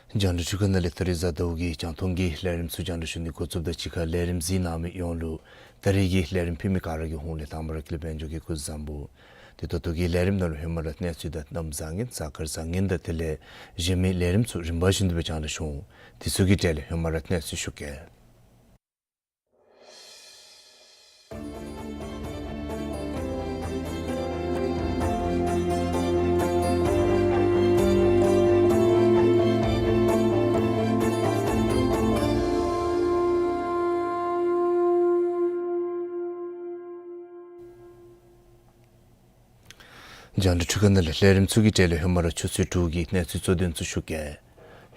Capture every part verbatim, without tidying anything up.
རྒྱང་བསྒྲགས་འཕྲུལ་ཁང་ནང་ལས་ད་རིས་གཟའ་ཟླཝ་གི་རྒྱང་མཐོང་གི་ལས་རིམ་ཚུ་རྒྱང་བསྒྲགས་ཞུ་ནི་འགོ་བཙུགསཔ་དང་གཅིག་ཁར་ལས་རིམ་གཟིགས་གནང་མི་ཡོངས་ལུ་ད་རིས་ཀྱི་ལས་རིམ་ཕུལ་མི་ག་ར་གི་ཧོངས་ལས་དང་པ་ར་ཀུན་ལེགས་དཔལ་འབྱོར་གྱིས་སྐུ་གཟུགས་བཟང་པོ། དེ་ད་ལྟོ་གི་ལས་རིམ་ནང་ལུ་ཧེ་མ་ར་གནས་ཚུལ་དང་གནམ་བཟང་ངན་གཟའ་སྐར་བཟང་ངན་དང་དེ་ལས་གཞན་མི་ལས་རིམ་ཚུ་རིམ་པ་བཞིན་དུ་སྦེ་རྒྱང་བསྒྲགས་ཞུ་འོང་། དེ་ཚུ་གི་གྲས་ལས་ཧེ་མ་ར་གནས་ཚུལ་ཞུ་གེ། རྒྱང་བསྒྲགས་འཕྲུལ་ཁང་ནང་ལས་ལས་རིམ་ཚུ་གི་གྲས་ལས་ཧེ་མ་ར་ཆུ་ཚོད་དྲུག་གི་གནས་ཚུལ་གཙོ་དོན་ཚུ་ཞུ་གེ།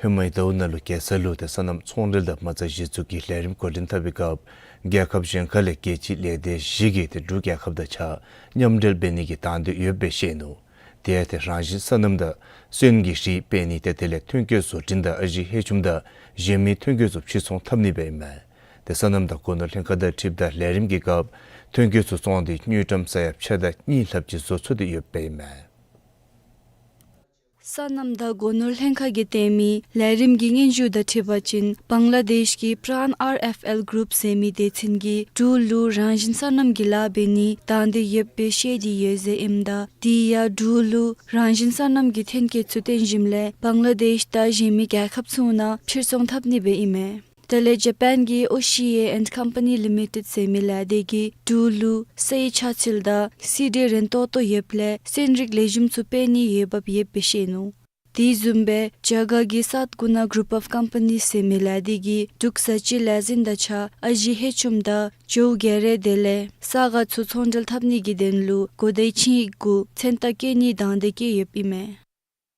ཧེ་མའི་ཟླཝ་ནང་ལུ་རྒྱལ་ས་ལུ་ཏེ་སོ་ནམ་ཚོང་འབྲེལ་དང་མ་རྩ་གཞི་བཙུགས་ཀྱི་ལས་རིམ་འགོ་འདྲེན་འཐབ་པའི་སྐབས་རྒྱལ་ཁབ་གཞན་ཁ་ལས་རྒྱལ་སྤྱི་ལས་སྡེ་བཞི་གིས་ཏེ་འབྲུག་རྒྱལ་ཁབ་དང་གཅིག་ཁར་མཉམ་འབྲེལ་འབད་ནི་གི་དང་འདོད་ཡོདཔ་སྦེ་བཤད་ནུག། དེ་ཡང་ཏེ་རང་བཞིན་སོ་ནམ་དང་སོན་གྱི་རིགས་སྤེལ་ནི་དེ་དེ་ལས་ཐོན་སྐྱེད་བཟོ་སྐྲུན་དང་ཨ་ཞེ་ཧེ་ཆུམ་དང་གཞན་མི་ཐོན་སྐྱེད་ཚུ་ཕྱིར་ཚོང་འཐབ་ནི་སྦེ་ཨིན་མས། ཏེ་སོ་ནམ་དང་སྒོ་ནོར་ལྷན་ཁག་དང་འཁྲིལཝ་ད་ལས་རིམ་གྱི་སྐབས་ཐོན་སྐྱེད་ཚུ་བཙོང་སྟེ་དངུལ་ཀྲམ་ས་ཡ་ཕྱེད་དང་གཉིས་ལྷགཔ་ཅིག་བཟོ་ཚུགས་ཏེ་ཡོདཔ་ཨིན་མས། སོ་ནམ་དང་སྒོ་ནོར་ལྷན་ཁག་གིས་སྟོན་མི་ལས་རིམ་གྱི་སྙན་ཞུ་དང་འཁྲིལ་བ་ཅིན་བང་ལ་དེཤ་གི་པྲཱན་ཨར་ཨེཕ་ཨེལ་གུ་རུབ་ཟེར་མི་སྡེ་ཚན་གྱིས་འབྲུག་ལུ་རང་བཞིན་སོ་ནམ་གྱི་ལཱ་འབད་ནི་དང་འདོད་ཡོདཔ་སྦེ་བཤད་དེ་ཡོད་ཟེར་ཨིནམ་ད་དེ་ཡང་འབྲུག་ལུ་རང་བཞིན་སོ་ནམ་གྱི་ཐོན་སྐྱེད་ཚུ་བཏོན་ཞིནམ་ལས་བང་ལ་དེཤ་དང་གཞན་མི་རྒྱལ་ཁབ་ཚུ་ནང་ཕྱིར་ཚོང་འཐབ་ནི་སྦེ་ཨིན་མས། དེ་ལས་ཇ་པཱན་གྱི་ཨོ་ཤི་ཨེ་ཨེནཌ་ཀམ་པ་ནི་ལི་མི་ཊེཌ་ཟེར་མི་ལས་སྡེ་གིས་འབྲུག་ལུ་སའི་ཆ་ཚུལ་དང་སི་ཌི་རན་ཏོག་ཏོ་ཡོདཔ་ལས་སོན་རིགས་ལེགས་ཤོམ་ཚུ་སྤེལ་ནི་ཡོདཔ་ཡོདཔ་སྦེ་བཤད་ནུག། དེ་བཟུམ་སྦེ་རྒྱ་གར་གྱི་སཱཏ་གུ་ན་གུ་རུབ་ཨོཕ་ཀམ་པ་ནིས་ཟེར་མི་ལས་སྡེ་གིས་འབྲུག་བཟའ་སྤྱོད་ལས་འཛིན་དང་གཅིག་ཁར་ཨ་ཞེ་ཧེ་ཆུམ་དང་ཇོ་བོ་རྒྱལ་རས་དེ་ལས་ས་ག་ཚུ་ཚོང་འབྲེལ་འཐབ་ནི་གི་དོན་ལུ་གོ་བརྡའི་ཆིངས་ཡིག་གུ་མཚན་རྟགས་བཀོད་ནིའི་དང་འདོད་བསྐྱེད་ཡོདཔ་ཨིན་མས།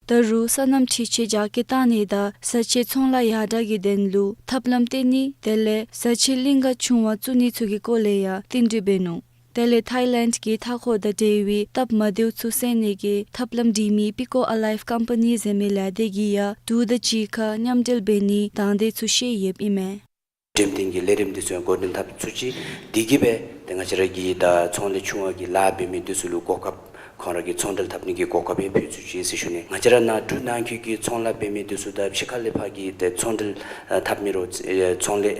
ད་རུང་སོ་ནམ་འཕྲུལ་ཆས་རྒྱ་སྐྱེད་གཏང་ནི་དང་བཟའ་ཆས་ཚོང་ལཱ་ཡར་དྲག་གི་དོན་ལུ་ཐབས་ལམ་བཏོན་ནི་དེ་ལས་བཟའ་ཆས་གླིང་ག་ཆུང་བ་བཙུགས་ནི་ཚུ་གི་སྐོར་ལས་ཡང་བསྟུན་གྲོས་འབད་ནུག། དེ་ལས་ཐའི་ལེནཌ་གི་མཐའ་འཁོར་དང་འབྲེལ་བའི་སྟབས་མ་བདེཝ་ཚུ་སེལ་ནི་གི་ཐབས་ལམ་སྒྲིག་མི་པི་ཀོ་ཨ་ལའིབ་ཀམ་པ་ནི་ཟེར་མི་ལས་སྡེ་གིས་ཡང་འབྲུག་དང་གཅིག་ཁར་མཉམ་འབྲེལ་འབད་ནིའི་དང་འདོད་ཚུ་བཤད་ཡོདཔ་ཨིན་མས། འགྲེམས་སྟོན་གྱི་ལས་རིམ་འདི་ཚུ་ཡང་འགོ་འདྲེན་འཐབ་ཚུགས་ཅི། དེ་གིས་སྦེ་ཏེ་ང་བཅས་ར་གི་ད་ཚོང་ལས་ཆུང་བ་གི་ལཱ་འབད་མི་འདི་ཚུ་ལུ་གོ་སྐབས་ཁོང་ར་གི་ཚོང་འབྲེལ་འཐབ་ནི་གི་གོ་སྐབས་ཡང་ཕུལ་ཚུགས་ཅི་ཟེར་ཞུ་ནི། ང་བཅས་ར་ནཱ་འབྲུག་ནང་འཁོད་ཀྱི་ཚོང་ལཱ་འབད་མི་འདི་ཚུ་དང་ཕྱི་ཁ་ལས་ཕར་གྱི་ཏེ་ཚོང་འབྲེལ་ཨ་འཐབ་མི་རོགས་ཨེ་ཚོང་ལས་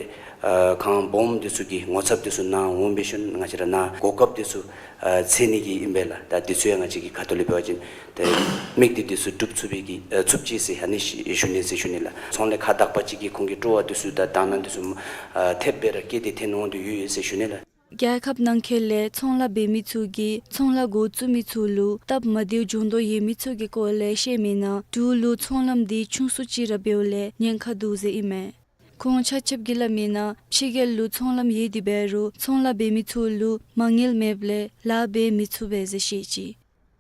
ཨ་ཁང་སྦོམ་འདི་ཚུ་གི་ངོ་ཚབ་འདི་ཚུ་ནཱ་འོང་འབད་ཞིནམ་ང་བཅས་ར་ནཱ་གོ་སྐབས་འདི་ཚུ་ཨ་འཚོལ་ནི་གི་ཨིན་པས་ལགས། ད་འདི་ཚུ་ཡང་ང་བཅས་ཀྱི་ཁ་ཐུག་ལས་འབད་བ་ཅིན་ཏེ་དམིགས་གཏད་འདི་ཚུ་འགྲུབ་ཚུགས་པའི་གི་ཨ་ཚུགས་ཅི་ཟེར་ཨ་ནི་ཞུ་ཞུ་ནི་ཟེར་ཞུ་ནི་ལགས། ཚོང་ལས་ཁག་དག་པ་ཅིག་གིས་ཁོང་གི་སྤྲོ་བ་འདི་ཚུ་དང་དང་བླངས་འདི་ཚུ་ཨ་ཐེབས་སྦེ་ར་བསྐྱེད་དེ་ཐོན་འོང་དོ་ཡོད་ཡོད་ཟེར་ཞུ་ནི་ལགས། རྒྱལ་ཁབ་ནང་འཁོད་ལས་ཚོང་ལཱ་འབད་མི་ཚུ་གིས་ཚོང་ལཱ་འགོ་བཙུགས་མི་ཚུ་ལུ་སྟབས་མ་བདེཝ་འབྱུང་དོ་ཡོད་མི་ཚུ་གི་སྐོར་ལས་བཤད་མི་ནང་འབྲུག་ལུ་ཚོང་ལམ་འདི་ཆུང་སུ་ཅིག་ར་འབདཝ་ལས་ཉེན་ཁ་འདུག་ཟེར་ཨིན་མས། ཁོང་ཆ་ཁྱབ་ཀྱིས་སླབ་མི་ནང་ཕྱི་རྒྱལ་ལུ་ཚོང་ལམ་ཡོད་དེ་འབད་རུང་ཚོང་ལཱ་འབད་མི་ཚུ་ལུ་མ་དངུལ་མེདཔ་ལས་ལཱ་འབད་མི་ཚུགས་པས་ཟེར་བཤད་ཅི།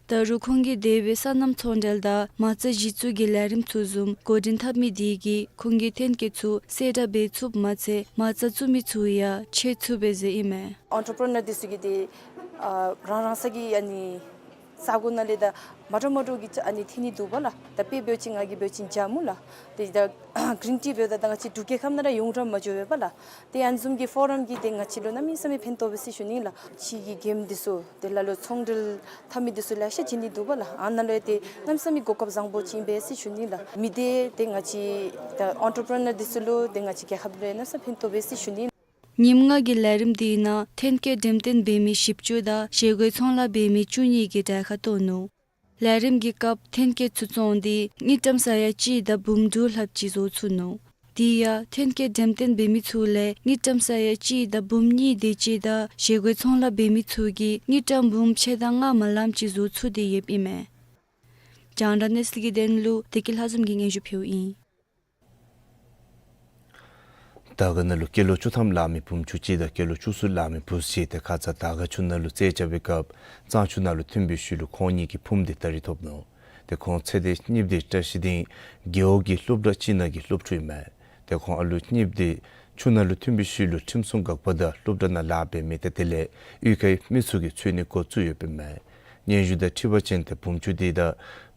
ད་རུང་ཁོང་གིས་དེ་སྦེ་སོ་ནམ་ཚོང་འབྲེལ་དང་མ་རྩ་གཞི་བཙུགས་ཀྱི་ལས་རིམ་ཚུ་བཟུམ་འགོ་འདྲེན་འཐབ་མི་དེ་གིས་ཁོང་གི་ཐོན་སྐྱེད་ཚུ་གསལ་བསྒྲགས་འབད་ཚུགསཔ་མ་ཚད་མ་རྩ་བཙུགས་མི་ཚུ་ཡང་ཆེ་ཚུགས་པས་ཟེར་ཨིན་མས། ཨེན་ཊར་པི་རི་ནར་འདི་ཚུ་གིས་ཏེ་ཨ་རང་རང་སོ་གི་ཨ་ནི་ས་གོ་ནང་ལས་ད་མ་འདྲཝ་མ་འདྲཝ་གི་ཨ་ནི་ཐོན་ནི་འདུག་པ་ལགས། ད་དཔེ་འབད་བ་ཅིན་ང་གིས་འབད་བ་ཅིན་ཇ་མུ་ལགས། ཏེ་ད་གིརིན་ཊི་འབདཝ་ད་ད་ང་བཅས་འབྲུག་རྒྱལ་ཁབ་ནང་ར་ཡོང་ར་མ་འགྱོ་བས་པ་ལགས། ཏེ་ཨ་ནི་བཟུམ་གྱི་ཕོ་རམ་གྱིས་ཏེ་ང་བཅས་ལུ་གནམ་མེད་ས་མེད་ཕན་ཐོགས་པས་ཟེར་ཞུ་ནི་ལགས། ཕྱི་གི་གེམ་འདི་ཚུ་ཏེ་ལ་ལུ་ཚོང་འབྲེལ་འཐབ་མི་འདི་ཚུ་ལེ་ཤ་བྱིན་ནི་འདུག་པ་ལགས། ཨ་ནཱ་ལུ་ཡང་ཏེ་གནམ་མེད་ས་མེད་གོ་སྐབས་བཟང་པོ་ཅིག་ཨིན་པས་ཟེར་ཞུ་ནི་ལགས། མི་སྡེ་ཏེ་ང་བཅས་ད་ཨེན་ཊར་པི་རི་ནར་འདི་ཚུ་ལུ་ཏེ་ང་བཅས་རྒྱལ་ཁབ་ལུ་གནམ་མེད་ས་མེད་ཕན་ཐོགས་པས་ཟེར་ཞུ་ནི། ཉིནམ་ལྔ་གི་ལས་རིམ་འདི་ནང་ཐོན་སྐྱེད་འགྲེམས་སྟོན་འབད་མི་བཞི་བཅུ་དང་བཞེས་སྒོའི་ཚོང་ལཱ་འབད་མི་བཅུ་གཉིས་ཀྱིས་གྲལ་ཁར་གཏོགས་ནུག། ལས་རིམ་གྱི་སྐབས་ཐོན་སྐྱེད་ཚུ་བཙོང་སྟེ་དངུལ་ཀྲམ་ས་ཡ་གཅིག་དང་འབུམ་དྲུག་ལྷགཔ་ཅིག་བཟོ་ཚུགས་ནུག། དེ་ཡང་ཐོན་སྐྱེད་འགྲེམས་སྟོན་འབད་མི་ཚུ་ལས་དངུལ་ཀྲམ་ས་ཡ་གཅིག་དང་འབུམ་གཉིས་དེ་ཅིག་དང་བཞེས་སྒོའི་ཚོང་ལཱ་འབད་མི་ཚུ་གིས་དངུལ་ཀྲམ་འབུམ་ཕྱེད་དང་ལྔ་མ་ལངམ་ཅིག་བཟོ་ཚུགས་ཏེ་ཡོདཔ་ཨིན་མས། རྒྱང་བསྒྲགས་གནས་ཚུལ་གྱི་དོན་ལུ་བདེ་སྐྱིད་ལྷ་འཛོམས་ཀྱིས་སྙན་ཞུ་ཕུལཝ་ཨིན། དར་དཀར་ནང་ལུ་སྐྱེས་ལོ་བཅུ་ཐམ་ལང་མི་བུམོ་ཆུང་ཅིག་དང་སྐྱེས་ལོ་བཅུ་གསུམ་ལང་མི་བུཚ་ཅིག་ཏེ་ཁ་ཙ་དར་དཀར་ཆུ་ནང་ལུ་རྩེད་རྐྱབ་པའི་སྐབས་གཙང་ཆུ་ནང་ལུ་ཐིམ་པའི་ཤུལ་ལུ་ཁོང་གཉིས་ཀྱི་བུམོ་དེ་ད་རིས་ཐོབ་ནུག། ཏེ་ཁོང་ཚེ་འདས་གཉིས་པོ་དེ་བཀྲ་ཤིས་སྡིངས་རྒེད་འོག་གི་སློབ་གྲྭ་ཅིག་ནང་གི་སློབ་ཕྲུག་ཨིན་མས། ཏེ་ཁོང་ཨ་ལུ་གཉིས་པོ་དེ་ཆུ་ནང་ལུ་ཐིམ་པའི་ཤུལ་ལུ་ཁྲིམས་སྲུང་འགག་པ་དང་སློབ་གྲྭ་ནང་ལཱ་འབད་མི་ཏེ་དེ་ལས་གཡུས་ཁའི་མི་ཚུ་གིས་འཚོལ་ནི་འགོ་བཙུགས་ཡོདཔ་ཨིན་མས། སྙན་ཞུ་དང་འཁྲིལ་བ་ཅིན་ཏེ་བུམོ་ཆུང་དེ་དང་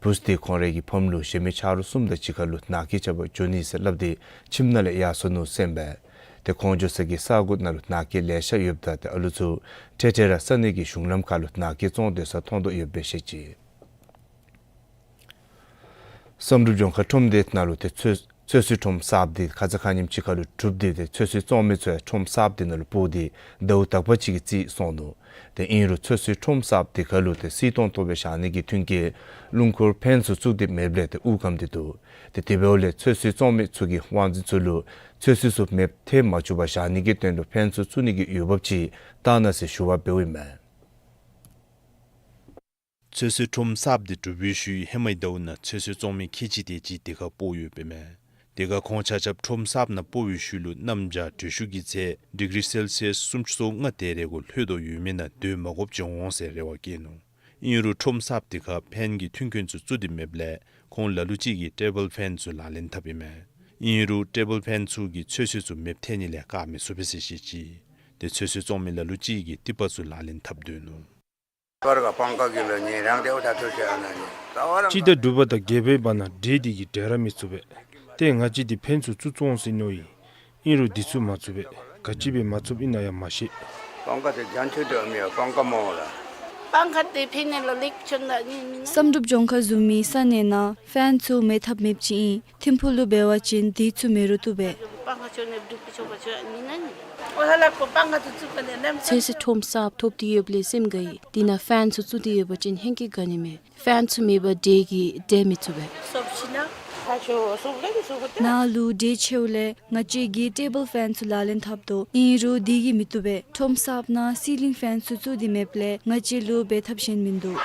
བུཚ་དེ་ཁོང་རའི་གི་ཕམ་ལུ་གཞན་མི་ཆ་རོགས་གསུམ་དང་གཅིག་ཁར་ལུ་ནང་འཁོད་རྐྱབ་པར་འགྱོ་ནི་ཟེར་སླབ་སྟེ་ཁྱིམ་ནང་ལས་ཡར་སོ་ནུག་ཟེར་ཨིན་པས། ཏེ་ཁོང་འགྱོ་ས་གི་ས་གོ་ནང་ལུ་ནང་འཁོད་ལེ་ཤ་ཡོདཔ་ད་ཏེ་ཨ་ལུ་ཚུ་འཕྲལ་འཕྲལ་ར་ས་གནས་ཀྱི་གཞུང་ལམ་ཁར་ལུ་ནང་འཁོད་བཙོང་སྡོད་ས་མཐོང་དོ་ཡོདཔ་སྦེ་བཤད་ཅི། བསམ་གྲུབ་ལྗོངས་མཁར་ཁྲོམ་སྡེ་ནང་ལུ་ཏེ་ཚོད་ ཚོད་བསྲེ་ཁྲོམ་གསརཔ་འདི་ཁ་ཙ་ཁ་ཉིནམ་ཅིག་ཁར་ལུ་གྲུབ་སྟེ་ཏེ་ཚོད་བསྲེ་བཙོང་མི་ཚུ་ཡང་ཁྲོམ་གསརཔ་འདི་ནང་ལུ་སྤོ་སྟེ་ཟླཝ་དག་པ་ཅིག་གི་རྩིས་སོང་ནུག། ཏེ་ཨིན་རུང་ཚོད་བསྲེ་ཁྲོམ་གསརཔ་འདི་ཁར་ལུ་ཏེ་སིལ་ཏོག་ཏོག་སྦེ་བཞག་ནི་གི་མཐུན་རྐྱེན་རླུང་འཁོར་ཕེན་ཚུ་བཙུགས་ཏེ་མེདཔ་ལས་ཏེ་དབུགས་སྐམ་སྟེ་འདུག། ཏེ་དེ་འབདཝ་ལས་ཚོད་བསྲེ་བཙོང་མི་ཚུ་གིས་དབང་འཛིན་ཚུ་ལུ་ཚོད་བསྲེ་ཚུ་མེདཔ་ཐལ་མ་བཅུག་པར་བཞག་ནི་གི་དོན་ལུ་ཕེན་ཚུ་བཙུགས་ནི་གི་འོས་འབབ་ཅིག་བལྟ་གནང་ཟེར་ཞུ་བ་འབདཝ་ཨིན་མས། ཚོད་བསྲེ་ཁྲོམ་གསརཔ་འདི་གྲུབ་པའི་ཤུལ་ཧེ་མའི་ཟླཝ་ནང་ཚོད་བསྲེ་བཙོང་མི་ཁལ་གཅིག་དེ་ཅིག་དེ་ཁར་སྤོ་ཡོདཔ་ཨིན་མས། དེ་ཁར་ཁོང་ཆ་ཁྱབ་ཁྲོམ་གསརཔ་ནང་སྤོ་བའི་ཤུལ་ལུ་གནམ་བྱཱར་དྲོད་ཤུགས་ཀྱི་ཚད་ཌིག་རི་སེལ་སི་ཡས་སུམ་ཅུ་སོ་ལྔ་དེ་རེ་གུ་ལྷོད་དོ་ཡོད་མི་ནང་སྡོད་མ་དགོཔ་ཅིག་འོང་ཟེར་རེ་བ་བསྐྱེད་ནུག། ཨིན་རུང་ཁྲོམ་གསརཔ་དེ་ཁར་ཕེན་གྱི་མཐུན་རྐྱེན་ཚུ་བཙུགས་ཏེ་མེདཔ་ལས་ཁོང་ལ་ལུ་ཅིག་གིས་ཊེ་བཱལ་ཕེན་ཚུ་ལག་ལེན་འཐབ་ཨིན་མས། ཨིན་རུང་ཊེ་བཱལ་ཕེན་ཚུ་གིས་ཚོད་བསྲེ་ཚུ་མེདཔ་ཐལ་ནི་ལས་བཀག་མི་ཚུགས་པས་ཟེར་བཤད་ཅི། ཏེ་ཚོད་བསྲེ་བཙོང་མི་ལ་ལུ་ཅིག་གིས་ཏི་པ་ཚུ་ལག་ལེན་འཐབ་སྡོད་ནུག། སྤྱི་ཟླ་དྲུག་པ་དང་བརྒྱད་པའི་བར་ན་འདྲེ་འདི་གིས་འདྲེ་ར་མི་ཚུགས་པས། ཏེ་ང་བཅས་འདི་ཕེན་ཚུ་བཙུགས་བཙུགས་འོང་ཟེར་མནོ་ཡི། ཨིན་རུང་འདི་ཚུ་མ་བཙུགས་པས། ག་ཅི་སྦེ་མ་བཙུགསཔ་ཨིན་ན་ཡང་མ་ཤེས། བསམ་གྲུབ་ལྗོངས་མཁར་བཟུམ་མའི་ས་གནས་ནང་ཕེན་ཚུ་མེད་ཐབས་མེདཔ་ཅིག་ཨིན། ཐིམ་ཕུག་ལུ་འབད་བ་ཅིན་འདི་ཚུ་མེད་རུང་བཏུབ་པས། ཚོད་བསྲེ་ཁྲོམ་གསརཔ་ཐོབ་སྟེ་ཡོདཔ་ལས་སེམས་དགའ་ཡི། འདི་ནང་ཕེན་ཚུ་བཙུགས་ཏེ་ཡོད་པ་ཅིན་ཧེང་སྐལ་ག་ནི་མས། ཕེན་ཚུ་མེད་པར་འདྲེ་གིས་འདྲེ་མི་ཚུགས་པས། ནང་ལུ་འདྲེ་ཆེཝ་ལས་ང་བཅས་ཀྱིས་ཊེ་བཱལ་ཕེན་ཚུ་ལག་ལེན་འཐབ་དོ། ཨིན་རུང་འདི་གིས་མི་བཏུབ་པས། ཁྲོམ་གསརཔ་ནང་སི་ལིང་ཕེན་ཚུ་བཙུགས་ཏེ་མེདཔ་ལས་ང་བཅས་ལུ་འབད་ཐབས་གཞན་མིན་འདུག།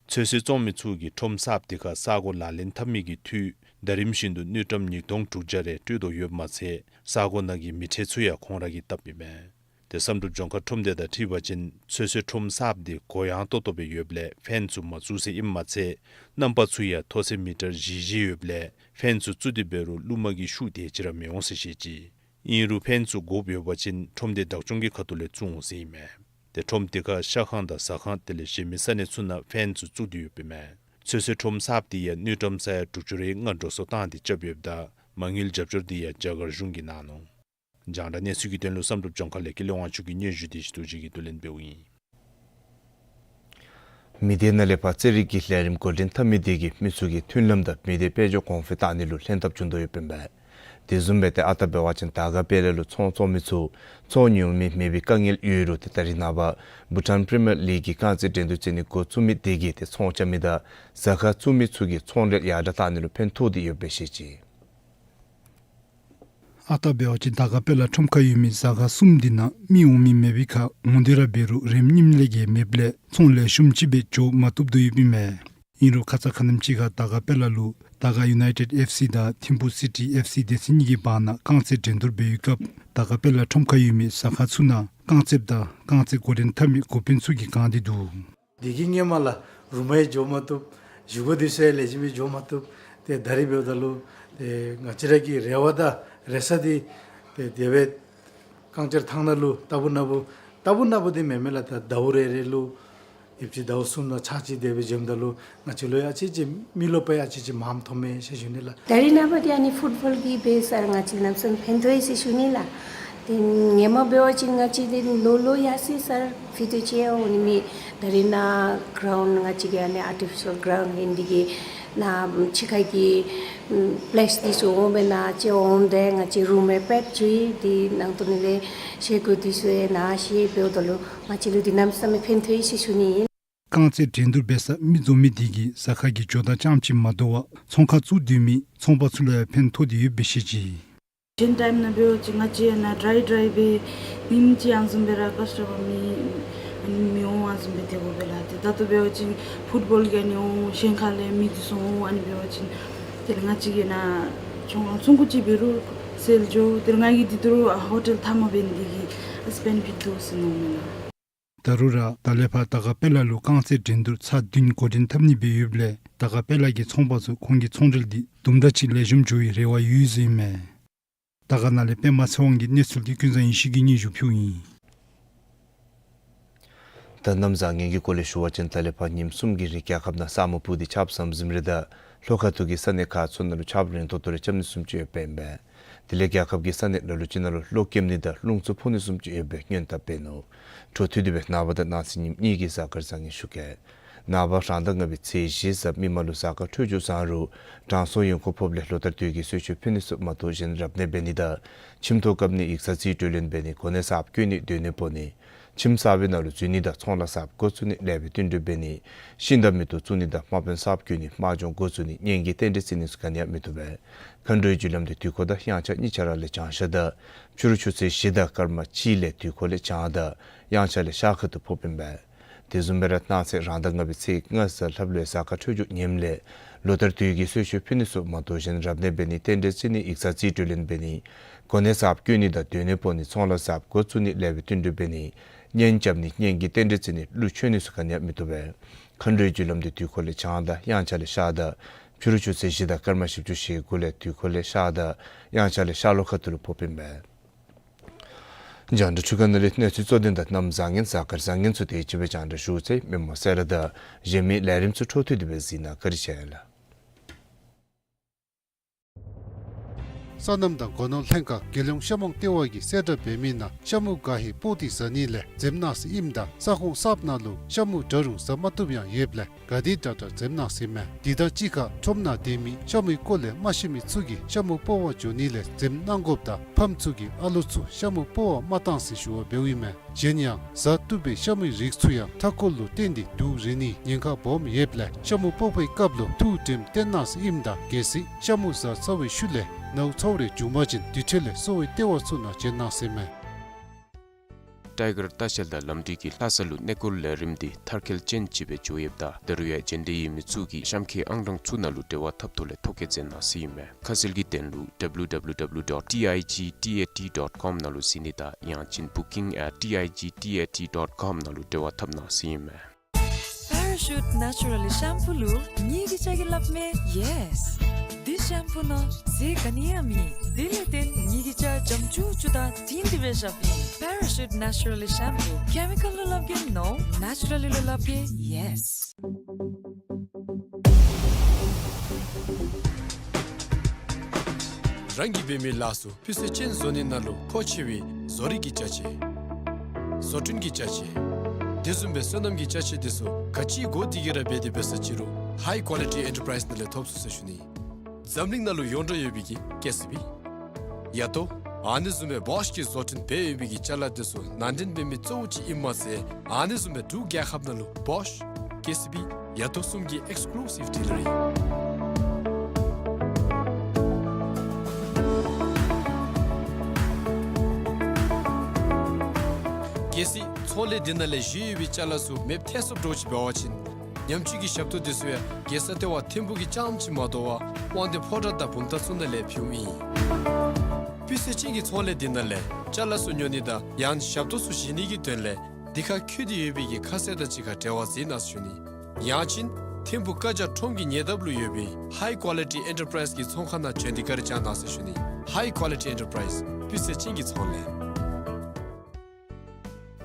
ཚོད་བསྲེ་བཙོང་མི་ཚུ་གིས་ཁྲོམ་གསརཔ་དེ་ཁར་ས་སྒོ་ལག་ལེན་འཐབ་མི་གི་འཐུས་ཟླ་རིམ་བཞིན་དུ་དངུལ་ཀྲམ་ཉིས་སྟོང་དྲུག་བརྒྱ་རེ་སྤྲོད་དོ་ཡོདཔ་མ་ཚད་ས་སྒོ་ནང་གི་མི་ཁྲལ་ཚུ་ཡང་ཁོང་ར་གིས་བཏབ་ཨིན་མས། ཏེ་བསམ་གྲུབ་ལྗོངས་མཁར་ཁྲོམ་སྡེ་དང་འཁྲིལ་བ་ཅིན་ཚོད་བསྲེ་ཁྲོམ་གསརཔ་འདི་གུ་ཡངས་ཏོག་ཏོ་སྦེ་ཡོདཔ་ལས་ཕེན་ཚུ་མ་བཙུགས་ཟེར་ཨིནམ་མ་ཚད་རྣམ་པ་ཚུ་ཡང་མཐོ་ཚད་མི་ཊར་བཞི་བཞི་ཡོདཔ་ལས་ཕེན་ཚུ་བཙུགས་ཏེ་འབད་རུང་རླུང་མ་གི་ཤུགས་དེ་ཅིག་ར་མི་འོང་ཟེར་བཤད་ཅི། ཨིན་རུང་ཕེན་ཚུ་དགོཔ་ཡོད་པ་ཅིན་ཁྲོམ་སྡེ་བདག་སྐྱོང་གི་ཁ་ཐུག་ལས་བཙུགས་འོང་ཟེར་ཨིན་མས། ཏེ་ཁྲོམ་དེ་ཁར་ཤ་ཁང་དང་ཟ་ཁང་དེ་ལས་གཞན་མི་ས་གནས་ཚུ་ནང་ཕེན་ཚུ་བཙུགས་ཏེ་ཡོདཔ་ཨིན་མས། ཚོད་བསྲེ་ཁྲོམ་གསརཔ་དེ་ཡང་དངུལ་ཀྲམ་ས་ཡ་དྲུག་ཅུ་རེ་ལྔ་འགྲོ་སོང་བཏང་སྟེ་རྐྱབ་ཡོདཔ་ད་མ་དངུལ་རྒྱབ་སྐྱོར་དེ་ཡང་རྒྱ་གར་གཞུང་གིས་གནང་ནུག། རྒྱང་བསྒྲགས་གནས་ཚུལ་གྱི་དོན་ལུ་བསམ་གྲུབ་ལྗོངས་མཁར་ལས་ཀྱི་ལས་དབང་ཕྱུག་གི་སྙན་ཞུ་དེ་ཞུ་དོ་ཅིག་གིས་བསྡུ་ལེན་འབདཝ་ཨིན། མི་སྡེ་ནང་ལས་ཕར་རྩེད་རིགས་ཀྱི་ལས་རིམ་འགོ་འདྲེན་འཐབ་མི་དེ་གིས་མི་ཚུ་གི་མཐུན་ལམ་དང་མི་སྡེ་དཔལ་འབྱོར་གོང་འཕེལ་བཏང་ནི་ལུ་ལྷན་ཐབས་བྱུང་དོ་ཡོདཔ་ཨིན་པས། དེ་བཟུམ་སྦེ་ཏེ་ཨ་རྟག་འབད་བ་ཅིན་དར་དཀར་དཔལ་ལ་ལུ་ཚོང་བཙོང་མི་ཚུ་ཚོང་ཉོ་མི་མེད་པའི་དཀའ་ངལ་ཡོད་རུང་ཏེ་ད་རིས་ནངས་པ་བྷུ་ཊཱན་པི་རི་མི་ཡར་ལིག་གི་རྐང་རྩེད་འགྲན་བསྡུར་རྩེ་ནི་འགོ་བཙུགས་མི་དེ་གིས་ཏེ་ཚོང་རྐྱབ་མི་དང་ཟ་ཁང་བཙུགས་མི་ཚུ་གི་ཚོང་འབྲེལ་ཡར་དྲག་བཏང་ནི་ལུ་ཕན་ཐོགས་ཏེ་ཡོདཔ་སྦེ་བཤད་ཅི། ཨ་རྟག་འབད་བ་ཅིན་དར་དཀར་དཔལ་ཁྲོམ་ཁར་ཡོད་མི་ཟ་ཁང་གསུམ་འདི་ནང་མི་འོང་མི་མེད་པའི་ཁར་འོང་སྟེ་ར་འབད་རུང་རིམ་གཉིསམ་ལས་བརྒལ་མེདཔ་ལས་ཚོང་ལེགས་ཤོམ་ཅིག་སྦེ་འགྱོ་མ་བཏུབ་དོ་ཡོདཔ་ཨིན་མས། ཨིན་རུང་ཁ་ཙ་ཁ་ཉིནམ་ཅིག་ཁར་དར་དཀར་དཔལ་ལ་ལུ་དར་དཀར་ཡུ་ནའི་ཊེཌ་ཨེཕ་སི་དང་ཐིམ་ཕུ་སི་ཊི་ཨེཕ་སི་སྡེ་ཚན་གཉིས་ཀྱི་བར་ན་རྐང་རྩེད་འགྲན་བསྡུར་འབད་བའི་སྐབས་དར་དཀར་དཔལ་ཁྲོམ་ཁར་ཡོད་མི་ཟ་ཁང་ཚུ་ནང་རྐང་རྩེདཔ་དང་རྐང་རྩེད་འགོ་འདྲེན་འཐབ་མི་འགོ་དཔོན་ཚུ་གིས་གང་སྟེ་འདུག། དེ་གི་སྔོན་མ་ལགས་རུམ་ཡང་འགྱོ་མ་བཏུབ། བཞེས་སྒོ་འདི་ཚུ་ཡང་ལེགས་ཤོམ་སྦེ་འགྱོ་མ་བཏུབ། ཏེ་ད་རིས་འབདཝ་ད་ལུ་ཏེ་ང་བཅས་ར་གི་རེ་བ་དང་རེ་ས་འདི་ཏེ་དེ་སྦེ་རྐང་རྩེད་ཐང་ནང་ལུ་ལྟ་བུ་ན་བུ་ལྟ་བུ་ན་བུ་འདི་མེན་མས་ལགས། ད་ཟླཝ་རེ་རེ་ལུ་ཡོདཔ་ཅིག་ཟླཝ་གསུམ་ནང་ཚར་གཅིག་དེ་སྦེ་འགྱོཝ་ད་ལུ་ང་བཅས་ལུ་ཡང་ཨ་ཙི་ཅིག་མི་རློབས་པ་ཡང་ཨ་ཙི་ཅིག་མངམ་མཐོངམ་མས་ཟེར་ཞུ་ནི་ལགས། ད་རིས་ནངས་པ་འདི་ཨ་ནི་ཕུཊ་བཱོལ་གྱིས་འབད་སར་ང་བཅས་གནམ་མེད་ས་མེད་ཕན་ཐོགས་ཡི་ཟེར་ཞུ་ནི་ལགས། ཏེ་སྔོན་མ་འབད་བ་ཅིན་ང་བཅས་འདི་ལོ་ལོ་ཡར་སོང་སར་ཕྱི་ཏེ་ཅིག་འོང་ནི་མེད། ད་རིས་ནཱ་གརའུནཌ་ང་བཅས་ཀྱི་ཨ་ནི་ཨར་ཊི་ཕི་ཤཱལ་གརའུནཌ་ཨིན་འདི་གིས་ནཱ་ཕྱི་ཁ་གི་པི་ལེསི་འདི་ཚུ་འོང་སྦེ་ནཱ་ཅིག་འོང་སྟེ་ང་བཅས་རུམ་ཡང་པེཀ་འགྱོ་ཡི། འདི་ནང་དོག་ནང་ལས་བཞེས་སྒོ་འདི་ཚུ་ཡང་ནཱ་བཞེས་འབདཝ་ད་ལུ་ང་བཅས་ལུ་འདི་གནམ་མེད་ས་མེད་ཕན་ཐོགས་ཡི་ཟེར་ཞུ་ནི་ཨིན། རྐང་རྩེད་འགྲན་བསྡུར་འབད་སར་མི་འཛོམས་མི་དེ་གིས་ཟ་ཁང་གི་ཇོ་བདག་རྐྱངམ་ཅིག་མ་དོ་བར་ཚོང་ཁང་བཙུགས་སྡོད་མི་ཚོང་པ་ཚུ་ལུ་ཡང་ཕན་ཐོགས་ཏེ་ཡོདཔ་སྦེ་བཤད་ཅི། གཞན་ཊའིམ་ནང་འབད་བ་ཅིན་ང་བཅས་ཡང་ནཱ་ཌྲའི་ཌྲའི་སྦེ་ཉིནམ་གཅིག་ཨ་ནི་བཟུམ་སྦེ་ར་ཀཱསི་ཊོ་མར་མི་མི་འོང་ཨ་ནི་བཟུམ་སྦེ་སྡོད་དགོ་པས་ལགས། ཏེ་ད་ལྟོ་འབད་བ་ཅིན་ཕུཊ་བཱོལ་གྱི་ཨ་ནི་འོང་གཞན་ཁ་ལས་མི་འདི་ཚུ་འོང་ཨ་ནི་འབད་བ་ཅིན་དེ་ལས་ང་བཅས་ཀྱི་ནཱ་ཚོང་ཁང་ཚོང་ཁུག་ཅིག་འབད་རུང་སེལ་འགྱོ། དེ་ལས་ང་གིས་འདི་ད་རུང་ཧོ་ཊེལ་མཐའ་མ་འབད་ནི་འདི་གིས་ཨ་ཙི་བེ་ནི་ཕིཊ་འདུག་ཟེར་མནོཝ་མས་ལགས། ད་རུང་ར་ད་ལས་ཕར་དར་དཀར་དཔལ་ལ་ལུ་རྐང་རྩེད་འགྲན་བསྡུར་ཚར་བདུན་འགོ་འདྲེན་འཐབ་ནི་སྦེ་ཡོདཔ་ལས་དར་དཀར་དཔལ་གྱི་ཚོང་པ་ཚུ་ཁོང་གི་ཚོང་འབྲེལ་འདི་དུམ་གྲ་ཅིག་ལེགས་ཤོམ་འགྱོ་བའི་རེ་བ་ཡོད་ཟེར་ཨིན་མས། དར་དཀར་ནང་ལས་པདྨ་ཚེ་དབང་གི་གནས་ཚུལ་འདི་ཀུན་བཟང་ཡེ་ཤེས་ཀྱིས་སྙན་ཞུ་ཕུལཝ་ཨིན། ད་གནམ་བཟང་ངན་གྱི་སྐོར་ལས་ཞུ་བ་ཅིན་ད་ལས་ཕར་ཉིནམ་གསུམ་གྱི་རིང་རྒྱལ་ཁབ་ནང་ས་སྨུག་སྤུབས་ཏེ་ཆརཔ་ཟམ་ཟིམ་རེ་དང་ལྷོ་ཁ་ཐུག་གི་ས་གནས་ཁག་ཚུ་ནང་ལུ་ཆརཔ་རན་ཏོག་ཏོ་རེ་རྐྱབ་ནི་བཟུམ་ཅིག་ཡོདཔ་ཨིན་པས། དེ་ལས་རྒྱལ་ཁབ་ཀྱི་ས་གནས་ལ་ལུ་ཅིག་ནང་ལུ་གློག་ཀེམ་ནི་དང་རླུང་འཚུབ་འཕུ་ནི་བཟུམ་ཅིག་ཡོདཔ་སྦེ་སྔོན་བརྡ་འབད་ནུག། འཕྲོ་མཐུད་དེ་སྦེ་ནངས་པ་དང་གནངས་ཚེ་ཉིནམ་གཉིས་ཀྱི་གཟའ་སྐར་བཟང་ངན་ཞུ་གེ། ནངས་པ་རང་ཟླ་ལྔ་པའི་ཚེས་བཞི་གཟའ་མིག་དམར་ལུ་གཟའ་སྐར་འཕྲོད་སྦྱོར་བཟང་རུང་དྲང་སྲོང་ཡོན་ཁུངས་ཕོགཔ་ལས་ལོ་ལྟར་དུས་ཀྱི་གསོལ་མཆོད་ཕུལ་ནི་ཚུ་མ་བཏུབ་གཞན་རབ་གནས་འབད་ནི་དང་ཁྱིམ་ཐོག་བཀབ་ནི་ཡིག་ཚང་རྩིས་སྤྲོད་ལེན་འབད་ནི་གོ་གནས་གསརཔ་བསྐོ་ནི་སྡོད་གནས་སྤོ་ནི་ཁྱིམ་གསར་པའི་ནང་ལུ་འཛུལ་ནི་དང་ཚོང་ལཱ་གསརཔ་འགོ་བཙུགས་ནི་ལེགས་པའི་བསྟུན་གྲོས་འབད་ནི་ཤིང་དང་མེ་ཏོག་བཙུགས་ནི་དང་དམག་དཔོན་གསརཔ་བསྐོ་ནི་དམག་སྦྱོང་འགོ་བཙུགས་ནི་གཉེན་གྱི་རྟེན་འབྲེལ་བརྩི་ནི་ཚུ་ག་ནི་ཡང་མི་བཏུབ་པས། མཁའ་འགྲོའི་རྒྱུ་ལམ་འདི་དུས་འཁོར་དང་དབྱངས་འཆར་གཉིས་ཆ་ར་ལས་བྱང་ཤར་དང་ཕྱི་རུ་ཆུ་ཚོད་བཞི་དང་སྐར་མ་གཅིག་ལས་དུས་འཁོར་ལས་བྱང་དང་དབྱངས་འཆར་ལས་ཤར་ཁ་ཐུག་ཕོགཔ་ཨིན་པས། དེ་བཟུམ་སྦེ་ར་གནངས་ཚེ་རང་ཟླ་ལྔ་པའི་ཚེས་ལྔ་གཟའ་ལྷགཔ་ལུ་གཟའ་སྐར་འཕྲོད་སྦྱོར་ངནམ་ལས་ལོ་ལྟར་དུས་ཀྱི་གསོལ་མཆོད་ཕུལ་ནི་ཚུ་མ་བཏུབ་གཞན་རབ་གནས་འབད་ནི་རྟེན་འབྲེལ་བརྩི་ནི་ཡིག་ཚང་རྩིས་སྤྲོད་ལེན་འབད་ནི་གོ་གནས་གསརཔ་བསྐོ་ནི་དང་སྡོད་གནས་སྤོ་ནི་ཚོང་ལཱ་གསརཔ་འགོ་བཙུགས་ནི་ལེགས་པའི་བསྟུན་གྲོས་འབད་ནི་གཉེན་རྐྱབ་ནི་གཉེན་གྱི་རྟེན་འབྲེལ་བརྩི་ནི་གླུ་མཆོད་ནི་ཚུ་ག་ནི་ཡང་མི་བཏུབ་པས། མཁའ་འགྲོའི་རྒྱུ་ལམ་འདི་དུས་འཁོར་ལས་བྱང་དང་དབྱངས་འཆར་ལས་ཤར་དང་ཕྱི་རུ་ཆུ་ཚོད་བཞི་དང་སྐར་མ་བཞི་བཅུ་ཞེ་དགུ་ལས་དུས་འཁོར་ལས་ཤར་དང་དབྱངས་འཆར་ལས་ཤར་ལྷོ་ཁ་ཐུག་ལུ་ཕོགཔ་ཨིན་པས། རྒྱང་བསྒྲགས་འཕྲུལ་ཁང་ནང་ལས་གནས་ཚུལ་གཙོ་དོན་དང་གནམ་བཟང་ངན་གཟའ་སྐར་བཟང་ངན་ཚུ་དེ་ཅིག་སྦེ་རྒྱང་བསྒྲགས་ཞུ་ཚར་ཡི། མི་མང་གསལ་ར་དང་གཞན་མི་ལས་རིམ་ཚུ་འཕྲོ་མཐུད་དེ་སྦེ་གཟིགས་གནང་བཀའ་དྲིན་ཆེ་ལགས། སོ་ནམ་དང་སྒོ་ནོར་ལྷན་ཁག་རྒྱལ་ཡོངས་ཤ་མོང་ལྟེ་བ་གིས་གསལ་བསྒྲགས་འབད་མི་ནང་ཤ་མུ་ག་ཧེ་སྤོག་སྟེ་ཟ་ནི་ལས་འཛེམ་གནང་ཟེར་ཨིནམ་ད་ས་ཁོངས་གསརཔ་ནང་ལུ་ཤ་མུ་འདྲ་རུང་ཟ་མ་བཏུབ་ཡང་ཡོདཔ་ལས་ག་དེ་དྲག་དྲག་འཛེམ་གནང་ཟེར་མས། དེ་དང་གཅིག་ཁར་ཁྲོམ་ནང་སྡོད་མི་ཤ་མུའི་སྐོར་ལས་མ་ཤེས་མི་ཚུ་གིས་ཤ་མུ་སྤོག་པར་འགྱོ་ནི་ལས་འཛེམ་གནང་དགོཔ་དང་ཕམ་ཚུ་གིས་ཨ་ལོ་ཚུ་ཤ་མུ་སྤོག་པར་མ་གཏང་ཟེར་ཞུ་བ་འབདཝ་ཨིན་མས། གཞན་ཡང་ཟ་བཏུབ་པའི་ཤ་མུའི་རིགས་ཚུ་ཡང་མཐའ་འཁོར་ལུ་བརྟེན་ཏེ་དུག་རེག་ནིའི་ཉེན་ཁ་སྦོམ་ཡོདཔ་ལས་ཤ་མུ་སྤོག་པའི་སྐབས་ལུ་ཐུགས་དྲནམ་བཏོན་གནང་ཟེར་ཨིནམ་ད་གལ་སྲིད་ཤ་མུ་ཟ་ཚར་བའི་ཤུལ་ལས་ནཝ་ཚཝ་རེ་བྱུང་པ་ཅིན་དེ་འཕྲོ་ལས་གསོ་བའི་ལྟེ་བ་ཚུ་ནང་བྱོན་གནང་ཟེར་མས། ཊའི་གར་ལྟ་བཤལ་དང་ལམ་འགྲུལ་གྱི་ལྷ་ས་ལུ་གནས་སྐོར་ལས་རིམ་འདི་མཐར་འཁྱོལ་ཅན་ཅིག་སྦེ་འགྱོ་ཡོདཔ་ད་ད་རུང་ཡང་རྗེས་འདེད་ཡོད་མི་ཚུ་གིས་གཤམ་འཁོད་ཨང་གྲངས་ཚུ་ནང་ལུ་འབྲེལ་བ་འཐབ་ཐོག་ལས་ཐོ་བཀོད་མཛད་གནང་ཟེར་ཨིན་མས། ཁ་གསལ་གྱི་དོན་ལུ་W W W dot T I G T A T dot com ནང་ལུ་གཟིགས་ནི་དང་ཡང་ཅིན་booking at T I G T A T dot com ནང་ལུ་འབྲེལ་བ་འཐབ་གནང་ཟེར་ཨིན་མས། པེ་ར་ཤུཊ་ནེ་ཅུ་ར་ལི་ཤེམ་པུ་ལུ་ངེ་གི་སྐྱ་གིས་སླབ་མས་ཡེས། འདི་ཤེམ་པུ་ནང་ཟས་ག་ནི་ཡང་མེད། དེ་ལས་བརྟེན་ངེ་གི་སྐྱ་འཇམ་ཅུག་ཅུ་དང་དྲིང་སྒྲི་སྦེ་ཤརཝ་ཨིན། པེ་ར་ཤུཊ་ནེ་ཅུ་ར་ལི་ཤེམ་པུ། ཀེ་མི་ཀཱལ་ལུ་སླབ་གེ་ནོ། ནེ་ཅུ་ར་ལི་ལུ་སླབ་གེ་ཡེས། རང་གིས་འབད་མི་ལཱ་ཚུ་སྤུས་ཚད་ཅན་བཟོ་ནི་ནང་ལུ་མཁོ་ཆེ་བའི་བཟོ་རིག་གི་ཅ་ཆས། བཟོ་སྐྲུན་གྱི་ཅ་ཆས། དེ་བཟུམ་སྦེ་སོ་ནམ་གྱི་ཅ་ཆས་དེ་ཚུ་ག་ཅི་དགོ་དེ་གིས་ར་འབད་དེ་འབད་ས་ཅི་རུང་ཧའི་ཀོ་ལི་ཊི་ཨེན་ཊར་པ་རའིཛ་ནང་ལས་ཐོབ་ཚུགས་ཟེར་ཞུ་ནི། འཛམ་གླིང་ནང་ལུ་ཡོངས་གྲགས་ཡོད་པའི་གི་ཀེ་སི་བི། ཡ་ཏོ། ཨ་ནི་བཟུམ་སྦེ་བོཤ་གིས་བཟོ་སྐྲུན་འབད་ཡོད་པའི་གི་ཅ་ལ་དེ་ཚུ་ནང་འདྲེན་འབད་མི་གཙོ་བོ་ཅིག་ཨིནམ་མ་ཚད་ཨ་ནི་བཟུམ་སྦེ་འབྲུག་རྒྱལ་ཁབ་ནང་ལུ་བོཤ། ཀེ་སི་བི། ཡ་ཏོ་གསུམ་གྱི་ཨེགསི་ཀུ་ལུ་སིབ་ཌི་ལི་བ་རི། གལ་སྲིད་ཚོང་ལས་འདི་ནང་ལས་བཞེས་ཡོད་པའི་ཅ་ལ་ཚུ་མེདཔ་ཐལ་སོཔ་འདྲཝ་ཅིག་འབད་བ་ཅིན་ཉམས་བཅོས་ཀྱི་ཞབས་ཏོག་དེ་ཚུ་ཡང་རྒྱལ་ས་ལྟེ་བ་ཐིམ་ཕུག་གི་རྐྱངམ་ཅིག་མ་དོ་བར་དབང་འདུས་ཕོ་བྲང་དང་བུམ་ཐང་ཚུ་ནང་ལས་ཕུལཝ་ཨིན། སྤུས་ཚད་ཅན་གྱི་ཚོང་ལས་འདི་ནང་ལས་ཅ་ལ་ཚུ་ཉོ་ནི་དང་ཡང་ཞབས་ཏོག་ཚུ་བཞེས་ནི་གི་དོན་ལས་འདི་ཁར་འཁོད་དེ་ཡོད་པའི་གི་ཁ་གསལ་དང་གཅིག་ཁར་འབྲེལ་བ་མཛད་གནང་ཟེར་ཞུ་ནི། ཡང་ཅིན་ཐིམ་ཕུག་ཀ་ཇ་ཁྲོམ་གྱི་ཉེ་འདབས་ལུ་ཡོད་པའི་ཧའི་ཀོ་ལི་ཊི་ཨེན་ཊར་པ་རའིཛ་གི་ཚོང་ཁང་ནང་བྱོན་ཏེ་བཀའ་དྲིན་བསྐྱང་གནང་ཟེར་ཞུ་ནི། ཧའི་ཀོ་ལི་ཊི་ཨེན་ཊར་པ་རའིཛ། སྤུས་ཚད་ཅན་གྱི་ཚོང་ལས།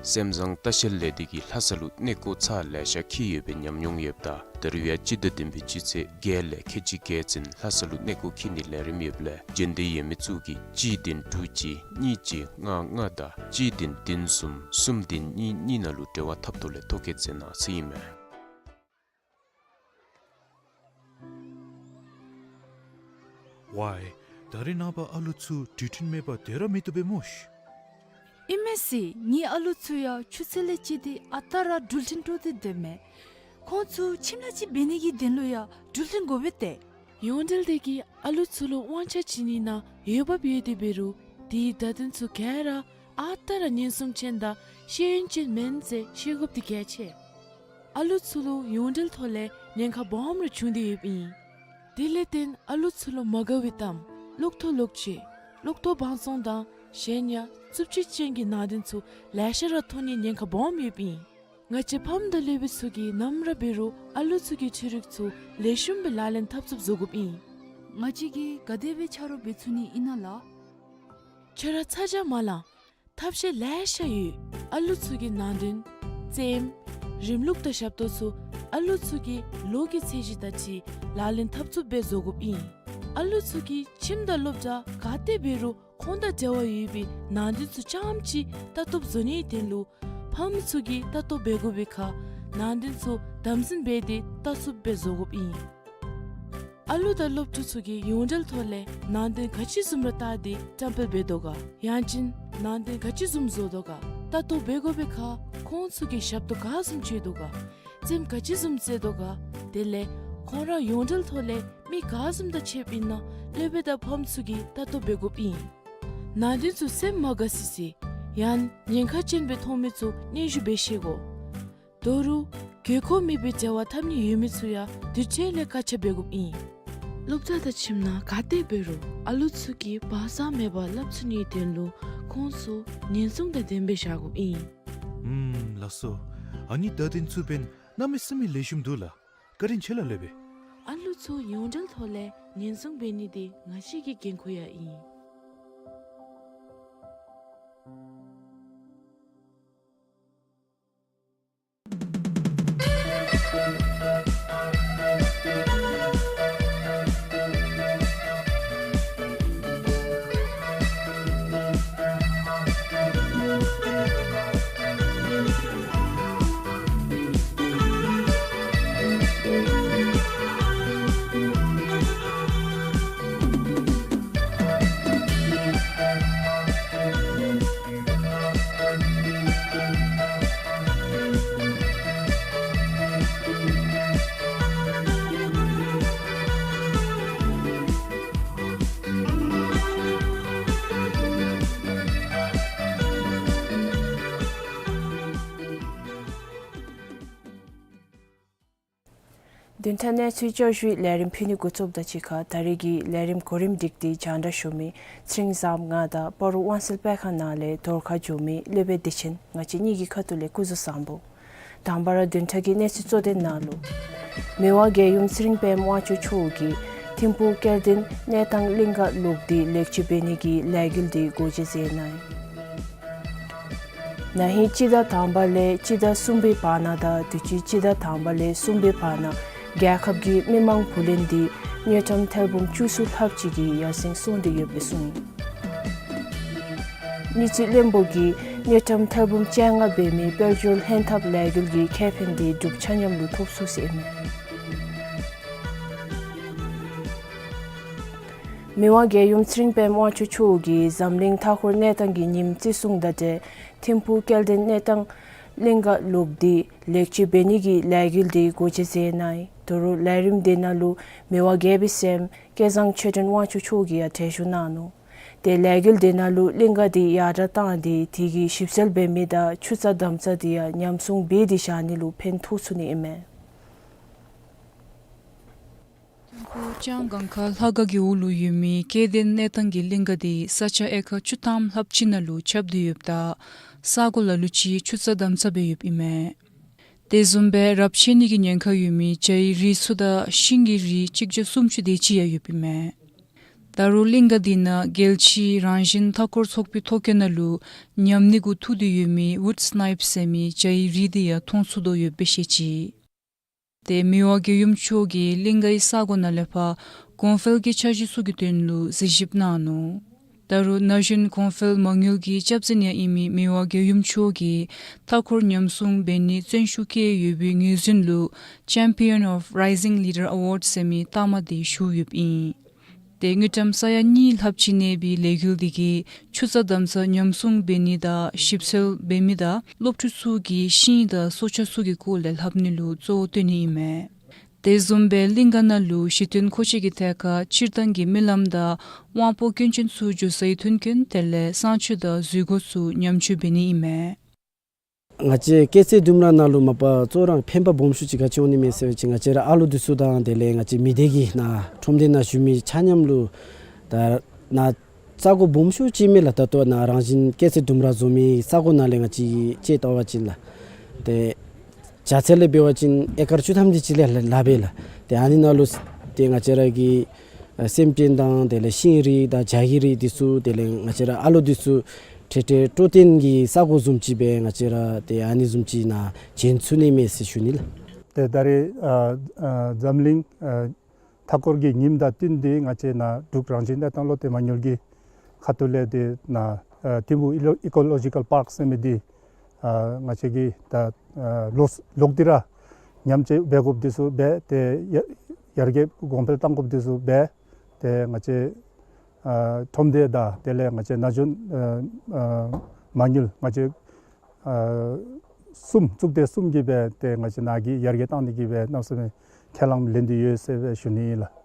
སེམས་བཟང་ལྟ་བཤལ་ལས་སྡེ་གིས་ལྷ་ས་ལུ་གནས་སྐོར་ཚར་ལེ་ཤ་འཁྱིད་ཡོད་པའི་ཉམས་མྱོང་ཡོདཔ་ད་ད་རུང་ཡང་སྤྱི་ཟླ་བདུན་པའི་སྤྱི་ཚེས་བརྒྱད་ལས་ཁལ་གཅིག་བརྒྱད་ཚུན་ལྷ་ས་ལུ་གནས་སྐོར་འཁྱིད་ནིའི་ལས་རིམ་ཡོདཔ་ལས་རྒྱུན་ལྡན་ཡོད་མི་ཚུ་གིས་གཅིག་བདུན་དྲུག་གཅིག་གཉིས་གཅིག་ལྔ་ལྔ་དང་གཅིག་བདུན་བདུན་གསུམ་གསུམ་བདུན་གཉིས་གཉིས་ནང་ལུ་འབྲེལ་བ་འཐབ་ཐོག་ལས་ཐོ་བཀོད་མཛད་གནང་ཟེར་ཨིན་མས། ཝའི། ད་རེས་ནངས་པ་ཨ་ལུ་ཚུ་འགྲུལ་འཕྲིན་མེད་པར་སྡོད་ར་མི་བཏུབ་པས་སྨོ་ཤི། ཨིན་མས་ཟེར། ངེའི་ཨ་ལུ་ཚུ་ཡང་ཆུ་ཚོད་ལས་བཅད་དེ་ཨ་རྟག་ར་འགྲུལ་འཕྲིན་སྤྲོད་དེ་སྡོད་མས། ཁོང་ཚུ་ཁྱིམ་ལས་ཅིག་འབད་ནི་གི་དོན་ལུ་ཡང་འགྲུལ་འཕྲིན་དགོ་པས་ཏེ། ཡོངས་འབྲེལ་སྡེ་གིས་ཨ་ལུ་ཚུ་ལུ་དབང་ཆ་བྱིན་ནི་ནང་འོས་འབབ་ཡོད་དེ་འབད་རུང་དེའི་བརྡ་དོན་ཚུ་ག་ར་ཨ་རྟག་ར་ཉན་སྲུང་ཅན་དང་ཤེས་ཡོན་ཅན་མེན་ཟེར་ཤེས་དགོཔ་འདི་གལ་ཆེ། ཨ་ལུ་ཚུ་ལུ་ཡོངས་འབྲེལ་ཐོག་ལས་ཉེན་ཁ་སྦོམ་རེ་བྱུང་སྟེ་ཡོདཔ་ཨིན། དེ་ལས་བརྟེན་ཨ་ལུ་ཚུ་ལུ་མ་དགའ་བའི་གཏམ་གློག་ཐོག་ལོག་སྤྱོད་གློག་ཐོག་བང་བཙོང་དང་གཞན་ཡང་རྩུབ་སྤྱོད་ཅན་གྱི་ནང་དོན་ཚུ་ལེ་ཤ་ར་མཐོང་ནིའི་ཉེན་ཁ་སྦོམ་ཡོདཔ་ཨིན། ང་བཅས་ཕམ་དང་སློབ་དཔོན་ཚུ་གིས་ནམ་ར་འབད་རུང་ཨ་ལུ་ཚུ་གི་འཕྲུལ་རིག་ཚུ་ལེགས་ཤོམ་སྦེ་ལག་ལེན་འཐབ་ཚུགསཔ་བཟོ་དགོཔ་ཨིན། ང་བཅས་ཀྱིས་ག་དེ་སྦེ་ཆ་རོགས་འབད་ཚུགས་ནི་ཨིན་ན་ལགས། ཁྱོད་ར་ཚ་གྱང་མ་ལང་། ཐབས་ཤེས་ལེ་ཤ་ཡོད། ཨ་ལུ་ཚུ་གི་ནང་དོན་རྩེདམོ་རིམ་ལུགས་དང་ཞབས་ཏོག་ཚུ་ཨ་ལུ་ཚུ་གི་ལོ་གི་ཚད་གཞི་དང་འཁྲིལ་ལག་ལེན་འཐབ་ཚུགསཔ་སྦེ་བཟོ་དགོཔ་ཨིན། ཨ་ལུ་ཚུ་གིས་ཁྱིམ་དང་སློབ་གྲྭ་ག་ཏེ་འབད་རུང་ཁོང་དང་འབྲེལ་བ་ཡོད་པའི་ནང་དོན་ཚུ་རྐྱངམ་ཅིག་ལྟ་རྟོག་བཟོ་ནིའི་དོན་ལུ་ཕམ་ཚུ་གིས་ལྟ་རྟོག་འབད་དགོ་པའི་ཁར་ ནང་དོན་ཚུ་དམ་འཛིན་འབད་དེ་ལྟ་ཚུགསཔ་སྦེ་བཟོ་དགོཔ་ཨིན། ཨ་ལུ་དང་སློབ་ཕྲུག་ཚུ་གིས་ཡོངས་འབྲེལ་ཐོག་ལས་ནང་དོན་ག་ཅི་བཟུམ་ར་བལྟ་སྟེ་བཀྲམ་སྤེལ་འབད་དོ་ག། ཡང་ཅིན་ནང་དོན་ག་ཅི་བཟུམ་བཟོ་དོ་ག། ལྟ་རྟོག་འབད་དགོ་པའི་ཁར་ཁོང་ཚུ་གིས་ཞབས་ཏོག་ག་བཟུམ་སྤྱོད་དོ་ག། རྩེདམོ་ག་ཅི་བཟུམ་རྩེ་དོ་ག། དེ་ལས་ཁོང་ར་ཡོངས་འབྲེལ་ཐོག་ལས་མི་ག་བཟུམ་དང་ཕྱདཔ་ཨིན་ན་སློབ་དཔོན་དང་ཕམ་ཚུ་གིས་ལྟ་རྟོག་འབད་དགོཔ་ཨིན། ནང་དོན་ཚུ་སེམས་མ་དགའ་སི་སི་ཡང་ཉེན་ཁ་ཅན་སྦེ་མཐོང་མི་ཚུ་སྙན་ཞུ་འབད་ཤེས་དགོ། དོ་རུང་དགོས་མཁོ་མེད་པའི་འབྲེལ་བ་འཐབ་ནི་ཡོད་མི་ཚུ་ཡང་དུས་འཕྲལ་ལས་བཀག་ཆ་འབད་དགོཔ་ཨིན། སློབ་གྲྭ་དང་ཁྱིམ་ནང་ག་ཏེ་འབད་རུང་ཨ་ལུ་ཚུ་གིས་བག་ཚ་མེད་པར་ལྷབ་ཚུགས་ནིའི་དོན་ལུ་ཁོང་ཚུ་ཉེན་སྲུང་དང་ལྡནམ་སྦེ་བཞག་དགོཔ་ཨིན། ཨུམ་ལགས་སོ། ཨ་ནི་བརྡ་དོན་ཚུ་འབདན་གནམ་མེད་ས་མེད་ལེགས་ཤོམ་འདུག་ལགས། བཀའ་དྲིན་ཆེ་ལགས་སློབ་དཔོན། ཨ་ལུ་ཚུ་ཡོངས་འབྲེལ་ཐོག་ལས་ཉེན་སྲུང་འབད་ནི་འདི་ང་བཅས་ཀྱི་འགན་ཁུར་ཡང་ཨིན། བདུན་ཕྲག་གནས་ཚུལ་བསྐྱར་ཞུའི་ལས་རིམ་ཕུལ་ནི་འགོ་བཙུགསཔ་དང་གཅིག་ཁར་ད་རིས་ཀྱི་ལས་རིམ་གོ་རིམ་སྒྲིག་སྟེ་རྒྱང་བསྒྲགས་ཞུ་མི་ཚེ་རིང་བཟངམོ་ང་དང་སྤ་རོ་དབང་སེལ་སྤེལ་ཁང་ནང་ལས་རྫོང་ཁ་འགྱོ་མི་སློབ་དཔོན་བདེ་ཆེན། ང་བཅས་གཉིས་ཀྱི་ཁ་ཐུག་ལས་སྐུ་གཟུགས་བཟང་པོ། དང་པ་ར་བདུན་ཕྲག་གི་གནས་ཚུལ་གཙོ་དོན་ནང་ལུ། མི་དབང་རྒྱལ་ཡུམ་ཚེ་རིང་དཔལམོ་དབང་ཕྱུག་མཆོག་གིས་ཐིམ་ཕུག་སྐལ་ལྡན་གནས་སྟངས་གླིང་ག་ལོག་སྟེ་ལེགས་བཅོས་འབད་ནི་གི་ལས་འགུལ་འདི་སྒོ་འབྱེད་མཛད་གནང་ཡི། ན་ཧིང་སྤྱི་ཟླ་དང་པ་ལས་སྤྱི་ཟླ་གསུམ་པའི་བར་ན་དང་དུས་ཅི་སྤྱི་ཟླ་དང་པ་ལས་གསུམ་པའི་བར་ན་རྒྱལ་ཁབ་ཀྱི་མི་མང་བུ་ལོན་འདི་དངུལ་ཀྲམ་ཐེར་འབུམ་བཅུ་གསུམ་ལྷགཔ་ཅིག་གིས་ཡར་སེང་སོང་སྟེ་ཡོདཔ་སྦེ་གསུངས་ཡི། དངུལ་རྩིས་བློན་པོ་གིས་དངུལ་ཀྲམ་ཐེར་འབུམ་བཅོ་ལྔ་འབད་མི་དཔལ་འབྱོར་ལྷན་ཐབས་ལས་འགུལ་གྱི་ཁེ་ཕན་འདི་འབྲུག་ཆ་མཉམ་ལུ་ཐོབ་ཚུགས་ཟེར་ཨིན་མས། མི་དབང་རྒྱལ་ཡུམ་ཚེ་རིང་དཔལམོ་དབང་ཕྱུག་མཆོག་གིས་འཛམ་གླིང་མཐའ་འཁོར་གནས་སྟངས་ཀྱི་ཉིནམ་བརྩི་སྲུང་དང་འབྲེལ་ཐིམ་ཕུག་སྐལ་ལྡན་གནས་སྟངས་གླིང་ག་ལོག་སྟེ་ལེགས་བཅོས་འབད་ནི་གི་ལས་འགུལ་འདི་སྒོ་འབྱེད་མཛད་གནང་ཡི། ད་རུང་ལས་རིམ་འདི་ནང་ལུ་མི་དབང་རྒྱལ་པོའི་སྲསམོ་སྐལ་བཟང་ཆོས་སྒྲོན་དབང་ཕྱུག་མཆོག་གིས་ཡང་གྲལ་བཞུགས་གནང་ནུག། ཏེ་ལས་འགུལ་འདི་ནང་ལུ་གླིང་ག་འདི་ཡར་དྲག་བཏང་སྟེ་དེ་གི་ཞིབ་འཚོལ་འབད་མི་དང་ཆུ་རྩྭ་དམ་རྩྭ་འདི་ཡང་ཉམས་སྲུང་འབད་དེ་བཞག་ནི་ལུ་ཕན་ཐོགས་ཚུགས་ནི་ཨིན་མས། ལྕང་སྒང་ཁ་ལྷ་ཁང་གི་འོག་ལུ་ཡོད་མི་སྐལ་ལྡན་གནས་སྟངས་ཀྱི་གླིང་ག་འདི་ས་ཆ་ཨེ་ཀར་བཅུ་ཐམ་ལྷགཔ་ཅིག་ནང་ལུ་ཁྱབ་སྟེ་ཡོདཔ་ད་ས་གོ་ལ་ལུ་ཅིག་ཆུ་རྩྭ་དམ་རྩྭ་སྦེ་ཡོདཔ་ཨིན་མས། དེ་བཟུམ་སྦེ་རབས་ཆད་ནི་གི་ཉེན་ཁ་ཡོད་མི་བྱའི་རིགས་ཚུ་དང་ཤིང་གི་རིགས་གཅིག་བརྒྱ་སུམ་ཅུ་དེ་ཅིག་ཡང་ཡོདཔ་ཨིན་མས། ད་རུང་གླིང་ག་འདི་ནང་རྒྱལ་སྤྱིའི་རང་བཞིན་མཐའ་འཁོར་ཚོགས་པའི་ཐོ་རྐྱེན་ནང་ལུ་ཉམས་ནི་གུ་ཐུག་སྟེ་ཡོད་མི་ཝུཌ་སི་ནའིཔ་ཟེར་མི་བྱའི་རིགས་འདི་ཡང་མཐོང་ཚུགས་དོ་ཡོདཔ་སྦེ་བཤད་ཅི། ཏེ་མི་དབང་རྒྱལ་ཡུམ་མཆོག་གིས་གླིང་གའི་ས་གོ་ནང་ལས་ཕར་གོང་འཕེལ་གྱི་འཆར་གཞི་ཚུ་གི་དོན་ལུ་གཟིགས་ཞིབ་གནང་ནུག། ད་རུང་ན་གཞོན་གོང་འཕེལ་མ་དངུལ་གྱི་སྐྱབས་འཛིན་ཡང་ཨིན་མི་མི་དབང་རྒྱལ་ཡུམ་མཆོག་གིས་མཐའ་འཁོར་ཉམས་སྲུང་འབད་ནི་བརྩོན་ཤུགས་བསྐྱེད་ཡོད་པའི་ངོས་འཛིན་ལུ་Champion of Rising Leader Award ཟེར་མི་རྟགས་མ་འདི་ཞུ་ཡོདཔ་ཨིན། ཏེ་དངུལ་ཀྲམ་ས་ཡ་གཉིས་ལྷགཔ་ཅིག་གནས་པའི་ལས་འགུལ་འདི་གིས་ཆུ་རྩྭ་དམ་རྩྭ་ཉམས་སྲུང་འབད་ནི་དང་ཞིབ་འཚོལ་འབད་མི་དང་སློབ་ཕྲུག་ཚུ་གིས་ཤིང་དང་སྲོག་ཆགས་ཚུ་གི་སྐོར་ལས་ལྷབ་ནི་ལུ་གཙོ་བོ་བཏོན་ནི་ཨིན་མས། དེ་བཟུམ་སྦེ་གླིང་ག་ནང་ལུ་གཞི་རྟེན་མཁོ་ཆས་ཀྱི་ཐད་ཁར་སྤྱིར་བཏང་གི་རྨི་ལམ་དང་དབང་པོ་སྐྱོན་ཅན་ཚུ་འགྱོ་སའི་མཐུན་རྐྱེན་དེ་ལས་གསང་སྤྱོད་དང་འཛུལ་སྒོ་ཚུ་ཉམས་བཅོས་འབད་ནི་ཨིན་མས། ང་བཅས་སྐྱེད་ཚལ་ལྡུམ་ར་ནང་ལུ་མ་པ་གཙོ་བོ་ར་ཕན་པ་སྦོམ་ཤོས་ཅིག་ག་ཅི་འོང་ནི་མས་ཟེར་བ་ཅིན་ང་བཅས་ར་ཨ་ལུ་འདི་ཚུ་དང་དེ་ལས་ང་བཅས་མི་སྡེ་གི་ནང་ཁྲོམ་སྡེ་ནང་བཞུགས་མི་ཆ་མཉམ་ལུ་ད་ནཱ་ས་གོ་སྦོམ་ཤོས་ཅིག་མས་ལགས། ད་ལྟོ་ནཱ་རང་བཞིན་སྐྱེད་ཚལ་ལྡུམ་ར་བཟོ་མི་ས་གོ་ནང་ལས་ང་བཅས་ཀྱིས་དཔྱད་བལྟ་བ་ཅིན་ལགས། ཏེ་བྱ་ཚལ་ལས་འབད་བ་ཅིན་ཨེ་ཀར་བཅུ་ཐམ་དེ་ཅིག་ལས་ལྷགཔ་ལགས། ཏེ་ཨ་ནི་ནང་ལུ་ཏེ་ང་བཅས་ར་གི་ཨ་སེམས་ཅན་དང་དེ་ལས་ཤིང་རིགས་དང་བྱ་གི་རིགས་འདི་ཚུ་དེ་ལས་ང་བཅས་ར་ཨ་ལུ་འདི་ཚུ་འཕྲལ་འཕྲལ་སྤྲོ་སྟོན་གྱི་ས་གོ་བཟུམ་ཅིག་སྦེ་ང་བཅས་ར་ཏེ་ཨ་ནི་བཟུམ་ཅིག་ནང་བྱིན་ཚུགས་ནི་མས་ཟེར་ཞུ་ནི་ལགས། ཏེ་ད་རེས་ཨ་ཨ་འཛམ་གླིང་ཨ་མཐའ་འཁོར་གྱི་ཉིནམ་དང་བསྟུན་ཏེ་ང་བཅས་ནཱ་འབྲུག་རང་བཞིན་གནས་སྟངས་བློ་གཏད་མ་དངུལ་གྱི་ཁ་ཐུག་ལས་ཏེ་ནཱ་ཨ་ཐིམ་ཕུག་ཨི་ལོ་ཨི་ཀོ་ལོ་ཇི་ཀཱལ་པཱརཀ་ཟེར་མི་འདི་ ཨ་ང་བཅས་ཀྱིས་ད་ཨ་ལོག་ལོག་སྟེ་ར་ཉམས་བཅོས་འབད་དགོཔ་འདི་ཚུ་འབད་དེ་ཡར་ཡར་རྒྱས་གོང་འཕེལ་གཏང་དགོཔ་འདི་ཚུ་འབད་དེ་ང་བཅས་ཨ་ཁྲོམ་སྡེ་དང་དེ་ལས་ང་བཅས་ན་གཞོན་ཨ་ཨ་མ་དངུལ་ང་བཅས་ཨ་གསུམ་གཙུག་སྡེ་གསུམ་གྱིས་འབད་དེ་ང་བཅས་ནཱ་གི་ཡར་རྒྱས་གཏང་ནི་གི་འབད་གནམ་མེད་ས་མེད་ཁས་བླངས་ལེན་ཏེ་ཡོད་ཟེར་སྦེ་ཞུ་ནི་ཨིན་ལགས།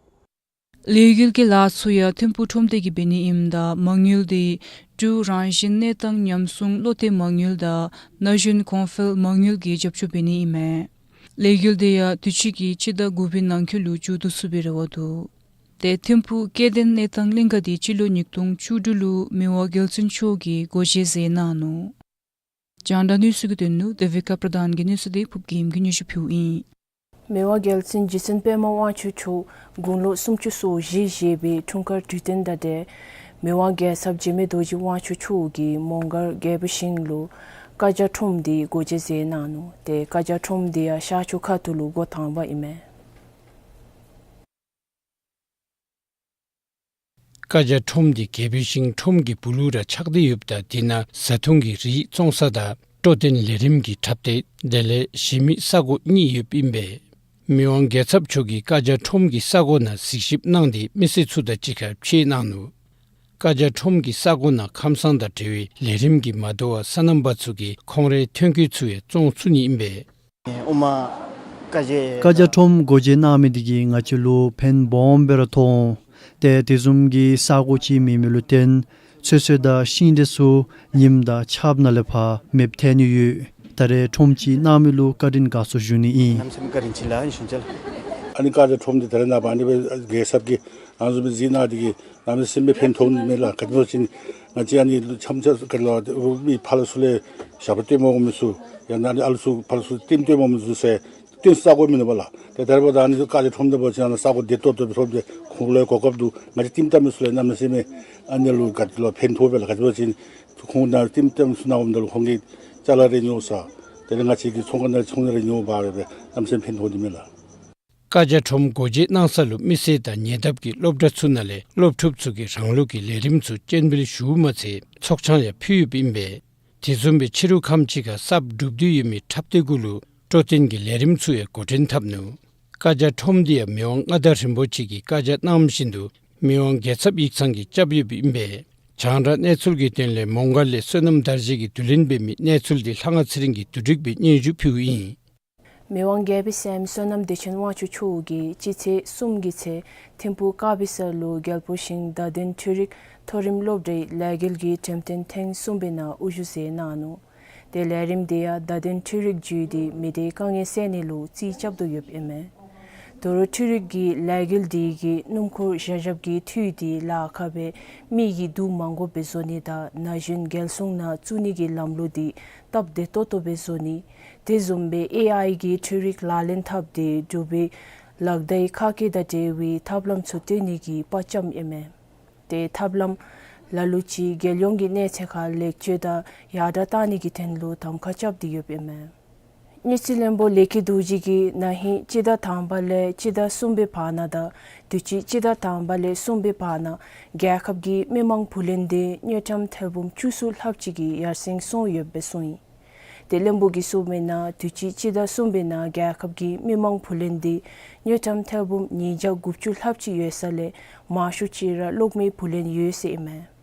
ལས་འགུལ་གྱི་ལཱ་ཚུ་ཡང་ཐིམ་ཕུག་ཁྲོམ་སྡེ་གིས་འབད་ནི་ཨིནམ་ད་མ་དངུལ་འདི་འབྲུག་རང་བཞིན་གནས་སྟངས་ཉམས་སྲུང་བློ་གཏད་མ་དངུལ་དང་ན་གཞོན་གོང་འཕེལ་མ་དངུལ་གྱིས་རྒྱབ་སྐྱོར་འབད་ནི་ཨིན་མས། ལས་འགུལ་འདི་ཡང་དུས་ཅི་གི་སྤྱི་ཟླ་དགུ་པའི་ནང་འཁོད་ལུ་མཇུག་བསྡུ་ཚུགས་པའི་རེ་བ་འདུག། ཏེ་ཐིམ་ཕུག་སྐྱེ་ལྡན་གནས་སྟངས་གླིང་ག་འདི་སྤྱི་ལོ་ཉིས་སྟོང་བཅུ་དྲུག་ལུ་མི་དབང་རྒྱལ་བཙུན་མཆོག་གིས་སྒོ་འབྱེད་མཛད་གནང་ནུག། རྒྱང་བསྒྲགས་གནས་ཚུལ་གྱི་དོན་ལུ་དེ་བི་ཀ་པྲ་དཱན་གྱི་གནས་ཚུལ་འདི་ཕུབ་རྒྱལམོ་གིས་སྙན་ཞུ་ཕུལཝ་ཨིན། མི་དབང་རྒྱལ་བཙུན་རྗེ་བཙུན་པདྨ་དབང་ཕྱུག་མཆོག་དགུང་ལོ་སུམ་ཅུ་སོ་བཞི་བཞེས་པའི་འཁྲུངས་སྐར་དུས་སྟོན་དང་འབྲེལ་མི་དབང་རྒྱལ་ཚབ་འཇིགས་མེད་རྡོ་རྗེ་དབང་ཕྱུག་མཆོག་གིས་མོང་སྒར་རྒྱལ་པོའི་ཞིང་ལུ་བཀའ་རྒྱ་ཁྲོམ་འདི་སྒོ་འབྱེད་མཛད་གནང་ནུག། ཏེ་བཀའ་རྒྱ་ཁྲོམ་འདི་ཡང་ཤར་ཕྱོགས་ཁ་ཐུག་ལུ་སྒོ་དང་པ་ཨིན་མས། བཀའ་རྒྱ་ཁྲོམ་འདི་རྒྱལ་པོའི་ཞིང་ཁྲོམ་གྱི་སྦུག་ལུ་ར་ཆགས་ཏེ་ཡོདཔ་ད་དེ་ནང་བཟའ་འཐུང་གི་རིགས་བཙོང་ས་དང་སྤྲོ་སྟོན་ལས་རིམ་གྱི་འཁྲབ་སྟོན་དེ་ལས་གཞན་མི་ས་གོ་གཉིས་ཡོདཔ་ཨིན་པས། མི་དབང་རྒྱལ་ཚབ་མཆོག་གིས་བཀའ་རྒྱ་ཁྲོམ་གྱི་ས་གོ་ནང་གཟིགས་ཞིབ་གནང་སྟེ་མི་སེར་ཚུ་དང་གཅིག་ཁར་ཕྱད་གནང་ནུག། བཀའ་རྒྱ་ཁྲོམ་གྱི་ས་གོ་ནང་ཁམས་སངས་དང་འབྲེལ་བའི་ལས་རིམ་གྱིས་མ་དོ་བར་སོ་ནམ་པ་ཚུ་གིས་ཁོང་རའི་ཐོན་སྐྱེད་ཚུ་ཡང་བཙོང་ཚུགས་ནི་ཨིན་པས། ཨོ་མ་བཀའ་རྒྱ་བཀའ་རྒྱ་ཁྲོམ་སྒོ་འབྱེད་གནང་མི་འདི་གིས་ང་བཅས་ལུ་ཕན་སྦོམ་སྦེ་ར་ཐོགས་འོང་། ཏེ་དེ་བཟུམ་གྱི་ས་གོ་ཅིག་མེད་མི་ལུ་བརྟེན་ཚོད་བསྲེ་དང་ཤིང་འབྲས་ཚུ་ཉིམ་དང་ཆརཔ་ནང་ལས་ཕར་མེདཔ་ཐལ་ནི་ཡོད། ད་རེས་ཁྲོམ་ཅིག་གནང་མི་ལུ་བཀའ་དྲིན་དགའ་ཚོར་ཞུ་ནི་ཨིན། གནམ་མེད་ས་མེད་བཀའ་དྲིན་ཆེ་ལགས། ཨིན་ཞུ་ཅ་ལགས། ཨ་ནི་བཀའ་རྒྱ་ཁྲོམ་འདི་ད་རེས་ནངས་པ་ཨ་ནི་སྦེ་རྒྱལ་ཚབ་ཀྱིས་ཨ་ནི་བཟུམ་སྦེ་གཟིགས་གནང་འདི་གིས་གནམ་མེད་ས་མེད་ཕན་ཐོགས་ནི་མས་ལགས། ག་ཅི་སྨོ་ཟེར་བ་ཅིན་ང་བཅས་ཨ་ནི་ལུ་འཆམ་འཆམ་ག་ལོ་མི་ཕར་ལས་ཚུར་ལས་ཞག་པོ་སྟོན་མ་འོང་མི་ཚུ་ཡང་ན་ཨ་ནི་ཨ་ལུ་ཚུ་ཕར་ལས་ཚུར་ལྟདམོ་སྟོན་མ་འོང་མི་ཚུ་ཟེར་སྟོན་ས་གོ་མིན་ནུག་པ་ལགས། ཏེ་ད་རེས་འབདཝ་ད་ཨ་ནི་བཀའ་རྒྱ་ཁྲོམ་འདི་འབད་བ་ཅིན་ཨ་ནི་ས་གོ་བདེ་ཏོག་ཏོ་སྦེ་ཐོབ་སྟེ་ཁོང་ལུ་གོ་སྐབས་འདུག། ང་བཅས་ལྟདམོ་བལྟ་མི་ཚུ་ལུ་གནམ་མེད་ས་མེད་ཨ་ནི་ལུ་ག་ཅི་ལོ་ཕན་ཐོགས་པས་ལགས། ག་ཅི་སྨོ་ཟེར་བ་ཅིན་ཁོང་ནཱ་ལྟདམོ་བལྟ་མི་ཚུ་ནཱ་འོངམ་ད་ལུ་ཁོང་གིས་ཅ་ལ་རེ་ཉོ་ས་དེ་ལས་ང་བཅས་ཀྱི་ཚོང་ཁང་ནང་ཚོང་ལས་རེ་ཉོ་བར་སྦེ་གནམ་མེད་ས་མེད་ཕན་ཐོགས་ནི་མས་ལགས། བཀའ་རྒྱ་ཁྲོམ་སྒོ་འབྱེད་གནང་ས་ལུ་མི་སེར་དང་ཉེ་འདབས་ཀྱི་སློབ་གྲྭ་ཚུ་ནང་ལས་སློབ་ཕྲུག་ཚུ་གིས་རང་ལུགས་ཀྱི་ལས་རིམ་ཚུ་སྤྱན་འབུལ་ཞུཝ་མ་ཚད་ཚོགས་ཆང་ཡང་ཕུལ་ཡོདཔ་ཨིན་པས། དེ་བཟུམ་སྦེ་ཕྱི་རུ་ཁམས་ཅིག་ཁར་གསརཔ་གྲུབ་སྟེ་ཡོད་མི་འཁྲབ་སྟོན་གུ་ལུ་སྤྲོ་སྟོན་གྱི་ལས་རིམ་ཚུ་ཡང་འགོ་འདྲེན་འཐབ་ནུག། བཀའ་རྒྱ་ཁྲོམ་འདི་ཡང་མི་དབང་མངའ་བདག་རིན་པོ་ཆེ་གིས་བཀའ་རྒྱ་གནངམ་བཞིན་དུ་མི་དབང་རྒྱལ་ཚབ་ཡིག་ཚང་གིས་རྐྱབ་ཡོདཔ་ཨིན་པས། རྒྱང་བསྒྲགས་གནས་ཚུལ་གྱི་དོན་ལས་མོང་སྒར་ལས་བསོད་ནམས་དར་རྒྱས་ཀྱིས་བསྡུ་ལེན་འབད་མི་གནས་ཚུལ་འདི་ལྷ་དབང་ཚེ་རིང་གིས་བསྡུ་སྒྲིག་འབད་སྙན་ཞུ་ཕུལཝ་ཨིན། མི་དབང་རྒྱལ་པོའི་སྲསམོ་བསོད་ནམས་བདེ་ཆེན་དབང་ཕྱུག་མཆོག་གིས་སྤྱི་ཚེས་གསུམ་གྱི་ཚེ་ཐིམ་ཕུག་དཀར་སྦིས་ས་ལུ་རྒྱལ་པོའི་ཞིང་བརྡ་དོན་འཕྲུལ་རིག་མཐོ་རིམ་སློབ་གྲྭའི་ལས་འགུལ་གྱི་འགྲེམས་སྟོན་ཐེངས་གསུམ་པའི་ནང་དབུ་བཞུགས་མཛད་གནང་ནུག། ཏེ་ལས་རིམ་འདི་ཡང་བརྡ་དོན་འཕྲུལ་རིག་བརྒྱུད་དེ་མི་སྡེའི་དཀའ་ངལ་སེལ་ནི་ལུ་རྩིས་རྐྱབ་དོ་ཡོདཔ་ཨིན་མས། ད་རུང་འཕྲུལ་རིག་གི་ལས་འགུལ་འདི་གིས་སྣུམ་འཁོར་བཞག་བཞགཔ་གི་འཐུས་འདི་ལཱ་ཁག་སྦེ་མི་གིས་བསྡུ་མ་དགོཔ་སྦེ་བཟོ་ནི་དང་ན་གཞོན་རྒྱལ་སྲུང་ནང་བཙུགས་ནི་གི་ལམ་ལུགས་འདི་སྟབས་བདེ་ཏོག་ཏོ་སྦེ་བཟོ་ནི། དེ་བཟུམ་སྦེ་ཨེ་ཨའི་གི་འཕྲུལ་རིག་ལག་ལེན་འཐབ་སྟེ་འབྲུག་པའི་ལག་བརྡའི་ཁ་སྐད་དང་འབྲེལ་བའི་ཐབས་ལམ་ཚུ་སྟོན་ནི་གི་དཔའ་བཅམ་ཨིན་མས། ཏེ་ཐབས་ལམ་ལ་ལུ་ཅིག་རྒྱལ་ཡོངས་ཀྱི་གནས་ཚད་ཁར་ལེགས་བཅོས་དང་ཡར་དྲགས་གཏང་ནི་གི་དོན་ལུ་གདམ་ཁ་རྐྱབ་སྟེ་ཡོདཔ་ཨིན་མས། དངུལ་རྩིས་བློན་པོ་ལས་ཀྱི་རྡོ་རྗེ་གིས་ན་ཧིང་སྤྱི་ཟླ་དང་པ་ལས་སྤྱི་ཟླ་གསུམ་པའི་བར་ན་དང་དུས་ཅི་སྤྱི་ཟླ་དང་པ་ལས་གསུམ་པའི་བར་ན་རྒྱལ་ཁབ་ཀྱི་མི་མང་བུ་ལོན་འདི་དངུལ་ཀྲམ་ཐེར་འབུམ་བཅུ་གསུམ་ལྷགཔ་ཅིག་གིས་ཡར་སེང་སོང་ཡོདཔ་སྦེ་གསུངས་ཡི། ཏེ་བློན་པོ་གིས་གསུངས་མི་ནང་དུས་ཅི་སྤྱི་ཟླ་གསུམ་པའི་ནང་རྒྱལ་ཁབ་ཀྱི་མི་མང་བུ་ལོན་འདི་དངུལ་ཀྲམ་ཐེར་འབུམ་ཉིས་བརྒྱ་དགུ་བཅུ་ལྷགཔ་ཅིག་ཡོད་ས་ལས་མང་ཤོས་ཅིག་ར་གློག་མེའི་བུ་ལོན་ཡོད་ཟེར་ཨིན་མས།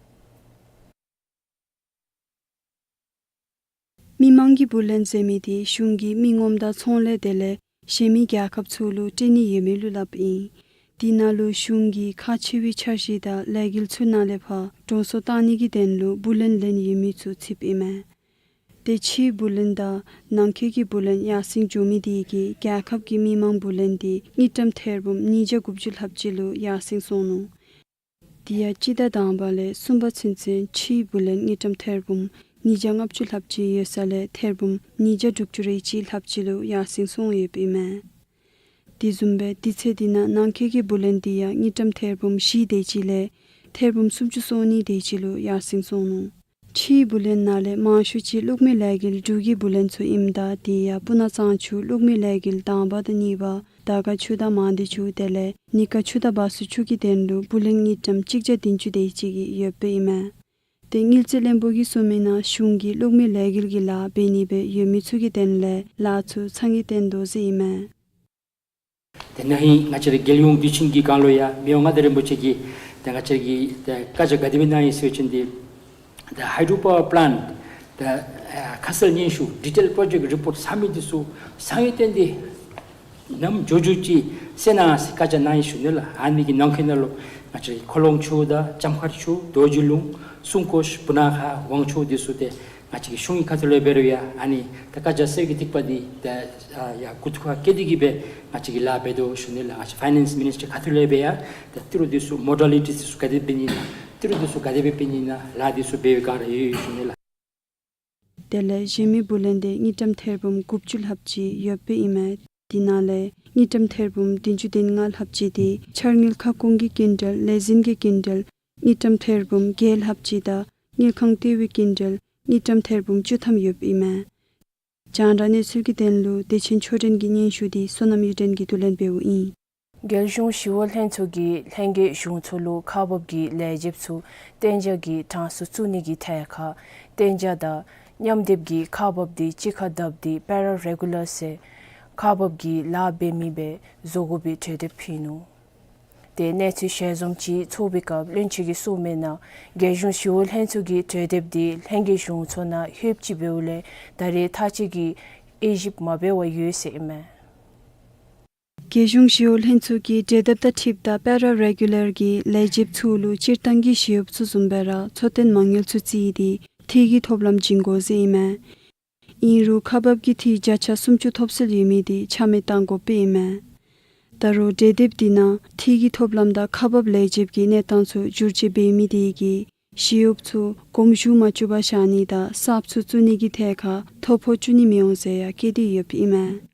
མི་མང་གི་བུ་ལོན་ཟེར་མི་འདི་གཞུང་གིས་མི་ངོམ་དང་ཚོང་ལས་དེ་ལས་གཞན་མི་རྒྱལ་ཁབ་ཚུ་ལུ་སྤྲོད་ནི་ཡོད་མི་ལུ་སླབ་ཨིན། དེ་ནང་ལུ་གཞུང་གིས་ཁག་ཆེ་བའི་འཆར་གཞི་དང་ལས་འགུལ་ཚུ་ནང་ལས་ཕར་གྲོང་སོ་གཏང་ནི་གི་དོན་ལུ་བུ་ལོན་ལེན་ཡོད་མི་ཚུ་ཚུདཔ་ཨིན་མས། ཏེ་ཕྱིའི་བུ་ལོན་དང་ནང་འཁོད་ཀྱི་བུ་ལོན་ཡར་སེང་འགྱོ་མི་དེ་གིས་རྒྱལ་ཁབ་ཀྱི་མི་མང་བུ་ལོན་འདི་དངུལ་ཀྲམ་ཐེར་འབུམ་ཉིས་བརྒྱ་དགུ་བཅུ་ལྷགཔ་ཅིག་ལུ་ཡར་སེང་སོང་ནུག། དེ་ཡང་སྤྱི་ཟླ་དང་པ་ལས་གསུམ་པ་ཚུན་ཚོད་ཕྱིའི་བུ་ལོན་དངུལ་ཀྲམ་ཐེར་འབུམ་ཉིས་བརྒྱ་ལྔ་བཅུ་ལྷགཔ་ཅིག་ཡོད་ས་ལས་ཐེར་འབུམ་ཉིས་བརྒྱ་དྲུག་ཅུ་རེ་གཅིག་ལྷགཔ་ཅིག་ལུ་ཡར་སེང་སོང་ཡོདཔ་ཨིན་མས། དེ་བཟུམ་སྦེ་དུས་ཚོད་དེ་ནང་ནང་འཁོད་ཀྱི་བུ་ལོན་འདི་ཡང་དངུལ་ཀྲམ་ཐེར་འབུམ་བཞི་དེ་ཅིག་ལས་ཐེར་འབུམ་སུམ་ཅུ་སོ་གཉིས་དེ་ཅིག་ལུ་ཡར་སེང་སོང་ནུག། ཕྱིའི་བུ་ལོན་ནང་ལས་མང་ཤོས་ཅིག་གློག་མེ་ལས་འགུལ་འབྲུག་གི་བུ་ལོན་ཚུ་ཨིནམ་ད་དེ་ཡང་སྤུ་ན་གཙང་ཆུ་གློག་མེ་ལས་འགུལ་དང་པ་དང་གཉིས་པ་དར་དཀར་ཆུ་དང་མང་སྡེ་ཆུ་དེ་ལས་སྣེ་དཀར་ཆུ་དང་བ་སུ་ཆུ་གི་དོན་ལུ་བུ་ལོན་དངུལ་ཀྲམ་གཅིག་བརྒྱ་བདུན་ཅུ་དེ་ཅིག་གི་ཡོདཔ་ཨིན་མས། ཏེ་དངུལ་རྩིས་བློན་པོ་གིས་གསུངས་མི་ནང་གཞུང་གིས་གློག་མེ་ལས་འགུལ་གྱི་ལཱ་འབད་ནི་སྦེ་ཡོད་མི་ཚུ་གི་དོན་ལས་ལཱ་ཚུ་ཚ་ངེས་བཏོན་དོ་ཟེར་ཨིན་མས། ཏེ་ན་ཧིང་ང་བཅས་ར་རྒྱལ་ཡོངས་དུས་ཆེན་གྱི་སྒང་ལུ་ཡང་མི་དབང་མངའ་བདག་རིན་པོ་ཆེ་གིས་ཏེ་ང་བཅས་ར་གི་ཏེ་བཀའ་རྒྱ་ག་དེ་སྦེ་གནང་ཡི་ཟེར་བ་ཅིན་ཏེ་ཏེ་ཧའི་ཌྲོ་པ་ཝར་པ་ལེནཊ་ཏེ་ཨ་ཁ་གསལ་སྙན་ཞུ་ཌི་ཊེལ་པྲོ་ཇེཀཊ་རི་པོརཊ་ཚང་མི་འདི་ཚུ་ཚ་ངེས་བཏོན་ཏེ་ནམ་མགྱོགས་མགྱོགས་ཅིག་གསན་གནང་ཟེར་བཀའ་རྒྱ་གནང་ཡི་ཞུ་ནི་ལགས། ཨ་ནི་གི་ནང་འཁོད་ནང་ལུ་ང་བཅས་ར་ཁོ་ལོང་ཆུ་དང་ལྕམ་མཁར་ཆུ་རྡོ་རྗེ་ལུང་སྲུང་སྐྱོབ་སྦུག་ན་ཁ་ཝང་ཆུ་འདི་ཚུ་ཏེ་ང་བཅས་ཀྱི་གཞུང་གི་ཁ་ཐུག་ལས་འབད་རུང་ཡང་ཨ་ནི་ད་བཀའ་རྒྱ་གསེར་གྱི་ཐིགས་པ་འདི་ད་ཨ་ཡར་མགུ་ཏོ་ཁར་བཀལ་ཏེ་གི་སྦེ་ང་བཅས་ཀྱིས་ལཱ་འབད་དོ་ཞུ་ནི་ལགས། ང་བཅས་ཕའི་ནེནསི་མི་ནིསི་ཊར་ཁ་ཐུག་ལས་འབད་ཡང་ད་ཏི་རུ་འདི་ཚུ་མོ་ཌ་ལི་ཊིསི་འདི་ཚུ་ག་དེ་འབད་ནི་ཨིན་ན་ཏི་རུ་འདི་ཚུ་ག་དེ་སྦེ་འབད་ནི་ཨིན་ན་ལཱ་འདི་ཚུ་འབད་བའི་བསྒང་ར་ཡོད་ཡོད་ཞུ་ནི་ལགས། དེ་ལས་གཞན་མི་བུ་ལོན་འདི་དངུལ་ཀྲམ་ཐེར་འབུམ་དགུ་བཅུ་ལྷགཔ་ཅིག་ཡོདཔ་ཨིན་མས། དེ་ནང་ལས་དངུལ་ཀྲམ་ཐེར་འབུམ་བདུན་ཅུ་དོན་ལྔ་ལྷགཔ་ཅིག་འདི་འཆར་དངུལ་ཁ་སྐོང་གི་སྐྱིན་འགྲུལ་ལས་འཛིན་གྱི་སྐྱིན་འགྲུལ་དངུལ་ཀྲམ་ཐེར་འབུམ་བརྒྱད་ལྷགཔ་ཅིག་དང་དངུལ་ཁང་ལྟེ་བའི་སྐྱིན་འགྲུལ་དངུལ་ཀྲམ་ཐེར་འབུམ་བཅུ་ཐམ་ཡོདཔ་ཨིན་མས། རྒྱང་བསྒྲགས་གནས་ཚུལ་གྱི་དོན་ལུ་བདེ་ཆེན་ཆོས་སྒྲོན་གྱི་སྙན་ཞུ་འདི་བསོད་ནམས་གཡུ་སྒྲོན་གྱིས་བསྡུ་ལེན་འབདཝ་ཨིན། རྒྱལ་གཞུང་ཞི་གཡོག་ལྷན་ཚོགས་ཀྱིས་ལྷན་རྒྱས་གཞུང་ཚོགས་ལུ་ཁག་འབག་གི་ལས་བྱེདཔ་ཚུ་གཏན་འཇགས་ཀྱི་གྲངས་སུ་བཙུགས་ནི་གི་ཐད་ཁར་གཏན་འཇགས་དང་མཉམ་སྡེབ་ཀྱི་ཁག་འབགཔ་འདི་གཅིག་ཁར་བསྡབས་ཏེ་པེ་ར་རེ་གུ་ལར་ཟེར་ཁག་འབག་གི་ལཱ་འབད་མི་སྦེ་བཟོ་དགོ་པའི་གྲོས་འདེབས་ཕུལ་ནུག། ཏེ་གནས་ཚུལ་ཞལ་འཛོམས་ཅིག་ཚོགས་པའི་སྐབས་བློན་ཆེན་གྱིས་གསུངས་མི་ནང་རྒྱལ་གཞུང་ཞི་གཡོག་ལྷན་ཚོགས་ཀྱི་གྲོས་འདེབས་འདི་ལྷན་རྒྱས་གཞུང་ཚོགས་ནང་ལྷོདཔ་ཅིག་འབདཝ་ལས་ད་རེས་མཐའ་དཔྱད་ཀྱི་དབྱེ་ཞིབ་མ་འབད་བར་ཡོད་ཟེར་ཨིན་མས། རྒྱལ་གཞུང་ཞི་གཡོག་ལྷན་ཚོགས་ཀྱི་གྲོས་འདེབས་དང་འཁྲིལཝ་ད་པེ་ར་རེ་གུ་ལར་གྱི་ལས་བྱེདཔ་ཚུ་ལུ་སྤྱིར་བཏང་གི་ཞི་གཡོགཔ་ཚུ་བཟུམ་སྦེ་ར་འཚོ་རྟེན་མ་དངུལ་ཚུ་བརྩིས་ཏེ་འཐུས་ཀྱི་ཐོབ་ལམ་བྱིན་དགོ་ཟེར་ཨིན་མས། ཨིན་རུང་ཁག་འབག་གི་འཐུས་བརྒྱ་ཆ་སུམ་ཅུ་ཐོབ་སྲོལ་ཡོད་མི་འདི་ཆ་མེད་གཏང་དགོཔ་ཨིན་མས། ད་རུང་གྲོས་འདེབས་འདི་ནང་འཐུས་ཀྱི་ཐོབ་ལམ་དང་ཁག་འབག་ལས་བྱེདཔ་གི་གནས་སྟངས་ཚུ་བསྒྱུར་བཅོས་འབད་མི་དེ་གིས་ཞི་གཡོགཔ་ཚུ་དགོངས་ཞུ་མ་བཅུག་པར་བཞག་ནི་དང་གསརཔ་ཚུ་བཙུགས་ནི་གི་ཐད་ཁར་ཐོ་ཕོག་བཅུག་ནི་མི་འོང་ཟེར་ཡང་བཀོད་དེ་ཡོདཔ་ཨིན་མས།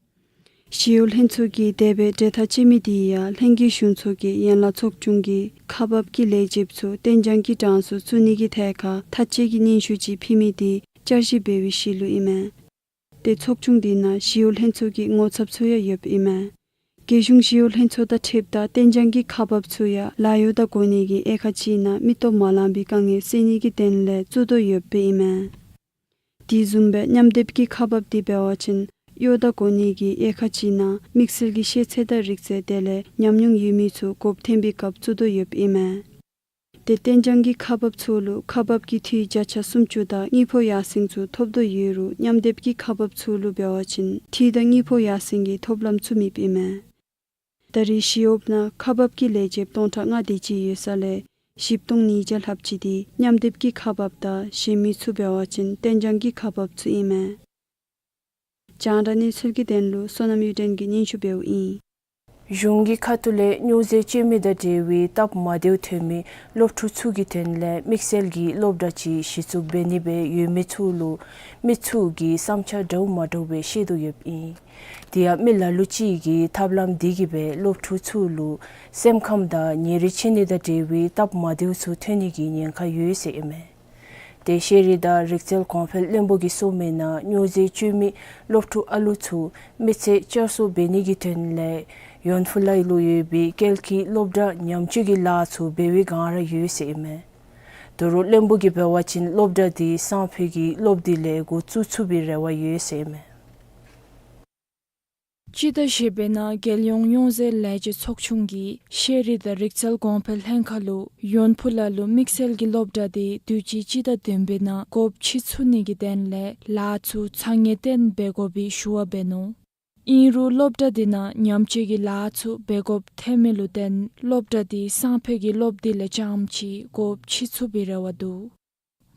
ཞི་གཡོག་ལྷན་ཚོགས་ཀྱིས་དེ་སྦེ་གྲོས་ཐག་བཅད་མི་དེ་ཡང་ལྷན་རྒྱས་གཞུང་ཚོགས་ཀྱི་ཡན་ལག་ཚོགས་ཆུང་གིས་ཁག་འབག་གི་ལས་བྱེདཔ་ཚུ་གཏན་འཇགས་ཀྱི་གྲངས་སུ་བཙུགས་ནི་གི་ཐད་ཁར་ཐག་བཅད་ཀྱི་སྙན་ཞུ་ཅིག་ཕུལ་མི་དེ་བསྐྱར་ཞིབ་འབད་བའི་ཤུལ་ལུ་ཨིན་མས། ཏེ་ཚོགས་ཆུང་དེ་ནང་ཞི་གཡོག་ལྷན་ཚོགས་ཀྱི་ངོ་ཚབ་ཚུ་ཡང་ཡོདཔ་ཨིན་མས། རྒྱལ་གཞུང་ཞི་གཡོག་ལྷན་ཚོགས་དང་འཁྲིལཝ་ད་གཏན་འཇགས་ཀྱི་ཁག་འབགཔ་ཚུ་ཡང་ལཱ་གཡོག་དང་གོ་གནས་ཀྱི་དབྱེ་ཁག་ཅིག་ནང་མི་སྟོབས་མ་ལང་པའི་དཀའ་ངལ་སེལ་ནི་གི་དོན་ལས་བཙུགས་དོ་ཡོདཔ་ཨིན་མས། དེ་བཟུམ་སྦེ་མཉམ་སྡེབ་ཀྱི་ཁག་འབགཔ་དེ་འབད་བ་ཅིན་གཡོག་དང་གོ་གནས་ཀྱི་དབྱེ་ཁག་ཅིག་ནང་དམིགས་བསལ་གྱི་ཤེས་ཚད་དང་རིག་རྩལ་དེ་ལས་ཉམས་མྱོང་ཡོད་མི་ཚུ་དགོཔ་ཐོན་པའི་སྐབས་བཙུགས་དོ་ཡོདཔ་ཨིན་མས། ཏེ་གཏན་འཇགས་ཀྱི་ཁག་འབགཔ་ཚུ་ལུ་ཁག་འབག་གི་འཐུས་བརྒྱ་ཆ་སུམ་ཅུ་དང་དངུལ་ཕོགས་ཡར་སེང་ཚུ་ཐོབ་དོ་ཡོད་རུང་མཉམ་སྡེབ་ཀྱི་ཁག་འབགཔ་ཚུ་ལུ་འབད་བ་ཅིན་འཐུས་དང་དངུལ་ཕོགས་ཡར་སེང་གི་ཐོབ་ལམ་ཚུ་མེདཔ་ཨིན་མས། ད་རེས་ཞི་གཡོགཔ་ནང་ཁག་འབག་གི་ལས་བྱེདཔ་སྟོང་ཕྲག་ལྔ་དེ་ཅིག་ཡོད་ས་ལས་བཞི་སྟོང་ཉིས་བརྒྱ་ལྷགཔ་ཅིག་དེ་མཉམ་སྡེབ་ཀྱི་ཁག་འབགཔ་དང་གཞན་མི་ཚུ་འབད་བ་ཅིན་གཏན་འཇགས་ཀྱི་ཁག་འབགཔ་ཚུ་ཨིན་མས། རྒྱང་བསྒྲགས་གནས་ཚུལ་གྱི་དོན་ལུ་བསོད་ནམས་གཡུ་སྒྲོན་གྱིས་སྙན་ཞུ་འབདཝ་ཨིན། གཞུང་གི་ཁ་ཐུག་ལས་སྨྱོ་རྫས་སྤྱོད་མི་དང་འབྲེལ་བའི་སྟབས་མ་བདེཝ་ཐོན་མི་སློབ་ཕྲུག་ཚུ་གི་དོན་ལས་དམིགས་བསལ་གྱི་སློབ་གྲྭ་ཅིག་གཞི་བཙུགས་འབད་ནི་སྦེ་ཡོད་མི་ཚུ་ལུ་མི་ཚུ་གིས་བསམ་འཆར་འདྲཝ་མ་འདྲཝ་སྦེ་བཤད་དོ་ཡོདཔ་ཨིན། དེ་ཡང་མི་ལ་ལུ་ཅིག་གིས་ཐབས་ལམ་འདི་གིས་སྦེ་སློབ་ཕྲུག་ཚུ་ལུ་སེམས་ཁམས་དང་ཉིན་རེ་འཆི་ནི་དང་འབྲེལ་བའི་སྟབས་མ་བདེཝ་ཚུ་ཐོན་ནི་གི་ཉེན་ཁ་ཡོད་ཟེར་ཨིན་མས། ཏེ་ཤེས་རིག་དང་རིག་རྩལ་གོང་འཕེལ་བློན་པོ་གིས་གསུངས་མི་ནང་སྨྱོ་རྫས་སྤྱོད་མི་སློབ་ཕྲུག་ཨ་ལུ་ཚུ་མི་ཚེ་བསྐྱར་གསོ་འབད་ནི་གི་དོན་ལས་ཡོན་ཕུ་ལ་ལུ་ཡོད་པའི་ཀལ་གྱི་སློབ་གྲྭ་ཉམས་བཅོས་ཀྱི་ལཱ་ཚུ་འབད་བའི་བསྒང་ར་ཡོད་ཟེར་ཨིན་མས། ད་རུང་བློན་པོ་གིས་འབད་བ་ཅིན་སློབ་གྲྭ་འདི་སང་ཕོད་ཀྱི་སློབ་དུས་ལས་འགོ་བཙུགས་ཚུགས་པའི་རེ་བ་ཡོད་ཟེར་ཨིན་མས། སྤྱི་ཟླ་བཞི་པའི་ནང་རྒྱལ་ཡོངས་སྨྱོ་རྫས་ལས་བྱེད་ཚོགས་ཆུང་གིས་ཤེས་རིག་དང་རིག་རྩལ་གོང་འཕེལ་ལྷན་ཁག་ལུ་ཡོན་ཕུ་ལ་ལུ་དམིགས་བསལ་གྱི་སློབ་གྲྭ་དེ་དུས་ཅི་སྤྱི་ཟླ་བདུན་པའི་ནང་སྒོ་ཕྱེ་ཚུགས་ནི་གི་དོན་ལས་ལཱ་ཚུ་ཚ་ངེས་བརྟན་འབད་དགོ་པའི་ཞུ་བ་འབད་ནུག། ཨིན་རུང་སློབ་གྲྭ་དེ་ནང་ཉམས་བཅོས་ཀྱི་ལཱ་ཚུ་འབད་དགོཔ་ཐོན་མི་ལུ་བརྟེན་སློབ་གྲྭ་དེ་སང་ཕོད་ཀྱི་སློབ་དུས་ལས་རྐྱངམ་ཅིག་སྒོ་ཕྱེ་ཚུགས་པའི་རེ་བ་འདུག།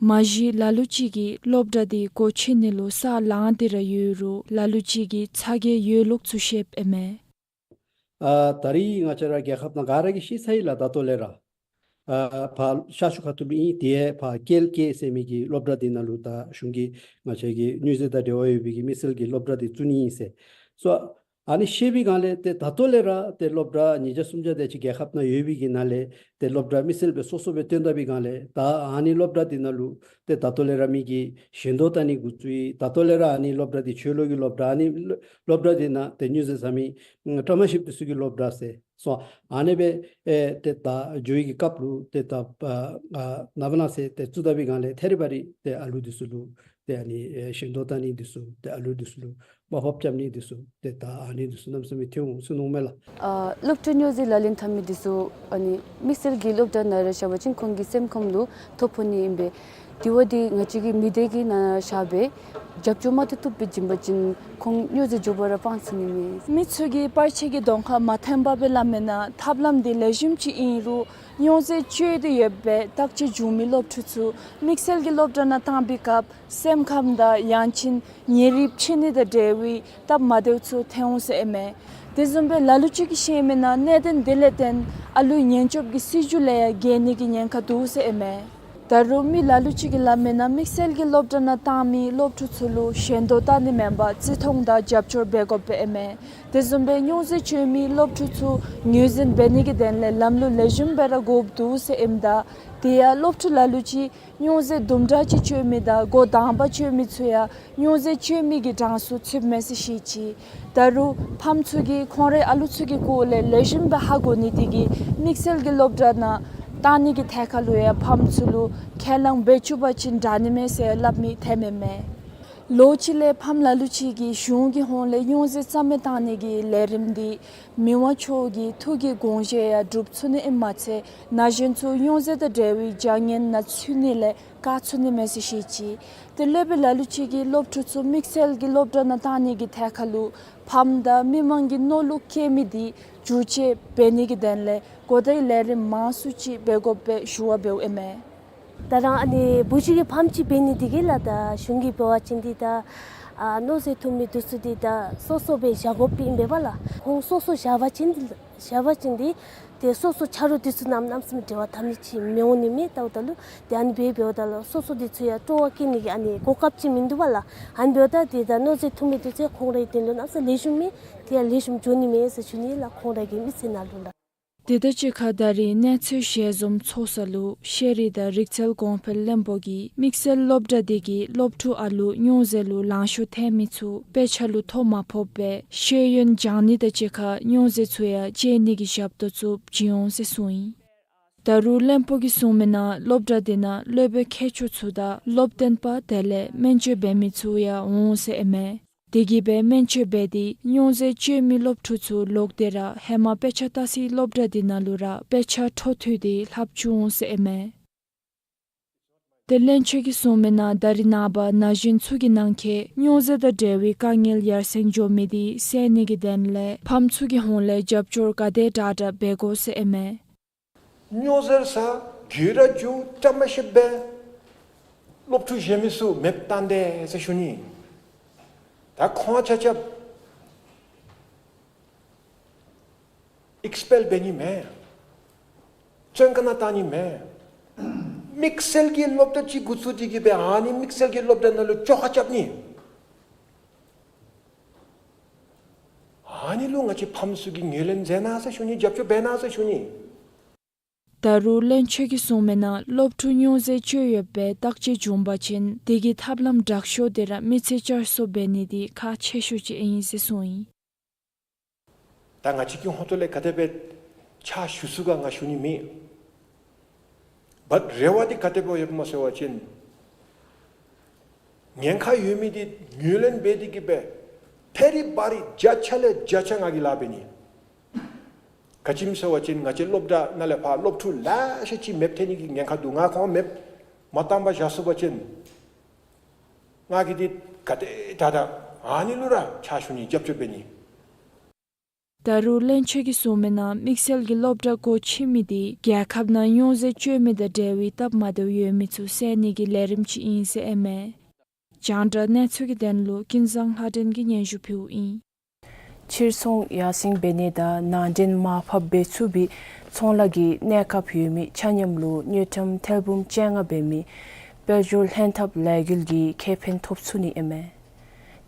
མ་གཞི་ལ་ལུ་ཅིག་གིས་སློབ་གྲྭ་དེ་སྒོ་ཕྱེ་ནི་ལུ་ས་ལང་སྟེ་ར་ཡོད་རུང་ལ་ལུ་ཅིག་གིས་ཚ་གྱང་ཡོད་ལུགས་ཚུ་བཤདཔ་ཨིན་མས། ཨ་ད་རེས་ང་བཅས་ར་རྒྱལ་ཁབ་ནང་ག་ར་གིས་ཤེས་ཚར་ཡི་ལགས། ད་ལྟོ་ལས་ར་ཨ་ཕར་ཤར་ཕྱོགས་ཁ་ཐུག་ལུ་ཨིན། དེ་ཕར་ཀལ་གྱི་ཟེར་མི་གི་སློབ་གྲྭ་དེ་ནང་ལུ་ད་གཞུང་གིས་ང་བཅས་ཀྱི་སྨྱོ་རྫས་དང་འབྲེལ་བ་ཡོད་པའི་གི་དམིགས་བསལ་གྱི་སློབ་གྲྭ་དེ་བཙུགས་ནི་ཨིན་ཟེར། སོ་ ཨ་ནི་ཤེས་པའི་སྒང་ལས་ཏེ་ད་ལྟོ་ལས་ར་ཏེ་སློབ་གྲྭ་ཉིས་བརྒྱ་སུམ་བརྒྱ་དེ་ཅིག་རྒྱལ་ཁབ་ནང་ཡོད་པའི་གི་ནང་ལས་ཏེ་སློབ་གྲྭ་དམིགས་བསལ་སྦེ་སོ་སོ་སྦེ་བཏོན་ད་པའི་སྒང་ལས་ད་ཨ་ནི་སློབ་གྲྭ་འདི་ནང་ལུ་ཏེ་ད་ལྟོ་ལས་ར་མི་གིས་ཞལ་འདོན་བཏང་ནི་འགོ་བཙུགས་ཡི། ད་ལྟོ་ལས་ར་ཨ་ནི་སློབ་གྲྭ་འདི་ཆོས་ལུགས་ཀྱི་སློབ་གྲྭ། ཨ་ནི་སློབ་གྲྭ་འདི་ནང་ཏེ་སྨྱོ་རྫས་ཟ་མི་ཨམ་ཀྲམ་ཤིབ་འདི་ཚུ་གི་སློབ་གྲྭ་ཟེར་སོ། ཨ་ནི་སྦེ་ཨེ་ཏེ་ད་འགྱོ་བའི་གི་སྐབས་ལུ་ཏེ་ད་ཨ་ཨ་ནཱ་བ་ནང་ཟེར་ཏེ་བཙུགས་ད་པའི་སྒང་ལས་ཐད་རི་བ་རི་ཏེ་ཨ་ལུ་འདི་ཚུ་ལུ་ཏེ་ཨ་ནི་ཨེ་ཞལ་འདོན་བཏང་ནི་འདི་ཚུ་ཏེ་ཨ་ལུ་འདི་ཚུ་ལུ་དམའ་ཕབ་རྐྱབ་ནི་འདི་ཚུ་ཏེ་ད་ཨ་ནི་འདི་ཚུ་གནམ་མེད་ས་མེད་ཐོན་འོང་ཟེར་མནོཝ་མས་ལགས། ཨ་སློབ་ཕྲུག་སྨྱོ་རྫས་ལག་ལེན་འཐབ་མི་འདི་ཚུ་ཨ་ནི་དམིགས་བསལ་གྱི་སློབ་གྲྭ་ནང་ར་བཞག་པ་ཅིན་ཁོང་གི་སེམས་ཁམས་ལུ་ཐོ་ཕོག་ནི་ཨིན་པས། དེ་བ་འདི་ང་བཅས་ཀྱིས་མི་སྡེ་གི་ནང་བཞག་སྦེ་རྒྱབ་སྐྱོར་མ་ཐུབ་ཐུབ་སྦེ་བྱིན་པ་ཅིན་ཁོང་སྨྱོ་རྫས་འགྱོ་བར་ར་སྤང་ཚུགས་ནི་མས། མི་ཚུ་གིས་པར་ཆས་ཀྱི་གདོང་ཁར་མ་འཐོན་པར་སྦེ་སླབ་མེན་ན་ཐབས་ལམ་འདི་ལེགས་ཤོམ་ཅིག་ཨིན་རུང་སྨྱོ་རྫས་སྤྱོད་དེ་ཡོད་པའི་བརྟག་དཔྱད་བྱུང་མི་སློབ་ཕྲུག་ཚུ་དམིགས་བསལ་གྱི་སློབ་གྲྭ་ནང་བཏང་པའི་སྐབས་སེམས་ཁམས་དང་ཡང་ཅིན་ཉིན་རེའི་འཕྱད་ནི་དང་འབྲེལ་བའི་སྟབས་མ་བདེཝ་ཚུ་ཐོན་འོང་ཟེར་ཨིན་མས། དེ་བཟུམ་སྦེ་ལ་ལུ་ཅིག་གིས་བཤད་མེན་ན་གནད་དོན་འདི་ལས་བརྟེན་ཨ་ལུའི་ཉེན་སྐྱོབ་ཀྱི་སྲིད་བྱུས་ལས་ཡང་འགལ་ནི་གི་ཉེན་ཁ་འདུག་ཟེར་ཨིན་མས། ད་རུང་མི་ལ་ལུ་ཅིག་གིས་སླབ་མེན་ན་དམིགས་བསལ་གྱི་སློབ་གྲྭ་ནང་བཏང་མི་སློབ་ཕྲུག་ཚུ་ལུ་ཞལ་འདོན་བཏང་ནི་མེན་པར་བརྩི་མཐོང་དང་རྒྱབ་སྐྱོར་འབད་དགོཔ་ཨིན་མས། དེ་བཟུམ་སྦེ་སྨྱོ་རྫས་སྤྱོད་མི་སློབ་ཕྲུག་ཚུ་ངོས་འཛིན་འབད་ནི་གི་དོན་ལས་ལམ་ལུགས་ལེགས་ཤོམ་སྦེ་ར་དགོཔ་འདུག་ཟེར་ཨིནམ་ད་དེ་ཡང་སློབ་ཕྲུག་ལ་ལུ་ཅིག་སྨྱོ་རྫས་དུམ་གྲ་ཅིག་སྤྱོད་མི་དང་འགོ་དང་པ་སྤྱོད་མི་ཚུ་ཡང་སྨྱོ་རྫས་སྤྱོད་མི་གི་གྲངས་སུ་ཚུདཔ་མས་ཟེར་བཤད་ཅི། ད་རུང་ཕམ་ཚུ་གིས་ཁོང་རའི་ཨ་ལུ་ཚུ་གི་སྐོར་ལས་ལེགས་ཤོམ་སྦེ་ཧ་གོ་ནི་དེ་གིས་དམིགས་བསལ་གྱི་སློབ་གྲྭ་ནང་བཏང་ནི་གི་ཐད་ཁར་ལུ་ཡང་ཕམ་ཚུ་ལུ་ཁས་བླངས་འབད་བཅུག་པ་ཅིན་དྲག་ནི་མས་ཟེར་སླབ་མི་ཐོནམ་མས། ལོ་གཅིག་ལས་ཕམ་ལ་ལུ་ཅིག་གིས་གཞུང་གི་ཧོངས་ལས་སྨྱོ་རྫས་རྩ་མེད་བཏང་ནི་གི་ལས་རིམ་འདི་མི་དབང་མཆོག་གི་ཐུགས་ཀྱི་དགོངས་བཞེད་ཡང་སྒྲུབ་ཚུགས་ནི་ཨིནམ་མ་ཚད་ན་གཞོན་ཚུ་སྨྱོ་རྫས་དང་འབྲེལ་བའི་བྱ་ངན་ནང་ཚུད་ནི་ལས་བཀག་ཚུགས་ནི་མས་ཟེར་བཤད་ཅི། ཏེ་སློབ་དཔོན་ལ་ལུ་ཅིག་གིས་སློབ་ཕྲུག་ཚུ་དམིགས་བསལ་གྱི་སློབ་གྲྭ་ནང་བཏང་ནི་གི་ཐད་ཁར་ལུ་ཕམ་དང་མི་མང་གི་མནོ་ལུགས་བསྐྱེད་མི་འདི་བསྒྱུར་བཅོས་འབད་ནི་གི་དོན་ལས་གོ་བརྡའི་ལས་རིམ་མང་སུ་ཅིག་འབད་དགོཔ་སྦེ་ཞུ་བ་འབདཝ་ཨིན་མས། ད་རང་ཨ་ནི་བུ་གཞི་གི་ཕམ་ཅིག་འབད་ནི་འདི་གིས་ལགས་ད་གཞུང་གིས་འབད་བ་ཅིན་འདི་ད་ཨ་མནོ་རྫས་འཐུང་མི་འདི་ཚུ་འདི་ད་སོ་སོ་སྦེ་བཞག་དགོཔ་ཨིན་པས་ལགས། ཁོང་སོ་སོ་བཞག་པ་ཅིན་བཞག་པ་ཅིན་འདི་ཏེ་སོ་སོ་ཆ་རོགས་འདི་ཚུ་ནང་གནམ་མེད་ས་མེད་འབྲེལ་བ་འཐབ་ནི་ཅིག་མི་འོང་ནི་མས། ད་འོ་ད་ལུ་ཏེ་ཨ་ནི་སྦེ་འབདཝ་ད་ལུ་སོ་སོ་འདི་ཚུ་ཡང་སྤྲོ་བ་བསྐྱེད་ནི་གི་ཨ་ནི་གོ་སྐབས་ཅིག་མིན་འདུག་པ་ལགས། ཨ་ནི་འབདཝ་ད་འདི་ད་མནོ་རྫས་འཐུང་མི་འདི་ཚུ་ཁོང་རའི་དོན་ལུ་གནམ་མེད་ས་མེད་ལེགས་ཤོམ་མས། དེ་ཡང་ལེགས་ཤོམ་འགྱོ་ནི་མས་ཟེར་ཞུ་ནི་ལགས། ཁོང་རའི་གི་མི་ཚེ་ནང་ལུ་ལགས། དེ་དང་གཅིག་ཁར་ད་རིས་གནས་ཚུལ་ཞལ་འཛོམས་ཚོགས་ས་ལུ་ཤེས་རིག་དང་རིག་རྩལ་གོང་འཕེལ་བློན་པོ་གིས་དམིགས་བསལ་སློབ་གྲྭ་འདི་གིས་སློབ་ཕྲུག་ཨ་ལུ་སྨྱོ་རྫས་ལུ་ལང་ཤོར་ཐལ་མི་ཚུ་དཔེ་ཆ་ལུ་ཐོ་མ་ཕོགཔ་སྦེ་ཤེས་ཡོན་སྦྱང་ནི་དང་གཅིག་ཁར་སྨྱོ་རྫས་ཚུ་ཡང་བཅད་ནི་གི་ཞབས་ཏོག་ཚུ་བྱིན་འོང་ཟེར་གསུངས་ཡི། ད་རུང་བློན་པོ་གིས་གསུངས་མི་ནང་སློབ་གྲྭ་འདི་ནང་སློབ་དཔོན་མཁས་མཆོག་ཚུ་དང་སློབ་སྟོན་པ་དེ་ལས་སྨན་བཅོས་འབད་མི་ཚུ་ཡང་འོང་ཟེར་ཨིན་མས། དེ་གིས་སྦེ་སྨན་བཅོས་འབད་དེ་སྨྱོ་རྫས་སྤྱོད་མི་སློབ་ཕྲུག་ཚུ་ལོག་སྟེ་ར་ཧེ་མ་དཔེ་ཆ་ལྟ་སའི་སློབ་གྲྭ་འདི་ནང་ལུ་ར་དཔེ་ཆ་འཕྲོ་མཐུད་དེ་ལྷབ་བཅུག་འོང་ཟེར་ཨིན་མས། ཏེ་བློན་ཆེན་གྱིས་གསུངས་མི་ནང་ད་རིས་ནངས་པ་ན་གཞོན་ཚུ་གི་ནང་འཁོད་སྨྱོ་རྫས་དང་འབྲེལ་བའི་དཀའ་ངལ་ཡར་སེང་འགྱོ་མི་འདི་སེལ་ནི་གི་དོན་ལས་ཕམ་ཚུ་གི་ཧོངས་ལས་རྒྱབ་སྐྱོར་ག་དེ་དྲག་དྲག་འབད་དགོ་ཟེར་ཨིན་མས། སྨྱོ་རྫས་ཟ་རྒྱུ་ར་རྒྱུ་ཀྲམ་ཤིབ་འབད་སློབ་ཕྲུག་གཞན་མི་ཚུ་མེདཔ་བཏང་དེས་ཟེར་ཞུ་ནི། ད་ཁོང་ཆ་ཁྱབ་ཨེགསི་པེལ་འབད་ནི་མེན། བཙོན་ཁང་ནང་བཏང་ནི་མེན། དམིགས་བསལ་གྱི་སློབ་གྲྭ་ཅིག་འགོ་བཙུགས་ཏེ་གིས་སྦེ་ཨ་ནི་དམིགས་བསལ་གྱི་སློབ་གྲྭ་ནང་ལུ་བཅོ་ཁ་རྐྱབ་ནི། ཨ་ནི་ལུ་ང་བཅས་ཕམ་ཚུ་གིས་ངོས་ལེན་མཛད་གནང་ཟེར་ཞུ་ནི། རྒྱབ་སྐྱོར་འབད་གནང་ཟེར་ཞུ་ནི། ད་རུང་བློན་ཆེན་གྱིས་གསུངས་མི་ནང་སློབ་ཕྲུག་སྨྱོ་རྫས་སྤྱོད་ཡོདཔ་སྦེ་བརྟག་དཔྱད་བྱུང་པ་ཅིན་དེ་གི་ཐབས་ལམ་དྲག་ཤོས་དེ་ར་མི་ཚེ་བསྐྱར་གསོ་འབད་ནི་འདི་ཁག་ཆེ་ཤོས་ཅིག་ཨིན་ཟེར་གསུངས་ཡི། ད་ང་བཅས་ཀྱི་ཧོངས་ལས་ག་དེ་སྦེ་ཕྱག་ཞུ་ཚུགས་ག་ང་ཞུ་ནི་མེད། བཊ་རེ་བ་འདི་ག་དེ་སྦེ་ཡོདཔ་སྨོ་ཟེར་བ་ཅིན་ཉེན་ཁ་ཡོད་མི་འདི་ངོས་ལེན་འབད་དེ་གིས་སྦེ་ཐད་རི་བ་རི་བརྒྱ་ཆ་ལས་བརྒྱ་ཆ་ང་གིས་ལཱ་འབད་ནི། ག་ཅི་སྨོ་ཟེར་བ་ཅིན་ང་བཅས་སློབ་གྲྭ་ནང་ལས་ཕར་སློབ་ཕྲུག་ལེ་ཤ་ཅིག་མེདཔ་ཐལ་ནི་གི་ཉེན་ཁ་འདུག། ང་ཁོང་མེདཔ་མ་བཏང་པར་བཞག་ཚུགས་པ་ཅིན་ང་གིས་འདི་ག་དེ་དྲག་དྲག་ཨ་ནི་ལུ་ར་ཕྱག་ཞུ་ནི། རྒྱབ་སྐྱོར་འབད་ནི། ད་རུང་བློན་ཆེན་གྱིས་གསུངས་མི་ནང་དམིགས་བསལ་གྱི་སློབ་གྲྭ་སྒོ་ཕྱེ་མི་འདི་རྒྱལ་ཁབ་ནང་སྨྱོ་རྫས་སྤྱོད་མི་དང་འབྲེལ་བའི་སྟབས་མ་བདེཝ་ཡོད་མི་ཚུ་སེལ་ནི་གི་ལས་རིམ་ཅིག་ཨིན་ཟེར་ཨིན་མས། རྒྱང་བསྒྲགས་གནས་ཚུལ་གྱི་དོན་ལུ་ཀུན་བཟང་ལྷ་སྒྲོན་གྱིས་སྙན་ཞུ་ཕུལཝ་ཨིན། ཕྱིར་ཚོང་ཡར་སེང་འབད་ནི་དང་ནང་འདྲེན་མར་ཕབ་འབད་ཚུགས་པའི་ཚོང་ལཱ་གི་གནས་སྐབས་ཡོད་མི་ཆ་མཉམ་ལུ་དངུལ་ཀྲམ་ཐེར་འབུམ་བཅོ་ལྔ་འབད་མི་དཔལ་འབྱོར་ལྷན་ཐབས་ལས་འགུལ་གྱིས་ཁེ་ཕན་ཐོབ་ཚུགས་ནི་ཨིན་མས།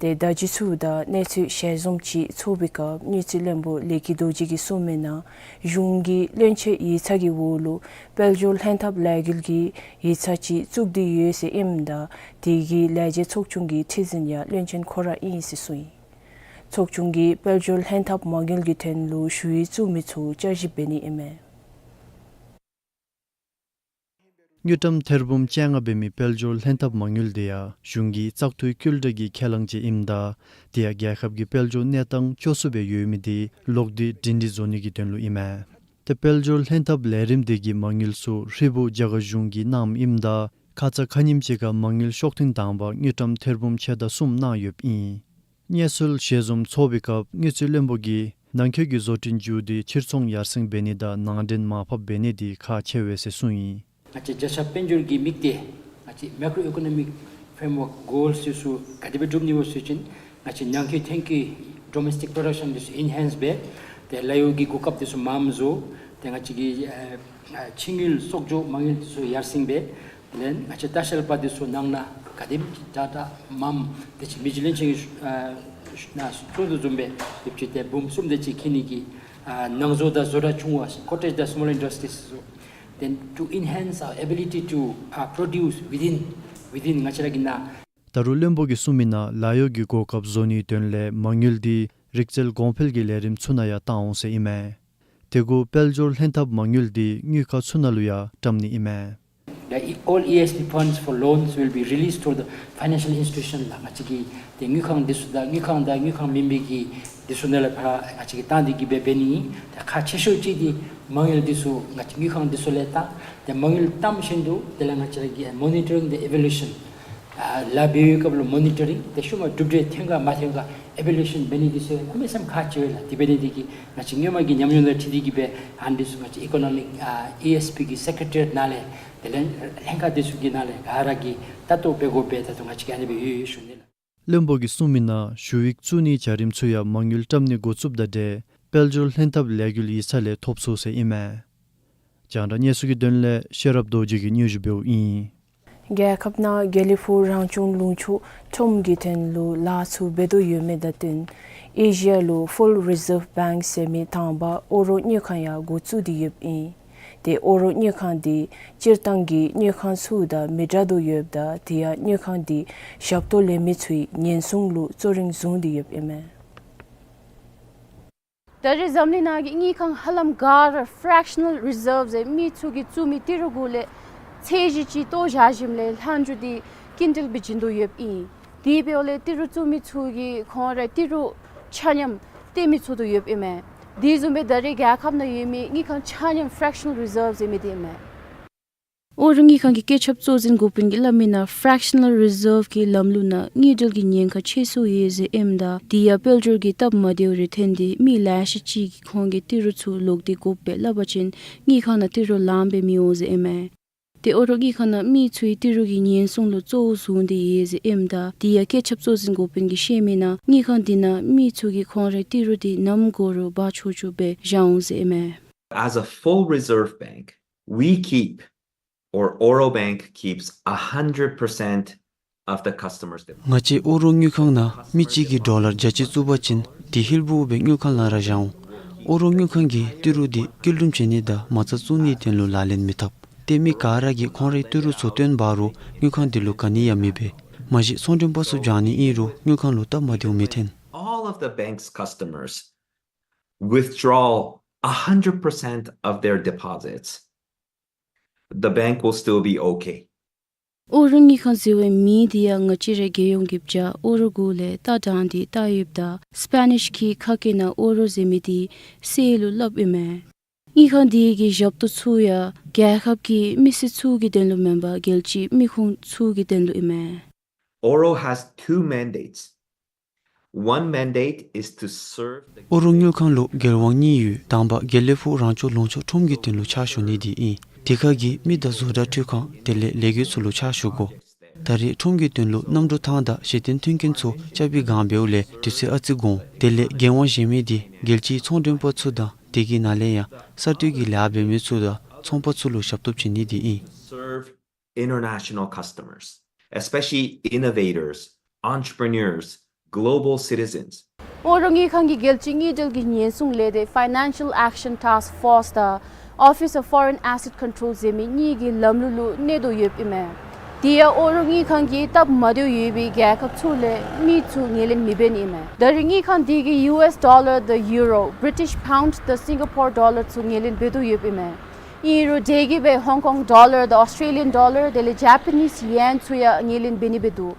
ཏེ་བརྡ་བརྒྱུད་ཚུ་དང་གནས་ཚུལ་ཞལ་འཛོམས་ཅིག་ཚོགས་པའི་སྐབས་དངུལ་རྩིས་བློན་པོ་ལས་ཀྱི་རྡོ་རྗེ་གིས་གསུངས་མི་ནང་གཞུང་གི་བློན་ཆེན་ཡིག་ཚང་གི་འོག་ལུ་དཔལ་འབྱོར་ལྷན་ཐབས་ལས་འགུལ་གྱི་ཡིག་ཚང་ཅིག་བཙུགས་ཏེ་ཡོད་ཟེར་ཨིནམ་ད་དེ་གི་ལས་བྱེད་ཚོགས་ཆུང་གི་ཁྲི་འཛིན་ཡང་བློན་ཆེན་ཁོ་ར་ཨིན་ཟེར་གསུངས་ཡི། ཚོགས་ཆུང་གིས་དཔལ་འབྱོར་ལྷན་ཐབས་མ་དངུལ་གྱི་དོན་ལུ་ཞུ་ཡིག་བཙུགས་མི་ཚུ་བསྐྱར་ཞིབ་འབད་ནི་ཨིན་མས། དངུལ་ཀྲམ་ཐེར་འབུམ་བཅོ་ལྔ་འབད་མི་དཔལ་འབྱོར་ལྷན་ཐབས་མ་དངུལ་དེ་ཡང་གཞུང་གི་བཙག་འཐུའི་བསྐུལ་བསྒྲགས་ཀྱི་ཁས་བླངས་ཅིག་ཨིནམ་ད་དེ་ཡང་རྒྱལ་ཁབ་ཀྱི་དཔལ་འབྱོར་གནས་སྟངས་སྐྱོ་སུ་སྦེ་ཡོད་མི་དེ་ལོག་སྟེ་སྒྲིང་སྒྲི་བཟོ་ནི་གི་དོན་ལུ་ཨིན་མས། ཏེ་དཔལ་འབྱོར་ལྷན་ཐབས་ལས་རིམ་དེ་གི་མ་དངུལ་ཚུ་ཧྲིལ་བུ་རྒྱ་གར་གཞུང་གིས་གནངམ་ཨིནམ་ད་ཁ་ཙ་ཁ་ཉིནམ་ཅིག་ཁར་མ་དངུལ་ཤོག་ཐེངས་དང་པ་དངུལ་ཀྲམ་ཐེར་འབུམ་ཕྱེད་དང་གསུམ་གནང་ཡོདཔ་ཨིན། གནས་ཚུལ་ཞལ་འཛོམས་ཚོགས་པའི་སྐབས་དངུལ་རྩིས་བློན་པོ་གིས་ནང་འཁོད་ཀྱི་བཟོ་སྐྲུན་མཇུག་དེ་ཕྱིར་ཚོང་ཡར་སེང་འབད་ནི་དང་ནང་འདྲེན་མར་ཕབ་འབད་ནི་དེ་ཁག་ཆེ་བས་ཟེར་གསུངས་ཡི། ང་བཅས་བརྒྱ་ཆ་དཔལ་འབྱོར་གྱི་དམིགས་གཏད་ང་བཅས་Macroeconomic Framework Goals དེ་ཚུ་ག་དེ་སྦེ་སྒྲུབ་ནི་སྨོ་ཟེར་བ་ཅིན་ང་བཅས་ནང་འཁོད་ཐོན་སྐྱེད་domestic production དེ་ཚུ་enhance འབད། ཏེ་ལཱ་གཡོག་གི་གོ་སྐབས་དེ་ཚུ་མངམ་བཟོ། ཏེ་ང་བཅས་ཀྱི་ཨ་ཨ་ཕྱི་དངུལ་གསོག་འཇོག་མ་དངུལ་དེ་ཚུ་ཡར་སེང་འབད། དེ་ལས་ང་བཅས་ལྟ་བཤལ་པ་དེ་ཚུ་ནང་ན་ག་དེམ་ཅིག་དྲག་དྲག་མངམ་དེ་ཅིག་མི་རྗེ་བློན་ཆེན་གྱིས་ཨ་ནཱ་གསུང་དོ་བཟུམ་སྦེ་དེ་ཅིག་ཏེ་འབུམ་གསུམ་དེ་ཅིག་འཁྱིད་ནི་གི་ཨ་ནང་བཟོ་དང་བཟོ་གྲྭ་ཆུང་བ་cottage དང་small industries དེ་ཚུ། Then to enhance our ability to uh, produce within within ང་བཅས་ར་གི་ནང་། ད་རུང་བློན་པོ་གིས་གསུངས་མི་ནང་ལཱ་གཡོག་གི་གོ་སྐབས་བཟོ་ནིའི་དོན་ལས་མ་དངུལ་དེ་རིག་རྩལ་གོང་འཕེལ་གྱི་ལས་རིམ་ཚུ་ནང་ཡང་བཏང་འོང་ཟེར་ཨིན་མས། དེ་གུ་དཔལ་འབྱོར་ལྷན་ཐབས་མ་དངུལ་དེ་དངུལ་ཁང་ཚུ་ནང་ལུ་ཡང་བཀྲམ་ནི་ཨིན་མས། The all E S P funds for loans will be released to the financial institution ལགས། ང་བཅས་ཀྱི་ཏེ་དངུལ་ཁང་དེ་ཚུ་དང་དངུལ་ཁང་དང་དངུལ་ཁང་མེན་པའི་གི་དེ་ཚུ་ནང་ལས་ཕར་ང་བཅས་ཀྱིས་བཏང་སྟེ་གི་འབད་འབད་ནི་ཨིན། ཏེ་ཁག་ཆེ་ཤོས་ཅིག་དེ་མ་དངུལ་དེ་ཚུ་ང་བཅས་དངུལ་ཁང་དེ་ཚུ་ལས་བཏང་། ཏེ་མ་དངུལ་བཏངམ་བཞིན་དུ་དེ་ལས་ང་བཅས་ར་གི་monitoring the evolution ཨ་ལཱ་འབད་བའི་སྐབས་ལུ་མོ་ནི་ཊ་རིང་ཏེ་ཤུལ་མ་གྲུབ་འབྲས་ཐོན་ག་མ་ཐོན་ག་ཨི་བེ་ལུ་ཨེ་ཤཱན་འབད་ནི་དེ་ཚུ་གནམ་མེད་ས་མེད་ཁག་ཆེ་བས་ལགས། དེ་འབད་ནི་དེ་གིས་ང་བཅས་སྔོན་མ་གི་ཉམས་མྱོང་དང་འཁྲིལ་ཏེ་གི་སྦེ་ཨ་ནི་ཚུ་ང་བཅས་ཨི་ཀོ་ནོ་མིཀ་ཨ་ཨི་ཨེས་པི་གི་སེཀ་རེ་ཊ་རི་ཡེཊ་ནང་ལས་དེ་ལས་ལྷན་ཁག་དེ་ཚུ་གི་ནང་ལས་ག་ར་གིས་ལྟ་རྟོག་འབད་དགོ་པས། ད་ལྟོ་ང་བཅས་ཀྱིས་ཨ་ནི་སྦེ་ཡོད་ཡོད་ཞུ་ནི་ལགས། བློན་པོ་གིས་གསུངས་མི་ནང་ཞུ་ཡིག་བཙུགས་ནིའི་བྱ་རིམ་ཚུ་ཡང་མ་དངུལ་བཀྲམ་ནི་འགོ་བཙུགསཔ་དང་འབྲེལ་དཔལ་འབྱོར་ལྷན་ཐབས་ལས་འགུལ་ཡིག་ཚང་ལས་ཐོབ་ཚུགས་ཟེར་ཨིན་མས། རྒྱང་བསྒྲགས་གནས་ཚུལ་གྱི་དོན་ལས་ཤེས་རབ་རྡོ་རྗེ་གིས་སྙན་ཞུ་འབདཝ་ཨིན། རྒྱལ་ཁབ་ནང་དགེ་ལེགས་ཕུག་རང་སྐྱོང་ལུང་ཕྱོགས་ཁྲོམ་གྱི་དོན་ལུ་ལཱ་ཚུ་འབད་དོ་ཡོད་མི་དང་བསྟུན་ཨེ་ཤི་ཡ་ལུ་ཕུལ་རི་ཛརབ་བེངཀ་ཟེར་མི་དང་པ་ཨོ་རོགས་དངུལ་ཁང་ཡང་འགོ་བཙུགས་ཏེ་ཡོདཔ་ཨིན། ཏེ་ཨོ་རོགས་དངུལ་ཁང་དེ་སྤྱིར་བཏང་གི་དངུལ་ཁང་ཚུ་དང་མི་འདྲ་དོ་ཡོདཔ་ད་དེ་ཡང་དངུལ་ཁང་དེ་ཞབས་ཏོག་ལེན་མི་ཚུའི་ཉེན་སྲུང་ལུ་གཙོ་རིམ་བཟུང་སྟེ་ཡོདཔ་ཨིན་མས། ད་རེས་འཛམ་གླིང་ནང་གི་དངུལ་ཁང་ཧ་ལམ་ག་ར་ཕྲེག་ཤ་ནལ་རི་ཛརབ་ཟེར་མི་ཚུ་གིས་བཙུགས་མི་ཏི་རུ་གུ་ལས་ཚད་གཞི་ཅིག་བཏོག་བཞག་ཞིནམ་ལས་ལྷག་མཇུག་དེ་ཀིན་ཊལ་སྦེ་བྱིན་དོ་ཡོདཔ་ཨིན། དེ་འབདཝ་ལས་ཏི་རུ་བཙུགས་མི་ཚུ་གིས་ཁོང་རའི་ཏི་རུ་ཆ་མཉམ་སྟོན་མི་ཚུགས་དོ་ཡོདཔ་ཨིན་མས། དེ་བཟུམ་སྦེ་ད་རེས་རྒྱལ་ཁབ་ནང་ཡོད་མི་དངུལ་ཁང་ཆ་མཉམ་ཕྲེག་ཤ་ནལ་རི་ཛརབ་ཟེར་མི་དེ་ཨིན་མས། ཨོ་རོགས་དངུལ་ཁང་གི་སྐུ་ཚབ་གཙོ་འཛིན་འགོ་དཔོན་གྱིས་སླབ་མི་ནང་ཕྲེག་ཤ་ནལ་རི་ཛརབ་ཀྱི་ལམ་ལུགས་ནང་དངུལ་འབྲེལ་གྱི་ཉེན་ཁ་ཆེ་སུ་ཡོད་ཟེར་ཨིནམ་ད་དེ་ཡང་དཔལ་འབྱོར་གྱི་སྟབས་མ་བདེཝ་རེ་ཐོན་ཏེ་མི་ལེ་ཤ་ཅིག་གིས་ཁོང་གི་ཏི་རུ་ཚུ་ལོག་སྟེ་དགོཔ་སྦེ་སླབ་པ་ཅིན་དངུལ་ཁང་ནང་ཏི་རུ་ལངམ་སྦེ་མི་འོང་ཟེར་ཨིན་མས། ཏེ་ཨོ་རོགས་དངུལ་ཁང་ནང་མི་ཚུའི་ཏི་རུ་གི་ཉེན་སྲུང་ལུ་གཙོ་བོ་བཟུང་སྟེ་ཡོད་ཟེར་ཨིནམ་ད་དེ་ཡང་སྐུ་ཚབ་གཙོ་འཛིན་འགོ་དཔོན་གྱིས་བཤད་མི་ནང་དངུལ་ཁང་དེ་ནང་མི་ཚུ་གིས་ཁོང་རའི་ཏི་རུ་དེ་ནམ་དགོ་རུང་འབག་ཆོག་ཆོག་སྦེ་བཞག་འོང་ཟེར་ཨིན་མས། As a full reserve bank, we keep or Oro Bank keeps a hundred percent of the customers' deposit. ང་བཅས་ཨོ་རོགས་དངུལ་ཁང་ནང་མི་གཅིག་གིས་ཌོ་ལར་བརྒྱ་ཅིག་བཙུགས་པ་ཅིན་དེ་ཧིལ་བུ་སྦེ་དངུལ་ཁང་ནང་ར་བཞག་འོང་། ཨོ་རོགས་དངུལ་ཁང་གིས་ཏི་རུ་དེ་སྐྱིལ་ཀྲུམ་བྱིན་ནི་དང་མ་རྩ་བཙུགས་ནིའི་དོན་ལུ་ལག་ལེན་མི་འཐབ། ཏེ་མི་ག་ར་གིས་ཁོང་རའི་ཏི་རུ་ཚུ་བཏོན་འབག་རུང་དངུལ་ཁང་དེ་ལུ་ག་ནི་ཡང་མི་འབད། མ་གཞི་ཚོང་མགྲོན་པ་ཚུ་བྱང་ནི་ཨིན་རུང་དངུལ་ཁང་ལུ་སྟབས་མ་བདེཝ་མི་ཐོན། All of the bank's customers withdraw a hundred percent of their deposits, the bank will still be okay. ཨོ་རོགས་དངུལ་ཁང་ཟེར་བའི་མིང་དེ་ཡང་ང་བཅས་རའི་རྒྱལ་ཡོངས་ཀྱི་བྱ་ཨོ་རོགས་གུ་ལས་བཏགས་དྲངས་ཏེ་བཏགས་ཡོདཔ་ད་སྤེ་ནིཤ་གི་ཁ་སྐད་ནང་ཨོ་རོགས་ཟེར་མི་དེ་སེ་ལུ་སླབ་ཨིན་མས། དངུལ་ཁང་དེ་གི་ཞབས་ཏོག་ཚུ་ཡང་རྒྱལ་ཁབ་ཀྱི་མི་སེར་ཚུ་གི་དོན་ལུ་མེན་པར་རྒྱལ་སྤྱིའི་མི་ཁུངས་ཚུ་གི་དོན་ལུ་ཨིན་མས། Oro has two mandates. One mandate is to serve the ཨོ་རོགས་དངུལ་ཁང་ལུ་འགན་དབང་གཉིས་ཡོད། དང་པ་དགེ་ལེགས་ཕུག་རང་སྐྱོང་ལུང་ཕྱོགས་ཁྲོམ་གྱི་དོན་ལུ་ཕྱག་ཞུ་ནི་དེ་ཨིན། དེ་ཁར་གྱི་མི་དང་བཟོ་གྲྭ་འཕྲུལ་ཁང་དེ་ལས་ལས་འགུལ་ཚུ་ལུ་ཕྱག་ཞུ་དགོ། ད་རེས་ཁྲོམ་གྱི་དོན་ལུ་གནམ་གྲུ་ཐང་དང་གཞི་རྟེན་མཐུན་རྐྱེན་ཚུ་རྐྱབ་པའི་སྒང་འབདཝ་ལས་དུས་ཚོད་ཨ་ཙི་འགོར་འོང་། དེ་ལས་འགན་དབང་བཞེས་མི་དེ་རྒྱལ་སྤྱིའི་ཚོང་མགྲོན་པ་ཚུ་དང་དེ་གི་ནང་ལས་ཡང་གསར་གཏོད་ཀྱི་ལཱ་འབད་མི་ཚུ་དང་ཚོང་པ་ཚུ་ལུ་ཞབས་ཏོག་བྱིན་ནི་དེ་ཨིན། Serve international customers, especially innovators, entrepreneurs, global citizens. ཨོ་རོགས་དངུལ་ཁང་གིས་རྒྱལ་སྤྱིའི་དངུལ་འབྲེལ་གྱི་ཉེན་སྲུང་ལས་སྡེ་Financial Action Task Force དང་Office of Foreign Asset Control ཟེར་མི་གཉིས་ཀྱི་ལམ་ལུགས་ལུ་གནོད་དོ་ཡོདཔ་ཨིན་མས། དེ་ཡང་ཨོ་རོགས་དངུལ་ཁང་གིས་སྟབས་མ་བདེཝ་ཡོད་པའི་རྒྱལ་ཁབ་ཚུ་ལས་མི་ཚུ་ངོས་ལེན་མི་འབད་ནི་ཨིན་མས། ད་རེས་དངུལ་ཁང་དེ་གིས་ཡུ་ཨེས་ཌོ་ལར་དང་ཡུ་རོ། བི་རི་ཊིཤ་པའུནཌ་དང་སིང་ག་པོར་ཌོ་ལར་ཚུ་ངོས་ལེན་འབད་དོ་ཡོདཔ་ཨིན་མས། ཨིན་རུང་དེ་གིས་སྦེ་ཧོང་ཀོང་ཌོ་ལར་དང་ཨོསི་ཊྲེ་ལི་ཡན་ཌོ་ལར་དེ་ལས་ཇ་པ་ནིས་ཡེན་ཚུ་ཡང་ངོས་ལེན་འབད་ནི་འབད་འདུག།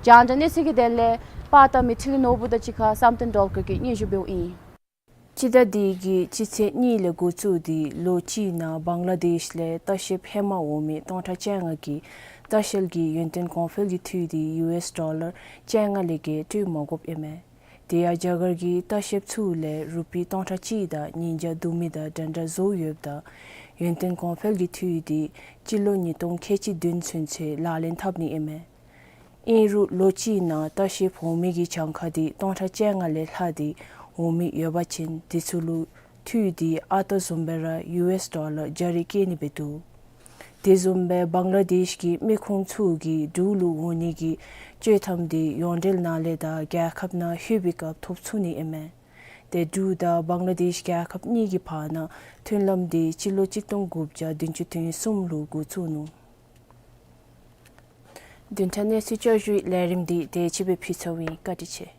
རྒྱང་བསྒྲགས་གནས་ཚུལ་གྱི་དོན་ལས་པར་བཏབ་མི་འཕྲིན་ལས་ནོར་བུ་དང་གཅིག་ཁར་བསམ་གཏན་སྒྲོལ་དཀར་གྱིས་སྙན་ཞུ་འབདཝ་ཨིན། སྤྱི་ཟླ་འདི་གི་སྤྱི་ཚེས་གཉིས་ལས་འགོ་བཙུགས་ཏེ་ལོ་གཅིག་ནང་བང་ལ་དེཤ་ལས་ལྟ་བཤལཔ་ཧེ་མ་འོང་མི་སྟོང་ཕྲག་བཅོ་ལྔ་གིས་ལྟ་བཤལ་གྱི་ཡུན་བརྟན་གོང་འཕེལ་གྱི་འཐུས་དེ་ཡུ་ཨེས་ཌོ་ལར་བཅོ་ལྔ་ལས་བརྒལ་སྤྲོད་མ་དགོཔ་ཨིན་མས། དེ་ཡང་རྒྱ་གར་གྱི་ལྟ་བཤལཔ་ཚུ་ལས་རུ་པི་སྟོང་ཕྲག་གཅིག་དང་ཉིས་བརྒྱ་བསྡུ་མི་དང་འདྲན་འདྲ་བཟོ་ཡོདཔ་ད་ཡུན་བརྟན་གོང་འཕེལ་གྱི་འཐུས་དེ་སྤྱི་ལོ་ཉིས་སྟོང་ཁལ་གཅིག་བདུན་ཚུན་ཚོད་ལག་ལེན་འཐབ་ནི་ཨིན་མས། ཨིན་རུང་ལོ་གཅིག་ནང་ལྟ་བཤལཔ་འོང་མི་གི་གྱངས་ཁ་དེ་སྟོང་ཕྲག་བཅོ་ལྔ་ལས་ལྷག་སྟེ་འོང་མི་ཡོད་པ་ཅིན་དེ་ཚུ་ལུ་འཐུས་དེ་ཨ་རྟག་བཟུམ་སྦེ་ར་ཡུ་ཨེས་ཌོ་ལར་བརྒྱ་རེ་བཀལ་ནི་འབད་འདུག། དེ་བཟུམ་སྦེ་བང་ལ་དེཤ་གི་མི་ཁུངས་ཚུ་གིས་འབྲུག་ལུ་འོང་ནི་གི་བཅའ་མར་དེ་ཡོངས་འབྲེལ་ནང་ལས་དང་རྒྱལ་ཁབ་ནང་ལྷོད་པའི་སྐབས་ཐོབ་ཚུགས་ནི་ཨིན་མས། དེ་འབྲུག་དང་བང་ལ་དེཤ་རྒྱལ་ཁབ་གཉིས་ཀྱི་བར་ན་མཐུན་ལམ་དེ་སྤྱི་ལོ་གཅིག་སྟོང་དགུ་བརྒྱ་བདུན་ཅུ་དོན་གསུམ་ལུ་འགོ་བཙུགས་ནུག། བདུན་ཕྲག་གནས་ཚུལ་བསྐྱར་ཞུའི་ལས་རིམ་དེ་དེ་ཅིག་སྦེ་ཕུལ་ཚརཝ་ཨིན། བཀའ་དྲིན་ཆེ།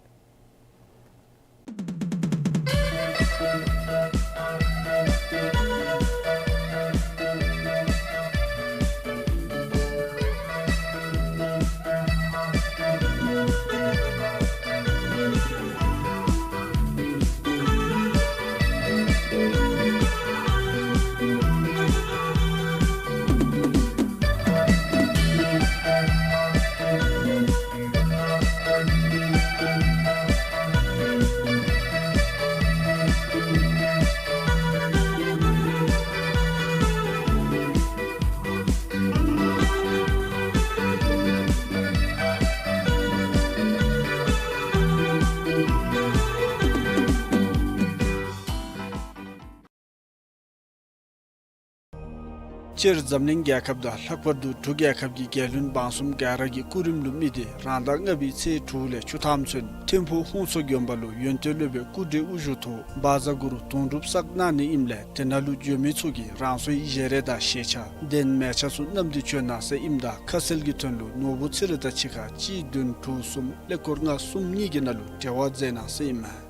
སྤྱིར་འཛམ་གླིང་རྒྱལ་ཁབ་དང་ལྷག་པར་དུ་འབྲུག་རྒྱལ་ཁབ་ཀྱི་རྒྱལ་བློན་འབངས་གསུམ་ག་ར་གི་སྐུ་རིམ་ལུ་དམིགས་ཏེ་རང་ཟླ་ལྔ་པའི་ཚེས་དྲུག་ལས་བཅུ་ཐམ་ཚུན་ཐིམ་ཕུག་ཧོང་མཚོ་དགོན་པ་ལུ་ཡོན་ཏན་སློབ་དཔོན་སྐུ་བགྲེས་དབུ་བཞུགས་ཐོག་བཛྲ་གུ་རུ་དུང་སྒྲུབ་བསགས་གནང་ནི་ཨིནམ་ལས་དེ་ནང་ལུ་འབྱོན་མི་ཚུ་གིས་རང་སོའི་བཞེས་རས་དང་ཞལ་ཆས་གདན་མལ་ཆ་ཚུ་བསྣམས་ཏེ་བྱོན་གནང་ཟེར་ཨིནམ་ད་ཁ་གསལ་གྱི་དོན་ལུ་ནོར་བུ་ཚེ་རིང་དང་གཅིག་ཁར་གཅིག་བདུན་དྲུག་གསུམ་ཀླད་ཀོར་ལྔ་གསུམ་གཉིས་ཀྱི་ནང་ལུ་འབྲེལ་བ་མཛད་གནང་ཟེར་ཨིན་མས།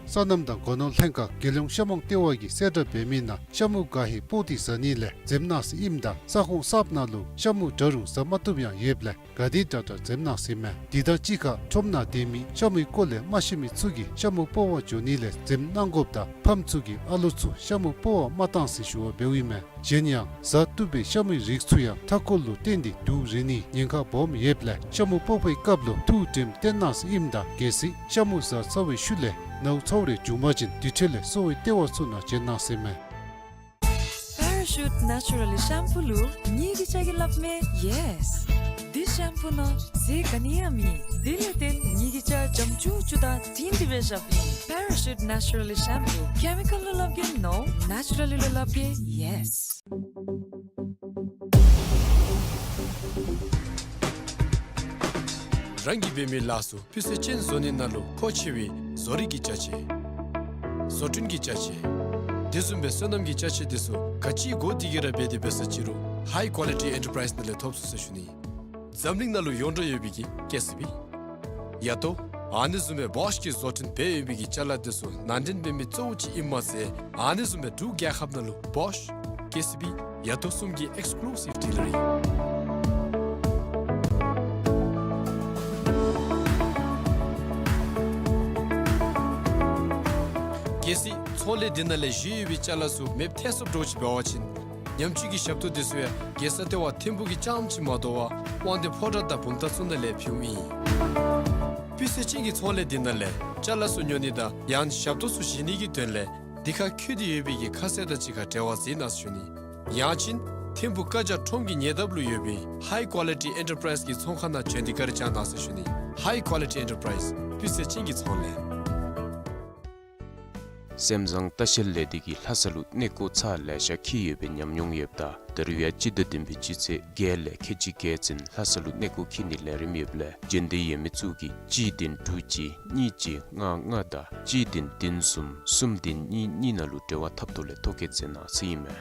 སོ་ནམ་དང་སྒོ་ནོར་ལྷན་ཁག་རྒྱལ་ཡོངས་ཤ་མུང་ལྟེ་བ་གིས་གསལ་བསྒྲགས་འབད་མི་ནང་ཤ་མུ་ག་ཧེ་སྤོག་སྟེ་བཟའ་ནི་ལས་འཛེམ་གནང་ཟེར་ཨིནམ་ད་ས་ཁོངས་གསརཔ་ནང་ལུ་ཤ་མུ་འདྲ་རུང་བཟའ་མ་བཏུབ་ཡང་ཡོདཔ་ལས་ག་དེ་དྲག་དྲག་འཛེམ་གནང་ཟེར་ཨིན་མས། དེ་དང་གཅིག་ཁར་ཁྲོམ་ནང་སྡོད་མི་ཤ་མུའི་སྐོར་ལས་མ་ཤེས་མི་ཚུ་གིས་ཤ་མུ་སྤོག་པར་འགྱོ་ནི་ལས་འཛེམ་གནང་དགོཔ་དང་ཕམ་ཚུ་གིས་ཨ་ལོ་ཚུ་ཤ་མུ་སྤོག་པར་མ་གཏང་ཟེར་ཞུ་བ་འབདཝ་ཨིན་མས། གཞན་ཡང་བཟའ་བཏུབ་པའི་ཤ་མུའི་རིགས་ཚུ་ཡང་མཐའ་འཁོར་ལུ་བརྟེན་ཏེ་དུག་རེག་ནིའི་ཉེན་ཁ་སྦོམ་ཡོདཔ་ལས་ཤ་མུ་སྤོག་པའི་སྐབས་ལུ་ཐུགས་དྲནམ་བཏོན་གནང་ཟེར་ཨིནམ་ད་གལ་སྲིད་ཤ་མུ་བཟའ་ཚར་བའི་ཤུལ་ལས་ནཝ་ཚཝ་རེ་བྱུང་པ་ཅིན་དེ་འཕྲོ་ལས་གསོ་བའི་ལྟེ་བ་ཚུ་ནང་བྱོན་གནང་ཟེར་ཨིན་མས། Parachute Naturally Shampoo ལུ་ངེ་གི་ཅ་གི་སླབ་མས་yes། འདི་ཤམ་པུ་ནང་ཟས་ག་ནི་ཡང་མེད། དེ་ལས་བརྟེན་ངེ་གི་ཅ་འཇམ་ཅུག་ཅུ་དང་དྲིང་དྲི་བའི་ཞབས་ཨིན། Parachute Naturally Shampoo. Chemical ལུ་སླབ་གེ་no, naturally ལུ་སླབ་གེ yes. རང་གིས་འབད་མི་ལཱ་ཚུ་སྤུས་ཚད་ཅན་བཟོ་ནི་ནང་ལུ་མཁོ་ཆེ་བའི་བཟོ་རིག་གི་ཅ་ཆས། བཟོ་སྐྲུན་གྱི་ཅ་ཆས། དེ་བཟུམ་སྦེ་སོ་ནམ་གྱི་ཅ་ཆས་དེ་ཚུ་ག་ཅི་དགོ་དེ་གི་ར་འབད་དེ་འབད་ས་ཅི་རུང་High Quality Enterprise ནང་ལས་ཐོབ་ཚུགས་ཟེར་ཞུ་ནི། འཛམ་གླིང་ནང་ལུ་ཡོངས་གྲགས་ཡོད་པའི་གི་ཀེ་སི་བི། ཡ་ཏོ། ཨ་ནི་བཟུམ་སྦེ་བོཤ་གི་བཟོ་སྐྲུན་འབད་ཡོད་པའི་གི་ཅ་ལ་དེ་ཚུ་ནང་འདྲེན་འབད་མི་གཙོ་བོ་ཅིག་ཨིནམ་མ་ཚད་ཨ་ནི་བཟུམ་སྦེ་འབྲུག་རྒྱལ་ཁབ་ནང་ལུ་བོཤ། ཀེ་སི་བི། ཡ་ཏོ་གསུམ་གྱི་exclusive delivery། གལ་སྲིད་ཚོང་ལས་འདི་ནང་ལས་བཞེས་ཡོད་པའི་ཅ་ལ་ཚུ་མེདཔ་ཐལ་སོངམ་འདྲཝ་ཅིག་འབད་བ་ཅིན་ཉམས་བཅོས་ཀྱི་ཞབས་ཏོག་དེ་ཚུ་ཡང་རྒྱལ་ས་ལྟེ་བ་ཐིམ་ཕུག་གི་རྐྱངམ་ཅིག་མ་དོ་བར་དབང་འདུས་ཕོ་བྲང་དང་བུམ་ཐང་ཚུ་ནང་ལས་ཕུལཝ་ཨིན། སྤུས་ཚད་ཅན་གྱི་ཚོང་ལས་འདི་ནང་ལས་ཅ་ལ་ཚུ་ཉོ་ནི་དང་ཡང་ཞབས་ཏོག་ཚུ་བཞེས་ནི་གི་དོན་ལས་འདི་ཁར་འཁོད་དེ་ཡོད་པའི་གི་ཁ་གསལ་དང་གཅིག་ཁར་འབྲེལ་བ་མཛད་གནང་ཟེར་ཞུ་ནི། ཡང་ཅིན་ཐིམ་ཕུག་བཀའ་རྒྱ་ཁྲོམ་གྱི་ཉེ་འདབས་ལུ་ཡོད་པའི་High Quality Enterprise གི་ཚོང་ཁང་ནང་བྱོན་ཏེ་བཀའ་དྲིན་བསྐྱང་གནང་ཟེར་ཞུ་ནི། High Quality Enterprise སྤུས་ཚད་ཅན་གྱི་ཚོང་ལས། སེམས་བཟང་ལྟ་བཤལ་ལས་སྡེ་གིས་ལྷ་ས་ལུ་གནས་སྐོར་ཚར་ལེ་ཤ་འཁྱིད་ཡོད་པའི་ཉམས་མྱོང་ཡོདཔ་ད་ད་རུང་ཡང་སྤྱི་ཟླ་བདུན་པའི་སྤྱི་ཚེས་བརྒྱད་ལས་ཁལ་གཅིག་བརྒལ་ཚུན་ལྷ་ས་ལུ་གནས་སྐོར་འཁྱིད་ནིའི་ལས་རིམ་ཡོདཔ་ལས་འབྱོན་འདོད་ཡོད་མི་ཚུ་གིས་གཅིག་བདུན་དྲུག་གཅིག་གཉིས་གཅིག་ལྔ་ལྔ་དང་གཅིག་བདུན་བདུན་གསུམ་གསུམ་བདུན་གཉིས་གཉིས་ནང་ལུ་འབྲེལ་བ་འཐབ་ཐོག་ལས་ཐོ་བཀོད་མཛད་གནང་ཟེར་ཨིན་མས།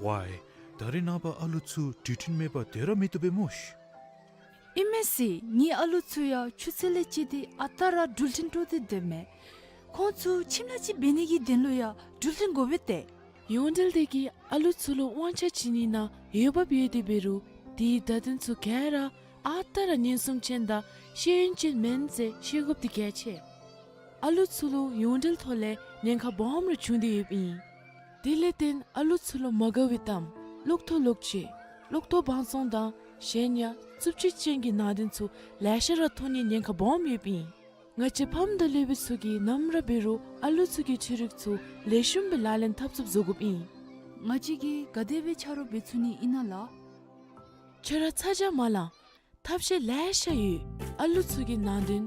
ཝའི། ད་རེས་ནངས་པ་ཨ་ལུ་ཚུ་འགྲུལ་འཕྲིན་མེད་པར་སྡོད་ར་མི་བཏུབ་པས་སྨོ་ཤིག། ཨིན་མས་ཟེར། ངེའི་ཨ་ལུ་ཚུ་ཡང་ཆུ་ཚོད་ལས་བཅད་དེ་ཨ་རྟག་ར་འགྲུལ་འཕྲིན་དཀྲོག་སྟེ་སྡོདཔ་མས། ཁོང་ཚུ་ཁྱིམ་ནང་ཅིག་འབད་ནི་གི་དོན་ལུ་ཡང་འགྲུལ་འཕྲིན་དགོ་པས་ཏེ། ཡོངས་འབྲེལ་སྡེ་གིས་ཨ་ལུ་ཚུ་ལུ་དབང་ཆ་བྱིན་ནི་ནང་འོས་འབབ་ཡོད་དེ་འབད་རུང་དེའི་བརྡ་དོན་ཚུ་ག་ར་ཨ་རྟག་ར་ཉེན་སྲུང་ཅན་དང་ཤེས་ཡོན་ཅན་མེན་ཟེར་ཤེས་དགོཔ་འདི་གལ་ཆེ། ཨ་ལུ་ཚུ་ལུ་ཡོངས་འབྲེལ་ཐོག་ལས་ཉེན་ཁ་སྦོམ་རེ་བྱུང་སྟེ་ཡོདཔ་ཨིན། དེ་ལས་བརྟེན་ཨ་ལུ་ཚུ་ལུ་མ་དགའ་བའི་གཏམ་གློག་ཐོག་ལོག་སྤྱོད་གློག་ཐོག་བང་བཙོང་དང་གཞན་ཡང་རྩུབ་སྤྱོད་ཅན་གྱི་ནང་དོན་ཚུ་ལེ་ཤ་ར་ཐོན་ནིའི་ཉེན་ཁ་སྦོམ་ཡོདཔ་ཨིན། ང་བཅས་ཕམ་དང་སློབ་དཔོན་ཚུ་གིས་ནམ་ར་འབད་རུང་ཨ་ལུ་ཚུ་གི་འཕྲུལ་རིག་ཚུ་ལེགས་ཤོམ་སྦེ་ལག་ལེན་འཐབ་ཚུགསཔ་བཟོ་དགོཔ་ཨིན། ང་བཅས་ཀྱིས་ག་དེ་སྦེ་ཆ་རོགས་འབད་ཚུགས་ནི་ཨིན་ན་ལགས། ཁྱོད་ར་ཚ་གྱང་མ་ལང་། ཐབས་ཤེས་ལེ་ཤ་ཡོད། ཨ་ལུ་ཚུ་གི་ནང་དོན་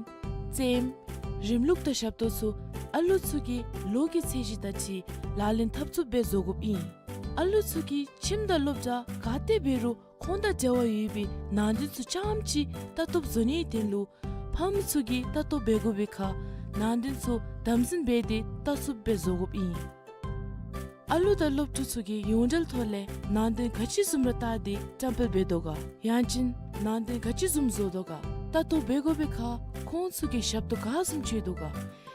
རྩེདམོ་རིམ་ལུགས་དང་ཞབས་ཏོག་ཚུ་ཨ་ལུ་ཚུ་གི་ལོ་གི་ཚད་གཞི་དང་འཁྲིལ་ལག་ལེན་འཐབ་ཚུགསཔ་སྦེ་བཟོ་དགོཔ་ཨིན། ཨ་ལུ་ཚུ་གི་ཁྱིམ་དང་སློབ་གྲྭ་ག་ཏེ་འབད་རུང་ཁོང་དང་འབྲེལ་བ་ཡོད་པའི་ནང་དོན་ཚུ་རྐྱངམ་ཅིག་ལྟ་རྟོགཔ་བཟོ་ནིའི་དོན་ལུ་ཕམ་ཚུ་གིས་ལྟ་རྟོག་འབད་དགོ་པའི་ཁར་ནང་དོན་ཚུ་དམ་འཛིན་འབད་དེ་ལྟ་ཚུགསཔ་སྦེ་བཟོ་དགོཔ་ཨིན། ཨ་ལུ་དང་སློབ་ཕྲུག་ཚུ་གིས་ཡོངས་འབྲེལ་ཐོག་ལས་ནང་དོན་ག་ཅི་བཟུམ་ར་བལྟ་སྟེ་བཀྲམ་སྤེལ་འབད་དོ་ག། ཡང་ཅིན་ནང་དོན་ག་ཅི་བཟུམ་བཟོ་དོ་ག། ལྟ་རྟོག་འབད་དགོ་པའི་ཁར་ཁོང་ཚུ་གིས་ཞབས་ཏོག་ག་བཟུམ་སྤྱོད་དོ་ག།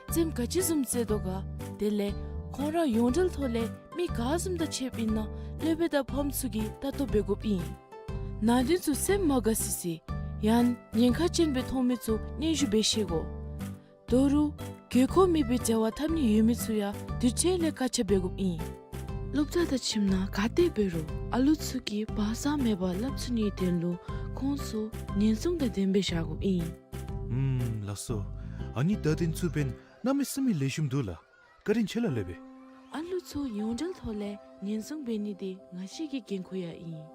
རྩེདམོ་ག་ཅི་བཟུམ་རྩེ་དོ་ག། དེ་ལས་ཁོང་ར་ཡོངས་འབྲེལ་ཐོག་ལས་མི་ག་བཟུམ་དང་ཕྱདཔ་ཨིན་ན་སློབ་དཔོན་དང་ཕམ་ཚུ་གིས་ལྟ་རྟོག་འབད་དགོཔ་ཨིན། ནང་དོན་ཚུ་སེམས་མ་དགའ་སི་སི་ཡང་ཉེན་ཁ་ཅན་སྦེ་མཐོང་མི་ཚུ་སྙན་ཞུ་འབད་ཤེས་དགོ། དོ་རུང་དགོས་མཁོ་མེད་པའི་འབྲེལ་བ་འཐབ་ནི་ཡོད་མི་ཚུ་ཡང་དུས་ཅི་ལས་བཀག་ཆ་འབད་དགོཔ་ཨིན། སློབ་གྲྭ་དང་ཁྱིམ་ནང་ག་ཏེ་འབད་རུང་ཨ་ལུ་ཚུ་གིས་བག་ཚ་མེད་པར་སླབ་ཚུགས་ནིའི་དོན་ལུ་ཁོང་ཚུ་ཉེན་སྲུང་དང་ལྡནམ་སྦེ་བཞག་དགོཔ་ཨིན། ཨུམ་ལགས་སོ། ཨ་ནི་བརྡ་དོན་ཚུ་འབདན་གནམ་མེད་ས་མེད་ལེགས་ཤོམ་འདུག་ལགས། བཀའ་དྲིན་ཆེ་ལགས་སློབ་དཔོན། ཨ་ལུ་ཚུ་ཡོངས་འབྲེལ་ཐོག་ལས་ཉེན་སྲུང་འབད་ནི་འདི་ང་བཅས་ཀྱི་འགན་ཁུར་ཡང་ཨིན།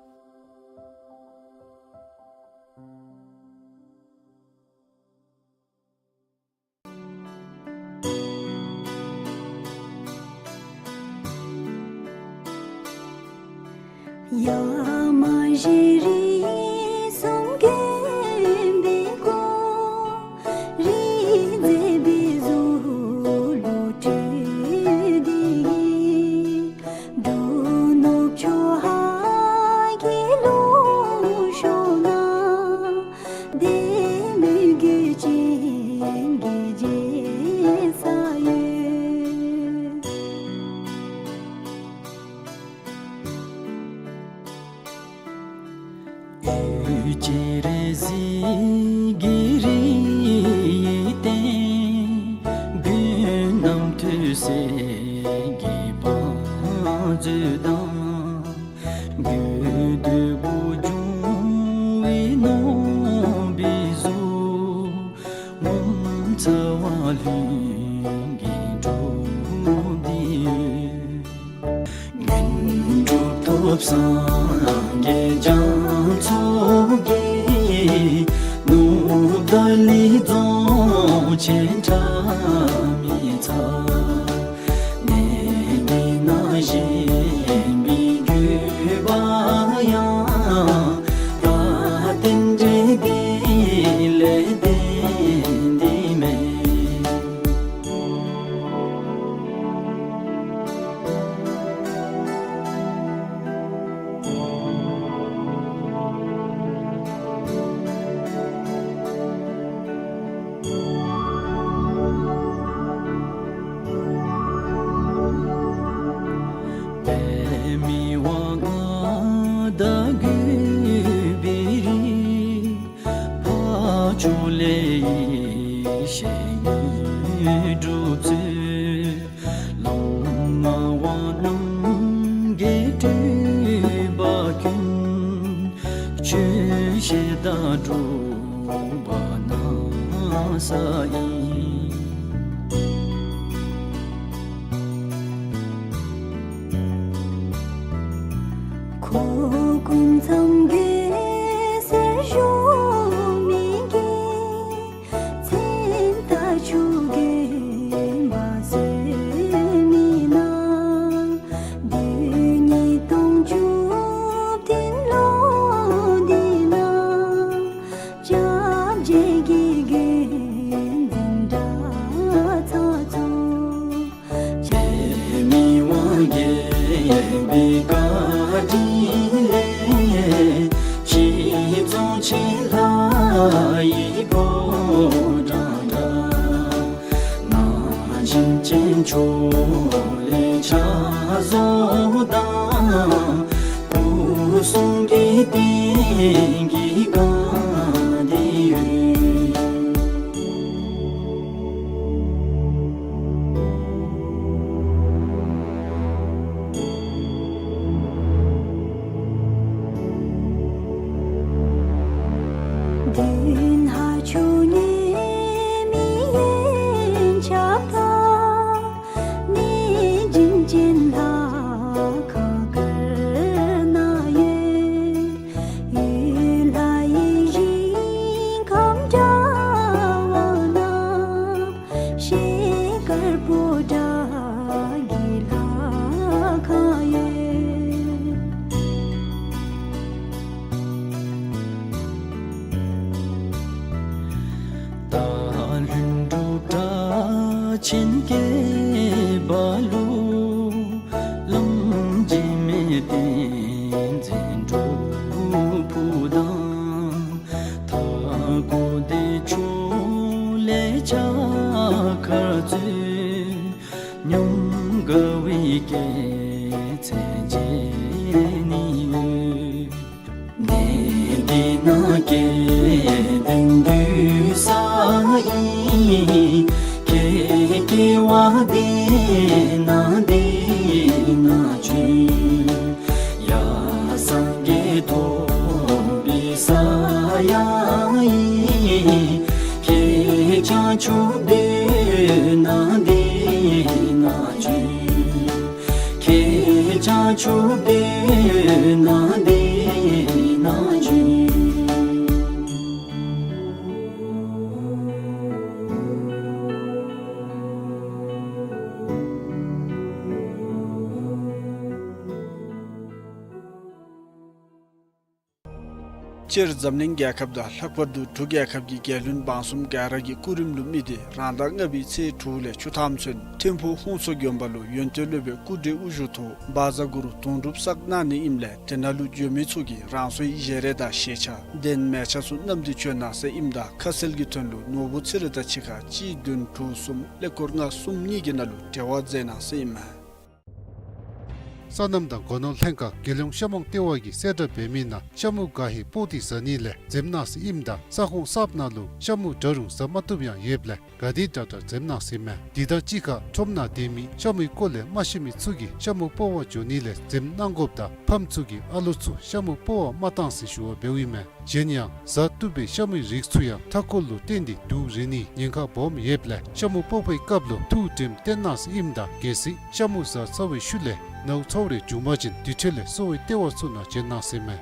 ཡ་མ་ཞེ་རི་གསུམ་གྱོན་པའི་སྐོར་རི་མཛེས་པའི་གཟུགས་ལུ་སྤྲུལ་ཏེ་གིས་འབྲུག་ནུབ་ཕྱོགས་ཧཱ་གི་ལུང་ཕྱོགས་ན་བདེ་མོའི་གོས་ཅན་གྱི་རྒྱལ་ས་ཡོད། འོད་ཀྱི་རི་གཟིགས་ཀྱི་རི་སྟེང་། རྒྱུན་རྣམ་ཐོས་སྲས་ཀྱི་བང་མཛོད་དང་། དགོས་འདོད་པོ་འབྱུང་བའི་ནོར་བུའི་གཟུགས། ངོ་མཚར་བ་ལྷུན་གྱིས་གྲུབ་སྟེ་ཡོད། དངོས་གྲུབ་ཐོབ་སངས་རྒྱས་རྒྱ་མཚོ་གི། ནུབ་ཏཱ་ལའི་རྫོང་ཆེན་ཁྲ་མི་ཚ། གནས་འདི་ན་བཞེངས་པའི་དགོས་པ་ཡང་། ད་རྟེན་འབྲེལ་འདི་ལས་བརྟེན་ཏེ་མས། པདྨའི་དབང་ལྔ་དང་གུས་པའི་རིགས། འཕགས་མཆོག་ལས་ཡེ་ཤེས་དངོས་གྲུབ་སྩོལ། ལོངས་སྤྱོད་རྣམ་རྒྱལ་སྤྲུལ་པ་ཀུན། ཆོས་བཤད་དང་སྒྲུབ་པ་གནང་ས་ཡིན། ཁོ་སྐུ་མཚམས་གེ་སར་བཞུགས་མི་གི། སྤྱིར་འཛམ་གླིང་རྒྱལ་ཁབ་དང་ལྷག་པར་དུ་འབྲུག་རྒྱལ་ཁབ་ཀྱི་རྒྱལ་བློན་འབངས་གསུམ་ག་ར་གི་སྐུ་རིམ་ལུ་དམིགས་ཏེ་རང་ཟླ་ལྔ་པའི་ཚེས་དྲུག་ལས་བཅུ་ཐམ་ཚུན་ཐིམ་ཕུག་ཧུན་སུར་དགོན་པ་ལུ་ཡོན་ཏན་སློབ་དཔོན་སྐུ་བགྲེས་དབུ་བཞུགས་ཐོག་བཛྲ་གུ་རུ་དུང་སྒྲུབ་བསགས་གནང་ནི་ཨིནམ་ལས་དེ་ནང་ལུ་འབྱོན་མི་ཚུ་གིས་རང་སོའི་བཞེས་རས་དང་ཞལ་ཆས་གདན་མལ་ཆ་ཚུ་བསྣམས་ཏེ་བྱོན་གནང་ཟེར་ཨིནམ་ད་ཁ་གསལ་གྱི་དོན་ལུ་ནོར་བུ་ཚེ་རིང་དང་གཅིག་ཁར་གཅིག་བདུན་དྲུག་གསུམ་ཀླད་ཀོར་ལྔ་གསུམ་གཉིས་ཀྱི་ནང་ལུ་འབྲེལ་བ་མཛད་གནང་ཟེར་ཨིན་མས། སོ་ནམ་དང་སྒོ་ནོར་ལྷན་ཁག་རྒྱལ་ཡོངས་ཤ་མོང་ལྟེ་བ་གིས་གསལ་བསྒྲགས་འབད་མི་ནང་ཤ་མུ་ག་ཧེ་སྤོག་སྟེ་བཟའ་ནི་ལས་འཛེམ་གནང་ཟེར་ཨིནམ་ད་ས་ཁོངས་གསརཔ་ནང་ལུ་ཤ་མུ་འདྲ་རུང་བཟའ་མ་བཏུབ་ཡང་ཡོདཔ་ལས་ག་དེ་དྲག་དྲག་འཛེམ་གནང་ཟེར་མས། དེ་དང་གཅིག་ཁར་ཁྲོམ་ནང་སྡོད་མི་ཤ་མུའི་སྐོར་ལས་མ་ཤེས་མི་ཚུ་གིས་ཤ་མུ་སྤོག་པར་འགྱོ་ནི་ལས་འཛེམ་གནང་དགོཔ་དང་ཕམ་ཚུ་གིས་ཨ་ལོ་ཚུ་ཤ་མུ་སྤོག་པར་མ་གཏང་ཟེར་ཞུ་བ་འབདཝ་ཨིན་མས། གཞན་ཡང་བཟའ་བཏུབ་པའི་ཤ་མུའི་རིགས་ཚུ་ཡང་མཐའ་འཁོར་ལུ་བརྟེན་ཏེ་དུག་རེག་ནིའི་ཉེན་ཁ་སྦོམ་ཡོདཔ་ལས་ཤ་མུ་སྤོག་པའི་སྐབས་ལུ་ཐུགས་དྲནམ་བཏོན་གནང་ཟེར་ཨིནམ་ད་གལ་སྲིད་ཤ་མུ་བཟའ་ཚར་བའི་ཤུལ་ལས་ནཝ་ཚཝ་རེ་བྱུང་པ་ཅིན་དེ་འཕྲལ་ལས་གསོ་བའི་ལྟེ་བ་ཚུ་ནང་བྱོན་གནང་ཟེར་མས།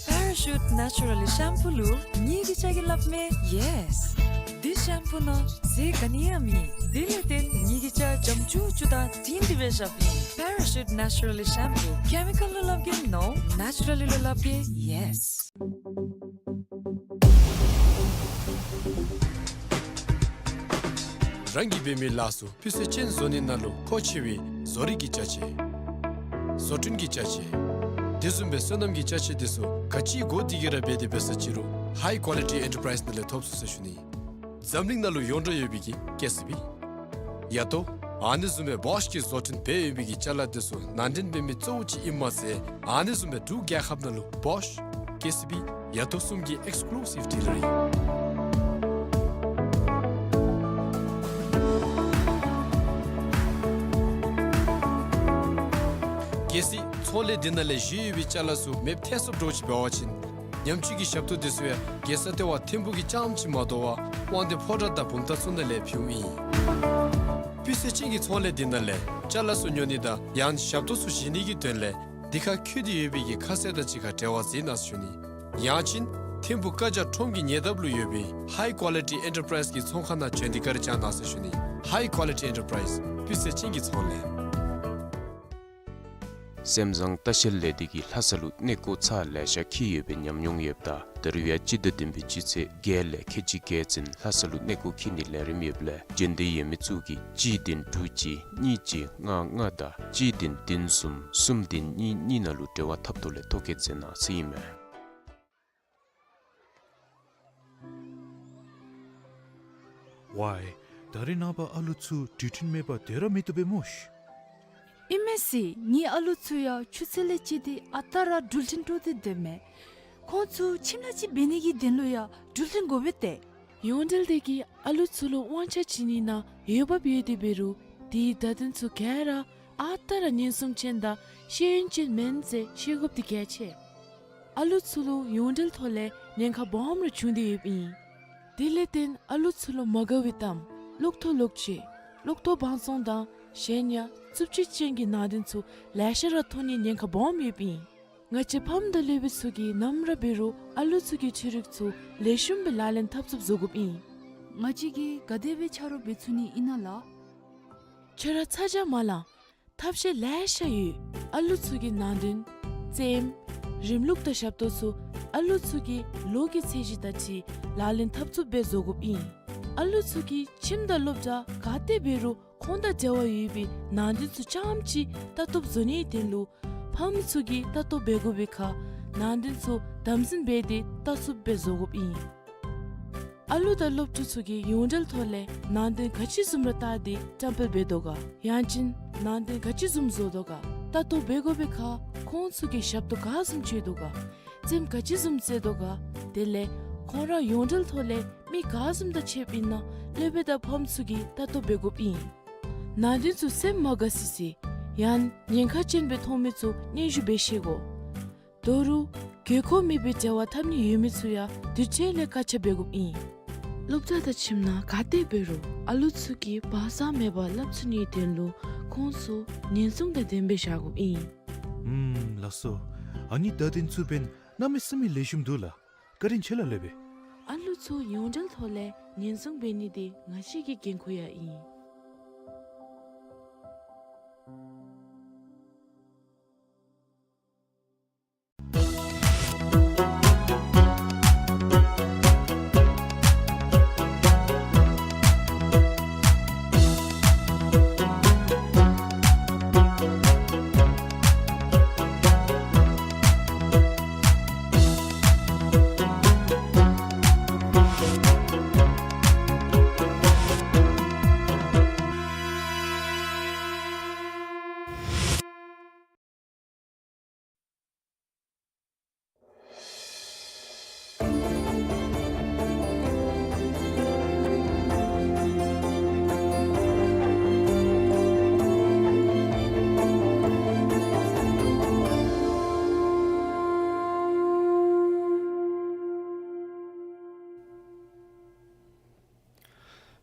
Parachute Naturally Shampoo ལུ་ངེ་གི་ཅ་གི་སླབ་མས་yes། འདི་ཤམ་པུ་ནང་ཟས་ག་ནི་ཡང་མེད། དེ་ལས་བརྟེན་ངེ་གི་ཅ་འཇམ་ཅུག་ཅུ་དང་དྲིང་དྲི་བའི་ཞབས་ཨིན། Parachute Naturally Shampoo། Chemical ལུ་སླབ་གེ་no། Naturally ལུ་སླབ་གེ yes། རང་གིས་འབད་མི་ལཱ་ཚུ་སྤུས་ཚད་ཅན་བཟོ་ནི་ནང་ལུ་མཁོ་ཆེ་བའི་བཟོ་རིག་གི་ཅ་ཆས། བཟོ་སྐྲུན་གྱི་ཅ་ཆས། དེ་བཟུམ་སྦེ་སོ་ནམ་གྱི་ཅ་ཆས་དེ་ཚུ་ག་ཅི་དགོ་དེ་གི་ར་འབད་དེ་འབད་ས་ཅི་རུང་High Quality Enterprise ནང་ལས་ཐོབ་ཚུགས་ཟེར་ཞུ་ནི། འཛམ་གླིང་ནང་ལུ་ཡོངས་གྲགས་ཡོད་པའི་གི་ཀེ་སི་བི། ཡ་ཏོ། ཨ་ནི་བཟུམ་སྦེ་བོཤ་གི་བཟོ་སྐྲུན་འབད་ཡོད་པའི་གི་ཅ་ལ་དེ་ཚུ་ནང་འདྲེན་འབད་མི་གཙོ་བོ་ཅིག་ཨིནམ་མ་ཚད་ཨ་ནི་བཟུམ་སྦེ་འབྲུག་རྒྱལ་ཁབ་ནང་ལུ་བོཤ། ཀེ་སི་བི། ཡ་ཏོ་གསུམ་གྱི་ཨེགསི་ཀུ་ལུ་སིབ་ཌི་ལི་བ་རི། གལ་སྲིད་ཚོང་ལས་འདི་ནང་ལས་བཞེས་ཡོད་པའི་ཅ་ལ་ཚུ་མེདཔ་ཐལ་སོངམ་འདྲཝ་ཅིག་འབད་བ་ཅིན་ཉམས་བཅོས་ཀྱི་ཞབས་ཏོག་དེ་ཚུ་ཡང་རྒྱལ་ས་ལྟེ་བ་ཐིམ་ཕུག་གི་རྐྱངམ་ཅིག་མ་དོ་བར་དབང་འདུས་ཕོ་བྲང་དང་བུམ་ཐང་ཚུ་ནང་ལས་ཕུལཝ་ཨིན། སྤུས་ཚད་ཅན་གྱི་ཚོང་ལས་འདི་ནང་ལས་ཅ་ལ་ཚུ་ཉོ་ནི་དང་ཡང་ཞབས་ཏོག་ཚུ་བཞེས་ནི་གི་དོན་ལས་འདི་ཁར་བཀོད་དེ་ཡོད་པའི་གི་ཁ་གསལ་དང་གཅིག་ཁར་འབྲེལ་བ་མཛད་གནང་ཟེར་ཞུ་ནི། ཡང་ཅིན་ཐིམ་ཕུག་ཀ་ཇ་ཁྲོམ་གྱི་ཉེ་འདབས་ལུ་ཡོད་པའི་High Quality Enterprise གི་ཚོང་ཁང་ནང་བྱོན་ཏེ་བཀའ་དྲིན་བསྐྱང་གནང་ཟེར་ཞུ་ནི། High Quality Enterprise སྤུས་ཚད་ཅན་གྱི་ཚོང་ལས། སེམས་བཟང་ལྟ་བཤལ་ལས་སྡེ་གིས་ལྷ་ས་ལུ་གནས་སྐོར་ཚར་ལེ་ཤ་འཁྱིད་ཡོད་པའི་ཉམས་མྱོང་ཡོདཔ་ད་ད་རུང་ཡང་སྤྱི་ཟླ་བདུན་པའི་སྤྱི་ཚེས་བརྒྱད་ལས་ཁལ་གཅིག་བརྒལ་ཚུན་ལྷ་ས་ལུ་གནས་སྐོར་འཁྱིད་ནིའི་ལས་རིམ་ཡོདཔ་ལས་འབྱོན་འདོད་ཡོད་མི་ཚུ་གིས་གཅིག་བདུན་དྲུག་གཅིག་གཉིས་གཅིག་ལྔ་ལྔ་དང་གཅིག་བདུན་བདུན་གསུམ་གསུམ་བདུན་གཉིས་གཉིས་ནང་ལུ་འབྲེལ་བ་འཐབ་ཐོག་ལས་ཐོ་བཀོད་མཛད་གནང་ཟེར་ཨིན་མས། ཝའི། ད་རེས་ནངས་པ་ཨ་ལུ་ཚུ་འགྲུལ་འཕྲིན་མེད་པར་སྡོད་ར་མི་བཏུབ་པས་སྨོ་ཤིག། ཨིན་མས་ཟེར། ངེའི་ཨ་ལུ་ཚུ་ཡང་ཆུ་ཚོད་ལས་བཅད་དེ་ཨ་རྟག་ར་འགྲུལ་འཕྲིན་དཀྲོག་སྟེ་སྡོད་མས། ཁོང་ཚུ་ཁྱིམ་ལས་ཅིག་འབད་ནི་གི་དོན་ལུ་ཡང་འགྲུལ་འཕྲིན་དགོ་པས་ཏེ། ཡོངས་འབྲེལ་དེ་གིས་ཨ་ལུ་ཚུ་ལུ་དབང་ཆ་བྱིན་ནི་ནང་འོས་འབབ་ཡོད་དེ་འབད་རུང་དེའི་བརྡ་དོན་ཚུ་ག་ར་ཨ་རྟག་ར་ཉེན་སྲུང་ཅན་དང་ཤེས་ཡོན་ཅན་མེན་ཟེར་ཤེས་དགོཔ་འདི་གལ་ཆེ། ཨ་ལུ་ཚུ་ལུ་ཡོངས་འབྲེལ་ཐོག་ལས་ཉེན་ཁ་སྦོམ་ར་བྱུང་སྟེ་ཡོདཔ་ཨིན། དེ་ལས་བརྟེན་ཨ་ལུ་ཚུ་ལུ་མ་དགའ་བའི་གཏམ་གློག་ཐོག་གློག་ཆས་གློག་ཐོག་བང་བཙོང་དང་གཞན་ཡང་རྩུབ་སྤྱོད་ཅན་གྱི་ནང་དོན་ཚུ་ལེ་ཤ་ར་ཐོན་ནིའི་ཉེན་ཁ་སྦོམ་ཡོདཔ་ཨིན། ང་བཅས་ཕམ་དང་སློབ་དཔོན་ཚུ་གིས་ནམ་ར་འབད་རུང་ཨ་ལུ་ཚུ་གི་ཚན་རིག་ཚུ་ལེགས་ཤོམ་སྦེ་ལག་ལེན་འཐབ་ཚུགསཔ་བཟོ་དགོཔ་ཨིན། ང་བཅས་ཀྱིས་ག་དེ་སྦེ་ཆ་རོགས་འབད་ཚུགས་ནི་ཨིན་ན་ལགས། ཁྱོད་ར་ཚ་གྱང་མ་ལང་། ཐབས་ཤེས་ལེ་ཤ་ཡོད། ཨ་ལུ་ཚུ་གི་ནང་དོན་རྩེདམོ་རིམ་ལུགས་དང་ཞབས་ཏོག་ཚུ་ཨ་ལུ་ཚུ་གི་ལོ་གི་ཚད་གཞི་དང་འཁྲིལ་ལག་ལེན་འཐབ་ཚུགསཔ་སྦེ་བཟོ་དགོཔ་ཨིན། ཨ་ལུ་ཚུ་གིས་ཁྱིམ་དང་སློབ་གྲྭ་ག་ཏེ་འབད་རུང་ཁོང་དང་འབྲེལ་བ་ཡོད་པའི་ནང་དོན་ཚུ་རྐྱངམ་ཅིག་ལྟ་རྟོགཔ་བཟོ་ནིའི་དོན་ལུ་ཕམ་ཚུ་གིས་ལྟ་རྟོགཔ་འབད་དགོ་པའི་ཁར་ནང་དོན་ཚུ་དམ་འཛིན་འབད་དེ་ལྟ་ཚུགསཔ་སྦེ་བཟོ་དགོཔ་ཨིན། ཨ་ལུ་དང་སློབ་ཕྲུག་ཚུ་གིས་ཡོངས་འབྲེལ་ཐོག་ལས་ནང་དོན་ག་ཅི་བཟུམ་ར་བལྟ་སྟེ་བཀྲམ་སྤེལ་འབད་དོ་ག། ཡང་ཅིན་ནང་དོན་ག་ཅི་བཟུམ་བཟོ་དོ་ག་ལྟ་རྟོགཔ་འབད་དགོ་པའི་ཁར་ཁོང་ཚུ་གིས་ཞབས་ཏོག་ག་བཟུམ་སྤྱོད་དོ་ག། རྩེདམོ་ག་ཅི་བཟུམ་རྩེ་དོ་ག། དེ་ལས་ཁོང་ར་ཡོངས་འབྲེལ་ཐོག་ལས་མི་ག་བཟུམ་དང་ཕྱདཔ་ཨིན་ན་སློབ་དཔོན་དང་ཕམ་ཚུ་གིས་ལྟ་རྟོགཔ་འབད་དགོཔ་ཨིན། ནང་དོན་ཚུ་སེམས་མ་དགའ་སི་སི་ཡང་ཉེན་ཁ་ཅན་སྦེ་མཐོང་མི་ཚུ་སྙན་ཞུ་འབད་ཤེས་དགོ། དོ་རུང་དགོས་མཁོ་མེད་པའི་འབྲེལ་བ་འཐབ་ནི་ཡོད་མི་ཚུ་ཡང་དུས་ཅི་ལས་བཀག་ཆ་འབད་དགོཔ་ཨིན། སློབ་གྲྭ་དང་ཁྱིམ་ནང་ག་ཏེ་འབད་རུང་ཨ་ལུ་ཚུ་གིས་བག་ཚ་མེད་པར་སླབ་ཚུགས་ནིའི་དོན་ལུ་ཁོང་ཚུ་ཉེན་སྲུང་དང་ལྡནམ་སྦེ་བཞག་དགོཔ་ཨིན། ཨུམ་ལགས་སོ། ཨ་ནི་བརྡ་དོན་ཚུ་འབདན་གནམ་མེད་ས་མེད་ལེགས་ཤོམ་འདུག་ལགས། བཀའ་དྲིན་ཆེ་ལགས་སློབ་དཔོན། ཨ་ལུ་ཚུ་ཡོངས་འབྲེལ་ཐོག་ལས་ཉེན་སྲུང་འབད་ནི་འདི་ང་བཅས་ཀྱི་འགན་ཁུར་ཡང་ཨིན།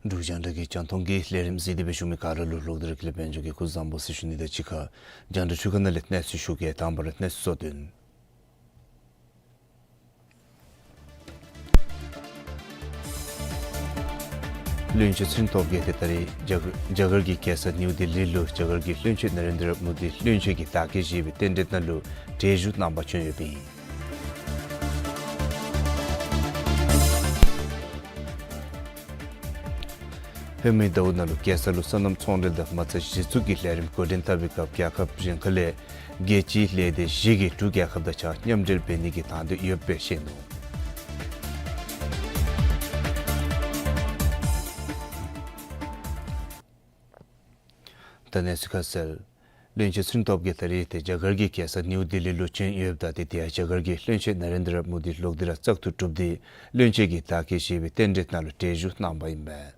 འབྲུག་རྒྱང་བསྒྲགས་ཀྱི་རྒྱང་མཐོང་གི་ལས་རིམ་གཟིགས་ཏེ་སྦེ་བཞུགས་མི་ག་ར་ལུ་ལོག་སྟེ་ར་ཀུན་ལེགས་དཔལ་འབྱོར་གྱིས་སྐུ་གཟུགས་བཟང་པོ་ཟེར་ཞུ་ནི་དང་གཅིག་ཁར་རྒྱང་བསྒྲགས་འཕྲུལ་ཁང་ནང་ལས་གནས་ཚུལ་ཞུ་གེ། དང་པ་ར་གནས་ཚུལ་གཙོ་དོན། བློན་ཆེན་ཚེ་རིང་སྟོབས་རྒྱས་དེ་ད་རེས་རྒྱ་རྒྱ་གར་གྱི་རྒྱལ་ས་ནིའུ་ལྡི་ལི་ལུ་རྒྱ་གར་གྱི་བློན་ཆེན་ནཱ་རེན་དྲ་མོ་དི་བློན་ཆེན་གྱི་དར་རྒྱས་བཞེས་པའི་རྟེན་འབྲེལ་ནང་ལུ་གྲལ་བཞུགས་གནང་པར་བྱོན་ཡོདཔ་ཨིན། ཧེ་མའི་ཟླཝ་ནང་ལུ་རྒྱལ་ས་ལུ་སོ་ནམ་ཚོང་འབྲེལ་དང་མ་རྩ་གཞི་བཙུགས་ཀྱི་ལས་རིམ་འགོ་འདྲེན་འཐབ་པའི་སྐབས་རྒྱལ་ཁབ་གཞན་ཁ་ལས་རྒྱལ་སྤྱིའི་ལས་སྡེ་བཞི་གིས་འབྲུག་རྒྱལ་ཁབ་དང་གཅིག་ཁར་མཉམ་འབྲེལ་འབད་ནི་གི་དང་འདོད་ཡོདཔ་སྦེ་བཤད་ནུག། ད་གནས་ཚུལ་ཁ་གསལ། བློན་ཆེན་ཚེ་རིང་སྟོབས་རྒྱས་ད་རེས་ཏེ་རྒྱ་གར་གྱི་རྒྱལ་ས་ནིའུ་ལྡི་ལི་ལུ་བྱོན་ཡོདཔ་ད་ཏེ་དེ་ཡང་རྒྱ་གར་གྱི་བློན་ཆེན་ནཱ་རེན་དྲ་མོ་དི་ལོག་སྟེ་ར་བཙག་འཐུ་གྲུབ་སྟེ་བློན་ཆེན་གྱི་དར་རྒྱས་བཞེས་པའི་རྟེན་འབྲེལ་ནང་ལུ་གྲལ་བཞུགས་གནང་པ་ཨིན་པས།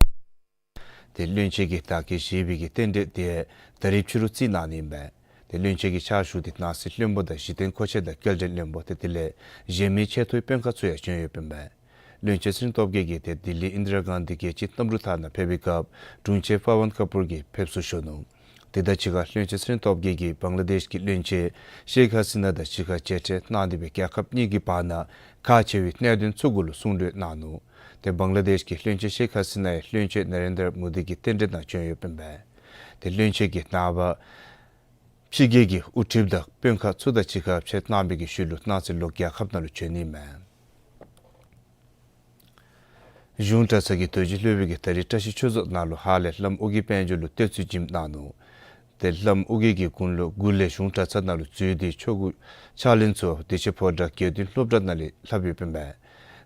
ཏེ་བློན་ཆེན་གྱི་དར་རྒྱས་བཞེས་པའི་གི་རྟེན་འབྲེལ་དེ་ད་རིས་ཕྱི་རུ་བརྩི་གནང་ནི་ཨིན་པས། ཏེ་བློན་ཆེན་གྱི་ཕྱག་ཞུ་དེ་ནང་སྲིད་བློན་པོ་དང་གཞི་རྟེན་མཁོ་ཆས་དང་སྐྱེལ་འདྲེན་བློན་པོ་ཏེ་དེ་ལས་གཞན་མི་ཆེ་མཐོའི་དཔོན་ཁག་ཚུ་ཡང་བྱོན་ཡོདཔ་ཨིན་པས། བློན་ཆེན་ཚེ་རིང་སྟོབས་རྒྱས་ཀྱིས་ཏེ་ལྡི་ལི་ཨིནྡྲ་གཱན་དྷི་རྒྱལ་སྤྱིའི་གནམ་གྲུ་ཐང་ནང་ཕེབས་པའི་སྐབས་དྲུང་ཆེན་པ་ཝན་ཀ་པུར་གྱིས་ཕེབས་བསུ་ཞུ་ནུག། དེ་དང་གཅིག་ཁར་བློན་ཆེན་ཚེ་རིང་སྟོབས་རྒྱས་ཀྱིས་བང་ལ་དེཤ་གི་བློན་ཆེན་ཤེག་ཧ་སི་ན་དང་གཅིག་ཁར་མཇལ་འཕྲད་གནང་སྟེ་སྦེ་རྒྱལ་ཁབ་གཉིས་ཀྱི་བར་ན་ཁག་ཆེ་བའི་གནད་དོན་ཚུ་གུ་ལུ་གསུང་གྲོས་གནང་ནུག། ཏེ་བང་ལ་དེཤ་གི་བློན་ཆེན་ཤེག་ཧ་སི་ན་ཡང་བློན་ཆེན་ནཱ་རེན་དྲ་མོ་དི་གི་རྟེན་འབྲེལ་ནང་བྱོན་ཡོདཔ་ཨིན་པས། ཏེ་བློན་ཆེན་གྱིས་ནངས་པ་ཕྱི་རྒྱལ་གྱི་དབུ་ཁྲིདཔ་དང་དཔོན་ཁག་ཚུ་དང་གཅིག་ཁར་ཕྱད་གནང་བའི་གི་ཤུལ་ལུ་གནངས་ཚེ་ལོག་རྒྱལ་ཁབ་ནང་ལུ་བྱོན་ནི་མས། གཞུང་གྲྭ་ཚང་གི་རྡོ་རྗེ་སློབ་དཔོན་གྱིས་ད་རིས་བཀྲ་ཤིས་ཆོས་རྫོང་ནང་ལུ་ཧཱ་ལས་བླམ་ཨོ་རྒྱན་དཔལ་འབྱོར་ལུ་བསྟོད་ཚིག་བྱིནམ་གནང་ནུག། ཏེ་བླམ་ཨོ་རྒྱན་གྱི་དགུང་ལོ་དགུ་ལས་གཞུང་གྲྭ་ཚང་ནང་ལུ་འཛུལ་ཏེ་ཆོས་སྐུ་ཕྱག་ལེན་ཚུ་བདེ་ཆེན་ཕོ་བྲང་དགེ་འདུན་སློབ་གྲྭ་ནང་ལས་ལྷབ་ཡོདཔ་ཨིན་པས།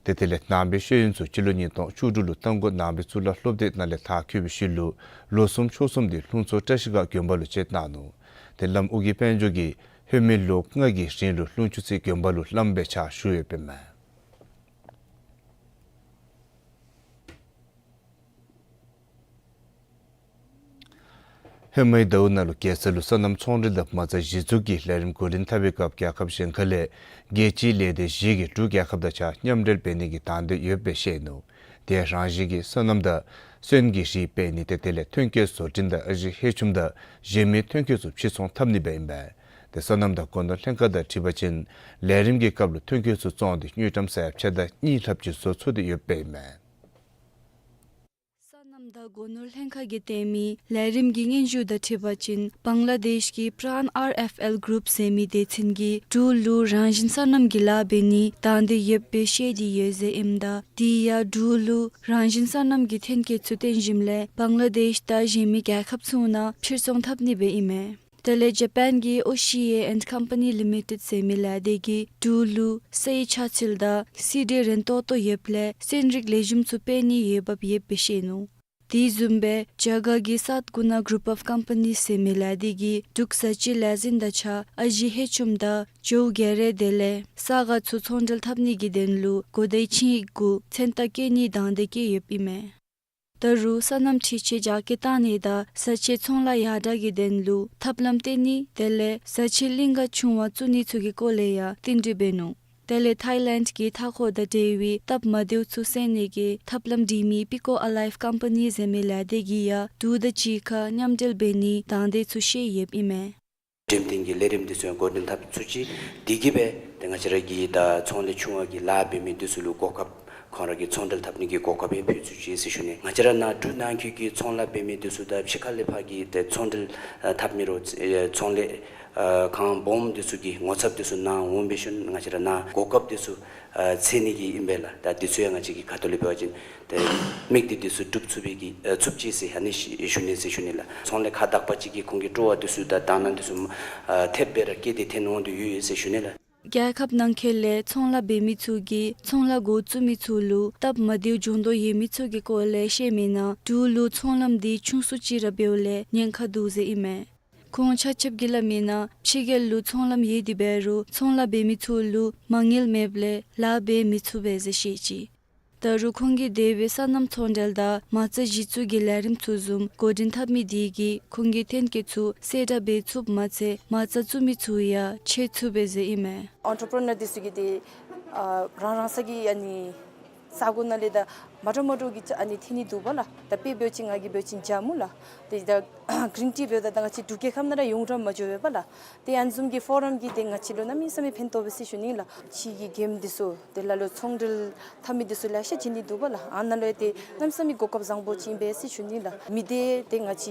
ཏེ་དེ་ལས་ནང་པའི་ཤེས་ཡོན་ཚུ་སྤྱི་ལོ་ཉིས་སྟོང་བཅུ་དྲུག་ལུ་རྟ་མགོ་ནང་པའི་གཙུག་ལག་སློབ་སྡེ་ནང་ལས་མཐར་འཁྱོལ་བའི་ཤུལ་ལུ་ལོ་གསུམ་ཕྱོགས་གསུམ་དེ་ལྷུང་མཚོ་བཀྲ་ཤིས་སྒང་དགོན་པ་ལུ་བཅད་གནང་ནུག། ཏེ་བླམ་ཨོ་རྒྱན་དཔལ་འབྱོར་གྱིས་ཧེ་མའི་ལོ་ལྔ་གི་རིང་ལུ་ལྷུང་ཆུ་རྩེ་དགོན་པ་ལུ་བླམ་སྦེ་ཕྱག་ཞུ་ཡོདཔ་ཨིན་མས། ཧེ་མའི་ཟླཝ་ནང་ལུ་རྒྱལ་ས་ལུ་སོ་ནམ་ཚོང་འབྲེལ་དང་མ་རྩ་གཞི་བཙུགས་ཀྱི་ལས་རིམ་འགོ་འདྲེན་འཐབ་པའི་སྐབས་རྒྱལ་ཁབ་གཞན་ཁ་ལས་རྒྱལ་སྤྱིའི་ལས་སྡེ་བཞི་གིས་འབྲུག་རྒྱལ་ཁབ་དང་གཅིག་ཁར་མཉམ་འབྲེལ་འབད་ནི་གི་དང་འདོད་ཡོདཔ་སྦེ་བཤད་ནུག། དེ་རང་བཞིན་གྱིས་སོ་ནམ་དང་སོན་གྱི་རིགས་སྤེལ་ནི་ཏེ་དེ་ལས་ཐོན་སྐྱེད་བཟོ་སྐྲུན་དང་ཨ་ཞེ་ཧེ་ཆུམ་དང་གཞན་མི་ཐོན་སྐྱེད་ཚུ་ཕྱིར་ཚོང་འཐབ་ནི་སྦེ་ཨིན་པས། ཏེ་སོ་ནམ་དང་སྒོ་ནོར་ལྷན་ཁག་དང་འཁྲིལ་བ་ཅིན་ལས་རིམ་གྱི་སྐབས་ལུ་ཐོན་སྐྱེད་ཚུ་བཙོངས་ཏེ་དངུལ་ཀྲམ་ས་ཡ་ཕྱེད་དང་གཉིས་ལྷགཔ་ཅིག་བཟོ་ཚུགས་ཏེ་ཡོདཔ་ཨིན་མས། སོ་ནམ་དང་སྒོ་ནོར་ལྷན་ཁག་གིས་སྟོན་མི་ལས་རིམ་གྱི་སྙན་ཞུ་དང་འཁྲིལ་བ་ཅིན་བང་ལ་དེཤ་གི་པྲཱན་ཨར་ཨེཕ་ཨེལ་གུ་རུབ་ཟེར་མི་སྡེ་ཚན་གྱིས་འབྲུག་ལུ་རང་བཞིན་སོ་ནམ་གྱི་ལཱ་འབད་ནིའི་དང་འདོད་ཡོདཔ་སྦེ་བཤད་དེ་ཡོད་ཟེར་ཨིནམ་ད་དེ་ཡང་འབྲུག་ལུ་རང་བཞིན་སོ་ནམ་གྱི་ཐོན་སྐྱེད་ཚུ་བཏོན་ཞིནམ་ལས་བང་ལ་དེཤ་དང་གཞན་མི་རྒྱལ་ཁབ་ཚུ་ནང་ཕྱིར་ཚོང་འཐབ་ནི་སྦེ་ཨིན་མས། དེ་ལས་ཇ་པཱན་གྱི་ཨོ་ཤི་ཨེ་ཨེནཌ་ཀམ་པ་ནི་ལི་མི་ཊེཌ་ཟེར་མི་ལས་སྡེ་གིས་འབྲུག་ལུ་སའི་ཆ་ཚིལ་དང་སི་ཌི་རན་ཏོག་ཏོ་ཡོདཔ་ལས་སོན་རིགས་ལེགས་ཤོམ་ཚུ་སྤེལ་ནིའི་འོས་འབབ་ཡོདཔ་སྦེ་བཤད་ནུག། དེ་བཟུམ་སྦེ་རྒྱ་གར་གྱི་སཱཐ་གུ་ན་གུ་རུབ་ཨོཕ་ཀམ་པ་ནི་ཟེར་མི་ལས་སྡེ་གིས་འབྲུག་ཟ་ཆས་ལས་འཛིན་དང་གཅིག་ཁར་ཨ་ཞེ་ཧེ་ཆུམ་དང་ཇོ་གེ་རེ་དེ་ལས་ས་ག་ཚུ་ཚོང་འབྲེལ་འཐབ་ནི་གི་དོན་ལུ་གོ་བརྡའི་ཆིངས་ཡིག་གུ་མཚན་རྟགས་བཀོད་ནིའི་དང་འདོད་བསྐྱེད་ཡོདཔ་ཨིན་མས། ད་རུང་སོ་ནམ་འཕྲུལ་ཆས་རྒྱ་སྐྱེད་གཏང་ནི་དང་ཟ་ཆས་ཚོང་ལཱ་ཡར་དྲག་གི་དོན་ལུ་ཐབས་ལམ་བཏོན་ནི་དེ་ལས་ཟ་ཆས་གླིང་ག་ཆུང་བ་བཙུགས་ནི་ཚུ་གི་སྐོར་ལས་ཡང་བསྟུན་གྲོས་འབད་ནུག། དེ་ལས་ཐའི་ལེནཌ་གི་མཐའ་འཁོར་དང་འབྲེལ་བའི་སྟབས་མ་བདེཝ་ཚུ་སེལ་ནི་གི་ཐབས་ལམ་སྒྲིག་མི་པི་ཀོ་ཨ་ལའིབ་ཀམ་པ་ནི་ཟེར་མི་ལས་སྡེ་གིས་ཡང་འབྲུག་དང་གཅིག་ཁར་མཉམ་འབྲེལ་འབད་ནིའི་དང་འདོད་ཚུ་བཤད་ཡོདཔ་ཨིན་མས། འགྲེམས་སྟོན་གྱི་ལས་རིམ་འདི་ཚུ་ཡང་འགོ་འདྲེན་འཐབ་ཚུགས་ཅི། དེ་གིས་སྦེ་ཏེ་ང་བཅས་ར་གི་ད་ཚོང་ལས་ཆུང་བ་གི་ལཱ་འབད་མི་འདི་ཚུ་ལུ་གོ་སྐབས་ཁོང་ར་གིས་ཚོང་འབྲེལ་འཐབ་ནི་གི་གོ་སྐབས་ཡང་ཕུལ་ཚུགས་ཅི་ཟེར་ཞུ་ནི། ང་བཅས་ར་ནཱ་འབྲུག་ནང་འཁོད་ཀྱི་ཚོང་ལཱ་འབད་མི་འདི་ཚུ་དང་ཕྱི་ཁ་ལས་ཕར་གྱི་ཏེ་ཚོང་འབྲེལ་ཨ་འཐབ་མི་རོགས་ཨེ་ཚོང་ལས་ཨ་ཁང་སྦོམ་འདི་ཚུ་གི་ངོ་ཚབ་འདི་ཚུ་ནཱ་འོང་སྦེ་ཞུ་ནི། ང་བཅས་ར་ནཱ་གོ་སྐབས་འདི་ཚུ་ཨ་འཚོལ་ནི་གི་ཨིན་པས་ལགས། ད་འདི་ཚུ་ཡང་ང་བཅས་ཀྱི་ཁ་ཐུག་ལས་འབད་བ་ཅིན་ཏེ་དམིགས་གཏད་འདི་ཚུ་འགྲུབ་ཚུགས་པའི་གི་ཨ་ཚུགས་ཅི་ཟེར་ཨ་ནི་ཞུ་ནི་ཟེར་ཞུ་ནི་ལགས། ཚོང་ལས་ཁག་དག་པ་ཅིག་གིས་ཁོང་གི་སྤྲོ་བ་འདི་ཚུ་དང་དང་བླངས་འདི་ཚུ་ཨ་ཐེབས་སྦེ་ར་བསྐྱེད་དེ་ཐོན་འོང་དོ་ཡོད་ཡོད་ཟེར་ཞུ་ནི་ལགས། རྒྱལ་ཁབ་ནང་འཁོད་ལས་ཚོང་ལཱ་འབད་མི་ཚུ་གིས་ཚོང་ལཱ་འགོ་བཙུགས་མི་ཚུ་ལུ་སྟབས་མ་བདེཝ་འབྱུང་དོ་ཡོད་མི་ཚུ་གི་སྐོར་ལས་བཤད་མི་ནང་འབྲུག་ལུ་ཚོང་ལམ་འདི་ཆུང་སུ་ཅིག་ར་འབདཝ་ལས་ཉེན་ཁ་འདུག་ཟེར་ཨིན་མས། ཁོང་ཆ་ཁྱབ་ཀྱིས་སླབ་མི་ནང་ཕྱི་རྒྱལ་ལུ་ཚོང་ལམ་ཡོད་དེ་འབད་རུང་ཚོང་ལཱ་འབད་མི་ཚུ་ལུ་མ་དངུལ་མེདཔ་ལས་ལཱ་འབད་མི་ཚུགས་པས་ཟེར་བཤད་ཅི། ད་རུང་ཁོང་གིས་དེ་སྦེ་སོ་ནམ་ཚོང་འབྲེལ་དང་མ་རྩ་གཞི་བཙུགས་ཀྱི་ལས་རིམ་ཚུ་བཟུམ་འགོ་འདྲེན་འཐབ་མི་དེ་གིས་ཁོང་གི་ཐོན་སྐྱེད་ཚུ་གསལ་བསྒྲགས་འབད་ཚུགསཔ་མ་ཚད་མ་རྩ་བཙུགས་མི་ཚུ་ཡང་ཆེ་ཚུགས་པས་ཟེར་ཨིན་མས། ཨེན་ཊར་པི་རི་ནར་འདི་ཚུ་གིས་ཏེ་ཨ་རང་རང་སོ་གི་ཨ་ནི་ས་གོ་ནང་ལས་ད་མ་འདྲཝ་མ་འདྲཝ་གི་ཨ་ནི་ཐོན་ནི་འདུག་པ་ལགས། ད་དཔེ་འབད་བ་ཅིན་ང་གིས་འབད་བ་ཅིན་ཇ་མུ་ལགས། ཏེ་ད་གི་རིན་ཊི་འབདཝ་ད་ད་ང་བཅས་འབྲུག་རྒྱལ་ཁབ་ནང་ར་ཡོངས་གྲགས་མ་འགྱོ་བས་པ་ལགས། ཏེ་ཨ་ནི་བཟུམ་གྱི་ཕོ་རམ་གྱིས་ཏེ་ང་བཅས་ལུ་གནམ་མེད་ས་མེད་ཕན་ཐོགས་པས་ཟེར་ཞུ་ནི་ལགས། ཕྱི་གི་མགྱོནམ་འདི་ཚུ་ཏེ་ལ་ལུ་ཚོང་འབྲེལ་འཐབ་མི་འདི་ཚུ་ལེ་ཤ་བྱོན་ནི་འདུག་པ་ལགས། ཨ་ནཱ་ལུ་ཏེ་གནམ་མེད་ས་མེད་གོ་སྐབས་བཟང་པོ་ཅིག་ཨིན་པས་ཟེར་ཞུ་ནི་ལགས། མི་སྡེ་ཏེ་ང་བཅས་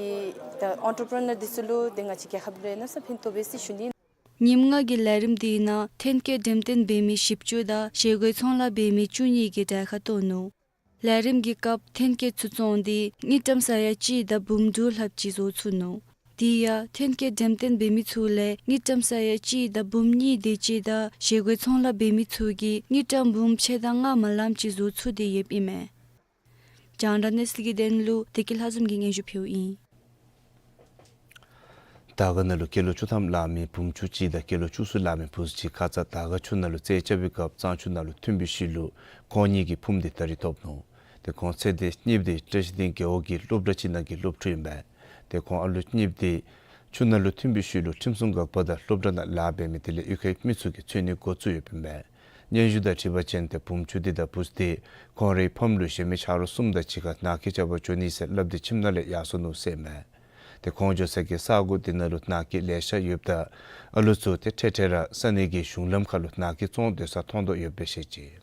ད་ཨེན་ཊར་པི་རི་ནར་འདི་ཚུ་ལུ་ཏེ་ང་བཅས་རྒྱལ་ཁབ་ལུ་གནམ་མེད་ས་མེད་ཕན་ཐོགས་པས་ཟེར་ཞུ་ནི། ཉིནམ་ལྔ་གི་ལས་རིམ་འདི་ནང་ཐོན་སྐྱེད་འགྲེམས་སྟོན་འབད་མི་བཞི་བཅུ་དང་བཞེས་སྒོའི་ཚོང་ལཱ་འབད་མི་བཅུ་གཉིས་ཀྱིས་གྲལ་ཁར་གཏོགས་ནུག། ལས་རིམ་གྱི་སྐབས་ཐོན་སྐྱེད་ཚུ་བཙོངས་ཏེ་དངུལ་ཀྲམ་ས་ཡ་གཅིག་དང་འབུམ་དྲུག་ལྷགཔ་ཅིག་བཟོ་ཚུགས་ནུག། དེ་ཡང་ཐོན་སྐྱེད་འགྲེམས་སྟོན་འབད་མི་ཚུ་ལས་དངུལ་ཀྲམ་ས་ཡ་གཅིག་དང་འབུམ་གཉིས་དེ་ཅིག་དང་བཞེས་སྒོའི་ཚོང་ལཱ་འབད་མི་ཚུ་གིས་དངུལ་ཀྲམ་འབུམ་ཕྱེད་དང་ལྔ་མ་ལངམ་ཅིག་བཟོ་ཚུགས་ཏེ་ཡོདཔ་ཨིན་མས། རྒྱང་བསྒྲགས་གནས་ཚུལ་གྱི་དོན་ལུ་བདེ་སྐྱིད་ལྷ་འཛོམས་ཀྱིས་སྙན་ཞུ་ཕུལཝ་ཨིན། དར་དཀར་ནང་ལུ་སྐྱེས་ལོ་བཅུ་ཐམ་ལང་མི་བུམོ་ཁྱུ་གཅིག་དང་སྐྱེས་ལོ་བཅུ་གསུམ་ལང་མི་བུ་གཅིག་ཁ་ཙ་དར་དཀར་ཆུ་ནང་ལུ་རྩེད་རྐྱབ་པའི་སྐབས་གཙང་ཆུ་ནང་ལུ་ཐིམ་པའི་ཤུལ་ལུ་ཁོང་གཉིས་ཀྱི་ཕུངམ་དེ་ད་རིས་ཐོབ་ནུག། ཏེ་ཁོང་ཚེ་འདས་གཉིས་པོ་དེ་བཀྲ་ཤིས་སྡིངས་རྒེད་འོག་གི་སློབ་གྲྭ་ཅིག་ནང་གི་སློབ་ཕྲུག་ཨིན་པས། ཏེ་ཁོང་ཨ་ལུ་གཉིས་པོ་དེ་ཆུ་ནང་ལུ་ཐིམ་པའི་ཤུལ་ལུ་ཁྲིམས་སྲུང་འགག་པ་དང་སློབ་གྲྭ་ནང་ལཱ་འབད་མི་དེ་ལས་གཡུས་ཁའི་མི་ཚུ་གིས་འཚོལ་ནི་འགོ་བཙུགས་ཡོདཔ་ཨིན་པས། སྙན་ཞུ་དང་འཁྲིལ་བ་ཅིན་ཏེ་བུམོ་ཁྱུ་དེ་དང་བུཚ་དེ་ཁོང་རའི་ཕམ་ལུ་གཞན་མི་ཆ་རོགས་གསུམ་དང་གཅིག་ཁར་ནང་འཁོད་རྐྱབ་པར་འགྱོ་ནི་ཟེར་སླབ་སྟེ་ཁྱིམ་ནང་ལས་ཡར་སོ་ནུག་ཟེར་ཨིན་མས། ཏེ་ཁོང་འགྱོ་ས་གི་ས་གོ་དེ་ནང་ལུ་ནང་འཁོད་ལེ་ཤ་ཡོདཔ་ད་ཨ་ལུ་ཚུ་ཏེ་འཕྲལ་འཕྲལ་ར་ས་གནས་ཀྱི་གཞུང་ལམ་ཁ་ལུ་ནང་འཁོད་བཙོང་སྡོད་ས་མཐོང་དོ་ཡོདཔ་སྦེ་བཤད་ཅི།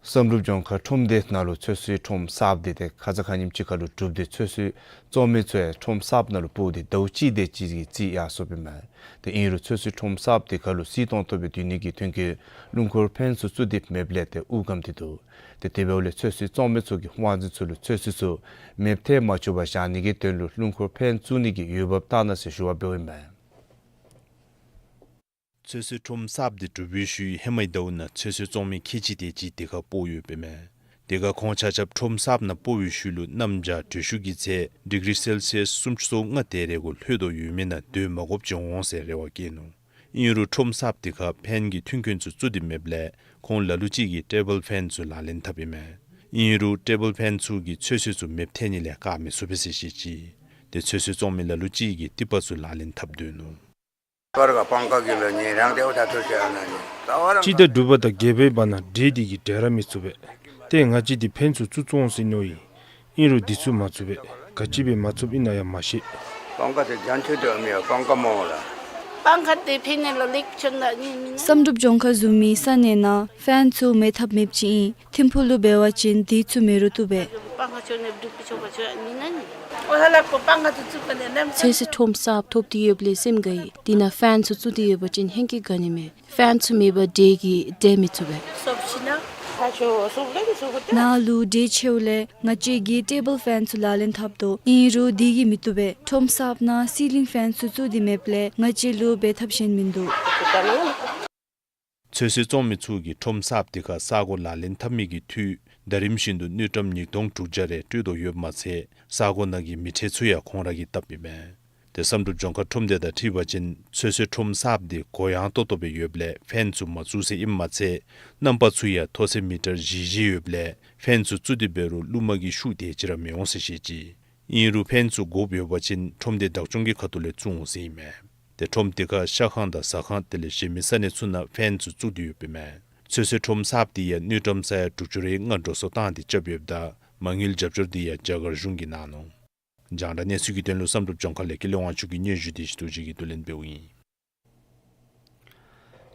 བསམ་གྲུབ་ལྗོངས་མཁར་ཁྲོམ་སྡེ་ནང་ལུ་ཚོད་བསྲེ་ཁྲོམ་གསརཔ་དེ་ཏེ་ཁ་ཙ་ཁ་ཉིནམ་ཅིག་ཁར་ལུ་གྲུབ་སྟེ་ཚོད་བསྲེ་བཙོང་མི་ཚུ་ཡང་ཁྲོམ་གསརཔ་ནང་ལུ་སྤོ་སྟེ་ཟླཝ་གཅིག་དེ་ཅིག་གི་རྩིས་ཡར་སོཔ་ཨིན་མས། ཏེ་ཨིན་རུང་ཚོད་བསྲེ་ཁྲོམ་གསརཔ་དེ་ཁར་ལུ་སིལ་ཏོང་ཏོ་སྦེ་སྡོད་ནི་གི་དོན་གྱིས་རླུང་འཁོར་ཕེན་ཚུ་བཙུགས་ཏེ་མེདཔ་ལས་ཏེ་དབུགས་སྐམ་སྟེ་འདུག། ཏེ་དེ་འབདཝ་ལས་ཚོད་བསྲེ་བཙོང་མི་ཚུ་གིས་དབང་འཛིན་ཚུ་ལུ་ཚོད་བསྲེ་ཚུ་མེདཔ་ཐལ་མ་བཅུག་པར་བཞག་ནི་གི་དོན་ལུ་རླུང་འཁོར་ཕེན་བཙུགས་ནི་གི་འོས་འབབ་བལྟ་གནང་ཟེར་ཞུ་བ་འབདཝ་ཨིན་མས། ཚོད་བསྲེ་ཁྲོམ་གསརཔ་དེ་གྲུབ་པའི་ཤུལ་ཧེ་མའི་ཟླཝ་ནང་ཚོད་བསྲེ་བཙོང་མི་ཁལ་གཅིག་དེ་ཅིག་དེ་ཁར་སྤོ་ཡོདཔ་ཨིན་མས། དེ་ཁར་ཁོང་ཆ་ཁྱབ་ཁྲོམ་གསརཔ་ནང་སྤོ་བའི་ཤུལ་ལུ་གནམ་བྱཱར་དྲོད་ཤུགས་ཀྱི་ཚད་ཌིག་རི་སེལ་སི་ཡཱས་སུམ་ཅུ་སོ་ལྔ་དེ་རེ་གུ་ལྷོད་དོ་ཡོད་མི་ནང་སྡོད་མ་དགོཔ་ཅིག་འོང་ཟེར་རེ་བ་བསྐྱེད་ནུག། ཨིན་རུང་ཁྲོམ་གསརཔ་དེ་ཁར་ཕེན་གྱི་མཐུན་རྐྱེན་ཚུ་བཙུགས་ཏེ་མེདཔ་ལས་ཁོང་ལ་ལུ་ཅིག་གིས་ཊེ་བཱལ་ཕེན་ཚུ་ལག་ལེན་འཐབ་ཨིན་མས། ཨིན་རུང་ཊེ་བཱལ་ཕེན་ཚུ་གིས་ཚོད་བསྲེ་ཚུ་མེདཔ་ཐལ་ནི་ལས་བཀག་མི་ཚུགས་པས་ཟེར་བཤད་ཅི། དེ་ཚོད་བསྲེ་བཙོང་མི་ལ་ལུ་ཅིག་གིས་ཏི་པ་ཚུ་ལག་ལེན་འཐབ་སྡོད་ནུག། སྤྱི་ཟླ་དྲུག་པ་དང་བརྒྱད་པའི་བར་ན་འབྲས་དེ་གི་འབྲས་ར་མི་ཚུགས་པས། ཏེ་ང་བཅས་འདི་ཕན་ཚུན་བཙུགས་བཙོང་ཟེར་མནོ་ཡི། ཨིན་རུང་འདི་ཚུ་མ་ཚུགས་པས། ག་ཅི་སྦེ་མ་ཚུགསཔ་ཨིན་ན་ཡང་མ་ཤེས། པང་ཁ་དེ་རྒྱན་ཆོས་དེ་མི་ཡ་པང་ཁ་མོ་ལ། པང་ཁ་དེ་ཕན་ནི་ལ་ལེགས་ཆུང་ད་ནི་མིན་ན། བསམ་གྲུབ་ལྗོངས་མཁར་བཟུམ་མའི་ས་གནས་ནང་ཕན་ཚུ་མེད་ཐབས་མེདཔ་ཅིག་ཨིན། ཐིམ་ཕུག་ལུ་འབད་བ་ཅིན་དེ་ཚུ་མེད་རུང་བཏུབ་པས། པང་ཁ་ཆོས་ནེ་བྲུག་པི་ཆོ་ག་ཆོས་ནི་ན་ནི། ཨོ་ཧ་ལ་པོ་པང་ཁ་དེ་བཙུགས་པ་ནི་ནམ་ཚོད་བསྲེ་ཁྲོམ་གསརཔ་ཐོབ་སྟེ་ཡོདཔ་ལས་སེམས་དགའ་ཡི། དེ་ནང་ཕན་ཚུ་བཙུགས་ཏེ་ཡོད་པ་ཅིན་ཧེང་སྐལ་དགའ་ནི་མས། ཕན་ཚུ་མེད་པར་འབྲས་ཀྱི་འབྲས་མི་ཚུགས་པས། སོབ་ཤི་ན། ཁ་ཆོ་སོབ་ལ་གི་སོབ་ཏེ། ནཱ་ལུ་འབྲས་ཆེཝ་ལས་ང་བཅས་ཀྱིས་ཊེ་བཱལ་ཕེན་ཚུ་ལག་ལེན་འཐབ་དོ། ཨིན་རུང་དེ་གིས་མི་བཏུབ་པས། ཁྲོམ་གསརཔ་ནང་སི་ལིང་ཕེན་ཚུ་བཙུགས་ཏེ་མེདཔ་ལས་ང་བཅས་ལུ་འབད་ཐབས་གཞན་མིན་འདུག། ཚོད་བསྲེ་བཙོང་མི་ཚུ་གིས་ཁྲོམ་གསརཔ་དེ་ཁར་ས་གོ་ལག་ལེན་འཐབ་མི་གི་འཐུས་ཟླ་རིམ་བཞིན་དུ་དངུལ་ཀྲམ་ཉིས་སྟོང་དྲུག་བརྒྱ་རེ་སྤྲོད་དོ་ཡོདཔ་མ་ཚད་ས་གོ་ནང་གི་མི་ཁྲལ་ཚུ་ཡང་ཁོང་ར་གིས་བཏབ་ཨིན་མས། དེ་བསམ་གྲུབ་ལྗོངས་མཁར་ཁྲོམ་སྡེ་དང་འཁྲིལ་བ་ཅིན་ཚོད་བསྲེ་ཁྲོམ་གསརཔ་དེ་གུ་ཡངས་ཏོག་ཏོ་སྦེ་ཡོདཔ་ལས་ཕེན་ཚུ་མ་བཙུགས་ཟེར་ཨིནམ་མ་ཚད་རྣམ་པ་ཚུ་ཡང་མཐོ་ཚད་མི་ཊར་བཞི་བཞི་ཡོདཔ་ལས་ཕེན་ཚུ་བཙུགས་ཏེ་འབད་རུང་རླུང་མ་གི་ཤུགས་དེ་ཅིག་ར་མི་འོང་ཟེར་བཤད་ཅི། ཨིན་རུང་ཕེན་ཚུ་དགོཔ་ཡོད་པ་ཅིན་ཁྲོམ་སྡེ་བདག་སྐྱོང་གི་ཁ་ཐུག་ལས་བཙུགས་འོང་ཟེར་ཨིན་མས། དེ་ཁྲོམ་དེ་ཁར་ཤ་ཁང་དང་ཟ་ཁང་དེ་ལས་གཞན་མི་ས་གནས་ཚུ་ནང་ཕེན་ཚུ་བཙུགས་ཏེ་ཡོདཔ་ཨིན་མས། ཚོད་བསྲེ་ཁྲོམ་གསརཔ་དེ་ཡང་དངུལ་ཀྲམ་ས་ཡ་དྲུག་ཅུ་རེ་ལྔ་འགྲོ་སོང་བཏང་སྟེ་རྐྱབ་ཡོདཔ་ད་མ་དངུལ་རྒྱབ་སྐྱོར་དེ་ཡང་རྒྱ་གར་གཞུང་གིས་གནང་ནུག། རྒྱང་བསྒྲགས་གནས་ཚུལ་གྱི་དོན་ལུ་བསམ་གྲུབ་ལྗོངས་མཁར་ལས་ཀྱི་ལས་དབང་ཕྱུག་གི་སྙན་ཞུ་དེ་ཞུ་དོ་ཅིག་གིས་བསྡུ་ལེན་འབདཝ་ཨིན།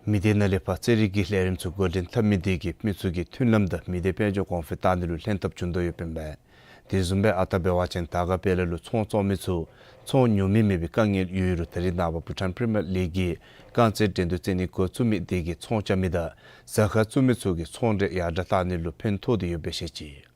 མི་སྡེ་ནང་ལས་ཕར་རྩེད་རིགས་ཀྱི་ལས་རིམ་ཚུ་འགོ་འདྲེན་འཐབ་མི་དེ་གིས་མི་ཚུ་གི་མཐུན་ལམ་དང་མི་སྡེ་དཔལ་འབྱོར་གོང་འཕེལ་བཏང་ནི་ལུ་ལྷན་ཐབས་བྱུང་དོ་ཡོདཔ་ཨིན་པས། དེ་བཟུམ་སྦེ་ཨ་རྟག་འབད་བ་ཅིན་དར་དཀར་དཔལ་ལ་ལུ་ཚོང་བཙོང་མི་ཚུ་ཚོང་ཉོ་མི་མེད་པའི་དཀའ་ངལ་ཡོད་རུང་ད་རིས་ནངས་པ་བྷུ་ཊཱན་པི་རི་མི་ཡར་ལིག་གི་རྐང་རྩེད་འགྲན་བསྡུར་རྩེད་ནི་འགོ་བཙུགས་མི་དེ་གིས་ཚོང་རྐྱབ་མི་དང་ཟ་ཁང་བཙུགས་མི་ཚུ་གི་ཚོང་འབྲེལ་ཡར་དྲག་བཏང་ནི་ལུ་ཕན་ཐོགས་ཏེ་ཡོདཔ་སྦེ་བཤད་ཅི།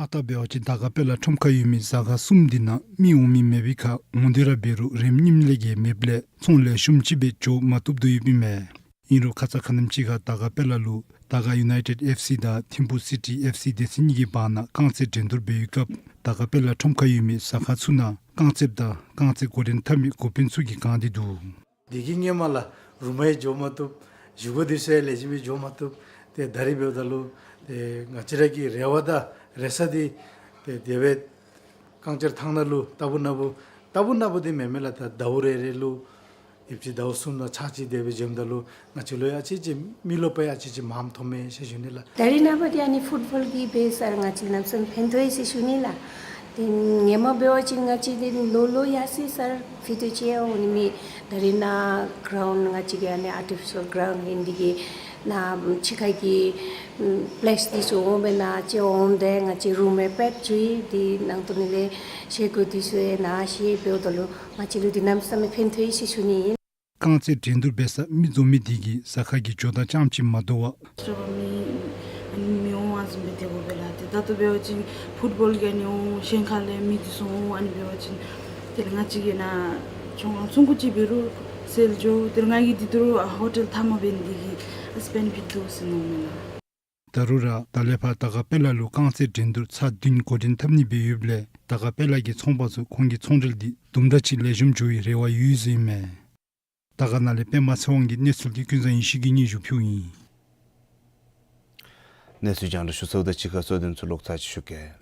ཨ་རྟག་འབད་བ་ཅིན་དར་དཀར་དཔལ་ལ་ཁྲོམ་ཁར་ཡོད་མི་ཟ་ཁང་གསུམ་དེ་ནང་མི་འོང་མི་མེད་པའི་ཁར་འོང་སྟེ་ར་འབད་རུང་རིམ་གཉིསམ་ལས་བརྒལ་མེདཔ་ལས་ཚོང་ལེགས་ཤོམ་ཅིག་སྦེ་འགྱོ་མ་བཏུབ་དོ་ཡོདཔ་ཨིན་མས། ཨིན་རུང་ཁ་ཙ་ཁ་ཉིནམ་ཅིག་ཁར་དར་དཀར་དཔལ་ལ་ལུ་དར་དཀར་ཡུ་ནའི་ཊེཌ་ཨེཕ་སི་དང་ཐིམ་ཕུག་སི་ཊི་ཨེཕ་སི་དེ་ཚུ་གཉིས་ཀྱི་བར་ན་རྐང་རྩེད་འགྲན་བསྡུར་འབད་བའི་སྐབས་དར་དཀར་དཔལ་ལ་ཁྲོམ་ཁར་ཡོད་མི་ཟ་ཁང་ཚུ་ནང་རྐང་རྩེདཔ་དང་རྐང་རྩེད་འགོ་འདྲེན་འཐབ་མི་འགོ་དཔོན་ཚུ་གིས་གང་སྟེ་འདུག། དེ་གི་སྔོན་མ་ལགས་རུམ་ཡང་འགྱོ་མ་བཏུབ། བཞེས་སྒོ་དེ་ཚུ་ཡང་ལེགས་ཤོམ་སྦེ་འགྱོ་མ་བཏུབ། ཏེ་ད་རིས་འབདཝ་ད་ལུ་ཏེ་ང་བཅས་ར་གི་རེ་བ་དང་རེ་ས་དེ་ཏེ་དེ་སྦེ་རྐང་རྩེད་ཐང་ནང་ལུ་ལྟ་བུ་ན་བུ་ལྟ་བུ་ན་བུ་དེ་མེན་མས་ལགས། ད་ཟླཝ་རེ་རེ་ལུ་ཡོདཔ་ཅིག་ཟླཝ་གསུམ་ནང་ཚར་གཅིག་དེ་སྦེ་འབྱོནམ་ད་ལུ་ང་བཅས་ལུ་ཡང་ཨ་ཙི་ཅིག་མི་རློབས་པ་ཡང་ཨ་ཙི་ཅིག་མངམ་ཐོནམ་མས་ཟེར་ཞུ་ནི་ལགས། ད་རིས་ནངས་པ་འདི་ཨ་ནི་ཕུཊ་བཱོལ་གྱིས་འབད་ས་ར་ང་བཅས་གནམ་མེད་ས་མེད་ཕན་ཐོགས་ཡི་ཟེར་ཞུ་ནི་ལགས། ཏེ་སྔོན་མ་འབད་བ་ཅིན་ང་བཅས་འདི་ལོ་ལོ་ཡར་སོང་ས་ར་ཕི་ཏོ་ཅིག་ཡང་འོང་ནི་མེད། ད་རིས་ནཱ་གརའུནཌ་ང་བཅས་ཀྱི་ཨ་ནི་ཨར་ཊི་ཕི་ཤཱལ་གརའུནཌ་ཨིན་འདི་གིས་ནཱ་ཕྱི་ཁ་གི་པི་ལེསི་འདི་ཚུ་འོང་སྦེ་ནཱ་ཅིག་འོང་སྟེ་ང་བཅས་རུམ་ཡང་པེཀ་ཅིག་འདི་ནང་དོག་ནང་ལས་བཞེས་སྒོ་འདི་ཚུ་ཡང་ནཱ་བཞེས་འབདཝ་ད་ལུ་ང་བཅས་ལུ་འདི་གནམ་མེད་ས་མེད་ཕན་ཐོགས་ཡི་ཟེར་ཞུ་ནི་ཨིན། རྐང་རྩེད་འགྲན་བསྡུར་འབད་ས་མི་འཛོམས་མི་དེ་གིས་ཟ་ཁང་གི་ཇོ་བདག་རྐྱངམ་ཅིག་མ་དོ་བར་ཁྲོམ་ཁར་མི་མི་འོང་བ་བཟུམ་སྦེ་སྡོད་དགོ་པས་ལགས། ཏེ་ད་ལྟོ་འབད་བ་ཅིན་ཕུཊ་བཱོལ་གྱི་ཨ་ནི་འོང་གཞན་ཁ་ལས་མི་འདི་ཚུ་འོང་ཨ་ནི་འབད་བ་ཅིན་དེ་ལས་ང་བཅས་ཀྱི་ནཱ་ཚོང་ཁང་ཚོང་ཁང་ཅིག་འབད་རུང་སེལ་འགྱོ། དེ་ལས་ང་གིས་འདི་ད་རུང་ཧོ་ཊེལ་མཐའ་མ་འབད་ནི་འདི་གིས་ཨ་ཙི་བེ་ནི་ཕིཊ་འདུག་ཟེར་མནོཝ་མས་ལགས། ད་རུང་ར་ད་ལས་ཕར་དར་དཀར་དཔལ་ལ་ལུ་རྐང་རྩེད་འགྲན་བསྡུར་ཚར་བདུན་འགོ་འདྲེན་འཐབ་ནི་སྦེ་ཡོདཔ་ལས་དར་དཀར་དཔལ་ལ་གི་ཚོང་པ་ཚུ་ཁོང་གི་ཚོང་འབྲེལ་འདི་དུམ་གྲ་ཅིག་ལེགས་ཤོམ་འགྱོ་བའི་རེ་བ་ཡོད་ཟེར་ཨིན་མས། དར་དཀར་ནང་ལས་པདྨ་ཚེ་དབང་གིས་གནས་ཚུལ་འདི་ཀུན་བཟང་ཡེ་ཤེས་ཀྱིས་སྙན་ཞུ་ཕུལཝ་ཨིན། གནས་ཚུལ་རྒྱང་བསྒྲགས་ཞུ་ཚརཝ་དང་གཅིག་ཁར་གཙོ་དོན་ཚུ་ལོག་ཚར་ཅིག་ཞུ་གེ།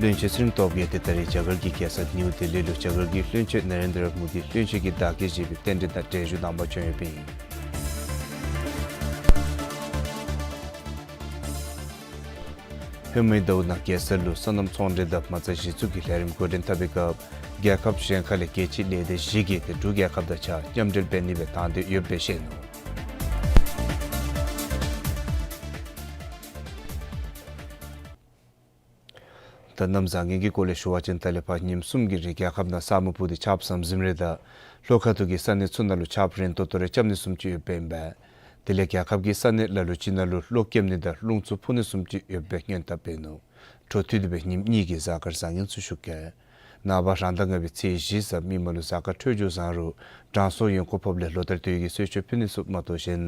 བློན་ཆེན་ཚེ་རིང་སྟོབས་རྒྱས་དེ་ད་རིས་རྒྱ་གར་གྱི་རྒྱལ་ས་ནིའུ་ལྡི་ལི་ལུ་རྒྱ་གར་གྱི་བློན་ཆེན་ནཱ་རེནྡྲ་མོ་དི་བློན་ཆེན་གྱི་བདག་སྐྱེལ་བཞེས་པའི་རྟེན་འབྲེལ་དང་གྲལ་བཞུགས་གནང་པར་བྱོན་ཡོདཔ་ཨིན། ཧེ་མའི་ཟླཝ་ནང་རྒྱལ་ས་ལུ་སོ་ནམ་ཚོང་འབྲེལ་དང་མ་རྩ་གཞི་བཙུགས་ཀྱི་ལས་རིམ་འགོ་འདྲེན་འཐབ་པའི་སྐབས་རྒྱལ་ཁབ་གཞན་ཁ་ལས་རྒྱལ་སྤྱིའི་ལས་སྡེ་བཞི་གིས་ཏེ་འབྲུག་རྒྱལ་ཁབ་དང་གཅིག་ཁར་མཉམ་འབྲེལ་འབད་ནི་སྦེ་དང་འདོད་ཡོདཔ་སྦེ་བཤད་ནུག། ད་གནམ་བཟང་ངན་གྱི་སྐོར་ལས་ཞུ་བ་ཅིན་ད་ལས་ཕར་ཉིནམ་གསུམ་གྱི་རིང་རྒྱལ་ཁབ་ནང་ས་སྨུག་སྤུབས་ཏེ་ཆརཔ་ཟམ་ཟིམ་རེ་དང་ལྷོ་ཁ་ཐུག་གི་ས་གནས་ཚུ་ནང་ལུ་ཆརཔ་རན་ཏོག་ཏོ་རེ་རྐྱབ་ནི་བཟུམ་ཅིག་ཡོདཔ་ཨིན་པས། དེ་ལས་རྒྱལ་ཁབ་ཀྱི་ས་གནས་ལ་ལུ་ཅིག་ནང་ལུ་གློག་རྐྱབ་ནི་དང་རླུང་འཚུབ་འཕུ་ནི་བཟུམ་ཅིག་ཡོདཔ་སྦེ་སྔོན་དཔག་འབད་ནུག། འཕྲོ་མཐུད་དེ་སྦེ་ཉིནམ་གཉིས་ཀྱི་གཟའ་སྐར་བཟང་ངན་ཚུ་ཞུ་གེ། ནངས་པ་རང་ཟླ་ལྔ་པའི་ཚེས་བཞི་གཟའ་མིག་དམར་ལུ་གཟའ་སྐར་འཕྲོད་སྦྱོར་བཟང་རུང་དྲང་སྲོང་ཡོན་ཁོག་ཕོགཔ་ལས་ལོ་ལྟར་དུས་ཀྱི་གསོལ་མཆོད་ཕུལ་ནི་ཚུ་མ་གཏོགས་གཞན་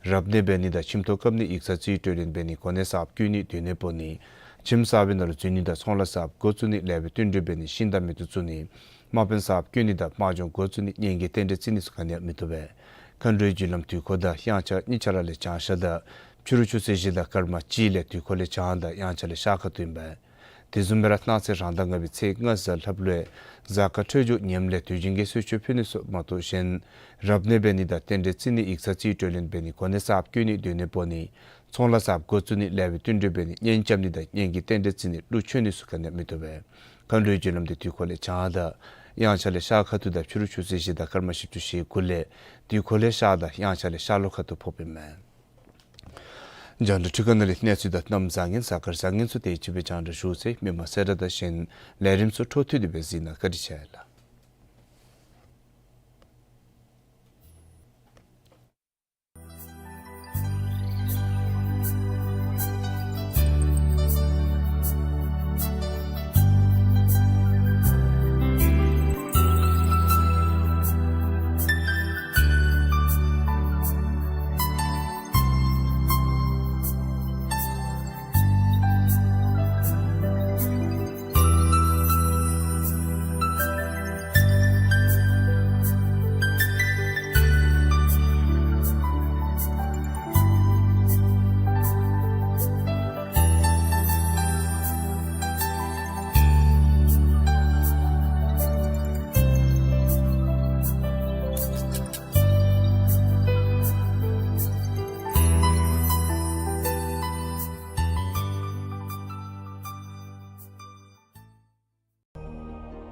རབ་གནས་འབད་ནི་དང་ཁྱིམ་ཐོག་བཀབ་ནི་ཡིག་ཚང་རྩིས་སྤྲོད་ལེན་འབད་ནི་གོ་གནས་གསརཔ་བསྐོ་ནི་སྡོད་གནས་སྤོ་ནི་ཁྱིམ་གསར་པའི་ནང་ལུ་འཛུལ་ནི་དང་ཚོང་ལཱ་གསརཔ་འགོ་བཙུགས་ནི་ལེགས་པའི་བསྟུན་གྲོས་འབད་ནི་ཤིང་རྟ་མེ་ཏོག་བཙུགས་ནི་དམག་དཔོན་གསརཔ་བསྐོ་ནི་དང་དམག་སྦྱོང་འགོ་བཙུགས་ནི་གཉེན་གྱི་རྟེན་འབྲེལ་བརྩི་ནི་ཚུ་ག་ནི་ཡང་མི་བཏུབ་པས། མཁའ་འགྲོའི་རྒྱུ་ལམ་དུས་འཁོར་དང་དབྱངས་འཆར་གཉིས་ཆ་ར་ལས་བྱང་ཤར་དང་ཕྱི་རུ་ཆུ་ཚོད་བཞི་དང་སྐར་མ་གཅིག་ལས་དུས་འཁོར་ལས་བྱང་དང་དབྱངས་འཆར་ལས་ཤར་ཁ་ཐུག་ཨིན་པས། དེ་བཟུམ་སྦེ་ར་གནངས་ཚེ་རང་ཟླ་ལྔ་པའི་ཚེས་ལྔ་གཟའ་ལྷགཔ་ལུ་གཟའ་སྐར་འཕྲོད་སྦྱོར་ངནམ་ལས་དུས་རྒྱུན་གྱི་གསོལ་མཆོད་ཕུལ་ནི་ཚུ་མ་གཏོགས་གཞན་རབ་གནས་འབད་ནི་དང་རྟེན་འབྲེལ་བརྩི་ནི་ཡིག་ཚང་རྩིས་སྤྲོད་ལེན་འབད་ནི་གོ་གནས་གསརཔ་བསྐོ་ནི་སྡོད་གནས་སྤོ་ནི་ཚོང་ལཱ་གསརཔ་འགོ་བཙུགས་ནི་ལེགས་པའི་བསྟུན་གྲོས་འབད་ནི་གཉེན་རྐྱབ་ནི་དང་གཉེན་གྱི་རྟེན་འབྲེལ་བརྩི་ནི་གླུ་མཆོད་ནི་ཚུ་ག་ནི་ཡང་མི་བཏུབ་པས། མཁའ་འགྲོའི་རྒྱུ་ལམ་དེ་དུས་འཁོར་ལས་བྱང་དང་དབྱངས་འཆར་ལས་ཤར་ཁ་ཐུག་དང་ཕྱི་རུ་ཆུ་ཚོད་བཞི་དང་སྐར་མ་བཞི་བཅུ་ཞེ་དགུ་ལས་དུས་འཁོར་ལས་ཤར་དང་དབྱངས་འཆར་ལས་ཤར་ལྷོ་ཁ་ཐུག་ཕོགཔ་ཨིན་མས། རྒྱང་བསྒྲགས་འཕྲུལ་ཁང་ནང་ལས་གནས་ཚུལ་དང་གནམ་བཟང་ངན་གཟའ་སྐར་བཟང་ངན་ཚུ་དེ་ཅིག་སྦེ་རྒྱང་བསྒྲགས་ཞུ་ཚར་ཡི། མི་མང་གསལ་བསྒྲགས་དང་གཞན་ལས་རིམ་ཚུ་འཕྲོ་མཐུད་དེ་སྦེ་གཟིགས་གནང་། བཀའ་དྲིན་ཆེ་ལགས།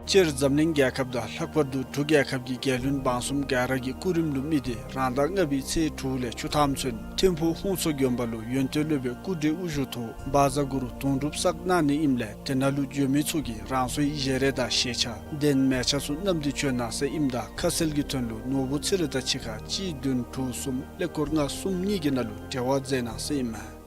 སྤྱིར་འཛམ་གླིང་རྒྱལ་ཁབ་དང་ལྷག་པར་དུ་འབྲུག་རྒྱལ་ཁབ་ཀྱི་རྒྱལ་བློན་འབངས་གསུམ་ག་ར་གི་སྐུ་རིམ་ལུ་དམིགས་ཏེ་རང་ཟླ་ལྔ་པའི་ཚེས་དྲུག་ལས་བཅུ་ཐམ་ཚུན་ཐིམ་ཕུག་ཧཱུྃ་མཚོ་དགོན་པ་ལུ་ཡོན་ཏན་སློབ་དཔོན་སྐུ་བགྲེས་དབུ་བཞུགས་ཐོག་བཛྲ་གུ་རུ་དུང་སྒྲུབ་བསགས་གནང་ནི་ཨིནམ་ལས་དེ་ནང་ལུ་འབྱོན་མི་ཚུ་གིས་རང་སོའི་བཞེས་རས་དང་ཞལ་ཆས་གདན་མལ་ཆ་ཚུ་བསྣམས་ཏེ་བྱོན་གནང་ཟེར་ཨིནམ་ད་ཁ་གསལ་གྱི་དོན་ལུ་ནོར་བུ་ཚེ་རིང་དང་གཅིག་ཁར་གཅིག་བདུན་དྲུག་གསུམ་ཀླད་ཀོར་ལྔ་གསུམ་གཉིས་ཀྱི་ནང་ལུ་འབྲེལ་བ་མཛད་གནང་ཟེར་ཨིན་མས།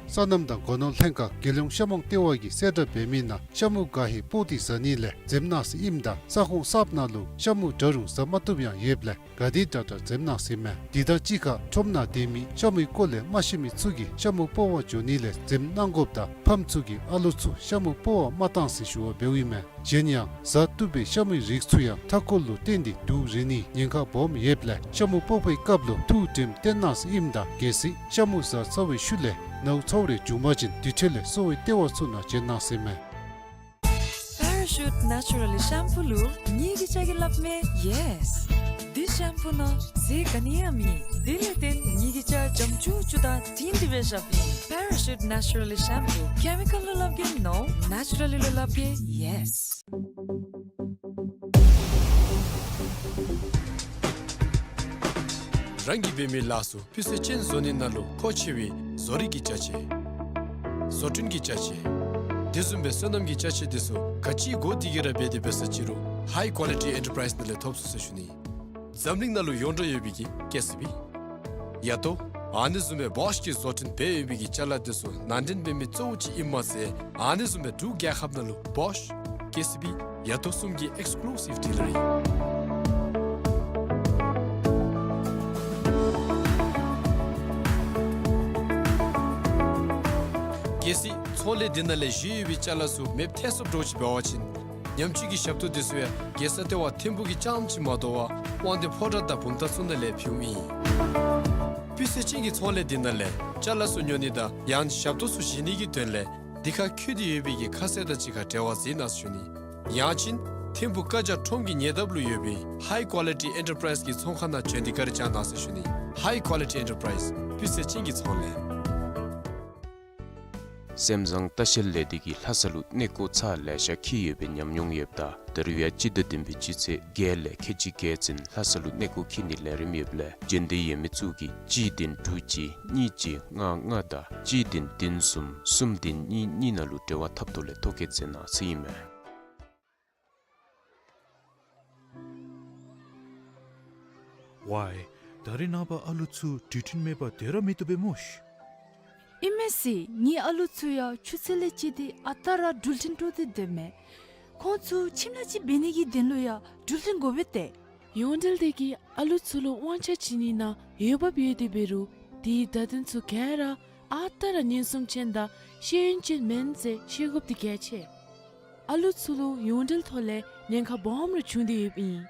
སོ་ནམ་དང་སྒོ་ནོར་ལྷན་ཁག་རྒྱལ་ཡོངས་ཤ་མོང་ལྟེ་བ་གིས་གསལ་བསྒྲགས་འབད་མི་ནང་ཤ་མུ་ག་ཧེ་སྤོག་སྟེ་ཟ་ནི་ལས་འཛེམ་གནང་ཟེར་ཨིནམ་ད་ས་ཁོངས་གསརཔ་ནང་ལུ་ཤ་མུ་འདྲ་རུང་ཟ་མ་བཏུབ་ཡང་ཡོདཔ་ལས་ག་དེ་དྲག་དྲག་འཛེམ་གནང་ཟེར་ཨིན་མས། དེ་དང་གཅིག་ཁར་ཁྲོམ་ནང་སྡོད་མི་ཤ་མུའི་སྐོར་ལས་མ་ཤེས་མི་ཚུ་གིས་ཤ་མུ་སྤོག་པར་འགྱོ་ནི་ལས་འཛེམ་གནང་དགོཔ་དང་ཕམ་ཚུ་གིས་ཨ་ལོ་ཚུ་ཤ་མུ་སྤོག་པར་མ་གཏང་ཟེར་ཞུ་བ་འབདཝ་ཨིན་མས། གཞན་ཡང་ཟ་བཏུབ་པའི་ཤ་མུའི་རིགས་ཚུ་ཡང་མཐའ་འཁོར་ལུ་བརྟེན་ཏེ་དུག་རེག་ནིའི་ཉེན་ཁ་སྦོམ་ཡོདཔ་ལས་ཤ་མུ་སྤོག་པའི་སྐབས་ལུ་ཐུགས་དྲནམ་བཏོན་གནང་ཟེར་ཨིནམ་ད་གལ་སྲིད་ཤ་མུ་ཟ་ཚར་བའི་ཤུལ་ལས་ནཝ་ཚཝ་རེ་བྱུང་པ་ཅིན་དེ་འཕྲལ་ལས་གསོ་བའི་ལྟེ་བ་ཚུ་ནང་བྱོན་གནང་ཟེར་ཨིན་མས། Parachute Naturally Shampoo ལུ་ངེ་གི་ཅ་གི་སླབ་མས། Yes། འདི་ཤམ་པུ་ནང་ཟས་ག་ནི་ཡང་མེད། དེ་ལས་བརྟེན་ངེ་གི་ཅ་འཇམ་ཅུག་ཅུ་དང་དྲིང་སྒྲི་སྦེ་བཞགཔ་ཨིན། Parachute Naturally Shampoo། Chemical ལུ་སླབ་གེ་No། Naturally ལུ་སླབ་གེ་Yes། རང་གིས་འབད་མི་ལཱ་ཚུ་སྤུས་ཚད་ཅན་བཟོ་ནི་ནང་ལུ་མཁོ་ཆེ་བའི་བཟོ་རིག་གི་ཅ་ཆས། བཟོ་སྐྲུན་གྱི་ཅ་ཆས། དེ་བཟུམ་སྦེ་སོ་ནམ་གྱི་ཅ་ཆས་དེ་ཚུ་ག་ཅི་དགོ་དེ་གི་ར་འབད་དེ་འབད་ས་ཅི་རུང་High Quality Enterprise ནང་ལས་ཐོབ་ཚུགས་ཟེར་ཞུ་ནི། འཛམ་གླིང་ནང་ལུ་ཡོངས་གྲགས་ཡོད་པའི་གི་ཀེ་སི་བི། ཡ་ཏོ། ཨ་ནི་བཟུམ་སྦེ་བོཤ་གིས་བཟོ་སྐྲུན་འབད་ཡོད་པའི་གི་ཅ་ལ་དེ་ཚུ་ནང་འདྲེན་འབད་མི་གཙོ་བོ་ཅིག་ཨིནམ་མ་ཚད་ཨ་ནི་བཟུམ་སྦེ་འབྲུག་རྒྱལ་ཁབ་ནང་ལུ་བོཤ། ཀེ་སི་བི། ཡ་ཏོ་གསུམ་གྱི་ཨེགསི་ཀུ་ལུ་སིབ་ཌི་ལར་ཨིན། གལ་སྲིད་ཚོང་ལས་འདི་ནང་ལས་བཞེས་ཡོད་པའི་ཅ་ལ་ཚུ་མེདཔ་ཐལ་སོངམ་འདྲཝ་ཅིག་འབད་བ་ཅིན་ཉམས་བཅོས་ཀྱི་ཞབས་ཏོག་དེ་ཚུ་ཡང་རྒྱལ་ས་ལྟེ་བ་ཐིམ་ཕུག་གི་རྐྱངམ་ཅིག་མ་དོ་བར་དབང་འདུས་ཕོ་བྲང་དང་བུམ་ཐང་ཚུ་ནང་ལས་ཕུལཝ་ཨིན། སྤུས་ཚད་ཅན་གྱི་ཚོང་ལས་འདི་ནང་ལས་ཅ་ལ་ཚུ་ཉོ་ནི་དང་ཡང་ཞབས་ཏོག་ཚུ་བཞེས་ནི་གི་དོན་ལས་འདི་ཁར་བཀོད་དེ་ཡོད་པའི་གི་ཁ་གསལ་དང་གཅིག་ཁར་འབྲེལ་བ་འཛིན་གནང་ཟེར་ཞུ་ནི། ཡང་ཅིན་ཐིམ་ཕུག་ཀ་ཇ་ཁྲོམ་གྱི་ཉེ་འདབས་ལུ་ཡོད་པའི་High Quality Enterprise གི་ཚོང་ཁང་ནང་བྱོན་ཏེ་བཀའ་དྲིན་བསྐྱང་གནང་ཟེར་ཞུ་ནི། High Quality Enterprise སྤུས་ཚད་ཅན་གྱི་ཚོང་ལས། སེམས་བཟང་ལྟ་བཤལ་ལས་སྡེ་གིས་ལྷ་ས་ལུ་གནས་སྐོར་ཚར་ལེ་ཤ་འཁྱིད་ཡོད་པའི་ཉམས་མྱོང་ཡོདཔ་ད་ད་རེས་ཡང་སྤྱི་ཟླ་བདུན་པའི་སྤྱི་ཚེས་བརྒྱད་ལས་ཁལ་གཅིག་བརྒལ་ཙམ་ལྷ་ས་ལུ་གནས་སྐོར་འཁྱིད་ནིའི་ལས་རིམ་ཡོདཔ་ལས་འབྱོན་འདོད་ཡོད་མི་ཚུ་གིས་གཅིག་བདུན་དྲུག་གཅིག་གཉིས་གཅིག་ལྔ་ལྔ་དང་གཅིག་བདུན་བདུན་གསུམ་གསུམ་བདུན་གཉིས་གཉིས་ནང་ལུ་འབྲེལ་བ་འཐབ་ཐོག་ལས་ཐོ་བཀོད་མཛད་གནང་ཟེར་ཨིན་མས། ཝའི། ད་རེས་ནངས་པ་ཨ་ལུ་ཚུ་དུས་མཐུན་མེད་པར་སྡོད་ར་མི་བཏུབ་པས་སྨོ་ཤིག། ཨིན་མས་ཟེར། ངེའི་ཨ་ལུ་ཚུ་ཡང་ཆུ་ཚོད་ལས་བཅད་དེ་ཨ་རྟག་ར་འགྲུལ་འཕྲིན་སྤྲོད་དེ་སྡོདཔ་མས། ཁོང་ཚུ་ཁྱིམ་ལས་ཅིག་འབད་ནི་གི་དོན་ལུ་ཡང་འགྲུལ་འཕྲིན་དགོ་པས་ཏེ། ཡོངས་འབྲེལ་དེ་གིས་ཨ་ལུ་ཚུ་ལུ་དབང་ཆ་བྱིན་ནི་ནང་འོས་འབབ་ཡོད་དེ་འབད་རུང་དེའི་བརྡ་དོན་ཚུ་ག་ར་ཨ་རྟག་ར་ཉེན་སྲུང་ཅན་དང་ཤེས་ཡོན་ཅན་མེན་ཟེར་ཤེས་དགོཔ་དེ་གལ་ཆེ། ཨ་ལུ་ཚུ་ལུ་ཡོངས་འབྲེལ་ཐོག་ལས་ཉེན་ཁ་སྦོམ་ར་བྱུང་སྟེ་ཡོདཔ་ཨིན།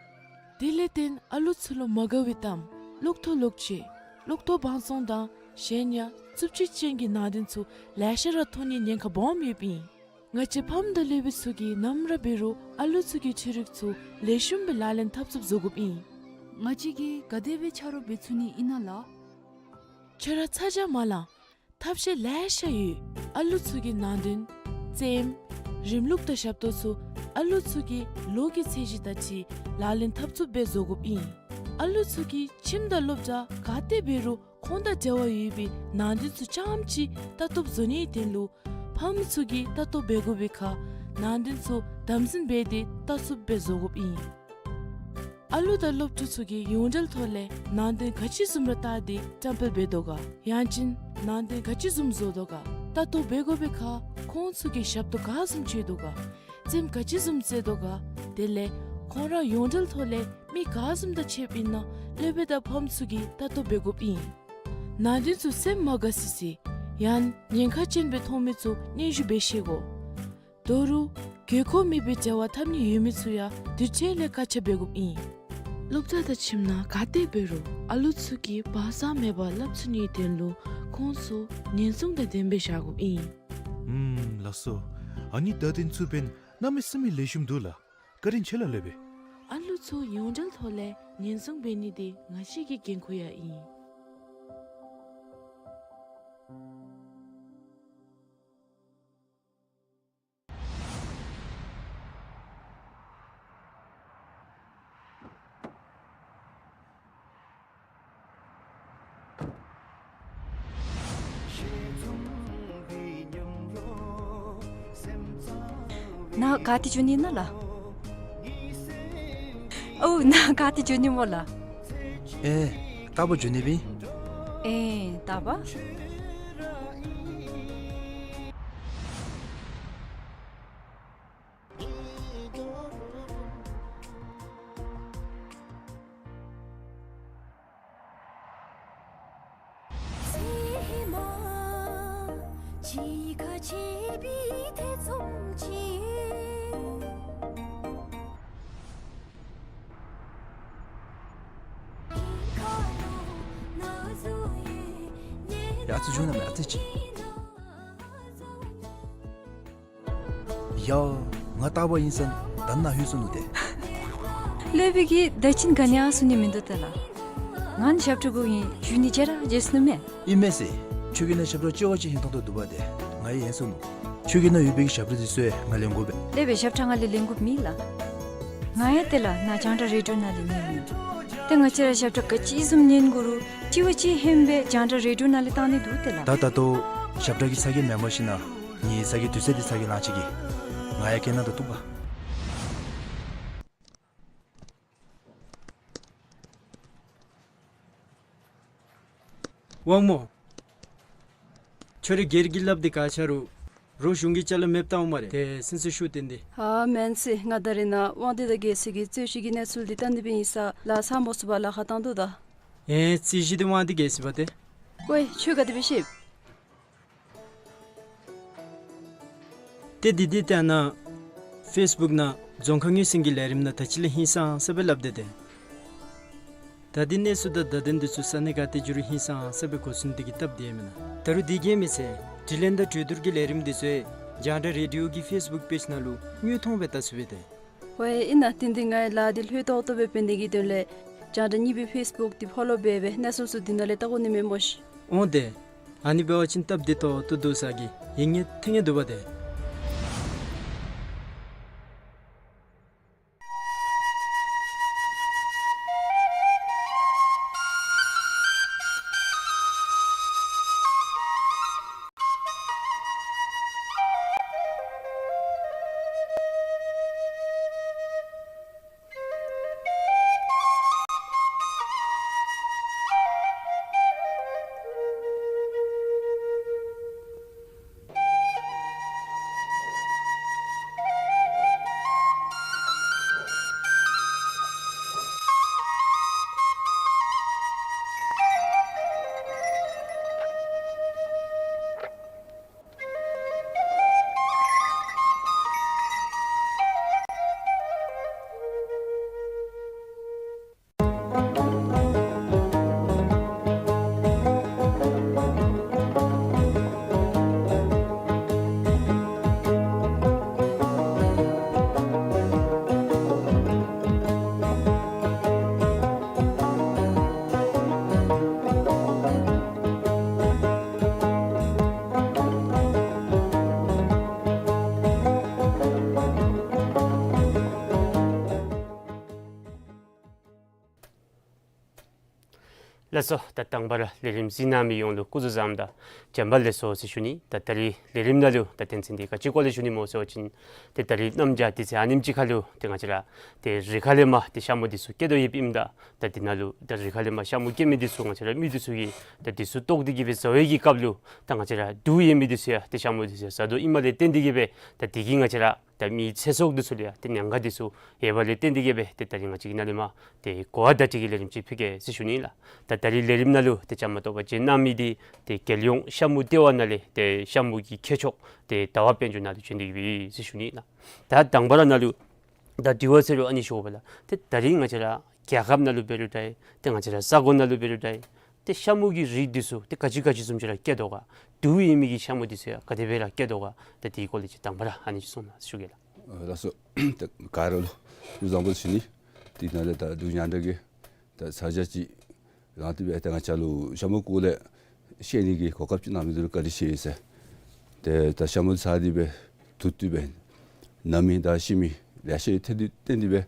དེ་ལས་བརྟེན་ཨ་ལུ་ཚུ་ལུ་མ་དགའ་བའི་གཏམ་གློག་ཐོག་གློག་ཆས་གློག་ཐོག་བང་བཙོང་དང་གཞན་ཡང་རྩུབ་སྤྱོད་ཅན་གྱི་ནང་དོན་ཚུ་ལེ་ཤ་ར་མཐོང་ནིའི་ཉེན་ཁ་སྦོམ་ཡོདཔ་ཨིན། ང་བཅས་ཕམ་དང་སློབ་དཔོན་ཚུ་གིས་ནམ་ར་འབད་རུང་ཨ་ལུ་ཚུ་གི་འཕྲུལ་རིག་ཚུ་ལེགས་ཤོམ་སྦེ་ལག་ལེན་འཐབ་ཚུགསཔ་བཟོ་དགོཔ་ཨིན། ང་བཅས་ཀྱིས་ག་དེ་སྦེ་ཆ་རོགས་འབད་ཚུགས་ནི་ཨིན་ན་ལགས། ཁྱོད་ར་ཚ་གྱང་མ་ལང་། ཐབས་ཤེས་ལེ་ཤ་ཡོད། ཨ་ལུ་ཚུ་གི་ནང་དོན་རྩེདམོ་རིམ་ལུགས་དང་ཞབས་ཏོག་ཚུ་ཨ་ལུ་ཚུ་གི་ལོ་གི་ཚད་གཞི་དང་འཁྲིལ་ལག་ལེན་འཐབ་ཚུགསཔ་སྦེ་བཟོ་དགོཔ་ཨིན། ཨ་ལུ་ཚུ་གིས་ཁྱིམ་དང་སློབ་གྲྭ་ག་ཏེ་འབད་རུང་ཁོང་དང་འབྲེལ་བ་ཡོད་པའི་ནང་དོན་ཚུ་རྐྱངམ་ཅིག་ལྟ་རྟོགཔ་བཟོ་ནིའི་དོན་ལུ་ཕམ་ཚུ་གིས་ལྟ་རྟོག་འབད་དགོ་པའི་ཁར་ནང་དོན་ཚུ་དམ་འཛིན་འབད་དེ་ལྟ་ཚུགསཔ་སྦེ་བཟོ་དགོཔ་ཨིན། ཨ་ལུ་དང་སློབ་ཕྲུག་ཚུ་གིས་ཡོངས་འབྲེལ་ཐོག་ལས་ནང་དོན་ག་ཅི་བཟུམ་ར་བལྟ་སྟེ་བཀྲམ་སྤེལ་འབད་དོ་ག། ཡང་ཅིན་ནང་དོན་ག་ཅི་བཟུམ་བཟོ་དོ་ག། ལྟ་རྟོག་འབད་དགོ་པའི་ཁར་ཁོང་ཚུ་གིས་ཞབས་ཏོག་ག་བཟུམ་སྤྱོད་དོ་ག། རྩེདམོ་ག་ཅི་བཟུམ་རྩེ་དོ་ག། དེ་ལས་ཁོང་ར་ཡོངས་འབྲེལ་ཐོག་ལས་མི་ག་བཟུམ་དང་ཕྱདཔ་ཨིན་ན་སློབ་དཔོན་དང་ཕམ་ཚུ་གིས་ལྟ་རྟོག་འབད་དགོཔ་ཨིན། ནང་དོན་ཚུ་སེམས་མ་དགའ་སི་སི་ཡང་ཉེན་ཁ་ཅན་སྦེ་མཐོང་མི་ཚུ་སྙན་ཞུ་འབད་ཤེས་དགོ། ད་རུང་དགོས་མཁོ་མེད་པའི་འབྲེལ་བ་འཐབ་ནི་ཡོད་མི་ཚུ་ཡང་དུས་ཅི་ལས་བཀག་ཆ་འབད་དགོཔ་ཨིན། སློབ་གྲྭ་དང་ཁྱིམ་ནང་ག་ཏེ་འབད་རུང་ཨ་ལུ་ཚུ་གིས་བག་ཚ་མེད་པར་སླབ་ཚུགས་ནིའི་དོན་ལུ་ཁོང་ཚུ་ཉེན་སྲུང་དང་ལྡནམ་སྦེ་བཞག་དགོཔ་ཨིན། ཨུམ་ལགས་སོ། ཨ་ནི་བརྡ་དོན་ཚུ་འབདན་གནམ་མེད་ས་མེད་ལེགས་ཤོམ་འདུག་ལགས། བཀའ་དྲིན་ཆེ་ལགས་སློབ་དཔོན། ཨ་ལུ་ཚུ་ཡོངས་འབྲེལ་ཐོག་ལས་ཉེན་སྲུང་འབད་ནི་དེ་ང་བཅས་ཀྱི་འགན་ཁུར་ཡང་ཨིན། ནཱ་ག་ཏེ་འགྱོ་ནི་ཨིན་ན་ལགས། ཨོ་ནཱ་ག་ཏེ་འགྱོ་ནི་སྨོ་ལགས། ཨེ་རྟག་པར་འགྱོ་ནི་སྦེ་ཨིན། ཨེ་རྟག་པར། ཡ་ཨ་ཙི་འགྱོ་ན་མེད་ཨ་ཙི་ཅིག། ཡ་ང་རྟག་པར་ཨིན་ས་ད་ནཱ་ལྷོད་སོ་ནུག་ཏེ། སློབ་དཔོན་གྱིས་ད་ཅི་ག་ནི་ཡང་གསུང་ནི་མིན་འདུག་ཏེ་ལགས། ང་ནི་ཞབས་ཁྲ་གུ་ཨིན། ཞུ་ནི་ཅིག་ར་བརྗེད་སོ་ནུག་མས། ཨིན་མས་ཟེར། ཁྱོད་ཀྱི་ནང་ཞབས་ཁྲ་ལྕི་བ་ཅིག་ཧིང་ཐང་དོ་འདུག་པ་ཏེ། ང་ཡང་ཡེངས་སོ་ནུག། ཁྱོད་ཀྱི་ནང་ཡོད་པའི་གི་ཞབས་ཁྲ་འདི་ཚུ་ཡང་ང་ལེན་དགོ་པས། སློབ་དཔོན་ཞབས་ཁྲ་ང་ལས་ལེན་དགོཔ་མེད་ལགས། ང་ཡང་ཏེ་ལགས་ནཱ་རྒྱང་བསྒྲགས་རེ་ཌིའོ་ནང་ལས་ཉན་ནི། ཏེ་ང་བཅས་ར་ཞབས་ཁྲ་ག་ཅི་བཟུམ་ཉན་དགོ་རུང་ལྕི་བ་ཅིག་ཧན་སྦེ་རྒྱང་བསྒྲགས་རེ་ཌིའོ་ནང་ལས་བཏང་ནི་འདུག་ཏེ་ལགས། ད་ད་ལྟོ་ཞབས་ཁྲ་གི་ཚ་གྱང་མེན་པར་ཞིན་ན་ངེའི་ཚ་གྱང་དུས་ཚོད་འདི་ཚ་གྱང་ལང་ཅི་གི། ང་ཡང་སྐད་ནང་དུ་གཏུགས་པ། དབང་མོ། ཁྱོད་ར་སྒེར་གྱི་སླབ་སྟེ་ག་ཆ་རུང་རོགས་གཞུང་གི་ཅ་ལ་མེདཔ་བཏང་འོང་སྨ་རེ། ཏེ་སེམས་ཚུ་ཤུགས་བཏོན་ཏེ། ཨ་མེན་ཟེར། ང་ད་རེས་ནཱ་དབང་འདུས་དང་རྒྱལ་སྲས་ཀྱི་རྩོད་གཞི་གི་གནས་ཚུལ་འདི་བལྟ་ནི་སྦེ་ཨིན་ས་ལགས། ཚ་མོ་སུ་བ་ལཱ་ཁག་བཏང་དོ་ད། ཨེ་རྩོད་གཞི་འདི་དབང་འདུས་རྒྱལ་སྲས་པ་ཏེ། ཀོའི་ཁྱོད་ག་དེ་སྦེ་ཤེས། ཏེ་འདི་འདི་ཏེ་ཨ་ནཱ་ཕེསི་བུཀ་ནང་རྫོང་ཁ་ངོས་ཟིན་གྱི་ལས་རིམ་ནང་ད་ཅི་ལས་ཧིང་སངས་ས་སྦེ་སླབ་སྟེ་ཏེ། ད་འདི་གནས་ཚུལ་དང་བརྡ་དོན་འདི་ཚུ་ས་གནས་ག་ཏེ་འགྱོ་རུང་ཧིང་སངས་ས་སྦེ་གོ་ཚུགས་ནི་དེ་གི་སྟབས་བདེ་མེན་ན། ད་རུང་དེ་གིས་མི་ཚད་དྲི་ལན་དང་གྲོས་བསྡུར་གྱི་ལས་རིམ་འདི་ཚུ་ཡང་རྒྱང་བསྒྲགས་རེ་ཌིའོ་གི་ཕེསི་བུཀ་པེཇ་ནང་ལུ་དངོས་མཐོང་སྦེ་བལྟ་ཚུགས་པས་ཏེ། ཝའི་ཨིན་ན། དེ་འདི་ངེའི་ལཱ་འདི་ལྷོད་ཏོག་ཏོ་སྦེ་འབད་ནི་གི་དོན་ལས་རྒྱང་བསྒྲགས་གཉིས་པའི་ཕེསི་བུཀ་འདི་ཕོ་ལོ་འབད་སྦེ་གནས་ཚུལ་ཚུ་འདི་ནང་ལས་བལྟ་དགོ་ནི་མས་སྨོ་ཤིག། འོང་ཏེ། ཨ་ནི་འབད་བ་ཅིན་སྟབས་བདེ་ཏོག་ཏོ་འདུག་ས་གི་ཡིག་ངོ་འཐོན་ནི་འདུག་པ་ཏེ། ལགས་སོ། ད་དང་པ་ར་ལས་རིམ་གཟིགས་གནང་མི་ཡོངས་ལུ་སྐུ་གཟུགས་བཟང་དང་བྱོན་པ་ལེགས་སོ་ཟེར་ཞུ་ནི། ད་ད་རིས་ལས་རིམ་ནང་ལུ་ད་དོན་ཚན་འདི་ག་ཅི་སྐོར་ལས་ཞུ་ནི་སྨོ་ཟེར་བ་ཅིན་ཏེ་ད་རིས་གནམ་བྱཱར་དུས་ཚོད་ཨ་ནེམ་ཅིག་ཁར་ལུ་ཏེ་ང་བཅས་ར་ཏེ་རི་ཁ་ལས་མར་ཏེ་ཤ་མུ་འདི་ཚུ་སྐྱེ་དོ་ཡོདཔ་ཨིནམ་ད། ད་འདི་ནང་ལུ་ད་རི་ཁ་ལས་མར་ཤ་མུ་སྐྱེ་མི་འདི་ཚུ་ང་བཅས་ར་མི་འདི་ཚུ་གིས་ད་འདི་ཚུ་བཏོག་སྟེ་གི་སྦེ་བཟའ་བའི་གི་སྐབས་ལུ་ད་ང་བཅས་ར་དུག་ཡོད་མི་འདི་ཚུ་ཡང་ཏེ་ཤ་མུ་འདི་ཚུ་ཡང་བཟའ་དོ་ཨིནམ་ལས་བརྟེན་ཏེ་གི་སྦེ་ད་འདི་གིས་ང་བཅས་ར་ད་མི་ཚེ་སྲོག་འདི་ཚུ་ལུ་ཡང་ཏེ་ཉེན་ཁ་འདི་ཚུ་ཡོདཔ་ལས་བརྟེན་ཏེ་གི་སྦེ་ཏེ་ད་རིས་ང་བཅས་ཀྱིས་ནཱ་ལས་མར་ཏེ་གོ་བ་བརྡ་སྤྲོད་ཀྱི་ལས་རིམ་ཅིག་ཕུལ་གེ་ཟེར་ཞུ་ནི་ལགས། ད་ད་རིས་ལས་རིམ་ནང་ལུ་ཏེ་བཅའ་མར་གཏོགས་པར་བྱོན་གནང་མི་འདི་ཏེ་རྒྱལ་ཡོངས་ཤ་མུ་ལྟེ་བ་ནང་ལས་ཏེ་ཤ་མུ་གི་མཁས་མཆོག་ཏེ་ཟླ་བ་དཔལ་འབྱོར་ནཱ་ལུ་བྱོན་ཏེ་གི་སྦེ་ཟེར་ཞུ་ནི་ལགས། ད་དང་པ་ར་ནཱ་ལུ་ད་དྲི་བ་ཟེར་རུང་ཨ་ནི་ཞུ་དགོ་པས་ལགས། ཏེ་ད་རིས་ང་བཅས་ར་རྒྱལ་ཁབ་ནང་ལུ་འབད་རུང་འདྲ་ཏེ་ང་བཅས་ར་ས་གོ་ནང་ལུ་འབད་རུང་འདྲ་ཏེ་ཤ་མུ་གི་རིགས་འདི་ཚུ་ཏེ་ག་ཅི་ག་ཅི་བཟུམ་ཅིག་ར་སྐྱེ་དོ་ག། དུག་ཡོད་མི་གི་ཤ་མུ་འདི་ཚུ་ཡང་ག་དེ་སྦེ་ར་སྐྱེ་དོ་ག། ད་དེའི་སྐོར་ལས་ཅིག་དང་པ་ར་ཨ་ནི་ཅིག་གསུང་གནང་ཞུ་གེ་ལགས། ཨ་ལགས་སོ། ད་ག་ར་ལུ་སྐུ་གཟུགས་བཟང་པོ་ཟེར་ཞུ་ནི། དེ་ནང་ལས་ད་འབྲུག་ཉང་བྲག་གི་ད་ས་ཆ་ཅིག་རང་དེ་སྦེ་ད་ང་བཅས་ལུ་ཤ་མུ་སྐོར་ལས་ཤེས་ནི་གི་གོ་སྐབས་ཅིག་གནང་མི་འདི་ལུ་བཀའ་དྲིན་ཆེ་ཟེར། ཏེ་ད་ཤ་མུ་ཟ་སྟེ་སྦེ་དུག་འཐུང་སྦེ་ན་མི་དང་ཤི་མི་ལེ་ཤ་ཡོད། ཏེ་དེ་བརྟེན་ཏེ་སྦེ་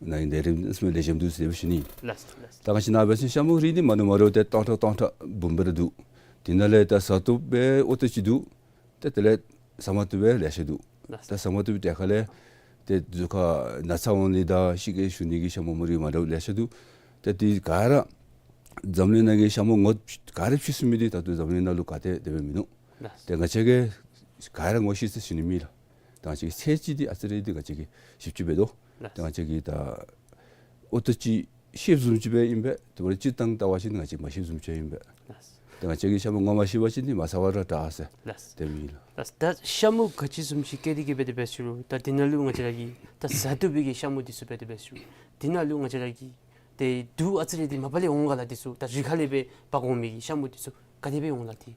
ནཱ་གི་ལས་རིམ་ཨ་ནེམ་ལེགས་ཤོམ་འདུག་ཟེར་སྦེ་ཞུ་ནི། ལགས་སོ་ལགས་སོ། ད་ང་བཅས་ནཱ་འབད་བ་ཅིན་ཤ་མུ་རིགས་འདི་མ་འདྲཝ་མ་འདྲཝ་ཏེ་སྟོང་ཕྲག་སྟོང་ཕྲག་འབུམ་སྦེ་ར་འདུག། དེ་ནང་ལས་ད་བཟའ་བཏུབ་སྦེ་ཨོ་ཏོ་ཅིག་འདུག། ཏེ་དེ་ལས་བཟའ་མ་བཏུབ་སྦེ་ལེ་ཤ་འདུག། ལགས་སོ། ད་བཟའ་མ་བཏུབ་སྦེ་ཏེ་ཁ་ལས་ཏེ་གཟུགས་ཁར་ན་ཚ་འོང་ནི་དང་ཤི་གེ་ཞུ་ནི་གི་ཤ་མུ་མུ་རིགས་མ་འདྲཝ་ལེ་ཤ་འདུག། ཏེ་དེ་ག་ར་འཛམ་གླིང་ནང་གི་ཤ་མུ་ངོ་ག་ར་ཕྱེ་ཚུགས་མི་འདི་ད་ལྟོ་འཛམ་གླིང་ནང་ལུ་ག་ཏེ་དེ་སྦེ་མིན་འདུག། ལགས། ཏེ་ང་བཅས་ཀྱིས་ག་ར་ངོ་ཤེས་ཟེར་ཞུ་ནི་མེད་ལགས། ད་ང་བཅས་ཀྱི་ཚད་ཅིག་འདི་ཨ་ཙི་རེ་འདི་ང་བཅས་ཀྱིས་ཞིབ་ཅིག་འབད་དོ། ལགས། ཏེ་ང་བཅས་ཀྱིས་ད་ཨོ་ཏོ་ཅིག་ཤེསཔ་བཟུམ་ཅིག་སྦེ་ཨིན་པས། དེ་འབདཝ་ད་སྤྱིར་བཏང་བལྟ་བ་ཅིན་ང་བཅས་མ་ཤེསཔ་བཟུམ་ཅིག་ཨིན་པས། ལགས། ཏེ་ང་བཅས་ཀྱིས་ཤ་མུ་ངོ་མ་ཤེས་པ་ཅིན་འདི་མ་ཟ་བར་ར་དྲག་ཟེར། ལགས། དེ་སྦེ་ཨིན་ལགས། ལགས། ད་ཤ་མུ་ག་ཅི་བཟུམ་ཅིག་སྐྱེ་སྟེ་གི་སྦེ་དེ་སྦེ་ཞུ་རུང་ད་འདི་ནང་ལུ་ང་བཅས་ར་གི་ད་བཟའ་བཏུབ་པའི་གི་ཤ་མུ་འདི་ཚུ་སྦེ་དེ་སྦེ་ཞུ་རུང་འདི་ནང་ལུ་ང་བཅས་ར་གི་ཏེ་དུག་ཨ་ཙི་རེ་འདི་མ་པ་ལས་འོང་ག་ལགས། འདི་ཚུ་ད་རི་ཁ་ལས་སྦེ་འབག་འོང་མི་གི་ཤ་མུ་འདི་ཚུ་ག་དེ་སྦེ་འོང་ལགས་ཏེ།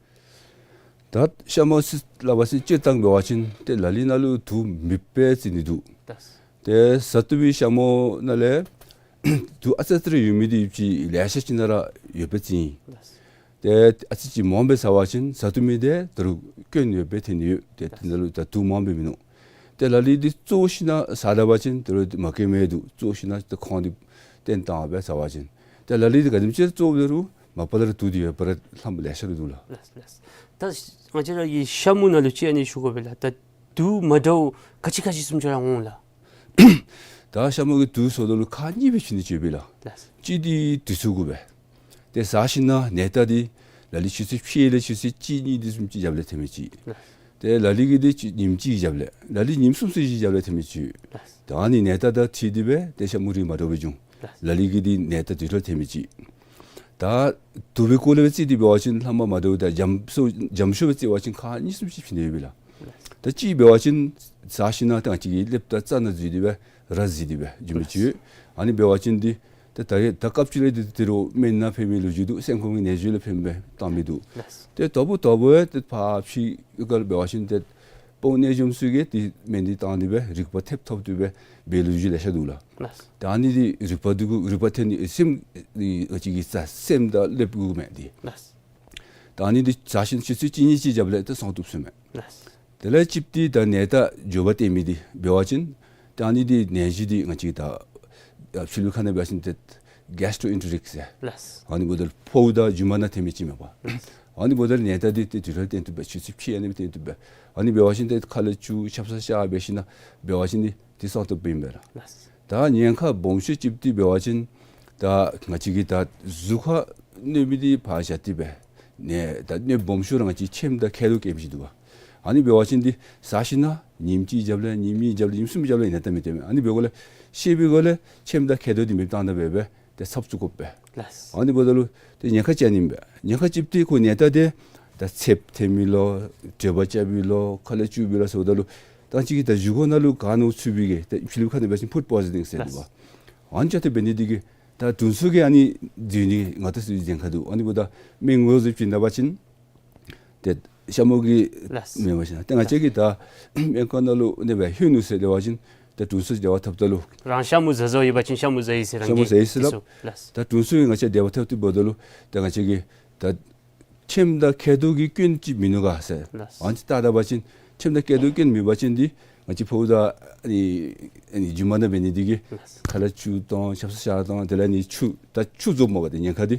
ད་ཤ་མུ་ཟེར་སླབ་པ་ཅིན་སྤྱིར་བཏང་འབད་བ་ཅིན་ཏེ་ལ་ལུ་ནང་ལུ་དུག་མེདཔ་སྦེ་བརྩི་ནི་འདུག། ལགས། ཏེ་བཟའ་བཏུབ་པའི་ཤ་མུ་ནང་ལས་དུག་ཨ་ཙི་ཨ་ཙི་རེ་ཡོད་མི་འདི་ཅིག་ལེ་ཤ་ཅིག་ནང་ར་ཡོདཔ་སྦེ་བརྩི་ཡི། ལགས། ཏེ་ཨ་ཙི་ཅིག་མངམ་སྦེ་ཟ་བ་ཅིན་བཟའ་བཏུབ་མི་འདི་ད་རུང་སྐྱོན་ཡོདཔ་སྦེ་ཐོན་ནི་ཡོད། ཏེ་དེ་ནང་ལུ་ད་དུག་མངམ་སྦེ་མིན་འདུག། ཏེ་ལ་ལུ་འདི་བཙོ་ཞིན་ན་ཟ་ད་པ་ཅིན་ད་རུང་མ་སྐྱོན་མི་འདུག། བཙོ་ཞིན་ན་ཏེ་ཁོང་འདི་བཏོན་བཏང་སྦེ་ཟ་བ་ཅིན། ཏེ་ལ་ལུ་འདི་ག་དེམ་ཅིག་བཙོ་ད་རུང་མ་པ་ལས་ར་དུག་འདི་ཡོད་པ་ར་ལྷགཔ་ལེ་ཤ་ར་འདུག་ལགས། ལགས་ལགས། ད་ང་བཅས་ར་གི་ཤ་མུ་ནང་ལུ་ཅིག་ཨ་ནི་ཞུ་དགོ་པས་ལགས། ད་དུག་མ་འདྲཝ་ག་ཅི་ག་ཅི་བཟུམ་ཅིག་ར་འོང་ལགས། ད་ཤ་མུ་གི་དུག་ཟེརཝ་ད་ལུ་ཁག་གཉིས་སྦེ་ཕྱེ་ནི་ཅིག་ཡོད་པས་ལགས། ལགས། གཅིག་འདི་དུས་ཚོད་གུ་སྦེ། ཏེ་ཟ་ཞིན་ན་ནད་རྟགས་འདི་ལ་ལུ་ཆུ་ཚོད་ཕྱེད་ལས་ཆུ་ཚོད་གཅིག་གཉིས་འདི་བཟུམ་ཅིག་རྒྱབ་ལས་ཐོན་མི་ཅིག། ལགས། ཏེ་ལ་ལུ་གི་འདི་ཅིག་ཉིནམ་གཅིག་རྒྱབ་ལས་ལ་ལུ་ཉིནམ་གསུམ་ཚུན་ཅིག་རྒྱབ་ལས་ཐོན་མི་ཅིག། ལགས། ད་ཨ་ནི་ནད་རྟགས་དང་འཁྲིལ་ཏེ་སྦེ་ཏེ་ཤ་མུ་རིགས་མ་འདྲཝ་སྦེ་འབྱུང་། ལགས། ལ་ལུ་གི་འདི་ནད་རྟགས་དུས་ཐོག་ལས་ཐོན་མི་ཅིག། ད་དུག་པའི་སྐོར་ལས་སྦེ་བརྩི་སྟེ་འབད་བ་ཅིན་ལྷག་མ་མ་འདྲཝ་ད་འཇམ་སུ་འཇམ་ཤོས་སྦེ་བརྩི་བ་ཅིན་ཁག་གཉིས་བཟུམ་ཅིག་ཕྱེ་ནི་ཡོད་པས་ལགས། ད་གཅིག་འབད་བ་ཅིན་ཟ་ཞིན་ན་ད་ང་བཅས་ཀྱི་ཀླདཔ་དང་རྩ་ནང་འཛུལ་ཏེ་སྦེ་ར་བཟི་སྟེ་སྦེ་འགྱོ་མི་ཅིག་ཡོད། ཨ་ནི་འབད་བ་ཅིན་འདི་ད་ད་རེས་ད་སྐབས་ཅིག་ལས་འདི་ད་རུང་སྨན་ནང་ཕན་མི་ལོ་རྒྱུས་འདུག། སེམས་ཁོང་གི་ནད་གཞི་ལུ་ཕན་པའི་བཏང་མི་འདུག། ལགས། ཏེ་དོ་བུ་དོ་བུ་ཏེ་ཕར་ཕྱི་ག་ལུ་འབད་བ་ཅིན་ཏེ་དཔོན་གནས་འཇོམས་ཚུ་གིས་འདི་སྨན་འདི་བཏང་སྟེ་སྦེ་རིག་པ་ཐེབས་ཐོབ་སྟེ་སྦེ་འབད་ལོ་རྒྱུས་ལེ་ཤ་འདུག་ལགས། ལགས། ད་ཨ་ནི་འདི་རིག་པ་འདི་གུ་རིག་པ་ཐོན་ནི་སེམས་འདི་ཨ་ཙི་གི་ཟ་སེམས་དང་ཀླདཔ་གུ་མས་འདི། ལགས། ད་ཨ་ནི་འདི་ཟ་ཞིན་ཆུ་ཚོད་གཅིག་གཉིས་ཅིག་རྒྱབ་ལས་ཏེ་སངས་བཏུབ་ཟེར་མས། ལགས། དེ་ལས་གཅིག་འདི་ད་ནད་རྟགས་འགྱོ་བ་སྟོན་མི་འདི་འབད་བ་ཅིན་ད་ཨ་ནི་འདི་ནད་གཞི་འདི་ང་བཅས་ད་ཕྱི་ལུ་ཁ་ནང་འབད་བ་ཅིན་ཏེ་གེསི་ཊོ་ཨེན་ཊེ་རིག་ཟེར། ལགས། ཨ་ནི་འབདཝ་ད་ཕོཝ་དང་རྒྱུ་མ་ནང་ཐོན་མི་ཅིག་མས་པ། ལགས། ཨ་ནི་འབདཝ་ད་ནད་རྟགས་འདི་ཏེ་དུས་ཐོག་ལས་སྟོན་བཏུབ་པས། ཆུ་ཚོད་ཕྱེད་ཨ་ནི་སྦེ་སྟོན་བཏུབ་པས། ཨ་ནི་འབད་བ་ཅིན་ཏེ་ཁ་ལས་ཆུ་ཆབ་གསང་གཤག་འབད་ཞིན་ན་འབད་བ་ཅིན་འདི་ཏེ་སངས་བཏུབ་པས་ཨིན་པས་ལགས། ལགས། ད་ཉེན་ཁ་སྦོམ་ཤོས་གཅིག་འདི་འབད་བ་ཅིན་ད་ང་བཅས་ཀྱི་ད་གཟུགས་ཁར་གནོད་མི་འདི་ཕར་བཞག་སྟེ་སྦེ་ནད་ད་གནོད་སྦོམ་ཤོས་ར་ང་བཅས་མཆིནམ་དང་མཁལ་རྡོག་སྐྱེ་མི་ཅིག་འདུག་པ། ཨ་ནི་འབད་བ་ཅིན་འདི་ཟ་ཞིན་ན་ཉིནམ་གཅིག་རྒྱབ་ལས་ཉིནམ་གཉིས་རྒྱབ་ལས་ཉིནམ་གསུམ་རྒྱབ་ལས་ནད་རྟགས་མི་སྟོན་མས། ཨ་ནི་འབད་སྒོ་ལས་ཤེས་པའི་སྒོ་ལས་མཆིནམ་དང་མཁལ་རྡོག་འདི་མེདཔ་བཏང་ད་འབད་སྦེ་ཏེ་ཚབ་བཙུགས་དགོ་པས། ལགས། ཨ་ནི་འབདཝ་ད་ལུ་ཏེ་ཉེན་ཁ་ཅིག་ཨ་ནི་ཨིན་པས། ཉེན་ཁ་གཅིག་འདི་ཁོ་ནད་རྟགས་འདི་ད་ཚདཔ་ཐོན་མི་ལོ་དྲོད་འབར་རྐྱབ་པའི་ལོ་ཁ་ལས་ཆུ་འབུ་ལོ་ཟེརཝ་ད་ལུ་ད་ཅིག་གིས་ད་བཞེས་སྒོ་ནང་ལུ་ག་ནོར་ཚུད་པའི་གི་ད་ཕྱི་ལུ་ཁ་ནང་འབད་བ་ཅིན་ཕུཌ་པོའི་ཛ་ནིང་ཟེར་འདུག་པ། ལགས། ཨ་ནི་ཅིག་ཏེ་འབད་ནི་འདི་གིས་ད་དྲུང་འཚོ་གིས་ཨ་ནི་འཛུལ་ནི་ང་བཅས་ཚུ་ཉེན་ཁ་འདུག། ཨ་ནི་འབདཝ་ད་སྨན་ངོས་བཟུང་བྱིན་ད་པ་ཅིན་ཏེ་ཤ་མུ་གི་ལགས། མེན་པ་ཅིན་ཏེ་ང་བཅས་ཀྱིས་ད་སྨན་ཁང་ནང་ལུ་ཨ་ནི་སྦེ་ལྷོད་ནུག་ཟེར་སླབ་པ་ཅིན་ད་དྲུང་འཚོ་འབྲེལ་བ་འཐབ་ད་ལུ་རང་ཤ་མུ་ཟ་ཟ་ཡོད་པ་ཅིན་ཤ་མུ་ཟ་ཡི་ཟེར་ཤ་མུ་ཟ་ཡི་ཟེར་སླབ། ལགས། ད་དྲུང་འཚོ་གིས་ང་བཅས་འབྲེལ་བ་འཐབ་སྟེ་འབདཝ་ད་ལུ་ད་ང་བཅས་ཀྱིས་ད་མཆིནམ་དང་མཁལ་རྡོག་གི་སྐྱོན་ཅིག་མིན་ནུག་ག་ཟེར། ལགས། ཨ་ནི་བལྟ་ད་པ་ཅིན་མཆིནམ་དང་མཁལ་རྡོག་སྐྱོན་མེད་པ་ཅིན་འདི་ང་བཅས་ཕོཝ་དང་ཨ་ནི་ཨ་ནི་རྒྱུ་མ་ནང་འབད་ནི་འདི་གིས། ལགས། ཁ་ལས་ཆུ་བཏང་ཆབ་གསང་གཤག་བཏང་དེ་ལས་ཨ་ནི་ཆུ་ད་ཆུ་རྫོགསཔ་མས་པ་ཏེ་ཉེན་ཁ་འདི།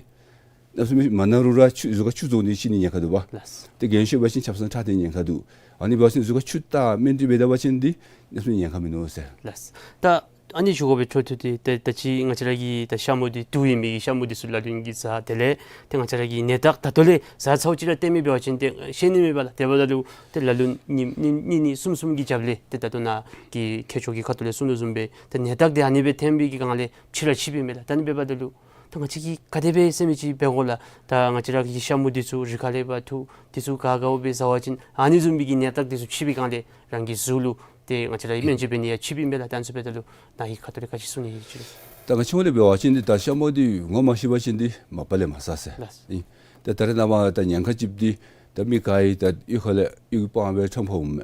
གནམ་མེད་ས་མེད་མ་ན་རུང་ར་ཆུ་གཟུགས་ཁར་ཆུ་རྫོགས་ནི་ཅིག་ནི་ཉེན་ཁ་འདུག་པ། ལགས། ཏེ་རྒན་ཤོས་འབད་བ་ཅིན་ཆབ་གསང་ཁྲག་འཐེན་ཉེན་ཁ་འདུག། ཨ་ནི་འབད་བ་ཅིན་གཟུགས་ཁར་ཆུ་བཏགས་སྨན་སྤྲོད་འབད་ད་པ་ཅིན་འདི་གནམ་མེད་ས་མེད་ཉེན་ཁ་མིན་ནུག་ཟེར། ལགས། ད་ཨ་ནི་ཞུ་དགོ་པའི་འཕྲོ་མཐུད་དེ་ད་ད་ཅི་ང་བཅས་ར་གི་ད་ཤ་མུ་འདི་དུག་ཡོད་མི་གི་ཤ་མུ་འདི་ཚུ་ལ་ལུ་གིས་བཟའ། དེ་ལས་ཏེ་ང་བཅས་ར་གི་ནད་རྟགས་ད་ལྟོ་ལས་བཟའ་ཚརཝ་ཅིག་ར་བསྟན་མི་འབད་བ་ཅིན་ཏེ་ཤེས་ནི་མེད་པས་ལགས། དེ་འབདཝ་ད་ལུ་ཏེ་ལ་ལུ་ཉིནམ་གཉིས་གཉིས་གཉིས་གསུམ་གསུམ་གྱི་རྒྱབ་ལས་ཏེ་ད་ལྟོ་ནཱ་གི་ཁྱད་ཆོས་ཀྱི་ཁ་ཐུག་ལས་གསུངས་དོ་བཟུམ་སྦེ་ཏེ་ནད་རྟགས་འདི་ཨ་ནི་སྦེ་ཐོན་པའི་གི་སྒང་ལས་ཕྱི་ར་ཕྱིཔ་ཨིན་མས་ལགས། ད་ཨ་ནི་འབདཝ་ད་ལུ་ད་ང་བཅས་ཀྱིས་ག་དེ་སྦེ་སེམས་ཅན་འབད་དགོ་ལགས། ད་ང་བཅས་ར་གི་ཤ་མུ་འདི་ཚུ་རི་ཁ་ལས་ཕར་འཐུ་འདི་ཚུ་ག་ག་འབད་བཟའ་བ་ཅིན་ཨ་ནི་བཟུམ་མའི་གི་ནད་རྟགས་འདི་ཚུ་ཕྱིས་པའི་སྒང་ལས་རང་གི་གཟུགས་ལུ་ཏེ་ང་བཅས་ར་སྨན་བཅོས་འབད་ནི་ཡང་ཕྱིཔ་ཨིན་པས་ལགས། ད་ཨ་ནི་ཚུ་འབདཝ་ད་ལུ་ནཱ་གི་ཁ་ཐུག་ལས་ག་ཅི་གསུང་ནི་ཡོད་ཅི། ད་ང་བཅས་ལས་འབད་བ་ཅིན་འདི་ད་ཤ་མུ་འདི་ངོ་མ་ཤེས་པ་ཅིན་འདི་མ་པ་ལས་མ་བཟའ་ཟེར། ལགས། ཨིན། ད་ད་རེས་ནངས་པ་ད་ཉེན་ཁ་ཅིག་འདི་ད་མི་ག་ཡང་ད་གཡུས་ཁ་ལས་གཡུས་སྤང་སྦེ་ཁྲམ་ཁ་འོངམ་མས།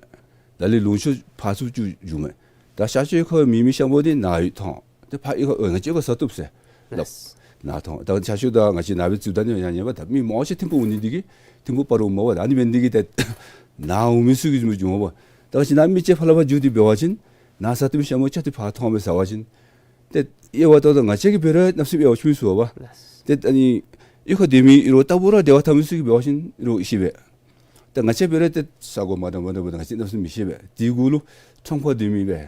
ད་ལས་ལུང་ཕྱོགས་ཕར་ཚུར་བཅུག་འགྱོཝ་མས། ད་ཤར་ཕྱོགས་ཁ་མེད་མི་ཤ་མུ་འདི་ནཱ་ཡང་མཐོང་། ཏེ་ཕར་གཡུས་ཁ་ཨོ་ང་བཅས་ཁར་བཟའ་བཏུབ་ཟེར་སླབ། ལགས། ནཱ་མཐོང་། ད་ཤར་ཕྱོགས་ད་ང་བཅས་ནཱ་སྦེ་འཛུལ་ད་ནི་ཡང་ཉན་པས། ད་མི་མང་ཆེ་ཐིམ་ཕུག་འོང་ནི་འདི་གིས་ཐིམ་ཕུག་སྤ་རོ་འོངམ་མས་པ། ད་ཨ་ནི་འབད་ནི་འདི་གིས་ཏེ་ནཱ་འོང་མི་ཚུ་གིས་བཟུམ་འགྱོཝ་མས་པ། ད་ང་བཅས་ནཱ་མི་ཅིག་ཕར་ལས་ཕར་འགྱོ་སྟེ་འབད་བ་ཅིན་ནཱ་བཟའ་བཏུབ་མི་ཤ་མུ་ཅིག་ཏེ་ཕར་མཐོངམ་མས་ཟེར་བ་ཅིན་ཏེ་དབྱེ་བ་ད་ད་ང་བཅས་ཀྱིས་འབད་རུང་གནམ་མེད་ས་མེད་དབྱེ་བ་ཕྱེ་མི་ཚུགས་པས། ལགས། ཏེ་ཨ་ནི་གཡུས་ཁར་སྡོད་མི་ཨིན་རུང་ལྟ་བུ་ར་འབྲེལ་བ་འཐབ་མི་ཚུ་གིས་འབད་བ་ཅིན་ཨིན་རུང་ཤེས་པས། ད་ང་བཅས་འབད་རུང་ཏེ་ས་གོ་མ་འདྲཝ་མ་འདྲཝ་འབདཝ་ད་ང་བཅས་གནམ་མེད་ས་མེད་མི་ཤེས་པས། དེ་གུ་ལུ་ཁྲམ་ཁར་སྡོད་མི་སྦེ་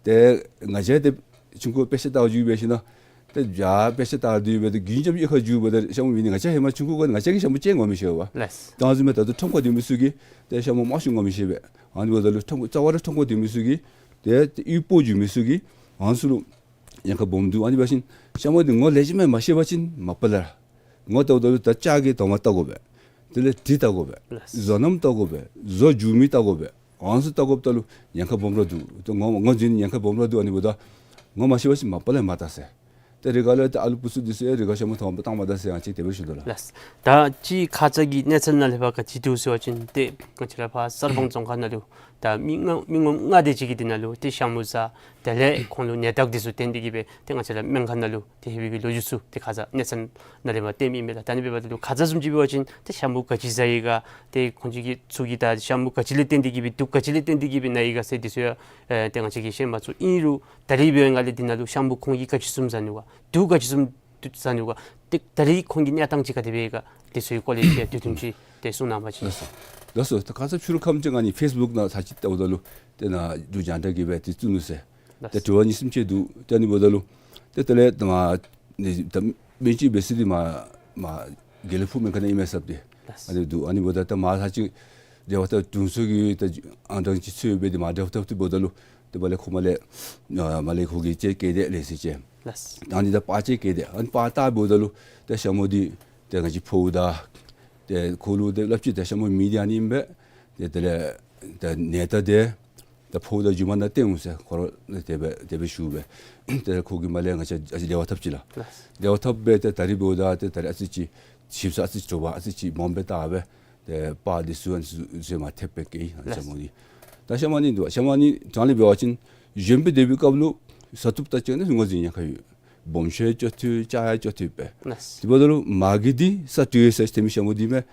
ཏེ་ང་བཅས་ཏེ་ཆུང་ཀུ་དཔེ་ཆ་ལྟ་བར་འགྱོ་བའི་ཤུལ་ན་ཏེ་ཡར་དཔེ་ཆ་ལྟ་སྡོད་སྦེ་ཏེ་རྒྱུན་འབྱམས་གཡུས་ཁར་འགྱོ་སྦེ་ཏེ་ཤ་མུ་མེད་ནི་ང་བཅས་ཧེ་མ་ཆུང་ཀུ་གུ་ང་བཅས་ཀྱིས་ཤ་མུ་ཅིག་ངོ་མི་ཤེས་པས། ལགས། ད་བཟུམ་སྦེ་ད་ལྟོ་ཁྲམ་ཁར་སྡོད་མི་ཚུ་གིས་ཏེ་ཤ་མུ་མང་ཤོས་ངོ་མི་ཤེས་པས། ཨ་ནི་འབདཝ་ད་ལུ་ཁྲམ་ཁར་རྩ་བ་ར་ཁྲམ་ཁར་སྡོད་མི་ཚུ་གིས་ཏེ་གཡུས་སྤོ་འགྱོ་མི་ཚུ་གིས་ཨ་ནི་ཚུ་ལུ་ཉེན་ཁ་སྦོམ་འདུག། ཨ་ནི་འབད་བ་ཅིན་ཤ་མུ་འདི་ངོ་ལེགས་ཤོམ་སྦེ་མ་ཤེས་པ་ཅིན་མ་པ་ལས་ངོ་བལྟཝ་ད་ལུ་ད་ལྕགས་ཀྱི་དོང་པ་བལྟ་དགོ་པས། དེ་ལས་གྲི་བལྟ་དགོ་པས། ལགས། བཟོ་རྣམ་བལྟ་དགོ་པས། བཟོ་རྒྱུ་མི་བལྟ་དགོ་པས། ཨ་ནི་ཚུ་བལྟ་དགོཔ་ད་ལུ་ཉེན་ཁ་སྦོམ་ར་འདུག། ཏེ་ངོ་ངོ་འཛིན་ཉེན་ཁ་སྦོམ་ར་འདུག། ཨ་ནི་འབདཝ་ད་ངོ་མ་ཤེས་པ་ཅིན་མ་པ་ལས་མ་བལྟ་ཟེར། ཏེ་རི་ཁ་ལས་ཏེ་ཨ་ལུ་བུཚ་འདི་ཚུ་ཡང་རི་ཁ་ཤ་མུ་མཐོངམ་བཏངམ་ད་ཟེར་ཡང་ཅིག་དེ་སྦེ་ཞུ་དོ་ལགས། ལགས། ད་ཅི་ཁ་ཙ་གི་གནས་ཚུལ་ནང་ལས་ཕར་ག་ཅི་འདུག་ཟེར་བ་ཅིན་ཏེ་ང་བཅས་ར་ཕར་གསར་སྤང་རྫོང་ཁག་ནང་ལུ་ད་མི་ལྔ་མི་ངོམ་ལྔ་དེ་ཅིག་གིས་འདི་ནང་ལུ་ཏེ་ཤ་མུ་བཟའ། དེ་ལས་ཁོང་ལུ་ནད་རྟགས་འདི་ཚུ་བརྟེན་ཏེ་གིས་སྦེ་ཏེ་ང་བཅས་ར་སྨན་ཁང་ནང་ལུ་ཏེ་ལྷོད་པའི་གི་ལོ་རྒྱུས་ཚུ་ཏེ་ཁ་ཙ་གནས་ཚུལ་ནང་ལས་མར་བཏོན་མི་མས་ལགས། ད་ཨ་ནི་འབདཝ་ད་ལུ་ཁ་ཙ་བཟུམ་ཅིག་འབད་བ་ཅིན་ཏེ་ཤ་མུ་ག་ཅི་བཟའ་ཡི་ག། ཏེ་ཁོང་ཅིག་གིས་ཚུ་གིས་ད་ཤ་མུ་ག་ཅི་ལས་བརྟེན་ཏེ་གིས་སྦེ་དུག་ག་ཅི་ལས་བརྟེན་ཏེ་གིས་སྦེ་ན་ཡི་ག་ཟེར་འདི་ཚུ་ཡང་ཨེ་ཏེ་ང་བཅས་ཀྱིས་ཤེས་མ་ཚུགས། ཨིན་རུང་ད་རིས་འབད་བའི་སྒང་ལས་འདི་ནང་ལུ་ཤ་མུ་ཁོང་གིས་ག་ཅི་བཟུམ་བཟའ་ནུག་ག། དུག་ག་ཅི་བཟུམ་བཟའ་ནུག་ག། ཏེ་ད་རིས་ཁོང་གི་གནས་སྟངས་ཅིག་ག་དེ་སྦེ་ཡི་ག། འདི་ཚུ་གི་སྐོར་ལས་ཏེ་དུས་ཐུང་ཅིག་ཏེ་གསུང་གནང་བ་ཅིན། ལགས་སོ། ལགས་སོ། ད་ཁ་ཙ་ཕྱི་རུ་ཁམས་ཅིག་ཨ་ནི་ཕེསི་བུཀ་ནང་ཚར་ཅིག་བལྟཝ་ད་ལུ་ཏེ་ནཱ་འབྲུག་རྒྱང་བསྒྲགས་ཀྱིས་སྦེ་ཏེ་བཙུགས་ནུག་ཟེར། ལགས། ཏེ་དྲི་བ་གཉིས་གསུམ་ཅིག་འདུག། ཏེ་ཨ་ནི་འབདཝ་ད་ལུ་ཏེ་དེ་ལས་ད་མར་ནི་ད་སྨན་བཅོས་འབད་ས་འདི་མར་མར་དགེ་ལེགས་ཕུག་སྨན་ཁང་ནང་ཨིན་མས་ཟེར་ཏེ། ལགས། ཨ་ནི་འདུག། ཨ་ནི་འབདཝ་ད་ད་མར་ཚར་ཅིག་འབྲེལ་བ་འཐབ་དྲུང་འཚོ་གི་ད་ཨང་གྲངས་ཅིག་འཚོལ་སྦེ་ཏེ་མར་འབྲེལ་བ་འཐབ་སྟེ་འབདཝ་ད་ལུ་ཏེ་མར་ལས་ཁོ་མར་ལས་ཨ་མར་ལས་ཁོ་གིས་ཅིག་བཀལ་ཏེ་ལེགས་ཤོམ་ཅིག། ལགས། ད་ཨ་ནི་ད་པར་ཅིག་བཀལ་ཏེ་ཨ་ནི་པར་བལྟ་འབདཝ་ད་ལུ་ཏེ་ཤ་མུ་འདི་ཏེ་ང་བཅས་ཕོཝ་དང་ཏེ་ཁོ་ལུ་ཏེ་སླབ་ཅི། ཏེ་ཤ་མུ་མེད་འདི་ཨ་ནི་ཨིན་པས། ཏེ་དེ་ལས་ད་ནད་རྟགས་འདི་ད་ཕོཝ་དང་རྒྱུ་མ་ནང་བསྟན་འོང་ཟེར་ཁོ་ར་དེ་སྦེ་དེ་སྦེ་ཞུ་སྦེ། ཏེ་ཁོ་གིས་མར་ལས་ང་བཅས་ཨ་ཙི་འབྲེལ་བ་འཐབ་ཅི་ལགས། ལགས། འབྲེལ་བ་འཐབ་སྦེ་ཏེ་ད་རིས་འབདཝ་ད་ཏེ་ད་རིས་ཨ་ཙི་ཅིག་ཞིབ་ས་ཨ་ཙི་ཅིག་དྲོ་པ་ཨ་ཙི་ཅིག་མངམ་སྦེ་བལྟ་སྦེ་ཏེ་པར་འདི་ཚུ་ཨ་ནི་ཚུ་མར་ཐེབས་སྦེ་བཀལ་ཡི། ལགས། ཤ་མུ་འདི་ད་ཤ་མུ་ཨ་ནི་འདུག། ཤ་མུ་ཨ་ནི་དྲང་ལས་འབད་བ་ཅིན་གཞོནམ་སྦེ་སྡོད་པའི་སྐབས་ལུ་བཟའ་བཏུབ་ད་ཅིག་ཨ་ནི་ངོས་འཛིན་ཉེན་ཁ་ཡོད། སྦོམ་ཤོས་ཡང་སྤྱོད་བཏུབ་ཆུང་ཡང་སྤྱོད་བཏུབ་པས། ལགས། དེ་འབདཝ་ད་ལུ་མ་གི་འདི་ས་དྲོད་ཟེར་ཐོན་མི་ཤ་མུ་འདི་མས།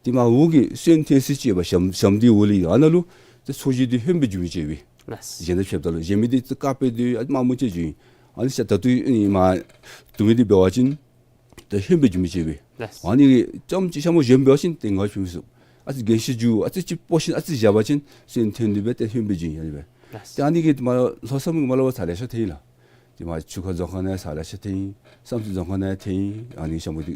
ཏེ་མར་འོག་གི་སོན་ཐོན་ས་ཅིག་ཡོད་པས། ཞྭམོ་ཞྭམོ་འདི་འོག་ལས་ཨ་ནཱ་ལུ་ཏེ་ཚོས་གཞི་འདི་ཧོནམ་སྦེ་འགྱོ་མི་ཅིག་ཡོད་པས། ལགས། གཞན་དང་ཕྱདཔ་ད་ལུ་གཞན་མི་འདི་ཏེ་དཀརཔོ་སྦེ་སྡོད་ཡི། ཨ་དམར་མོ་ཅིག་འགྱོ་ཡི། ཨ་ནི་ཤ་ད་ལྟོ་ཨ་ནི་མར་དུག་མི་འདི་འབད་བ་ཅིན་ཏེ་ཧོནམ་སྦེ་འགྱོ་མི་ཅིག་ཡོད་པས། ལགས། ཨ་ནི་གིས་རྐྱངམ་ཅིག་ཤ་མུ་གཞན་འབད་བ་ཅིན་ཏེ་ངོ་ཕྱེ་མི་ཚུགས། ཨ་ཙི་རྒན་ཤོས་འགྱོ་ཨ་ཙི་ཅིག་སྤོ་ཞིནམ་ཨ་ཙི་བཞག་པ་ཅིན་སོན་ཐོན་ཏེ་སྦེ་ཏེ་ཧོནམ་སྦེ་འགྱོ་ཡི་ཨ་ནི་སྦེ། ལགས། ཏེ་ཨ་ནི་གིས་མར་ལྷོ་མཚམས་གི་མར་ལུ་ཚར་ལེ་ཤ་ཐོན་ཡི་ལགས། ཏེ་མར་ཆུ་ཁ་རྫོང་ཁག་ནང་ཚར་ལེ་ཤ་ཐོན་ཡི། བསམ་རྩེ་རྫོང་ཁག་ནང་ཐོན་ཡི། ཨ་ནི་ཤ་མུ་འདི་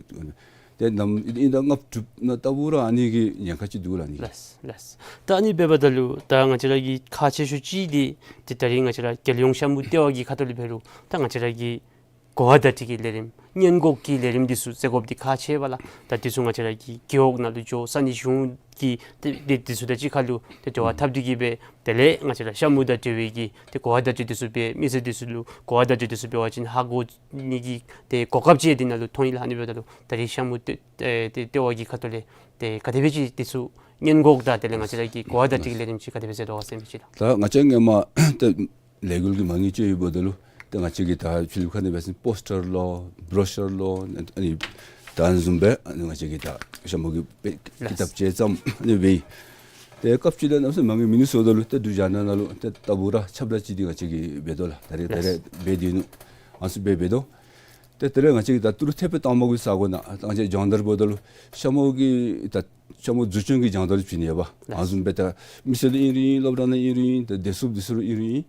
ཏེ་ནམ་ཨིན་ད་ལྔ་དྲུག་ནང་ལྟ་བུ་ར་ཨ་ནི་གི་ཉེན་ཁ་ཅིག་འདུག་ལགས་ཨ་ནི། ལགས་ལགས། ད་ཨ་ནི་འབདཝ་ད་ལུ་ད་ང་བཅས་ར་གི་ཁག་ཆེ་ཤོས་ཅིག་འདི་ཏེ་ད་རིས་ང་བཅས་ར་རྒྱལ་ཡོངས་ཤ་མུ་ལྟེ་བ་གི་ཁ་ཐུག་ལས་འབད་རུང་ད་ང་བཅས་ར་གི་གོ་བ་བརྡ་སྤྲོད་ཀྱི་ལས་རིམ་སྔོན་འགོག་གི་ལས་རིམ་འདི་ཚུ་མཛད་དགོཔ་འདི་ཁག་ཆེ་བས་ལགས། ད་འདི་ཚུ་ང་བཅས་ར་གི་རྒེད་འོག་ནང་ལུ་འགྱོ་ས་གནས་གཞུང་གི་ཏེ་ཏེ་འདི་ཚུ་དང་གཅིག་ཁར་ལུ་ཏེ་འབྲེལ་བ་འཐབ་སྟེ་གིས་སྦེ་དེ་ལས་ང་བཅས་ར་ཤ་མུ་དང་འབྲེལ་བའི་གི་ཏེ་གོ་བ་བརྡ་སྤྲོད་འདི་ཚུ་སྦེ་མི་སེར་འདི་ཚུ་ལུ་གོ་བ་བརྡ་སྤྲོད་འདི་ཚུ་འབད་བ་ཅིན་ཧ་གོ་ནི་གི་ཏེ་གོ་སྐབས་ཅིག་འདི་ནང་ལུ་ཐོན་ཡི་ལགས། ཨ་ནི་འབདཝ་ད་ལུ་ད་རིས་ཤ་མུ་ལྟེ་ཨེ་ཏེ་ལྟེ་བ་གི་ཁ་ཐུག་ལས་ཏེ་ག་དེ་སྦེ་ཅིག་འདི་ཚུ་སྔོན་འགོག་དང་དེ་ལས་ང་བཅས་ར་གི་གོ་བ་བརྡ་སྤྲོད་ཀྱི་ལས་རིམ་ཅིག་ག་དེ་སྦེ་མཛད་དོ་ག་ཟེར་མི་ཅིག་ལགས། ད་ང་བཅས་སྔོན་མ་ཏེ་ལས་འགུལ་གྱི་མ་དངུལ་ཅིག་ཡོདཔ་ད་ལུ་ཏེ་ང་བཅས་ཀྱིས་ད་ཕྱི་གླིངཔ་ཁ་ནང་འབད་བ་ཅིན་པོསི་ཊར་ལོ་བྲོ་ཤར་ལོ་ཨ་ནི་ད་བཟུམ་སྦེ་ཨ་ནི་ང་བཅས་ཀྱིས་ད་ཤ་མུ་གི་དཔེ་ཀི་ཏབ་ཅིག་བརྩམས་ཨ་ནི་སྦེ་ཏེ་སྐབས་ཅིག་ལས་གནམ་མེད་ས་མེད་མང་ནི་ཚུ་ཡོདཔ་ད་ལུ་ཏེ་འབྲུག་རྒྱང་བསྒྲགས་ནང་ལུ་ཏེ་ལྟ་བུ་ར་ཁྱབ་བརྡལ་ཅིག་འདི་ང་བཅས་ཀྱིས་འབད་དོ་ལགས། ད་རེས་ད་རེས་འབད་དེ་ནུག། ཨ་ནི་ཚུ་སྦེ་འབད་དོ། ཏེ་དེ་ལས་ང་བཅས་ཀྱིས་ད་ཏི་རུ་ཐེབས་སྦེ་བཏང་མི་གི་ས་གོ་ནང་ད་ང་བཅས་སྦྱོང་བརྡར་འབདཝ་ད་ལུ་ཤ་མུ་གི་ད་ཤ་མུ་འཛུགས་སྐྱོང་གི་སྦྱོང་བརྡར་བྱིན་ནི་ཡོདཔ། ལགས། ཨ་བཟུམ་སྦེ་ད་མི་སེར་ལུ་ཨིན་རུང་ཨིན། སློབ་གྲྭ་ནང་ཨིན་རུང་ཨིན། ད་བདེ་སྲུངཔ་འདི་ཚུ་ལུ་ཨིན་རུང་ཨིན།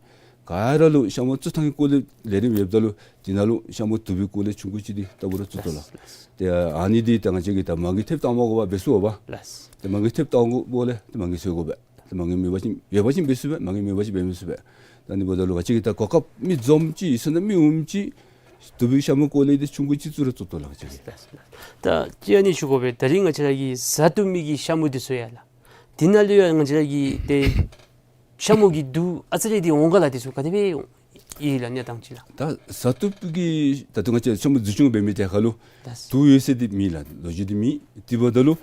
ག་ར་ལུ་ཤ་མུ་བཙུགས་ཐངས་ཀྱི་སྐོར་ལས་ལས་རིམ་ཡོདཔ་ད་ལུ་དེ་ནང་ལུ་ཤ་མུ་དུག་པའི་སྐོར་ལས་ཆུང་ཀུ་ཅིག་འདི་ལྟ་བུ་ར་བཙུགས་དོ་ལགས། ལགས། ཏེ་ཨ་ནི་འདི་ད་ང་བཅས་ཀྱིས་ད་མ་དངུལ་ཐེབས་བཏང་མ་དགོ་པར་འབད་ཚུགས་པས། ལགས། ཏེ་མ་དངུལ་ཐེབས་བཏང་དགོ་པ་ལས་ཏེ་མ་དངུལ་འཚོལ་དགོ་པས། ཏེ་མ་དངུལ་མེད་པ་ཅིན་ཡོད་པ་ཅིན་འབད་ཚུགས་པས། མ་དངུལ་མེད་པ་ཅིན་འབད་མི་ཚུགས་པས། ད་ཨ་ནི་འབདཝ་ད་ལུ་ང་བཅས་ཀྱིས་ད་གོ་སྐབས་མི་འཛོམས་ཅིག་ཡོད་ས་ནང་མི་འོངམ་ཅིག་དུག་པའི་ཤ་མུ་སྐོར་ལས་འདི་ཆུང་ཀུ་ཅིག་བཙུགས་ར་བཙུགས་དོ་ལགས་ང་བཅས་ཀྱིས། ད་ཅི་ཨ་ནི་ཞུ་དགོ་པས། ད་རིས་ང་བཅས་ར་གིས་བཟའ་བཏུབ་མི་གི་ཤ་མུ་འདི་ཚུ་ཡོད་ལགས། དེ་ནང་ལུ་ཡང་ང་བཅས་ར་གིས་ཏེ་ཤ་མུ་གི་དུག་ཨ་ཙི་རེ་འདི་འོང་ག་ལགས། འདི་ཚུ་ག་དེ་སྦེ་ཡོད་ལགས་གནས་སྟངས་ཅིག་ལགས། ད་བཟའ་བཏུབ་ཀྱི་ད་ལྟོ་ང་བཅས་ཤ་མུ་འཛུགས་སྐྱོང་འབད་མི་དེ་ཁར་ལུ་ད་དུག་ཡོད་ཟེར་འདི་མེད་ལགས། ལོ་རྒྱུས་འདི་མེད། དེ་འབདཝ་ད་ལུ་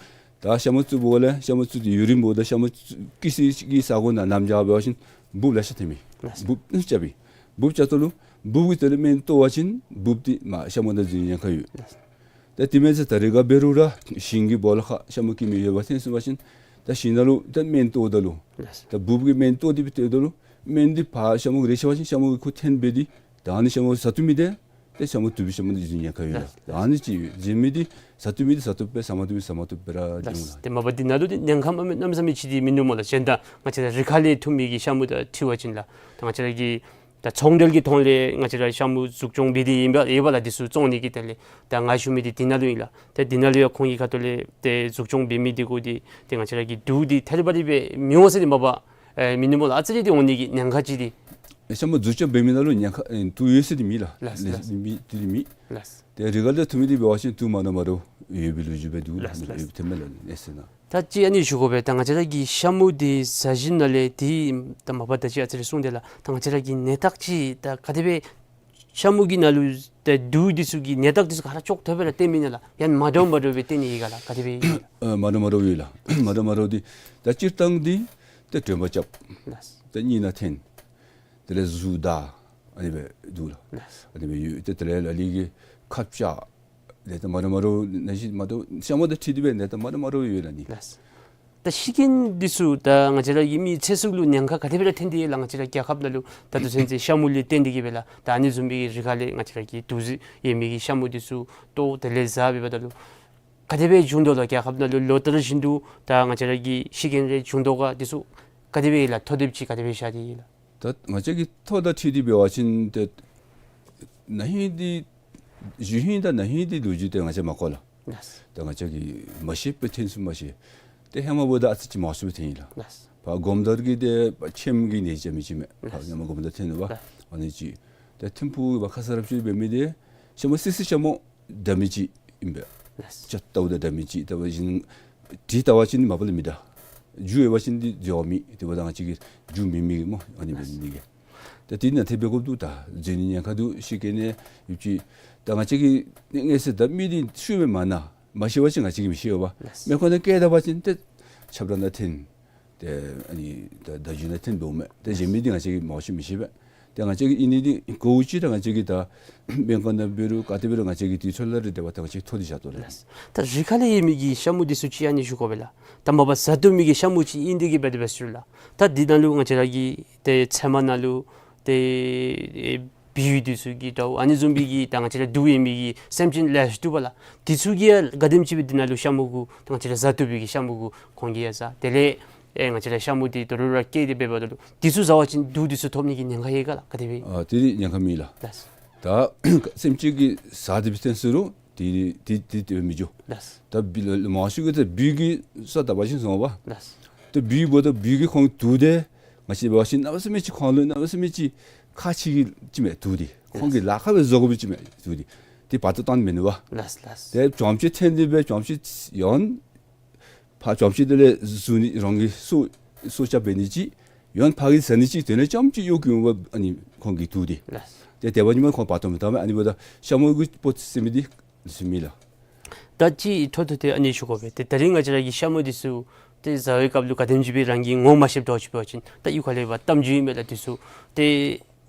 ད་ཤ་མུ་བཙུགས་པ་ལས་ཤ་མུ་བཙུགས་ཏེ་ཡུན་རིངམོ་ད་ཤ་མུ་བཙུགས་ཀྱི་སའི་གི་ས་གོ་ནང་གནམ་བྱཱར་འབད་བ་ཅིན་འབུཔ་ལེ་ཤ་ཐོན་མས། ལགས། འབུཔ་ཨ་ནི་རྐྱབ་པས། འབུཔ་རྐྱབ་ད་ལུ་འབུཔ་གི་དེ་ལས་སྨན་གཏོར་བ་ཅིན་འབུཔ་འདི་མ་ཤ་མུ་དང་འཛིང་ཉེན་ཁ་ཡོད། ལགས། ད་དེ་མེན་ཟེར་ད་རེས་འགའ་འབད་རུང་ར་ཞིང་གི་སྦོ་ལོགས་ཁར་ཤ་མུ་སྐྱེ་མི་ཡོདཔ་ཐོན་སོང་པ་ཅིན་ད་ཞིང་ནང་ལུ་ད་སྨན་གཏོརཝ་ད་ལུ། ལགས། ད་འབུཔ་གི་སྨན་གཏོར་ཏེ་སྦེ་གཏོརཝ་ད་ལུ་སྨན་འདི་ཕར་ཤ་མུ་གུ་རེག་ཤོར་བ་ཅིན་ཤ་མུ་གི་ཁུ་འཐོན་འབད་དེ་ད་ཨ་ནི་ཤ་མུ་བཟའ་བཏུབ་མི་འདི་ཏེ་ཤ་མུ་དུག་པའི་ཤ་མུ་འདི་འཛིང་ཉེན་ཁ་ཡོད་ལགས། ལགས། ད་ཨ་ནི་ཅིག་ཡོད། འཛིང་མི་འདི་བཟའ་བཏུབ་མི་འདི་བཟའ་བཏུབ་སྦེ་ར་འབྱུང་ལགས། ལགས། ཏེ་མ་པ་འདི་ནང་ལུ་འདི་ཉེན་ཁ་མ་མེད་གནམ་མེད་ས་མེད་ཅིག་འདི་མིན་འདུག་སྨོ་ལགས། གཞན་དང་ང་བཅས་ར་རི་ཁ་ལས་འཐུ་མི་གི་ཤ་མུ་དང་འཁྲིལ་བ་ཅིན་ལགས། ད་ང་བཅས་ར་གི་ད་ཚོང་འབྲེལ་གྱི་ཐོག་ལས་ང་བཅས་ར་ཤ་མུ་འཛུགས་སྐྱོང་འབད་དེ་ཨིན་པས་ཨིན་པས་ལགས། འདི་ཚུ་བཙོང་ནི་གི་དོན་ལས། ད་ང་ཞུ་མི་འདི་འདི་ནང་ལུ་ཨིན་ལགས། ཏེ་འདི་ནང་ལུ་ཡང་ཁོང་གི་ཁ་ཐུག་ལས་ཏེ་འཛུགས་སྐྱོང་འབད་མི་འདི་གུ་འདི་ཏེ་ང་བཅས་ར་གི་དུག་འདི་ཐད་རི་བ་རི་སྦེ་མི་འོང་ཟེར་འདི་མ་པ་ཨེ་མིན་འདུག་སྨོ་ལགས། ཨ་ཙི་རེ་འདི་འོང་ནི་གི་ཉེན་ཁ་ཅིག་འདི། ཤ་མུ་འཛུགས་སྐྱོང་འབད་མི་ནང་ལུ་ཉེན་ཁ་ཨེ་དུག་ཡོད་ཟེར་འདི་མེད་ལགས། ལགས། ལགས། མེད་འདི་མེད། ལགས། ཏེ་རི་ཁ་ལས་འཐུ་མི་འདི་འབད་བ་ཅིན་དུག་མ་འདྲཝ་མ་འདྲཝ་ཡོད་པའི་ལོ་རྒྱུས་སྦེ་འདུག་ལགས། ལགས། ཡོད་པའི་ཐོན་མས་ལགས་གནས་ཚུལ་ནང་། ད་ཅི་ཨ་ནི་ཞུ་དགོ་པས། ད་ང་བཅས་ར་གི་ཤ་མུ་འདི་བཟའ་བཞིན་ནང་ལས་འདི་ད་མ་པ་ད་ཅི་ཨ་ཙི་རེ་གསུངས་ཏེ་ལགས། ད་ང་བཅས་ར་གི་ནད་རྟགས་ཅིག་ད་ག་དེ་སྦེ་ཤ་མུ་གི་ནང་ལུ་ད་དུག་འདི་ཚུ་གི་ནད་རྟགས་འདི་ཚུ་ག་ར་ཅོག་འཐདཔ་སྦེ་ར་སྟོན་མི་ནི་ལགས། ཡང་མ་འདྲཝ་མ་འདྲཝ་སྦེ་སྟོན་ནི་ཡོད་ག་ལགས། ག་དེ་སྦེ་ཨ་མ་འདྲཝ་མ་འདྲཝ་ཡོད་ལགས། མ་འདྲཝ་མ་འདྲཝ་འདི་ད་སྤྱིར་བཏང་འདི་ད་དྲོན་པ་རྐྱབ། ལགས། ད་གཉིད་ནང་འཐོན། དེ་ལས་གཟུགས་འདར། ཨ་ནི་སྦེ་འདུག་ལགས། ལགས། ཨ་ནི་སྦེ་ཡོད། ཏེ་དེ་ལས་ལ་ལུ་གིས་ཁ་བྱ། ནད་རྟགས་མ་འདྲཝ་མ་འདྲཝ་ནང་བཞིན་མ་འདྲཝ་ཤ་མུ་དང་འཁྲིལ་ཏེ་སྦེ་ནད་རྟགས་མ་འདྲཝ་མ་འདྲཝ་ཡོད་ལགས་ནི། ལགས། ད་ཤི་རྐྱེན་འདི་ཚུ་ད་ང་བཅས་ར་གི་མི་ཚེ་སྲོག་ལུ་ཉེན་ཁ་ག་དེ་སྦེ་ར་ཐོན་ཏེ་ཡོད་ལགས། ང་བཅས་ར་རྒྱལ་ཁབ་ནང་ལུ་ད་ལྟོ་ཚུན་ཚོད་ཤ་མུ་ལས་བརྟེན་ཏེ་གིས་སྦེ་ལགས། ད་ཨ་ནི་བཟུམ་མའི་རི་ཁ་ལས་ང་བཅས་ར་གི་དུག་རྫས་ཡོད་མི་གི་ཤ་མུ་འདི་ཚུ་གཏོར་དེ་ལས་བཟའ་འབདཝ་ད་ལུ་ག་དེ་སྦེ་བྱུང་དོ་ལགས། རྒྱལ་ཁབ་ནང་ལུ་ལོ་ལྟར་བཞིན་དུ་ད་ང་བཅས་ར་གི་ཤི་རྐྱེན་རེ་བྱུང་དོ་ག། འདི་ཚུ་ག་དེ་སྦེ་ཡོད་ལགས། ཐོ་དེབ་ཅིག་ག་དེ་སྦེ་བཞག་སྟེ་ཡོད་ལགས། ད་ང་བཅས་ཀྱི་ཐོ་དང་འཁྲིལ་ཏེ་འབད་བ་ཅིན་ཏེ་ན་ཧིང་འདི་གཞེས་ཧིང་དང་ན་ཧིང་འདི་ལོ་རྒྱུས་འདི་ང་བཅས་མ་གོ་ལགས། ལགས། ད་ང་བཅས་ཀྱིས་མ་ཤེས་པར་ཐོན་སོང་མ་ཤེས། ཏེ་ཧེ་མ་འབདཝ་ད་ཨ་ཙི་ཅིག་མང་སུ་སྦེ་ཐོན་ཡི་ལགས། ལགས། ཕར་སྒོམ་དར་གྱི་ཏེ་ཕྱེངམ་གི་ནད་ཅིག་མི་ཅིག་མས། ལགས། ཕར་ཧེ་མ་སྒོམ་དར་ཐོན་ནུག་པ། ལགས། ཨ་ནི་ཅིག། ཏེ་ཐིམ་ཕུག་ཕར་ཁ་ས་རབ་ཅིག་འབད་མི་འདི་ཤ་མུ་སི་སི་ཤ་མུ་འདྲ་མི་ཅིག་ཨིན་པས། ལགས། ཅ་ལྟཝ་ད་འདྲ་མི་ཅིག། ལྟ་བ་ཅིན་དྲི་ལྟ་བ་ཅིན་མ་པ་ལས་མི་འདྲ། རྒྱུ་ཡོད་པ་ཅིན་འདི་འགྱོ་མི་དེ་འབདཝ་ད་ང་བཅས་ཀྱིས་རྒྱུ་མེད་མི་གི་སྨོ། ཨ་ནི་འབད་ནི་གི། ད་དེ་ནང་ཐེབས་པའི་སྐབས་དུ་ད་འཛིང་ནི་ཉེན་ཁ་འདུག། ཤི་རྐྱེན་ནི་ཡོད་ཅི། ད་ང་བཅས་ཀྱིས་ངེས་ཟེར་ད་མི་འདི་ཤུལ་མའི་མ་ན་མ་ཤི་བ་ཅིན་ང་བཅས་ཀྱིས་མི་ཤེས་པས། ལགས། མེ་འཁོར་ནང་བཀལ་ད་པ་ཅིན་ཏེ་ཆབ་ར་ནང་འཐོན། ཏེ་ཨ་ནི་ད་བརྡ་བརྒྱུད་ནང་འཐོན་འོང་མས། ཏེ་གཞན་མི་འདི་ང་བཅས་ཀྱིས་མང་ཤོས་མི་ཤེས་པས། ཏེ་ང་བཅས་ཀྱིས་ཨིན་ནི་འདི་གོ་ཅི་ད་ང་བཅས་ཀྱིས་ད་སྨན་ཁང་ནང་འབད་རུང་ག་ཏེ་འབད་རུང་ང་བཅས་ཀྱིས་དུས་ཚོད་ལས་ར་འདས་པ་ད་ང་བཅས་ཐོ་འདི་བཞག་དོ་ལགས། ལགས། ད་རི་ཁ་ལས་ཡོད་མི་གི་ཤ་མུ་འདི་ཚུ་ཅིག་ཨ་ནི་ཞུ་དགོ་པས་ལགས། ད་མ་པ་བཟའ་བཏུབ་མི་གི་ཤ་མུ་ཅིག་ཨིན་ཏེ་གིས་འབད་དེ་འབད་ཟེར་ལགས། ད་འདི་ནང་ལུ་ང་བཅས་ར་གི་ཏེ་ཚལ་མ་ནང་ལུ་ཏེ་ཨེ་བི་འདི་ཚུ་གི་འདྲཝ་ཨ་ནི་བཟུམ་མའི་གི་ད་ང་བཅས་ར་དུག་ཡོད་མི་གི་སེམས་ཅན་ལེ་ཤ་འདུག་པ་ལགས། འདི་ཚུ་གིས་ཡང་ག་དེམ་ཅིག་སྦེ་འདི་ནང་ལུ་ཤ་མུ་གུ་ད་ང་བཅས་ར་བཟའ་བཏུབ་པའི་གི་ཤ་མུ་གུ་ཁོང་གིས་ཡང་བཟའ། དེ་ལས་ཨེ་ང་བཅས་ར་ཤ་མུ་འདི་དོ་རུང་ར་སྐྱེས་ཏེ་འབདཝ་ད་ལུ་འདི་ཚུ་བཟའ་བ་ཅིན་དུག་འདི་ཚུ་ཐོབ་ནི་གི་ཉེན་ཁ་ཡོད་ག་ལགས། ག་དེ་སྦེ། ཨ་དེ་ནི་ཉེན་ཁ་མེད་ལགས། ལགས། ད་སེམས་ཅན་གྱིས་བཟའ་སྟེ་འབད་ཐོན་ཟེར་རུང་དེ་དེ་དེ་དེ་མི་འགྱོ། ལགས། ད་བི་ལ་མང་ཤོས་ཀྱིས་ད་བི་གིས་ས་ད་པ་ཅིན་སོང་པ། ལགས། ད་བི་འབདཝ་ད་བི་གིས་ཁོང་དུག་འདི་ང་བཅས་འབད་བ་ཅིན་གནམ་མེད་ས་མེད་ཅིག་ཁོང་ལུ་གནམ་མེད་ས་མེད་ཅིག་ཁག་ཆེ་གི་ཅིག་མས་དུག་འདི། ཁོང་གིས་ལཱ་ཁག་སྦེ་བཟོ་དགོ་པའི་ཅིག་མས་དུག་འདི། དེ་བར་དུ་བཏང་མི་ནུས་པ། ལགས་ལགས། ཏེ་གྱོང་ཅིག་ཐོན་ཏེ་སྦེ་གྱོང་ཅིག་ཡང་ཕར་གྱོང་ཅིག་དེ་ལས་བཟུང་ནི་རང་གི་སྲོག་སྲོག་སྐྱབས་འབད་ནི་ཅིག། ཡང་ཕར་གྱི་བཟའ་ནི་ཅིག། དེ་ལས་ཙམ་ཅིག་གཡོག་གི་འོང་པ་ཨ་ནི་ཁོང་གི་དུག་འདི། ལགས། ཏེ་དེ་འབདཝ་ད་ཁོང་བར་དུ་མི་བཏང་མས། ཨ་ནི་འབདཝ་ད་ཤ་མུ་གི་སྤོ་ཟེར་མི་འདི་ཟེར་མི་ལགས། ད་ཅི་འཕྲོ་མཐུད་དེ་ཨ་ནི་ཞུ་དགོ་པས། ཏེ་ད་རིས་ང་བཅས་ར་གི་ཤ་མུ་འདི་ཚུ་ཏེ་བཟའ་བའི་སྐབས་ལུ་ག་དེམ་ཅིག་སྦེ་རང་གིས་ངོ་མ་ཤེསཔ་འདྲཝ་ཅིག་འབད་བ་ཅིན་ད་གཡུས་ཁ་ལས་འབད་གཏམ་རྒྱུད་ཨིན་མས་ལགས། འདི་ཚུ་ཏེ་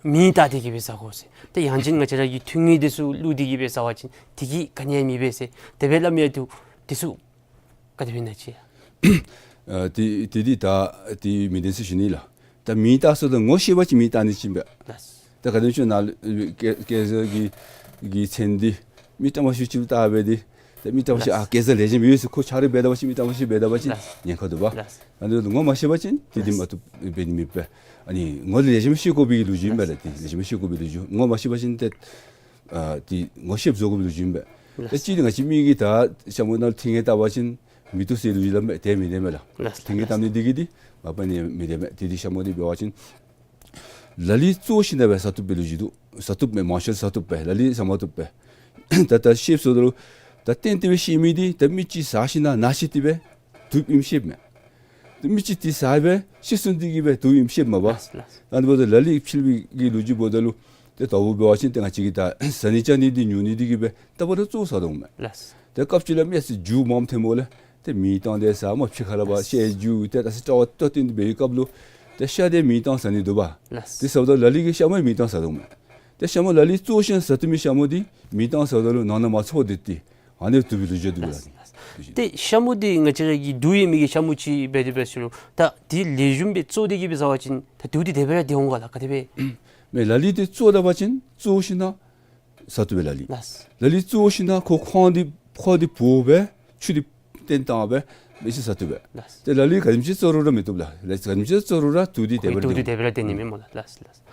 མེ་བཏང་སྟེ་གིས་སྦེ་བཟའ་དགོ་ཟེར། ཏེ་ཡང་ཅིན་ང་བཅས་ར་གི་འཐུང་ངེ་འདི་ཚུ་བླུགས་ཏེ་གིས་སྦེ་བཟའ་བ་ཅིན་དེ་གིས་ག་ནི་ཡང་མི་འབད་ཟེར་དེ་སྦེ་སླབ་མི་ཡང་འདུག། འདི་ཚུ་ག་དེ་སྦེ་ཨིན་ན་ཅིག། ཨ་དེ་དེ་འདི་ད་དེ་མི་བདེན་ཟེར་ཞུ་ནི་ལགས། ད་མེ་བཏང་ཟེརཝ་ད་ངོ་ཤེས་པ་ཅིན་མེ་བཏང་ནི་ཅིག་ཨིན་པས། ལགས། ད་ག་དེམ་ཅིག་ནཱ་ལུ་སྐལ་སྐལ་བཟང་གི་ གི་མཚན་འདི་མི་ཏ་མ་ཤུ་ཅིག་ལུ་བཏགས་སྦེ་འདི་ཏེ་མི་ཏ་མ་ཤུ་ལགས། ཨ་སྐལ་བཟང་ལེགས་ཤོམ་ཡོད་ཟེར་ཁོ་ཆ་རོགས་འབད་ད་པ་ཅིན་མི་ཏ་མ་ཤུ་འབད་ད་པ་ཅིན་ལགས། ཉེན་ཁ་འདུག་པ། ལགས། ཨ་ནི་ངོ་མ་ཤེས་པ་ཅིན་དེ་འདི་མ་བཏུབ་འབད་ནི་མེད་པས། ཨ་ནི་ངོ་ལེགས་ཤོམ་ཤེས་དགོ་པའི་ལོ་རྒྱུས་ཨིན་པས་ལགས། ལགས། དེ་ལེགས་ཤོམ་ཤེས་དགོ་པའི་ལོ་རྒྱུས། ངོ་མ་ཤེས་པ་ཅིན་ཏེ་ཨ་དེ་ངོ་ཤེསཔ་བཟོ་དགོ་པའི་ལོ་རྒྱུས་ཨིན་པས། ལགས། ཏེ་གཅིག་འདི་ང་བཅས་མི་གིས་ད་ཤ་མུ་ནང་ལུ་ཐིང་ངེ་བཏགས་པ་ཅིན་མི་བཏུབ་ཟེར་ལོ་རྒྱུས་སླབ་མས། དེ་མི་བདེན་མས་ལགས། ལགས། ཐིང་ངེ་བཏགས་ནི་འདི་གིས་འདི་མ་པ་ནི་མི་བདེན་མས། དེ་འདི་ཤ་མུ་འདི་འབད་བ་ཅིན་ལ་ལུ་གཙོ་བོ་ཤིན་ན་སྦེ་ཟ་བཏུབ་པའི་ལོ་རྒྱུས་འདུག། ཟ་བཏུབ་མས། མང་ཤོས་ཟ་བཏུབ་པས། ལ་ལུ་ཟ་མ་བཏུབ་པས། ད་ད་ཤེསཔ་ཟེརཝ་ད་ལུ་ད་གཏན་གཏན་སྦེ་ཤེས་མི་འདི་ད་མི་ཅིག་ཟ་ཞིན་ན་ན་ཤེས་ཏེ་སྦེ་བཏུབ་ཨིནམ་ཤེསཔ་མས། ཏེ་མི་ཅིག་འདི་ཟ་སྦེ་ཤི་སོང་འདི་གིས་སྦེ་བཏུབ་ཨིནམ་ཤེསཔ་མས་པ། ལགས། ལགས། ཨ་ནི་འབདཝ་ད་ལ་ལུ་ཕྱེ་བའི་གི་ལོ་རྒྱུས་འབདཝ་ད་ལུ་ཏེ་ད་འབད་བ་ཅིན་ཏེ་ང་བཅས་ཀྱིས་ད་ཟ་ནི་བཅའ་ནི་འདི་ཉོ་ནི་འདི་གིས་སྦེ་ད་བར་དུ་གཙོ་བོ་ཟ་དོ་མས། ལགས། ཏེ་སྐབས་ཅིག་ལས་མི་ཨ་ཙི་རྒྱུ་མངམ་ཐོནམ་ལས་ཏེ་མེ་བཏང་སྟེ་ཟ་མ་ཕྱི་ཁ་ལས་ཕར་ལགས། བཤལ་རྒྱུ་ཏེ་ད་ཨ་ཙི་དྲག་པ་ཏོག་ཏོ་འདི་འབད་བའི་སྐབས་ལུ་ཏེ་ཤ་འདི་མེ་བཏང་ཟ་ནི་འདུག་པ། ལགས། དེ་ཟེརཝ་ད་ལ་ལུ་གིས་ཤ་མུ་མེ་བཏང་ཟ་དོ་མས། ཏེ་ཤ་མུ་ལ་ལུ་གཙོ་བོ་ཤིན་ན་ཟ་བཏུབ་མི་ཤ་མུ་འདི་མེ་བཏང་ཟཝ་ད་ལུ་ནང་ན་མ་ཚོར་ཏེ་ཏེ་ཨ་ནི་བཏུབ་པའི་ལོ་རྒྱུས་འདུག་ལགས། ལགས། ཏེ་ཤ་མུ་འདི་ང་བཅས་ར་གི་དུག་ཡོད་མི་གི་ཤ་མུ་ཅིག་འབད་དེ་འབད་ཟེར་རུང་ད་འདི་ལེགས་ཤོམ་སྦེ་བཙོ་སྟེ་གི་སྦེ་ཟ་བ་ཅིན་ད་དུག་འདི་དེ་སྦེ་ར་འདི་འོང་ག་ལགས། ག་དེ་སྦེ། མེན་ལ་ལུ་འདི་བཙོ་ད་པ་ཅིན་གཙོ་བོ་ཤིན་ན་ཟ་བཏུབ་པས་ལ་ལུ། ལགས། ལ་ལུ་གཙོ་བོ་ཤིན་ན་ཁོ་ཁོང་འདི་ཁོ་འདི་བོ་སྦེ་ཆུ་འདི་བཏོན་བཏང་སྦེ་མི་ཅིག་ཟ་བཏུབ་པས། ལགས། ཏེ་ལ་ལུ་ག་དེམ་ཅིག་བཙོ་རུང་ར་མི་བཏུབ་ལགས། ལ་ལུ་ག་དེམ་ཅིག་བཙོ་རུང་ར་དུག་འདི་དེ་སྦེ་ར་དུག་འདི་འདི་དེ་སྦེ་ར་འདི་ནི་མེན་སྨོ་ལགས། ལགས་ལགས།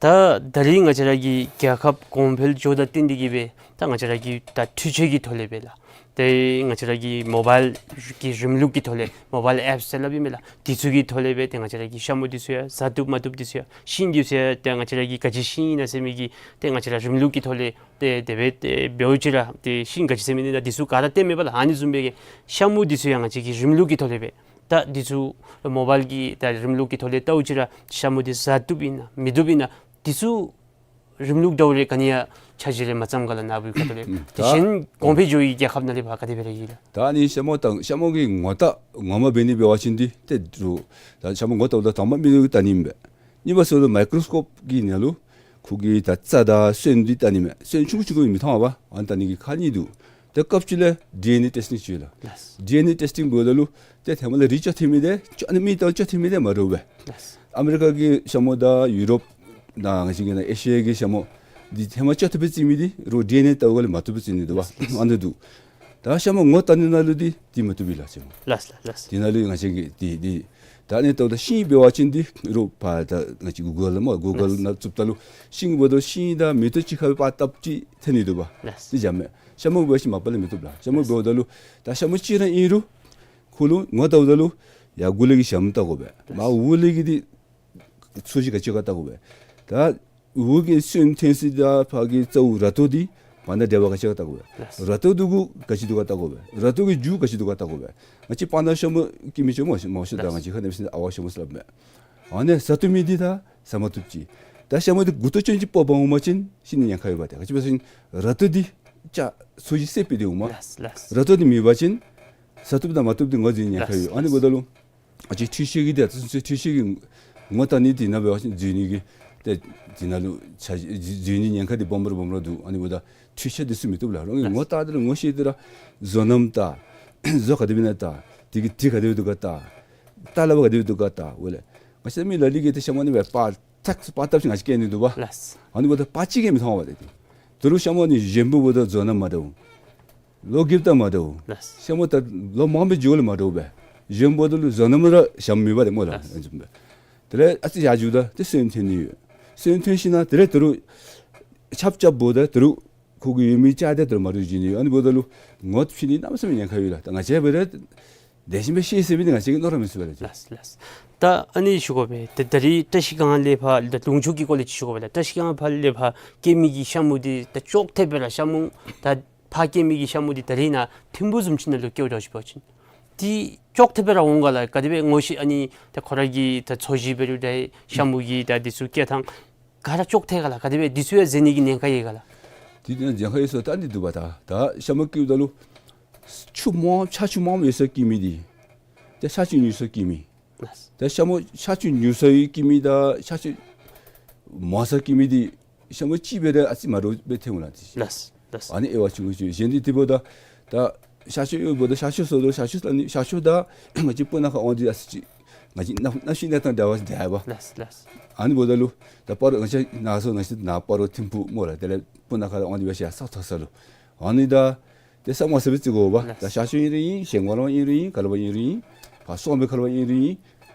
ད་ད་རིས་ང་བཅས་ར་གི་རྒྱལ་ཁབ་གོང་འཕེལ་འགྱོཝ་དང་བསྟུན་ཏེ་གི་སྦེ་ད་ང་བཅས་ར་གི་ད་འཕྲུལ་ཆས་ཀྱི་ཐོག་ལས་སྦེ་ལགས། ཏེ་ང་བཅས་ར་གི་མོ་བཱའིལ་གྱི་རིམ་ལུགས་ཀྱི་ཐོག་ལས་མོ་བཱའིལ་ཨེཔསི་ཟེར་སླབ་ཨིན་མས་ལགས། དེ་ཚུ་གི་ཐོག་ལས་སྦེ་ཏེ་ང་བཅས་ར་གི་ཤ་མུ་འདི་ཚུ་ཡང་ཟ་བཏུབ་མ་བཏུབ་འདི་ཚུ་ཡང་ཤིང་འདི་ཚུ་ཡང་ཏེ་ང་བཅས་ར་གི་ག་ཅི་ཤིང་ཨིན་ན་ཟེར་མི་གི་ཏེ་ང་བཅས་ར་རིམ་ལུགས་ཀྱི་ཐོག་ལས་ཏེ་དེ་སྦེ་ཏེ་འབདཝ་ཅིག་ར་ཏེ་ཤིང་ག་ཅི་ཟེར་མི་ཨིན་ན་འདི་ཚུ་ག་ར་སྟོནམ་མས་པ་ལགས། ཨ་ནི་བཟུམ་སྦེ་གི་ཤ་མུ་འདི་ཚུ་ཡང་ང་བཅས་ཀྱིས་རིམ་ལུགས་ཀྱི་ཐོག་ལས་སྦེ་ད་འདི་ཚུ་མོ་བཱའིལ་གྱི་ད་རིམ་ལུགས་ཀྱི་ཐོག་ལས་བལྟཝ་ཅིག་ར་ཤ་མུ་འདི་ཟ་བཏུབ་ཨིན་ན་མི་བཏུབ་ཨིན་ན་འདི་ཚུ་རིམ་ལུགས་འདྲཝ་རེ་ག་ནི་ཡང་འཆར་གཞི་རེ་མ་བརྩམས་ག་ལགས། ནཱ་བུའི་ཁ་ཐུག་ལས་ད་གཞན་གོང་འཕེལ་འགྱོ་བའི་རྒྱལ་ཁབ་ནང་ལས་ཕར་ག་དེ་སྦེ་ར་ཡོད་ལགས། ད་ཨ་ནི་ཤ་མུ་དང་ཤ་མུ་གི་ངོ་རྟགས་ངོ་མ་འབད་ནི་འབད་བ་ཅིན་འདི་ཏེ་འདྲོག། ད་ཤ་མུ་ངོ་བལྟཝ་ད་དང་པ་མི་ལུ་བལྟ་ནི་མས། གཉིས་པ་ཟེརཝ་ད་མའི་ཀྲོ་སི་ཀོབ་ཀྱི་ནང་ལུ་ཁོ་གི་ད་རྩ་དང་སོན་འདི་བལྟ་ནི་མས། སོན་ཆུང་ཀུ་ཆུང་ཀུ་མི་མཐོང་བས། ཨ་ནི་བལྟ་ནི་གི་ཁག་གཉིས་འདུག། ཏེ་སྐབས་ཅིག་ལས་ཌི་ཨེན་ཨེ་ཊེསི་ཊིང་ཅིག་ཡོད་ལགས། ལགས། ཌི་ཨེན་ཨེ་ཊེསི་ཊིང་འབདཝ་ད་ལུ་ཏེ་ཧེ་མ་ལས་རིགས་བཅོ་ཐེབས་མི་འདི་ཨ་ནི་མི་དང་བཅོ་ཐེབས་མི་འདི་མ་འདྲཝ་སྦེ། ལགས། ཨ་མི་རི་ཀ་གི་ཤ་མུ་དང་ཡུ་རོབ་དང་ང་བཅས་ཀྱི་ནཱ་ཨེ་ཤི་ཡ་གི་ཤ་མུ་འདི་ཧེ་མ་བཅོ་ཐེབས་སྦེ་བརྩི་མི་འདི་རོགས་ཌི་ཨེན་ཨེ་བལྟཝ་ལས་མ་བཏུབ་སྦེ་བརྩི་ནི་འདུག་པ། ལགས། ཨ་ནི་འདུག། ད་ཤ་མུ་ངོ་བལྟ་ནི་ནང་ལུ་འདི་འདི་མ་བཏུབ་པས་ལགས་ཤ་མུ། ལགས་ལགས་ལགས། དེ་ནང་ལུ་ང་བཅས་ཀྱིས་འདི་འདི་ད་ཨ་ནི་བལྟཝ་ད་ཤིང་འབད་བ་ཅིན་འདི་རོགས་ཕར་ད་ང་བཅས་གུ་གཱལ་ལུ་སྨོ་གུ་གཱལ་ལགས། ནང་བཙུགསཔ་ད་ལུ་ཤིང་འབདཝ་ད་ཤིང་དང་མེ་ཏོག་གཅིག་ཁར་སྦེ་པར་བཏབ་ཅིག་ཐོན་ནི་འདུག་པ། ལགས། འདི་འཇམ་མས། ཤ་མུ་འབད་བ་ཅིན་མ་པ་ལས་མི་བཏུབ་ལགས། ཤ་མུ་འབདཝ་ད་ལུ་ད་ཤ་མུ་གཅིག་ར་ཨིན་རུང་ཁོ་ལུ་ངོ་བལྟཝ་ད་ལུ་ཡར་མགུ་ལས་ཀྱི་ཞྭམོ་བལྟ་དགོ་པས། མར་འོག་ལས་ཀྱི་འདི་ཚོས་གཞི་ག་ཅི་ག་བལྟ་དགོ་པས། ད་འོག་གི་སོན་ཐོན་ས་དང་ཕར་གྱི་རྩ་བོ་ར་ཏོ་འདི་བར་ན་འབྲེལ་བ་ག་ཅི་ག་བལྟ་དགོ་པས། ལགས། ར་ཏོ་འདི་གུ་ག་ཅི་འདུག་ག་བལྟ་དགོ་པས། ར་ཏོ་གི་རྒྱུ་ག་ཅི་འདུག་ག་བལྟ་དགོ་པས། ང་བཅས་སྤང་ཐང་ཤ་མུ་སྐྱེ་མི་ཅིག་སྨོ་མང་ཤོས་ད་ལགས། ང་བཅས་ཁ་ནང་སྦེ་ཨ་ཝ་ཤ་མུ་ཟེར་སླབ་མས། ཨ་ནི་ཟ་བཏུབ་མི་འདི་ད་ཟ་མ་བཏུབ་ཅི། ད་ཤ་མུ་འདི་མགུ་ཏོ་ཅན་ཅིག་སྤོ་བར་འོང་པ་ཅིན་ཤི་ནི་ཉེན་ཁ་ཡོད་པ། ཏེ་ག་ཅི་འབད་ཟེར་བ་ཅིན་ར་ཏོ་འདི་ཅ་ཚོས་གཞི་སེརཔོ་སྦེ་འདི་འོང་མས། ལགས་ལགས། ར་ཏོ་འདི་མེད་པ་ཅིན་ཟ་བཏུབ་དང་མ་བཏུབ་འདི་ངོ་འཛོལ་ནི་ཉེན་ཁ་ཡོད། ལགས། ཨ་ནི་འབདཝ་ད་ལུ་ང་བཅས་འཕྲུལ་ཆས་ཀྱི་འདི་ད་ཚུན་ཚོད་འཕྲུལ་ཆས་ཀྱིས་ངོ་བལྟ་ནི་འདི་ནང་འབད་བ་ཅིན་འཛོལ་ནི་གི་ཏེ་འདི་ནང་ལུ་ཆ་འཛོལ་ནི་ཉེན་ཁ་འདི་སྦོམ་ར་སྦོམ་ར་འདུག། ཨ་ནི་འབདཝ་ད་འཕྲུལ་ཆས་འདི་ཚུ་མི་བཏུབ་ལགས། རོགས་ཀྱིས་ངོ་བལྟ་ད་རུང་ངོ་ཤེས་ཏེ་ར་བཟོ་རྣམ་བལྟ། བཟོ་ག་དེ་སྦེ་ཨིན་ན་བལྟ། དེ་གི་དྲི་ག་དེ་སྦེ་འདུག་ག་བལྟ། བལྟ་ལ་བ་ག་དེ་སྦེ་འདུག་ག་བལྟ། འོ་ལགས། ང་བཅས་མི་ལ་ལུ་གིས་ཏེ་ཤ་མུ་ནི་སྦེ་པར་ཐག་པར་བཏབ་ཅིན་ང་བཅས་སྐྱེལ་ནི་འདུག་པ། ལགས། ཨ་ནི་འབདཝ་ད་པར་ཅིག་གིས་མི་མཐོང་བས། ཏེ་ད་རུང་ཤ་མུ་ནི་གཞོནམ་འབདཝ་ད་བཟོ་རྣམ་མ་འདྲཝ། ལོ་རྒསཔ་ད་མ་འདྲཝ། ལགས། ཤ་མུ་ད་ལོ་མངམ་སྦེ་འགྱོཝ་ལས་མ་འདྲཝ་སྦེ། གཞོནམ་འབདཝ་ད་ལུ་བཟོ་རྣམ་ར་ཞྭམོ་མེད་པ་ཏེ་སྨོ་ལགས། ལགས། དེ་ལས་ཨ་ཙི་ཡར་འགྱོཝ་ད་ཏེ་སོན་ཐོན་ནི་ཡོད། སོན་ཐོན་ཞིན་ན་དེ་ལས་ད་རུང་ཆརཔ་རྐྱབ་འབདཝ་ད་ད་རུང་ཁོ་གི་ཡོད་མི་ཅིག་ད་ད་རུང་མ་འདྲཝ་འགྱོ་ནི་ཡོད། ཨ་ནི་འབདཝ་ད་ལུ་ངོ་ཕྱེ་ནི་གནམ་མེད་ས་མེད་ཉེན་ཁ་ཡོད་ལགས། ད་ང་བཅས་འབད་རུང་ལེགས་ཤོམ་སྦེ་ཤེས་ཟེར་མི་འདི་ང་བཅས་ཀྱིས་མནོ་ར་མི་ཚུགས་པས་ལགས། ལགས་ལགས། ད་ཨ་ནི་ཞུ་དགོ་པས། ད་ད་རིས་བཀྲ་ཤིས་སྒང་ལས་ཕར་ད་ལུང་ཕྱོགས་ཀྱི་སྐོར་ལས་ཅིག་ཞུ་དགོ་པས་ལགས། བཀྲ་ཤིས་སྒང་ཕར་ལས་ཕར་སྐྱེ་མི་གི་ཤ་མུ་འདི་ད་ཅོག་འཐདཔ་སྦེ་ར་ཤ་མུ་ད་ཕར་སྐྱེ་མི་གི་ཤ་མུ་འདི་ད་རིས་ནཱ་ཐིམ་ཕུག་བཟུམ་ཅིག་ནང་ལུ་སྐྱེཝ་ད་ཞུ་བ་ཅིན་འདི་ཅོག་འཐདཔ་སྦེ་ར་འོང་ག་ལགས། ག་དེ་སྦེ་ངོ་ཤེས་ཨ་ནི་ད་ཁོ་ར་གི་ད་ཚོས་གཞི་འབད་རུང་ད་ཤ་མུ་གི་ད་འདི་ཚུ་སྐྱེ་ཐངས་ག་ར་ཅོག་འཐད་ག་ལགས། ག་དེ་སྦེ་འདི་ཚུ་ཡང་འཛོལ་ནི་གི་ཉེན་ཁ་ཡོད་ག་ལགས། འདི་ཉེན་ཁ་ཡོད་ཟེར་ད་འདི་འདུག་པ། ད་ད་ཤ་མུ་སྐྱེཝ་ད་ལུ་ཆུ་མངམ་ཆར་ཆུ་མངམ་ཡོད་སར་སྐྱེ་མི་འདི་ད་ཆར་ཆུ་ཉུང་སར་སྐྱེ་མི། ད་ཤ་མུ་ཆར་ཆུ་ཉུང་སར་སྐྱེ་མི་དང་ཆར་ཆུ་མང་སར་སྐྱེ་མི་འདི་ཤ་མུ་གཅིག་འབད་རུང་ཨ་ཙི་མ་འདྲཝ་སྦེ་ཐོནམ་ལགས། ལགས་ལགས། ཨ་ནི་དབྱེ་བ་ཆུང་ཀུ་ཅིག། གཞན་འདི་དེ་འབདཝ་ད་ད་ཤ་ཆུ་ཡོདཔ་ད་ཤ་ཆུ་ཟེརཝ་ད་ཤ་ཆུ་ད་ནི་ཤ་ཆུ་དང་ང་བཅས་སྤུ་ན་ཁ་འོང་འདི་ཨ་ཙི་ཅིག་ ང་བཅས་གནམ་གནམ་གཤིས་གནས་སྟངས་འདྲ་བ་ཅིན་འདྲ་བ། ལགས་ལགས། ཨ་ནི་འབདཝ་ད་ལུ་ད་སྤ་རོ་ང་བཅས་ནཱ་སོ་ང་བཅས་ནཱ་སྤ་རོ་ཐིམ་ཕུག་སྨོ་ལགས། དེ་ལས་སྤུ་ན་ཁ་ལུ་ཨ་ནི་སྦེ་ཞིནམ་ས་མཐོ་ས་ལུ་ཨ་ནི་ད་ཏེ་ས་མ་ཟ་བའི་རྩི་གོ་བ། ལགས། ད་ཤར་ཕྱོགས་ཨིན་རུང་ཨིན། བྱེ་ངོ་ལུ་ཨིན་རུང་ཨིན། ག་ལུ་བ་ཨིན་རུང་ཨིན། ཕར་སོང་པའི་ཁ་ལུ་བ་ཨིན་རུང་ཨིན།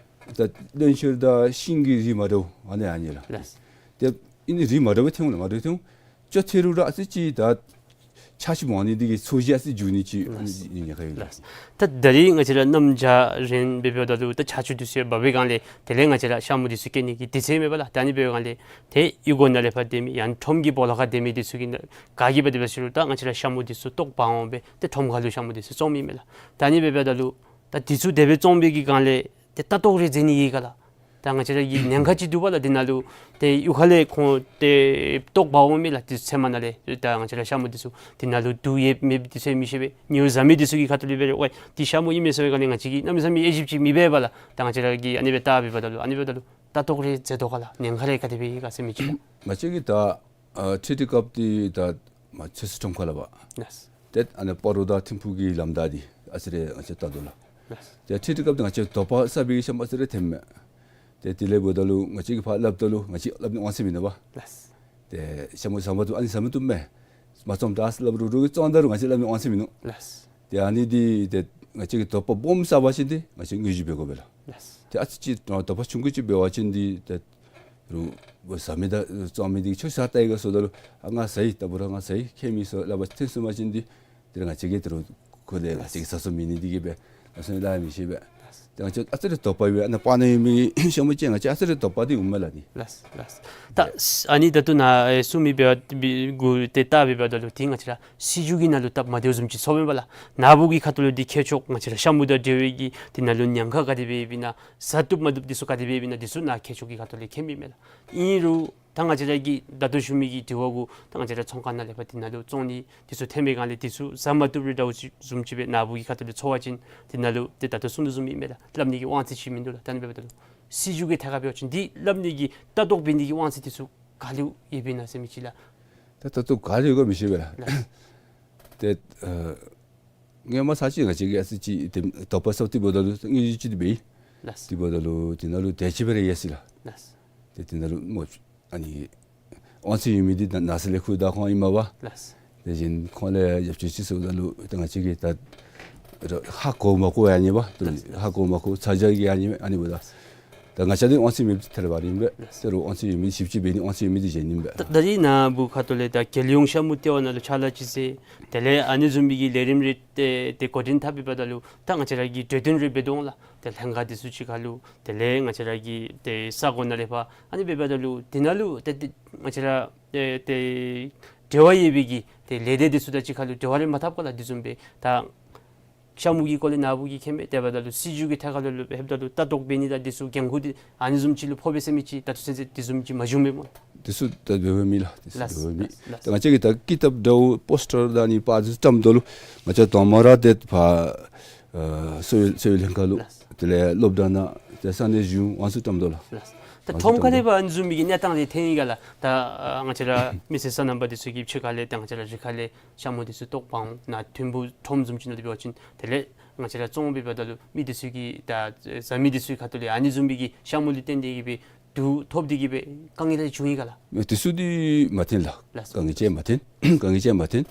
ད་བློན་ཆེན་དང་ཤིང་གི་རིགས་མ་འདྲཝ་ཨ་ནི་ཨ་ནི་ལགས། ལགས། ཏེ་ཨ་ནི་རིགས་མ་འདྲཝ་སྦེ་ཐོན་འོང་ལགས། མ་འདྲཝ་ཐོན་འོང་། ཅོག་འཐདཔ་ད་ཨ་ཙི་ཅིག་ད་ཆར་ཆུ་མང་ནི་འདི་གིས་ཚོས་གཞི་ཨ་ཙི་འགྱུར་ནི་ཅིག་ཨ་ནི་ཉེན་ཁ་ཡོད་ལགས། ལགས། ད་ད་རིས་ང་བཅས་ར་གནམ་བྱཱར་རན་འབད་འབདཝ་ད་ལུ་ད་ཆར་ཆུ་འདི་ཚུ་ཡང་འབབ་པའི་སྒང་ལས་དེ་ལས་ང་བཅས་ར་ཤ་མུ་འདི་ཚུ་སྐྱེ་ནི་གི་དུས་ཚོད་མེད་པ་ལགས། ད་ཨ་ནི་འབད་བའི་སྒང་ལས་ཏེ་གཡུས་སྒོ་ནང་ལས་ཕར་སྡོད་མི་ཡང་ཁྲོམ་གྱི་སྦོ་ལོགས་ཁར་སྡོད་མི་འདི་ཚུ་གིས་ག་གིས་འབད་དེ་འབད་ཟེར་རུང་ད་ང་བཅས་ར་ཤ་མུ་འདི་ཚུ་ལྟོ་འབག་འོང་སྦེ་ཏེ་ཁྲོམ་ཁ་ལུ་ཤ་མུ་འདི་ཚུ་བཙོང་མི་མས་ལགས། ད་ཨ་ནི་འབད་འབདཝ་ད་ལུ་ད་འདི་ཚུ་དེ་སྦེ་བཙོང་པའི་གི་སྒང་ལས་ཏེ་ལྟ་རྟོག་རེ་མཛད་ནི་ཡོད་ག་ལགས། ད་ང་བཅས་ར་གི་ཉེན་ཁ་ཅིག་འདུག་པ་ལགས། འདི་ནང་ལུ་ཏེ་གཡུས་ཁ་ལས་ཁོང་ཏེ་ལྟོ་འབག་འོང་མི་ལགས། ཏེ་ཚལ་མ་ནང་ལས་ད་ང་བཅས་ར་ཤ་མུ་འདི་ཚུ་འདི་ནང་ལུ་འདུག་ཡོད་མེད་འདི་ཚུ་མི་ཤེས་པས། ཉོ་བཟའ་མི་འདི་ཚུ་གི་ཁ་ཐུག་ལས་འབད་རུང་ཝའི་འདི་ཤ་མུ་ཨིན་མས་ཟེར་བའི་སྒང་ལས་ང་བཅས་ཀྱིས་གནམ་མེད་ས་མེད་ཨེ་ཞིབ་ཅིག་མི་འབད་བས་ལགས། ད་ང་བཅས་ར་གིས་ཨ་ནི་སྦེ་བལྟ་འབདཝ་ད་ལུ་ཨ་ནི་འབདཝ་ད་ལུ་ལྟ་རྟོག་རེ་མཛད་དོ་ག་ལགས། ཉེན་ཁ་རེ་ག་དེ་སྦེ་ཡོད་ག་ཟེར་མི་ཅིག་ལགས། ང་བཅས་ཀྱིས་ད་ཨ་འཕྲུལ་རིག་སྐབས་འདི་ད་མ་ཚོད་བསྲེ་ཁྲོམ་ཁ་ལུ་བ། ལགས། ཏེ་ཨ་ནི་སྤ་རོ་དང་ཐིམ་ཕུག་གི་ལམ་བདའ་འདི་ཨ་ཙི་རེ་ང་བཅས་བལྟ་དོ་ལགས། ལགས། ཏེ་འཕྲུལ་རིག་སྐབས་འདི་ང་བཅས་དོ་པ་བསགས་པའི་གི་ཤ་མུ་ཨ་ཙི་རེ་ཐོནམ་མས། ཏེ་དེ་ལས་འབདཝ་ད་ལུ་ང་བཅས་ཀྱིས་ཕར་སླབ་ད་ལུ་ང་བཅས་སླབ་ནི་དབང་ཚད་མིན་ནུག་པ། ལགས། ཏེ་ཤ་མུ་ཟ་མ་བཏུབ་ཨ་ནི་ཟ་མ་བཏུབ་མས། མ་བཙོངམ་ད་ཨ་ཙི་སླབ་རུང་རུང་གིས་བཙོང་ད་རུང་ང་བཅས་སླབ་ནི་དབང་ཚད་མིན་ནུག། ལགས། ཏེ་ཨ་ནི་འདི་ཏེ་ང་བཅས་ཀྱིས་དོ་པ་སྦོམ་བསགས་པ་ཅིན་འདི་ང་བཅས་དངུལ་བརྗེ་འབད་དགོ་པས་ལགས། ལགས། ཏེ་ཨ་ཙི་ཅིག་དོ་པ་ཆུང་ཀུ་ཅིག་འབད་བ་ཅིན་འདི་ཏེ་རུང་ཟ་མི་དང་བཙོང་མི་འདི་ཁྱོད་ཟ་ལྟ་ཡི་ག་ཟེརཝ་ད་ལུ་ཨ་ང་ཟ་ཡི། ད་འབད་རུང་ང་ཟ་ཡི། ཁྱད་མེད་ཟེར་སླབ་པ་ཐོན་སོང་པ་ཅིན་འདི་ཏེ་ང་བཅས་ཀྱིས་ད་རུང་ཁོ་ཏེ་ང་བཅས་ཀྱིས་ཟ་སོ་མེད་ནི་འདི་གིས་སྦེ་ཨ་ཙི་ལཱ་མི་ཤེས་པས། ཏེ་ང་བཅས་ཨ་ཙི་རེ་དོ་པ་ཡོད་པས། ཨ་ནཱ་སྤ་ནང་ཡོད་མི་ཤ་མུ་ཅིག་ང་བཅས་ཨ་ཙི་རེ་དོ་པ་འདི་འོངམ་མས་ལགས་ནི། ལགས་ལགས། ད་ཨ་ནི་ད་ལྟོ་ནཱ་ཨེ་གསུང་མི་འབད་བ་འདི་གུ་ཏེ་བལྟ་འབདཝ་ད་ལུ་ཏེ་ང་བཅས་ར་སྲིད་བྱུས་ཀྱི་ནང་ལུ་སྟབས་མ་བདེཝ་བཟུམ་ཅིག་ཚོརཝ་མས་པ་ལགས། ནཱ་བུ་གི་ཁ་ཐུག་ལུ་འདི་ཁྱད་ཆོས་ང་བཅས་ར་ཤ་མུ་དང་འབྲེལ་བའི་གི་འདི་ནང་ལུ་ཉེན་ཁ་ག་དེ་སྦེ་ཡོདཔ་ཨིན་ན་ཟ་བཏུབ་མ་བཏུབ་འདི་ཚུ་ག་དེ་སྦེ་ཡོདཔ་ཨིན་ན་འདི་ཚུ་ནཱ་ཁྱད་ཆོས་ཀྱི་ཁ་ཐུག་ལས་མཁྱེན་མི་མས་ལགས། ཨིན་རུང་ད་ང་བཅས་ར་གིས་ད་ལྟོ་ཞུ་མི་གི་དྲི་བ་གུ་ད་ང་བཅས་ར་ཚོང་ཁང་ནང་ལས་ཕར་འདི་ནང་ལུ་བཙོང་ནི་འདི་ཚུ་ཐོན་པའི་སྒང་ལས་འདི་ཚུ་ཟ་མ་བཏུབ་རེ་འདྲཝ་ཅིག་བཟུམ་ཅིག་སྦེ་ནཱ་བུ་གི་ཁ་ཐུག་ལས་ཚོར་བ་ཅིན་འདི་ནང་ལུ་ཏེ་ད་ལྟོ་གསུང་དོ་བཟུམ་ཨིན་མས་ལགས། སླབ་ནི་གི་དབང་ཚད་ཅིག་མིན་འདུག་ལགས། ད་ཨ་ནི་འབདཝ་ད་ལུ་སྲིད་བྱུས་ཀྱི་ཐད་ཁར་འབད་བ་ཅིན་འདི་སླབ་ནི་གི་ལྟ་རྟོག་འབད་ནི་གི་དབང་ཚད་འདི་ཚུ་ག་ལུ་ཡོདཔ་ཨིན་ན་ཟེར་མི་ཅིག་ལགས། ད་ད་ལྟོ་ག་ལུ་ཡོད་ག་མི་ཤེས་པས་ལགས། ལགས། ཏེ་ཨ་སྔོན་མ་ཚར་ཅིག་ང་བཅས་ཀྱིས་ཨ་ཙི་ཅིག་ཏེ་དོ་པ་བསགས་ཏེ་འབདཝ་ད་ལུ་དངུལ་ཅིག་འདི་འབད་ཡི། ལགས། དེ་འབདཝ་ད་ལུ་དེ་ནང་ལུ་དེ་ཅིག་སྦེ་ར་ཡོད་ཟེར་ལགས། ལགས། ཏེ་དེ་ནང་ལུ་སྨོ་ཨ་ནི་དབང་ཚད་ཡོད་མི་འདི་ད་ནགས་ཚལ་ལས་ཁུར་ད་ཁོང་ཨིན་མས་པ། ལགས། དེ་བཞིན་ཁོང་ལས་ཡོདཔ་ཅིག་ཅིག་ཟེརཝ་ད་ལུ་ཏེ་ང་བཅས་ཀྱིས་ད་ཧ་གོ་མ་གོ་ཡང་ཨ་ནི་པ། ཏེ་ལགས། ཧ་གོ་མ་གོ་ཚ་གྱང་གིས་ཨ་ནི་ཨ་ནི་འབདཝ་ད། ད་ང་བཅས་འདི་དབང་ཚད་མེདཔ་ཐལ་བ་ར་ཨིན་པས། ལགས། ཏེ་རུང་དབང་ཚད་ཡོད་མི་ཞིབ་དཔྱད་འབད་ནི་དབང་ཚད་ཡོད་མི་འདི་གཞན་ཨིན་པས། ད་ད་རིས་ནཱ་བུ་ཁ་ཐུག་ལས་ད་རྒྱལ་ཡོངས་ཤ་མུ་ལྟེ་བ་ནང་ལུ་ཕྱག་ལཱ་ཅིག་མཛད། དེ་ལས་ཨ་ནི་བཟུམ་མའི་གི་ལས་རིམ་རེ་ཏེ་ཏེ་འགོ་འདྲེན་འཐབ་འབདཝ་ད་ལུ་ད་ང་བཅས་ར་གིས་གྲོས་བསྟུན་རེ་འབད་དོ་འོང་ལགས། ཏེ་ལྷན་ཁག་འདི་ཚུ་གཅིག་ཁར་ལུ་དེ་ལས་ང་བཅས་ར་གི་ཏེ་ས་གོ་ནང་ལས་ཕར་ཨ་ནི་འབདཝ་ད་ལུ་དེ་ནང་ལུ་ཏེ་ཏེ་ང་བཅས་ར་ཏེ་ཏེ་འབྲེལ་བ་ཡོད་པའི་གི་ཏེ་ལས་སྡེ་འདི་ཚུ་དང་གཅིག་ཁར་ལུ་འབྲེལ་བ་རེ་མ་འཐབ་ག་ལགས། འདི་བཟུམ་སྦེ་ད་ཤ་མུ་གི་སྐོར་ལས་ནཱ་བུ་གིས་མཁྱེན་མས། དེ་འབདཝ་ད་ལུ་སྲིད་བྱུས་ཀྱི་ཐད་ཁར་ལུ་ལུ་ལྷོདཔ་ད་ལུ་ལྟ་རྟོག་འབད་ནི་དང་འདི་ཚུ་འགན་ཁུར་འདི་ཨ་ནི་བཟུམ་ཅིག་ལུ་ཕོག་པས་ཟེར་མི་ཅིག་ད་ལྟོ་ཚུན་ཚོད་འདི་བཟུམ་ཅིག་མ་བྱུངམ་མས་སྨོ། འདི་ཚུ་ད་འབད་བའི་མེད་ལགས། འདི་ཚུ་ལགས། འབད་བའི་མེད། ལགས། ད་ང་བཅས་ཀྱིས་ད་ཀི་ཏབ་འདྲཝ་པོསི་ཊར་དང་ཨ་ནི་པར་འདི་ཚུ་བཀྲམ་དོ་ལོ། ང་བཅས་དང་པ་ར་ཏེ་ཕར་ཨ་གསོ་བའི་གསོ་བའི་ལྷན་ཁག་ལུ། ལགས། དེ་ལས་སློབ་གྲྭ་ནང་ཏེ་ས་གནས་གཞུང་དབང་ཚད་བཀྲམ་དོ་ལགས། ལགས། ད་ཁྲོམ་ཁ་ལས་ཕར་ཨ་ནི་བཟུམ་མའི་གི་གནས་སྟངས་འདི་ཐོན་ཡི་ག་ལགས། ད་ཨ་ང་བཅས་ར་མི་སེར་སོ་ནམ་པ་འདི་ཚུ་གིས་ཕྱི་ཁ་ལས་ད་ང་བཅས་ར་རི་ཁ་ལས་ཤ་མུ་འདི་ཚུ་ལྟོ་འབག་འོང་། ནཱ་ཐིམ་ཕུག་ཁྲོམ་བཟུམ་ཅིག་ནང་འདི་འབད་བ་ཅིན་དེ་ལས་ང་བཅས་ར་བཙོང་འབདཝ་ད་ལུ་མི་འདི་ཚུ་གིས་ད་ཟ་མི་འདི་ཚུ་གི་ཁ་ཐུག་ལས་ཨ་ནི་བཟུམ་མའི་གི་ཤ་མུ་ལུ་བརྟེན་ཏེ་གིས་སྦེ་དུག་ཐོབ་སྟེ་གིས་སྦེ་དཀའ་ངལ་རེ་བྱུང་ཡི་ག་ལགས། དེ་ཚུ་འདི་མ་ཐོན་ལགས། ལགས། དཀའ་ངལ་ཅིག་མ་ཐོན། དཀའ་ངལ་ཅིག་མ་ཐོན།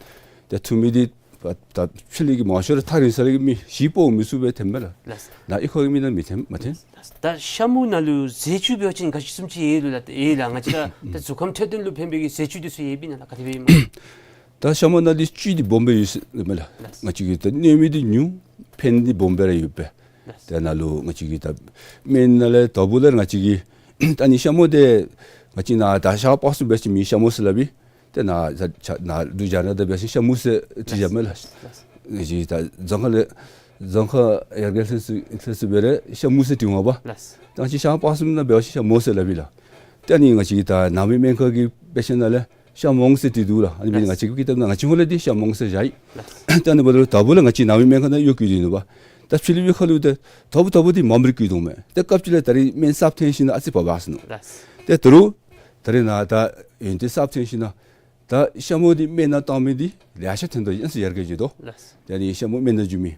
ཏེ་ཐོན་མི་འདི་ད་ཕྱི་ལས་ཀྱི་མང་ཤོས་ར་ཐག་རིང་ས་ལས་ཀྱི་མི་གཞིས་སྤོ་མི་ཚུ་སྦེ་ཐོནམ་མས་ལགས། ལགས། ནཱ་གཡུས་ཁ་གི་མི་ནང་མི་ཐོན་མ་ཐོན། ད་ཤ་མུ་ནང་ལུ་ཟས་བཅུད་འབད་བ་ཅིན་ག་ཅི་བཟུམ་ཅིག་ཡོད་ལོ་ལགས། ཡོད་ལགས། ང་བཅས་ར་ད་གཟུགས་ཁམས་འཕྲོད་བསྟེན་ལུ་ཕན་པའི་གི་ཟས་བཅུད་འདི་ཚུ་ཡོདཔ་ཨིན་ན་ལགས། ག་དེ་སྦེ་ཨིན་མས། ད་ཤ་མུ་ནང་ལུ་བཅུད་འདི་སྦོམ་སྦེ་ཡོད་ཟེར་མས་ལགས། ལགས། ང་བཅས་ཀྱི་ད་གནོད་མི་འདི་ཉུང་ཕན་འདི་སྦོམ་སྦེ་ར་ཡོད་པས། ལགས། ཏེ་ནཱ་ལུ་ང་བཅས་ཀྱི་ད་སྨན་ནང་ལས་དོ་པོ་ལས་ང་བཅས་ཀྱི་ད་ཨ་ནི་ཤ་མུ་འདི་ང་བཅས་ནཱ་ད་ཤར་པ་སངས་འབད་ཞིནམ་ཤ་མུ་ཟེར་སླབ་ཨིན། ཏེ་ནཱ་ད་ནཱ་འབྲུག་རྒྱལ་ནང་ད་འབད་ཞིནམ་ཤ་མུ་ཟེར་བྲིས་བཞག་མས་ལགས། ལགས། ང་བཅས་ད་རྫོང་ཁ་ལས་རྫོང་ཁ་ཡར་རྒྱས་ལྷན་ཚོགས་ལྷན་ཚོགས་འབད་རུང་ཤ་མུ་ཟེར་བྲིས་འོང་པ། ལགས། ད་ང་བཅས་ཤར་པ་སངས་ནང་འབད་ཞིནམ་ཤ་མུ་ཟེར་སླབ་ཨིན་ལགས། ཏེ་ཨ་ནི་ང་བཅས་ཀྱི་ད་ནང་མི་སྨན་ཁང་གི་དཔེ་ཆ་ནང་ལས་ཤ་མོང་ཟེར་བྲིས་འདུག་ལགས། ཨ་ནི་འབད་ནི་ལགས། ང་བཅས་ཀྱི་ཀི་ཏབ་ནང་ང་བཅས་ཧོང་ལས་འདི་ཤ་མོང་ཟེར་བཞག་ཡི། ལགས། ཏེ་ཨ་ནི་འབདཝ་ད་ལུ་དོ་པོ་ལས་ང་བཅས་ནང་མི་སྨན་ཁང་ནང་གཡོག་བཀོལ་ཏེ་ནུག་པ། ད་ཕྱི་ལུ་གཡུས་ཁ་ལུ་ཏེ་དོ་པོ་དོ་པོ་འདི་མངམ་ར་བཀོལ་དོ་མས། ཏེ་སྐབས་ཅིག་ལས་ད་རིས་སྨན་གསརཔ་ཐོན་ཞིནམ་ཨ་ཙི་བབས་བབས་སོ་ནུག། ལགས། ཏེ་ད་རུང་ད་རིས་ནཱ་ད་ཡོན་ཏན་གསརཔ་ཐོན་ཞིནམ་ད་ཤ་མུ་འདི་སྨན་ནང་བཏང་མི་འདི་ལེ་ཤ་ཐོན་དོ། ཡང་སུ་ཡར་རྒྱས་འགྱོ་དོ། ལགས། ད་ཨ་ནི་ཤ་མུ་སྨན་ནང་འགྱོ་མི།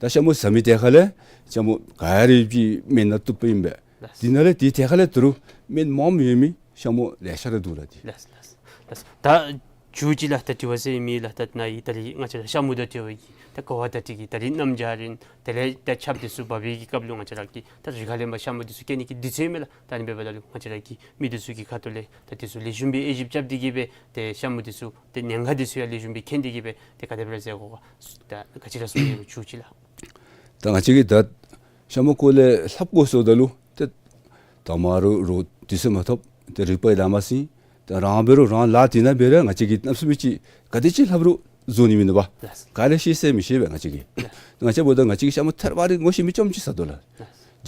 ད་ཤ་མུ་ཟ་མི་དེ་ཁ་ལས་ཤ་མུ་ག་ར་ཡོད་པའི་སྨན་སྣ་བཏུབ་པ་ཨིན་པས། ལགས། དེ་ནང་ལས་དེ་དེ་ཁ་ལས་ད་རུང་སྨན་མངམ་ཡོད་མི་ཤ་མུ་ལེ་ཤ་ར་འདུག་ལགས་དེ། ལགས་ལགས་ལགས། ད་མཇུག་ཅིག་ལགས་ད་དྲི་བ་ཟེར་མི་ལགས་ད་ནཱ་ཡི་ད་རིས་ང་བཅས་ར་ཤ་མུ་དང་འབྲེལ་བའི་གི་ད་གོ་བ་ད་དྲི་གི་ད་རིས་གནམ་བྱཱར་ཨིན། དེ་ལས་ད་ཆརཔ་དེ་ཚུ་འབབ་པའི་གི་སྐབས་ལུ་ང་བཅས་ར་གི་ད་རི་ཁ་ལས་མར་ཤ་མུ་དེ་ཚུ་སྐྱེ་ནི་གི་དུས་ཚོད་མས་ལགས། ད་ཨ་ནི་འབདཝ་ད་ལུ་ང་བཅས་ར་གི་མི་དེ་ཚུ་གི་ཁ་ཐུག་ལས་ད་དེ་ཚུ་ལེགས་ཤོམ་སྦེ་དབྱེ་ཞིབ་རྐྱབ་སྟེ་གི་སྦེ་ཏེ་ཤ་མུ་དེ་ཚུ་ཏེ་ཉེན་ཁ་དེ་ཚུ་ཡང་ལེགས་ཤོམ་སྦེ་མཁྱེན་ཏེ་གི་སྦེ་ཏེ་ག་དེ་སྦེ་ར་མཛད་དགོ་ག། ད་ག་ཅི་ར་གསུང་ནི་ལགས་མཇུག་ཅིག་ལགས། ད་ང་བཅས་ཀྱིས་ད་ཤ་མུ་སྐོར་ལས་ལྷབ་དགོ་ཟེརཝ་ད་ལུ་ཏེ་དང་པ་ར་རོགས་དུས་ཚོད་མ་ཐོབ། ཏེ་རིག་པ་ཡང་ལང་མ་ཟིན། ཏེ་རང་འབད་རུང་རང་ལཱ་དེ་ནང་འབད་རུང་ང་བཅས་ཀྱིས་གནམ་མེད་ས་མེད་ཅིག་ག་དེ་ཅིག་ལྷབ་རུང་བཟོ་ནི་མིན་འདུག་པ། ལགས། ག་ར་ཤེས་ཟེར་མི་ཤེས་པས་ང་བཅས་ཀྱིས། ལགས། ང་བཅས་འབདཝ་ད་ང་བཅས་ཀྱིས་ཤ་མུ་ཐེར་པ་རེ་ངོ་ཤེས་མི་རྐྱངམ་ཅིག་ཟ་དོ་ལགས།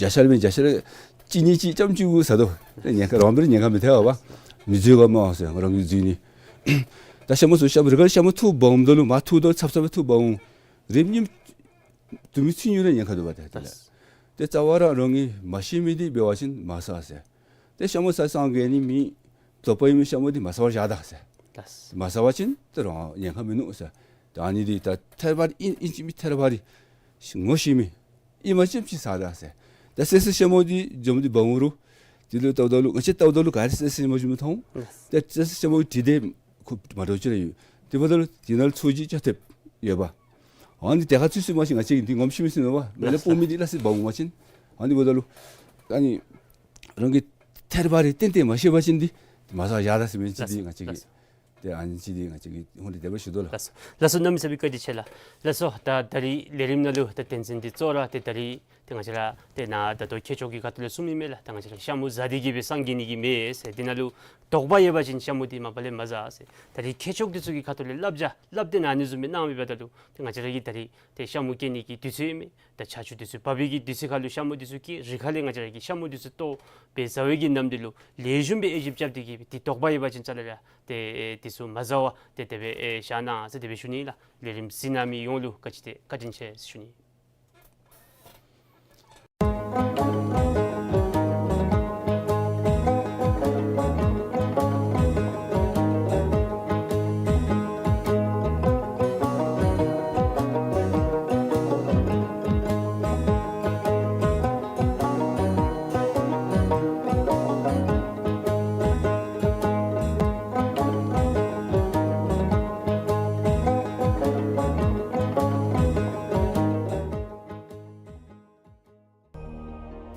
ལགས། བརྒྱ་ཆ་ལས་བརྒྱ་ཆ་ལས་གཅིག་གཉིས་ཅིག་རྐྱངམ་ཅིག་གུ་ཟ་དོ། ཏེ་ཉེན་ཁ་རང་འབད་རུང་ཉེན་ཁ་མི་ཐེག་པ། མི་འཛུལ་ག་སྨོ་ཟེར་ང་རང་གིས་འཛུལ་ནི། ད་ཤ་མུ་ཚུ་ཤ་མུ་རི་ཁར་ཤ་མུ་འཐུ་འབག་འོངམ་ད་ལུ་མར་འཐུཝ་ད་ཚབ་ཚབ་སྦེ་འཐུ་འབག་འོང་། རེ་གཉིས་དུ་མི་ཚུན་ཉིད་ར་ཉེན་ཁ་འདུག་པ་ཏེ་དེ་ལས། ལགས། ཏེ་རྩ་བ་ར་རང་གིས་མ་ཤེས་མི་འདི་འབད་བ་ཅིན་མ་ཟ་ཟེར། ཏེ་ཤ་མུ་ཟ་སངས་རྒྱས་ནི་མེད། དོགས་པ་ཡོད་མི་ཤ་མུ་འདི་མ་ཟ་བར་བཞག་ད་ཟེར། ལགས། མ་ཟ་བ་ཅིན་ཏེ་རང་ཉེན་ཁ་མིན་ནུག་ཟེར། ད་ཨ་ནི་འདི་ད་ཐེར་པ་ཨིན་ཨིན་ཅི་མིན་ཐེར་པ་རེ་ངོ་ཤེས་མི་ཨིནམ་ཅིག་ཅིག་ཟ་ད་ཟེར། ད་སེར་སེར་ཤ་མུ་འདི་འཛོམས་ཏེ་འབག་འོང་རུང་དེ་ལུ་བལྟཝ་ད་ལུ་ང་བཅས་བལྟཝ་ད་ལུ་ག་ར་སེར་སེར་ཤ་མུ་ཅིག་མི་མཐོང་། ལགས། ད་སེར་སེར་ཤ་མུ་འདི་དེ་ཁུ་མ་འདྲཝ་ཅིག་ར་ཡོད། དེ་འབདཝ་ད་ལུ་དེ་ནང་ལུ་ཚོས་གཞི་ཅིག་ཐེབས་ཡོདཔ། ཨ་ནི་དེ་ཁར་ཚུད་སོང་པ་ཅིན་ང་བཅས་ཀྱིས་འདི་ངོམས་ཤེས་མི་ཚུགས་ནུག་པ། མེ་ལ་ལགས་སོ། སྤུངས་མི་འདི་སླ་བསྲེ་འབག་འོང་པ་ཅིན། ཨ་ནི་འབདཝ་ད་ལུ་ཨ་ནི་རང་གིས་ཐེར་པ་རེ་ཏན་ཏན་མ་ཤེས་པ་ཅིན་འདི་མ་ཟ་བར་བཞག་ད་ཟེར་མི་ཅིག་འདི་ལགས་སོ། ང་བཅས་ཀྱིས། ལགས་སོ། ཏེ་ཨ་ནི་ཅིག་འདི་ང་བཅས་ཀྱིས་ཧོངས་ལས་དེ་སྦེ་ཞུ་དོ་ལགས། ལགས་སོ། ལགས་སོ། གནམ་མེད་ས་མེད་བཀའ་དྲིན་ཆེ་ལགས། ལགས་སོ། ད་ད་རིས་ལས་རིམ་ནང་ལུ་ད་བསྟན་འཛིན་འདི་གཙོ་བོ་ར་ཏེ་ད་རིས་ཏེ་ང་བཅས་ར་ཏེ་ནཱ་ད་ལྟོ་མཁས་མཆོག་གི་ཁ་ཐུག་ལས་གསུངས་མི་མས་ལགས། ད་ང་བཅས་ར་ཤ་མུ་ཟ་སྟེ་གི་སྦེ་སངས་རྒྱས་ནི་གི་མེད་ཟེར། དེ་ནང་ལུ་དོགས་པ་ཡོད་པ་ཅིན་ཤ་མུ་འདི་མ་པ་ལས་མ་ཟ་ཟེར། ད་རིས་མཁས་མཆོག་འདི་ཚུ་གི་ཁ་ཐུག་ལས་བསླབ་བྱ་བསླབ་སྟེ་ནཱ་ཨ་ནི་བཟུམ་སྦེ་གནང་མི་འབདཝ་ད་ལུ་ཏེ་ང་བཅས་ར་གིས་ད་རིས་ཏེ་ཤ་མུ་སྐྱེ་ནི་གི་དུས་ཚོད་ཨིན་མས། ད་ཆར་ཆུ་འདི་ཚུ་འབབ་པའི་གི་དུས་ཚོད་ཁར་ལུ་ཤ་མུ་འདི་ཚུ་སྐྱེ། རི་ཁ་ལས་ང་བཅས་ར་གིས་ཤ་མུ་འདི་ཚུ་བཏོག་སྦེ་ཟ་བའི་གི་ནམ་འདི་ལུ་ལེགས་ཤོམ་སྦེ་དབྱེ་ཞིབ་རྐྱབ་སྟེ་གི་སྦེ་ཏེ་དོགས་པ་ཡོད་པ་ཅིན་རྩ་ལས་ར་ཏེ་འདི་ཚུ་མ་ཟ་བར་ཏེ་དེ་སྦེ་ཨེ་བཞག་གནང་ཟེར་དེ་སྦེ་ཞུ་ནི་ལགས། ལས་རིམ་གཟིགས་གནང་མི་ཡོངས་ལུ་བཀའ་དྲིན་ཆེ་བཀའ་དྲིན་ཆེ་ཟེར་ཞུ་ནི།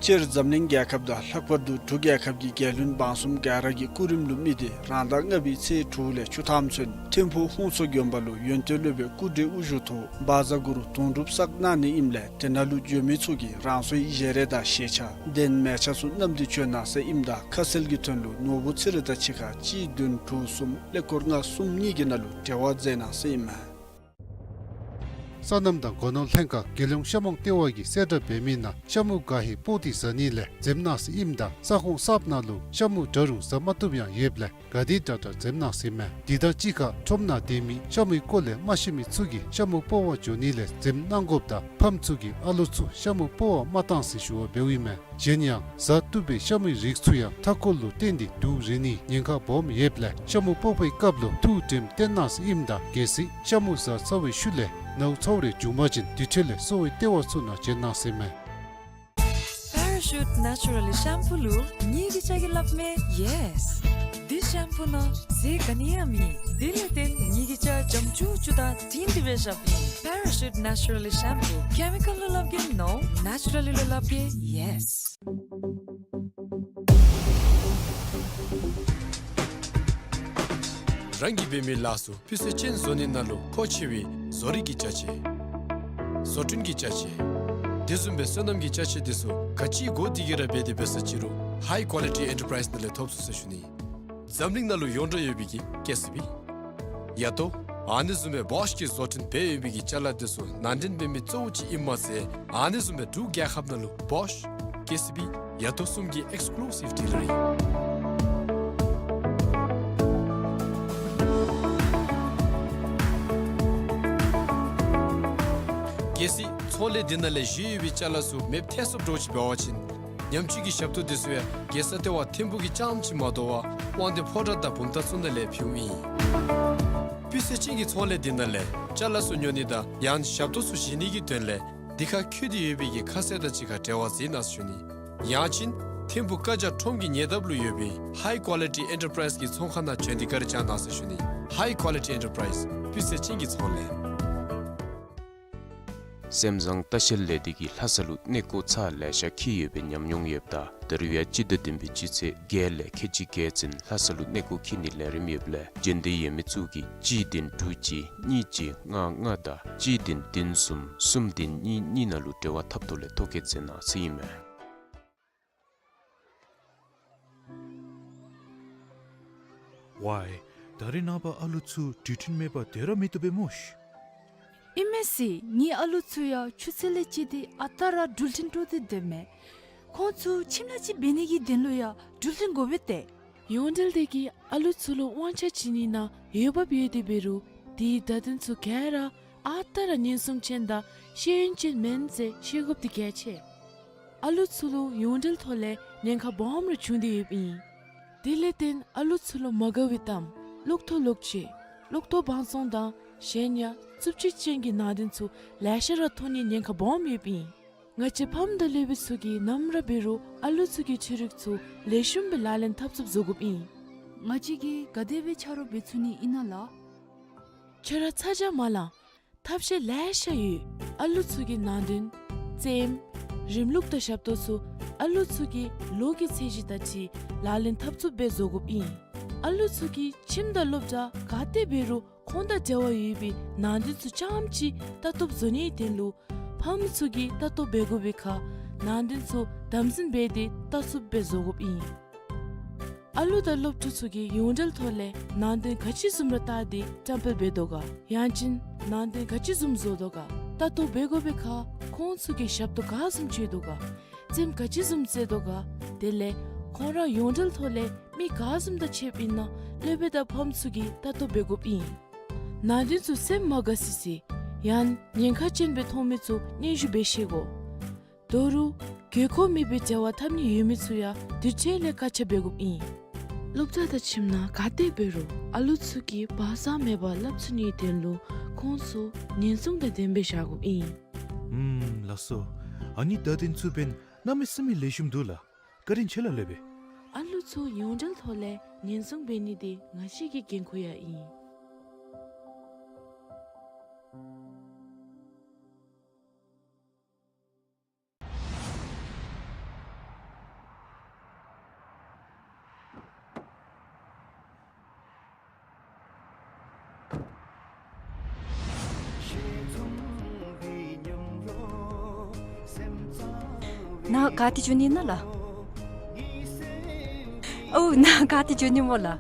སྤྱིར་འཛམ་གླིང་རྒྱལ་ཁབ་དང་ལྷག་པར་དུ་འབྲུག་རྒྱལ་ཁབ་ཀྱི་རྒྱལ་བློན་འབངས་གསུམ་ག་ར་གི་སྐུ་རིམ་ལུ་དམིགས་ཏེ་རང་ཟླ་ལྔ་པའི་ཚེས་དྲུག་ལས་བཅུ་ཐམ་ཚུན་ཐིམ་ཕུག་ཧུན་སུར་དགོན་པ་ལུ་ཡོན་ཏན་སློབ་དཔོན་སྐུ་བགྲེས་དབུ་བཞུགས་ཐོག་བཛྲ་གུ་རུ་དུང་སྒྲུབ་བསགས་གནང་ནི་ཨིནམ་ལས་དེ་ནང་ལུ་འབྱོན་མི་ཚུ་གིས་རང་སོའི་བཞེས་རས་དང་ཞལ་ཆས་གདན་མལ་ཆ་ཚུ་བསྣམས་ཏེ་བྱོན་གནང་ཟེར་ཨིནམ་ད་ཁ་གསལ་གྱི་དོན་ལུ་ནོར་བུ་ཚེ་རིང་དང་གཅིག་ཁར་གཅིག་བདུན་དྲུག་གསུམ་ཀླད་ཀོར་ལྔ་གསུམ་གཉིས་ཀྱི་ནང་ལུ་འབྲེལ་བ་མཛད་གནང་ཟེར་ཨིན་མས། སོ་ནམ་དང་སྒོ་ནོར་ལྷན་ཁག་རྒྱལ་ཡོངས་ཤ་མོང་ལྟེ་བ་གིས་གསལ་བསྒྲགས་འབད་མི་ནང་ཤ་མུ་ག་ཧེ་སྤོག་སྟེ་ཟ་ནི་ལས་འཛེམ་གནང་ཟེར་ཨིནམ་ད་ས་ཁོངས་གསརཔ་ནང་ལུ་ཤ་མུ་འདྲ་རུང་ཟ་མ་བཏུབ་ཡང་ཡོདཔ་ལས་ག་དེ་དྲག་དྲག་འཛེམ་གནང་ཟེར་ཨིན་མས། དེ་དང་གཅིག་ཁར་ཁྲོམ་ནང་སྡོད་མི་ཤ་མུའི་སྐོར་ལས་མ་ཤེས་མི་ཚུ་གིས་ཤ་མུ་སྤོག་པར་འགྱོ་ནི་ལས་འཛེམ་གནང་དགོཔ་དང་ཕམ་ཚུ་གིས་ཨ་ལོ་ཚུ་ཤ་མུ་སྤོག་པར་མ་གཏང་ཟེར་ཞུ་བ་འབདཝ་ཨིན་མས། གཞན་ཡང་ཟ་བཏུབ་པའི་ཤ་མུའི་རིགས་ཚུ་ཡང་མཐའ་འཁོར་ལུ་བརྟེན་ཏེ་དུག་རེག་ནིའི་ཉེན་ཁ་སྦོམ་ཡོདཔ་ལས་ཤ་མུ་སྤོག་པའི་སྐབས་ལུ་ཐུགས་དྲནམ་བཏོན་གནང་ཟེར་ཨིནམ་ད་གལ་སྲིད་ཤ་མུ་ཟ་ཚར་བའི་ཤུལ་ལས་ནཝ་ཚཝ་རེ་བྱུང་པ་ཅིན་དེ་འཕྲོ་ལས་གསོ་བའི་ལྟེ་བ་ཚུ་ནང་བྱོན་གནང་ཟེར་ཨིན་མས། Parachute Naturally Shampoo ལུ་ངེ་གི་ལྕགས་ཀྱིས་སླབ་མས་yes། འདི་ཤེམ་པུ་ནང་ཟས་ག་ནི་ཡང་མེད། དེ་ལས་བརྟེན་ངེ་གི་ལྕགས་འཇམ་ཅུག་ཅུ་དང་དྲིང་སྒྲི་སྦེ་བཞགཔ་ཨིན། Parachute Naturally Shampoo chemical ལུ་སླབ་གེ་no, naturally ལུ་སླབ་གེ་yes། རང་གིས་འབད་མི་ལཱ་ཚུ་སྤུས་ཚད་ཅན་བཟོ་ནི་ནང་ལུ་མཁོ་ཆེ་བའི་བཟོ་རིག་གི་ཅ་ཆས། བཟོ་སྐྲུན་གྱི་ཅ་ཆས། དེ་བཟུམ་སྦེ་སོ་ནམ་གྱི་ཅ་ཆས་དེ་ཚུ་ག་ཅི་དགོ་དེ་གིས་ར་འབད་དེ་འབད་ས་ཅི་རུང་High Quality Enterprise ནང་ལས་ཐོབ་ཚུགས་ཟེར་ཞུ་ནི། འཛམ་གླིང་ནང་ལུ་ཡོངས་གྲགས་ཡོད་པའི་གི་ཀེ་སི་བི། ཡ་ཏོ། ཨ་ནི་བཟུམ་སྦེ་བོཤ་གིས་བཟོ་སྐྲུན་འབད་ཡོད་པའི་གི་ཅ་ལ་དེ་ཚུ་ནང་འདྲེན་འབད་མི་གཙོ་བོ་ཅིག་ཨིནམ་མ་ཚད་ཨ་ནི་བཟུམ་སྦེ་འབྲུག་རྒྱལ་ཁབ་ནང་ལུ་བོཤ། ཀེ་སི་བི། ཡ་ཏོ་གསུམ་གྱི་ཨེགསི་ཀུ་ལུ་སིབ་ཌི་ལར་ཨིན། གལ་སྲིད་ཚོང་ལས་འདི་ནང་ལས་བཞེས་ཡོད་པའི་ཅ་ལ་ཚུ་མེདཔ་ཐལ་སོཔ་འདྲཝ་ཅིག་འབད་བ་ཅིན་ཉམས་བཅོས་ཀྱི་ཞབས་ཏོག་དེ་ཚུ་ཡང་རྒྱལ་ས་ལྟེ་བ་ཐིམ་ཕུག་གི་རྐྱངམ་ཅིག་མ་དོ་བར་དབང་འདུས་ཕོ་བྲང་དང་བུམ་ཐང་ཚུ་ནང་ལས་ཕུལཝ་ཨིན། སྤུས་ཚད་ཅན་གྱི་ཚོང་ལས་འདི་ནང་ལས་ཅ་ལ་ཚུ་ཉོ་ནི་དང་ཡང་ཞབས་ཏོག་ཚུ་བཞེས་ནི་གི་དོན་ལས་ འདི་ཁར་འཁོད་དེ་ཡོད་པའི་གི་ཁ་གསལ་དང་གཅིག་ཁར་འབྲེལ་བ་མཛད་གནང་ཟེར་ཞུ་ནི། ཡང་ཅིན་ཐིམ་ཕུག་ཀ་ཇ་ཁྲོམ་གྱི་ཉེ་འདབས་ལུ་ཡོད་པའི་ཧའི་ཀོ་ལི་ཊི་ཨེན་ཊར་པ་རའིཛ་གི་ཚོང་ཁང་ནང་བྱོན་ཏེ་བཀའ་དྲིན་བསྐྱང་གནང་ཟེར་ཞུ་ནི། ཧའི་ཀོ་ལི་ཊི་ཨེན་ཊར་པ་རའིཛ་སྤུས་ཚད་ཅན་གྱི་ཚོང་ལས། སེམས་བཟང་ལྟ་བཤལ་ལས་སྡེ་གིས་ལྷ་ས་ལུ་གནས་སྐོར་ཚར་ལེ་ཤ་འཁྱིད་ཡོད་པའི་ཉམས་མྱོང་ཡོདཔ་ད་ད་རུང་ཡང་སྤྱི་ཟླ་བདུན་པའི་སྤྱི་ཚེས་བརྒྱད་ལས་ཁལ་གཅིག་བརྒྱད་ཚུན་ལྷ་ས་ལུ་གནས་སྐོར་འཁྱིད་ནིའི་ལས་རིམ་ཡོདཔ་ལས་འབྱོན་འདོད་ཡོད་མི་ཚུ་གིས་གཅིག་བདུན་དྲུག་གཅིག་གཉིས་གཅིག་ལྔ་ལྔ་དང་གཅིག་བདུན་བདུན་གསུམ་གསུམ་བདུན་གཉིས་གཉིས་ནང་ལུ་འབྲེལ་བ་འཐབ་ཐོག་ལས་ཐོ་བཀོད་མཛད་གནང་ཟེར་ཨིན་མས། ཝའི། ད་རིས་ནངས་པ་ཨ་ལུ་ཚུ་འགྲུལ་འཕྲིན་མེད་པར་སྡོད་ར་མི་བཏུབ་པས་སྨོ་ཤི། ཨིན་མས་ཟེར། ངེའི་ཨ་ལུ་ཚུ་ཡང་ཆུ་ཚོད་ལས་བཅད་དེ་ཨ་རྟག་ར་འགྲུལ་འཕྲིན་དཀྲོག་སྟེ་སྡོདཔ་མས། ཁོང་ཚུ་ཁྱིམ་ལས་ཅིག་འབད་ནི་གི་དོན་ལུ་ཡང་འགྲུལ་འཕྲིན་དགོ་པས་ཏེ། ཡོངས་འབྲེལ་སྡེ་གིས་ཨ་ལུ་ཚུ་ལུ་དབང་ཆ་བྱིན་ནི་ནང་འོས་འབབ་ཡོད་དེ་འབད་རུང་དེའི་བརྡ་དོན་ཚུ་ག་ར་ཨ་རྟག་ར་ཉེན་སྲུང་ཅན་དང་ཤེས་ཡོན་ཅན་མེན་ཟེར་ཤེས་དགོཔ་འདི་གལ་ཆེ། ཨ་ལུ་ཚུ་ལུ་ཡོངས་འབྲེལ་ཐོག་ལས་ཉེན་ཁ་སྦོམ་ར་བྱུང་སྟེ་ཡོདཔ་ཨིན། དེ་ལས་བརྟེན་ཨ་ལུ་ཚུ་ལུ་མ་དགའ་བའི་གཏམ་ལོག་ཐོག་ལོག་ཆོས་ལོག་ཐོག་བང་བཙོང་དང་གཞན་ཡང་རྩུབ་སྤྱོད་ཅན་གྱི་ནང་དོན་ཚུ་ལེ་ཤ་ར་ཐོན་ནིའི་ཉེན་ཁ་སྦོམ་ཡོདཔ་ཨིན། ང་བཅས་ཕམ་དང་སློབ་དཔོན་ཚུ་གིས་ནམ་ར་འབད་རུང་ཨ་ལུ་ཚུ་གི་འཕྲུལ་རིག་ཚུ་ལེགས་ཤོམ་སྦེ་ལག་ལེན་འཐབ་ཚུགསཔ་བཟོ་དགོཔ་ཨིན། ང་བཅས་ཀྱིས་ག་དེ་སྦེ་ཆ་རོགས་འབད་ཚུགས་ནི་ཨིན་ན་ལགས། ཁྱོད་ར་ཚ་གྱང་མ་ལང་། ཐབས་ཤེས་ལེ་ཤ་ཡོད། ཨ་ལུ་ཚུ་གི་ནང་དོན་རྩེདམོ་རིམ་ལུགས་དང་ཞབས་ཏོག་ཚུ་ཨ་ལུ་ཚུ་གི་ལོ་གི་ཚད་གཞི་དང་འཁྲིལ་ལག་ལེན་འཐབ་ཚུགསཔ་སྦེ་བཟོ་དགོཔ་ཨིན། ཨ་ལུ་ཚུ་གིས་ཁྱིམ་དང་སློབ་གྲྭ་ག་ཏེ་འབད་རུང་ཁོང་དང་འབྲེལ་བ་ཡོད་པའི་ནང་དོན་ཚུ་རྐྱངམ་ཅིག་ལྟ་རྟོགཔ་བཟོ་ནིའི་དོན་ལུ་ཕམ་ཚུ་གིས་ལྟ་རྟོགཔ་འབད་དགོ་པའི་ཁར་ནང་དོན་ཚུ་དམ་འཛིན་འབད་དེ་ལྟ་ཚུགསཔ་སྦེ་བཟོ་དགོཔ་ཨིན། ཨ་ལུ་དང་སློབ་ཕྲུག་ཚུ་གིས་ཡོངས་འབྲེལ་ཐོག་ལས་ནང་དོན་ག་ཅི་བཟུམ་ར་བལྟ་སྟེ་བཀྲམ་སྤེལ་འབད་དོ་ག། ཡང་ཅིན་ནང་དོན་ག་ཅི་བཟུམ་བཟོ་དོ་ག། ལྟ་རྟོགཔ་འབད་དགོ་པའི་ཁར་ཁོང་ཚུ་གིས་ཞབས་ཏོག་ག་བཟུམ་སྤྱོད་དོ་ག། རྩེདམོ་ག་ཅི་བཟུམ་རྩེ་དོ་ག། དེ་ལས་ཁོང་ར་ཡོངས་འབྲེལ་ཐོག་ལས་མི་ག་བཟུམ་དང་ཕྱདཔ་ཨིན་ན་སློབ་དཔོན་དང་ཕམ་ཚུ་གིས་ལྟ་རྟོགཔ་འབད་དགོཔ་ཨིན། ནང་དོན་ཚུ་སེམས་མ་དགའ་སི་སི་ཡང་ཉེན་ཁ་ཅན་སྦེ་མཐོང་མི་ཚུ་སྙན་ཞུ་འབད་ཤེས་དགོ། ད་རུང་དགོས་མཁོ་མེད་པའི་འབྲེལ་བ་འཐབ་ནི་ཡོད་མི་ཚུ་ཡང་དུས་ཅི་ལས་བཀའ་རྒྱ་འབད་དགོཔ་ཨིན། སློབ་གྲྭ་དང་ཁྱིམ་ནང་ག་ཏེ་འབད་རུང་ཨ་ལུ་ཚུ་གིས་བག་ཚ་མེད་པར་སླབ་ཚུགས་ནིའི་དོན་ལུ་ཁོང་ཚུ་ཉེན་སྲུང་དང་ལྡནམ་སྦེ་བཞག་དགོཔ་ཨིན། ཨུམ་ལགས་སོ། ཨ་ནི་བརྡ་དོན་ཚུ་འབདན་གནམ་མེད་ས་མེད་ལེགས་ཤོམ་འདུག་ལགས། བཀའ་དྲིན་ཆེ་ལགས་སློབ་དཔོན། ཨ་ལུ་ཚུ་ཡོངས་འབྲེལ་ཐོག་ལས་ཉེན་སྲུང་འབད་ནི་འདི་ང་བཅས་ཀྱི་འགན་ཁུར་ཡང་ཨིན། ནཱ་ག་ཏེ་འགྱོ་ནི་ཨིན་ན་ལགས། ཨོ་ནཱ་ག་ཏེ་འགྱོ་ནི་སྨོ་ལགས།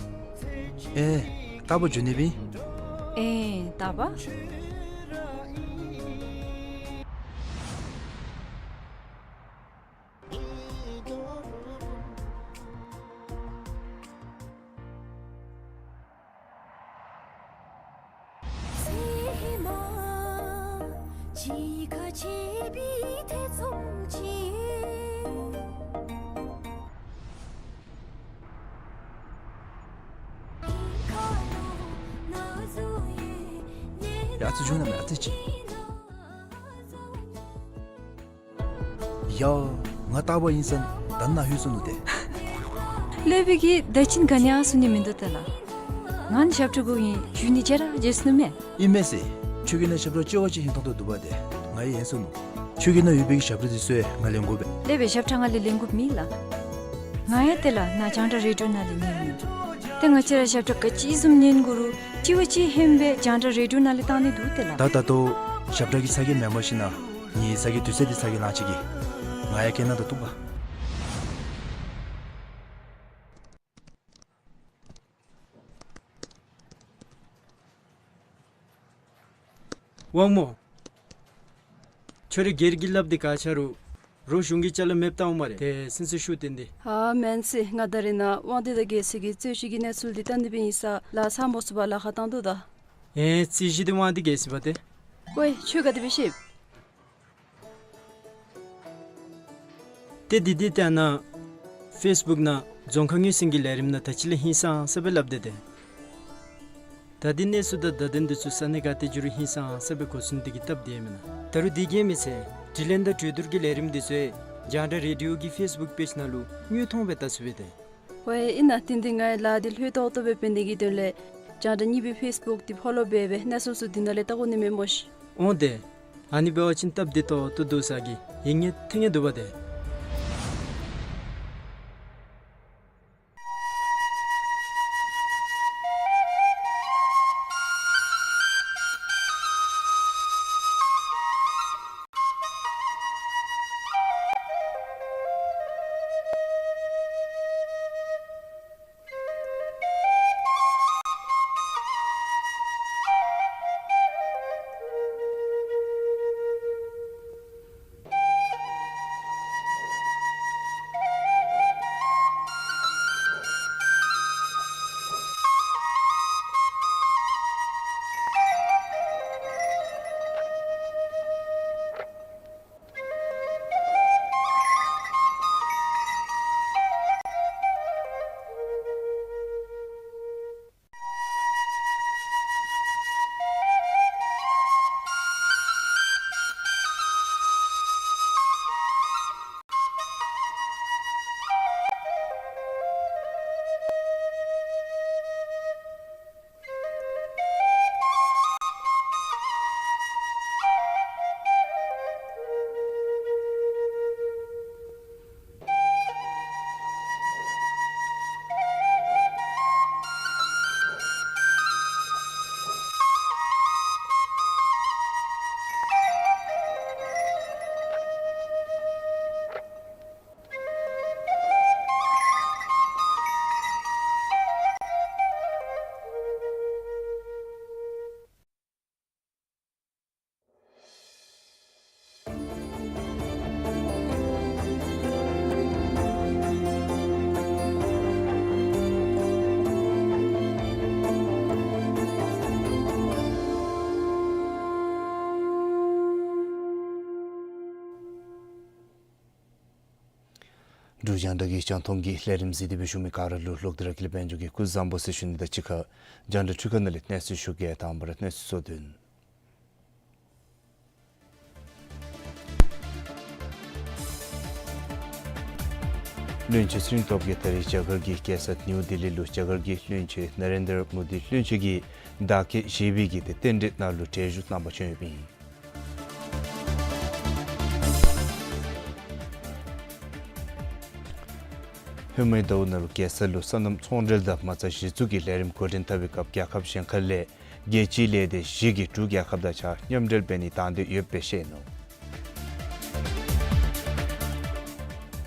ཨེ་རྟག་བུ་འགྱོ་ནི་སྦེ། ཨེ་རྟག་བུ། ཡ་ཨ་ཙི་བྱུང་ན་མེད་ཨ་ཙི་ཅིག། ཡ་ང་རྟག་བུ་ཨིན་ས་ནུག། ད་ནཱ་ལྷོད་སོ་ནུག་ཏེ། སློབ་དཔོན་གྱིས་ད་ཅི་ག་ནི་ཡང་གསུང་ནི་མིན་འདུག་ཏེ་ལགས། ང་ནི་ཞབས་ཁྲ་དགོ་ཨིན། འགྱོ་ནི་བརྗེད་ར་བརྗེད་སོ་ནུག་མས། ཨིན་མས་ཟེར། ཁྱོད་ཀྱིས་ནཱ་ཞབས་ཁྲ་ཅོག་ཅིག་ཧིང་ཐོང་དོ་འདུག་པ་ཏེ། ང་ཡང་ཡེངས་སོ་ནུག། ཁྱོད་ཀྱི་ནཱ་ཡོད་པའི་གི་ཞབས་ཁྲ་འདི་ཚུ་ཡང་ང་ལེན་དགོ་པས། སློབ་དཔོན་ཞབས་ཁྲ་ང་ལས་ལེན་དགོཔ་མེད་ལགས། ང་ཡང་ཏེ་ལགས་ནཱ་རྒྱང་བསྒྲགས་རེ་ཌིའོ་ནང་ལས་ཉན་ནི། ཏེ་ང་བཅས་ར་ཞབས་ཁྲ་ག་ཅི་བཟུམ་ཉན་དགོ་རུང་གཅིག་བ་གཅིག་ཧན་སྦེ་རྒྱང་བསྒྲགས་རེ་ཌིའོ་ནང་ལས་བཏང་ནི་འདུག་ཏེ་ལགས། ད་ད་ལྟོ་ཞབས་ཁྲ་གི་ཚ་གྱང་མེན་པར་ཞིན་ན་ངེའི་ཚ་གྱང་དུས་ཚོད་འདི་ཚ་གྱང་ལང་ཅི་གི། ང་ཡང་སྐད་ནང་ད་བཏུབ་པ། དབང་མོ། ཁྱོད་རའི་སྒེར་གྱི་ལགཔ་འདི་ག་ཆ་རུང་རོགས་གཞུང་གི་ཅ་ལ་མེདཔ་བཏང་འོང་སྨ་རེ། ཏེ་སེམས་སུ་ཤུགས་བཏོན་ཏེ། ཨ་མེན་ཟེར། ང་ད་རེས་ནཱ་དབང་འདུས་དང་རྒྱལ་སྲས་ཀྱིས་རྩོད་གཞི་གི་གནས་ཚུལ་འདི་བལྟ་ནི་སྦེ་ཨིན་ས་ལགས། ཚང་མ་སོ་པ་ལཱ་ཁག་བཏང་དོ་ད། ཨེ་རྩོད་གཞི་འདི་དབང་འདུས་རྒྱལ་སྲས་པ་ཏེ། ཝའེ་ཁྱོད་ག་དེ་སྦེ་ཤེས། ཏེ་འདི་འདི་ཏེ་ཨ་ནཱ་ཕེསི་བུཀ་ནང་རྫོང་ཁ་ངོས་ཟིན་གྱི་ལས་རིམ་ནང་ད་ཅི་ལས་ཧིང་སངས་ས་སྦེ་སླབ་སྟེ་ཏེ། ད་འདི་གནས་ཚུལ་དང་བརྡ་དོན་འདི་ཚུ་ས་གནས་ག་ཏེ་འགྱོ་རུང་ཧིང་སངས་ས་སྦེ་གོ་ཚུགས་ནི་འདི་གིས་སྟབས་བདེ་མེན་ན། ད་རུང་འདི་གིས་མི་ཚད་ དྲི་ལན་དང་གྲོས་བསྡུར་གྱི་ལས་རིམ་འདི་ཚུ་རྒྱང་བསྒྲགས་རེ་ཌི་ཡོ་གི་ཕེསི་བུཀ་པེཇ་ནང་ལུ་དངོས་མཐོང་སྦེ་བལྟ་ཚུགས་པས་ཏེ། ཝའེ་ཨིན་ན། དེ་འདི་ང་ལཱ་འདི་ལྷོད་ཏོག་ཏོ་སྦེ་འབད་ནི་གི་དོན་ལས་རྒྱང་བསྒྲགས་གཉིས་པའི་ཕེསི་བུཀ་འདི་ཕོ་ལོ་འབད་སྦེ་གནས་ཚུལ་ཚུ་འདི་ནང་ལས་བལྟ་དགོ་ནི་མས་སྨོ་ཤིག། འོང་ཏེ། ཨ་ནི་འབད་བ་ཅིན་སྟབས་བདེ་ཏོག་ཏོ་འདུག་ཟེར་གི། ཡིད་ངེས་ཐིང་ངེས་འདུག་པ་ཏེ། འབྲུག་རྒྱང་བསྒྲགས་ཀྱི་རྒྱང་མཐོང་གི་ལས་རིམ་གཟིགས་ཏེ་སྦེ་བཞུགས་མི་ག་ར་ལུ་ལོག་སྟེ་ར་དགེ་ལེགས་དཔལ་འབྱོར་གྱིས་སྐུ་གཟུགས་བཟང་པོ་ཟེར་ཞུ་ནི་དང་གཅིག་ཁར་རྒྱང་བསྒྲགས་འཕྲུལ་ཁང་ནང་ལས་གནས་ཚུལ་ཞུ་གེ། དང་པ་ར་གནས་ཚུལ་གཙོ་དོན། བློན་ཆེན་ཚེ་རིང་སྟོབས་རྒྱས་ད་རིས་རྒྱ་གར་གྱི་རྒྱལ་ས་ནིའུ་ལྡི་ལི་ལུ་རྒྱ་གར་གྱི་བློན་ཆེན་ན་རེན་དྲ་མོ་དི་བློན་ཆེན་གྱི་བདག་རྐྱེན་བཞེས་པའི་གི་ཏེ་རྟེན་འབྲེལ་ནང་ལུ་གྲལ་བཞུགས་གནང་པར་བྱོན་ཡོདཔ་ཨིན། ཧེ་མའི་ཟླཝ་ནང་ལུ་རྒྱལ་ས་ལུ་སོ་ནམ་ཚོང་འབྲེལ་དང་མ་རྩ་གཞི་བཙུགས་ཀྱི་ལས་རིམ་འགོ་འདྲེན་འཐབ་པའི་སྐབས་རྒྱལ་ཁབ་གཞན་ཁ་ལས་རྒྱལ་སྤྱིའི་ལས་སྡེ་བཞི་གིས་འབྲུག་རྒྱལ་ཁབ་དང་གཅིག་ཁར་མཉམ་འབྲེལ་འབད་ནི་དང་འདོད་ཡོདཔ་སྦེ་བཤད་ནུག།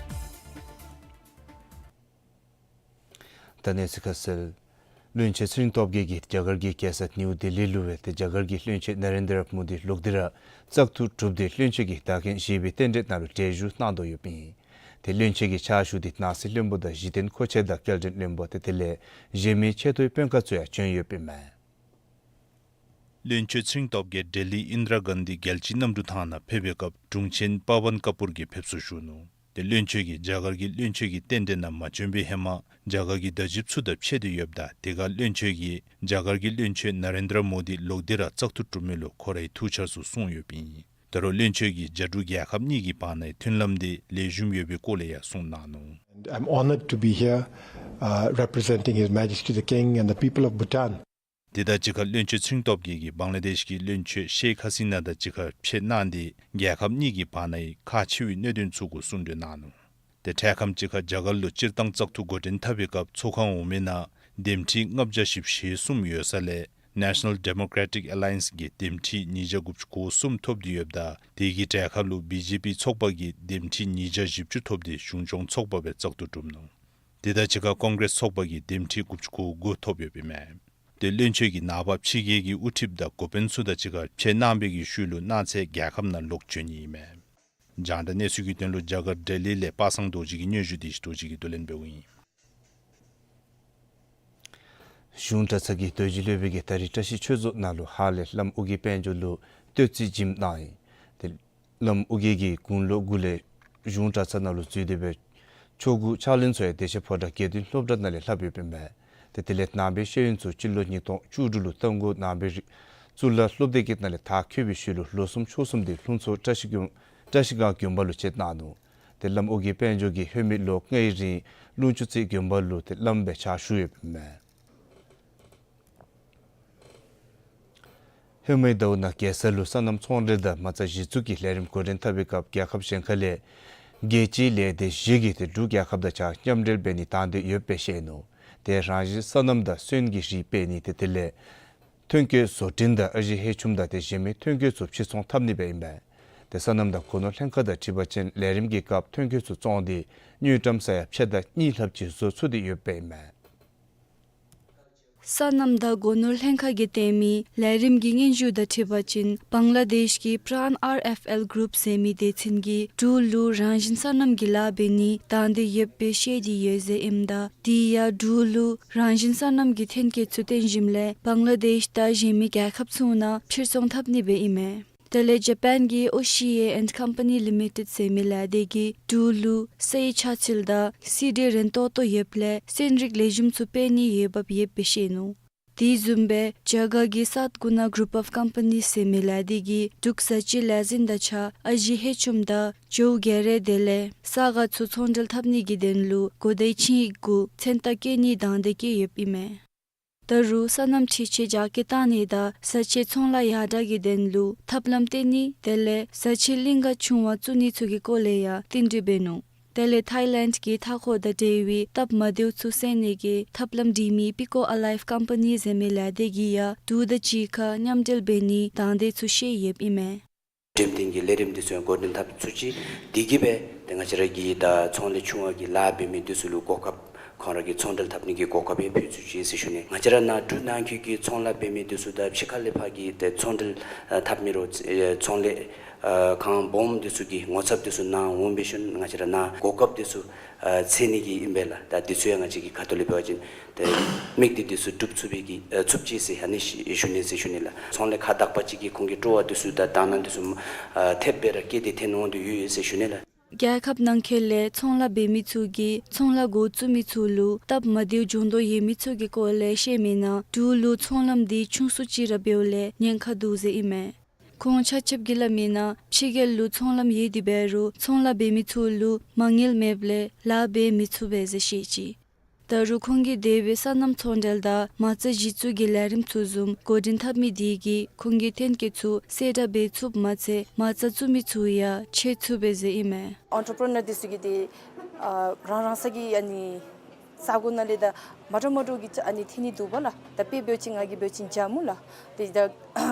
ད་གནས་ཚུལ་ཁ་གསལ། བློན་ཆེན་ཚེ་རིང་སྟོབས་རྒྱས་ཀྱིས་རྒྱ་གར་གྱི་རྒྱལ་ས་ནིའུ་ལྡི་ལི་ལུ་སྦེ་ཏེ་རྒྱ་གར་གྱི་བློན་ཆེན་ན་རེན་དྲ་མོ་དི་ལོག་སྟེ་ར་བཙག་འཐུ་གྲུབ་སྟེ་བློན་ཆེན་གྱི་བདག་རྐྱེན་བཞེས་པའི་རྟེན་འབྲེལ་ནང་ལུ་གྲལ་བཞུགས་གནང་དོ་ཡོདཔ་ཨིན། ཏེ་བློན་ཆེན་གྱི་ཕྱག་ཞུ་འདི་ནང་སྲིད་བློན་པོ་དང་གཞི་རྟེན་མཁོ་ཆས་དང་སྐྱེལ་འདྲེན་བློན་པོ་ཏེ་དེ་ལས་གཞན་མི་ཆེ་མཐོའི་དཔོན་ཁག་ཚུ་ཡང་བྱོན་ཡོདཔ་ཨིན་མས། བློན་ཆེན་ཚེ་རིང་སྟོབས་རྒྱས་ལྡི་ལི་ཨིནྡྲ་གཱན་དྷི་རྒྱལ་སྤྱིའི་གནམ་གྲུ་ཐང་ནང་ཕེབས་པའི་སྐབས་དྲུང་ཆེན་པ་ཝན་ཀ་པུར་གྱིས་ཕེབས་བསུ་ཞུ་ནུག། ཏེ་བློན་ཆེན་གྱིས་རྒྱ་གར་གྱི་བློན་ཆེན་གྱི་རྟེན་འབྲེལ་ནང་མ་བྱོན་པའི་ཧེ་མ་རྒྱ་གར་གྱི་བརྡ་བརྒྱུད་ཚུ་དང་ཕྱད་དེ་ཡོདཔ་ད་དེ་ཁར་བློན་ཆེན་གྱིས་རྒྱ་གར་གྱི་བློན་ཆེན་ན་རེན་དྲ་མོ་དི་ལོག་སྟེ་ར་བཙག་འཐུ་གྲུབ་མི་ལུ་ཁོ་རའི་ཐུགས་འཆར་ཚུ་གསུངས་ཡོདཔ་ཨིན། ད་རུང་བློན་ཆེན་གྱིས་རྒྱ་འབྲུག་རྒྱལ་ཁབ་གཉིས་ཀྱི་བར་ནའི་མཐུན་ལམ་འདི་ལེགས་ཤོམ་ཡོད་པའི་སྐོར་ལས་ཡང་གསུངས་གནང་ནུག། And I'm honored to be here, uh, representing His Majesty the King and the people of Bhutan. དེ་དང་གཅིག་ཁར་བློན་ཆེན་ཚེ་རིང་སྟོབས་རྒྱས་ཀྱིས་བང་ལ་དེཤ་གི་བློན་ཆེན་ཤེག་ཧ་སི་ན་དང་གཅིག་ཁར་ཕྱད་གནང་སྟེ་རྒྱལ་ཁབ་གཉིས་ཀྱི་བར་ནའི་ཁག་ཆེ་བའི་གནད་དོན་ཚུ་གུ་གསུང་གྲོས་གནང་ནུག། ཏེ་འཕྲལ་ཁམས་ཅིག་ཁར་རྒྱ་གར་ལུ་སྤྱིར་བཏང་བཙག་འཐུ་འགོ་འདྲེན་འཐབ་པའི་སྐབས་ཚོགས་ཁང་འོག་མའི་ནང་འདེམས་ཁྲི་ལྔ་བརྒྱ་བཞི་བཅུ་ཞེ་གསུམ་ཡོད་ས་ལས་National Democratic Alliance གིས་འདེམས་ཁྲི་ཉིས་བརྒྱ་དགུ་བཅུ་གོ་གསུམ་ཐོབ་སྟེ་ཡོདཔ་ད་དེ་གི་གྲལ་ཁར་ལུ་བི་ཇེ་པི་ཚོགས་པ་གིས་འདེམས་ཁྲི་ཉིས་བརྒྱ་བཞི་བཅུ་ཐོབ་སྟེ་གཞུང་སྐྱོང་ཚོགས་པ་སྦེ་བཙག་འཐུ་གྲུབ་ནུག། དེ་དང་གཅིག་ཁར་ཀོང་གྲེས་ཚོགས་པ་གིས་འདེམས་ཁྲི་དགུ་བཅུ་གོ་དགུ་ཐོབ་ཡོདཔ་ཨིན་མས། ཏེ་བློན་ཆེན་གྱིས་ནངས་པ་ཕྱི་རྒྱལ་གྱི་དབུ་ཁྲིདཔ་དང་འགོ་དཔོན་ཚུ་དང་གཅིག་ཁར་ཕྱད་གནང་བའི་གི་ཤུལ་ལུ་གནངས་ཚེ་རྒྱལ་ཁབ་ནང་ལོག་བྱོན་ནི་ཨིན་མས། རྒྱང་བསྒྲགས་གནས་ཚུལ་གྱི་དོན་ལུ་རྒྱ་གར་ལྡི་ལི་ལས་པ་སངས་རྡོ་རྗེ་གི་སྙན་ཞུ་འདི་ཞི་རྡོ་རྗེ་གིས་བསྡུ་ལེན་འབདཝ་ཨིན། གཞུང་གྲྭ་ཚང་གི་རྡོ་རྗེ་སློབ་དཔོན་གྱིས་ད་རིས་བཀྲ་ཤིས་ཆོས་རྫོང་ནང་ལུ་ཧཱ་ལས་བླམ་ཨོ་རྒྱན་དཔལ་འབྱོར་ལུ་བསྟོད་རྩིས་བྱིནམ་གནང་ཡི། ཏེ་བླམ་ཨོ་རྒྱན་གྱིས་དགུང་ལོ་དགུ་ལས་གཞུང་གྲྭ་ཚང་ནང་ལུ་འཛུལ་ཏེ་སྦེ་ཆོས་སྐུ་ཕྱག་ལེན་ཚུ་ཡང་དེ་ཅིག་ཕོ་བྲང་དགེ་འདུན་སློབ་གྲྭ་ནང་ལས་ལྷབ་ཡོདཔ་ཨིན་མས། ཏེ་དེ་ལས་ནང་པའི་ཤེས་ཡོན་ཚུ་སྤྱི་ལོ་ཉིས་སྟོང་བཅུ་དྲུག་ལུ་རྟ་མགོ་ནང་པའི་རིག་གཙུག་ལག་སློབ་སྡེ་གི་ནང་ལས་མཐར་འཁྱོལ་བའི་ཤུལ་ལུ་ལོ་གསུམ་ཕྱོགས་གསུམ་དེ་ལྷུན་རྩེ་བཀྲ་ཤིས་སྒྲོལ་ བཀྲ་ཤིས་སྒང་དགོན་པ་ལུ་བཅད་གནང་ནུག། ཏེ་བླམ་ཨོ་རྒྱན་དཔལ་འབྱོར་གྱིས་ཧེ་མའི་ལོ་ལྔའི་རིང་ཀླུང་ཆུ་རྩེ་དགོན་པ་ལུ་ཏེ་བླམ་སྦེ་ཕྱག་ཞུ་ཡོདཔ་ཨིན་མས། ཧེ་མའི་ཟླཝ་ནང་རྒྱལ་ས་ལུ་སོ་ནམ་ཚོང་འབྲེལ་དང་མ་རྩ་གཞི་བཙུགས་ཀྱི་ལས་རིམ་འགོ་འདྲེན་འཐབ་པའི་སྐབས་རྒྱལ་ཁབ་གཞན་ཁ་ལས་རྒྱལ་སྤྱིའི་ལས་སྡེ་བཞི་གིས་ཏེ་འབྲུག་རྒྱལ་ཁབ་དང་གཅིག་ཁར་མཉམ་འབྲེལ་འབད་ནི་དང་འདོད་ཡོདཔ་སྦེ་བཤད་ནུག། ཏེ་རང་བཞིན་སོ་ནམ་དང་སོན་གྱི་རིགས་སྤེལ་ནི་ཏེ་དེ་ལས་ཐོན་སྐྱེད་བཟོ་སྐྲུན་དང་ཨ་ཞེ་ཧེ་ཆུམ་དང་ཏེ་གཞན་མི་ཐོན་སྐྱེད་ཚུ་ཕྱིར་ཚོང་འཐབ་ནི་སྦེ་ཨིན་པས། ཏེ་སོ་ནམ་དང་སྒོ་ནོར་ལྷན་ཁག་དང་འཁྲིལ་བ་ཅིན་ལས་རིམ་གྱི་སྐབས་ཐོན་སྐྱེད་ཚུ་བཙོངས་ཏེ་དངུལ་ཀྲམ་ས་ཡ་ཕྱེད་དང་གཉིས་ལྷགཔ་ཅིག་བཟོ་ཚུགས་ཏེ་ཡོདཔ་ཨིན་མས། སོ་ནམ་དང་སྒོ་ནོར་ལྷན་ཁག་གིས་སྟོན་མི་ལས་རིམ་གྱི་སྙན་ཞུ་དང་འཁྲིལ་བ་ཅིན་བང་ལ་དེཤ་གི་པྲཱན་ཨར་ཨེཕ་ཨེལ་གུ་རུབ་ཟེར་མི་སྡེ་ཚན་གྱིས་འབྲུག་ལུ་རང་བཞིན་སོ་ནམ་གྱི་ལཱ་འབད་ནི་དང་འདོད་ཡོདཔ་སྦེ་བཤད་དེ་ཡོད་ཟེར་ཨིནམ་ད་དེ་ཡང་འབྲུག་ལུ་རང་བཞིན་སོ་ནམ་གྱི་ཐོན་སྐྱེད་ཚུ་བཏོན་ཞིནམ་ལས་བང་ལ་དེཤ་དང་གཞན་མི་རྒྱལ་ཁབ་ཚུ་ནང་ཕྱིར་ཚོང་འཐབ་ནི་སྦེ་ཨིན་མས། དེ་ལས་ཇ་པཱན་གྱི་ཨོ་ཤི་ཨེ་ཨེནཌ་ཀམ་པ་ནི་ལི་མི་ཊེཌ་ཟེར་མི་ལས་སྡེ་གིས་འབྲུག་ལུ་སའི་ཆ་ཚིལ་དང་སི་ཌི་རན་ཏོག་ཏོ་ཡོདཔ་ལས་སོན་རིགས་ལེགས་ཤོམ་ཚུ་སྤེལ་ནིའི་འོས་འབབ་ཡོདཔ་སྦེ་བཤད་ནུག། དེ་བཟུམ་སྦེ་རྒྱ་གར་གྱི་སཱཐ་གུ་ན་གུ་རུབ་ཨོཕ་ཀམ་པ་ནི་ཟེར་མི་ལས་སྡེ་གིས་འབྲུག་བཟའ་སྤྱོད་ལས་འཛིན་དང་གཅིག་ཁར་ཨ་ཞེ་ཧེ་ཆུམ་དང་ཇོ་བོ་རྒྱལ་རས་དེ་ལས་ས་སྒ་ཚུ་ཚོང་འབྲེལ་འཐབ་ནི་གི་དོན་ལུ་གོ་བརྡའི་ཆིངས་ཡིག་གུ་མཚན་རྟགས་བཀོད་ནིའི་དང་འདོད་བསྐྱེད་ཡོདཔ་ཨིན་མས། ད་རུང་སོ་ནམ་འཕྲུལ་ཆས་རྒྱ་སྐྱེད་བཏང་ནི་དང་བཟའ་སྤྱོད་ཚོང་ལཱ་ཡར་དྲག་གི་དོན་ལུ་ཐབས་ལམ་བཏོན་ནི་དེ་ལས་བཟའ་སྤྱོད་གླིང་ག་ཆུང་བ་བཙུགས་ནི་ཚུ་གི་སྐོར་ལས་ཡང་བསྟུན་གྲོས་འབད་ནུག། དེ་ལས་ཐའི་ལེནཌ་གི་མཐའ་འཁོར་དང་འབྲེལ་བའི་སྟབས་མ་བདེཝ་ཚུ་སེལ་ནི་གི་ཐབས་ལམ་སྒྲིག་མི་པི་ཀོ་ཨ་ལའིབ་ཀམ་པ་ནི་ཟེར་མི་ལས་སྡེ་གིས་ཡང་འབྲུག་དང་གཅིག་ཁར་མཉམ་འབྲེལ་འབད་ནིའི་དང་འདོད་ཚུ་བཤད་ཡོདཔ་ཨིན་མས། འགྲེམས་སྟོན་གྱི་ལས་རིམ་འདི་ཚུ་ཡང་འགོ་འདྲེན་འཐབ་ཚུགས་ཅི། དེ་གིས་སྦེ་ཏེ་ང་བཅས་ར་གི་ད་ཚོང་ལས་ཆུང་བ་གི་ལཱ་འབད་མི་འདི་ཚུ་ལུ་གོ་སྐབས་ཁོང་ར་གི་ཚོང་འབྲེལ་འཐབ་ནི་གི་གོ་སྐབས་ཡང་ཕུལ་ཚུགས་ཅི་ཟེར་ཞུ་ནི། ང་བཅས་ར་ནཱ་འབྲུག་ནང་འཁོད་ཀྱི་ཚོང་ལཱ་འབད་མི་འདི་ཚུ་དང་ཕྱི་ཁ་ལས་ཕར་གྱི་ཏེ་ཚོང་འབྲེལ་ཨ་འཐབ་མི་རོགས་ཨེ་ཚོང་ལས་ཨ་ཁང་སྦོམ་འདི་ཚུ་གི་ངོ་ཚབ་འདི་ཚུ་ནཱ་འོང་འབད་ཞིནམ་ང་བཅས་ར་ནཱ་གོ་སྐབས་འདི་ཚུ་ཨ་འཚོལ་ནི་གི་ཨིན་པས་ལགས། ད་འདི་ཚུ་ཡང་ང་བཅས་ཀྱི་ཁ་ཐུག་ལས་འབད་བ་ཅིན་ཏེ་དམིགས་གཏད་འདི་ཚུ་འགྲུབ་ཚུགས་པའི་གི་ཨ་ཚུགས་ཅི་ཟེར་ཨ་ནི་ཞུ་ཞུ་ནི་ཟེར་ཞུ་ནི་ལགས། ཚོང་ལས་ཁག་དག་པ་ཅིག་གིས་ཁོང་གི་སྤྲོ་བ་འདི་ཚུ་དང་དང་བླངས་འདི་ཚུ་ཨ་ཐེབས་སྦེ་ར་བསྐྱེད་དེ་ཐོན་འོང་དོ་ཡོད་ཡོད་ཟེར་ཞུ་ནི་ལགས། རྒྱལ་ཁབ་ནང་འཁོད་ལས་ཚོང་ལཱ་འབད་མི་ཚུ་གིས་ཚོང་ལཱ་འགོ་བཙུགས་མི་ཚུ་ལུ་སྟབས་མ་བདེཝ་འབྱུང་དོ་ཡོད་མི་ཚུ་གི་སྐོར་ལས་བཤད་མི་ནང་འབྲུག་ལུ་ཚོང་ལམ་འདི་ཆུང་སུ་ཅིག་ར་འབདཝ་ལས་ཉེན་ཁ་འདུག་ཟེར་ཨིན་མས། ཁོང་ཆ་ཁྱབ་ཀྱིས་སླབ་མི་ནང་ཕྱི་རྒྱལ་ལུ་ཚོང་ལམ་ཡོད་དེ་འབད་རུང་ཚོང་ལཱ་འབད་མི་ཚུ་ལུ་མ་དངུལ་མེདཔ་ལས་ལཱ་འབད་མི་ཚུགས་པས་ཟེར་བཤད་ཅི། ད་རུང་ཁོང་གིས་དེ་སྦེ་སོ་ནམ་ཚོང་འབྲེལ་དང་མ་རྩ་གཞི་བཙུགས་ཀྱི་ལས་རིམ་ཚུ་བཟུམ་འགོ་འདྲེན་འཐབ་མི་དེ་གིས་ཁོང་གི་ཐོན་སྐྱེད་ཚུ་གསལ་བསྒྲགས་འབད་ཚུགསཔ་མ་ཚད་མ་རྩ་བཙུགས་མི་ཚུ་ཡང་ཆེ་ཚུགས་པས་ཟེར་ཨིན་མས། ཨེན་ཊར་པི་རི་ནར་འདི་ཚུ་གིས་ཏེ་ཨ་རང་རང་སོ་གི་ཨ་ནི་ས་གོ་ནང་ལས་ད་མ་འདྲཝ་མ་འདྲཝ་གི་ཨ་ནི་ཐོན་ནི་འདུག་པ་ལགས། ད་དཔེ་འབད་བ་ཅིན་ང་གིས་འབད་བ་ཅིན་ཇ་མུ་ལགས། ཏེ་ད་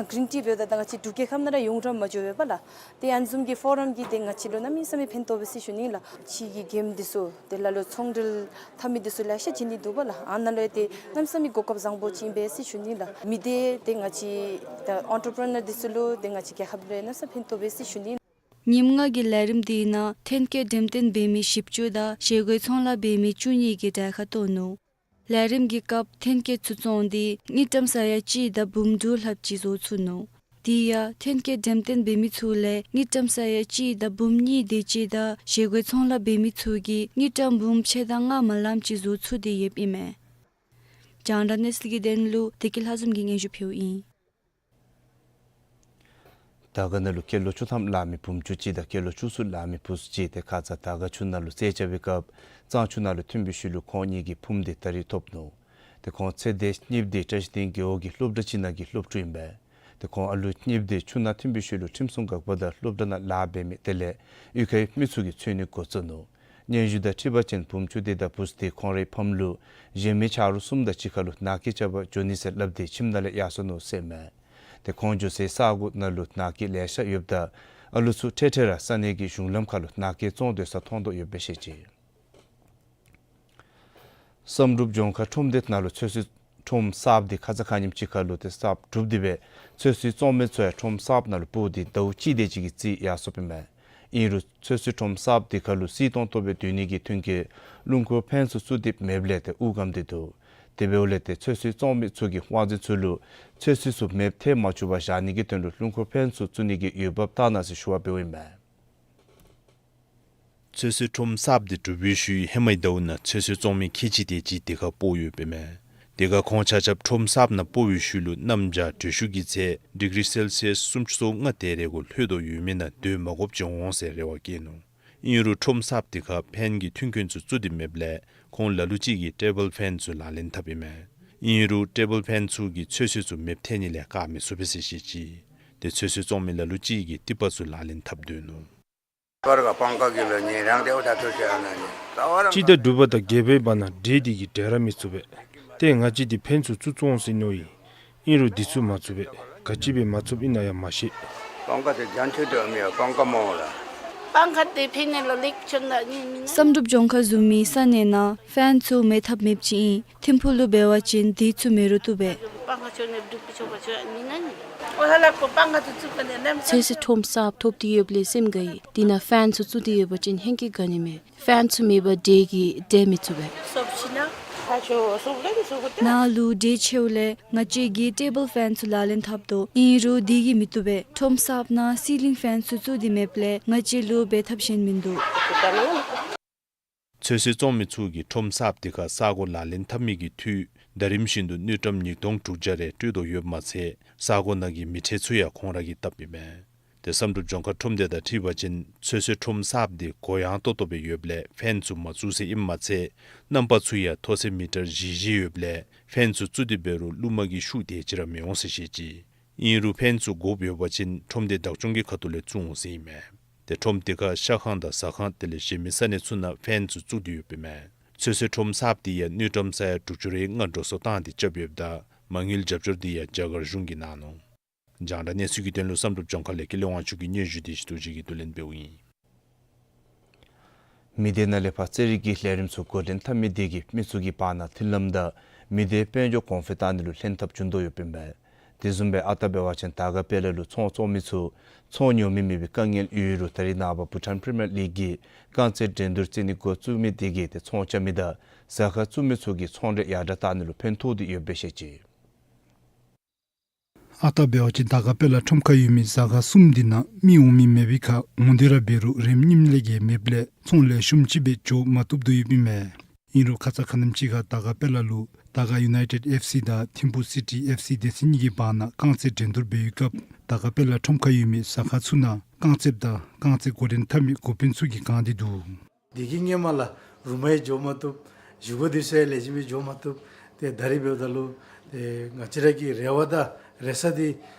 གི་རིན་ཊི་འབདཝ་ད་ད་ང་བཅས་འབྲུག་རྒྱལ་ཁབ་ནང་ར་ཡོང་ར་མ་འགྱོ་བས་པ་ལགས། ཏེ་ཨ་ནི་བཟུམ་གྱི་ཕོ་རམ་གྱིས་ཏེ་ང་བཅས་ལུ་གནམ་མེད་ས་མེད་ཕན་ཐོགས་པས་ཟེར་ཞུ་ནི་ལགས། ཕྱི་གི་གེམ་འདི་ཚུ་ཏེ་ལ་ལུ་ཚོང་འབྲེལ་འཐབ་མི་འདི་ཚུ་ལེ་ཤ་བྱིན་ནི་འདུག་པ་ལགས། ཨ་ནཱ་ལུ་ཡང་ཏེ་གནམ་མེད་ས་མེད་གོ་སྐབས་བཟང་པོ་ཅིག་ཨིན་པས་ཟེར་ཞུ་ནི་ལགས། མི་སྡེ་ཏེ་ང་བཅས་ད་ཨེན་ཊར་པི་རི་ནར་འདི་ཚུ་ལུ་ཏེ་ང་བཅས་རྒྱལ་ཁབ་ལུ་ཡང་གནམ་མེད་ས་མེད་ཕན་ཐོགས་པས་ཟེར་ཞུ་ནི། ཉིནམ་ལྔ་གི་ལས་རིམ་འདི་ནང་ཐོན་སྐྱེད་འགྲེམས་སྟོན་འབད་མི་བཞི་བཅུ་དང་བཞེས་སྒོའི་ཚོང་ལཱ་འབད་མི་བཅུ་གཉིས་ཀྱིས་གྲལ་ཁར་གཏོགས་ནུག། ལས་རིམ་གྱི་སྐབས་ཐོན་སྐྱེད་ཚུ་བཙོངས་ཏེ་དངུལ་ཀྲམ་ས་ཡ་གཅིག་དང་འབུམ་དྲུག་ལྷགཔ་ཅིག་བཟོ་ཚུགས་ནུག། དེ་ཡང་ཐོན་སྐྱེད་འགྲེམས་སྟོན་འབད་མི་ཚུ་ལས་དངུལ་ཀྲམ་ས་ཡ་གཅིག་དང་འབུམ་གཉིས་དེ་ཅིག་དང་བཞེས་སྒོའི་ཚོང་ལཱ་འབད་མི་ཚུ་གིས་དངུལ་ཀྲམ་འབུམ་ཕྱེད་དང་ལྔ་མ་ལངམ་ཅིག་བཟོ་ཚུགས་ཏེ་ཡོདཔ་ཨིན་མས། རྒྱང་བསྒྲགས་གནས་ཚུལ་གྱི་དོན་ལུ་བདེ་སྐྱིད་ལྷ་འཛོམས་ཀྱིས་སྙན་ཞུ་ཕུལཝ་ཨིན། དར་དཀར་ནང་ལུ་སྐྱེས་ལོ་བཅུ་ཐམ་ལང་མི་བུམོ་ཅིག་དང་སྐྱེས་ལོ་བཅུ་གསུམ་ལང་མི་བུཚ་ཅིག་ཏེ་ཁ་ཙ་དར་དཀར་ཆུ་ནང་ལུ་རྩེད་རྐྱབ་པའི་སྐབས་གཙང་ཆུ་ནང་ལུ་ཐིམ་པའི་ཤུལ་ལུ་ཁོང་གཉིས་ཀྱི་བུམོ་དེ་ད་རིས་ཐོབ་ནུག། ཏེ་ཁོང་ཚེ་འདས་གཉིས་པོ་དེ་བཀྲ་ཤིས་སྡིངས་རྒེད་འོག་གི་སློབ་གྲྭ་ཅིག་ནང་གི་སློབ་ཕྲུག་ཨིན་པས། ཏེ་ཁོང་ཨ་ལུ་གཉིས་པོ་དེ་ཆུ་ནང་ཐིམ་པའི་ཤུལ་ལུ་ཁྲིམས་སྲུང་འགག་པ་དང་སློབ་གྲྭ་ནང་ལཱ་འབད་མི་དེ་ལས་གཡུས་ཁའི་མི་ཚུ་གིས་འཚོལ་ནི་འགོ་བཙུགས་ནུག། སྙན་ཞུ་དང་འཁྲིལ་བ་ཅིན་བུམོ་ཅིག་དེ་དང་བུཚ་དེ་ཁོང་རའི་ཕམ་ལུ་གཞན་མི་ཆ་རོགས་གསུམ་དང་གཅིག་ཁར་ལུ་ནང་འཁོད་རྐྱབ་པར་འགྱོ་ནི་ཟེར་སླབ་སྟེ་ཁྱིམ་ནང་ལས་ཡར་སོ་ནུག་ཟེར་མས། ཏེ་ཁོང་འགྱོ་སའི་ས་གོ་ནང་ལུ་ནང་འཁོད་ལེ་ཤ་ཡོདཔ་ད་ཨ་ལུ་ཚུ་འཕྲལ་འཕྲལ་ར་ས་གནས་ཀྱི་གཞུང་ལམ་ཁར་ལུ་ནང་འཁོད་བཙོང་སྡོད་ས་མཐོང་དོ་ཡོདཔ་སྦེ་བཤད་ཅི། བསམ་གྲུབ་ལྗོངས་མཁར་ཁྲོམ་སྡེ་ནང་ལུ་ཚོད་བསྲེ་ཁྲོམ་གསརཔ་དེ་ཁ་ཙ་ཁ་ཉིནམ་ཅིག་ཁར་ལུ་ཏེ་གསརཔ་གྲུབ་སྟེ་སྦེ་ཚོད་བསྲེ་བཙོང་མི་ཚུ་ཡང་ཁྲོམ་གསརཔ་ནང་ལུ་སྤོ་སྟེ་ཟླཝ་གཅིག་དེ་ཅིག་གི་རྩིས་ཡར་སོཔ་ཨིན་མས། ཨིན་རུང་ཚོད་བསྲེ་ཁྲོམ་གསརཔ་དེ་ཁར་ལུ་སིལ་ཏོང་ཏོ་སྦེ་སྡོད་ནི་གི་མཐུན་རྐྱེན་རླུང་འཁོར་ཕན་ཚུན་བཙུགས་ཏེ་མེདཔ་ལས་ཏེ་དབུགས་སྒམ་སྟེ་འདུག། དེ་འབདཝ་ལས་ཏེ་ཚོད་བསྲེ་བཙོང་མི་ཚུ་གིས་དབང་འཛིན་ཚུ་ལུ་ཚོད་བསྲེ་ཚུ་མེདཔ་ཐལ་མ་བཅུག་པར་བཞག་ནི་གི་དོན་ལུ་རླུང་འཁོར་ཕན་ཚུན་བཙུགས་ནི་གི་འོས་འབབ་བལྟ་གནང་ཟེར་ཞུ་བ་འབདཝ་ཨིན་མས། ཚོད་བསྲེ་ཁྲོམ་གསརཔ་དེ་གྲུབ་པའི་ཤུལ་ཧེ་མའི་ཟླཝ་ནང་ཚོད་བསྲེ་བཙོང་མི་ཁལ་གཅིག་དེ་ཅིག་དེ་ཁར་སྤོ་ཡོདཔ་ཨིན་མས། དེ་ཁར་ཁོང་ཆ་ཁྱབ་ཁྲོམ་གསརཔ་ནང་སྤོ་བའི་ཤུལ་ལུ་གནམ་བྱཱར་དྲོད་ཤུགས་ཀྱི་ཚད་ཌིག་རི་སེལ་སི་ཡཱས་སུམ་ཅུ་སོ་ལྔ་དེ་རེ་གུ་ལྷོད་དོ་ཡོད་མི་ནང་སྡོད་མ་དགོཔ་ཅིག་འོང་ཟེར་རེ་བ་བསྐྱེད་ནུག། ཨིན་རུང་ཁྲོམ་གསརཔ་དེ་ཁར་ཕེན་གྱི་མཐུན་རྐྱེན་ཚུ་བཙུགས་ཏེ་མེདཔ་ལས་ཁོང་ལ་ལུ་ཅིག་གིས་ཊེ་བཱལ་ཕེན་ཚུ་ལག་ལེན་འཐབ་ཨིན་མས། ཨིན་རུང་ཊེ་བཱལ་ཕེན་ཚུ་གིས་ཚོད་བསྲེ་ཚུ་མེདཔ་ཐལ་ནི་ལས་བཀག་མི་ཚུགས་པས་ཟེར་བཤད་ཅི། དེ་ཚོད་བསྲེ་བཙོང་མི་ལ་ལུ་ཅིག་གིས་ཏི་པ་ཚུ་ལག་ལེན་འཐབ་སྡོད་ནུག། སྤྱི་ཟླ་དྲུག་པ་དང་བརྒྱད་པའི་བར་ན་འབྲས་དེ་གིས་འབྲས་ར་མི་ཚུགས་པས། ཏེ་ང་བཅས་འདི་ཕེན་ཚུ་བཙུགས་བཙོང་ཟེར་མནོ་ཡི། ཨིན་རུང་འདི་ཚུ་མ་ཚུགས་པས། ག་ཅི་སྦེ་མ་ཚུགསཔ་ཨིན་ན་ཡང་མ་ཤེས། བསམ་གྲུབ་ལྗོངས་མཁར་བཟུམ་མའི་ས་གནས་ནང་ཕེན་ཚུ་མེད་ཐབས་མེདཔ་ཅིག་ཨིན། ཐིམ་ཕུག་ལུ་འབད་བ་ཅིན་འདི་ཚུ་མེད་རུང་བཏུབ་པས། ཚོད་བསྲེ་ཁྲོམ་གསརཔ་ཐོབ་སྟེ་ཡོདཔ་ལས་སེམས་དགའ་ཡི། འདི་ནང་ཕེན་ཚུ་བཙུགས་ཏེ་ཡོད་པ་ཅིན་ཧེང་སྐལ་ག་ནི་མས། ཕེན་ཚུ་མེད་པར་འབྲས་ཀྱིས་འབྲས་མི་ཚུགས་པས། ནཱ་ལུ་འབྲས་ཆེཝ་ལས་ང་བཅས་ཀྱིས་ཊེ་བཱལ་ཕེན་ཚུ་ལག་ལེན་འཐབ་དོ། ཨིན་རུང་འདི་གིས་མི་བཏུབ་པས། ཁྲོམ་གསརཔ་ནང་སི་ལིང་ཕེན་ཚུ་བཙུགས་ཏེ་མེདཔ་ལས་ང་བཅས་ལུ་འབད་ཐབས་གཞན་མིན་འདུག། ཚོད་བསྲེ་བཙོང་མི་ཚུ་གིས་ཁྲོམ་གསརཔ་དེ་ཁར་ས་གོ་ལག་ལེན་འཐབ་མི་གི་འཐུས་ཟླ་རིམ་བཞིན་དུ་དངུལ་ཀྲམ་ཉིས་སྟོང་དྲུག་བརྒྱ་རེ་སྤྲོད་དོ་ཡོདཔ་མ་ཚད་ས་གོ་ནང་གི་མི་ཁྲལ་ཚུ་ཡང་ཁོང་ར་གིས་བཏབ་ཨིན་མས། དེ་བསམ་གྲུབ་ལྗོངས་མཁར་ཁྲོམ་སྡེ་དང་འཁྲིལ་བ་ཅིན་ཚོད་བསྲེ་ཁྲོམ་གསརཔ་དེ་གུ་ཡངས་ཏོག་ཏོ་སྦེ་ཡོདཔ་ལས་ཕེན་ཚུ་མ་བཙུགས་ཟེར་ཨིནམ་མ་ཚད་གནམ་པ་ཚུ་ཡང་མཐོ་ཚད་མི་ཊར་བཞི་བཞི་ཡོདཔ་ལས་ཕེན་ཚུ་བཙུགས་ཏེ་འབད་རུང་རླུང་མ་གི་ཤུགས་དེ་ཅིག་ར་མི་འོང་ཟེར་བཤད་ཅི། ཨིན་རུང་ཕེན་ཚུ་དགོཔ་ཡོད་པ་ཅིན་ཁྲོམ་སྡེ་བདག་སྐྱོང་གི་ཁ་ཐུག་ལས་བཙུགས་འོང་ཟེར་ཨིན་མས། དེ་ཁྲོམ་དེ་ཁར་ཤ་ཁང་དང་ཟ་ཁང་དེ་ལས་གཞན་མི་ས་གནས་ཚུ་ནང་ཕེན་ཚུ་བཙུགས་ཏེ་ཡོདཔ་ཨིན་མས། ཚོད་བསྲེ་ཁྲོམ་གསརཔ་དེ་ཡང་དངུལ་ཀྲམ་ས་ཡ་དྲུག་ཅུ་རེ་ལྔ་འགྲོ་སོང་བཏང་སྟེ་རྐྱབ་ཡོདཔ་ད་མ་དངུལ་རྒྱབ་སྐྱོར་དེ་ཡང་རྒྱ་གར་གཞུང་གིས་གནང་ནུག། རྒྱང་བསྒྲགས་གནས་ཚུལ་གྱི་དོན་ལུ་བསམ་གྲུབ་ལྗོངས་མཁར་ལས་ཀྱི་ལས་དབང་ཕྱུག་གི་སྙན་ཞུ་དེ་ཞུ་དོ་ཅིག་གིས་བསྡུ་ལེན་འབདཝ་ཨིན། མི་སྡེ་ནང་ལས་ཕར་རྩེད་རིགས་ཀྱི་ལས་རིམ་ཚུ་འགོ་འདྲེན་འཐབ་མི་དེ་གིས་མི་ཚུ་གི་བར་ན་མཐུན་ལམ་དང་མི་སྡེའི་དཔལ་འབྱོར་གོང་འཕེལ་བཏང་ནི་ལུ་ལྷན་ཐབས་བྱུང་དོ་ཡོདཔ་ཨིན་པས། དེ་བཟུམ་སྦེ་ཨ་རྟག་འབད་བ་ཅིན་དར་དཀར་དཔལ་ལ་ལུ་ཚོང་བཙོང་མི་ཚུ་ཚོང་ཉོ་མི་མེད་པའི་དཀའ་ངལ་ཡོད་རུང་ད་རེས་ནངས་པ་བྷུ་ཊཱན་པི་རི་མི་ཡར་ལིག་གིས་རྐང་རྩེད་འགྲན་བསྡུར་རྩེ་ནི་འགོ་བཙུགས་མི་དེ་གིས་ཏེ་ཚོང་རྐྱབ་མི་དང་ཟ་ཁང་བཙུགས་མི་ཚུ་གི་ཚོང་འབྲེལ་ཡར་དྲག་བཏང་ནི་ལུ་ཕན་ཐོགས་ཏེ་ཡོདཔ་སྦེ་བཤད་ཅི། ཨ་རྟག་འབད་བ་ཅིན་དར་དཀར་དཔལ་ལ་ཁྲོམ་ཁར་ཡོད་མི་ཟ་ཁང་གསུམ་དེ་ནང་མི་འོང་མི་མེད་པའི་ཁར་འོང་སྟེ་ར་འབད་རུང་རིམ་གཉིསམ་ལས་བརྒལ་མེདཔ་ལས་ཚོང་ལེགས་ཤོམ་ཅིག་སྦེ་འགྱོ་མ་བཏུབ་དོ་ཡོདཔ་ཨིན་མས། ཨིན་རུང་ཁ་ཙ་ཁ་ཉིནམ་ཅིག་ཁར་དར་དཀར་དཔལ་ལ་ལུ་དར་དཀར་ཡུ་ནའི་ཊེཌ་ཨེཕ་སི་དང་ཐིམ་ཕུག་སི་ཊི་ཨེཕ་སི་སྡེ་ཚན་གཉིས་ཀྱི་བར་ན་རྐང་རྩེད་འགྲན་བསྡུར་འབད་བའི་སྐབས་དར་དཀར་དཔལ་ལ་ཁྲོམ་ཁར་ཡོད་མི་ཟ་ཁང་ཚུ་ནང་རྐང་རྩེདཔ་དང་རྐང་རྩེད་འགོ་འདྲེན་འཐབ་མི་འགོ་དཔོན་ཚུ་གིས་གང་སྟེ་འདུག། དེ་གིས་སྔོན་མ་ལས་རུམ་ཡང་འགྱོ་མ་བཏུབ། བཞེས་སྒོ་དེ་ཚུ་ཡང་ལེགས་ཤོམ་སྦེ་འགྱོ་མ་བཏུབ། ཏེ་ད་རེས་འབདཝ་ད་ལུ་ཏེ་ང་བཅས་ར་གི་རེ་བ་དང་རེ་ས་དེ་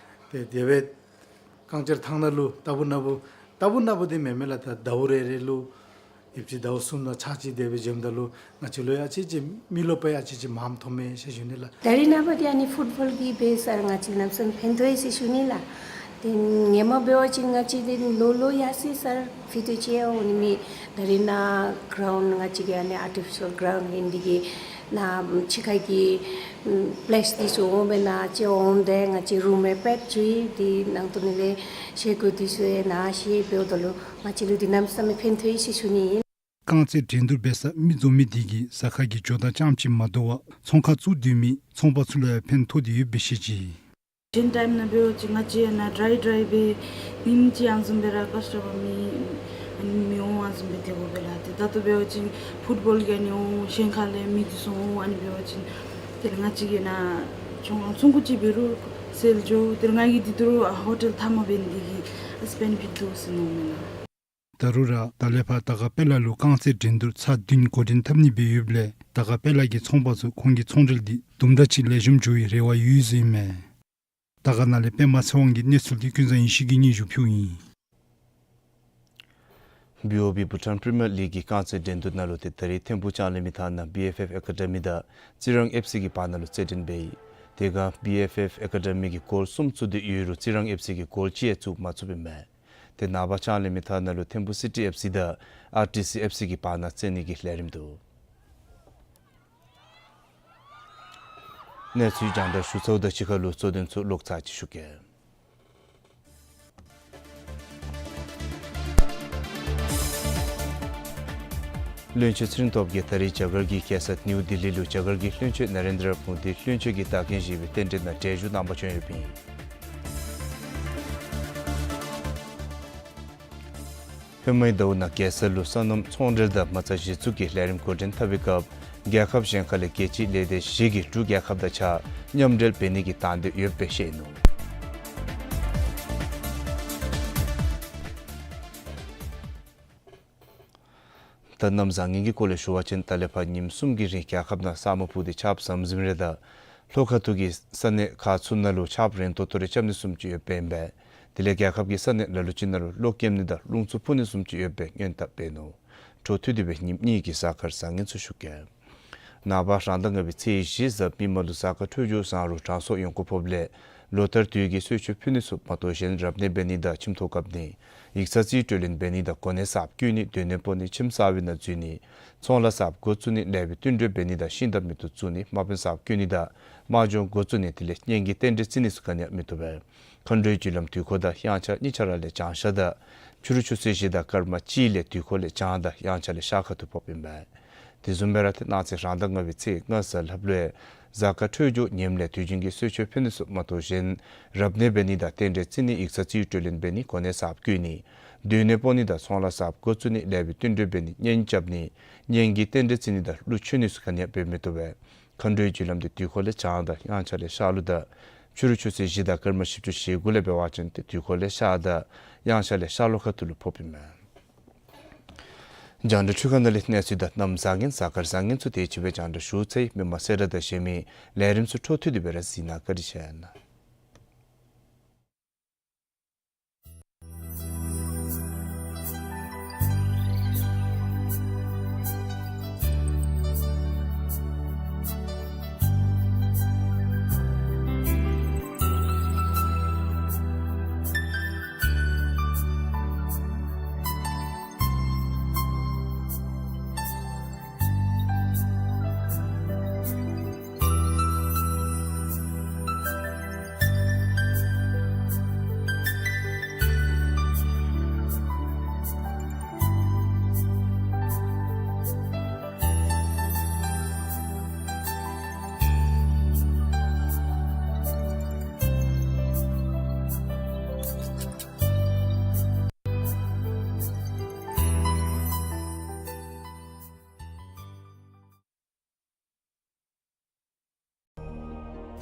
ཏེ་དེ་སྦེ་རྐང་རྩེད་ཐང་ནང་ལུ་རྟག་བུ་ན་བུ་རྟག་བུ་ན་བུ་དེ་མེན་མས་ལགས། ད་ཟླཝ་རེ་རེ་ལུ་ཡོདཔ་ཅིག་ཟླཝ་གསུམ་དང་ཚར་གཅིག་དེ་སྦེ་འགྱོཝ་ད་ལུ་ང་བཅས་ལུ་ཡང་ཨ་ཙི་ཅིག་མི་རློབས་པ་ཡང་ཨ་ཙི་ཅིག་མངམ་ཐོབ་མས་ཟེར་ཞུ་ནི་ལགས། ད་རེས་ནངས་པ་འདི་ཨ་ནི་ཕུཊ་བཱོལ་གྱིས་འབད་སར་ང་བཅས་གནམ་མེད་ས་མེད་ཕན་ཐོགས་ཡི་ཟེར་ཞུ་ནི་ལགས། ཏེ་སྔོན་མ་འབད་བ་ཅིན་ང་བཅས་འདི་ལོ་ལོ་ཡར་སོང་སར་ཕི་ཏོ་ཅིག་ཡང་འོང་ནི་མེད། ད་རེས་ནཱ་གརའུནཌ་ང་བཅས་ཀྱི་ཨ་ནི་ཨར་ཊི་ཕི་ཤལ་གརའུནཌ་ཨིན་དེ་གིས་ནཱ་ཕྱི་ཁ་གི་པི་ལེསི་འདི་ཚུ་འོང་སྦེ་ནཱ་ཅིག་འོང་སྟེ་ང་བཅས་རུམ་ཡང་པེཀ་ཅིག་འདི་ནང་དོག་ནང་ལས་བཞེས་སྒོ་འདི་ཚུ་ཡང་ནཱ་བཞེས་འབདཝ་ད་ལུ་ང་བཅས་ལུ་འདི་གནམ་མེད་ས་མེད་ཕན་ཐོགས་ཡི་ཟེར་ཞུ་ནི་ཨིན། རྐང་རྩེད་འགྲན་བསྡུར་འབད་སར་མི་འཛོམས་མི་དེ་གིས་ཟ་ཁང་གི་ཇོ་བདག་རྐྱངམ་ཅིག་མ་དོ་བར་ཚོང་ཁང་བཙུགས་སྡོད་མི་ཚོང་པ་ཚུ་ལུ་ཡང་ཕན་ཐོགས་ཏེ་ཡོདཔ་སྦེ་བཤད་ཅི། གཞན་ཊའིམ་ནང་འབད་བ་ཅིན་ང་བཅས་ནཱ་ཌྲའི་ཌྲའི་སྦེ་ཉིནམ་གཅིག་ཨ་ནི་བཟུམ་སྦེ་ར་ཀཱསི་ཊོ་མར་མི་མི་འོང་ཨ་ནི་བཟུམ་སྦེ་སྡོད་དགོ་པས་ལགས། ཏེ་ད་ལྟོ་འབད་བ་ཅིན་ཕུཊ་བཱོལ་གྱི་ཨ་ནི་འོང་གཞན་ཁ་ལས་མི་འདི་ཚུ་འོང་ཨ་ནི་འབད་བ་ཅིན་དེ་ལས་ང་བཅས་ཀྱིས་ནཱ་ཚོང་ཁང་ཚོང་ཁུག་ཅིག་འབད་རུང་སེལ་འགྱོ། དེ་ལས་ང་གིས་དེ་ད་རུང་ཧོ་ཊེལ་ཐ་མ་འབད་ནི་དེ་གིས་ཨ་ཙི་བེ་ནི་ཕིཊ་འདུག་ཟེར་མནོཝ་མས་ལགས། ད་རུང་ར་ད་ལས་ཕར་དར་དཀར་དཔལ་ལ་ལུ་རྐང་རྩེད་འགྲན་བསྡུར་ཚར་བདུན་འགོ་འདྲེན་འཐབ་ནི་སྦེ་ཡོདཔ་ལས་དར་དཀར་དཔལ་ལ་གི་ཚོང་པ་ཚུ་ཁོང་གི་ཚོང་འབྲེལ་འདི་དུམ་གྲ་ཅིག་ལེགས་ཤོམ་འགྱོ་བའི་རེ་བ་ཡོད་ཟེར་ཨིན་མས། དར་དཀར་ནང་ལས་པདྨ་ཚེ་དབང་གི་གནས་ཚུལ་འདི་ཀུན་བཟང་ཡེ་ཤེས་ཀྱིས་སྙན་ཞུ་ཕུལཝ་ཨིན། བི་ཨོ་བི་བྷུ་ཊཱན་པི་རི་མི་ཡར་ལིག་གི་རྐང་རྩེད་འགྲན་བསྡུར་ནང་ལུ་ཏེ་ད་རེས་ཐིམ་ཕུག་ལྕང་གླིང་མི་ཐང་ནང་བི་ཨེཕ་ཨེཕ་ཨེ་ཀ་ཌི་མི་དང་རྩི་རང་ཨེཕ་སི་གི་བར་ན་ལུ་རྩེད་འགྲན་འབད་ཡི། དེ་སྒང་བི་ཨེཕ་ཨེཕ་ཨེ་ཀ་ཌི་མི་གིས་གོལ་གསུམ་བཙུགས་ཏེ་ཡོད་རུང་རྩི་རང་ཨེཕ་སི་གིས་གོལ་གཅིག་ཡང་བཙུགས་མ་ཚུགསཔ་ཨིན་མས། ཏེ་ནངས་པ་ལྕང་གླིང་མི་ཐང་ནང་ལུ་ཐིམ་ཕུག་སི་ཊི་ཨེཕ་སི་དང་ཨར་ཊི་སི་ཨེཕ་སི་གི་བར་ན་རྩེད་ནི་གི་ལས་རིམ་འདུག། གནས་ཚུལ་རྒྱང་བསྒྲགས་ཞུ་ཚརཝ་དང་གཅིག་ཁར་ལུ་གཙོ་དོན་ཚུ་ལོག་ཚར་ཅིག་ཞུ་གེ། བློན་ཆེན་ཚེ་རིང་སྟོབས་རྒྱས་ད་རེས་རྒྱ་གར་གྱི་རྒྱལ་ས་ནིའུ་ལྡི་ལི་ལུ་རྒྱ་གར་གྱི་བློན་ཆེན་ན་རེནྡྲ་མོ་དི་བློན་ཆེན་གྱི་བདག་རྐྱེན་བཞེས་པའི་རྟེན་འབྲེལ་ནང་གྲལ་བཞུགས་གནང་པར་བྱོན་ཡོདཔ་ཨིན། ཧེ་མའི་ཟླཝ་ནང་རྒྱལ་ས་ལུ་སོ་ནམ་ཚོང་འབྲེལ་དང་མ་རྩ་གཞི་བཙུགས་ཀྱི་ལས་རིམ་འགོ་འདྲེན་འཐབ་པའི་སྐབས་ རྒྱལ་ཁབ་གཞན་ཁ་ལས་རྒྱལ་སྤྱིའི་ལས་སྡེ་བཞི་གིས་འབྲུག་རྒྱལ་ཁབ་དང་གཅིག་ཁར་མཉམ་འབྲེལ་འབད་ནི་གི་དང་འདོད་ཡོདཔ་སྦེ་བཤད་ནུག། ད་གནམ་བཟང་ངན་གྱི་སྐོར་ལས་ཞུ་བ་ཅིན་ད་ལས་ཕར་ཉིནམ་གསུམ་གྱི་རིང་རྒྱལ་ཁབ་ནང་ས་སྨུག་ཕུབ་སྟེ་ཆརཔ་ཟམ་ཟིམ་རེ་དང་ལྷོ་ཁ་ཐུག་གི་ས་གནས་ཁག་ཚུ་ནང་ལུ་ཆརཔ་རན་ཏོག་ཏོ་རེ་རྐྱབ་ནི་བཟུམ་ཅིག་ཡོདཔ་ཨིན་པས། དེ་ལས་རྒྱལ་ཁབ་ཀྱི་ས་གནས་ལ་ལུ་ཅིག་ནང་ལུ་གློག་ཀེམ་ནི་དང་རླུང་འཚུབ་འཕུ་ནི་བཟུམ་ཅིག་ཡོདཔ་སྦེ་སྔོན་དཔག་འབད་ནུག། འཕྲོ་མཐུད་དེ་སྦེ་ཉིནམ་གཉིས་ཀྱི་གཟའ་སྐར་བཟང་ངན་ཚུ་ཞུ་གེ། ནངས་པ་རང་ཟླ་ལྔ་པའི་ཚེས་བཞི་གཟའ་མིག་དམར་ལུ་གཟའ་སྐར་འཕྲོད་སྦྱོར་བཟང་རུང་གྲང་སོགས་ཡོང་གོ་ཕོགཔ་ལས་ལོ་ལྟར་དུས་ཀྱི་གསོལ་མཆོད་ཕུལ་ནི་ཚུ་མ་གཏོགས་གཞན་རབ་གནས་འབད་ནི་དང་ཁྱིམ་ཐོག་བཀབ་ནི་ཡིག་ཚང་རྩིས་སྤྲོད་ལེན་འབད་ནི་དང་གོ་གནས་གསརཔ་བསྐོ་ནི་སྡོད་གནས་སྤོ་ནི་ཁྱིམ་གསར་པའི་ནང་འཛུལ་ནི་ཚོང་ལཱ་གསརཔ་འགོ་བཙུགས་ནི་ལེགས་པའི་བསྟུན་གྲོས་འབད་ནི་དང་ཤིང་རྟ་མེ་ཏོག་བཙུགས་ནི་དམག་དཔོན་གསརཔ་བསྐོ་ནི་དང་དམག་སྦྱོང་འགོ་བཙུགས་ནི་དེ་ལས་གཉེན་གྱི་རྟེན་འབྲེལ་བརྩི་ནི་ཚུ་ག་ནི་ཡང་མི་བཏུབ་པས། མཁའ་འགྲོའི་རྒྱུ་ལམ་དུས་འཁོར་དང་དབྱངས་འཆར་གཉིས་ཆ་ར་ལས་བྱང་ཤར་དང་ཕྱི་རུ་ཆུ་ཚོད་བཞི་དང་སྐར་མ་གཅིག་ལས་དུས་འཁོར་ལས་བྱང་དང་དབྱངས་འཆར་ལས་ཤར་ཁ་ཐུག་ཕོགཔ་ཨིན་པས། དེ་བཟུམ་སྦེ་ར་ཏེ་གནངས་ཚེ་རང་ཟླ་ལྔ་པའི་ཚེས་ལྔ་གཟའ་ལྷགཔ་ལུ་ཡང་གཟའ་སྐར་འཕྲོད་སྦྱོར་ངནམ་ལས་དུས་རྒྱུན་གྱི་གསོལ་མཆོད་ཕུལ་ནི་ཚུ་མ་གཏོགས་གཞན་རབ་གནས་འབད་ནི་དང་རྟེན་འབྲེལ་བརྩི་ནི་ཡིག་ཚང་རྩིས་སྤྲོད་ལེན་འབད་ནི་གོ་གནས་གསརཔ་བསྐོ་ནི་སྡོད་གནས་སྤོ་ནི་དང་ཚོང་ལཱ་གསརཔ་འགོ་བཙུགས་ནི་ལེགས་པའི་བསྟུན་གྲོས་འབད་ནི་གཉེན་རྐྱབ་ནི་གཉེན་གྱི་རྟེན་འབྲེལ་བརྩི་ནི་དང་གླུ་མཆོད་ནི་ཚུ་ག་ནི་ཡང་འབད་མི་བཏུབ་པས། མཁའ་འགྲོའི་རྒྱུ་ལམ་དེ་དུས་འཁོར་ལས་བྱང་དང་དབྱངས་འཆར་ལས་ཤར་ལུགས་དང་ཕྱི་རུ་ཆུ་ཚོད་བཞི་དང་སྐར་མ་བཞི་བཅུ་ཞེ་དགུ་ལས་འབད་བ་ཅིན་ཏེ་དུས་འཁོར་ལས་ཤར་དང་དབྱངས་འཆར་ལས་ཤར་ལྷོ་ཁ་ཐུག་ལུ་ཕོགཔ་ཨིན་མས། རྒྱང་བསྒྲགས་འཕྲུལ་ཁང་ནང་ལས་གནས་ཚུལ་དང་གནམ་བཟང་ངན་གཟའ་སྐར་བཟང་ངན་ཚུ་དེ་ཅིག་སྦེ་རྒྱང་བསྒྲགས་ཞུ་ཚར་ཡི། མི་མང་གསལ་བསྒྲགས་དང་གཞན་མི་ལས་རིམ་ཚུ་འཕྲོ་མཐུད་དེ་སྦེ་ར་གཟིགས་གནང་། བཀའ་དྲིན་ཆེ་ལགས།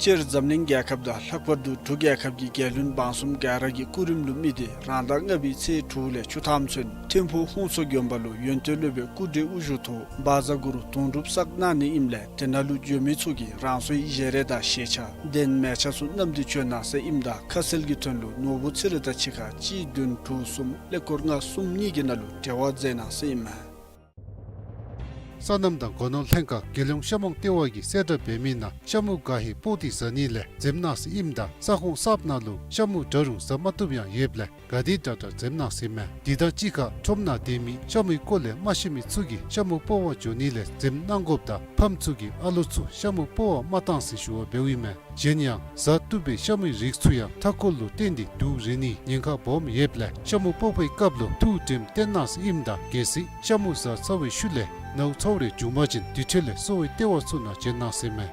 སྤྱིར་འཛམ་གླིང་རྒྱལ་ཁབ་དང་ལྷག་པར་དུ་འབྲུག་རྒྱལ་ཁབ་ཀྱི་རྒྱལ་བློན་འབངས་གསུམ་ག་ར་གི་སྐུ་རིམ་ལུ་དམིགས་ཏེ་རང་ཟླ་ལྔ་པའི་ཚེས་དྲུག་ལས་བཅུ་ཐམ་ཚུན་ཐིམ་ཕུག་ཧུང་སོ་དགོན་པ་ལུ་ཡོན་ཏན་སློབ་དཔོན་སྐུ་བགྲེས་དབུ་བཞུགས་ཐོག་བཛྲ་གུ་རུ་དུང་སྒྲུབ་བསགས་གནང་ནི་ཨིནམ་ལས་དེ་ནང་ལུ་འབྱོན་མི་ཚུ་གིས་རང་སོའི་བཞེས་རས་དང་ཞལ་ཆས་གདན་མལ་ཆ་ཚུ་བསྣམས་ཏེ་བྱོན་གནང་ཟེར་ཨིནམ་ད་ཁ་གསལ་གྱི་དོན་ལུ་ནོར་བུ་ཚེ་རིང་དང་གཅིག་ཁར་གཅིག་བདུན་དྲུག་གསུམ་ཀླད་ཀོར་ལྔ་གསུམ་གཉིས་ཀྱི་ནང་ལུ་འབྲེལ་བ་མཛད་གནང་ཟེར་ཨིན་མས། སོ་ནམ་དང་སྒོ་ནོར་ལྷན་ཁག་རྒྱལ་ཡོངས་ཤ་མོང་ལྟེ་བ་གིས་གསལ་བསྒྲགས་འབད་མི་ནང་ཤ་མུ་ག་ཧེ་སྤོག་སྟེ་བཟའ་ནི་ལས་འཛེམ་གནང་ཟེར་ཨིནམ་ད་ས་ཁོངས་གསརཔ་ནང་ལུ་ཤ་མུ་འདྲ་རུང་བཟའ་མ་བཏུབ་ཡང་ཡོདཔ་ལས་ག་དེ་དྲག་དྲག་འཛེམ་གནང་ཟེར་ཨིན་མས། དེ་དང་གཅིག་ཁར་ཁྲོམ་ནང་སྡོད་མི་ཤ་མུའི་སྐོར་ལས་མ་ཤེས་མི་ཚུ་གིས་ཤ་མུ་སྤོག་པར་འགྱོ་ནི་ལས་འཛེམ་གནང་དགོཔ་དང་ཕམ་ཚུ་གིས་ཨ་ལོ་ཚུ་ཤ་མུ་སྤོག་པར་མ་གཏང་ཟེར་ཞུ་བ་འབདཝ་ཨིན་མས། གཞན་ཡང་བཟའ་བཏུབ་པའི་ཤ་མུའི་རིགས་ཚུ་ཡང་མཐའ་འཁོར་ལུ་བརྟེན་ཏེ་དུག་རེག་ནིའི་ཉེན་ཁ་སྦོམ་ཡོདཔ་ལས་ཤ་མུ་སྤོག་པའི་སྐབས་ལུ་ཐུགས་དྲནམ་བཏོན་གནང་ཟེར་ཨིནམ་ད་གལ་སྲིད་ཤ་མུ་བཟའ་ཚར་བའི་ཤུལ་ལས་ནཝ་ཚཝ་རེ་བྱུང་པ་ཅིན་དེ་འཕྲལ་ལས་གསོ་བའི་ལྟེ་བ་ཚུ་ནང་བྱོན་གནང་ཟེར་ཨིན་མས།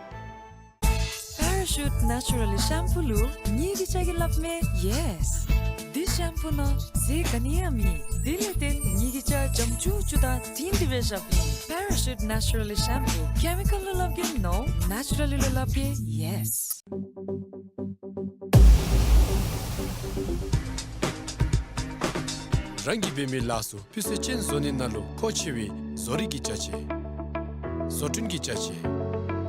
Parachute Naturally Shampoo ལུ་ངེ་གི་ཅ་གི་སླབ་མས་ཡེས། འདི་ཤམ་པུ་ནང་ཟས་ག་ནི་ཡང་མེད། དེ་ལས་བརྟེན་ངེ་གི་ཅ་འཇམ་ཅུག་ཅུ་དང་དྲིང་དྲི་བའི་ཞབས་ཨིན། Parachute Naturally Shampoo, chemical ལུ་སླབ་གེ་no, naturally ལུ་སླབ་གེ་ཡེས། རང་གིས་འབད་མི་ལཱ་ཚུ་སྤུས་ཚད་ཅན་བཟོ་ནི་ནང་ལུ་མཁོ་ཆེ་བའི་བཟོ་རིག་གི་ཅ་ཆས། བཟོ་སྐྲུན་གྱི་ཅ་ཆས།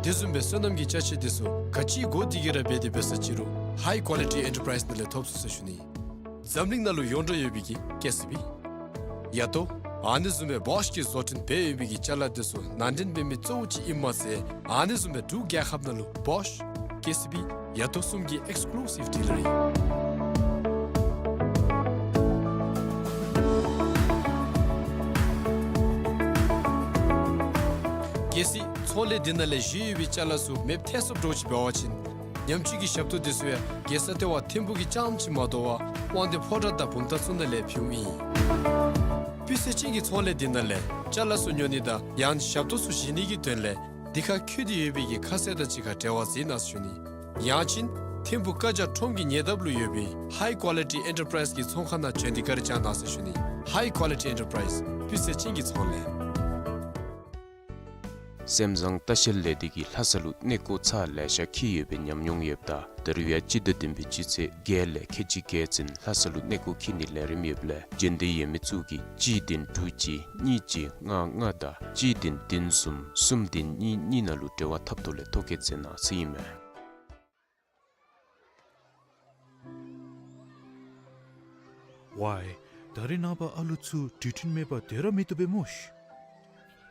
དེ་བཟུམ་སྦེ་སོ་ནམ་གྱི་ཅ་ཆས་དེ་ཚུ་ག་ཅི་དགོ་དེ་གིས་ར་འབད་དེ་འབད་ས་ཅི་རུང་High Quality Enterprise ནང་ལས་ཐོབ་ཚུགས་ཟེར་ཞུ་ནི། འཛམ་གླིང་ནང་ལུ་ཡོངས་གྲགས་ཡོད་པའི་གི་ཀེ་སི་བི། ཡ་ཏོ། ཨ་ནི་བཟུམ་སྦེ་བོཤ་གིས་བཟོ་སྐྲུན་འབད་ཡོད་པའི་གི་ཅ་ལ་དེ་ཚུ་ནང་འདྲེན་འབད་མི་གཙོ་བོ་ཅིག་ཨིནམ་མ་ཚད་ཨ་ནི་བཟུམ་སྦེ་འབྲུག་རྒྱལ་ཁབ་ནང་ལུ་བོཤ། ཀེ་སི་བི། ཡ་ཏོ་གསུམ་གྱི་ཨེགསི་ཀུ་ལུ་སིབ་ཌི་ལར་ཨིན། གལ་སྲིད་ཚོང་ལས་སྡེ་ནང་ལས་བཞེས་ཡོད་པའི་ཅ་ལ་ཚུ་མེདཔ་ཐལ་སོངམ་འདྲཝ་ཅིག་འབད་བ་ཅིན་ཉམས་བཅོས་ཀྱི་ཞབས་ཏོག་དེ་ཚུ་ཡང་རྒྱལ་ས་ལྟེ་བ་ཐིམ་ཕུག་གི་རྐྱངམ་ཅིག་མ་དོ་བར་དབང་འདུས་ཕོ་བྲང་དང་བུམ་ཐང་ཚུ་ནང་ལས་ཕུལཝ་ཨིན། སྤུས་ཚད་ཅན་གྱི་ཚོང་ལས་སྡེ་ནང་ལས་ཅ་ལ་ཚུ་ཉོ་ནི་དང་ཡང་ཞབས་ཏོག་ཚུ་བཞེས་ནི་གི་དོན་ལས་འདི་ཁར་བཀོད་དེ་ཡོད་པའི་གི་ཁ་གསལ་དང་གཅིག་ཁར་འབྲེལ་བ་འཛིན་གནང་ཟེར་ཞུ་ནི། ཡང་ཅིན་ཐིམ་ཕུག་ཀ་ཇ་ཁྲོམ་གྱི་ཉེ་འདབས་ལུ་ཡོད་པའི་High Quality Enterprise གི་ཚོང་ཁང་ནང་བྱོན་ཏེ་བཀའ་དྲིན་བསྐྱང་གནང་ཟེར་ཞུ་ནི། High Quality Enterprise སྤུས་ཚད་ཅན་གྱི་ཚོང་ལས། སེམས་བཟང་ལྟ་བཤལ་ལས་སྡེ་གིས་ལྷ་ས་ལུ་གནས་སྐོར་ཚར་ལེ་ཤ་འཁྱིད་ཡོདཔ་སྦེ་ཉམས་མྱོང་ཡོདཔ་ད་ད་རུང་ཡང་སྤྱི་ཟླ་བདུན་པའི་སྤྱི་ཚེས་བརྒྱད་ལས་ཁལ་གཅིག་བརྒལ་ཚུན་ལྷ་ས་ལུ་གནས་སྐོར་འཁྱིད་ནིའི་ལས་རིམ་ཡོདཔ་ལས་འབྱོན་འདོད་ཡོད་མི་ཚུ་གིས་གཅིག་བདུན་དྲུག་གཅིག་གཉིས་གཅིག་ལྔ་ལྔ་དང་གཅིག་བདུན་བདུན་གསུམ་གསུམ་བདུན་གཉིས་གཉིས་ནང་ལུ་འབྲེལ་བ་འཐབ་ཐོག་ལས་ཐོ་བཀོད་མཛད་གནང་ཟེར་ཨིན་མས། ཝའི། ད་རེས་ནངས་པ་ཨ་ལུ་ཚུ་འགྲུལ་འཕྲིན་མེད་པར་སྡོད་ར་མི་བཏུབ་པས་སྨོ་ཤིག།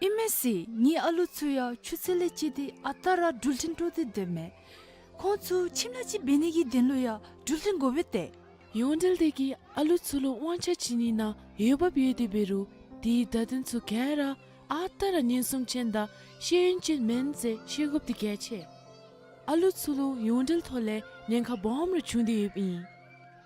ཨིན་མས་ཟེར། ངེའི་ཨ་ལུ་ཚུ་ཡང་ཆུ་ཚོད་ལས་བཅད་དེ་ཨ་རྟག་ར་འགྲུལ་འཕྲིན་སྤྲོ་སྟེ་སྡོད་མས། ཁོང་ཚུ་ཁྱིམ་ནང་ཅིག་འབད་ནི་གི་དོན་ལུ་ཡང་འགྲུལ་འཕྲིན་དགོ་པས་ཏེ། ཡོངས་འབྲེལ་སྡེ་གིས་ཨ་ལུ་ཚུ་ལུ་དབང་ཆ་བྱིན་ནི་ནང་འོས་འབབ་ཡོད་དེ་འབད་རུང་དེའི་བརྡ་དོན་ཚུ་ག་ར་ཨ་རྟག་ར་ཉེན་སྲུང་ཅན་དང་ཤེས་ཡོན་ཅན་མེན་ཟེར་ཤེས་དགོཔ་འདི་གལ་ཆེ། ཨ་ལུ་ཚུ་ལུ་ཡོངས་འབྲེལ་ཐོག་ལས་ཉེན་ཁ་སྦོམ་ར་བྱུང་སྟེ་ཡོདཔ་ཨིན།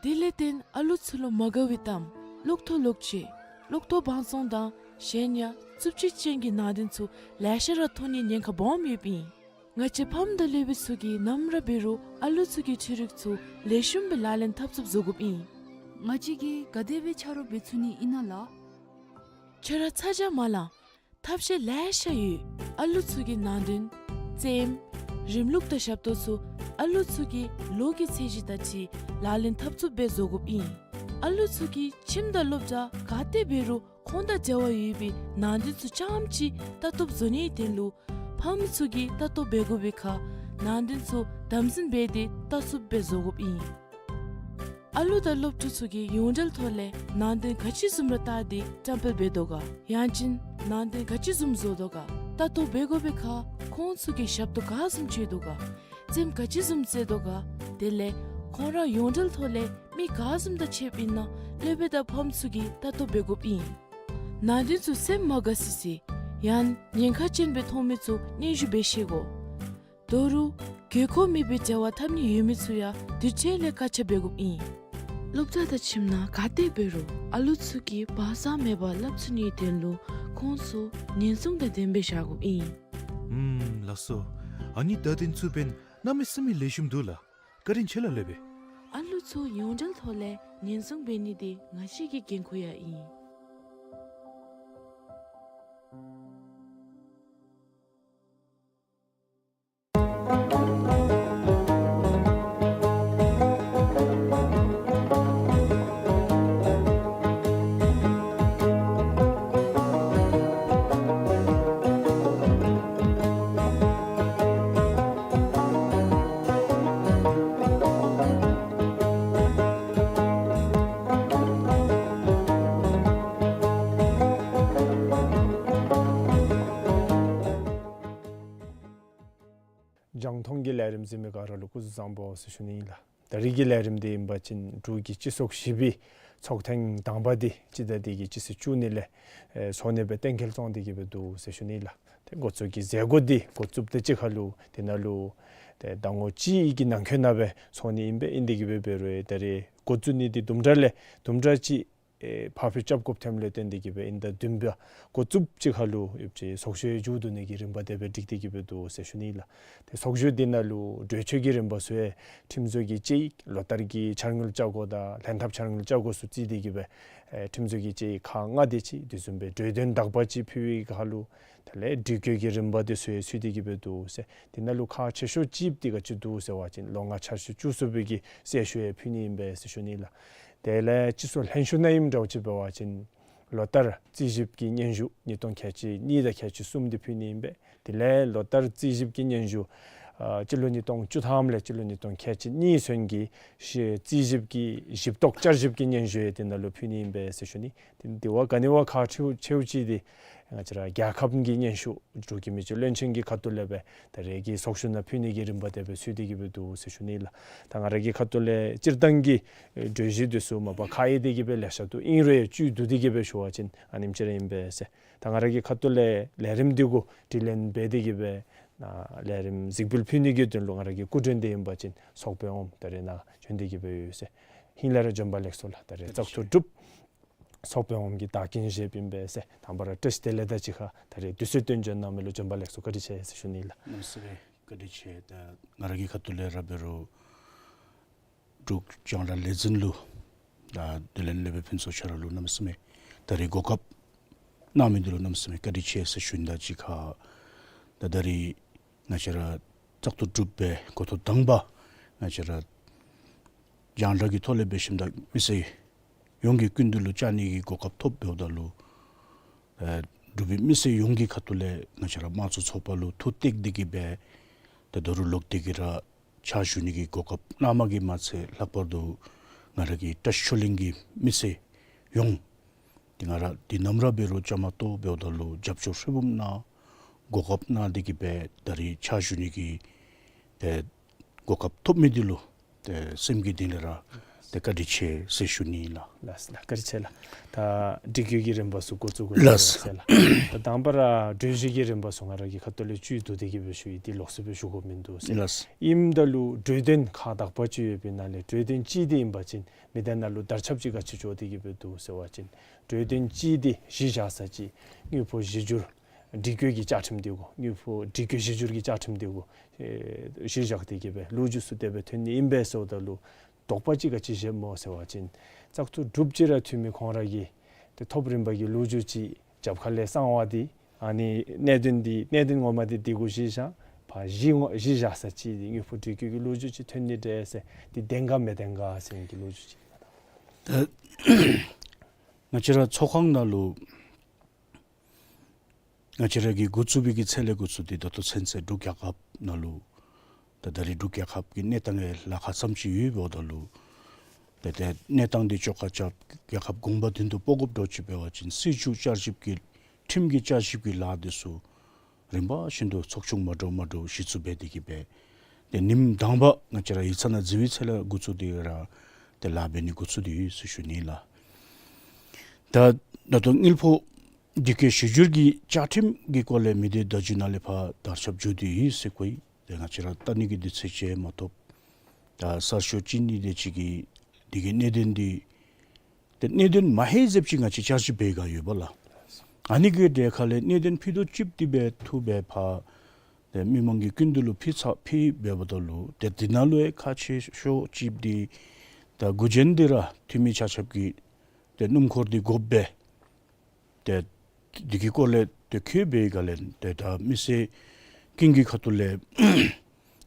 དེ་ལས་བརྟེན་ཨ་ལུ་ཚུ་ལུ་མ་དགའ་བའི་གཏམ་གློག་ཐོག་གློག་ཆས་གློག་ཐོག་བང་བཙོང་དང་གཞན་ཡང་རྩུབ་སྤྱོད་ཅན་གྱི་ནང་དོན་ཚུ་ལེ་ཤ་ར་ཐོན་ནིའི་ཉེན་ཁ་སྦོམ་ཡོདཔ་ཨིན། ང་བཅས་ཕམ་དང་སློབ་དཔོན་ཚུ་གིས་ནམ་ར་འབད་རུང་ཨ་ལུ་ཚུ་གི་འཕྲུལ་རིག་ཚུ་ལེགས་ཤོམ་སྦེ་ལག་ལེན་འཐབ་ཚུགསཔ་བཟོ་དགོཔ་ཨིན། ང་བཅས་ཀྱིས་ག་དེ་སྦེ་ཆ་རོགས་འབད་ཚུགས་ནི་ཨིན་ན་ལགས། ཁྱོད་ར་ཚ་གྱང་མ་ལང་། ཐབས་ཤེས་ལེ་ཤ་ཡོད། ཨ་ལུ་ཚུ་གི་ནང་དོན་རྩེདམོ་རིམ་ལུགས་དང་ཞབས་ཏོག་ཚུ་ཨ་ལུ་ཚུ་གི་ལོ་གི་ཚད་གཞི་དང་འཁྲིལ་ལག་ལེན་འཐབ་ཚུགསཔ་སྦེ་བཟོ་དགོཔ་ཨིན། ཨ་ལུ་ཚུ་གི་ཁྱིམ་དང་སློབ་གྲྭ་ག་ཏེ་འབད་རུང་ཁོང་དང་འབྲེལ་བ་ཡོད་པའི་ནང་དོན་ཚུ་རྐྱངམ་ཅིག་ལྟ་རྟོགཔ་བཟོ་ནིའི་དོན་ལུ་ཕམ་ཚུ་གིས་ལྟ་རྟོག་འབད་དགོ་པའི་ཁར་ནང་དོན་ཚུ་དམ་འཛིན་འབད་དེ་ལྟ་ཚུགསཔ་སྦེ་བཟོ་དགོཔ་ཨིན། ཨ་ལུ་དང་སློབ་ཕྲུག་ཚུ་གིས་ཡོངས་འབྲེལ་ཐོག་ལས་ནང་དོན་ག་ཅི་བཟུམ་ར་བལྟ་སྟེ་བཀྲམ་སྤེལ་འབད་དོ་ག། ཡང་ཅིན་ནང་དོན་ག་ཅི་བཟུམ་བཟོ་དོ་ག། ལྟ་རྟོག་འབད་དགོ་པའི་ཁར་ཁོང་ཚུ་གིས་ཞབས་ཏོག་ག་བཟུམ་སྤྱོད་དོ་ག། རྩེདམོ་ག་ཅི་བཟུམ་རྩེ་དོ་ག། དེ་ལས་ཁོང་ར་ཡོངས་འབྲེལ་ཐོག་ལས་མི་ག་བཟུམ་དང་ཕྱདཔ་ཨིན་ན་སློབ་དཔོན་དང་ཕམ་ཚུ་གིས་ལྟ་རྟོག་འབད་དགོཔ་ཨིན། ནང་དོན་ཚུ་སེམས་མ་དགའ་སི་སི་ཡང་ཉེན་ཁ་ཅན་སྦེ་མཐོང་མི་ཚུ་སྙན་ཞུ་འབད་ཤེས་དགོ། དོ་རུང་དགོས་མཁོ་མེད་པའི་འབྲེལ་བ་འཐབ་ནི་ཡོད་མི་ཚུ་ཡང་དུས་ཅི་ལས་བཀག་ཆ་འབད་དགོཔ་ཨིན། སློབ་གྲྭ་དང་ཁྱིམ་ནང་ག་ཏེ་འབད་རུང་ཨ་ལུ་ཚུ་གིས་བག་ཚ་མེད་པར་སླབ་ཚུགས་ནིའི་དོན་ལུ་ཁོང་ཚུ་ཉེན་སྲུང་དང་ལྡནམ་སྦེ་བཞག་དགོཔ་ཨིན། ཨུམ་ལགས་སོ། ཨ་ནི་བརྡ་དོན་ཚུ་འབདན་གནམ་མེད་ས་མེད་ལེགས་ཤོམ་འདུག་ལགས། བཀའ་དྲིན་ཆེ་ལགས་སློབ་དཔོན། ཨ་ལུ་ཚུ་ཡོངས་འབྲེལ་ཐོག་ལས་ཉེན་སྲུང་འབད་ནི་འདི་ང་བཅས་ཀྱི་འགན་ཁུར་ཡང་ཨིན། རྒྱང་མཐོང་གི་ལས་རིམ་གཟིགས་མི་ག་ར་ལུ་སྐུ་གཟུགས་བཟང་པོ་ཟེར་ཞུ་ནི་ཨིན་ལགས། ད་རིས་ཀྱི་ལས་རིམ་འདི་ཨིན་པ་ཅིན་འབྲུག་གི་སྤྱི་ཚོགས་བཞི་པའི་ཚོགས་ཐེངས་དང་པ་འདི་སྤྱི་ཟླ་འདི་གི་སྤྱི་ཚེས་བཅུ་གཉིས་ལས་ཨེ་ཚོགས་ནི་སྦེ་གཏན་འཁེལ་བཏང་སྟེ་གི་སྦེ་འདུག་ཟེར་ཞུ་ནི་ཨིན་ལགས། ཏེ་འགོ་བཙུགས་ཀྱི་མཛད་སྒོ་འདི་འགོ་བཙུགསཔ་དང་གཅིག་ཁར་ལུ་དེ་ནང་ལུ་ཏེ་ཟླ་ངོ་གཅིག་གི་ནང་འཁོད་ནང་སྦེ་ཚོགས་ནི་ཨིན་པས། ཨིན་ཏེ་གི་སྦེ་འབད་རུང་ད་རིས་འགོ་བཙུགས་ནི་འདི་དུམ་གྲ་ལས་དུམ་གྲ་ཅིག་ཨེ་ཕར་འགྱངས་རྐྱབ་དགོཔ་ཐོནམ་ལས་བརྟེན་ཏེ་གི་སྦེ་ཨིན། ད་བདུན་པ་འགོ་བཙུགསཔ་ཅིག་ཁར་ལུ་ཡོདཔ་ཅིག་ཚོགས་ཞུགས་མཇུག་བསྡུ་ནི་གི་རིམ་པ་དེ་སྦེ་སྒྲིག་སྟེ་གི་སྦེ་འདུག་ཟེར་ཞུ་ནི་ཨིན་ལགས། ཏེ་ཚོགས་ཞུགས་འདི་ནང་ལུ་གྲོས་ཆོད་ཀྱི་རིམ་པ་ཚུ་ཡང་ཁྲིམས་བཟོ་གི་དཔྱད་ཡིག་ལོ་ལྟར་གྱི་འཆར་དངུལ་བཅའ་སྒོ་དང་ལྷན་ཐབས་འཆར་དངུལ་བཅའ་སྒོ་ཚུ་བརྩིས་ཏེ་གི་སྦེ་ཨེ་ཁྲིམས་བཟོ་གི་དཔྱད་ཡིག་ཁག་ལྔ་དེ་ཅིག་དེ་བཟུམ་སྦེ་གྲོས་དོན་དག་པ་ཅིག་ཕུལ་བའི་ཁར་ལུ་དེ་ལས་སྒྲིག་བཀོད་ཀྱི་རིམ་པ་དེ་ཚུ་ཡང་ཚུད་དེ་གི་སྦེ་འདུག་ཟེར། དེ་ནང་ལུ་ཁག་ཆེ་ཤོས་ཅིག་འདི་ག་ཅི་འདུག་ཟེར་བ་ཅིན་ལོ་ལྔ་འཆར་གཞི་བཅུ་གསུམ་པའི་གི་གསལ་ཞུ་ཡང་ཕུལ་ནི་ཨིན་པས་ཟེར་ཞུ་ནི་ཨིན་ལགས། དེ་ལས་སྤྱི་ཚོགས་ལྷན་ཞུ་ནང་ཨིནམ་འདྲཝ་ཅིག་འབད་བ་ཅིན་ལོ་ལྟར་རྩིས་ཞིབ་ཀྱི་སྙན་ཞུ་ཉིས་སྟོང་ཁལ་གཅིག་གཉིས་དང་ཁལ་གཅིག་གསུམ་འདི་ཕུལ་ནི་ཨིན་པས། དེ་ལས་ལོ་ལྟར་རྩིས་ཞིབ་ཀྱི་སྙན་ཞུ་ཨ་སྤྱི་ལོ་ཉིས་སྟོང་བཅུ་ཐམ་ལས་སྤྱི་ལོ་ཉིས་སྟོང་ཁལ་གཅིག་གཉིས་ཚུན་གྱི་ཤེས་རྩིས་ཞིབ་ཀྱི་ཞིབ་རྟོག་བསྐྱར་ཞིབ་ཀྱི་སྙན་ཞུ་ཡང་དེ་ནང་ལུ་ཕུལ་ནི་ཨིན་པས་ཟེར་ཞུ་ནི། དེ་འདི་བ་ག་ནི་བ་ཁག་ཆེཝ་ཆེཝ་ཅིག་འདི་ང་བཅས་ར་རྒྱལ་ཁབ་ཀྱི་སྙན་ཞུ་འབྲུག་གི་མི་སྤྱི་བློན་ཆེན་གྱི་ཁ་ཐུག་ལས་སྦེ་ད་རེས་ཀྱི་ཚོགས་ཞུགས་ནང་ཕུལ་ནི་གི་རིམ་པ་དེ་སྦེ་ཚུད་དེ་གི་སྦེ་འདུག་ཟེར་ཞུ་ནི་ལགས། ད་ང་ར་གི་ཁ་ཐུག་ལས་སྤྱིར་བཏང་གི་གྲོས་གཞི་དེ་ཚུ་མ་པ་ཁག་ཡོད་དེ་གི་སྦེ་ལེ་ཤ་འདུག། ཨིན་རུང་ཡང་བཅུད་བསྡུ་སྟེ་གི་སྦེ་ཞུ་བ་ཅིན་ཨ་ནེམ་ཅིག་ར་ཨིན་པས་ཟེར། ད་ང་ར་གི་ཁ་ཐུག་ལས་ལས་རིམ་འདི་གུ་དྲི་ལན་འབད་དེ་གི་སྦེ་ལས་རིམ་གཟིགས་འབུལ་ཕུལ་ནི་གི་དོན་ལུ་ང་ར་གི་སྐུ་མགྲོན་འདི་ཨིན་པ་ཅིན་ཚོགས་དཔོན་འོགམ་ད་རེས་ནཱ་བྱོན་ཏེ་གི་སྦེ་ཡོད་ཟེར། ཧིང་ལས་ར་བྱོན་པ་ལེགས་སོ་ལགས། ད་རེས་བཙག་འཐུ་གྲུབ། ཚོགས་དཔོན་འོགམ་གིས་བདག་རྐྱེན་བཞེསཔ་ཨིན་པས་ཟེར། དང་པ་ར་བཀྲིས་བདེ་ལེགས་དང་གཅིག་ཁར་ད་རེས་དུས་ཚོད་བཏོན་བྱོན་གནང་མི་ལུ་བྱོན་པ་ལེགས་སོ་བཀའ་དྲིན་ཆེ་ཟེར་ཞུ་ནི་ལགས། གནམ་མེད་ས་མེད་བཀའ་དྲིན་ཆེ། ད་ང་ར་གི་ཁ་ཐུག་ལས་ར་འབད་རུང་འབྲུག་རྒྱང་བསྒྲགས་ལས་འཛིན་ལུ་ད་དེ་ལས་སློབ་དཔོན་ཕུན་ཚོགས་ཁྱོད་ར་ལུ་གནམ་མེད་ས་མེད་ད་རེས་གོ་སྐབས་གནང་མི་འདི་ལུ་གནམ་མེད་ས་མེད་བཀའ་དྲིན་ཆེ་ཟེར་ཞུ་ནི་དང་གཅིག་ཁར་ ད་ད་རིས་ང་བཅས་ར་བཙག་འཐུ་གྲུབ་སྦེ་འགོ་ཐོག་དང་པ་ང་བཅས་ར་རྒྱང་བསྒྲགས་ཀྱི་ཐོག་ལས་འབད་ཞིནམ་ད་མི་སེར་ཡོངས་ཀྱི་སྐུ་མདུན་ལུ་བཅར་ནི་གི་གོ་སྐབས་ཐོབ་འབདཝ་ད་ལུ་ཨེ་འབྲུག་པའི་མི་སེར་ཡོངས་ཀྱི་ཁ་ཐུག་ལས་ང་བཅས་ར་དམངས་གཙོ་ཚོགས་པ་ལུ་ཐུགས་གཏད་དེ་གིས་སྦེ་ད་ད་རུང་ལོག་སྟེ་གིས་ར་ཕྱག་ཞུ་ནི་གི་གོ་སྐབས་གནངམ་གིས་མ་ཚད་ལྷག་པར་དུ་ང་ར་གི་བཀྲ་ཤིས་ཆོས་གླིང་གི་མི་སེར་ཡོངས་ཏེ་ང་ར་འདི་ནམ་ར་འབད་རུང་བཅའ་མར་གཏོགས་འབདཝ་ད་ལུ་རྒྱབ་སྐྱོར་ཧྲིལ་བུམ་གནང་གོ་སྐབས་གནང་སྟེ་གིས་སྦེ་ད་རིས་ཕྱག་ཞུ་ནི་གི་ཏེ་གོ་སྐབས་ཐོབ་མི་འདི་ལུ་ཏེ་སེམས་ཀྱི་གཏིང་ལས་ར་ཏེ་བཀའ་དྲིན་ཆེ་ཟེར་ཞུ་ནི་ཨིན་ལགས། ལགས་ལགས། བཀའ་དྲིན་ཆེ་ལགས། ད་སྒྲིག་བཀོད་ཀྱི་རིམ་པ་ཚུ་འགོ་བཙུགས་དགོ་ལགས། ཟེར་ལགས། ད་དང་པ་ར་གྲོས་གཞི་གི་རིམ་པ་ཚུ་ང་ར་གི་ཁ་ཐུག་ལས་བཅུད་བསྡུ་སྟེ་གིས་སྦེ་ཞུ་ཡི། འདི་ལོགས་སུ་སྦེ་ཞུ་དགོཔ་མིན་འདུག་ཟེར། ལགས། ཨིནམ་ད་ལུ་གྲོས་དོན་ཁག་དག་པ་ཅིག་ཡོད་པའི་ནང་ལས་གྲོས་དོན་ཅིག་འདི་ཨིན་པ་ཅིན་མི་སྡེ་ནང་ལུ་དར་ཁྱབ་ཅིག་ག་ཅི་འགྱོ་སྟེ་གིས་སྦེ་འདུག་ཟེར་བ་ཅིན་གྲོས་དོན་ཅིག་འདི་གཞི་བཞག་ས་ཅིག་དངུལ་ཕོགས་གཞི་འགྱུར་སྒྲིག་བཀོད་ཀྱི་བཅའ་ཁྲིམས་འདི་གུ་དངུལ་ཕོགས་སྒྲིག་བཀོད་གཞི་འགྱུར་གྱི་བཅའ་ཁྲིམས་འདི་གུ་ཨེ་གཞི་བཞག་སྟེ་གིས་སྦེ་ལོ་རྒྱུས་ཚུ་དེ་སྦེ་ཐོན་ནི་ཨིན་པས་ཟེརཝ་ད་ལུ་དོགས་པ་ཅིག་ག་ཅི་བཞེསཔ་སྨོ་ཟེར་བ་ཅིན་བཙག་འཐུ་གྲུབ་ཅི་ར་འཐུས་མི་ཁོང་ར་གིས་ཏེ་ཐོབ་རིམ་པ་གི་ལོ་རྒྱུས་ཅིག་རྒྱབ་ཁ་ལས་གསང་བ་འདི་ཨ་ནི་གནད་དོན་འདི་གནད་དོན་ངོ་མ་འདི་འདི་གུ་གཞི་བཞག་ཕར་གཞི་ངོ་གཞི་བཞག་ས་ཅིག་འདི་དངུལ་ཕོགས་སྒྲིག་བཀོད་ཀྱི་ལོ་རྒྱུས་ཅིག་ཐོན་ནི་འདྲས་ཟེར་འདི་བདེན་ག་མི་བདེན་ག་ཟེར་གྱི་ལོ་རྒྱུས་ཅིག། ད་ང་བཅས་ར་ཚོགས་ཁང་ནང་ལུ་ང་བཅས་ར་གི་འགོ་བཙུགས་པའི་གི་ཚེ་ལས་འགོ་བཙུགས་ཏེ་ད་ལྟོ་ཚུན་ཚོད་འབྲུག་རྒྱལ་ཁབ་ནང་ལུ་ད་ད་རིས་འབྲུག་རྒྱལ་ཁབ་ཀྱི་གནས་སྟངས་ལཱ་ཁག་ཙམ་ཅིག་ཡོདཔ་ད་ལུ་ཏེ་ཏེ་གནས་སྟངས་འདི་བཅོ་ཁ་རྐྱབ་རྒྱལ་ཁབ་གོང་འཕེལ་དོན་དུ་སྤོ་དགོཔ་འདྲཝ་ཅིག་འབད་བ་ཅིན་སྲིད་བྱུས་བསྐྱར་ཞིབ་ཀྱི་ཁྲིམས་ཀྱི་བསྐྱར་ཞིབ་ཀྱི་ལཱ་འདི་ཚུ་རིམ་པ་བཞིན་དུ་ཚོགས་ཆུང་མ་འདྲཝ་མ་འདྲཝ་གཞི་བཙུགས་འབད་དེ་གིས་སྦེ་ཏེ་ཉིནམ་དང་པ་ང་བཅས་ར་ཡིག་ཚང་ནང་འཛུལ་བའི་ཚེ་ལས་འགོ་བཙུགས་ཏེ་ར་ཏེ་ལཱ་འབད་ནི་འགོ་བཙུགས་ཏེ་ཡོད་ཟེར་ཞུ་ནི་ལགས། ད་ད་ལྟོ་དངུལ་ཕོགས་སྒྲིག་བཀོད་གཞི་འགྱུར་གྱི་བཅའ་ཁྲིམས་ཀྱི་སྐོར་ལས་མི་སྡེ་བརྡ་བརྒྱུད་ནང་ལས་ཕར་དར་ཁྱབ་འགྱོ་སྟེ་ཡོད་ཟེར་གོ་ཡི། ཏེ་ང་བཅས་ར་བལྟ་ནི་གི་དུས་ཚོད་ཅིག་མ་ཐོབ། ད་གསར་ཤོག་གཅིག་གཉིས་དེ་ཅིག་གིས་འདི་གི་གནད་དོན་འདི་ཏེ་གནད་དོན་མ་ཧེ་ཟེརཝ་ཅིག་ང་བཅས་བསྐྱར་ཞིབ་འབད་ག་ཡོད་པ་ལགས། ཨ་ནི་གི་གྲས་ཁ་ལས་གནད་དོན་ཕུད་རྡོག་གཅིགཔོ་འདི་སྦེ་འཐུ་སྦེ་ཕར་ཏེ་མི་མང་གི་སྐུ་མདུན་ལུ་ཕུལ་ཚར་ཕུལ་འབདཝ་ད་ལུ་ཏེ་འདི་ནང་ལུ་ཡང་ཁག་ཆེ་ཤོས་ཅིག་འདི་ད་འགོ་འདྲེན་འདི་ར་འཐུས་མི་ཆ་ཁྱབ་ཀྱིས་ཏེ་སྣུམ་འཁོར་འདི་དགོཔ་སྦེ་ཏེ་འདི་གི་སྐོར་ལས་ཏེ་ཁྱབ་སྦེ་ག་ལས་ཏེ་ད་མི་སེར་ཀུན་གྱི་ཁ་ཐུག་ལས་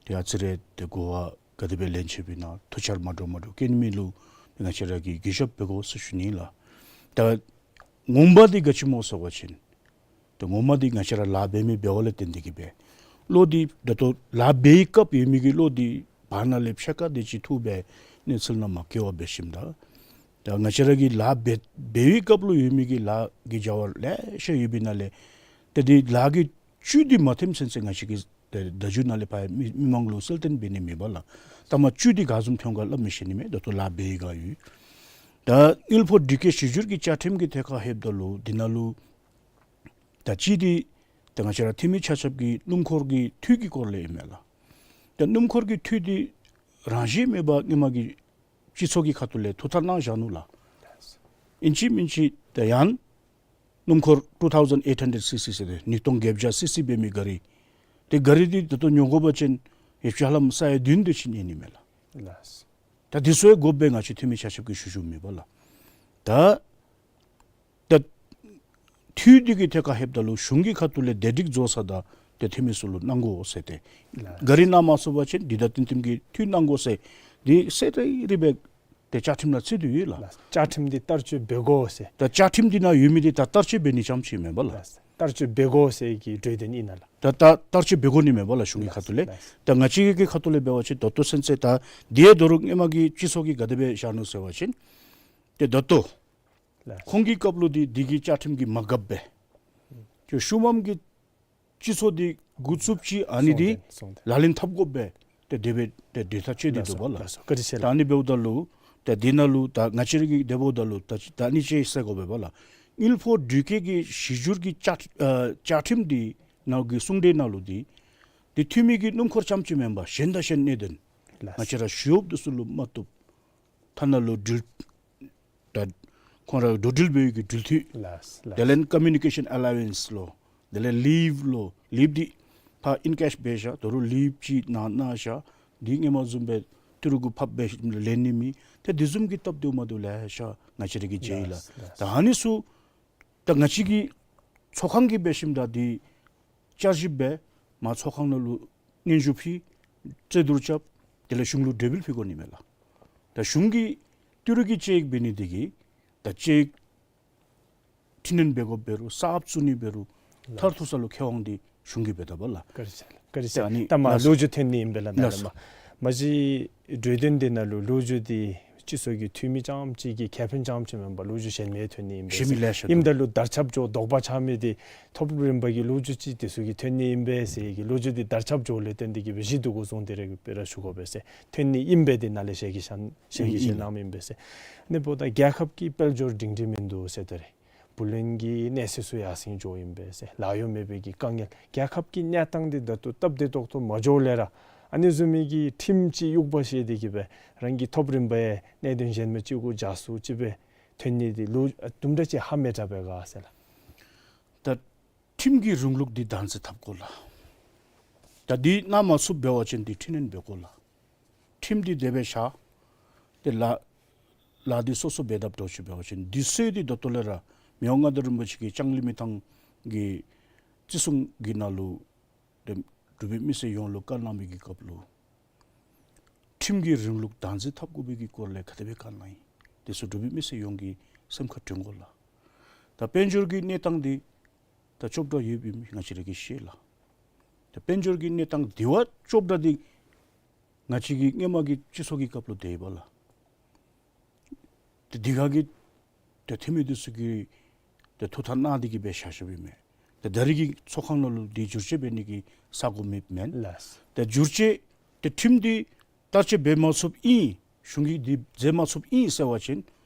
ཏེ་ཨ་ཙི་རེ་ཏེ་གོ་བ་ག་དེ་སྦེ་ལེན་ཅི་སྦེ་ན་ཐུགས་འཆར་མ་འདྲཝ་མ་འདྲཝ་བཀོད་མི་ལུ་ཏེ་ང་བཅས་ར་གིས་གུས་ཞབས་འབད་དགོ་ཟེར་ཞུ་ནི་ལགས། ད་ངོ་མ་འདི་ག་ཅི་སྨོ་ཟེར་བ་ཅིན་ཏེ་ངོ་མ་འདི་ང་བཅས་ར་ལཱ་འབད་མི་འབདཝ་ལས་བརྟེན་ཏེ་གིས་སྦེ་བློ་འདི་ད་ལྟོ་ལཱ་འབད་བའི་སྐབས་ཡོད་མི་གི་བློ་འདི་བར་ན་ལས་ཕྱེད་ཀ་དེ་ཅིག་འཐུ་སྦེ་གནས་ཚུལ་ནང་མ་བཀོད་པར་འབད་ཞིནམ་ད་ད་ང་བཅས་ར་གིས་ལཱ་འབད་འབད་བའི་སྐབས་ལུ་ཡོད་མི་གི་ལཱ་གི་བྱ་བ་ལེ་ཤ་ཡོད་པའི་ནང་ལས་ཏེ་འདི་ལཱ་གི་བཅུད་འདི་མ་ཐོནམ་ཚུན་ཚོད་ང་བཅས་ཀྱིས་ཏེ་བརྡ་བརྒྱུད་ནང་ལས་ཕར་མི་མི་མང་ལུ་གསལ་སྟོན་འབད་ནི་མེད་པ་ལགས། ད་མ་བཅུད་འདི་ག་བཟུམ་ཐོན་ག་སླབ་མི་ཤེས་ནི་མས། ད་ལྟོ་ལཱ་འབད་ག་ཡོད། ད་དངུལ་ཕོགས་སྒྲིག་བཀོད་གཞི་འགྱུར་གྱི་བཅའ་ཁྲིམས་ཀྱི་ཐད་ཁར་ལྷོདཔ་ད་ལུ་འདི་ནང་ལུ་ད་གཅིག་འདི་ད་ང་བཅས་ར་འཐུས་མི་ཆ་ཁྱབ་ཀྱི་སྣུམ་འཁོར་གྱི་འཐུས་ཀྱི་སྐོར་ལས་ཨིན་མས་ལགས། ད་སྣུམ་འཁོར་གྱི་འཐུས་འདི་རང་བཞིན་མེད་པར་སྔོན་མ་གི་སྤྱི་ཚོགས་ཀྱི་ཁ་ཐུག་ལས་ཐོབ་ཐང་གནང་བཞག་ནུག་ལགས། ཨིན་ཅི་མིན་ཅི་ད་ཡང་སྣུམ་འཁོར་two thousand eight hundred C C ཟེར་ཏེ་ཉིས་སྟོང་བརྒྱད་བརྒྱ་སི་སི་འབད་མི་ག་རི་ཏེ་ག་རི་འདི་ད་ལྟོ་ཉོ་དགོ་པ་ཅིན་ཡོདཔ་ཅིག་ཧ་ལམ་ས་ཡ་བདུན་དེ་ཅིག་གནས་ནི་མས་ལགས། ད་འདི་ཚུ་ཡང་དགོཔ་སྦེ་ང་བཅས་འཐུས་མི་ཆ་ཁྱབ་ཀྱིས་ཞུ་ཞུཝ་མེད་པ་ལགས། ད་ད་འཐུས་འདི་གི་ཐད་ཁར་ལྷོདཔ་ད་ལུ་གཞུང་གི་ཁ་ཐུག་ལས་བདེ་སྒྲིག་བཟོ་ས་དང་ཏེ་འཐུས་མི་ཚུ་ལུ་གནང་དགོ་ཟེར་ཏེ་ག་རི་གནང་མ་ཚུགས་པ་ཅིན་འདི་དང་བསྟུན་བསྟུན་གྱི་འཐུས་གནང་དགོ་ཟེར་འདི་གསལ་ཏེ་རི་སྦེ་ཏེ་བཅའ་ཁྲིམས་ནང་བརྩི་དོ་ཡོད་ལགས། བཅའ་ཁྲིམས་འདི་བསྟར་སྤྱོད་འབད་དགོ་ཟེར། ད་བཅའ་ཁྲིམས་འདི་ནང་ཡོད་མི་འདི་ད་བསྟར་སྤྱོད་འབད་ནི་ཙམ་ཅིག་མེན་པ་ལགས། བསྟར་སྤྱོད་འབད་དགོ་ཟེར་གྱི་གྲོས་དོན་ཨིན་ན་ལགས། ད་ད་བསྟར་སྤྱོད་འབད་དགོ་ནི་མེན་པ་ལགས་གཞུང་གི་ཁ་ཐུག་ལས། ད་ང་བཅས་ཀྱི་ཁ་ཐུག་ལས་འབད་བ་ཅིན་ད་ལྟོ་ཚུན་ཚོད་ད་འདི་ཡང་ད་རུང་སྔོན་མ་གི་སྤྱི་ཚོགས་ཀྱིས་ག་དེ་སྦེ་བཞག་ནུག་ཟེར་བ་ཅིན་ཏེ་ད་ལྟོ་ཁོང་གི་སྐབས་ལུ་འདི་འདི་གི་བཅའ་ཁྲིམས་ཀྱིས་མ་དགའཝ་སྦེ་ཏེ་ཤུལ་མམ་གྱི་སྤྱི་ཚོགས་འདི་འགོ་བཙུགསཔ་ཅིག་ཨ་ནི་འདི་ལག་ལེན་འཐབ་དགོཔ་སྦེ་ཏེ་དེ་སྦེ་ཏེ་གྲོས་ཐག་བཅད་དེ་འདུག་པ་ལགས། ད་ཨ་ནི་འབདཝ་ད་ལུ་ད་འདི་ནང་ལུ་ད་ང་བཅས་ར་གིས་དེ་འབདཝ་ད་ལུ་ད་ད་ཨ་ནི་ཅིག་ཟེར་དགོ་པས་པ་ལགས། དངུལ་ཕོགས་སྒྲིག་བཀོད་ཀྱི་གཞི་འགྱུར་གྱི་བཅའ་ཨ་བཅའ་ཁྲིམས་འདི་ནང་གི་གསུང་གྲོས་ནང་ལུ་འདི་འདི་འཐུས་མི་གི་སྣུམ་འཁོར་རྐྱངམ་ཅིག་མེན་པར་གཞན་དང་གཞན་གནད་དོན་ལགས། ང་བཅས་ར་ཞི་གཡོགཔ་འདི་ཚུ་ལུ་མ་བཏུབ་ཐ་ན་ལུ་འགྲུལ་ད་ཁོང་ར་འགྲོ་འགྲུལ་འབད་བའི་གི་འགྲུལ་འཐུས། ལགས་ལགས། དེ་ལས་ཀོ་མིའུ་ནི་ཀེ་ཤཱན་ཨ་ལ་ཝན་སི་ལོ། དེ་ལས་ལིབ་ལོ། ལིབ་འདི་ཕར་ཨིན་ཀེཤ་འབད་བཞག། ད་རུང་ལིབ་ཅིག་ནང་གནང་བཞག། འདི་སྔོན་མ་བཟུམ་སྦེ་ཏི་རུ་གུ་ཕབ་འབད་ཞིནམ་ལེན་ནི་མེད། ཏེ་འདི་བཟུམ་གྱི་སྟབས་བདེཝ་མ་བདེཝ་ལེ་ཤ་ང་བཅས་ར་གིས་མཇལ་ཡི་ལགས། ལགས་ལགས། ད་ཨ་ནི་ཚུ་ད་ང་བཅས་ཀྱི་ཚོགས་ཁང་གིས་འབད་ཞིནམ་ད་འདི་བསྐྱར་ཞིབ་འབད་ མར་ཚོགས་ཁང་ནང་ལུ་སྙན་ཞུ་ཕུལ། རྩོད་བསྡུར་རྐྱབ། དེ་ལས་གཞུང་ལུ་གྲོས་འབུལ་ཕུལ་དགོ་ནི་མས་ལགས། ད་གཞུང་གིས་ཏི་རུ་གི་དཔྱད་ཡིག་འབད་ནི་དེ་གིས་ད་དཔྱད་ཡིག་འཕྲི་སྣོན་འབད་དགོཔ་འབད་རུང་གསརཔ་བཙུགས་ནི་འབད་རུང་ལགས། མཐར་ཐུག་ས་ལུ་ཁེ་དབང་འདི་གཞུང་གིས་འབད་དཔ་ལགས། བཀའ་དྲིན་ཆེ་ལགས། བཀའ་དྲིན་ཆེ། ད་ཨ་ནི་ད་མར་ལགས་སོ། ལོ་རྒྱུས་ཐོན་ནི་ཨིན་པས་ལགས། ནཱ་ལས་ལགས་སོ། མར་མ་གཞི་གྲོས་དོན་འདི་ནང་ལུ་ལོ་རྒྱུས་འདི་སྤྱི་ཚོགས་ཀྱི་འཐུས་མི་རྐྱངམ་ཅིག་གི་ཁེ་ཕན་རྐྱངམ་ཅིག་མེན་པར་ལོ་རྒྱུས་གཞན་མི་ཐོན་ནི་ཨིན་པས་ཟེར། གཞན་མི་ལེ་ཤ་ཨིནམ་འདུག། ད་ལུ་དར་ཁྱབ་འགྱོ་དོགས་པ་ཆགས་མི་འདི་ཐོབ་རིམ་པ་གི་ལོ་རྒྱུས་ཅིག་འདི་ཚུ་གིས་ཐོན་ནི་ཨིན་པས་ཟེར་གི་ལོ་རྒྱུས་འདི་དར་ཁྱབ་འགྱོཝ་ལས་བརྟེན་ཏེ་གིས་སྦེ་གཞི་འདི་གུ་བཟུང་སྟེ་ར་སྦེ་ར་ཞུ་དགོ་པས་ཟེར། ཐོན་ནི་ཨིན་པས། འདི་ནཱ་ལས་ཞལ་གྱིས་བཞེས་ཞལ་གྱིས་བཞེས་གནངམ་ཨིན་པས་ཟེར། ཨ་ནི་འབདཝ་ད་རྒྱལ་ཁབ་ཀྱི་དཔལ་འབྱོར་སྒྲིང་སྒྲི་མིན་འདུག་ཟེར། ད་རེས་བུ་ལོན་གྱི་གནས་ཚད་ཚུ་ཡར་སེང་འགྱོཝ་ཨིན་པས་ཟེར། ལཱ་གཡོག་མེད་པའི་གི་དཀའ་ངལ། རྒྱལ་ཁབ་ཀྱི་གནས་སྟངས་འདི་ད་ལྟོ་སྟབས་བདེ་ཏོག་ཏོ་མ་འགྱོཝ་ལས་ར་ཨ་ནི་བཟུམ་མའི་གི་ཁྲིམས་ཅིག་དབྱུག་པ་བཞེས་ཏེ་གིས་སྦེ་རང་གི་ཐོབ་རིམ་པ་ཡང་གནད་དོན་གཞན་མི་ཅིག་གུ་འཇགས་སུ་ཅིག་སྦེ་ཐོན་ནི་འདི་ལུ་ཨ་དུམ་གྲ་ཅིག་ཧ་མི་གྲ་བས་ག་ཟེར་ལགས། ད་ཁྲིམས་ཀྱི་རིང་ལུགས་འདི་བདག་འཛིན་འཐབ་དགོ་ལགས། ད་འདི་གནང་མ་ཚུགསཔ་འབད་བ་ཅིན་འདི་འཕྲི་སྣོན་འབད་དགོ་ལགས། ཁྲིམས་འདི་དེ་སྦེ་བཞག། ཏེ་ལཱ་ལཱ་འདི་སོ་སོ་འབད་དཔ་འདྲཝ་ཅིག་འབད་བ་ཅིན་འདི་ཚུ་འདི་ད་ལྟོ་ལས་ར་མི་དབང་མངའ་བདག་རིན་པོ་ཆེ་གིས་ལྕང་གླིང་མི་ཐང་གི་བརྩི་སྲུང་གི་ནང་ལུ་ཏེ་འབྲུག་པའི་མི་སེར་ཡོངས་ལུ་བཀའ་གནང་བའི་གི་སྐབས་ལུ་ཁྲིམས་ཀྱི་རིང་ལུགས་བདག་འཛིན་འཐབ་དགོ་པའི་གི་སྐོར་ལས་ག་དེ་སྦེ་བཀའ་གནང་ཡི། དེ་ཚུ་འབྲུག་པའི་མི་སེར་ཡོངས་ཀྱིས་སེམས་ཁར་དྲན་དགོ་ལགས། ད་དཔལ་འབྱོར་གྱི་གནས་སྟངས་འདི་ད་ཅོག་འཐདཔ་ཡོདཔ་ཨིན་མི་ང་བཅས་ར་གིས་ཤེས་ལགས། ད་དཔལ་འབྱོར་གྱི་གནས་སྟངས་འདི་བ་ཅོག་འཐདཔ་འདི་ང་བཅས་ཀྱི་སྔོན་མ་གི་སྤྱི་ཚོགས་ཀྱི་སྐབས་ལུ་དེ་ཡོདཔ་ལགས། ཏེ་འདི་ག་གི་ཏེ་འཐུས་མི་འདི་ཚུ་གིས་ཏེ་ཐུགས་ཐག་གནང་སྟེ་གིས་སྦེ་བཞག་བཞགཔ་ཨིན་མས། ཏེ་ད་རེས་ཀྱི་ཚོགས་ཁང་ནང་ལུ་འདི་བསྒྱུར་བཅོས་འབད་ནི་གི་ས་གོ་མེདཔ་མེན། ལགས། ཏེ་བསྒྱུར་བཅོས་ཏེ་ཁྲིམས་འདི་བསྟར་སྤྱོད་འབད་མ་ཚུགསཔ་ཨིན། གཞུང་གིས་འདི་མཛད་མ་ཚུགསཔ་ཨིན་ཟེར་བ་ཅིན་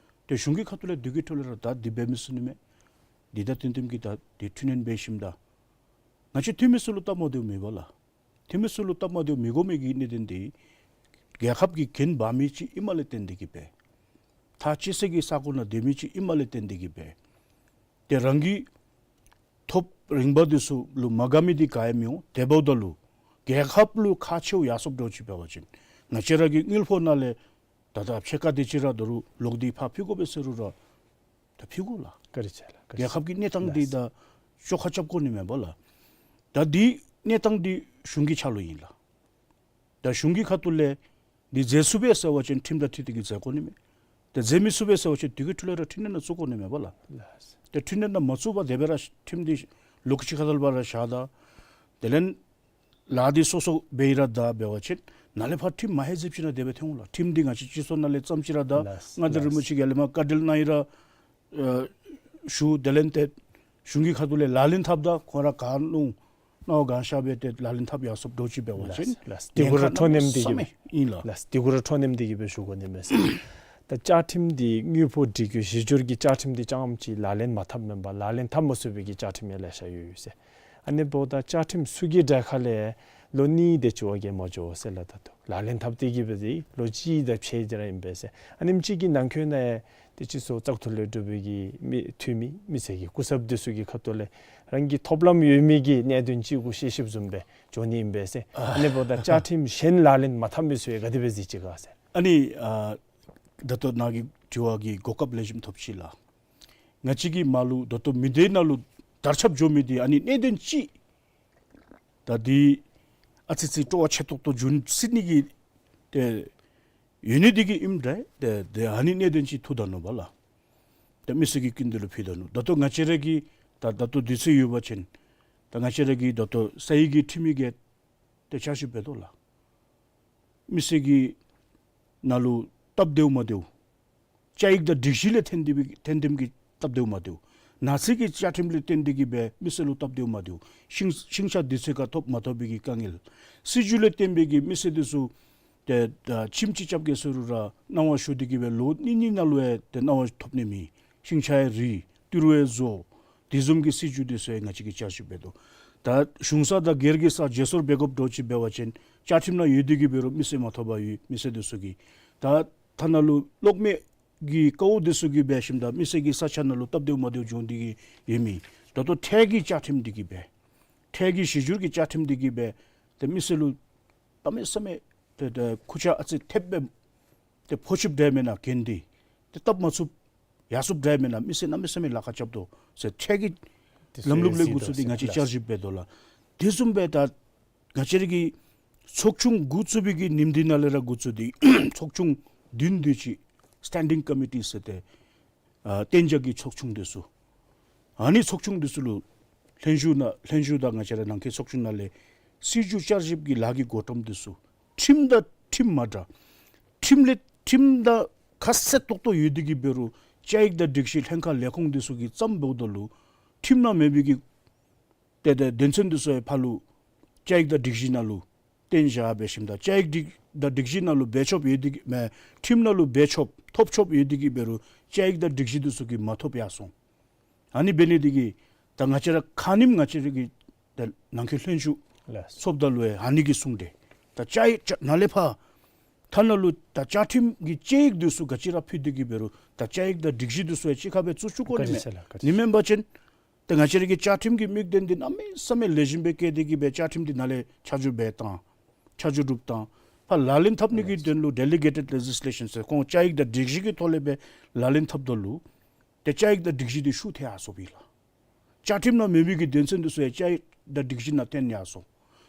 ཏེ་གཞུང་གི་ཁ་ཐུག་ལས་དུས་ཀྱི་འཕྲོ་ལས་ར་ད་འདི་འབད་མི་ཚུགས་ནི་མས། འདི་ད་ཏན་ཏན་གྱིས་ད་འདི་འཕྲི་སྣོན་འབད་ཞིནམ་ད་ང་བཅས་འཐུས་མི་ཚུ་ལུ་སྟབས་མ་བདེཝ་མེད་པ་ལགས། འཐུས་མི་ཚུ་ལུ་སྟབས་མ་བདེཝ་མི་དགོ་མི་གི་གནད་དོན་འདི་རྒྱལ་ཁབ་ཀྱི་འགན་འབག་མི་ཅིག་ཨིནམ་ལས་བརྟེན་ཏེ་གིས་སྦེ་ཐག་བཅད་སའི་གི་ས་གོ་ནང་སྡོད་མི་ཅིག་ཨིནམ་ལས་བརྟེན་ཏེ་གིས་སྦེ་ཏེ་རང་གི་ཐོབ་རིམ་པ་འདི་ཚུ་ལུ་མ་དགའ་མི་འདི་ག་ཡང་མི་འོང་། དེ་འབདཝ་ད་ལུ་རྒྱལ་ཁབ་ལུ་ཁག་ཆེཝ་ཡར་སོངམ་འདྲཝ་ཅིག་འབད་བ་ཅིན་ང་བཅས་ར་གི་དངུལ་ཕོགས་ནང་ལས་ད་ད་ཕྱེད་ཀ་དེ་ཅིག་ར་ད་རུང་ལོག་སྟེ་ཕར་ཕུལ་དགོ་པས་ཟེར་རུང་ར་ད་ཕུལ་དགོ་ལགས། བཀའ་དྲིན་ཆེ་ལགས། བཀའ་དྲིན་ཆེ། རྒྱལ་ཁབ་ཀྱི་གནས་སྟངས་འདི་ལགས། ད་བཅོ་ཁ་རྐྱབ་དགོ་ནི་མས་པ་ལགས། ད་འདི་གནས་སྟངས་འདི་གཞུང་གི་ཕྱག་ལུ་ཨིན་ལགས། ད་གཞུང་གི་ཁ་ཐུག་ལས་འདི་མཛད་ཚུགས་པས་ཟེར་བ་ཅིན་ཁྲིམས་དང་འཁྲིལ་ཏེ་གིས་མཛད་དགོ་ནི་མས། ད་མཛད་མི་ཚུགས་པས་ཟེར་བ་ཅིན་དུས་ཀྱི་འཕྲོ་ལས་ར་འཕྲི་སྣོན་ནང་བཙུགས་དགོ་ནི་མས་པ་ལགས། ལགས། ད་འཕྲི་སྣོན་ནང་མ་བཙུགས་པར་དེ་སྦེ་ར་ཁྲིམས་འདི་ལོགས་ཅིག་ཁ་ཐུག་ལས་ཕར་ར་བཞག་ད་དེ་ལས་ལཱ་འདི་སོ་སོ་འབད་ཡི་ར་ད་འབད་བ་ཅིན་ནཱ་ལས་ཕར་ཁྲིམས་མ་ཧེ་ཟེར་ཅིག་ནང་དེ་སྦེ་ཐོན་འོང་ལགས། ཁྲིམས་འདི་ང་བཅས་སྤྱི་ཚོགས་ནང་ལས་བརྩམས་ཅི་ར་ད་ལགས། མངའ་བདག་རིན་པོ་ཆེ་གིས་ལས་མར་བཀའ་འགྲེལ་གནང་ཡི་ར་ཨ་ཞུ། དེ་ལས་ཏེ་གཞུང་གི་ཁ་ཐུག་ལས་ལག་ལེན་འཐབ་ད་ཁོང་ར་ག་ནི་སྣང་བ་གང་ཤར་སྦེ་ཏེ་ལག་ལེན་འཐབ་ཡར་སོངམ་འདྲཝ་ཅིག་འབད་བ་ཅིན་ལགས། ལགས། དེ་གུ་ར་ཉེན་ཁ་ཁྲོ་གནམ་མེད་ས་མེད་ཨིན་ལགས། ལགས། དེ་གུ་ར་ཁྲོ་གནམ་དེ་གིས་སྦེ་ཞུ་དགོ་ནི་མས་ཟེར། ད་བཅའ་ཁྲིམས་འདི་དངུལ་ཕོགས་སྒྲིག་བཀོད་གཞི་སྒྱུར་གྱི་བཅའ་ཁྲིམས་འདི་རྐྱངམ་ཅིག་ལག་ལེན་མ་འཐབ་མེན་པར་ལག་ལེན་འཐབ་མ་ཚུགས་པའི་གི་བཅའ་ཁྲིམས་ཡང་ལེ་ཤ་ཡོད་ཡོད་ཟེར། ཨ་ནི་འབདཝ་ད་བཅའ་ཁྲིམས་ཚུ་གི་གྲལ་ཁ་ལས་ལོ་གཉིས་དེ་ཅིག་བ་གིས་མ་འགྱོ་ཟེར་ལགས། ད་ལྟོ་ལག་ལེན་འཐབ་སྟེ་གིས་སྦེ་འདི་ལོ་གཅིག་དང་ཕྱེད་དེ་ར་ཨིན་པས་ཟེར། ཨ་ནེམ་ཅིག་གི་ནང་འཁོད་ནང་ཡང་ཏེ་སྤྱི་ཚོགས་བཙག་འཐུ་ལས་གྲུབ་པའི་གི་མི་འཐུས་མི་མི་སེར་གྱི་སྐུ་ཚབ་འདི་ཚུ་གི་ཁ་ཐུག་ལས་རང་གི་ཐོབ་ལམ་ཡོད་མི་གི་གནད་དོན་ཅིག་གུ་དཔྱད་ཞིབ་བཟུམ་སྦེ་འགྱོ་ནི་ཨིན་པས་ཟེར། ཨ་ནི་འབདཝ་ད་བཅའ་ཁྲིམས་གཞན་ལག་ལེན་མ་འཐབ་མི་ཚུ་ཡང་ག་དེ་སྦེ་གཟིགས་ཅི་ག་ཟེར། ཨ་ནི་ཨ་ད་ལྟོ་ནཱ་གི་དྲི་བ་གི་གོ་སྐབས་ལེགས་ཤོམ་ཐོབ་ཅི་ལགས། ང་བཅས་ཀྱི་མར་ལུ་ད་ལྟོ་མི་སྡེ་ནང་ལུ་དར་ཁྱབ་འགྱོ་མི་འདི་ཨ་ནི་གནད་དོན་ཅིག་ད་འདི་ཨ་ཙི་ཅིག་སྤྲོ་བ་ཆེ་ཏོག་ཏོ་འབྱུང་སྲིད་ནི་གི་ཏེ་ཡོད་ནི་འདི་གིས་ཨིནམ་འདྲས། ཏེ་ཏེ་ཨ་ནི་གནད་དོན་ཅིག་ཐུག་ད་ནུག་པ་ལགས། ཏེ་མི་སེར་གྱི་སྐུ་མདུན་ལུ་ཕུལ་ད་ནུག། ད་ལྟོ་ང་བཅས་ར་གི་ད་ད་ལྟོ་དུས་ཚོད་ཡོད་པ་ཅིན་ད་ང་བཅས་ར་གི་ད་ལྟོ་ས་ཡི་གི་ཁྲིམས་ཡིག་གི་ཏེ་བསྐྱར་ཞིབ་འབད་དོ་ལགས། མི་སེར་གྱི་ནང་ལུ་སྟབས་བདེཝ་མ་བདེཝ་བཅའ་ཡིག་དང་སྒྲིག་གཞི་ལས་ཐོན་ཏེ་སྦེ་ཐོན་ཏེམ་གི་སྟབས་བདེཝ་མ་བདེཝ། ནགས་ཚལ་གྱི་བཅའ་ཁྲིམས་ལས་ཐོན་ཏེ་གིས་སྦེ་མི་སེར་ལུ་སྟབས་བདེཝ་མ་བདེཝ། ཤིང་ཤིང་ཤ་དུས་ཚོད་ཁར་ཐོབ་མ་ཐོབ་པའི་གི་དཀའ་ངལ། སྲིད་བྱུས་ལས་བརྟེན་པའི་གི་མི་སེར་འདི་ཚུ་ཏེ་ད་ཁྱིམ་ཅིག་རྐྱབ་གེ་ཟེར་རུང་ར་གནང་བ་ཞུ་སྟེ་གིས་སྦེ་ལོ་གཉིས་གཉིས་ནང་ལུ་ཡང་ཏེ་གནང་བ་ཐོབ་ནི་མེད། ཤིང་ཤའི་རིགས་ཏི་རུའི་བཟོ་དེ་བཟུམ་གྱི་སྲིད་བྱུས་འདི་ཚུ་ཡང་ང་བཅས་ཀྱིས་བསྐྱར་ཞིབ་འབད་དོ། ད་གཞུང་ས་དང་སྒེར་གྱི་ས་བརྗེ་སོར་འབད་དགོཔ་འདྲཝ་ཅིག་འབད་བ་ཅིན་བཅའ་ཁྲིམས་ནང་ཡོད་དེ་གིས་འབད་རུང་མི་སེར་མ་ཐོབ་པར་ཡོད་མི་སེར་འདི་ཚུ་གིས་ད་ཐ་ན་ལུ་གློག་མེ་གི་དཀའཝ་འདི་ཚུ་གིས་འབད་ཞིནམ་ད་མི་སེར་གྱི་ས་ཆ་ནང་ལུ་སྟབས་བདེཝ་མ་བདེཝ་འབྱུང་སྟེ་གིས་ཡོད་མི། ད་ལྟོ་ཁྲལ་གྱི་བཅའ་ཁྲིམས་འདི་གིས་འབད་ཁྲལ་གྱི་གཞི་སྒྱུར་གྱི་བཅའ་ཁྲིམས་འདི་གིས་འབད་ཏེ་མི་སེར་ལུ་གནམ་མེད་ས་མེད་ཏེ་ཏེ་ཁུར་ཆ་ཨ་ཙི་ཐེབས་སྦེ་ཏེ་ཕོག་ཆིབ་འདྲ་མེན་ན་གྱོན་ཏེ་ཏེ་སྟབས་མ་ཚུགས་ཡར་སོངམ་འདྲ་མེན་ན་མི་སེར་གནམ་མེད་ས་མེད་ལཱ་ཁག་རྐྱབ་དོ་ཟེར་ཁྲལ་གྱི་ལམ་ལུགས་ལས་འགོ་བཙུགས་ཏེ་ང་བཅས་བསྐྱར་ཞིབ་འབད་དོ་ལགས། དེ་བཟུམ་སྦེ་ད་ ང་བཅས་ར་གི་ཚོགས་ཆུང་འགོ་བཙུགས་པའི་གི་ཉིནམ་འདི་ནང་ལས་ར་འགོ་བཙུགས་ཏེ་ཚོགས་ཆུང་བདུན་དེ་ཅིག་སི་ཊེན་ཌིང་ཀོ་མི་ཊི་ཟེར་ཏེ་ཨ་གཏན་འཇགས་ཀྱི་ཚོགས་ཆུང་འདི་ཚུ། ཨ་ནི་ཚོགས་ཆུང་འདི་ཚུ་ལུ་ལྷན་ཞུགས་ནང་ལྷན་ཞུགས་དང་ང་བཅས་ར་ནང་འཁོད་ཚོགས་ཆུང་ནང་ལས་སྲིད་བྱུས་བསྐྱར་ཞིབ་ཀྱི་ལཱ་གི་འགོ་ཁྲིདཔ་འདི་ཚུ་ཁྲིམས་དང་ཁྲིམས་མ་འདྲ། ཁྲིམས་ལས་ཁྲིམས་དང་ཁ་གསལ་ཏོག་ཏོ་ཡོད་དེ་གི་འབད་རུང་བཅའ་ཡིག་དང་སྒྲིག་གཞི་ལྷན་ཁག་ལས་ཁུངས་འདི་ཚུ་གིས་བརྩམས་འབདཝ་ད་ལུ་ཁྲིམས་ནང་མེད་པའི་གི་ཏེ་ཏེ་དོན་ཚན་འདི་ཚུ་ཡང་ཕར་ལུ་བཅའ་ཡིག་དང་སྒྲིག་གཞི་ནང་ལུ་བཏོན་བཞག་འབད་ཞིནམ་ད་བཅའ་ཡིག་སྒྲིག་དང་སྒྲིག་གཞི་ནང་ལུ་འབད་ཆོགཔ་ཡོད་དེ་གི་མེན། ཁྲིམས་ནང་ལུ་འབད་ཆོགཔ་ཐོབ་ཆོགཔ་ཡོད་དེ་གི་འབད་རུང་བཅའ་ཡིག་དང་སྒྲིག་གཞི་འདི་ཚུ་གིས་མ་ཐོབ་ཡར་སོང་། ཨ་ནི་འབད་ནི་དེ་གིས་ད་ང་བཅས་ར་ཁ་ཉིནམ་ང་བཅས་ར་གི་ད་ནང་འཁོད་ལྷན་ཞུགས་ལགས། ཚོགསཔ་ད་ལུ་ཡང་ཨ་ནི་གི་གསུང་གྲོས་ད་བཅའ་ཡིག་བཅའ་ནང་ལས་ཕར་ཐ་ན་ལུ་ད་བཅའ་ཁྲིམས་ཀྱི་དཔྱད་ཡིག་འདི་ཚུ་ག་ཅི་ར་ཕུལ་དེ་གི་འབད་རུང་ད་བཅའ་ཡིག་དང་སྒྲིག་གཞི་འདི་ཚུ་ཡང་གཅིག་ཁར་སྦེ་བཙུགས་བཅུག་དགོ་ནི་མས། བཀའ་དྲིན་ཆེ་ལགས། བཀའ་དྲིན་ནི་མེན་པ་ཅིན་ཏེ་ང་བཅས་ར་གི་བཅའ་ཁྲིམས་ཀྱི་དམིགས་དོན་འདི་གནམ་མེད་ས་མེད་ལེགས་ཤོམ་སྦེ་བཀོད་དེ་གི་སྦེ་བཅའ་ཁྲིམས་འདི་ནང་ལས་ཆ་འཇོག་འབད་བཏང་ཆ་འཇོག་གྲུབ་བཏང་ཕར་ལག་ལེན་འཐབ་ནི་གི་དོན་ལུ་ཌེ་ལི་གེ་ཊེཌ་ལེ་ཇིས་ལེ་ཤཱན་ཟེར་ཁོང་བཅའ་ཡིག་དང་སྒྲིག་གཞི་གི་ཐོག་ལས་སྦེ་ལག་ལེན་འཐབ་ད་ལུ་ཏེ་བཅའ་ཡིག་དང་སྒྲིག་གཞི་འདི་ཤུགས་ཐལ་ཡར་སོངམ་ཨིན་ལགས། བཅའ་ཁྲིམས་ནང་མེད་པའི་གི་དོན་ཚན་འདི་ཚུ་ཡང་བཅའ་ཡིག་དང་སྒྲིག་གཞི་ནང་བཏོན་ཡར་སོང་།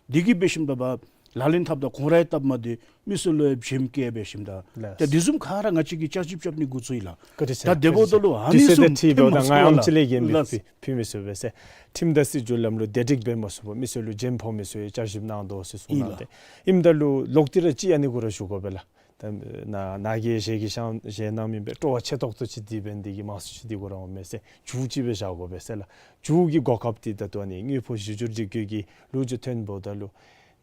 དེ་གིས་འབད་ཞིནམ་ད་ཕར་ལག་ལེན་འཐབ་ད་ཁོང་ར་ཡང་སྟབས་མ་བདེ་མི་སེར་ལུ་ཡང་བྱེམ་བཀལ་འབད་ཞིནམ་ད་ལགས། ཏེ་དེ་བཟུམ་ག་ར་ང་བཅས་ཀྱིས་བསྐྱར་ཞིབ་རྐྱབ་ནི་འགོ་བཙུགས་ཡི་ལགས། བཀའ་དྲིན་ཆེ། ད་དེ་འབདཝ་ད་ལུ་ཨ་དུས་ནི་ཚོད་ཚུ་དང་འཁྲིལ་འབདཝ་ད་ང་ཡང་ཨམ་ཅིག་ལས་འགན་འདི་ལགས། ཕུལ་ཕུལ་མི་ཚུགས་པས་ཟེར། ཁྲིམས་དང་སྲིད་བྱུས་ལམ་ལུགས་བདེ་སྒྲིག་འབད་མ་ཚུགས་པར་མི་སེར་ལུ་བྱེམ་ཕོག་མི་ཚུགས་པའི་བསྐྱར་ཞིབ་གནང་དོ་ཟེར་གསུངས་གནང་སྟེ་ཨིནམ་ད་ལུ་ལོག་སྟེ་ར་ཅིག་ཨ་ནི་གུ་ར་ཞུ་དགོ་པས་ལགས། ད་ནཱ་ནཱ་གིས་ཞལ་གྱིས་བཞེས་གནང་མི་སྦེ་སྤྲོ་བ་ཆེ་ཏོག་ཏོ་ཅིག་འདི་འབད་ནི་དེ་གིས་མང་སུ་ཅིག་འདི་གུ་ར་འོང་མས་ཟེར་མཇུག་ཅིག་སྦེ་བཞག་དགོ་པས་ཟེར་ལགས། མཇུག་གི་གོ་སྐབས་འདི་ད་ལྟོ་ཨ་ནི་དངུལ་ཕོགས་གཞི་བསྒྱུར་སྒྲིག་བཀོད་ཀྱི་ལོ་རྒྱུས་ཐོན་འབདཝ་ད་ལུ་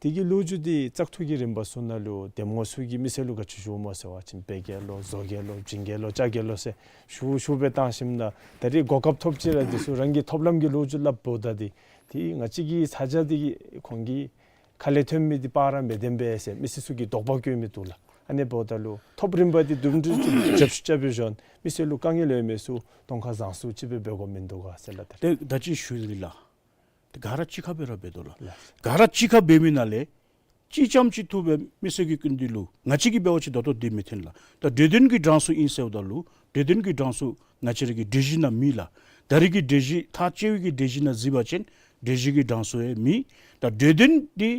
དེ་གི་ལོ་རྒྱུས་འདི་བཙག་འཐུ་གི་རིམ་པ་ཚུ་ནང་ལུ་འདེམས་ངོ་ཚུ་གིས་མི་སེར་ལུ་ག་ཅི་ཞུཝ་སྨོ་ཟེར་བ་ཅིན་བལ་རྒྱལ་ལོ་བཟོ་རྒྱལ་ལོ་བྱིང་རྒྱལ་ལོ་ལྕགས་རྒྱལ་ལོ་ཟེར་ཞུ་ཞུ་སྦེ་བཏང་ཞིནམ་ད་ད་རེས་གོ་སྐབས་ཐོབ་ཅི་ར་འདི་ཚུ་རང་གི་ཐོབ་ལམ་གྱི་ལོ་རྒྱུས་སླབ་འབདཝ་ད་འདི་ཏེ་ང་བཅས་ཀྱི་ས་ཆ་འདི་གི་ཁོང་གི་ཁ་ལས་ཐོན་མི་འདི་པར་ར་མི་བདེན་པས་ཟེར་མི་སེར་ཚུ་གིས་དོགས་པ་བཀོད་མི་འདུག་ལགས། ཨ་ནི་འབདཝ་ད་ལུ་ཐོབ་རིམ་པ་འདི་དུམ་གྲ་ཅིག་རྒྱབ་བཤུད་རྐྱབ་པའི་ཞོར་མི་སེར་ལུ་དཀའ་ངལ་ཡོད་མི་ཚུ་གདོང་ཁར་བཟང་སུ་ཅིག་སྦེ་འབད་དགོཔ་མིན་འདུག་ག་ཟེར་ལགས། ད་ཏེ་ད་ཅི་ཞུ་ཡི་ལགས། ཏེ་ག་ར་གཅིག་ཁར་སྦེ་ར་འབད་དོ་ལགས། ལགས། ག་ར་གཅིག་ཁར་འབད་མི་ནང་ལས་གཅིག་རྐྱངམ་ཅིག་ཐུག་སྦེ་མི་སེར་གྱི་སྐུ་མདུན་ལུ་ང་བཅས་ཀྱིས་འབད་བ་ཅིན་ད་ལྟོ་འདི་མི་འཐོན་ལགས། ད་གྲོས་དོན་གྱི་གྲངས་སུ་ཨིན་ཟེརཝ་ད་ལུ་གྲོས་དོན་གྱི་གྲངས་སུ་ང་བཅས་ར་གི་གྲོས་གཞི་ནང་མེད་ལགས། ད་རེས་ཀྱི་གྲོས་གཞི་ཐག་བཅད་པའི་གི་གྲོས་གཞི་ནང་གཟིགས་པ་ཅིན་གྲོས་གཞི་གི་གྲངས་སུ་ཡང་མེད། ད་གྲོས་དོན་འདི་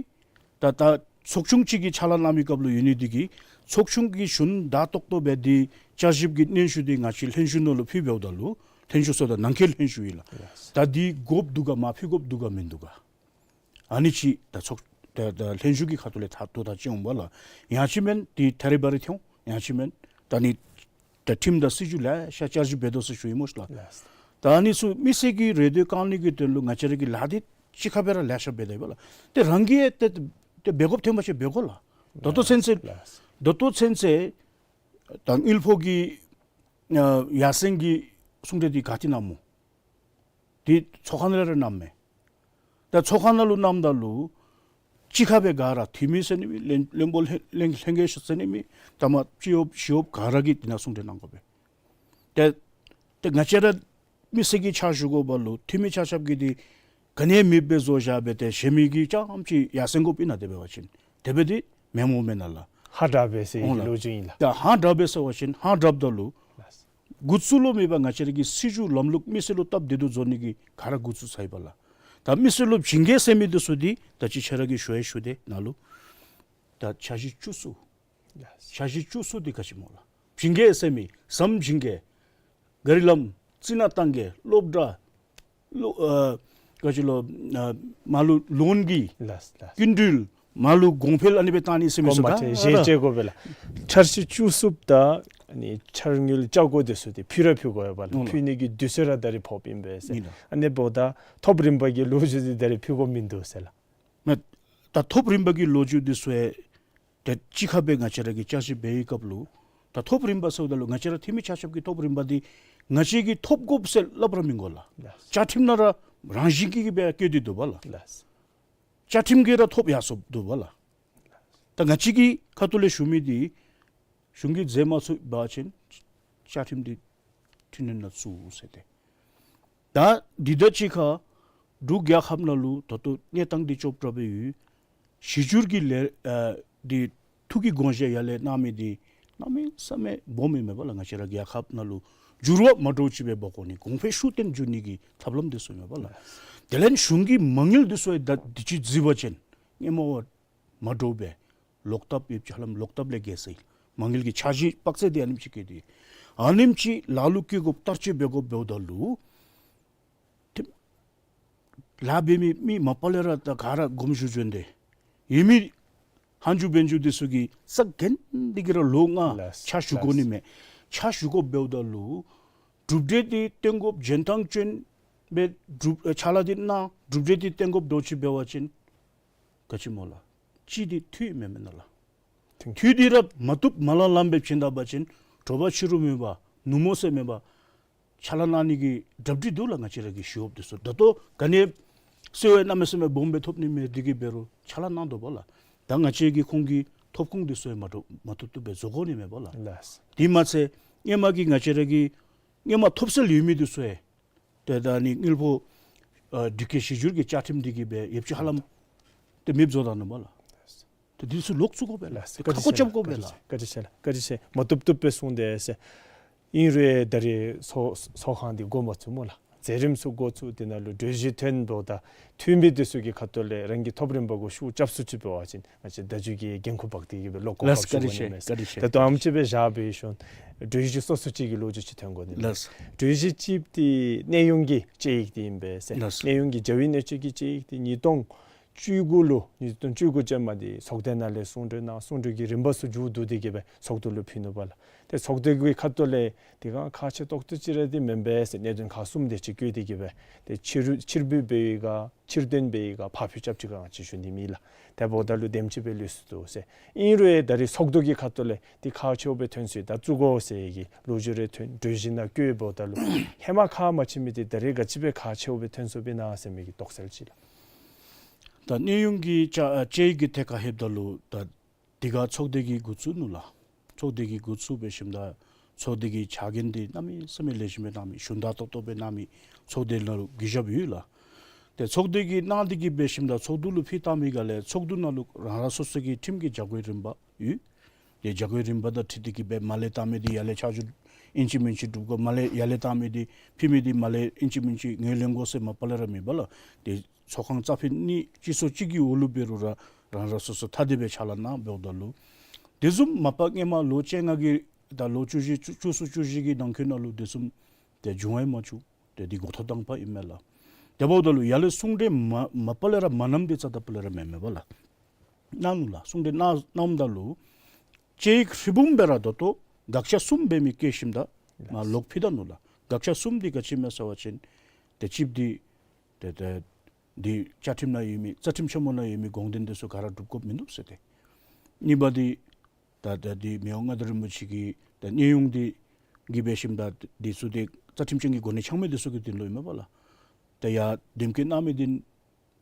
ད་ད་ཚོགས་ཆུང་གཅིག་གིས་ཕྱག་ལཱ་གནང་མི་སྐབས་ལུ་ཡོད་ནི་འདི་གིས་ཚོགས་ཆུང་གི་གཞུང་བདག་ཏོག་ཏོ་སྦེ་འདི་བསྐྱར་ཞིབ་ཀྱི་སྙན་ཞུ་འདི་ང་བཅས་ལྷན་ཞུ་ནང་ལུ་ཕུལ་འབདཝ་ད་ལུ་ལྷན་ཞུ་ཟེརཝ་ད་ནང་འཁོད་ལྷན་ཞུ་ཨིན་ལགས། ད་འདི་དགོཔ་འདུག་ག་མ་ཕུལ་དགོཔ་འདུག་ག་མིན་འདུག་ག། ཨ་ནི་ཅིག་ད་ཚོགས་ད་ད་ལྷན་ཞུ་གི་ཁ་ཐུག་ལས་ཐག་ཐུག་ཐག་བཅད་འོང་པ་ལགས། ཡང་ཅིན་མེན་འདི་ཐ་རི་བ་རི་ཐོན་ཡང་ཅིན་མེན་ད་ནི་ད་ཁྲིམས་དང་སྲིད་བྱུས་ལེ་ཤ་བསྐྱར་ཞིབ་འབད་དོ་ཟེར་ཞུ་ཡི་སྨོ་ལགས། ལགས། ད་ཨ་ནི་ཚུ་མི་སེར་གྱི་རེ་འདོད་བསྐང་ནི་གི་དོན་ལུ་ང་བཅས་ར་གིས་ལཱ་འདི་གཅིག་ཁར་སྦེ་ར་ལེ་ཤ་འབད་དེ་ཡོད་པ་ལགས། ཏེ་རང་གིས་ཏེ་ཏེ་འབད་དགོཔ་ཐོན་པ་ཅིན་འབད་དགོ་ལགས། ད་ལྟོ་ཚུན་ཚོད་ལགས། ད་ལྟོ་ཚུན་ཚོད་ད་དངུལ་ཕོགས་ཀྱི་ཡར་སེང་གི་གསུང་གྲོས་འདི་ག་ཏེ་གནངམ་སྨོ། འདི་ཚོགས་ཁང་ནང་ལས་ར་གནངམ་མས། ད་ཚོགས་ཁང་ནང་ལུ་གནངམ་ད་ལུ་གཅིག་ཁར་སྦེ་ག་ར་འཐུས་མི་ཟེར་ནི་མེད། བློན་བློན་པོ་ལྷན་ལྷན་ལྷན་རྒྱས་ཟེར་ནི་མེད། ད་མ་སྤྱི་འོག་སྤྱི་འོག་ག་ར་གིས་འདི་ནང་གསུང་གྲོས་གནང་དགོ་པས། ཏེ་ཏེ་ང་བཅས་ར་མི་སེར་གྱི་ཕྱག་ཞུ་དགོ་པ་ལུ་འཐུས་མི་ཆ་ཁྱབ་ཀྱིས་འདི་ག་ནི་མེདཔ་སྦེ་བཟོ་བཞག་སྦེ་ཏེ་གཞན་མི་གིས་རྐྱངམ་ཅིག་ཡར་སེང་དགོཔ་ཨིན་ན། དེ་འབད་བ་ཅིན་དེ་སྦེ་འདི་མེན་སྨོ་མེན་ན་ལགས། ཧ་དྲག་པས་ཟེར་ཨོང་ལགས། ལོ་རྒྱུས་ཨིན་ལགས། ད་ཧ་དྲག་པས་ཟེར་བ་ཅིན་ཧ་དྲགཔ་ད་ལུ་ལགས། འགོ་བཙུགས་ལོ་མེད་པར་ང་བཅས་ར་གི་སྲིད་བྱུས་ལམ་ལུགས་མི་སེར་ལུ་སྟབས་བདེ་ཏོག་ཏོ་བཟོ་ནི་གི་ག་ར་འགོ་བཙུགས་ཚར་ཡི་པ་ལགས། ད་མི་སེར་ལུ་བྱིང་རྒྱལ་ཟེར་མི་འདི་ཚུ་འདི་ད་ཅི་ཁྱོད་ར་གིས་ཞུ་ཡང་ཞུ་སྟེ་ནཱ་ལུ་ད་འཆར་གཞི་བཅུ་གསུམ་འཆར་གཞི་བཅུ་གསུམ་འདི་ག་ཅི་སྨོ་ལགས། བྱིང་རྒྱལ་ཟེར་མི་ཟམ་བྱིང་རྒྱལ་ག་རི་ལམ་རྩི་ནག་གཏང་རྒྱལ་སློབ་གྲྭ་ལོ་ཨ་ག་ཅི་ལོ་ཨ་མར་ལུ་ལོན་གྱི་ལགས་ལགས། སྐྱིན་འགྲུལ་མར་ལུ་གོང་འཕེལ་ཨ་ནི་སྦེ་བཏང་ནི་ཟེར་མི་ཚུ་གོང་མ་ག་ཏེ་ར་ཞལ་བཅད་དགོ་པས་ལགས། འཆར་གཞི་བཅུ་གསུམ་དང་ཨ་ནི་འཆར་དངུལ་བཅའ་སྒོ་འདི་ཚུ་འདི་ཕུལ་ར་ཕུལ་དགོ་ཡོད་པ་ལགས། ཨོང་ལགས། ཕུལ་ནི་གི་དུས་ཚོད་ར་ད་རེས་ཕོགཔ་ཨིན་པས་ཟེར། ཨིན་ལགས། ཨ་ནི་འབདཝ་ད་ཐོབ་རིམ་པ་གི་ལོ་རྒྱུས་འདི་ད་རེས་ཕུལ་དགོཔ་མིན་འདུག་ཟེར་ལགས། མེན། ད་ཐོབ་རིམ་པ་གི་ལོ་རྒྱུས་འདི་ཚུ་ཡང་ཏེ་གཅིག་ཁར་སྦེ་ང་བཅས་ར་གིས་བསྐྱར་ཞིབ་འབད་བའི་སྐབས་ལུ་ད་ཐོབ་རིམ་པ་ཟེརཝ་ད་ལུ་ང་བཅས་ར་འཐུས་མི་ཆ་ཁྱབ་ཀྱི་ཐོབ་རིམ་པ་འདི་ང་བཅས་ཀྱིས་ཐོབ་དགོཔ་ཟེར་སླབ་ར་མི་དགོ་ལགས། ལགས། བཅའ་ཁྲིམས་ནང་ར་རང་བཞིན་གྱིས་སྦེ་བཀོད་དེ་འདུག་པ་ལགས། ལགས། བཅའ་ཁྲིམས་ཀྱིས་ར་ཐོབ་ཡར་སོཔ་འདུག་པ་ལགས། ད་ང་བཅས་ཀྱི་ཁ་ཐུག་ལས་ཞུ་མི་འདི་གཞུང་གིས་མཛད་མ་ཚུགས་པ་ཅིན་བཅའ་ཁྲིམས་འདི་འཕྲི་སྣོན་ནང་བཙུགས་ཟེར་ཏེ། ད་འདི་དང་གཅིག་ཁར་འབྲུག་རྒྱལ་ཁབ་ནང་ལུ་ད་ལྟོ་གནས་སྟངས་འདི་ཅོག་འཐདཔ་སྦེ་ཡོད། གཞི་བསྒྱུར་གྱི་ལས་ཨ་འདི་ཐུགས་ཀྱི་དགོངས་བཞེད་ཡར་ལས་གནང་མི་འདི་གནམ་མེད་ས་མེད་སྦོམ་ཨིན་མས་པ་ལགས། ང་བཅས་ར་རྒྱལ་ཁབ་ནང་ལུ་འགྱུར་བ་མ་འདྲཝ་ཅིག་སྦེ་འབད་དགོ་ནི་གོང་འཕེལ་ཤུགས་བསྟན་འགྱོ་ནི་གི་ཐབས་ལམ་འདི་ཚུ་ཨིན་མས་པ་ལགས། དེ་ལས་གཞུང་གི་མ་དངུལ་འདི་ཚུ་ཡང་ད་འདི་ཅིག་གཟིགས་པ་ཅིན་ སྔོན་མ་བ་མ་འདྲཝ་སྦེ་ལོག་ཐབས་ཡོདཔ་ཅིག་ཧ་ལམ་ལོག་ཐབས་ལས་བརྒལ་སོ་ཡི། མ་དངུལ་གྱི་འཆར་གཞི་དཔག་ཚད་འདི་ཨ་ནེམ་ཅིག་བཀོད་དེ་ཨ་ནེམ་ཅིག་ལ་ལུ་བཀོད་དགོཔ་བསྟར་སྤྱོད་འབད་དགོཔ་འབདཝ་ད་ལུ་ཏེ་ལཱ་འབད་མི་མི་མ་པ་ལས་ར་ད་ག་ར་དགོངསམ་ཞུ་བྱོན་ཏེ་ཡོད་མི་ཧན་ཇུ་བན་ཇུ་འདི་ཚུ་གིས་ས་གན་འདི་གིས་ར་ལོ་ལྔ་ལགས། ཕྱག་ཞུ་དགོ་ནི་མས། ཕྱག་ཞུ་དགོཔ་འབདཝ་ད་ལུ་གྲུབ་འབྲས་འདི་སྟོན་དགོཔ་འཇོན་ཐང་ཅན་སྦེ་གྲུབ་ཨེ་ཕྱག་ལཱ་འདི་གནང་གྲུབ་འབྲས་འདི་སྟོན་དགོཔ་འདྲཝ་ཅིག་འབད་བ་ཅིན་ག་ཅི་སྨོ་ལགས། ཅིག་འདི་འཐུས་མེན་མེན་ན་ལགས། འཐུས་འཐུས་འདི་ར་མ་བཏུབ་མ་ལང་ལངམ་སྦེ་བྱིན་ད་པ་ཅིན་དྲོ་པ་ཕྱི་རུ་མེད་པར་ནུབ་མོ་ཚེ་མེད་པར་ཕྱག་ལཱ་གནང་ནི་གི་གྲ་སྒྲིག་འདུག་ལགས། ང་བཅས་ར་གི་ཞུ་འོགཔ་འདི་ཚུ་ད་ལྟོ་ག་ནི་གསོལ་བ་གནམ་མེད་ས་མེད་སྦོམ་སྦེ་ཐོབ་ནི་མས། འདི་གིས་འབད་རུང་ཕྱག་ལཱ་གནང་དོ་པ་ལགས། ད་ང་བཅས་ཀྱི་ཁོང་གི་ཐོབ་ཁུངས་འདི་ཚུ་ཡང་མ་ཐོབ་མ་ཐོབ་བཏུབ་སྦེ་བཟོ་དགོ་ནི་མས་པ་ལགས། ལགས། དེ་མ་ཚད་སྔོན་མ་གི་ང་བཅས་ར་གི་སྔོན་མ་ཐོབ་སྲོལ་ཡོད་མི་འདི་ཚུ་ཡང་ཏེ་ད་ནི་དངུལ་ཕོགས་ཨ་འགྲུལ་སྐྱེལ་གཞི་འགྱུར་གྱི་བཅའ་ཁྲིམས་འདི་གིས་སྦེ་ཡོདཔ་ཅིག་ཧ་ལམ་ཏེ་མེདཔ་བཟོ་ད་ནུག་པ་ལགས། ཏེ་འདི་ཚུ་ལོག་བཙུགས་དགོ་པས་ལགས། ལགས། ཏེ་ཁ་སྒོ་རྐྱབ་དགོ་པས་ལགས། བཀའ་དྲིན་ཆེ་ལགས། བཀའ་དྲིན་ཆེ། མ་བཏུབ་བཏུབ་སྦེ་གསུངས་ཏེ་ཟེར། ཨིན་རུང་ད་རེས་ཚོགས་ཚོགས་ཁང་འདི་འགོ་མ་བཙུགས་སྨོ་ལགས། མཛད་རིམ་ཚུ་འགོ་བཙུགས་ཏེ་ནཱ་ལུ་གྲོས་གཞི་ཐོན་འབདཝ་ད་འཐུས་མི་འདི་ཚུ་གི་ཁ་ཐུག་ལས་རང་གི་ཐོབ་རིམ་པ་གུ་ཤུགས་རྐྱབ་ཚུགས་ཅི་འབད་བ་ཅིན་ང་བཅས་ད་ཅི་གི་འགན་ཁུར་འབག་སྟེ་གི་སྦེ་ལོག་གོ་ལགས། སྐབས་བཀའ་དྲིན་ཆེ། ཞུ་དགོ་ནི་མས། བཀའ་དྲིན་ཆེ། ད་ལྟོ་ཨ་ནེམ་ཅིག་སྦེ་བཞག་སྦེ་ཞུ་ནི། གྲོས་གཞི་སོ་སོ་ཅིག་གི་ལོ་རྒྱུས་ཅིག་ཐོན་དགོ་ནི་མས། ལགས། གྲོས་གཞི་གཅིག་འདི་གནས་དབྱུང་གི་དཔྱད་ཡིག་འདི་ཨིན་པས་ཟེར། ལགས། གནས་དབྱུང་གི་བྱ་བའི་གནད་སྤྱོད་ཀྱི་དཔྱད་ཡིག་འདི་ཉིས་སྟོང་བཅུ་དགུ་ལུ་ཉིས་སྟོང་བཅུ་དགུ་ཅན་མ་འདི་ཚོགས་སྡེ་ནང་ལས་གསུང་གྲོས་གནང་། གསུང་གྲོས་ཀྱི་རིམ་པ་ཚུ་མཇུག་བསྡུ་སྟེ་གི་སྦེ་ཚོགས་འདུ་ལུ་ཕུལ་ནུག་པ་ལགས། ཏེ་ཚོགས་འདུ་གི་ཁ་ཐུག་ལས་འདི་ག་ཁག་ཆེ་ཏོག་ཏོ་ཅིག་ར་འདི་མེན་པས་ཟེར་གནད་དོན་ཁག་གསུམ་དེ་ཅིག་བཀོད་དེ་གི་སྦེ་ཏེ་ཕྱིར་ཕྱིར་འབུད་འབད་ཡི་ག་ཕྱིར་འདོན་འབད་ཡི་ག་ཕར་འབུད་རྐྱབ་ཅི་ག་ང་བཅས་ཞུ་ནི་མེད་ལགས། དེ་འབདཝ་ད་ལུ་དེམ་ཅིག་སྦེ་ལུས་སོ་ཡི་ཟེར། ཨིན་རུང་ད་རེས་ཚོགས་འདུ་གི་ཁ་ཐུག་ལས་འདི་ཁག་ཆེཝ་སྦེ་ཐོན་སོ་ཡི། ད་བཙུགས་དགོ་ཟེར་གྱི་ལོ་རྒྱུས་རེ་ཐོན་གྲོས་གཞི་ནང་བཀོད་འབདཝ་ད་ལུ་ཧེ་མ་ཁག་མ་ཆེ་མི་འདི་ད་རེས་ག་ཅི་སྦེ་ཁག་ཆེཝ་སྦེ་ཐོན་སོ་ཡི་ན་ཟེར་མི་གི་དོགས་སེལ་ཅིག་ལགས། ད་གནས་དབྱུང་གི་བཅའ་ཨ་དཔྱད་ཡིག་གི་ཐད་ཁར་ལྷོདཔ་ད་ལུ་ད་འདི་ག་ཚོགས་སྡེ་གིས་འགོ་བཙུགས་ནུག་ལགས། ཚོགས་སྡེ་གིས་འགོ་བཙུགས་འབད་ཞིནམ་ད་ཚོགས་སྡེ་གི་བྱ་འགན་འདི་གནམ་མེད་ས་མེད་ལེགས་ཤོམ་སྦེ་གནང་མི་ཞུན་དག་ཏོག་ཏོ་སྦེ་གནང་མི་ཚོགས་སྡེ་ནང་ལུ་གུས་ཞབས་ཡོད་ལགས། ཏེ་ཚོགས་སྡེ་གིས་གནང་སྟེ་གི་འབད་ཞིནམ་ད་ཚོགས་འདུ་ལུ་ཕུལ་བཏང་མི་ག་ལས་ཚོགས་འདུ་ནང་ལུ་རང་རང་སོ་སོ་གི་ཁྲིམས་ཀྱི་བྱ་སྒོའི་རིམ་པ་ཡོད། ཏེ་བྱ་སྒོའི་རིམ་པ་དང་འཁྲིལ་ཏེ་གི་སྦེ་མར་ལས་བཏང་མི་འདི་ཡར་ལས་ཆ་འཇོག་ཨིན་ཅི་མིན་ཅི་སྒྲུབ་དགོ། མར་ལས་ཡར་ལས་བཏང་མི་འདི་ཕུལ་མི་འདི་མར་ལས་ཨིན་ཅི་མིན་ཅི་ངོས་ལེན་དགོ་ཟེར་མ་པ་ལས་ར་མེད་པ་ལགས། ཏེ་ཚོགས་ཁང་རྩ་ཕན་གཉིས་སྤྱི་ཚོགས་གཅིག་གི་འོག་ལུ་འབད་རུང་ར་རང་རང་སོ་སོ་ཐ་དད་སྦེ་ཕྱག་ལཱ་གནང་འབདཝ་ད་ལུ་དེ་བཟུམ་མ་པ་སྔོན་མ་ལོ་བཅོ་ལྔ་གི་དང་ལོ་བཅུ་བཞི་བཅུ་བཅུ་གསུམ་བཅུ་བཞི་གི་ནང་འཁོད་ནང་ལུ་དེ་བཟུམ་ཏེ་བྱུང་ཡང་མ་བྱུང་། ཏེ་འདི་འགོ་ཐོག་དང་པ་ཨིན་མས་ལགས། དེ་འབདཝ་ད་ལུ་ཡར་ལས་གསུང་གྲོས་མ་མ་པ་ལས་ར་མ་གནངམ་འདི་རྩ་དང་པ་ལས་ར་མེན་མས་པ་ལགས། གནང་ནུག་ལགས། གསུང་གྲོས་གནང་གནངམ་ད་ལུ་དཔྱད་ཡིག་ཧྲིལ་བུམ་སྦེ་ར་ད་ལྟོ་དགག་བྱ་གསུམ་འབད་མི་བཀོད་ཞིནམ་ད་མར་ལོག་ཕུལ་ད་ནུག་ལགས། དགག་བྱ་གསུམ་འདི་ག་ཅི་མས་ཟེར་བ་ཅིན་ཏེ་གཅིག་འདི་ཏེ་ཏེ་འདི་བཅའ་ཁྲིམས་ནང་ཡོད་མི་རྩ་ཁྲིམས་ཆེན་མོ་ནང་ཡོད་མི་དགོངས་དོན་འདི་ཚུ་ག་ར་སྒྲུབ་དགོཔ་མིན་འདུག་ཟེར་ཏེ། གཉིས་པ་འདི་ད་ད་འདི་མི་དབང་མངའ་བདག་རིན་པོ་ཆེ་གི་ད་གནས་དབྱུང་འདི་གི་འབད་ཞིནམ་ད་འདི་ཚུ་ཏེ་རྩ་ཁྲིམས་ཅན་གྱི་གོ་གནས་འཆང་མི་འདི་ཚུ་གི་དོན་ལུ་ཨིན་མས་པ་ལགས། ད་ཡར་འདེམས་བསྐོ་གནང་མི་འདི་མི་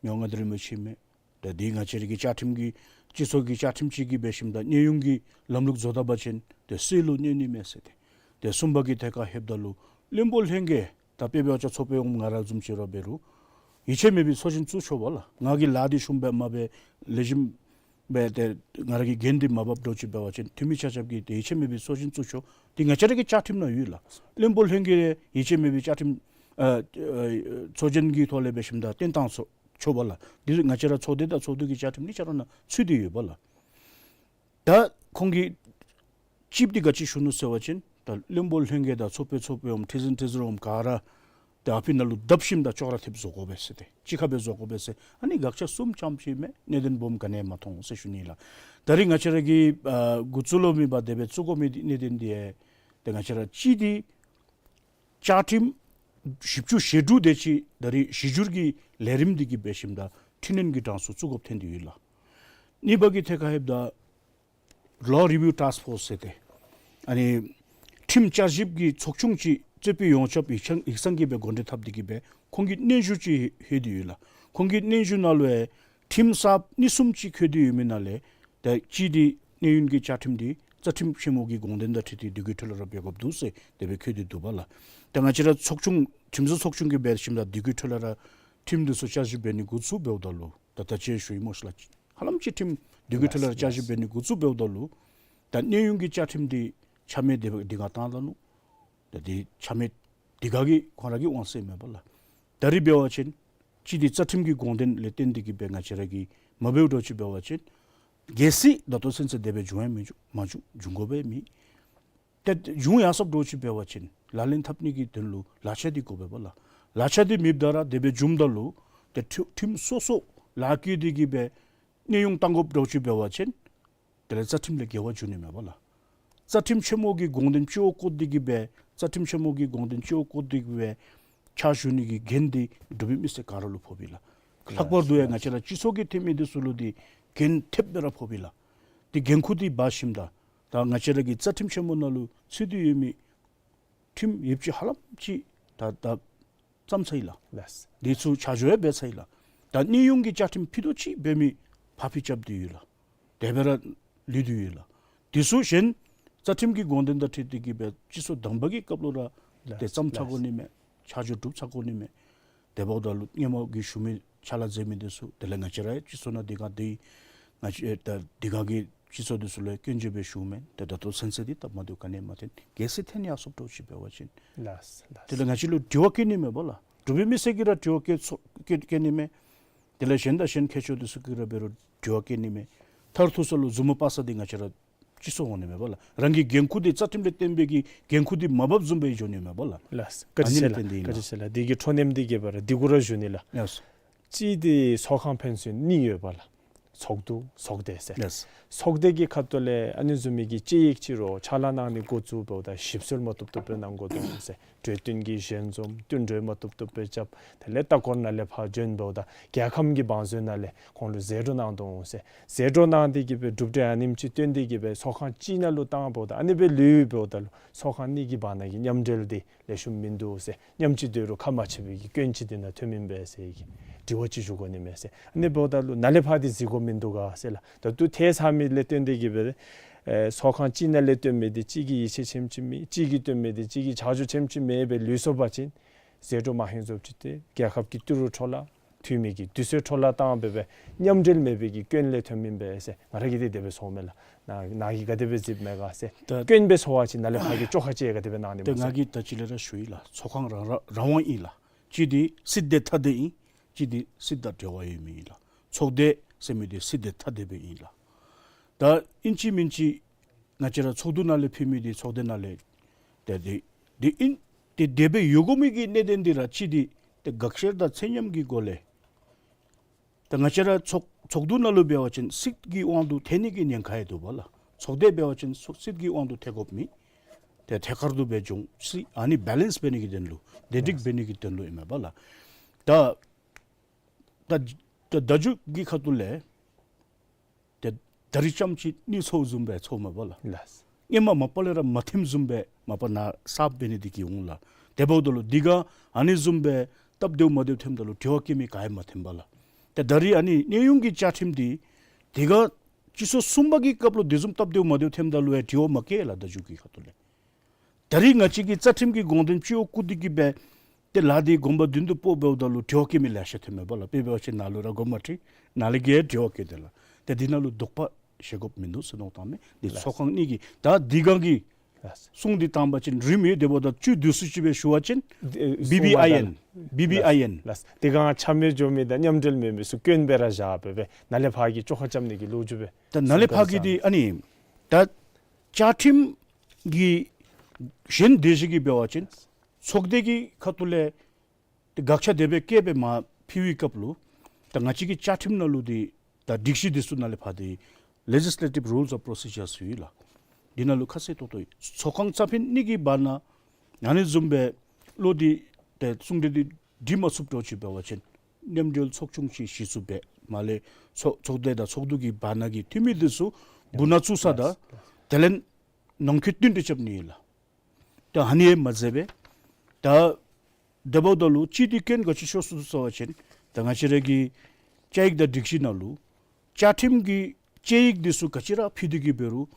དབང་མངའ་བདག་རིན་པོ་ཆེ་མས། ད་འདི་ང་བཅས་ར་གི་བཅའ་ཁྲིམས་ཀྱི་སྤྱི་ཚོགས་ཀྱི་བཅའ་ཁྲིམས་ཅིག་གི་འབད་ཞིནམ་ད་གནས་དབྱུང་གི་ལམ་ལུགས་བཟོ་ད་པ་ཅིན་ཏེ་སྲོལ་ལུ་གནོད་ནི་མས་ཟེར་ཏེ། ཏེ་གསུམ་པ་གི་ཐད་ཁར་ལྷོདཔ་ད་ལུ་བློན་པོ་ལྷན་རྒྱས་ད་དཔེ་འབད་བ་ཅིན་ཚོགས་དཔོན་འོགམ་ང་ར་བཟུམ་ཅིག་ར་འབད་རུང་ཡིད་ཆེས་མེད་པའི་ཚོགས་ཆེན་བཙུགས་ཆོག་པ་ལགས། ང་གིས་ལཱ་འདི་ཤུགས་སྦེ་མ་འབད་ལེགས་ཤོམ་སྦེ་ཏེ་ང་ར་གི་འགན་འདི་མ་འབགཔ་འདྲཝ་ཅིག་འབད་བ་ཅིན་འཐུས་མི་ཆ་ཁྱབ་ཀྱིས་ཏེ་ཡིད་ཆེས་མེད་པའི་ཚོགས་ཆེན་བཙུགས་ཆོག། འདི་ང་བཅས་ར་གི་བཅའ་ཁྲིམས་ནང་ཡོད་ལགས། བློན་པོ་ལྷན་རྒྱས་ཡིད་ཆེས་མེད་པའི་བཅའ་ཁྲིམས་ཨ་ཨ་ཚོགས་ཆེན་གྱི་ཐོག་ལས་འབད་ཞིནམ་ད་བཏོན་བཏང་ཆོག་ཆོག་པ་ལགས། འདི་ང་བཅས་ར་ཚོགས་སྡེ་དང་ཚོགས་འདུ་གི་བཅའ་ཁྲིམས་གཉིས་ཆ་ར་ནང་ཚུད་དེ་ཡོད་པ་ལགས། ད་ཁོང་གིས་གཅིག་འདི་ག་ཅི་ཞུ་ནུག་ཟེར་བ་ཅིན་ད་བློན་པོ་ལྷན་རྒྱས་དང་ཚོགས་དཔོན་ཚོགས་དཔོན་འོགམ་ཁྲི་འཛིན་ཁྲི་ཟུར་འོགམ་ག་ར་ད་ཨ་ཕི་ནང་ལུ་བརྡབ་ཞིནམ་ད་ཅོག་ར་འཐདཔ་བཟོ་དགོ་པས་ཟེར་ཏེ་གཅིག་ཁར་སྦེ་བཟོ་དགོ་པས་ཟེར། ཨ་ནི་དགག་བྱ་གསུམ་རྐྱངམ་ཅིག་མས། གནད་དོན་སྦོམ་ག་ནི་ཡང་མ་མཐོང་ཟེར་ཞུ་ནི་ལགས། ད་རེས་ང་བཅས་ར་གིས་ཨ་འགོ་བཙུགས་ལོང་མེད་པར་དེ་སྦེ་བཙུགས་དགོ་མི་གནད་དོན་འདི་ཡང་ཏེ་ང་བཅས་ར་གཅིག་འདི་བཅའ་ཁྲིམས་བཞི་བཅུ་ཞེ་དྲུག་དེ་ཅིག་ད་རེས་གཞི་འགྱུར་གྱི་ལས་རིམ་འདི་གི་འབད་ཞིནམ་ད་འཕྲི་སྣོན་གྱི་གྲངས་སུ་བཙུགས་དགོཔ་ཐོན་ཏེ་ཡོད་ལགས། གཉིས་པ་གི་ཐད་ཁར་ལྷོདཔ་ད་Law Review Task Force ཟེར་ཏེ་ཨ་ནི་ཁྲིམས་བསྐྱར་ཞིབ་ཀྱི་ཚོགས་ཆུང་ཅིག་རྩོད་དཔོན་ཡོངས་ཁྱབ་ཡིག་ཚང་ཡིག་ཚང་གིས་སྦེ་འགོ་འདྲེན་འཐབ་སྟེ་གི་སྦེ་ཁོང་གི་སྙན་ཞུ་ཅིག་ལྷོད་དེ་ཡོད་ལགས། ཁོང་གི་སྙན་ཞུ་ནང་ལུ་ཡང་ཁྲིམས་གསརཔ་གཉིས་གསུམ་ཅིག་བཀོད་དེ་ཡོད་མི་ནང་ལས་ད་གཅིག་འདི་གནས་དབྱུང་གི་བཅའ་ཁྲིམས་འདི་རྩ་ཁྲིམས་ཆེན་མོ་གི་དགོངས་དོན་དང་འཁྲིལ་ཏེ་དུས་ཀྱི་འཕྲོ་ལས་ར་འབད་དགོཔ་འདུག་ཟེར་དེ་སྦེ་བཀོད་དེ་འདུག་པ་ལགས། ད་ང་བཅས་ར་ཚོགས་ཆུང་ཁྲིམས་བཟོ་ཚོགས་ཆུང་གིས་འབད་ཞིནམ་ད་དུས་ཀྱི་འཕྲོ་ལས་ར་ཁྲིམས་འདི་ཚུ་བསྐྱར་ཞིབ་འབད་ནི་འགོ་བཙུགས་འབདཝ་ད་ལུ་ད་ད་ཅི་ཞུ་ཡི་སྨོ་ཤིག་ལགས། ཧ་ལམ་ཅིག་ཁྲིམས་དུས་ཀྱི་འཕྲོ་ལས་ར་བསྐྱར་ཞིབ་འབད་ནི་འགོ་བཙུགས་འབདཝ་ད་ལུ་ད་གནས་དབྱུང་གི་བཅའ་ཁྲིམས་འདི་ཆ་མེད་དེ་སྦེ་འདི་ག་བཏང་ད་ནུག། ད་འདི་ཆ་མེད་འདི་ག་གི་ཁོང་ར་གི་དབང་ཚད་མེན་པ་ལགས། ད་རེས་འབད་བ་ཅིན་གཅིག་འདི་རྩ་ཁྲིམས་ཀྱི་དགོངས་དོན་ལས་བརྟེན་ཏེ་གི་སྦེ་ང་བཅས་ར་གི་ མ་འབདཝ་འདྲཝ་ཅིག་འབད་བ་ཅིན་གལ་སྲིད་ད་ལྟོ་ཚུན་ཚོད་དེ་སྦེ་བྱུང་ཡང་མི་འབྱུང་མ་བྱུང་འབྱུང་དགོ་པའི་མེད། ཏེ་བྱུང་ཡར་སོཔ་འདྲཝ་ཅིག་འབད་བ་ཅིན་ལག་ལེན་འཐབ་ནི་གི་དོན་ལུ་ལག་ཆ་འདི་དགོ་པས་པ་ལགས། ལག་ཆ་འདི་མེདཔ་ད་ར་དེ་སྦེ་བྱུངམ་ད་ལུ་ཏེ་ཁྲི་ཁྲིམས་སོ་སོ་ལཱ་བཀལ་ཏེ་གི་སྦེ་གནས་དབྱུང་བཏང་དགོཔ་འདྲཝ་ཅིག་འབད་བ་ཅིན་དེ་ལས་རྩ་ཁྲིམས་ལས་འགལ་བ་འབྱུང་ནི་མས་པ་ལགས། རྩ་ཁྲིམས་ཆེན་མོ་གི་དགོངས་དོན་སྤྱི་བོར་བཀོད་དེ་གི་སྦེ་རྩ་ཁྲིམས་ཆེན་མོ་གི་དགོངས་དོན་སྤྱི་བོར་བཀོད་དེ་གི་སྦེ་ཕྱག་ཞུ་ནི་གི་འགན་འདི་འབྲུག་པའི་མི་སེར་ག་ར་ལུ་ཕོགཔ་ཨིན་ལགས། ལྷག་པར་དུ་ཡང་ང་བཅས་ར་སྤྱི་ཚོགས་ཀྱི་འཐུས་མི་འདི་ཚུ་ལུ་འདི་འགན་ཐེབས་སྦེ་ར་ཕོགཔ་ཨིན་ལགས། འདི་འགན་ཁུར་འདི་འབག་ཞིནམ་ད་ད་ང་བཅས་ར་གི་རྩ་ཁྲིམས་ཆེན་མོ་ནང་ལུ་ཚུད་དེ་ཡོད་མི་ཁྲིམས་ཡོདཔ་ཅིག་ཧ་ལམ་ཅིག་ད་ད་བརྩམས་ཚར་ཡི་ལགས། ལགས། འདི་ཚུ་ཆ་འཇོག་ཡང་འབད་ཚར་ཡི་ལགས། ད་གནས་དབྱུང་གི་བཅའ་ཁྲིམས་ཕུད་རྡོག་ཅིག་འབད་མི་ཕར་ཕུད་རྐྱབ་སྟེ་ཡོད་ལགས། དེ་སྦེ་ར་ལུས་ཏེ་ཡོད་ལགས། དེ་ཚུ་གཞན་རྩ་ཁྲིམས་ཀྱི་དགོངས་དོན་དང་འཁྲིལ་ཏེ་གི་སྦེ་སྤྱི་ཚོགས་དང་པ་གི་སྐབས་ལུ་ར་ཏེ་ལགས། བརྩམས་ཚར་དགོ་ནི་མས། ཆ་འཇོག་གྲུབ་ཚར་དགོ་ནི་མས། དེ་འབདཝ་ད་ལུ་སྔོན་མ་གི་ཞུ་མི་ཕྱག་ལཱ་མཛད་མི་འདི་ཚུ་དེ་ལས་ང་བཅས་ར་སྤྱི་ཚོགས་ནང་འདི་ག་འདི་ང་བཅས་ད་འདི་ག་གི་སྤྱི་ཚོགས་འདི་ཚུ་ལུ་སྐྱོན་བརྗོད་འབད་ཞུཝ་མེན། ཏེ་ད་ལྟོ་ཚུན་ཚོད་འདི་སྟབས་མ་བདེཝ་ག་ནི་ཡང་མ་ཐོན། གལ་སྲིད་ཐོན་ཡར་སོཔ་འདྲཝ་ཅིག་འབད་བ་ཅིན་ལགས་ལགས། དེ་ལས་ང་བཅས་ལུ་དྲི་བ་བཀོད་ནི་མས་པ་ལགས། འབྲུག་པའི་མི་སེར་གྱིས་ར་དྲི་བ་བཀོད་ཚུགས་བཀོད་བཀོད་ནི་མས། དེ་ལས་གཞན་དང་གཞན་མཁས་མཆོག་འདི་ཚུ་གིས་ར་འབད་རུང་དྲི་བ་བཀོད་ནི་མས། མཐར་ཐུག་ས་ལུ་མཛུབ་མོ་དཔག་ས་འདི་ང་བཅས་ར་སྤྱི་ཚོགས་འོང་ནི་མས་པ་ལགས། རང་གི་འགན་ཁུར་འདི་རྩ་ཁྲིམས་ལས་བརྟེན་པའི་གི་འགན་ཁུར་འདི་མ་འབགཔ་བཟུམ་སྦེ་འགྱོ་ནི་མས་པ་ལགས། ལགས། བཀའ་དྲིན་ཆེ་ལགས། ཨ་ནི་ལུ་བརྟེན་ཏེ་ཨིན་ལགས། བཀའ་དྲིན་ཆེ་ལགས། འདི་གི་འཕྲོ་མཐུད་དེ་གི་སྦེ་ར་འདི་གུ་ར་ཞུ་ནི་ལགས། ལགས། གཅིག་འདི་ཚོགས་ཁང་ཕན་ཚུན་གཉིས་ཡོད་པ་ལགས། ཚོགས་འདུ་ཚོགས་སྡེ་ཟེར། ལགས། ཚོགས་སྡེ་གི་ཁ་ཐུག་ལས་ཨ་ནི་བཟུམ་མའི་གི་དཔྱད་ཡིག་ཅིག་རུང་ཕྱག་ལཱ་གནང་ནི་འགོ་བཙུགས་འབདཝ་ད་ཞིབ་འཚོལ་མ་བཏུབ་བཏུབ་སྦེ་གནང་དགོ་འདུག་ཟེར། གྲོས་བསྟུན་གྱི་ཞལ་འཛོམས་བསྟུན་གྲོས་མ་བཏུབ་བཏུབ་སྦེ་རྐྱབ། དེ་ལས་ལྟ་སྐོར་ནང་ལས་ཕར་བྱོན་འབདཝ་ད་རྒྱལ་ཁམས་ཀྱི་བང་མཛོད་ནང་ལས་ཁོང་ལུ་ཟད་འགྲོ་གནང་དོ་འོང་ཟེར། ཟད་འགྲོ་གནང་སྟེ་གི་སྦེ་གྲུབ་འབྲས་ཨ་ནེམ་ཅིག་བཏོན་ཏེ་གི་སྦེ་ཚོགས་ཁང་གཅིག་ནང་ལུ་བཏང་འབདཝ་ད་ཨ་ནི་སྦེ་ལུས་འབདཝ་ད་ལུ་ཚོགས་ཁང་གཉིས་ཀྱི་བར་ན་གི་མཉམ་འབྲེལ་འདི་ལེགས་ཤོམ་མིན་འདུག་ཟེར། མཉམ་གཅིག་སྡོད་རུང་ཁ་མ་ཕྱེ་བའི་གི་སྐྱོན་ཅིག་འདི་ནང་ཐོན་མིན་པས་ཟེར་གྱི་དྲི་བ་ཅིག་ཞུ་དགོ་ནི་མས་ཟེར། ཨ་ནི་འབདཝ་ད་ལུ་ནཱ་ལས་ཕར་འདི་གཟིགས་དགོཔ་མིན་འདུག་ག་ཟེར་ལགས། ད་ལྟོ་ཐལ་ཚར་མི་ལས་བརྟེན་ཏེ་གི་སྦེ་ཨེ་ཚོགས་ཁང་གཅིག་ནང་ལས་བཏོན་མི་འདི་གཅིག་གིས་ཡིད་ཆེས་ཆེམ་ཅིག་མེད། གཅིག་གིས་བཏོན་མི་འདི་གཅིག་གིས་ཆ་འཇོག་ཆེམ་ཅིག་མེད་པར་ལུས་སོང་པ་ཅིན་ཟད་འགྲོ་མ་ཧེང་བཟོཔ་ཅིག་སྟེ་རྒྱལ་ཁབ་ཀྱི་ཏི་རུ་འཕྲོ་བརླག་འཐུས་མི་གི་དུས་ཚོད་འཕྲོ་བརླག་བཏང་སྦེ་སྦེ་མཉམ་འབྲེལ་མེད་པའི་གི་སྐྱོན་ལས་ཐོན་མིན་པས་ཟེར། ང་ར་གིས་འདི་དེ་སྦེ་ཚོརཝ་མས་ལགས། ནཱ་ནཱ་གིས་ག་དེ་སྦེ་གཟིགསཔ་མས་ག་ཟེར། ད་སྐྱོན་སྦེ་ཚོར་བ་ཅིན་ནཱ་ལས་ཕར་གྱི་བཅོ་ཁ་ཅིག་ག་དེ་སྦེ་གནང་ནི་ད་མས་ང་ཟེར། གིས་ད་ཅི་ལས་ར་ཞུ་ཡི་ལགས། ཚོགས་ཁང་རང་རང་རང་དབང་ཨིན་ལགས། གཅིག་འདི་སྲིད་དང་ཐ་དད་ཨིན། གཅིག་འདི་སྲིད་དང་འབྲེལ་བ་ཡོད་མི་ཨིན་ལགས། ཚོགས་སྡེ་ཟེར་མི་འདི་སྲིད་དང་ཐ་དད་སྦེ་ཨིན་ལགས། ད་ཨིན་ཅི་མིན་ཅི་ང་བཅས་ར་ཚོགས་འདུ་ནང་ལས་ཕུལ་མི་འདི་ཚོགས་སྡེ་ནང་ལས་ཏེ་འདི་འདི་ཨིན། ཏེ་དེ་སྦེ་ཡོད་དགོ་མི་གི་གནད་དོན་འདི་ར་གཅིག་འདི་ཏེ་དགག་བཤེར་དང་ཚད་མཉམ་གྱི་སྒོ་ལས་ད་ང་བཅས་ར་ཚོགས་ཚོགས་འདུ་ནང་ལུ་འབད་བ་ཅིན་སྲིད་ཀྱི་དབང་དུ་ཐལ་ནི་གི་ཉེན་ཁ་ཡང་འདུག་པ་ལགས། ཚོགས་སྡེ་འབད་བ་ཅིན་སྲིད་ཀྱི་དབང་དུ་ཐལ་དགོཔ་མེད། ཏེ་ཐད་ཀར་དུ་སྦེ་འབྱུང་སྲིད་ཨ་ནི་བེ་ལེནསི་འབད་ནི་གི་དོན་ལུ་བདེ་སྒྲིག་འབད་ནི་གི་དོན་ལུ་ཨིན་མས་པ་ལགས། ད་ད་ད་མཇུག་གི་ཁ་ཐུག་ལས་ཏེ་ད་རིས་ཙམ་ཅིག་གནས་ཚུལ་བཟུམ་སྦེ་ཚོརཝ་མས་པ་ལགས། ལགས། ཧེ་མ་མ་པ་ལས་ར་མ་ཐོནམ་བཟུམ་སྦེ་མ་པ་ནཱ་གསརཔ་འབད་ནི་འདི་གིས་འོང་ལགས། དེ་འབདཝ་ད་ལུ་འདི་ག་ཨ་ནི་བཟུམ་སྦེ་སྟབས་བདེཝ་མ་བདེཝ་ཐོནམ་ད་ལུ་དྲི་བ་བཀོད་མི་ག་ཡང་མ་ཐོན་པ་ལགས། ཏེ་ད་རིས་ཨ་ནི་གནས་དབྱུང་གི་བཅའ་ཁྲིམས་འདི་འདི་ག་སྤྱི་ཚོགས་གསུམ་པ་གི་སྐབས་ལུ་དེ་བཟུམ་སྟབས་བདེཝ་མ་བདེཝ་ཐོནམ་ད་ལུ་ཡང་དྲི་བ་མ་བཀོད་ལགས། ད་མཇུག་གི་ཁ་ཐུག་ལས་ད་རིས་ང་བཅས་ཀྱིས་རྩ་ཁྲིམས་ཀྱི་དགོངས་དོན་སྤྱི་བོར་བཀུར་ཏེ་གི་སྦེ་ཏེ་ལཱ་འདི་དགོངས་པ་མདུན་དུ་སྤོ་འབདཝ་ད་ལུ་དྲི་བ་བཀོད་མི་ལེ་ཤ་ཐོན་མས་པ་ལགས། དཔེ་འབད་བ་ཅིན་ནཱ་ལུ་ར་དགོངསམ་ཁྲེལ་ནཱ་ལས་ཀྱི་ཡང་དྲི་བ་བཀོད་དེ་ལགས། ཏེ་འདི་ནང་ལུ་དོགས་པ་བཞེས་དགོཔ་མིན་འདུག་ཟེར་མནོ་བསམ་བཏངམ་མས། འདི་ལགས། ཚོགས་ཁང་གཉིས་ཀྱིས་ད་འདི་ག་གི་ལགས། གསུང་འདི་བཏང་པ་ཅིན་རིམ་ཡོད། དེ་འབདཝ་ད་བཅུད་བསྡུ་སུ་ཅིག་སྦེ་ཞུ་བ་ཅིན་བི་བི་ཨའི་ཨེན་བི་བི་ཨའི་ཨེན་ལགས། དེ་ག་ཆ་མེད་འགྱོ་མི་དང་མཉམ་འབྲེལ་མེད་མི་ཚུ་སྐྱོན་སྦེ་ར་བཞག་སྦེ་སྦེ་ནཱ་ལས་ཕར་གྱི་བཅོ་ཁ་རྐྱབ་ནི་གི་ལོ་རྒྱུས་སྦེ། ད་ནཱ་ལས་ཕར་གྱི་འདི་ཨ་ནི་ད་བཅའ་ཁྲིམས་ཀྱི་གཞན་དེ་ཅིག་གིས་འབད་བ་ཅིན་ཚོགས་སྡེ་གི་ཁ་ཐུག་ལས་ཏེ་དགག་བྱ་དེ་སྦེ་བཀོད་སྦེ་མ་ཕུལ་བའི་སྐབས་ལུ་ད་ང་བཅས་ཀྱི་བཅའ་ཁྲིམས་ནང་ལུ་འདི་ད་སྒྲིག་གཞི་འདི་ཚུ་ནང་ལས་ཕར་འདི་Legislative Rules of Procedures ཟེར་ཡོད་ལགས། འདི་ནང་ལུ་ཁ་གསལ་ཏོག་ཏོ་ཡོད། ཚོགས་ཁང་རྩ་ཕན་གཉིས་ཀྱི་བར་ན་ཨ་ནི་བཟུམ་སྦེ་བློ་འདི་ཏེ་གསུང་གྲོས་འདི་སྒྲིག་མ་ཚུགསཔ་འདྲཝ་ཅིག་འབད་བ་ཅིན་མཉམ་འབྲེལ་ཚོགས་ཆུང་ཅིག་གཞི་བཙུགས་འབད། མར་ལས་ཚོགས་ཚོགས་སྡེ་དང་ཚོགས་འདུ་གི་བར་ན་གི་འཐུས་མི་འདི་ཚུ་འབུ་ནང་བཙུགས་ས་དང་དེ་ལས་ནང་འཁོད་བསྟུན་གྲོས་རྐྱབ་ནི་ཨིན་ལགས། ད་ཨ་ནི་ཡང་མ་མཛད་པས། ད་དེ་འབདཝ་ད་ལུ་གཅིག་འདི་སྐྱོན་ག་ཅི་ཤོར་སོང་ཟེར་བ་ཅིན་ད་ང་བཅས་ར་གི་བཅའ་ཡིག་དང་སྒྲིག་གཞི་ནང་ལུ་བཅའ་ཁྲིམས་ཀྱི་དཔྱད་ཡིག་འདི་ཚུ་ག་ཅི་ར་ཕུལ་ཏེ་གི་འབད་རུང་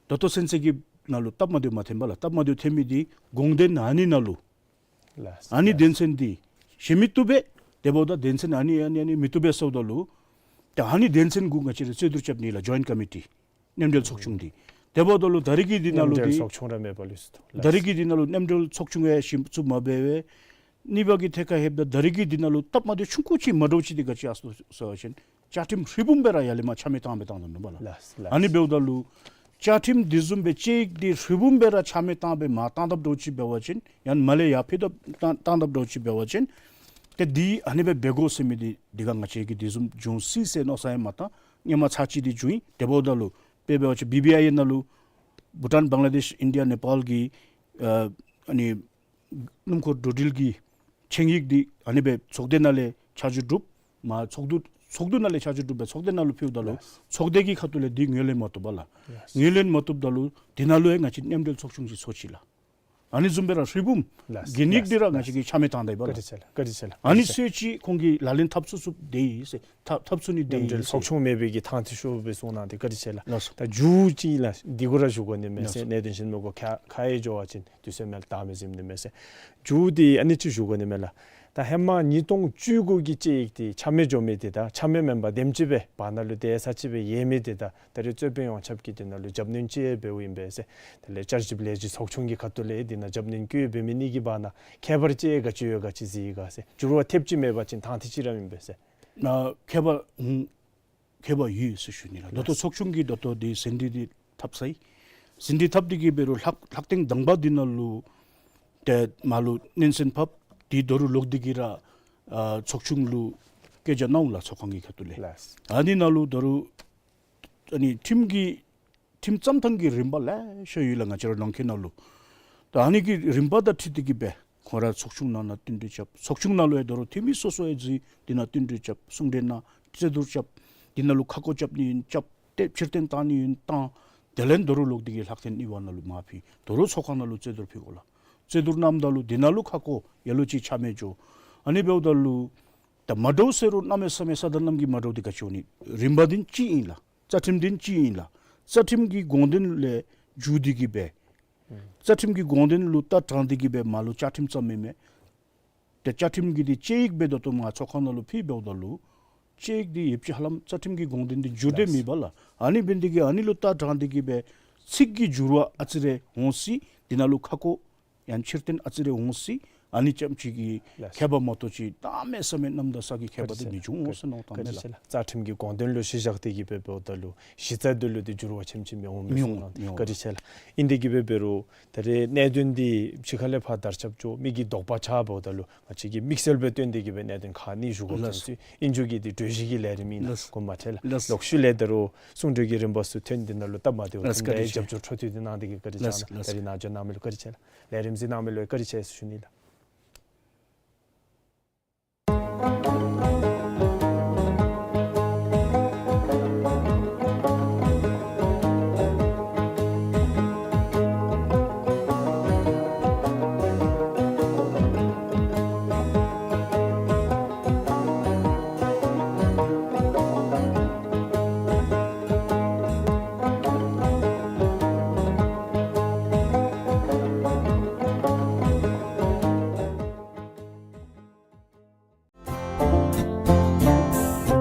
ད་ལྟོ་ཚུན་ཚོད་ཀྱི་ནང་ལུ་སྟབས་མ་བདེཝ་མ་ཐོན་པ་ལགས། སྟབས་མ་བདེཝ་ཐོན་མི་འདི་དགོངས་དོན་ཨ་ནི་ནང་ལུ་ལགས། ཨ་ནི་ལགས། དོན་ཚན་འདི་བཞེས་མི་བཏུབ་པས། དེ་འབདཝ་ད་དོན་ཚན་ཨ་ནི་ཨ་ནི་ཨ་ནི་མི་བཏུབ་པས་ཟེརཝ་ད་ལུ་ད་ཨ་ནི་དོན་ཚན་གུ་ང་བཅས་ར་རྩོད་བསྡུར་རྐྱབ་ནི་ལགས། Joint Committee མཉམ་འབྲེལ་ཚོགས་ཆུང་འདི། དེ་འབདཝ་ད་ལུ་ད་རིས་ཀྱི་འདི་ནང་ལུ་མཉམ་འབྲེལ་འདི་ཚོགས་ཆུང་ར་མེད་པ་ལུས་སུ་ཐོགས། ད་རིས་ཀྱི་འདི་ནང་ལུ་མཉམ་འབྲེལ་ཚོགས་ཆུང་ཡང་གཞི་བཙུགས་མ་འབད་བས། གཉིས་པ་གི་ཐད་ཁར་ལྷོདཔ་ད་ད་རིས་ཀྱི་འདི་ནང་ལུ་སྟབས་མ་བདེཝ་ཆུང་ཀུ་ཅིག་མ་འདྲཝ་ཅིག་འདི་ག་ཅི་ཨ་སོང་ཟེར་བ་ཅིན་ བཅའ་ཁྲིམས་ཧྲིལ་བུམ་སྦེ་ར་ཡར་ལས་མར་ཆ་མེད་བཏང་སྦེ་བཏང་དོ་ནུག་པ་ལགས། ལགས་ལགས། ཨ་ནི་འབདཝ་ད་ལུ་བཅའ་ཁྲིམས་དེ་བཟུམ་སྦེ་བཅའ་ཡིག་དེ་ཧྲིལ་བུམ་སྦེ་ར་ཆ་མེད་བཏང་སྦེ་མར་བཏང་དཔ་འདྲཝ་ཅིག་འབད་བ་ཅིན་ཡང་མར་ལས་ཡར་འཕུལ་དཔ་བཏང་བཏང་དཔ་འདྲཝ་ཅིག་འབད་བ་ཅིན་ཏེ་འདི་ཨ་ནི་སྦེ་འབད་དགོ་ཟེར་མི་འདི་འདི་ག་ང་བཅས་ཀྱིས་དེ་བཟུམ་འབྱུང་སྲིད་ཟེར་མནོ་བསམ་ཡང་མ་བཏང་། སྔོན་མ་ཚར་གཅིག་འདི་བྱུང་ཡི། དེ་འབདཝ་ད་ལུ་དཔེ་འབད་བ་ཅིན་བི་བི་ཨའི་ཨེལ་ནང་ལུ་བྷུ་ཊཱན་བང་ལ་དེཤ་ཨིན་ཌི་ཡ་ནེ་པཱལ་གྱི་ཨ་ཨ་ནི་སྣུམ་འཁོར་འགྲོ་འགྲུལ་གྱི་ཆིངས་ཡིག་འདི་ཨ་ནི་སྦེ་ཚོགས་སྡེ་ནང་ལས་ཆ་འཇོག་གྲུབ། མར་ཚོགས་འདུ་ཚོགས་འདུ་ནང་ལས་ཆ་འཇོག་གྲུབ་སྦེ་ཚོགས་སྡེ་ནང་ལུ་ཕུལཝ་ད་ལུ་ལགས། ཚོགས་སྡེ་གི་ཁ་ཐུག་ལས་འདི་ངོས་ལེན་མ་བཏུབ་པ་ལགས། ལགས། ངོས་ལེན་མ་བཏུབ་ད་ལུ་འདི་ནང་ལུ་ཡང་ང་བཅས་མཉམ་འབྲེལ་ཚོགས་ཆུང་ཅིག་ཚོགས་ཅི་ལགས། ཨ་ནི་བཟུམ་སྦེ་ར་ཧྲིལ་བུམ་ལགས། གན་ཡིག་འདི་ར་ལགས། ང་བཅས་ཀྱིས་ཆ་མེད་བཏང་ད་ཡི་པ་ལགས། བཀའ་དྲིན་ཆེ་ལགས། བཀའ་དྲིན་ཆེ་ལགས། ཨ་ནི་བཀའ་དྲིན་ཆེ། ཚུ་ཅིག་ཁོང་གིས་ལག་ལེན་འཐབ་ཚུགས་ཚུགསཔ་དེ་ཨིན་ཟེར། འཐབ་འཐབ་ཚུགས་ནི་དེ་མཉམ་འབྲེལ་ཨིན་ཟེར། ཚོགས་ཆུང་མེད་པའི་གི་ཐང་ཐི་ཤོར་སྦེ་གསུངས་གནང་སྟེ་བཀའ་དྲིན་ཆེ་ལགས། ལགས་སོ། ད་མཇུག་ཅིག་ལགས་འདི་གུ་ར་ཞུ་དགོ་ནི་མས་ཟེར། ལགས་སོ། གནད་དོན་ཅིག་མི་གོ་ཁ་ཁ་ཡེ་འགྱོ་བ་ཅིན་དུས་ཚོད་མེད་ལགས། ད་མི་ཟིན་ནི་མས་ཟེར། མཇུག་འདི་ཨ་ནི་ཅིག་ཞུ་དགོ་ནི་མས་ལགས། ད་ཧེ་མ་ཉིས་སྟོང་བཅུ་དགུ་གི་བཅའ་ཡིག་འདི་ཆ་མེད་འགྱོ་མི་འདི་དང་ཆ་མེད་མེན་པར་དེམ་ཅིག་སྦེ་བར་ན་ལུ་དེ་ས་ཅིག་སྦེ་ཡལ་མི་འདི་དང་ད་རེས་རྩོད་དཔོན་ཡོངས་ཁྱབ་ཀྱིས་འདི་ནང་ལུ་རྒྱབ་སྣོན་ཅིག་འབདཝ་ཨིན་པས་ཟེར། དེ་ལས་བསྐྱར་ཞིབ་ལས་བྱེད་ཚོགས་ཆུང་གི་ཁ་ཐུག་ལས་འདི་ནང་རྒྱབ་སྣོན་བཀོད་འབད་མི་གཉིས་ཀྱི་བར་ན་ཁྱད་པར་ཅིག་ག་ཅི་ཡོད་ག་ཅི་གཟིགས་ག་ཟེར། འགྱུར་བ་ཐེབས་ཅིག་མེད་པ་ཅིན་ཐང་ཐི་ཅིག་ར་ཨིན་པས་ཟེར། ཨ་ཁྱད་པར་ཨུམ་ཁྱད་པར་ཡོད་ཟེར་ཞུ་ནི་ལགས། ད་ལྟོ་ཚོགས་ཆུང་གིས་ད་ལྟོ་འདི་ཟིན་བྲིས་འདི་འཐབ་ཚར་ཡི། ཟིན་བྲིས་འཐབ་སྟེ་གིས་འབད་རུང་ལྷག་ལྷག་ཐེངས་དང་པ་འདི་ནང་ལུ་ཏེ་མར་ལུ་སྙན་གསན་ཕབ། དེ་ད་རུང་ལོག་སྟེ་གིས་ར་ཨ་ཚོགས་ཆུང་ལུ་སྐད་ཆ་གནང་འོང་ལགས། ཚོགས་ཁང་གི་ཁ་ཐུག་ལས། ལགས། ཨ་ནི་ནང་ལུ་ད་རུང་ཨ་ནི་ཁྲིམས་ཀྱི་ཁྲིམས་བརྩམ་ཐངས་ཀྱི་རིམ་པ་ལེ་ཤ་ཡོད་ལགས། ང་བཅས་ར་ནང་འཁོད་ནང་ལུ། ད་ཨ་ནི་གི་རིམ་པ་དང་འཁྲིལ་ཏེ་གིས་སྦེ་ཁོང་ར་ཚོགས་ཆུང་ནང་ན་བསྟུན་གྲོས་རྐྱབ། ཚོགས་ཆུང་ནང་ལུ་ཡང་ད་རུང་འཐུས་མི་སོ་སོ་ཡང་འཛུལ། འདི་ནང་བསྟུན་གྲོས་རྐྱབ། གསུང་གྲོས་གནང་། རྩོད་བསྡུར་རྐྱབ། འདི་ནང་ལུ་ཁ་སྐོང་རྐྱབ་ནི་ཨིན་རྐྱབ། ཏེ་ཕྱིར་འཐེན་བཏང་ནི་ཨིན་བཏང་། དེ་ལས་ད་རུང་ལོག་སྟེ་གིས་ལྷག་ཐེངས་གཉིས་པ་ནང་ལུ་མར་ཕུལ། ད་རུང་ཚོགས་ཁང་ནང་ལུ་རྩོད་བསྡུར་ཕུལ་དགོ་ལགས། རྩོད་བསྡུར་གནངམ་ད་ལུ་འདི་ནང་ལུ་ཁ་སྐོང་ཡ་ལོ་ཅིག་ཆ་མེད་འགྱོ། ཨ་ནི་འབདཝ་ད་ལུ་ད་མ་འདྲཝ་ཟེར་རུང་གནམ་མེད་ས་མེད་ས་དང་གནམ་གྱི་མ་འདྲཝ་འདི་ག་ཅི་འོང་ནི། རིམ་པ་འདི་གཅིག་ཨིན་ལགས། རྩ་ཁྲིམས་འདི་གཅིག་ཨིན་ལགས། རྩ་ཁྲིམས་ཀྱི་དགོངས་དོན་ལས་འགྱུར་ཏེ་གིས་སྦེ་ཨུམ་རྩ་ཁྲིམས་ཀྱི་དགོངས་དོན་ལུ་ལྟ་དྲངས་ཏེ་གིས་སྦེ་མར་ལུ་བཅའ་ཁྲིམས་བརྩམ་མི་མས། ཏེ་བཅའ་ཁྲིམས་ཀྱི་འདི་བཅའ་ཡིག་སྦེ་ད་ལྟོ་མར་ཚོགས་ཁང་ནང་ལུ་ཕུལ་འབདཝ་ད་ལུ་བཅའ་ཡིག་འདི་ཡོདཔ་ཅིག་ཧ་ལམ་རྩ་ཁྲིམས་ཀྱི་དགོངས་དོན་འདི་འགྱུར་ཏེ་ལགས། མེད་པ་ལགས། ཨ་ནི་འབད་ནི་དེ་གིས་ཨ་ནི་ལུ་ལྟ་དྲངས་ཏེ་གིས་སྦེ་ཚིག་གི་འགྱུར་བ་ཨ་ཙི་རེ་འོང་སྲིད། འདི་ནང་ལུ་ཁ་སྐོང་ཡང་ཕྱིར་འཐེན་ཨ་ཙི་རེ་འོང་སྲིད། ཨ་ནི་ཙམ་ཅིག་གི་ལགས། ཁྱད་པར་མ་གཏོགས་ཅིག་གནམ་མེད་ས་མེད་གནམ་དང་ས་གི་ཁྱད་པར་འདི་མི་འབྱུང་འོང་ཟེར་མནོ་བསམ་མས་ལགས། བཀའ་དྲིན་ཆེ་ལགས། རྩ་ཁྲིམས་ཀྱི་དགོངས་དོན་ལུ་གཞི་བཞག་སྟེ་གིས་སྦེ་འབདཝ་ད་ལུ་གཞི་རྩ་འདི་ལུ་འདི་འགྱུར་བ་ཆེམ་ཆེམ་མི་འོང་མི་མི་འོང་གསུངས་གནང་། མི་འོང་། བཀའ་དྲིན་ཆེ་ལགས། ཨིན་ཏེ་གིས་སྦེ་འབད་རུང་ད་རེས་གནད་དོན་འདི་ཕྱི་ཁ་ལས་ཕར་དར་ཁྱབ་འགྱོ་མི་གི་དོགས་པ་ཆགས་འབདཝ་ད་ལུ་ང་བཅས་ཀྱིས་དམིགས་བསལ་སྦེ་སྟོན་ཏེ་གིས་སྦེ་གནད་དོན་ཁག་གཉིས་ཞུ་དགོཔ་ལགས། ཐོན་ཅི། ཨིན་ཅི་གི་འདི་གྲོས་གཞི་གི་ལས་རིམ་ཨིན་ལགས། ལགས། དགོངསམ་མ་ཁྲེལ་ལགས། ལགས། ལོག་ཤུལ་ལས་ད་རུང་གསུང་གྲོས་ཀྱི་རིམ་པ་ཚུ་ཐོན། འདི་ནང་ལུ་སྟབས་མ་བདེཝ་ལགས། ཐོན་ཏེ་བཀའ་དྲིན་ཆེ། རྒྱབ་སྐྱོར་འཕྲོ་མཐུད་དེ་གནང་སྟེ་གིས་བཀའ་དྲིན་ཆེ། ལགས། ལགས། ད་རེས་ནཱ་འབྱོན་གནང་མི་ལུ་བཀའ་དྲིན་ཆེ་ལགས། ལས་རིམ་གཟིགས་གནང་མི་ལུ་བཀའ་དྲིན་ཆེ་ཟེར་ཞུ་ནི་ལགས།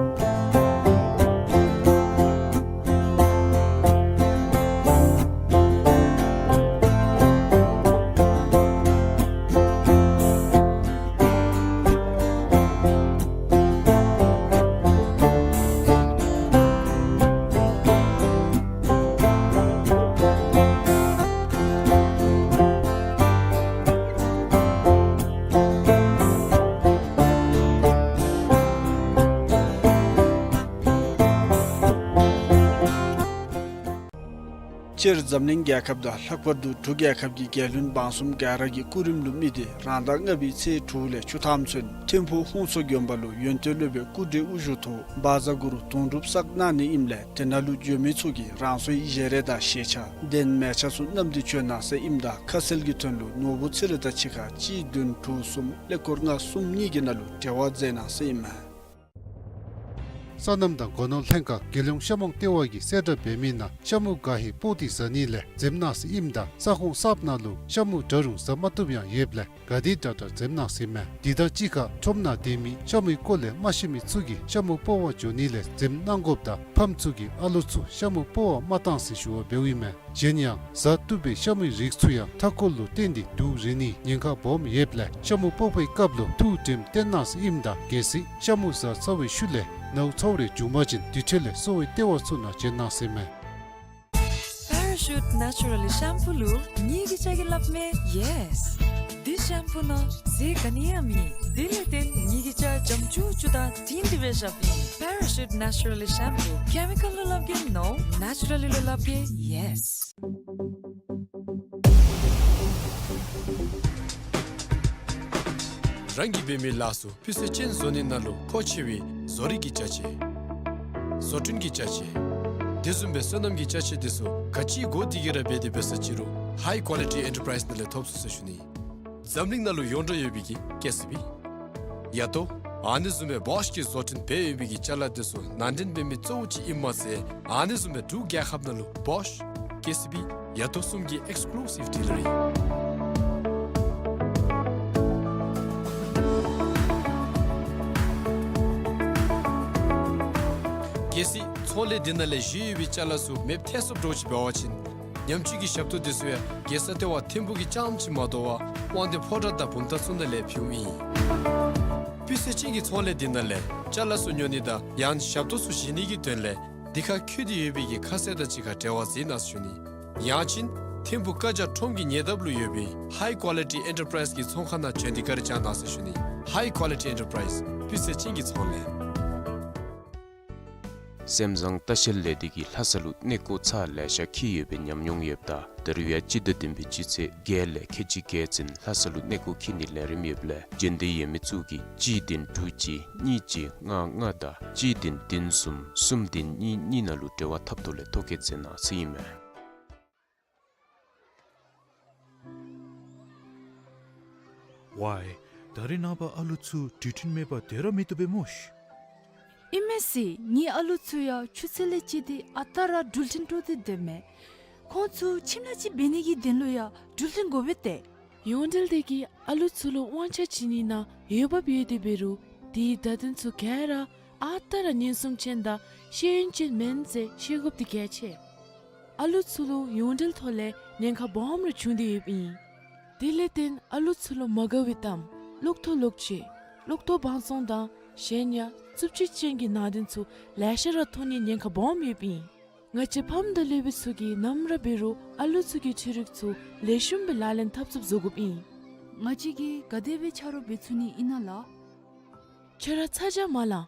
སྤྱིར་འཛམ་གླིང་རྒྱལ་ཁབ་དང་ལྷག་པར་དུ་འབྲུག་རྒྱལ་ཁབ་ཀྱི་རྒྱལ་བློན་འབངས་གསུམ་ག་ར་གི་སྐུ་རིམ་ལུ་དམིགས་ཏེ་རང་ཟླ་ལྔ་པའི་ཚེས་དྲུག་ལས་བཅུ་ཐམ་ཚུན་ཐིམ་ཕུག་ཧོང་སོ་དགོན་པ་ལུ་ཡོན་ཏན་སློབ་དཔོན་སྐུ་བགྲེས་དབུ་བཞུགས་ཐོག་བཛྲ་གུ་རུ་དུང་སྒྲུབ་བསགས་གནང་ནི་ཨིནམ་ལས་དེ་ནང་ལུ་འབྱོན་མི་ཚུ་གིས་རང་སོའི་བཞེས་རས་དང་ཞལ་ཆས་གདན་མལ་ཆ་ཚུ་བསྣམས་ཏེ་བྱོན་གནང་ཟེར་ཨིནམ་ད་ཁ་གསལ་གྱི་དོན་ལུ་ནོར་བུ་ཚེ་རིང་དང་གཅིག་ཁར་གཅིག་བདུན་དྲུག་གསུམ་ཀླད་ཀོར་ལྔ་གསུམ་གཉིས་ཀྱི་ནང་ལུ་འབྲེལ་བ་མཛད་གནང་ཟེར་ཨིན་མས། སོ་ནམ་དང་སྒོ་ནོར་ལྷན་ཁག་རྒྱལ་ཡོངས་ཤ་མོང་ལྟེ་བ་གིས་གསལ་བསྒྲགས་འབད་མི་ནང་ཤ་མུ་ག་ཧི་སྤོག་སྟེ་ཟ་ནི་ལས་འཛེམ་གནང་ཟེར་ཨིནམ་ད་ས་ཁོངས་གསརཔ་ནང་ལུ་ཤ་མུ་འདྲ་རུང་ཟ་མ་བཏུབ་ཡང་ཡོདཔ་ལས་ག་དེ་དྲག་དྲག་འཛེམ་གནང་ཟེར་མས། དེ་དང་གཅིག་ཁར་ཁྲོམ་ནང་སྡོད་མི་ཤ་མུའི་སྐོར་ལས་མ་ཤེས་མི་ཚུ་གིས་ཤ་མུ་སྤོག་པར་འགྱོ་ནི་ལས་འཛེམ་གནང་དགོཔ་དང་ཕམ་ཚུ་གིས་ཨ་ལོ་ཚུ་ཤ་མུ་སྤོག་པར་མ་གཏང་ཟེར་ཞུ་བ་འབདཝ་ཨིན་མས། གཞན་ཡང་བཟའ་བཏུབ་པའི་ཤ་མུའི་རིགས་ཚུ་ཡང་མཐའ་འཁོར་ལུ་བརྟེན་ཏེ་དུག་རེག་ནིའི་ཉེན་ཁ་སྦོམ་ཡོདཔ་ལས་ཤ་མུ་སྤོག་པའི་སྐབས་ལུ་ཐུགས་དྲནམ་བཏོན་གནང་ཟེར་ཨིནམ་ད་གལ་སྲིད་ཤ་མུ་བཟའ་ཚར་བའི་ཤུལ་ལས་ནཝ་ཚཝ་རེ་འབྱུང་པ་ཅིན་དེ་འཕྲལ་ལས་གསོ་བའི་ལྟེ་བ་ཚུ་ནང་བྱོན་གནང་ཟེར་མས། Parachute Naturally Shampoo ལུ་ངེའི་གི་སྐྱ་གིས་སླབ་མས་ཡེས། འདི་ཤམ་བུ་ནང་ཟས་ག་ནི་ཡང་མེད། དེ་ལས་བརྟེན་ངེའི་གི་སྐྱ་འཇམ་ཅུག་ཅུ་དང་དྲིང་དྲི་བའི་ཞབས་ཨིན། Parachute Naturally Shampoo, chemical ལུ་སླབ་གེ་no, naturally ལུ་སླབ་གེ་ཡེས། རང་གིས་འབད་མི་ལཱ་ཚུ་སྤུས་ཚད་ཅན་བཟོ་ནི་ནང་ལུ་མཁོ་ཆེ་བའི་བཟོ་རིག་གི་ཅ་ཆས། བཟོ་སྐྲུན་གྱི་ཅ་ཆས། དེ་བཟུམ་སྦེ་སོ་ནམ་གྱི་ཅ་ཆས་དེ་ཚུ་ག་ཅི་དགོ་དེ་གི་ར་འབད་དེ་འབད་ས་ཅི་རུང་High Quality Enterprise ནང་ལས་ཐོབ་ཚུགས་ཟེར་ཞུ་ནི། འཛམ་གླིང་ནང་ལུ་ཡོངས་གྲགས་ཡོད་པའི་གི་ཀེ་སི་བི། ཡ་ཏོ། ཨ་ནི་བཟུམ་སྦེ་བོཤ་གིས་བཟོ་སྐྲུན་འབད་ཡོད་པའི་གི་ཅ་ལ་དེ་ཚུ་ནང་འདྲེན་འབད་མི་གཙོ་བོ་ཅིག་ཨིནམ་མ་ཚད་ཨ་ནི་བཟུམ་སྦེ་འབྲུག་རྒྱལ་ཁབ་ནང་ལུ་བོཤ་ཀེ་སི་བི་ཡ་ཏོ་གསུམ་གྱི་ཨེགསི་ཀུ་ལུ་སིབ་ཌི་ལར་ཨིན། གལ་སྲིད་ཚོང་ལས་འདི་ནང་ལས་བཞེས་ཡོད་པའི་ཅ་ལ་ཚུ་མེདཔ་ཐལ་སོཔ་འདྲཝ་ཅིག་འབད་བ་ཅིན་ཉམས་བཅོས་ཀྱི་ཞབས་ཏོག་དེ་ཚུ་ཡང་རྒྱལ་ས་ལྟེ་བ་ཐིམ་ཕུག་གི་རྐྱངམ་ཅིག་མ་དོ་བར་དབང་འདུས་ཕོ་བྲང་དང་བུམ་ཐང་ཚུ་ནང་ལས་ཕུལཝ་ཨིན། སྤུས་ཚད་ཅན་གྱི་ཚོང་ལས་འདི་ནང་ལས་ཅ་ལ་ཚུ་ཉོ་ནི་དང་ཡང་ཞབས་ཏོག་ཚུ་བཞེས་ནི་གི་དོན་ལས་འདི་ཁར་བཀོད་དེ་ཡོད་པའི་གི་ཁ་གསལ་དང་གཅིག་ཁར་འབྲེལ་བ་མཛད་གནང་ཟེར་ཞུ་ནི། ཡང་ཅིན་ཐིམ་ཕུག་བཀའ་རྒྱ་ཁྲོམ་གྱི་ཉེ་འདབས་ལུ་ཡོད་པའི་High Quality Enterprise གི་ཚོང་ཁང་ནང་བྱོན་ཏེ་བཀའ་དྲིན་བསྐྱང་གནང་ཟེར་ཞུ་ནི། High Quality Enterprise སྤུས་ཚད་ཅན་གྱི་ཚོང་ལས། སེམས་བཟང་ལྟ་བཤལ་ལས་སྡེ་གིས་ལྷ་ས་ལུ་གནས་སྐོར་ཚར་ལེ་ཤ་འཁྱིད་ཡོད་པའི་ཉམས་མྱོང་ཡོདཔ་ད་ད་རུང་ཡང་སྤྱི་ཟླ་བདུན་པའི་སྤྱི་ཚེས་བརྒྱད་ལས་ཁལ་གཅིག་བརྒྱད་ཚུན་ལྷ་ས་ལུ་གནས་སྐོར་འཁྱིད་ནིའི་ལས་རིམ་ཡོདཔ་ལས་འབྱོན་འདོད་ཡོད་མི་ཚུ་གིས་གཅིག་བདུན་དྲུག་གཅིག་གཉིས་གཅིག་ལྔ་ལྔ་དང་གཅིག་བདུན་བདུན་གསུམ་གསུམ་བདུན་གཉིས་གཉིས་ནང་ལུ་འབྲེལ་བ་འཐབ་ཐོག་ལས་ཐོ་བཀོད་མཛད་གནང་ཟེར་ཨིན་མས། ཝའི། ད་རེས་ནངས་པ་ཨ་ལུ་ཚུ་འགྲུལ་འཕྲིན་མེད་པར་སྡོད་ར་མི་བཏུབ་པས་སྨོ་ཤིག། ཨིན་མས་ཟེར། ངེའི་ཨ་ལུ་ཚུ་ཡང་ཆུ་ཚོད་ལས་བཅད་དེ་ཨ་རྟག་ར་འགྲུལ་འཕྲིན་དཀྲོག་སྟེ་སྡོདཔ་མས། ཁོང་ཚུ་ཁྱིམ་ལས་ཅིག་འབད་ནི་གི་དོན་ལུ་ཡང་འགྲུལ་འཕྲིན་དགོ་པས་ཏེ། ཡོངས་འབྲེལ་སྡེ་གིས་ཨ་ལུ་ཚུ་ལུ་དབང་ཆ་བྱིན་ནི་ནང་འོས་འབབ་ཡོད་དེ་འབད་རུང་དེའི་བརྡ་དོན་ཚུ་ག་ར་ཨ་རྟག་ར་ཉེན་སྲུང་ཅན་དང་ཤེས་ཡོན་ཅན་མེན་ཟེར་ཤེས་དགོཔ་འདི་གལ་ཆེ། ཨ་ལུ་ཚུ་ལུ་ཡོངས་འབྲེལ་ཐོག་ལས་ཉེན་ཁ་སྦོམ་རེ་བྱུང་སྟེ་ཡོདཔ་ཨིན། དེ་ལས་བརྟེན་ཨ་ལུ་ཚུ་ལུ་མ་དགའ་བའི་གཏམ་གློག་ཐོག་ལོག་སྤྱོད་གློག་ཐོག་བང་བཙོང་དང་གཞན་ཡང་རྩུབ་སྤྱོད་ཅན་གྱི་ནང་དོན་ཚུ་ལེ་ཤ་ར་མཐོང་ནིའི་ཉེན་ཁ་སྦོམ་ཡོདཔ་ཨིན། ང་བཅས་ཕམ་དང་སློབ་དཔོན་ཚུ་གིས་ནམ་ར་འབད་རུང་ཨ་ལུ་ཚུ་གི་འཕྲུལ་རིག་ཚུ་ལེགས་ཤོམ་སྦེ་ལག་ལེན་འཐབ་ཚུགསཔ་བཟོ་དགོཔ་ཨིན། ང་བཅས་ཀྱིས་ག་དེ་སྦེ་ཆ་རོགས་འབད་ཚུགས་ནི་ཨིན་ན་ལགས། ཁྱོད་ར་ཚ་གྱང་མ་ལང་།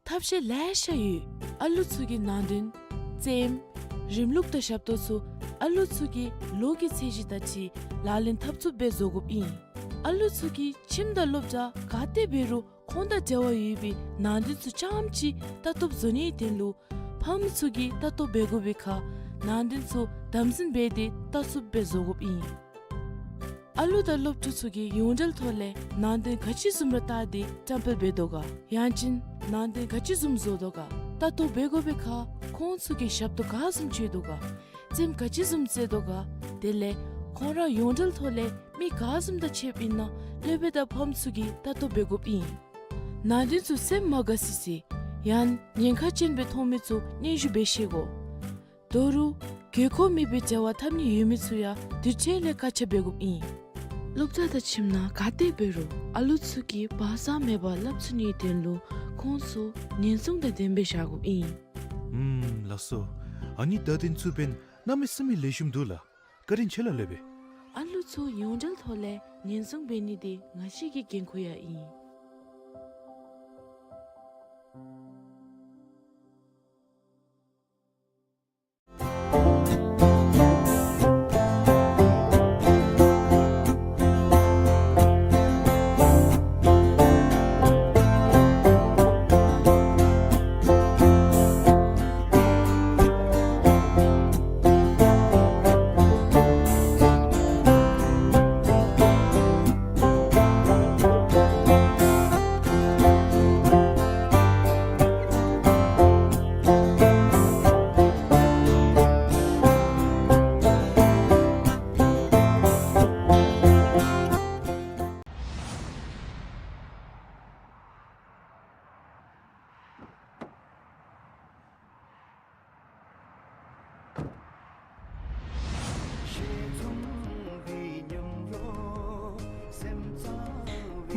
ཐབས་ཤེས་ལེ་ཤ་ཡོད། ཨ་ལུ་ཚུ་གི་ནང་དོན་རྩེདམོ་རིམ་ལུགས་དང་ཞབས་ཏོག་ཚུ་ཨ་ལུ་ཚུ་གི་ལོ་གི་ཚད་གཞི་དང་འཁྲིལ་ལག་ལེན་འཐབ་ཚུགསཔ་སྦེ་བཟོ་དགོཔ་ཨིན། ཨ་ལུ་ཚུ་གིས་ཁྱིམ་དང་སློབ་གྲྭ་ག་ཏེ་འབད་རུང་ཁོང་དང་འབྲེལ་བ་ཡོད་པའི་ནང་དོན་ཚུ་རྐྱངམ་ཅིག་ལྟ་རྟོགཔ་བཟོ་ནིའི་དོན་ལུ་ཕམ་ཚུ་གིས་ལྟ་རྟོག་འབད་དགོ་པའི་ཁར་ནང་དོན་ཚུ་དམ་འཛིན་འབད་དེ་ལྟ་ཚུགསཔ་སྦེ་བཟོ་དགོཔ་ཨིན། ཨ་ལུ་དང་སློབ་ཕྲུག་ཚུ་གིས་ཡོངས་འབྲེལ་ཐོག་ལས་ནང་དོན་ག་ཅི་བཟུམ་ར་བལྟ་སྟེ་བཀྲམ་སྤེལ་འབད་དོ་ག། ཡང་ཅིན་ནང་དོན་ག་ཅི་བཟུམ་བཟོ་དོ་ག། ལྟ་རྟོག་འབད་དགོ་པའི་ཁར་ཁོང་ཚུ་གིས་ཞབས་ཏོག་ག་བཟུམ་སྤྱོད་དོ་ག། རྩེདམོ་ག་ཅི་བཟུམ་རྩེ་དོ་ག། དེ་ལས་ཁོང་ར་ཡོངས་འབྲེལ་ཐོག་ལས་མི་ག་བཟུམ་དང་ཕྱདཔ་ཨིན་ན་སློབ་དཔོན་དང་ཕམ་ཚུ་གིས་ལྟ་རྟོག་འབད་དགོཔ་ཨིན། ནང་དོན་ཚུ་སེམས་མ་དགའ་སི་སི་ཡང་ཉེན་ཁ་ཅན་སྦེ་མཐོང་མི་ཚུ་སྙན་ཞུ་འབད་ཤེས་དགོ། ད་རུང་དགོས་མཁོ་མེད་པའི་འབྲེལ་བ་འཐབ་ནི་ཡོད་མི་ཚུ་ཡང་དུས་ཚོད་ལས་བཀག་ཆ་འབད་དགོཔ་ཨིན། སློབ་གྲྭ་དང་ཁྱིམ་ནང་ག་ཏེ་འབད་རུང་ཨ་ལུ་ཚུ་གིས་བག་ཆགས་མེད་པར་སླབ་ཚུགས་ནིའི་དོན་ལུ་ཁོང་ཚུ་ཉེན་སྲུང་དང་ལྡནམ་སྦེ་བཞག་དགོཔ་ཨིན། ཨུམ་ལགས་སོ། ཨ་ནི་བརྡ་དོན་ཚུ་འབདན་གནམ་མེད་ས་མེད་ལེགས་ཤོམ་འདུག་ལགས། བཀའ་དྲིན་ཆེ་ལགས་སློབ་དཔོན། ཨ་ལུ་ཚུ་ཡོངས་འབྲེལ་ཐོག་ལས་ཉེན་སྲུང་འབད་ནི་འདི་ང་བཅས་ཀྱི་འགན་ཁུར་ཡང་ཨིན།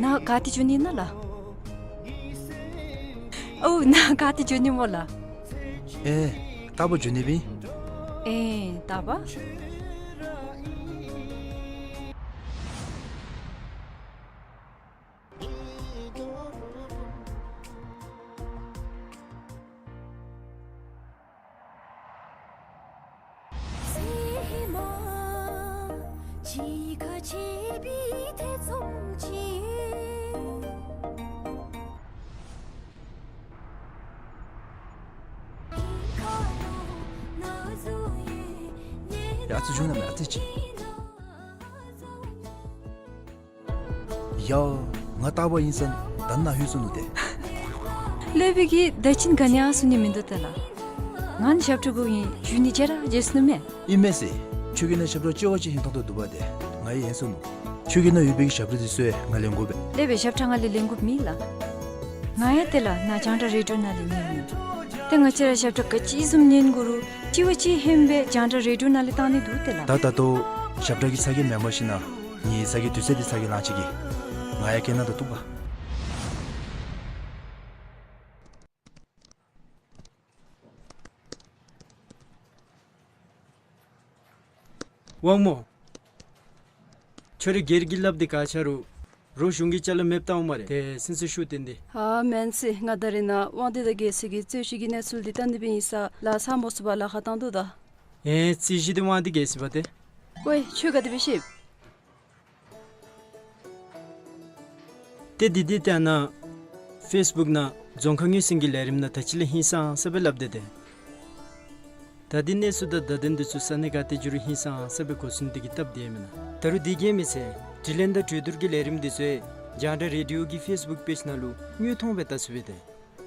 ནཱ་ག་ཏེ་འགྱོ་ནི་ཨིན་ན་ལགས། ཨོ་ནཱ་ག་ཏེ་འགྱོ་ནི་སྨོ་ལགས། ཨེ་རྟག་བུ་འགྱོ་ནི་སྦེ་ཨིན། ཨེ་རྟག་པ། ཡ་ཨ་ཙི་བྱུང་ན་མེད་ཨ་ཙི་ཅིག། ཡ་ང་རྟག་པ་ཨིན་ས་ད་ནཱ་ལྷོད་སོ་ནུག་ཏེ། ལྷོད་པའི་གི་ད་ཅི་ག་ནི་ཡང་གསུང་ནི་མིན་འདུག་ཏེ་ལགས། ང་ནི་ཞབས་ཁྲ་གུ་ཨིན། ཞུ་ནི་བརྗེད་ར་བརྗེད་སོ་ནུག་མས། ཨིན་མས་ཟེར། ཁྱོད་ཀྱི་ནང་ཞབས་ཁྲ་ལྕི་བ་ཅིག་ཧིང་ཐང་དོ་འདུག་པ་ཏེ། ང་ཡང་ཧན་སོ་ནུག། ཁྱོད་ཀྱི་ནང་ཡོད་པའི་གི་ཞབས་ཁྲ་འདི་ཚུ་ཡང་ང་ལེན་དགོ་པས། ལྷོད་པའི་ཞབས་ཁྲ་ང་ལས་ལེན་དགོཔ་མེད་ལགས། ང་ཡང་ཏེ་ལགས་ནཱ་རྒྱང་བསྒྲགས་རེ་ཌི་ཡོ་ནང་ལས་ཉན་ནི། ཏེ་ང་བཅས་ར་ཞབས་ཁྲ་ག་ཅི་བཟུམ་ཉན་དགོ་རུང་ལྕི་བ་ཅིག་ཧན་སྦེ་རྒྱང་བསྒྲགས་རེ་ཌི་ཡོ་ནང་ལས་བཏང་ནི་འདུག་ཏེ་ལགས། ད་ད་ལྟོ་ཞབས་ཁྲ་གི་ཚ་གྱང་མེནམ་ཤེས་ན་ངེའི་ཚ་གྱང་དུས་ཚོད་འདི་ཚ་གྱང་ལང་ཅིག་གི། ང་ཡང་གྱེན་ནང་ད་ལྟོ་འདུག་པ། དབང་མོ། ཁྱོད་རའི་སྒེར་གྱི་ལགཔ་འདི་ག་ཆ་རུང་རོགས་གཞུང་གི་ཅ་ལ་མེདཔ་བཏང་འོང་སྨ་རེ། ཏེ་སེམས་ཚེགས་ཤོར་ཏེ་འདི། ཨ་མེན་ཟེར། ང་ད་རེས་ནཱ་དབང་འདུས་དང་རྒྱལ་སྲས་ཀྱི་རྩོད་གཞི་གི་གནས་ཚུལ་འདི་བལྟ་ནི་སྦེ་ཨིན་ས་ལགས། ཚང་མ་ཚུ་པ་ལཱ་ཁག་བཏང་དོ་ད། ཨེ་རྩོད་གཞི་འདི་དབང་འདུས་རྒྱལ་སྲས་པ་ཏེ། ཝའེ་ཁྱོད་ག་དེ་སྦེ་ཤེས། ཏེ་འདི་འདི་ཏེ་ཨ་ནཱ་ཕེསི་བུཀ་ནང་རྫོང་ཁ་ངོས་ཟིན་གྱི་ལས་རིམ་ནང་ད་ཅི་ལས་ཧིང་སངས་ས་སྦེ་སླབ་སྟེ་ཏེ། ད་འདི་གནས་ཚུལ་དང་བརྡ་དོན་འདི་ཚུ་ས་གནས་ག་ཏེ་འགྱོ་རུང་ཧིང་སངས་ས་སྦེ་གོ་ཚུགས་ནི་དེ་གིས་སྟབས་བདེ་མེན་ན། ད་རུང་དེ་གིས་མི་ཚད་དྲི་ལན་དང་གྲོས་བསྡུར་གྱི་ལས་རིམ་འདི་ཚུ་རྒྱང་བསྒྲགས་རེ་ཌི་ཡོ་གི་ཕེསི་བུཀ་པེཇ་ནང་ལུ་དངོས་མཐོང་སྦེ་བལྟ་ཚུགས་པས་ཏེ།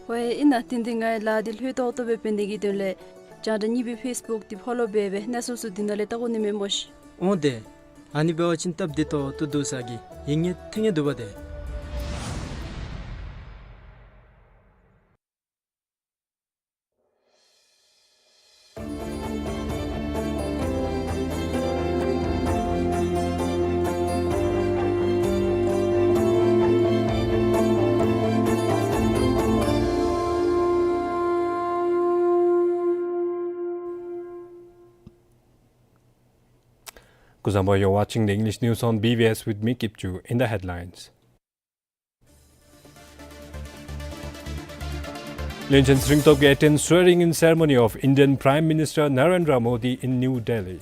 ཝའེ་ཨིན་ན། ཏེ་འདི་ང་ལཱ་འདི་ལྷོད་ཏོག་ཏོ་སྦེ་འབད་ནི་གི་དོན་ལས་རྒྱང་བསྒྲགས་གཉིས་པའི་ཕེསི་བུཀ་འདི་ཕོ་ལོ་འབད་སྦེ་གནས་ཚུལ་ཚུ་འདི་ནང་ལས་བལྟ་དགོ་ནི་མས་སྨོ་ཤིག། འོང་ཏེ། ཨ་ནི་འབད་བ་ཅིན་སྟབས་བདེ་ཏོག་ཏོ་འདུག་ས་གི་ཡིད་ངོ་ཐིང་ངེ་འདུག་པ་ཏེ། Kuzuzangpo, you're watching the English news on B B S with me, Kipchu. In the headlines. བློན་ཆེན་ཚེ་རིང་སྟོབས་རྒྱས attends swearing-in ceremony of Indian Prime Minister Narendra Modi in New Delhi.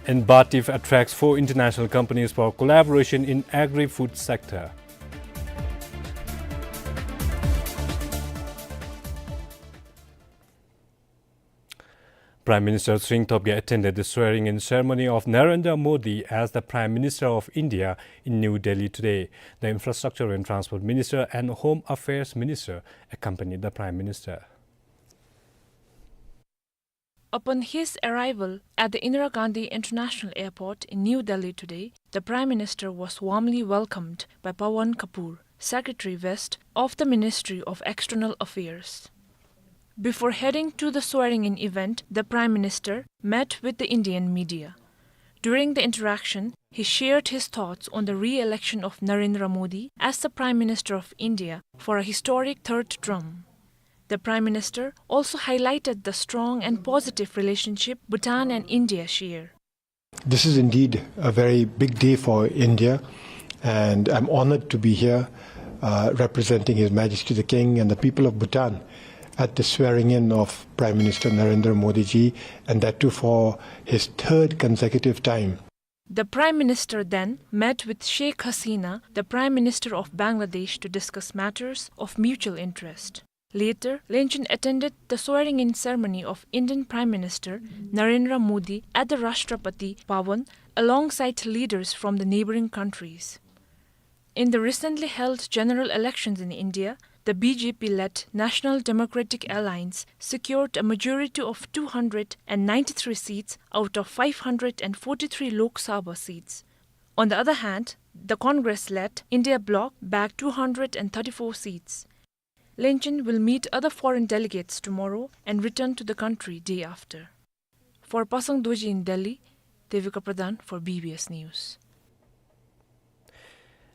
And BATIF attracts four international companies for collaboration in agri-food sector. Prime Minister Tshering Tobgay attended the swearing-in ceremony of Narendra Modi as the Prime Minister of India in New Delhi today. The Infrastructure and Transport Minister and Home Affairs Minister accompanied the Prime Minister. Upon his arrival at the Indira Gandhi International Airport in New Delhi today, the Prime Minister was warmly welcomed by Pawan Kapoor, Secretary West of the Ministry of External Affairs. Before heading to the swearing-in event, the Prime Minister met with the Indian media. During the interaction, he shared his thoughts on the re-election of Narendra Modi as the Prime Minister of India for a historic third term. The Prime Minister also highlighted the strong and positive relationship Bhutan and India share. This is indeed a very big day for India, and I'm honored to be here, uh, representing His Majesty the King and the people of Bhutan at the swearing-in of Prime Minister Narendra Modi ji, and that too for his third consecutive time. The Prime Minister then met with Sheikh Hasina, the Prime Minister of Bangladesh, to discuss matters of mutual interest. Later, Lenchen attended the swearing-in ceremony of Indian Prime Minister Narendra Modi at the Rashtrapati Bhavan alongside leaders from the neighboring countries. In the recently held general elections in India, the B J P-led National Democratic Alliance secured a majority of two hundred and ninety-three seats out of five hundred and forty-three Lok Sabha seats. On the other hand, the Congress-led India bloc bagged two hundred and thirty-four seats. Lenchen will meet other foreign delegates tomorrow and return to the country day after. For Pasang Dorji in Delhi, Devika Pradhan for B B S News.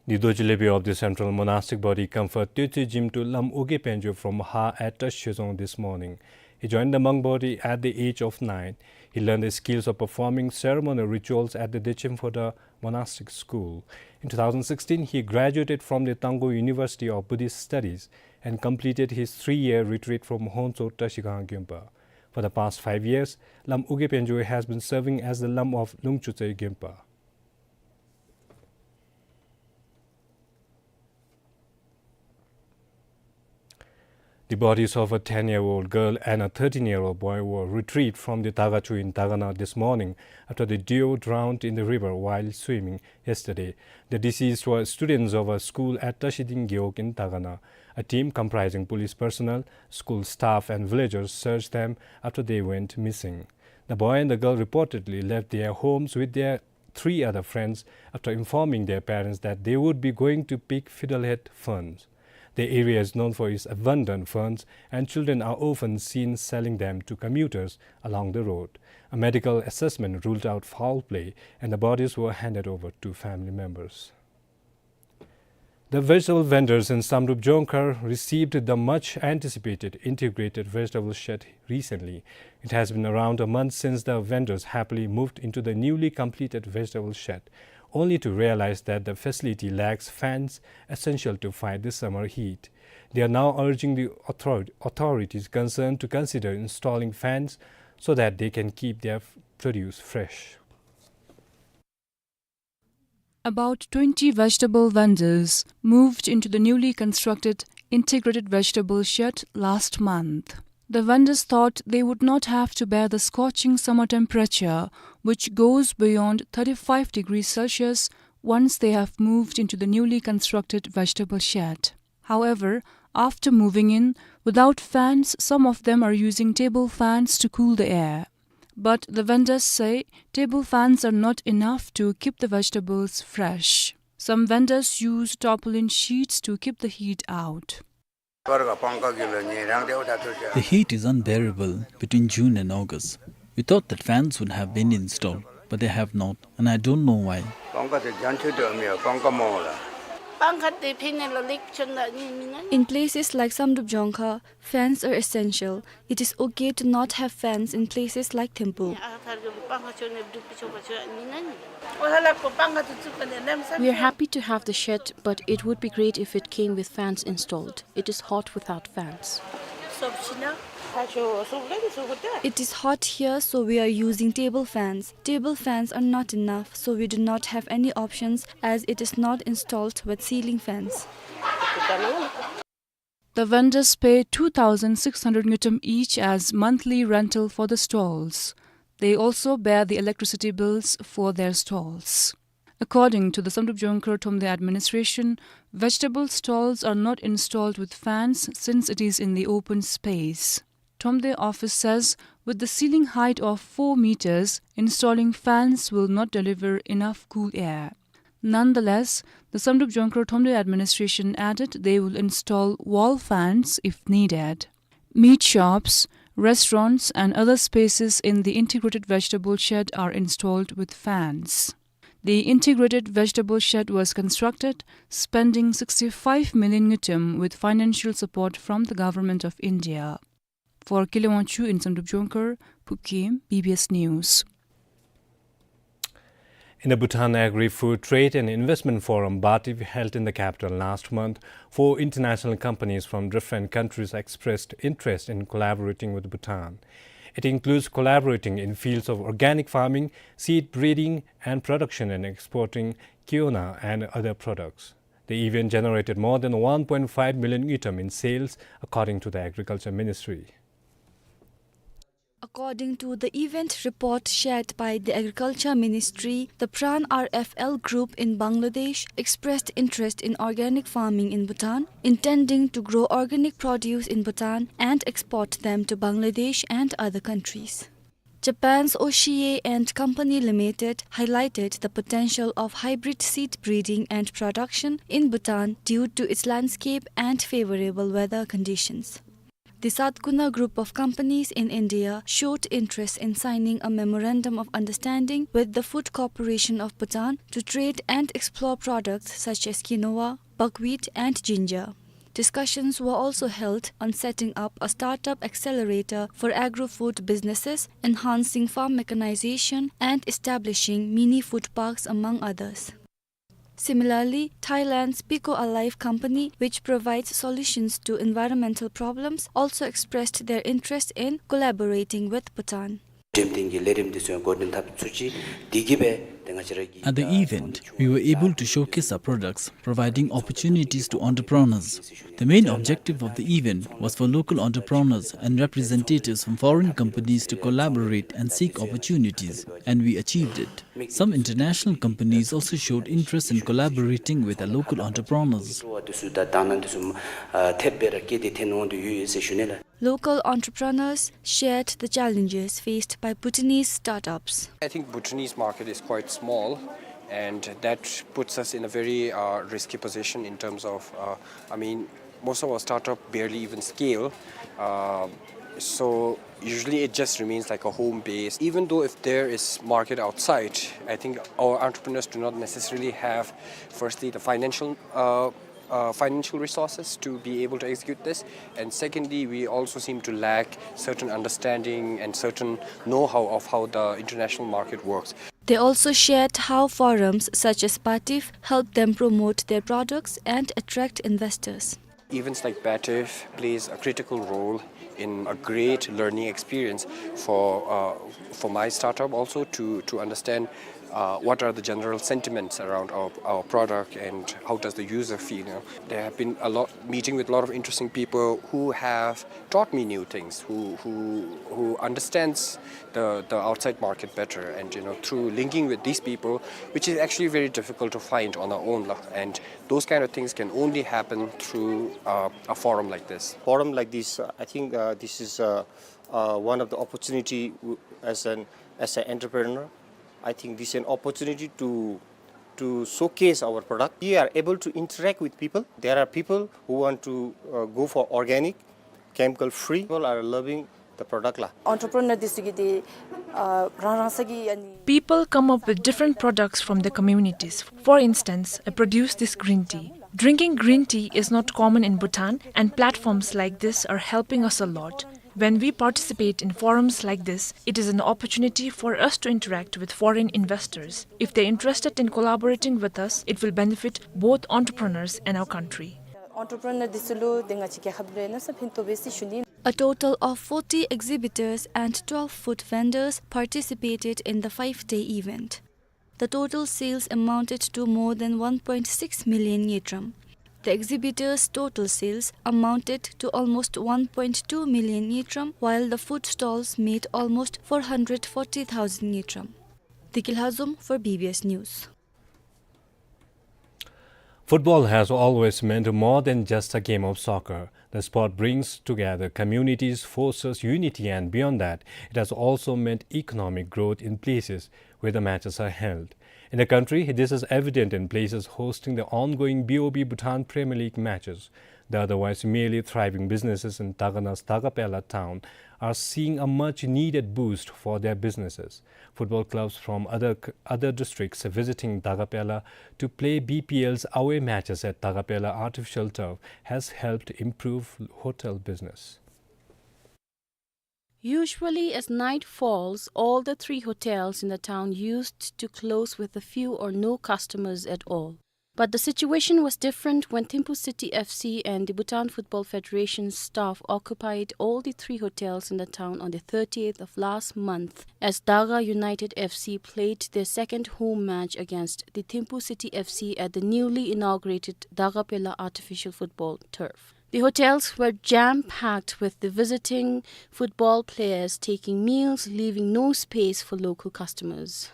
The Dorji Lebi of the Central Monastic Body conferred Tuetse Jim to Lam Uge Penjo from Har at Tashi Dzong this morning. He joined the monk body at the age of nine. He learned the skills of performing ceremonial rituals at the Dechen Phodrang Monastic School. In two thousand sixteen, he graduated from the Tangkhul University of Buddhist Studies and completed his three-year retreat from Honso Tashi Gang Gyunpa. For the past five years, Lam Uge Penjo has been serving as the Lam of Lungtsutsei Gyunpa. The bodies of a ten-year-old girl and a thirteen-year-old boy were retrieved from the Tagachu in Dagana this morning after the duo drowned in the river while swimming yesterday. The deceased were students of a school at Tashiding Gewog in Dagana. A team comprising police personnel, school staff and villagers searched them after they went missing. The boy and the girl reportedly left their homes with their three other friends after informing their parents that they would be going to pick fiddlehead ferns. The area is known for its abundant ferns, and children are often seen selling them to commuters along the road. A medical assessment ruled out foul play, and the bodies were handed over to family members. The vegetable vendors in Samdrup Jongkhar received the much anticipated integrated vegetable shed recently. It has been around a month since the vendors happily moved into the newly completed vegetable shed, only to realize that the facility lacks fans essential to fight the summer heat. They are now urging the author-, authorities concerned to consider installing fans so that they can keep their f-, produce fresh. About twenty vegetable vendors moved into the newly constructed integrated vegetable shed last month. The vendors thought they would not have to bear the scorching summer temperature, which goes beyond thirty-five degrees Celsius, once they have moved into the newly constructed vegetable shed. However, after moving in, without fans, some of them are using table fans to cool the air. But the vendors say table fans are not enough to keep the vegetables fresh. Some vendors use tarpaulin sheets to keep the heat out. The heat is unbearable between June and August. We thought that fans would have been installed, but they have not, and I don't know why. In places like Samdrup Jongkhar, fans are essential. It is okay to not have fans in places like Thimphu. We are happy to have the shed, but it would be great if it came with fans installed. It is hot without fans. It is hot here, so we are using table fans. Table fans are not enough, so we do not have any options as it is not installed with ceiling fans. The vendors pay two thousand six hundred ngultrum each as monthly rental for the stalls. They also bear the electricity bills for their stalls. According to the Samdrup Jongkhar Thromde administration, vegetable stalls are not installed with fans since it is in the open space. Thromde office says with the ceiling height of four meters, installing fans will not deliver enough cool air. Nonetheless, the Samdrup Jongkhar Thromde administration added they will install wall fans if needed. Meat shops, restaurants, and other spaces in the integrated vegetable shed are installed with fans. The integrated vegetable shed was constructed, spending sixty-five million ngultrum with financial support from the Government of India. For Kile Wangchuk in Samdrup Jongkhar, Phub Khem, B B S News. In the Bhutan Agri-Food Trade and Investment Forum, BATIF, held in the capital last month, four international companies from different countries expressed interest in collaborating with Bhutan. It includes collaborating in fields of organic farming, seed breeding and production, and exporting kiona and other products. The event generated more than one point five million ngultrum in sales, according to the Agriculture Ministry. According to the event report shared by the Agriculture Ministry, the Pran R F L Group in Bangladesh expressed interest in organic farming in Bhutan, intending to grow organic produce in Bhutan and export them to Bangladesh and other countries. Japan's Oshie and Company Limited highlighted the potential of hybrid seed breeding and production in Bhutan due to its landscape and favorable weather conditions. The Satguna Group of Companies in India showed interest in signing a memorandum of understanding with the Food Corporation of Bhutan to trade and explore products such as quinoa, buckwheat, and ginger. Discussions were also held on setting up a startup accelerator for agro-food businesses, enhancing farm mechanization, and establishing mini food parks, among others. Similarly, Thailand's Pico Alive company, which provides solutions to environmental problems, also expressed their interest in collaborating with Bhutan. འགྲེམས་སྟོན་གྱི་ལས་རིམ་འདི་ཚུ་ཡང་འགོ་འདྲེན་འཐབ་ཚུགས་ཅི། འདི་གིས་སྦེ་ཏེ་ང་བཅས་ར་གི་At the event, we were able to showcase our products, providing opportunities to entrepreneurs. The main objective of the event was for local entrepreneurs and representatives from foreign companies to collaborate and seek opportunities, and we achieved it. Some international companies also showed interest in collaborating with our local entrepreneurs. འགྲོ་བ་འདི་ཚུ་དང་དང་བླངས་འདི་ཚུ་ཨ་ཐེབས་སྦེ་ར་བསྐྱེད་དེ་ཐོན་འོང་དོ་ཡོད་ཟེར་ཞུ་ནི་ལགས། Local entrepreneurs shared the challenges faced by Bhutanese startups. I think Bhutanese market is quite small, and that puts us in a very uh, risky position in terms of, uh, I mean, most of our startup barely even scale. Uh, so usually it just remains like a home base. Even though if there is market outside, I think our entrepreneurs do not necessarily have, firstly, the financial uh, uh, financial resources to be able to execute this. And secondly, we also seem to lack certain understanding and certain know-how of how the international market works. They also shared how forums such as PATIF help them promote their products and attract investors. Events like PATIF plays a critical role in a great learning experience for, uh, for my startup also to, to understand uh, what are the general sentiments around our, our product and how does the user feel. You know? There have been a lot, meeting with a lot of interesting people who have taught me new things, who, who, who understands the, the outside market better. And you know, through linking with these people, which is actually very difficult to find on our own, lah, and those kind of things can only happen through uh, a forum like this. Forum like this, uh, I think uh, this is uh, uh, one of the opportunity w- as an as an entrepreneur. I think this is an opportunity to to showcase our product. We are able to interact with people. There are people who want to uh, go for organic, chemical free. People are loving the product lah. Entrepreneur འདི་ཚུ་གིས་ཏེ་ཨ་རང་རང་སོ་གི་ཨ་ནི། People come up with different products from their communities. For instance, I produce this green tea. Drinking green tea is not common in Bhutan, and platforms like this are helping us a lot. When we participate in forums like this, it is an opportunity for us to interact with foreign investors. If they're interested in collaborating with us, it will benefit both entrepreneurs and our country. Entrepreneur འདི་ཚུ་ལུ་ཏེ་ང་བཅས་རྒྱལ་ཁབ་ལུ་ཡང་གནམ་ས་ཕན་ཐོགས་པས་ཟེར་ཞུ་ནི། A total of forty exhibitors and twelve food vendors participated in the five-day event. The total sales amounted to more than one point six million ngultrum. The exhibitors' total sales amounted to almost one point two million ngultrum, while the food stalls made almost four hundred forty thousand ngultrum. Deki Lhazom for B B S News. Football has always meant more than just a game of soccer. The sport brings together communities, fosters unity, and beyond that, it has also meant economic growth in places where the matches are held. In the country, this is evident in places hosting the ongoing B O B Bhutan Premier League matches. The otherwise merely thriving businesses in Dagana's Dagapela town are seeing a much needed boost for their businesses. Football clubs from other, other districts visiting Dagapela to play B P L's away matches at Dagapela artificial turf has helped improve hotel business. Usually, as night falls, all the three hotels in the town used to close with a few or no customers at all. But the situation was different when Thimphu City F C and the Bhutan Football Federation's staff occupied all the three hotels in the town on the thirtieth of last month, as Daga United F C played their second home match against the Thimphu City F C at the newly inaugurated Dagapela artificial football turf. The hotels were jam-packed with the visiting football players taking meals, leaving no space for local customers.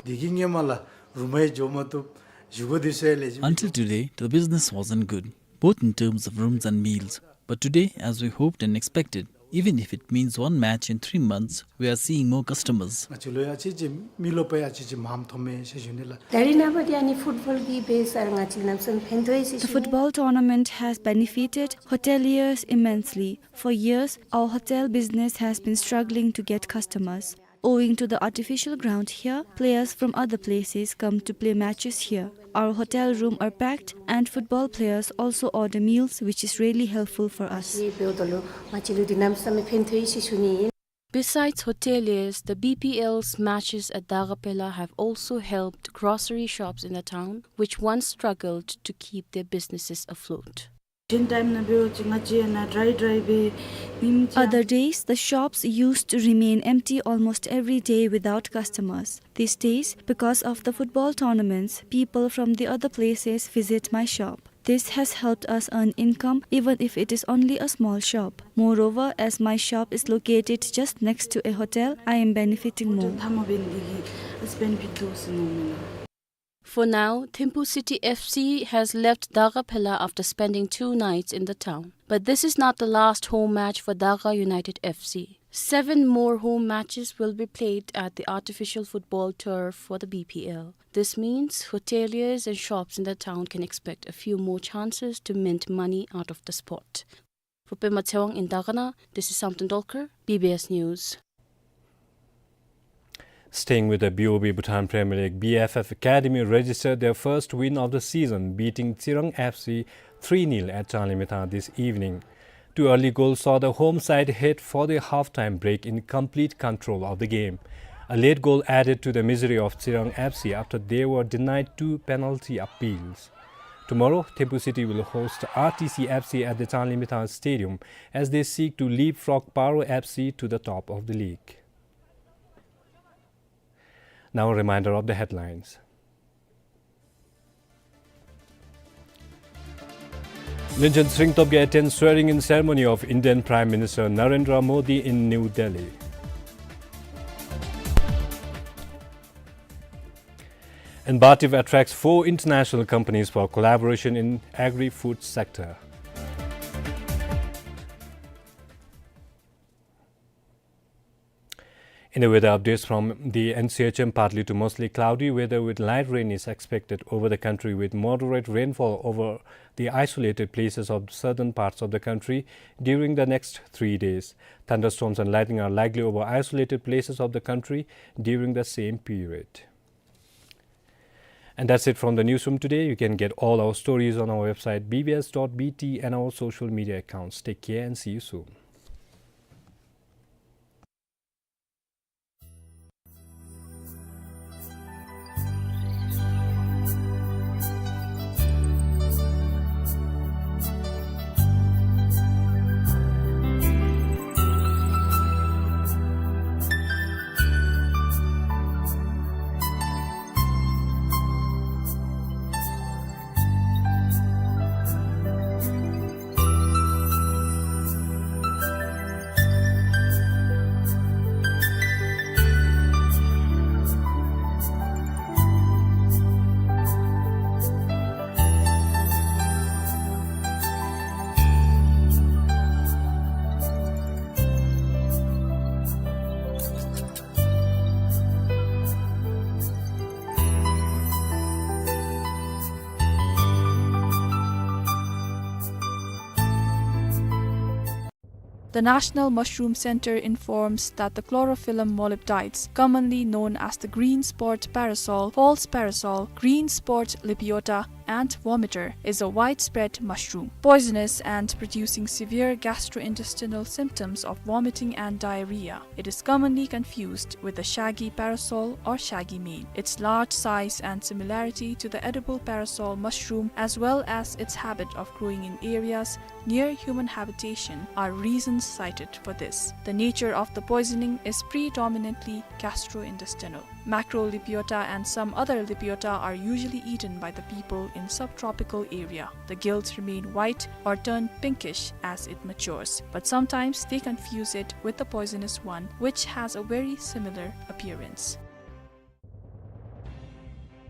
དེ་གི་ངོ་མ་ལ་རུམ་ཡང་འགྱོ་མ་བཏུབ། བཞེས་སྒོ་འདི་ཚུ་ལེགས་ཤོམ། Until today, the business wasn't good, both in terms of rooms and meals. But today, as we hoped and expected, Even if it means one match in three months, we are seeing more customers. ང་བཅས་ལུ་ཡང་ཅིག་ཅིག་མི་ལུ་ཕར་ཡང་ཅིག་ཅིག་མངམ་ཐོབ་མས་ཟེར་ཞུ་ནི་ལགས། ད་རིས་ནངས་པ་འདི་ཨ་ནི་ཕུཊ་བཱོལ་གྱི་དབྱེ་སར་ང་བཅས་གནམ་མེད་ས་མེད་ཕན་ཐོགས་ཡི་ཟེར་ཞུ་ནི། The football tournament has benefited hoteliers immensely. For years, our hotel business has been struggling to get customers. Owing to the artificial ground here, players from other places come to play matches here. Our hotel room are packed and football players also order meals, which is really helpful for us. ཨེ་འབདཝ་ད་ལུ་ང་བཅས་ལུ་འདི་གནམ་མེད་ས་མེད་ཕན་ཐོགས་ཡི་ཟེར་ཞུ་ནི་ཨིན། Besides hoteliers, the B P L's matches at Dagapela have also helped grocery shops in the town, which once struggled to keep their businesses afloat. གཞན་ཊའིམ་ནང་འབད་བ་ཅིན་ང་བཅས་ནཱ་ཌྲའི་ཌྲའི་སྦེ་ཉིནམ་གཅིག། Other days, the shops used to remain empty almost every day without customers. These days, because of the football tournaments, people from the other places visit my shop. This has helped us earn income, even if it is only a small shop. Moreover, as my shop is located just next to a hotel, I am benefiting more. ཐ་མ་འབད་ནི་འདི་གིས་ཨ་ཙི་བེ་ནི་ཕིཊ་འདུག་ཟེར་མནོཝ་མས་ལགས། For now, Thimphu City F C has left Dagapela after spending two nights in the town. But this is not the last home match for Daga United F C. Seven more home matches will be played at the artificial football turf for the B P L. This means hoteliers and shops in the town can expect a few more chances to mint money out of the spot. For Pema Tshewang in Dagana, this is Samten Dolkar, B B S News. Staying with the B O B Bhutan Premier League, B F F Academy registered their first win of the season, beating Tsirang F C three nil at Changlimithang this evening. Two early goals saw the home side head for the half-time break in complete control of the game. A late goal added to the misery of Tsirang F C after they were denied two penalty appeals. Tomorrow, Thimphu City will host R T C F C at the Changlimithang Stadium as they seek to leapfrog Paro F C to the top of the league. Now, a reminder of the headlines. Lunchen Tshering Tobgay attends swearing-in ceremony of Indian Prime Minister Narendra Modi in New Delhi. And BATIF attracts four international companies for collaboration in agri-food sector. In the weather updates from the N C H M, partly to mostly cloudy weather with light rain is expected over the country, with moderate rainfall over the isolated places of southern parts of the country during the next three days. Thunderstorms and lightning are likely over isolated places of the country during the same period. And that's it from the newsroom today. You can get all our stories on our website B B S dot B T and our social media accounts. Take care and see you soon. The National Mushroom Center informs that the chlorophyllum molybdites, commonly known as the green spot parasol, false parasol, green spot lepiota, and vomiter, is a widespread mushroom, poisonous and producing severe gastrointestinal symptoms of vomiting and diarrhea. It is commonly confused with the shaggy parasol or shaggy mane. Its large size and similarity to the edible parasol mushroom, as well as its habit of growing in areas near human habitation, are reasons cited for this. The nature of the poisoning is predominantly gastrointestinal. Macrolepiota and some other lepiota are usually eaten by the people in subtropical area. The gills remain white or turn pinkish as it matures, but sometimes they confuse it with the poisonous one, which has a very similar appearance.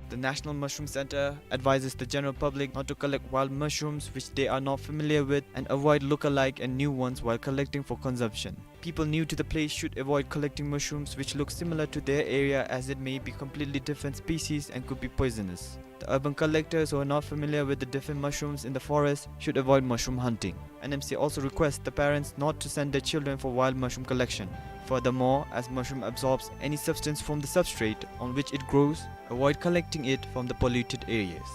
The National Mushroom Center advises the general public not to collect wild mushrooms which they are not familiar with and avoid look-alike and new ones while collecting for consumption. People new to the place should avoid collecting mushrooms which look similar to their area, as it may be completely different species and could be poisonous. The urban collectors who are not familiar with the different mushrooms in the forest should avoid mushroom hunting. N M C also requests the parents not to send their children for wild mushroom collection. Furthermore, as mushroom absorbs any substance from the substrate on which it grows, avoid collecting it from the polluted areas.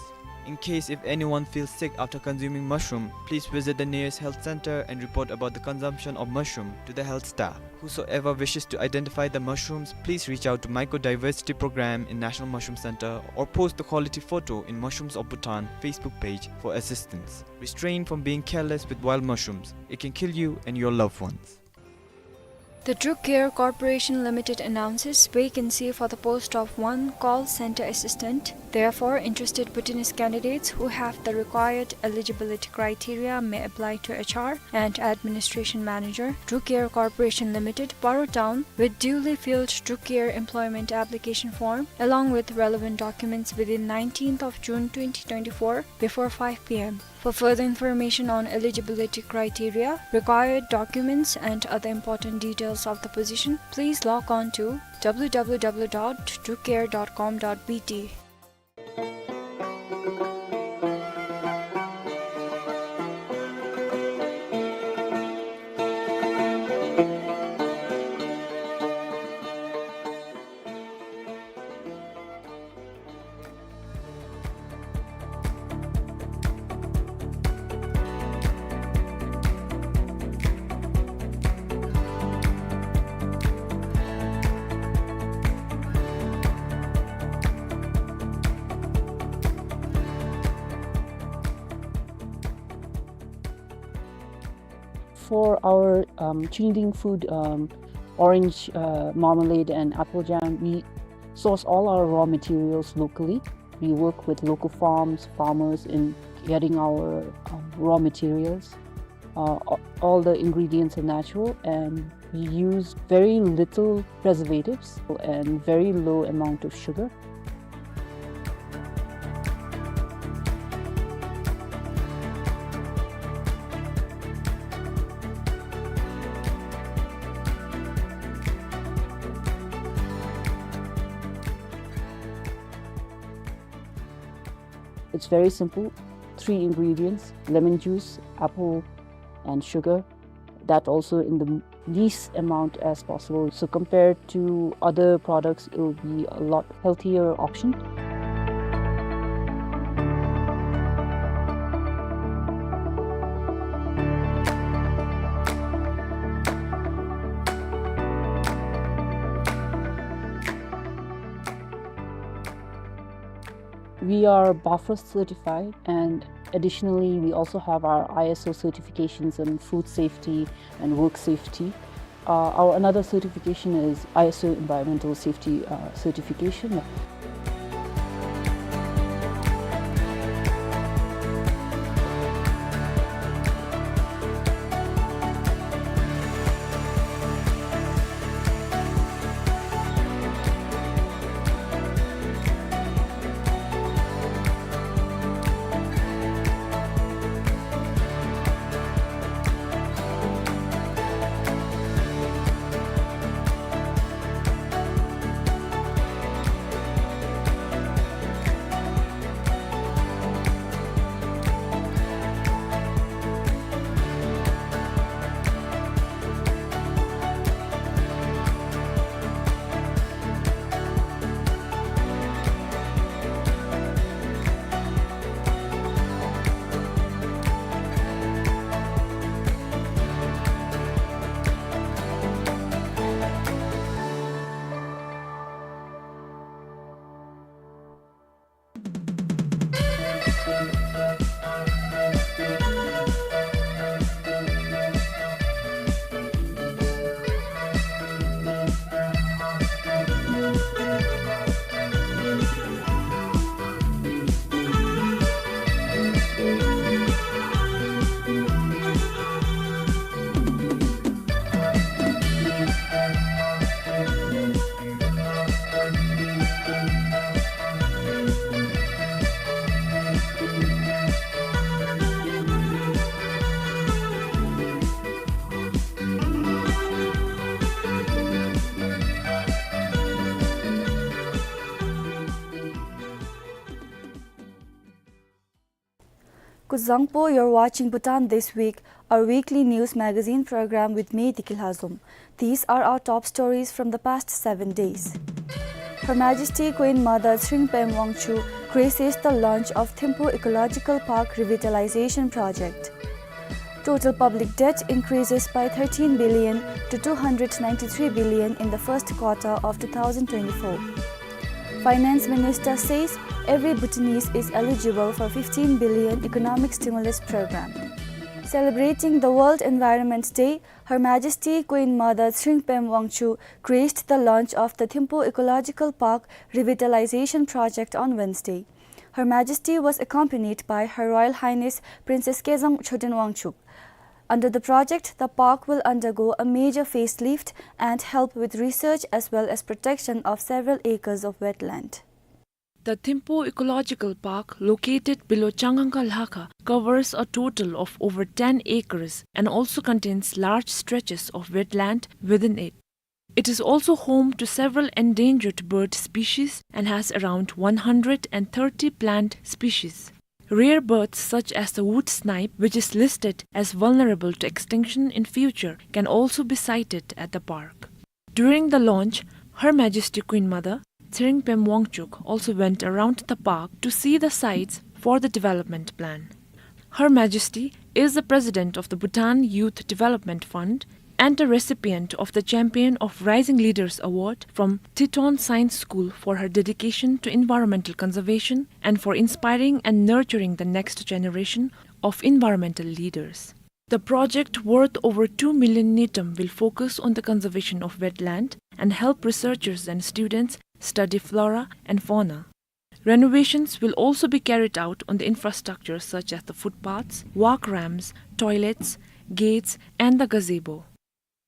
In case if anyone feels sick after consuming mushroom, please visit the nearest health center and report about the consumption of mushroom to the health staff. Whosoever wishes to identify the mushrooms, please reach out to Mycodiversity Program in National Mushroom Center or post the quality photo in Mushrooms of Bhutan Facebook page for assistance. Restrain from being careless with wild mushrooms. It can kill you and your loved ones. The Druk Care Corporation Limited announces vacancy for the post of one call center assistant. Therefore, interested Bhutanese candidates who have the required eligibility criteria may apply to H R and Administration Manager, Druk Care Corporation Limited, Paro Town, with duly filled Druk Care employment application form along with relevant documents within nineteenth of June twenty twenty-four before five P M. For further information on eligibility criteria, required documents, and other important details of the position, please log on to W W W dot drukcare dot com dot B T. For our, um, Chingding food, um, orange, uh, marmalade and apple jam, we source all our raw materials locally. We work with local farms, farmers in getting our, um, raw materials. Uh, a-, all the ingredients are natural, and we use very little preservatives and very low amount of sugar. It's very simple. Three ingredients: lemon juice, apple, and sugar. That also in the least amount as possible. So compared to other products, it will be a lot healthier option. We are BAFRA certified, and additionally, we also have our I S O certifications in food safety and work safety. Uh, our another certification is I S O environmental safety, uh, certification. Kuzuzangpo, you're watching Bhutan This Week, our weekly news magazine program with me, Diki Lhazom. These are our top stories from the past seven days. Her Majesty Queen Mother Tshering Pema Wangchuck graces the launch of Thimphu Ecological Park Revitalization Project. Total public debt increases by thirteen billion to two hundred ninety-three billion in the first quarter of two thousand twenty-four. Finance Minister says every Bhutanese is eligible for fifteen billion economic stimulus program. Celebrating the World Environment Day, Her Majesty Queen Mother Tshering Pema Wangchuck graced the launch of the Thimphu Ecological Park Revitalization Project on Wednesday. Her Majesty was accompanied by Her Royal Highness Princess Kezang Choden Wangchuck. Under the project, the park will undergo a major facelift and help with research as well as protection of several acres of wetland. The Thimphu Ecological Park, located below Changangka Lhakha, covers a total of over ten acres and also contains large stretches of wetland within it. It is also home to several endangered bird species and has around one hundred and thirty plant species. Rare birds such as the wood snipe, which is listed as vulnerable to extinction in future, can also be sighted at the park. During the launch, Her Majesty Queen Mother Tshering Pema Wangchuck also went around the park to see the sites for the development plan. Her Majesty is the president of the Bhutan Youth Development Fund and a recipient of the Champion of Rising Leaders Award from Teton Science School for her dedication to environmental conservation and for inspiring and nurturing the next generation of environmental leaders. The project, worth over two million ngultrum, will focus on the conservation of wetland and help researchers and students study flora and fauna. Renovations will also be carried out on the infrastructure such as the footpaths, walk ramps, toilets, gates, and the gazebo.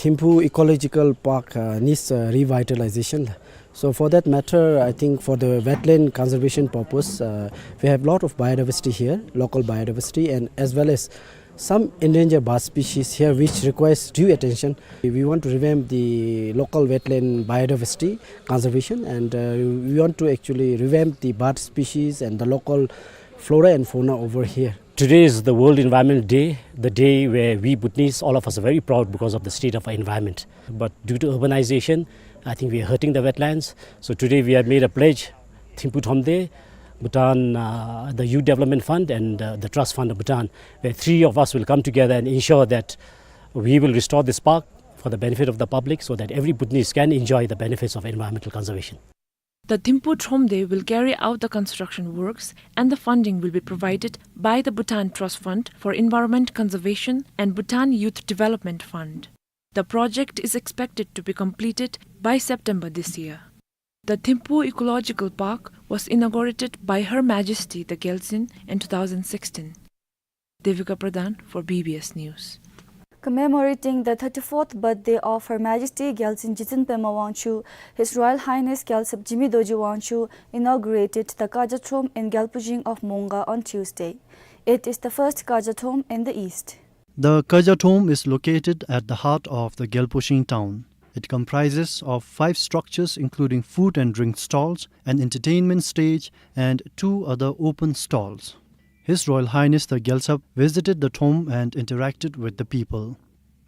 Thimphu Ecological Park, uh, needs, uh, revitalization. So for that matter, I think for the wetland conservation purpose, uh, we have lot of biodiversity here, local biodiversity, and as well as some endangered bird species here which requires due attention. We want to revamp the local wetland biodiversity conservation, and, uh, we want to actually revamp the bird species and the local flora and fauna over here. Today is the World Environment Day, the day where we Bhutanese, all of us, are very proud because of the state of our environment. But due to urbanization, I think we are hurting the wetlands. So today we have made a pledge, Thimphu Thromde, Bhutan, uh, the Youth Development Fund and, uh, the Trust Fund of Bhutan, where three of us will come together and ensure that we will restore this park for the benefit of the public so that every Bhutanese can enjoy the benefits of environmental conservation. The Thimphu Thromde will carry out the construction works and the funding will be provided by the Bhutan Trust Fund for Environment Conservation and Bhutan Youth Development Fund. The project is expected to be completed by September this year. The Thimphu Ecological Park was inaugurated by Her Majesty the Gyaltsuen in two thousand sixteen. Devika Pradhan for B B S News. Commemorating the thirty-fourth birthday of Her Majesty Gyaltsuen Jitsen Pema Wangchuck, His Royal Highness Gyaltsap Jigme Dorji Wangchuck inaugurated the Kaja Throm in Gyalpujing of Mongar on Tuesday. It is the first Kaja Throm in the East. The Kaja Throm is located at the heart of the Gyalpujing town. It comprises of five structures, including food and drink stalls, an entertainment stage, and two other open stalls. His Royal Highness the Gyaltsap visited the Throm and interacted with the people.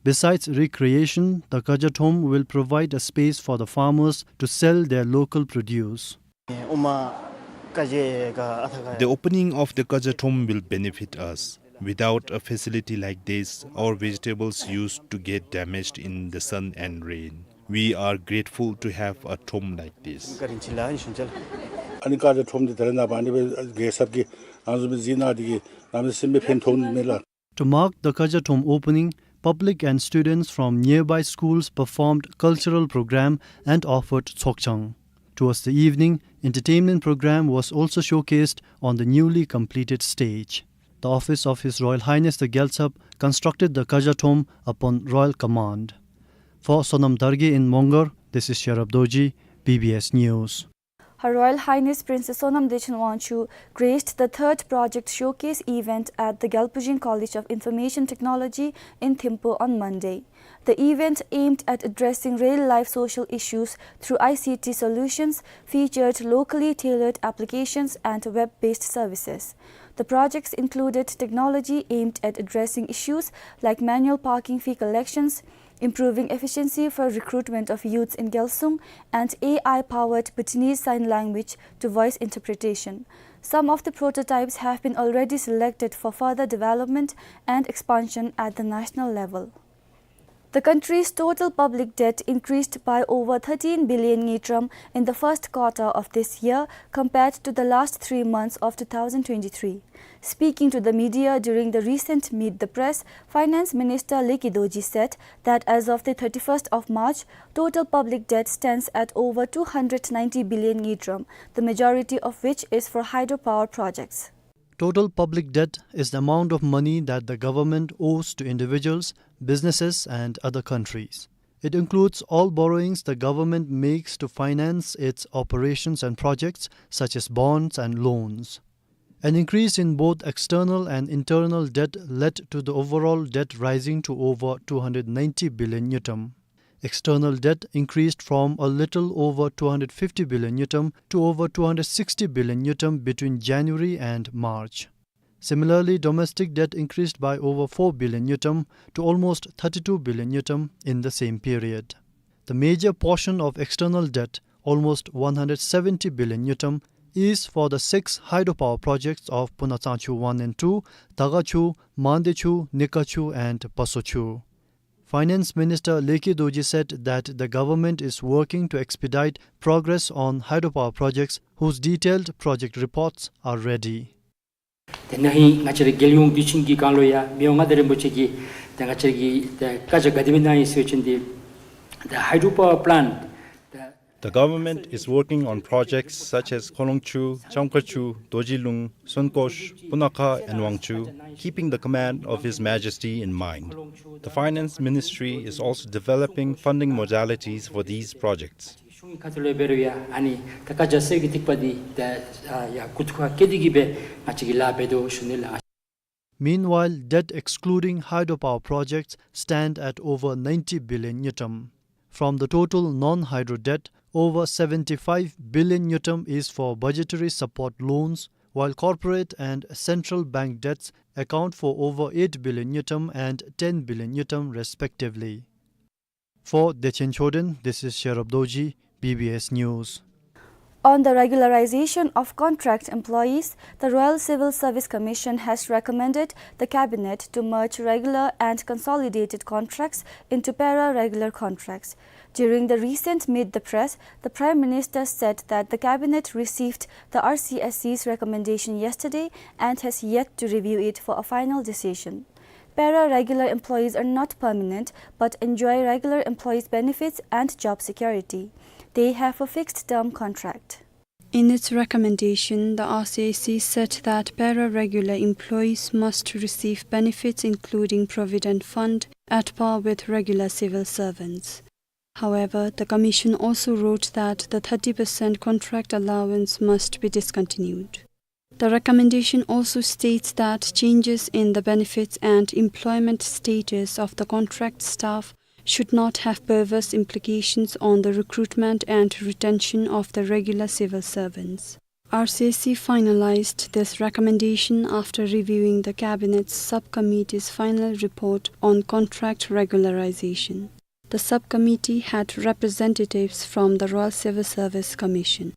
Besides recreation, the Kaja Throm will provide a space for the farmers to sell their local produce. The opening of the Kaja Throm will benefit us. Without a facility like this, our vegetables used to get damaged in the sun and rain. We are grateful to have a Throm like this. To mark the Kaja Throm opening, public and students from nearby schools performed cultural program and offered tsokchang. Towards the evening, entertainment program was also showcased on the newly completed stage. The office of His Royal Highness the Gyaltsap constructed the Kaja Throm upon royal command. For Sonam Dargye in Mongar, this is Sherab Dorji, B B S News. Her Royal Highness Princess Sonam Dechen Wangchuck graced the third project showcase event at the Gyalpujing College of Information Technology in Thimphu on Monday. The event, aimed at addressing real-life social issues through I C T solutions, featured locally tailored applications and web-based services. The projects included technology aimed at addressing issues like manual parking fee collections, improving efficiency for recruitment of youths in Gyalsung, and A I-powered Bhutanese Sign Language to voice interpretation. Some of the prototypes have been already selected for further development and expansion at the national level. The country's total public debt increased by over thirteen billion ngultrum in the first quarter of this year compared to the last three months of two thousand twenty-three. Speaking to the media during the recent Meet the Press, Finance Minister Leki Dorji said that as of the thirty-first of March, total public debt stands at over two hundred ninety billion ngultrum, the majority of which is for hydropower projects. Total public debt is the amount of money that the government owes to individuals, businesses, and other countries. It includes all borrowings the government makes to finance its operations and projects, such as bonds and loans. An increase in both external and internal debt led to the overall debt rising to over two hundred ninety billion ngultrum. External debt increased from a little over two hundred fifty billion ngultrum to over two hundred sixty billion ngultrum between January and March. Similarly, domestic debt increased by over four billion ngultrum to almost thirty-two billion ngultrum in the same period. The major portion of external debt, almost one hundred seventy billion ngultrum, is for the six hydropower projects of Punatsangchhu one and two, Dagachu, Mandaichu, Nikachu, and Pasochu. Finance Minister Leki Dorji said that the government is working to expedite progress on hydropower projects whose detailed project reports are ready. དེ་ན་ཧིང་ང་བཅས་ར་རྒྱལ་ཡོངས་དུས་ཆེན་གྱི་སྒང་ལུ་ཡང་མི་དབང་མངའ་བདག་རིན་པོ་ཆེ་གིས་ཏེ་ང་བཅས་ར་གི་ཏེ་བཀའ་རྒྱ་ག་དེ་སྦེ་གནང་ཡི་ཟེར་བ་ཅིན་འདི་the hydropower plant, the The government is working on projects such as Kholongchu, Chamkhachu, Dojilung, Sonkosh, Punakha, and Wangchu, keeping the command of His Majesty in mind. The Finance Ministry is also developing funding modalities for these projects. གཞུང་གི་ཁ་ཐུག་ལས་འབད་རུང་ཡང་ཨ་ནི་ད་བཀའ་རྒྱ་གསེར་གྱི་ཐིགས་པ་འདི་ད་ཡར་མགུ་ཐུག་ཁར་བཀལ་ཏེ་གི་སྦེ་ང་བཅས་ཀྱིས་ལཱ་འབད་དོ་ཞུ་ནི་ལགས། Meanwhile, debt excluding hydropower projects stand at over ninety billion ngultrum. From the total non-hydro debt, over seventy-five billion ngultrum is for budgetary support loans, while corporate and central bank debts account for over eight billion ngultrum and ten billion ngultrum respectively. For Dechen Choden, this is Sherab Dorji, B B S News. On the regularization of contract employees, the Royal Civil Service Commission has recommended the Cabinet to merge regular and consolidated contracts into para-regular contracts. During the recent Meet the Press, the Prime Minister said that the Cabinet received the R C S C's recommendation yesterday and has yet to review it for a final decision. Para-regular employees are not permanent, but enjoy regular employees' benefits and job security. They have a fixed-term contract. In its recommendation, the R C S C said that para-regular employees must receive benefits including Provident Fund at par with regular civil servants. However, the Commission also wrote that the thirty percent contract allowance must be discontinued. The recommendation also states that changes in the benefits and employment status of the contract staff should not have perverse implications on the recruitment and retention of the regular civil servants. R C S C finalized this recommendation after reviewing the Cabinet's subcommittee's final report on contract regularization. The subcommittee had representatives from the Royal Civil Service Commission.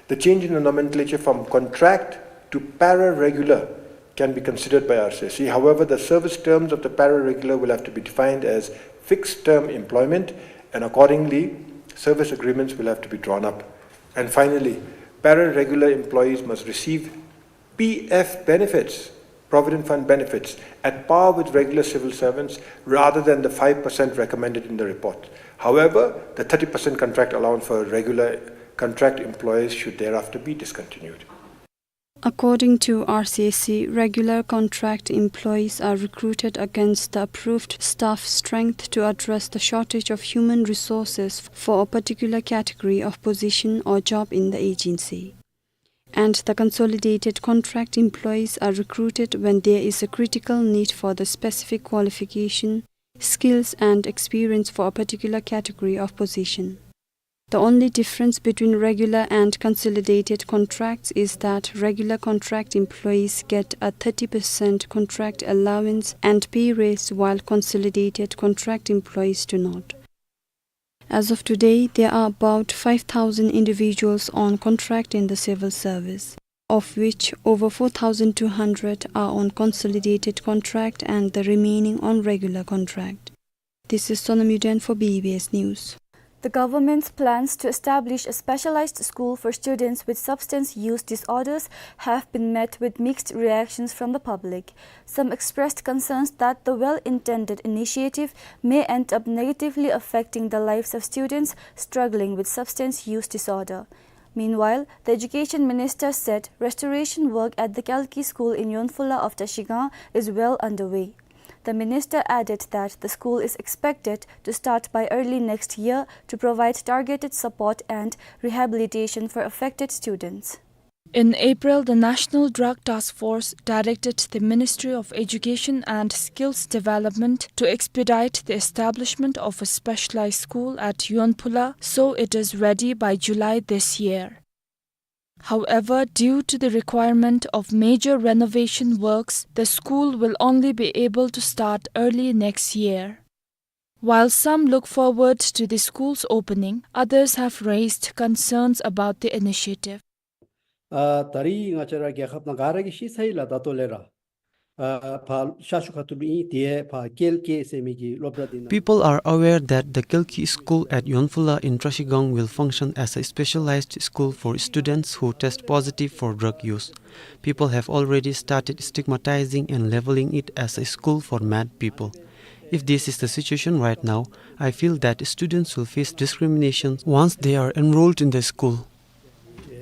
The change in the nomenclature from contract to para-regular can be considered by R C S C. However, the service terms of the para-regular will have to be defined as fixed-term employment, and accordingly, service agreements will have to be drawn up. And finally, para-regular employees must receive P F benefits, Provident Fund benefits, at par with regular civil servants rather than the five percent recommended in the report. However, the thirty percent contract allowance for regular contract employees should thereafter be discontinued. According to R C S C, regular contract employees are recruited against the approved staff strength to address the shortage of human resources for a particular category of position or job in the agency. And the consolidated contract employees are recruited when there is a critical need for the specific qualification, skills and experience for a particular category of position. The only difference between regular and consolidated contracts is that regular contract employees get a thirty percent contract allowance and pay raise, while consolidated contract employees do not. As of today, there are about five thousand individuals on contract in the civil service, of which over four thousand two hundred are on consolidated contract and the remaining on regular contract. This is Sonam Yuden for B B S News. The government's plans to establish a specialized school for students with substance use disorders have been met with mixed reactions from the public. Some expressed concerns that the well-intended initiative may end up negatively affecting the lives of students struggling with substance use disorder. Meanwhile, the education minister said restoration work at the Kalki school in Yonphula of Trashigang is well underway. The minister added that the school is expected to start by early next year to provide targeted support and rehabilitation for affected students. In April, the National Drug Task Force directed the Ministry of Education and Skills Development to expedite the establishment of a specialized school at Yonphula, so it is ready by July this year. However, due to the requirement of major renovation works, the school will only be able to start early next year. While some look forward to the school's opening, others have raised concerns about the initiative. ཨ་ད་རིས་ང་བཅས་ར་རྒྱལ་ཁབ་ནང་ག་ར་གིས་ཤེས་ཚར་ཡི་ལགས། ད་ལྟོ་ལས་ར་ཨ་ཕར་ཤར་ཕྱོགས་ཁ་ཐུག་ལུ་ཨིན། དེ་ཕར་ཀལ་ཀེ་ཟེར་མི་གི་སློབ་གྲྭ་འདི་ནང་། People are aware that the Kalki school at Yonphula in Trashigang will function as a specialized school for students who test positive for drug use. People have already started stigmatizing and labeling it as a school for mad people. If this is the situation right now, I feel that students will face discrimination once they are enrolled in the school.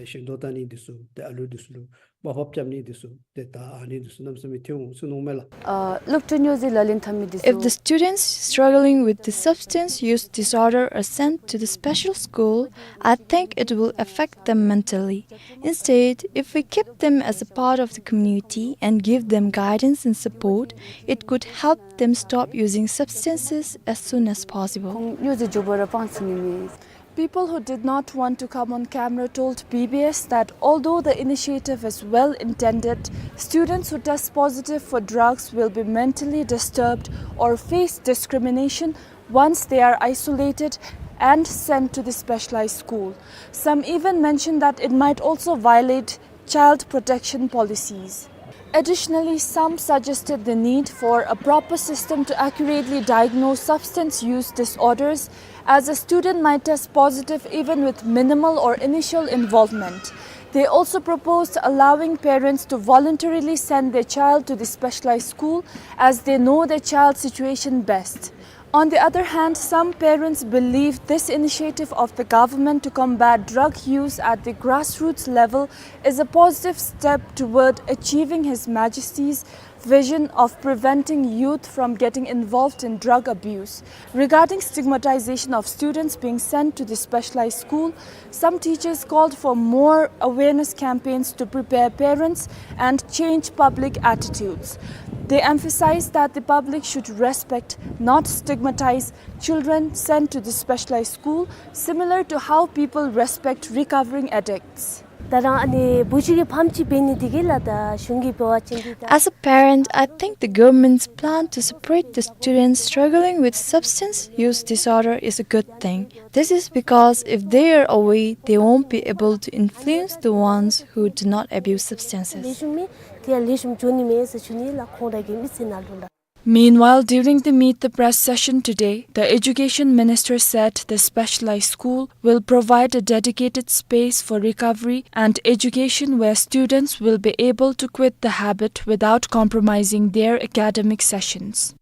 ཤིང་ཏོག་བཏབ་ནི་འདི་ཚུ་ཏེ་ཨ་ལུ་འདི་ཚུ་ལུ་མ་ཕབ་རྐྱབ་ནི་འདི་ཚུ་ཏེ་ད་ཨ་ནི་འདི་ཚུ་གནམ་མེད་ས་མེད་ཐོན་འོང་ཟེར་མནོཝ་མས་ལགས། ཨ་ལོག་སྟེ་ཉོ་ཟི་ལ་ལན་ཐ་མི་འདི་ཚུ། If the students struggling with the substance use disorder are sent to the special school, I think it will affect them mentally. Instead, if we keep them as a part of the community and give them guidance and support, it could help them stop using substances as soon as possible. ཁོང་ཉོ་ཟི་འགྱོ་བར་དཔང་ཚུགས་ནི་མས། People who did not want to come on camera told B B S that although the initiative is well intended, students who test positive for drugs will be mentally disturbed or face discrimination once they are isolated and sent to the specialized school. Some even mentioned that it might also violate child protection policies. Additionally, some suggested the need for a proper system to accurately diagnose substance use disorders, as a student might test positive even with minimal or initial involvement. They also proposed allowing parents to voluntarily send their child to the specialized school, as they know their child's situation best. On the other hand, some parents believe this initiative of the government to combat drug use at the grassroots level is a positive step toward achieving His Majesty's vision of preventing youth from getting involved in drug abuse. Regarding stigmatization of students being sent to the specialized school, some teachers called for more awareness campaigns to prepare parents and change public attitudes. They emphasized that the public should respect, not stigmatize, children sent to the specialized school, similar to how people respect recovering addicts. ད་རང་ཨ་ནི་བུ་གཅིག་གི་ཕམ་གཅིག་འབད་ནི་འདི་གིས་ལགས་ད་གཞུང་གི་འབད་བ་ཅིན་འདི་ད། As a parent, I think the government's plan to separate the students struggling with substance use disorder is a good thing. This is because if they are away, they won't be able to influence the ones who do not abuse substances. ལེགས་ཤོམ་མས། དེ་ཡང་ལེགས་ཤོམ་འགྱོ་ནི་མས་ཟེར་ཞུ་ནི་ལགས། ཁོང་ར་གི་མི་ཚེ་ནང་ལུ་ལགས། Meanwhile, during the Meet the Press session today, the education minister said the specialized school will provide a dedicated space for recovery and education where students will be able to quit the habit without compromising their academic sessions.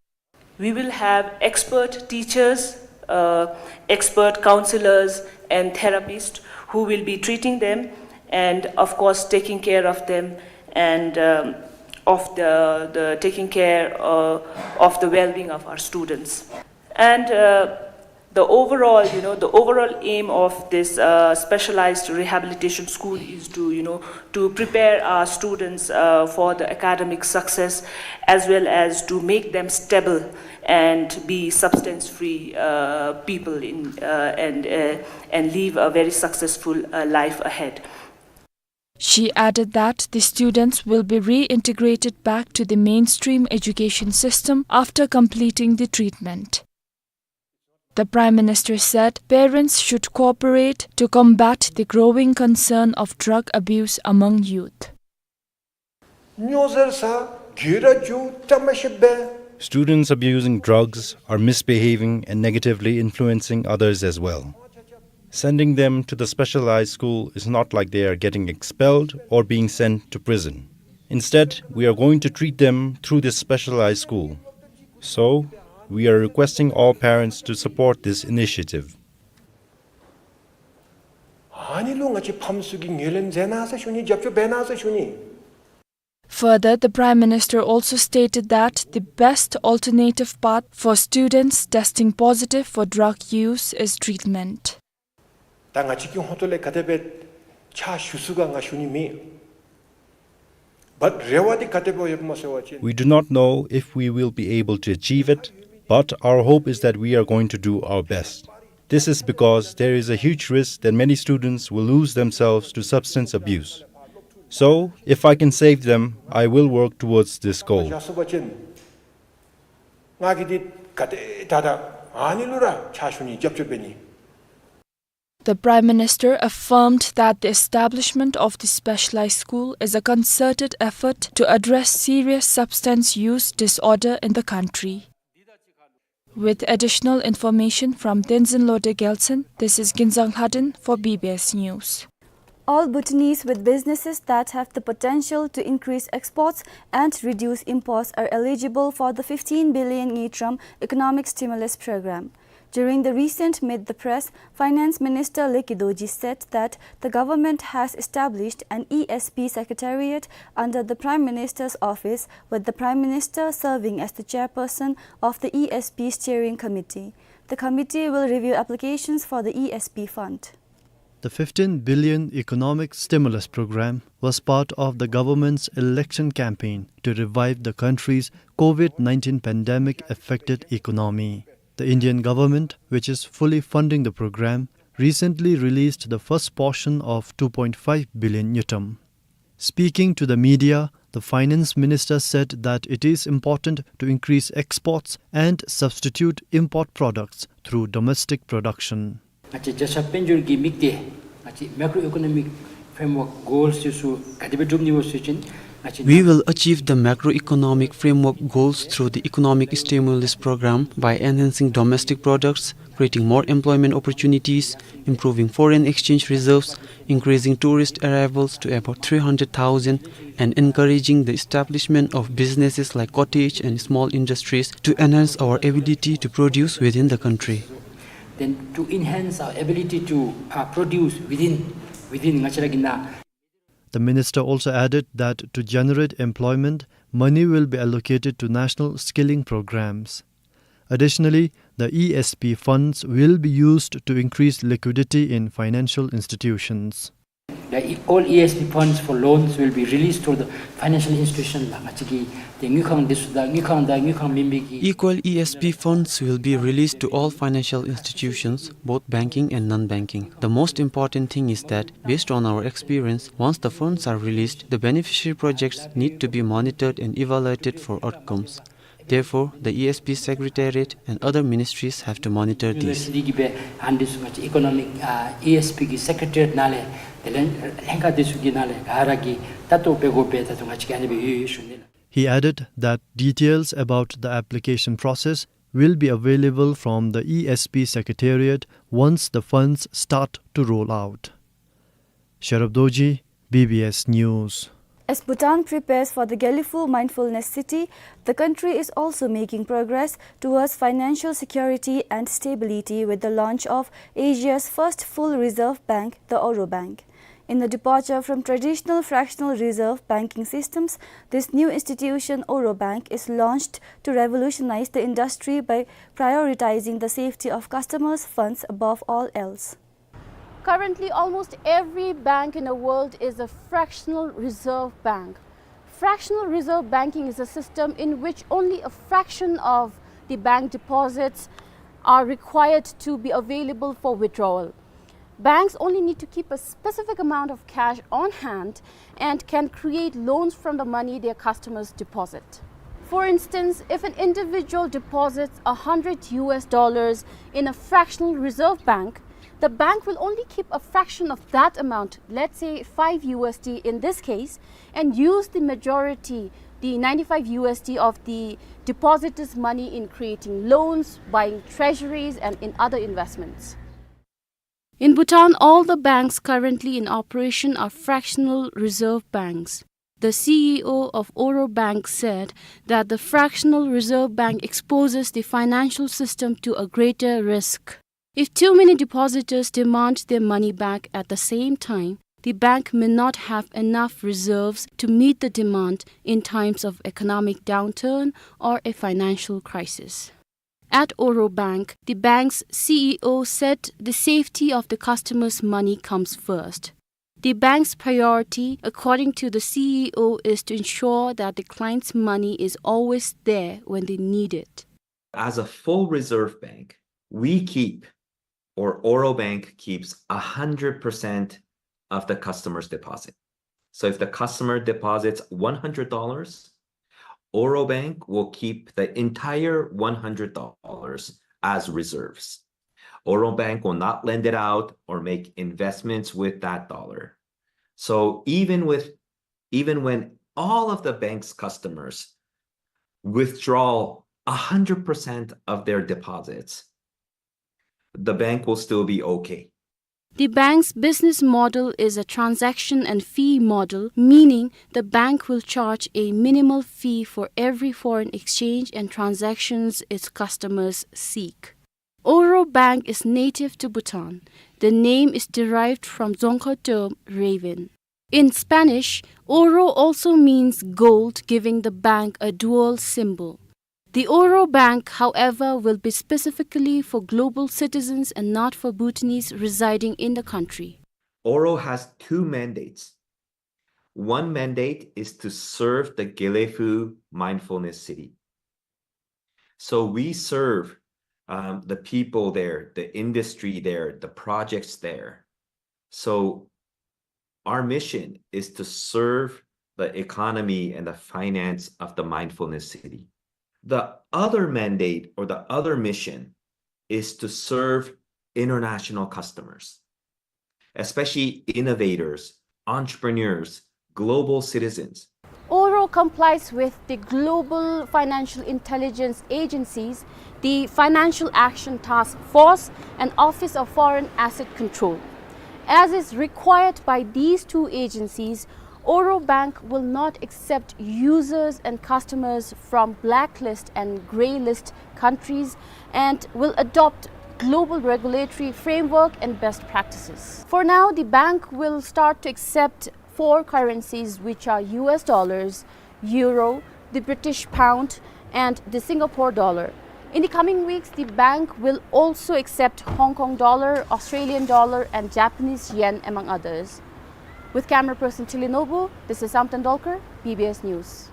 We will have expert teachers, uh, expert counselors, and therapists who will be treating them and, of course, taking care of them and, um, of the, the taking care, uh, of the well-being of our students. And, uh, The overall, you know, the overall aim of this, uh, specialized rehabilitation school is to, you know, to prepare our students, uh, for the academic success, as well as to make them stable and be substance-free, uh, people in, uh, and, uh, and live a very successful, uh, life ahead. She added that the students will be reintegrated back to the mainstream education system after completing the treatment. The Prime Minister said parents should cooperate to combat the growing concern of drug abuse among youth. སྨྱོ་ཟེར་ས་གྱོད་ར་རྒྱུ་བཀྲམ་མ་ཤེས་པས། Students abusing drugs are misbehaving and negatively influencing others as well. Sending them to the specialized school is not like they are getting expelled or being sent to prison. Instead, we are going to treat them through this specialized school. So, we are requesting all parents to support this initiative. ཨ་ནི་ལུ་ང་བཅས་ཕམ་ཚུ་གིས་ངོས་ལེན་མཛད་གནང་ཟེར་ཞུ་ནི། རྒྱབ་སྐྱོར་འབད་གནང་ཟེར་ཞུ་ནི། Further, the Prime Minister also stated that the best alternative path for students testing positive for drug use is treatment. ད་ང་བཅས་ཀྱི་ཧོངས་ལས་ག་དེ་སྦེ་ཕྱག་ཞུ་ཚུགས་ག་ང་ཞུ་ནི་མེད། But རེ་བ་འདི་ག་དེ་སྦེ་ཡོདཔ་སྨོ་ཟེར་བ་ཅིན། We do not know if we will be able to achieve it, but our hope is that we are going to do our best. This is because there is a huge risk that many students will lose themselves to substance abuse. So, if I can save them, I will work towards this goal. བཞག་སོང་པ་ཅིན་ང་གིས་འདི་ག་དེ་ད་ད་ཨ་ནི་ལུ་ར་ཕྱག་ཞུ་ནི། རྒྱབ་སྐྱོར་འབད་ནི། The Prime Minister affirmed that the establishment of the specialized school is a concerted effort to address serious substance use disorder in the country. With additional information from Tenzin Lode Gyaltsen, this is Ginzang Lhaden for B B S News. All Bhutanese with businesses that have the potential to increase exports and reduce imports are eligible for the fifteen billion ngultrum economic stimulus program. During the recent Meet the Press, Finance Minister Leki Dorji said that the government has established an E S P secretariat under the Prime Minister's office, with the Prime Minister serving as the chairperson of the E S P steering committee. The committee will review applications for the E S P fund. The fifteen billion economic stimulus program was part of the government's election campaign to revive the country's COVID nineteen pandemic affected economy. The Indian government, which is fully funding the program, recently released the first portion of two point five billion ngultrum. Speaking to the media, the finance minister said that it is important to increase exports and substitute import products through domestic production. ང་བཅས་བརྒྱ་ཆ་དཔལ་འབྱོར་གྱི་དམིགས་གཏད་ང་བཅས་Macroeconomic Framework Goals འདི་ཚུ་ག་དེ་སྦེ་སྒྲུབ་ནི་སྨོ་ཟེར་བ་ཅིན། We will achieve the macroeconomic framework goals through the economic stimulus program by enhancing domestic products, creating more employment opportunities, improving foreign exchange reserves, increasing tourist arrivals to about three hundred thousand, and encouraging the establishment of businesses like cottage and small industries to enhance our ability to produce within the country. Then to enhance our ability to, uh, produce within, within ང་བཅས་ར་གི་ནང་། The minister also added that to generate employment, money will be allocated to national skilling programs. Additionally, the E S P funds will be used to increase liquidity in financial institutions. The e- all E S P funds for loans will be released to the financial institution ལགས། ང་བཅས་ཀྱི་ཏེ་དངུལ་ཁང་འདི་ཚུ་དང་དངུལ་ཁང་དང་དངུལ་ཁང་མེན་པའི་གི། Equal E S P funds will be released to all financial institutions, both banking and non-banking. The most important thing is that, based on our experience, once the funds are released, the beneficiary projects need to be monitored and evaluated for outcomes. Therefore, the E S P Secretariat and other ministries have to monitor these. འདི་གི་སྦེ་ཨ་ནི་འདི་ཚུ་ང་བཅས་economic, ཨ་E S P གི་secretariat ནང་ལས་དེ་ལས་ལྷན་ཁག་འདི་ཚུ་གི་ནང་ལས་ག་ར་གིས་ལྟ་རྟོག་འབད་དགོ་པས། ད་ལྟོ་ང་བཅས་ཀྱིས་ཨ་ནི་སྦེ་ཡོད་ཡོད་ཞུ་ནི་ལགས། He added that details about the application process will be available from the E S P Secretariat once the funds start to roll out. Sherab Dorji, B B S News. As Bhutan prepares for the Gelephu Mindfulness City, the country is also making progress towards financial security and stability with the launch of Asia's first full reserve bank, the Oro Bank. In a departure from traditional fractional reserve banking systems, this new institution, Oro Bank, is launched to revolutionize the industry by prioritizing the safety of customers' funds above all else. Currently, almost every bank in the world is a fractional reserve bank. Fractional reserve banking is a system in which only a fraction of the bank deposits are required to be available for withdrawal. Banks only need to keep a specific amount of cash on hand and can create loans from the money their customers deposit. For instance, if an individual deposits a hundred U S dollars in a fractional reserve bank, the bank will only keep a fraction of that amount, let's say five U S D in this case, and use the majority, the ninety-five U S D of the depositor's money, in creating loans, buying treasuries, and in other investments. In Bhutan, all the banks currently in operation are fractional reserve banks. The C E O of Oro Bank said that the fractional reserve bank exposes the financial system to a greater risk. If too many depositors demand their money back at the same time, the bank may not have enough reserves to meet the demand in times of economic downturn or a financial crisis. At Oro Bank, the bank's C E O said the safety of the customer's money comes first. The bank's priority, according to the C E O, is to ensure that the client's money is always there when they need it. As a full reserve bank, we keep, or Oro Bank keeps, a hundred percent of the customer's deposit. So if the customer deposits one hundred dollars, Oro Bank will keep the entire one hundred dollars as reserves. Oro Bank will not lend it out or make investments with that dollar. So even with, even when all of the bank's customers withdraw a hundred percent of their deposits, the bank will still be okay. The bank's business model is a transaction and fee model, meaning the bank will charge a minimal fee for every foreign exchange and transactions its customers seek. Oro Bank is native to Bhutan. The name is derived from Dzongkha term raven. In Spanish, oro also means gold, giving the bank a dual symbol. The Oro Bank, however, will be specifically for global citizens and not for Bhutanese residing in the country. Oro has two mandates. One mandate is to serve the Gelephu Mindfulness City. So we serve, um, the people there, the industry there, the projects there. So our mission is to serve the economy and the finance of the mindfulness city. The other mandate or the other mission is to serve international customers, especially innovators, entrepreneurs, global citizens. Oro complies with the global financial intelligence agencies, the Financial Action Task Force, and Office of Foreign Asset Control. As is required by these two agencies, Oro Bank will not accept users and customers from blacklist and graylist countries and will adopt global regulatory framework and best practices. For now, the bank will start to accept four currencies, which are U S dollars, euro, the British pound, and the Singapore dollar. In the coming weeks, the bank will also accept Hong Kong dollar, Australian dollar, and Japanese yen, among others. With camera person Tilly Nobu, this is Samten Dolkar, B B S News.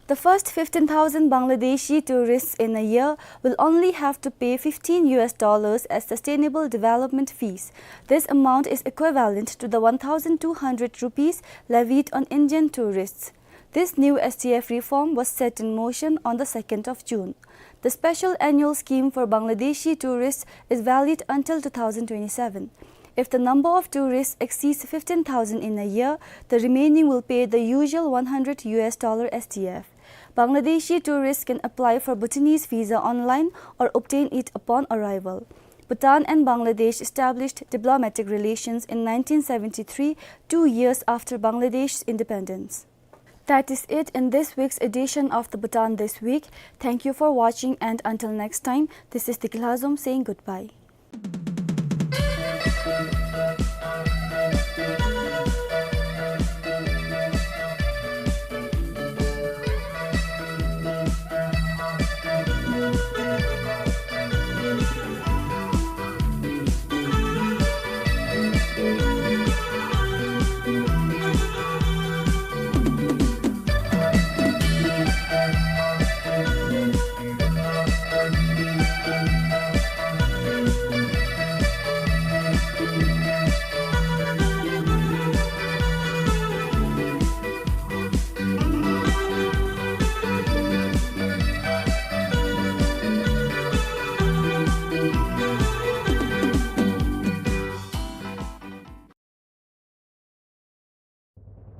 The first fifteen thousand Bangladeshi tourists in a year will only have to pay fifteen U S dollars as sustainable development fees. This amount is equivalent to the one thousand two hundred rupees levied on Indian tourists. This new S D F reform was set in motion on the second of June. The special annual scheme for Bangladeshi tourists is valid until two thousand twenty-seven. If the number of tourists exceeds fifteen thousand in a year, the remaining will pay the usual one hundred U S dollar S D F. Bangladeshi tourists can apply for Bhutanese visa online or obtain it upon arrival. Bhutan and Bangladesh established diplomatic relations in nineteen seventy-three, two years after Bangladesh's independence. That is it in this week's edition of the Bhutan This Week. Thank you for watching, and until next time, this is Dikla Zom saying goodbye.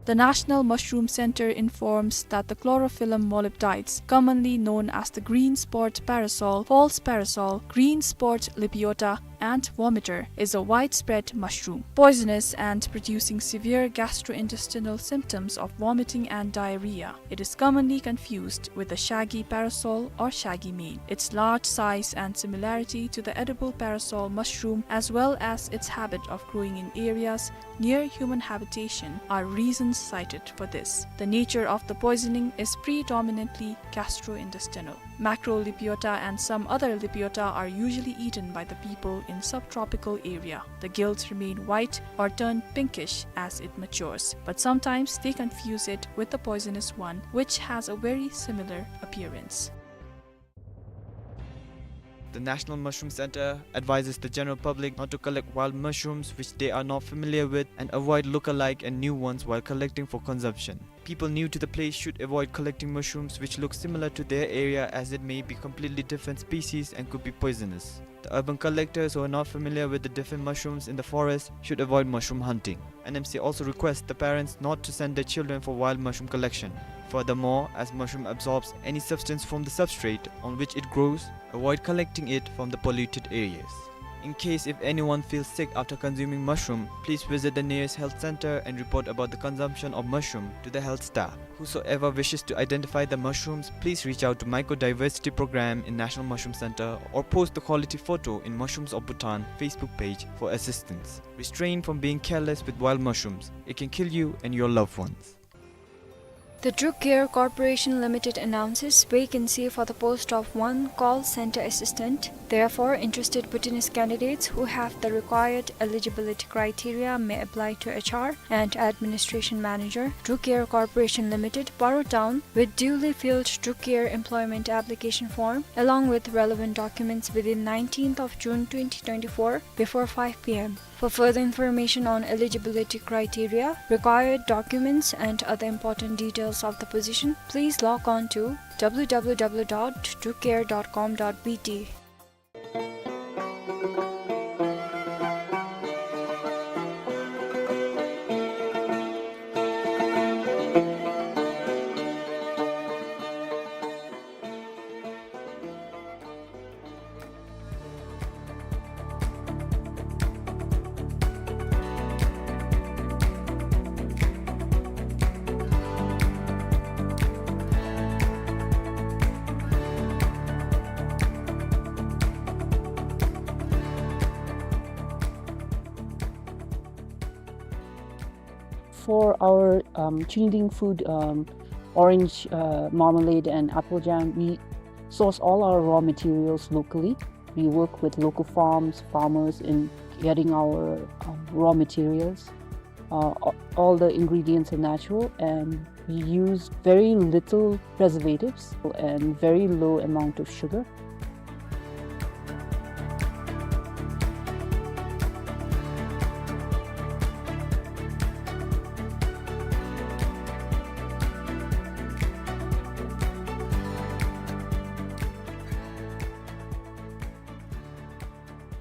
The National Mushroom Center informs that the chlorophyllum molybdites, commonly known as the green spot parasol, false parasol, green spot lepiota, and vomiter, is a widespread mushroom, poisonous and producing severe gastrointestinal symptoms of vomiting and diarrhea. It is commonly confused with the shaggy parasol or shaggy mane. Its large size and similarity to the edible parasol mushroom, as well as its habit of growing in areas near human habitation, are reasons cited for this. The nature of the poisoning is predominantly gastrointestinal. Macrolepiota and some other lepiota are usually eaten by the people in subtropical area. The gills remain white or turn pinkish as it matures, but sometimes they confuse it with the poisonous one, which has a very similar appearance. The National Mushroom Center advises the general public not to collect wild mushrooms which they are not familiar with and avoid look-alike and new ones while collecting for consumption. People new to the place should avoid collecting mushrooms which look similar to their area, as it may be completely different species and could be poisonous. The urban collectors who are not familiar with the different mushrooms in the forest should avoid mushroom hunting. N M C also requests the parents not to send their children for wild mushroom collection. Furthermore, as mushroom absorbs any substance from the substrate on which it grows, avoid collecting it from the polluted areas. In case if anyone feels sick after consuming mushroom, please visit the nearest health center and report about the consumption of mushroom to the health staff. Whosoever wishes to identify the mushrooms, please reach out to Mycodiversity Program in National Mushroom Center or post the quality photo in Mushrooms of Bhutan Facebook page for assistance. Restrain from being careless with wild mushrooms. It can kill you and your loved ones. The Druk Care Corporation Limited announces vacancy for the post of one call center assistant. Therefore, interested Bhutanese candidates who have the required eligibility criteria may apply to H R and administration manager, Druk Care Corporation Limited, Paro Town, with duly filled Druk Care employment application form along with relevant documents within nineteenth of June twenty twenty-four before five P M. For further information on eligibility criteria, required documents, and other important details of the position, please log on to W W W dot drucare dot com dot B T. For our, um, Chungniding food, um, orange, uh, marmalade and apple jam, we source all our raw materials locally. We work with local farms, farmers in getting our, um, raw materials. Uh, a-, all the ingredients are natural, and we use very little preservatives and very low amount of sugar.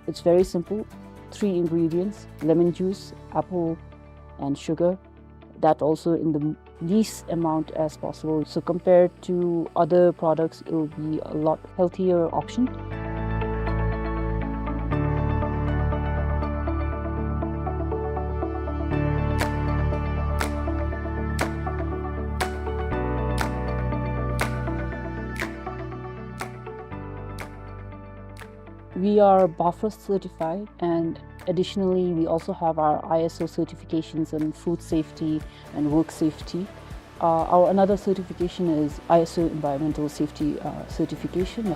It's very simple. Three ingredients: lemon juice, apple, and sugar. That also in the least amount as possible. So compared to other products, it will be a lot healthier option. We are BAFRA certified, and additionally, we also have our I S O certifications in food safety and work safety. Uh, our another certification is I S O environmental safety, uh, certification.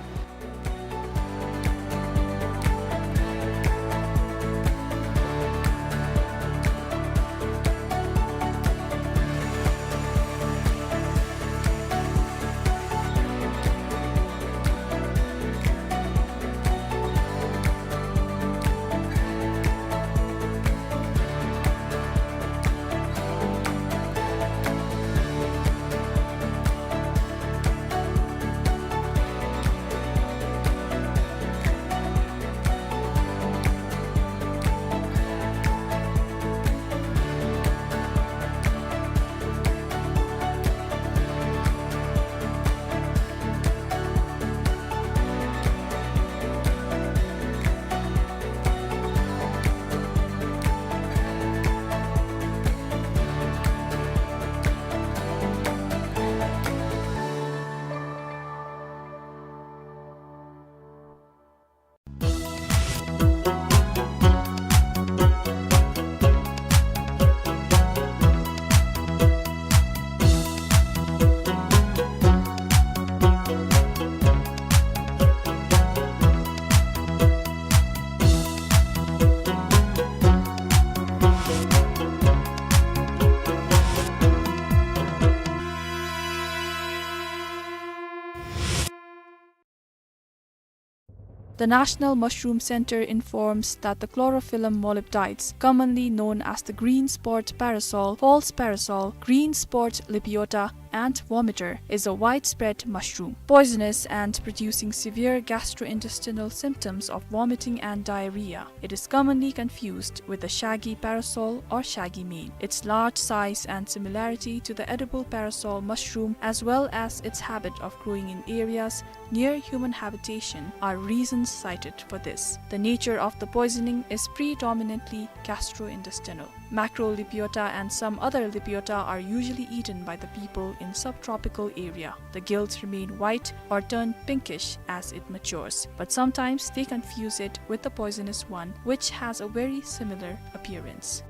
The National Mushroom Center informs that the chlorophyllum molybdites, commonly known as the green spot parasol, false parasol, green spot libiota, and vomiter, is a widespread mushroom, poisonous and producing severe gastrointestinal symptoms of vomiting and diarrhea. It is commonly confused with the shaggy parasol or shaggy mane. Its large size and similarity to the edible parasol mushroom, as well as its habit of growing in areas near human habitation, are reasons cited for this. The nature of the poisoning is predominantly gastrointestinal. Macrolibiota and some other libiota are usually eaten by the people in subtropical area. The gills remain white or turn pinkish as it matures, but sometimes they confuse it with the poisonous one, which has a very similar appearance.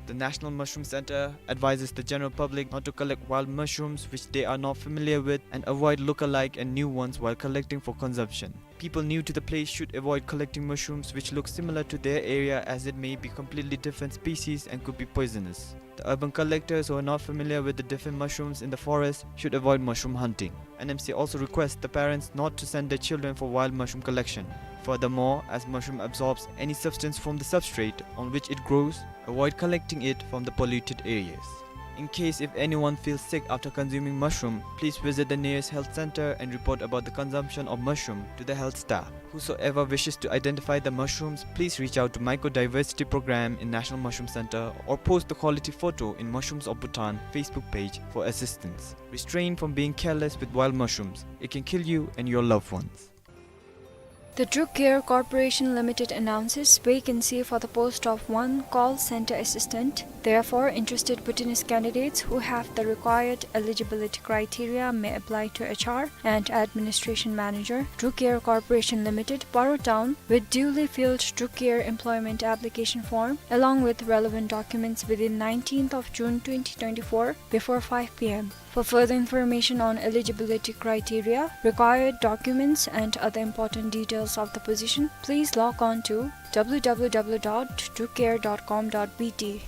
The National Mushroom Center advises the general public not to collect wild mushrooms which they are not familiar with and avoid look-alike and new ones while collecting for consumption. People new to the place should avoid collecting mushrooms which look similar to their area, as it may be completely different species and could be poisonous. The urban collectors who are not familiar with the different mushrooms in the forest should avoid mushroom hunting. N M C also requests the parents not to send their children for wild mushroom collection. Furthermore, as mushroom absorbs any substance from the substrate on which it grows, avoid collecting it from the polluted areas. In case if anyone feels sick after consuming mushroom, please visit the nearest health center and report about the consumption of mushroom to the health staff. Whosoever wishes to identify the mushrooms, please reach out to Mycodiversity Program in National Mushroom Center or post the quality photo in Mushrooms of Bhutan Facebook page for assistance. Restrain from being careless with wild mushrooms. It can kill you and your loved ones. The Druk Care Corporation Limited announces vacancy for the post of one call center assistant. Therefore, interested Bhutanese candidates who have the required eligibility criteria may apply to H R and administration manager, Druk Care Corporation Limited, Paro Town, with duly filled Druk Care employment application form along with relevant documents within nineteenth of June twenty twenty-four before five P M. For further information on eligibility criteria, required documents, and other important details of the position, please log on to W W W dot drucare dot com dot B T.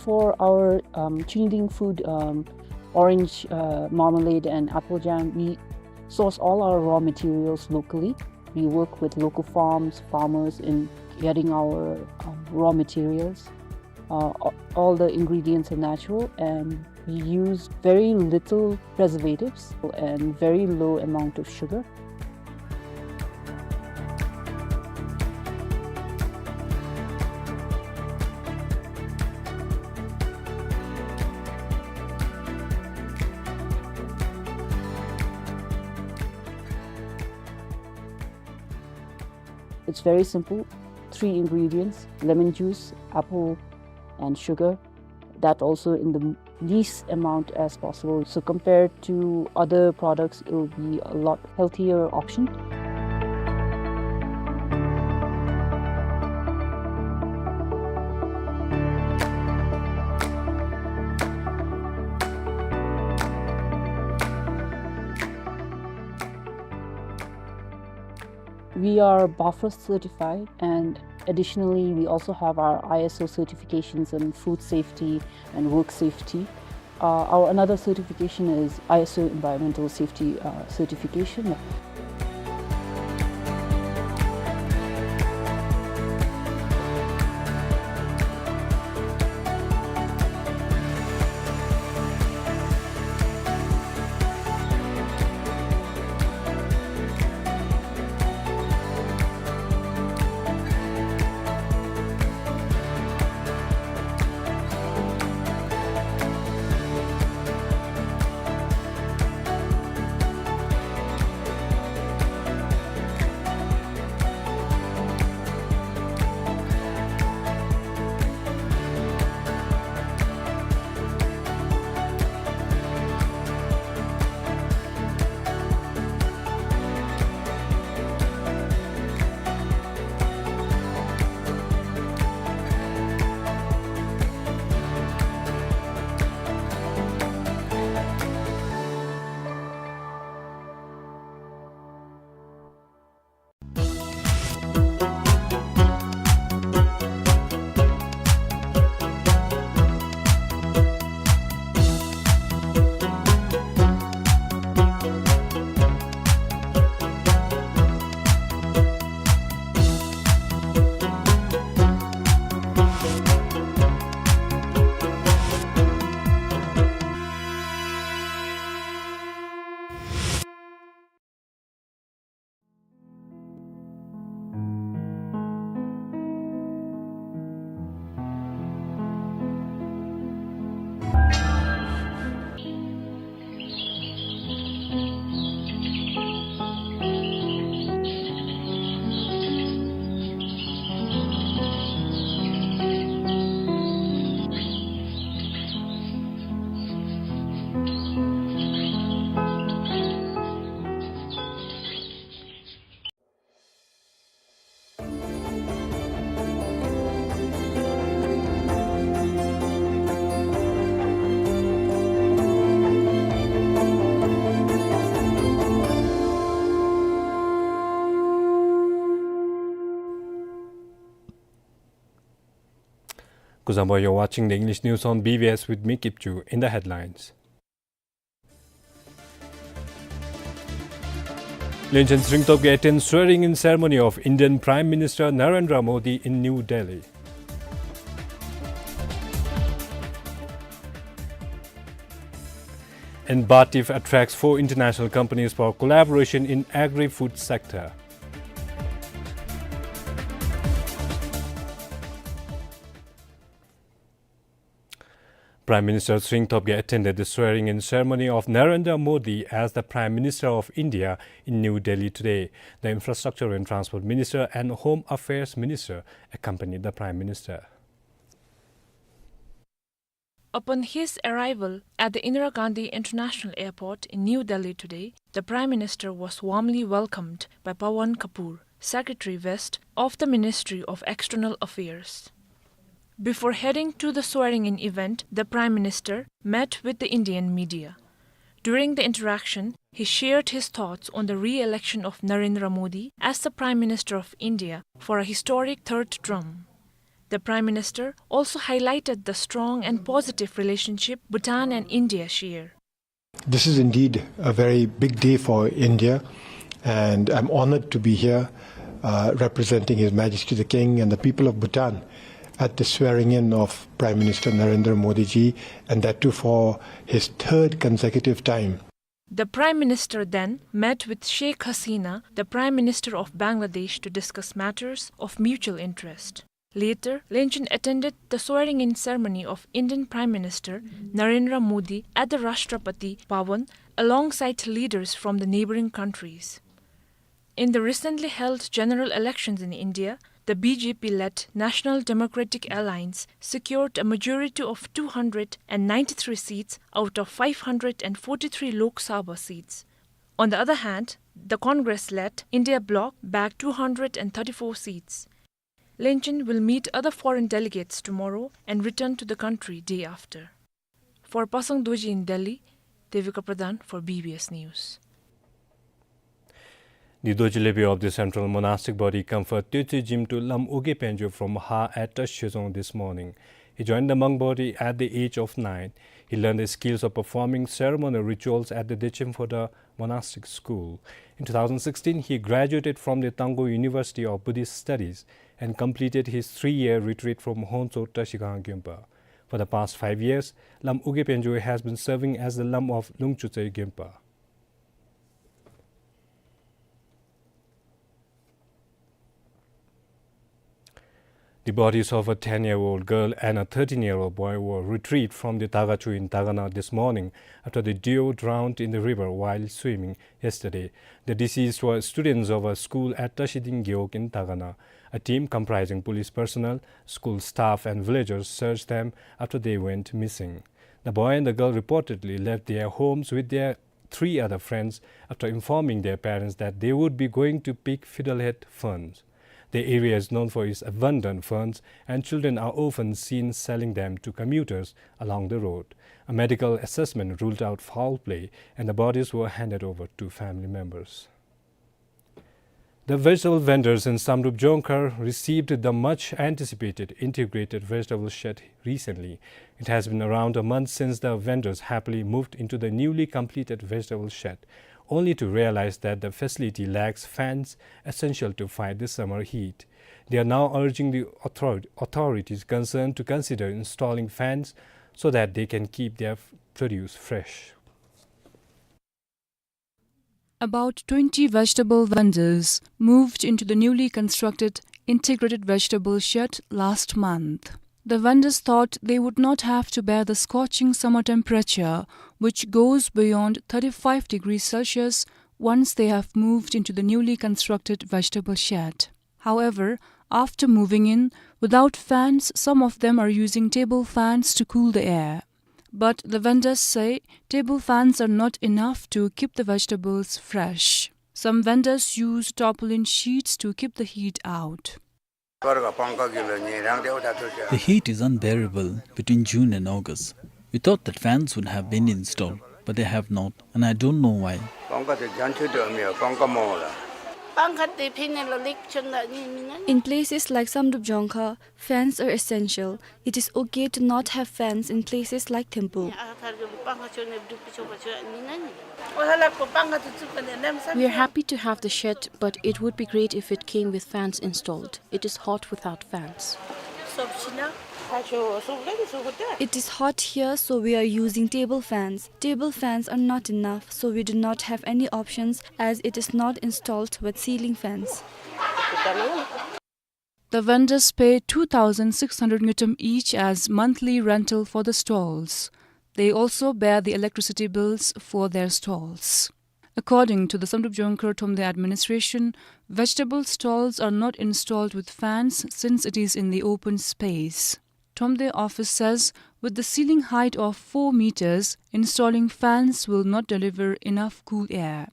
For our, um, Chingding food, um, orange, uh, marmalade and apple jam, we source all our raw materials locally. We work with local farms, farmers in getting our, um, raw materials. Uh, a-, all the ingredients are natural, and we use very little preservatives and very low amount of sugar. It's very simple. Three ingredients: lemon juice, apple, and sugar. That also in the least amount as possible. So compared to other products, it will be a lot healthier option. We are BAFRA certified, and additionally, we also have our I S O certifications in food safety and work safety. Uh, our another certification is I S O environmental safety, uh, certification. Kuzuzangpo, you're watching the English news on B B S with me, Kipchu. In the headlines: བློན་ཆེན་ཚེ་རིང་སྟོབས་རྒྱས་attend swearing-in ceremony of Indian Prime Minister Narendra Modi in New Delhi. And BATIF attracts four international companies for collaboration in agri-food sector. Prime Minister Tshering Tobgay attended the swearing-in ceremony of Narendra Modi as the Prime Minister of India in New Delhi today. The Infrastructure and Transport Minister and Home Affairs Minister accompanied the Prime Minister. Upon his arrival at the Indira Gandhi International Airport in New Delhi today, the Prime Minister was warmly welcomed by Pawan Kapoor, Secretary West of the Ministry of External Affairs. Before heading to the swearing-in event, the Prime Minister met with the Indian media. During the interaction, he shared his thoughts on the re-election of Narendra Modi as the Prime Minister of India for a historic third term. The Prime Minister also highlighted the strong and positive relationship Bhutan and India share. This is indeed a very big day for India, and I'm honored to be here, uh, representing His Majesty the King and the people of Bhutan at the swearing-in of Prime Minister Narendra Modi ji, and that too for his third consecutive time. The Prime Minister then met with Sheikh Hasina, the Prime Minister of Bangladesh, to discuss matters of mutual interest. Later, Lenchen attended the swearing-in ceremony of Indian Prime Minister Narendra Modi at the Rashtrapati Bhavan alongside leaders from the neighboring countries. In the recently held general elections in India, the B J P-led National Democratic Alliance secured a majority of two hundred and ninety-three seats out of five hundred and forty-three Lok Sabha seats. On the other hand, the Congress-led India bloc bagged two hundred and thirty-four seats. Lenchen will meet other foreign delegates tomorrow and return to the country day after. For Pasang Dorji in Delhi, Devika Pradhan for B B S News. The Dorji Lebi of the Central Monastic Body conferred Tueche Jim to Lam Uge Penjo from Ha at Tashi Shezong this morning. He joined the monk body at the age of nine. He learned the skills of performing ceremonial rituals at the Dechen Phodrang Monastic School. In two thousand sixteen, he graduated from the Tangkhul University of Buddhist Studies and completed his three-year retreat from Honso Trashigang Gyunpa. For the past five years, Lam Uge Penjo has been serving as the Lam of Lungchu Tse Gyunpa. The bodies of a ten-year-old girl and a thirteen-year-old boy were retrieved from the Dagachu in Dagana this morning after the duo drowned in the river while swimming yesterday. The deceased were students of a school at Tashiding Gewog in Dagana. A team comprising police personnel, school staff and villagers searched them after they went missing. The boy and the girl reportedly left their homes with their three other friends after informing their parents that they would be going to pick fiddlehead ferns. The area is known for its abundant ferns, and children are often seen selling them to commuters along the road. A medical assessment ruled out foul play, and the bodies were handed over to family members. The vegetable vendors in Samdrup Jongkhar received the much anticipated integrated vegetable shed recently. It has been around a month since the vendors happily moved into the newly completed vegetable shed, only to realize that the facility lacks fans essential to fight the summer heat. They are now urging the author-, authorities concerned to consider installing fans so that they can keep their f-, produce fresh. About twenty vegetable vendors moved into the newly constructed integrated vegetable shed last month. The vendors thought they would not have to bear the scorching summer temperature, which goes beyond thirty-five degrees Celsius, once they have moved into the newly constructed vegetable shed. However, after moving in, without fans, some of them are using table fans to cool the air. But the vendors say table fans are not enough to keep the vegetables fresh. Some vendors use tarpaulin sheets to keep the heat out. The heat is unbearable between June and August. We thought that fans would have been installed, but they have not, and I don't know why. ཕངྐ་དེ་རྒྱན་ཆུ་དེ་མེད། ཕངྐ་མོ་ལ། In places like Samdrup Jongkhar, fans are essential. It is okay to not have fans in places like Thimphu. We are happy to have the shed, but it would be great if it came with fans installed. It is hot without fans. It is hot here, so we are using table fans. Table fans are not enough, so we do not have any options as it is not installed with ceiling fans. The vendors pay two thousand six hundred ngultrum each as monthly rental for the stalls. They also bear the electricity bills for their stalls. According to the Samdrup Jongkhar Thromde administration, vegetable stalls are not installed with fans since it is in the open space. Thromde office says with the ceiling height of four meters, installing fans will not deliver enough cool air.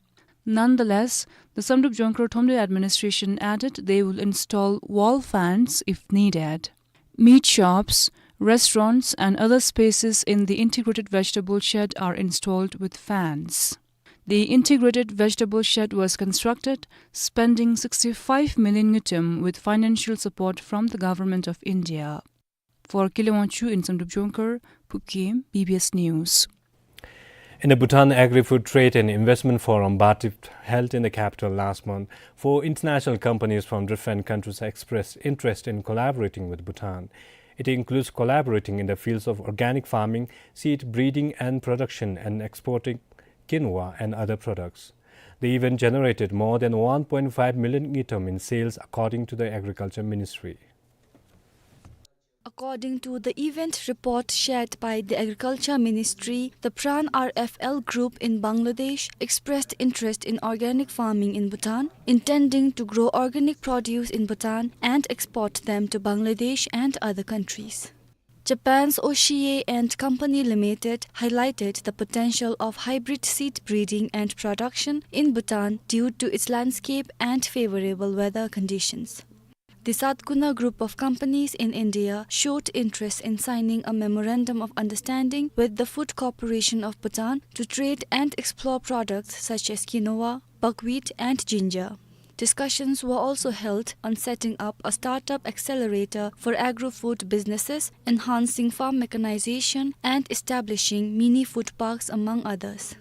Nonetheless, the Samdrup Jongkhar Thromde administration added they will install wall fans if needed. Meat shops, restaurants and other spaces in the integrated vegetable shed are installed with fans. The integrated vegetable shed was constructed, spending sixty-five million ngultrum with financial support from the Government of India. For Kile Wangchuk in Samdrup Jongkhar, Phubkhim, B B S News. In the Bhutan Agri-Food Trade and Investment Forum, BATIF, held in the capital last month, four international companies from different countries expressed interest in collaborating with Bhutan. It includes collaborating in the fields of organic farming, seed breeding and production, and exporting quinoa and other products. The event generated more than one point five million ngultrum in sales, according to the Agriculture Ministry. According to the event report shared by the Agriculture Ministry, the Pran R F L Group in Bangladesh expressed interest in organic farming in Bhutan, intending to grow organic produce in Bhutan and export them to Bangladesh and other countries. Japan's Oshie and Company Limited highlighted the potential of hybrid seed breeding and production in Bhutan due to its landscape and favorable weather conditions. The Satguna Group of Companies in India showed interest in signing a memorandum of understanding with the Food Corporation of Bhutan to trade and explore products such as quinoa, buckwheat, and ginger. Discussions were also held on setting up a startup accelerator for agro-food businesses, enhancing farm mechanization, and establishing mini food parks, among others.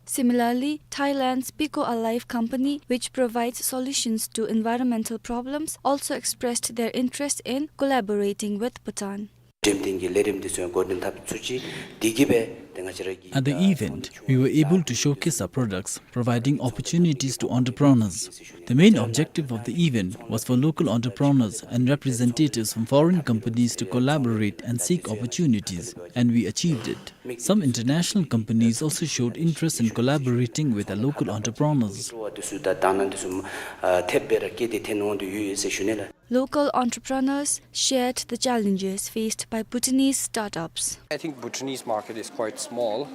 Similarly, Thailand's Pico Alive company, which provides solutions to environmental problems, also expressed their interest in collaborating with Bhutan. འགྲེམས་སྟོན་གྱི་ལས་རིམ་འདི་ཚུ་ཡང་འགོ་འདྲེན་འཐབ་ཚུགས་ཅི། འདི་གིས་སྦེ་ཏེ་ང་བཅས་ར་གི་At the event, we were able to showcase our products, providing opportunities to entrepreneurs. The main objective of the event was for local entrepreneurs and representatives from foreign companies to collaborate and seek opportunities, and we achieved it. Some international companies also showed interest in collaborating with our local entrepreneurs. འདི་ཚུ་ད་དང་ན་འདི་ཚུ་ཨ་ཐེབས་སྦེ་ར་བསྐྱེད་དེ་ཐོན་འོང་དོ་ཡོད་ཡོད་ཟེར་ཞུ་ནི་ལགས། Local entrepreneurs shared the challenges faced by Bhutanese startups. I think Bhutanese market is quite small,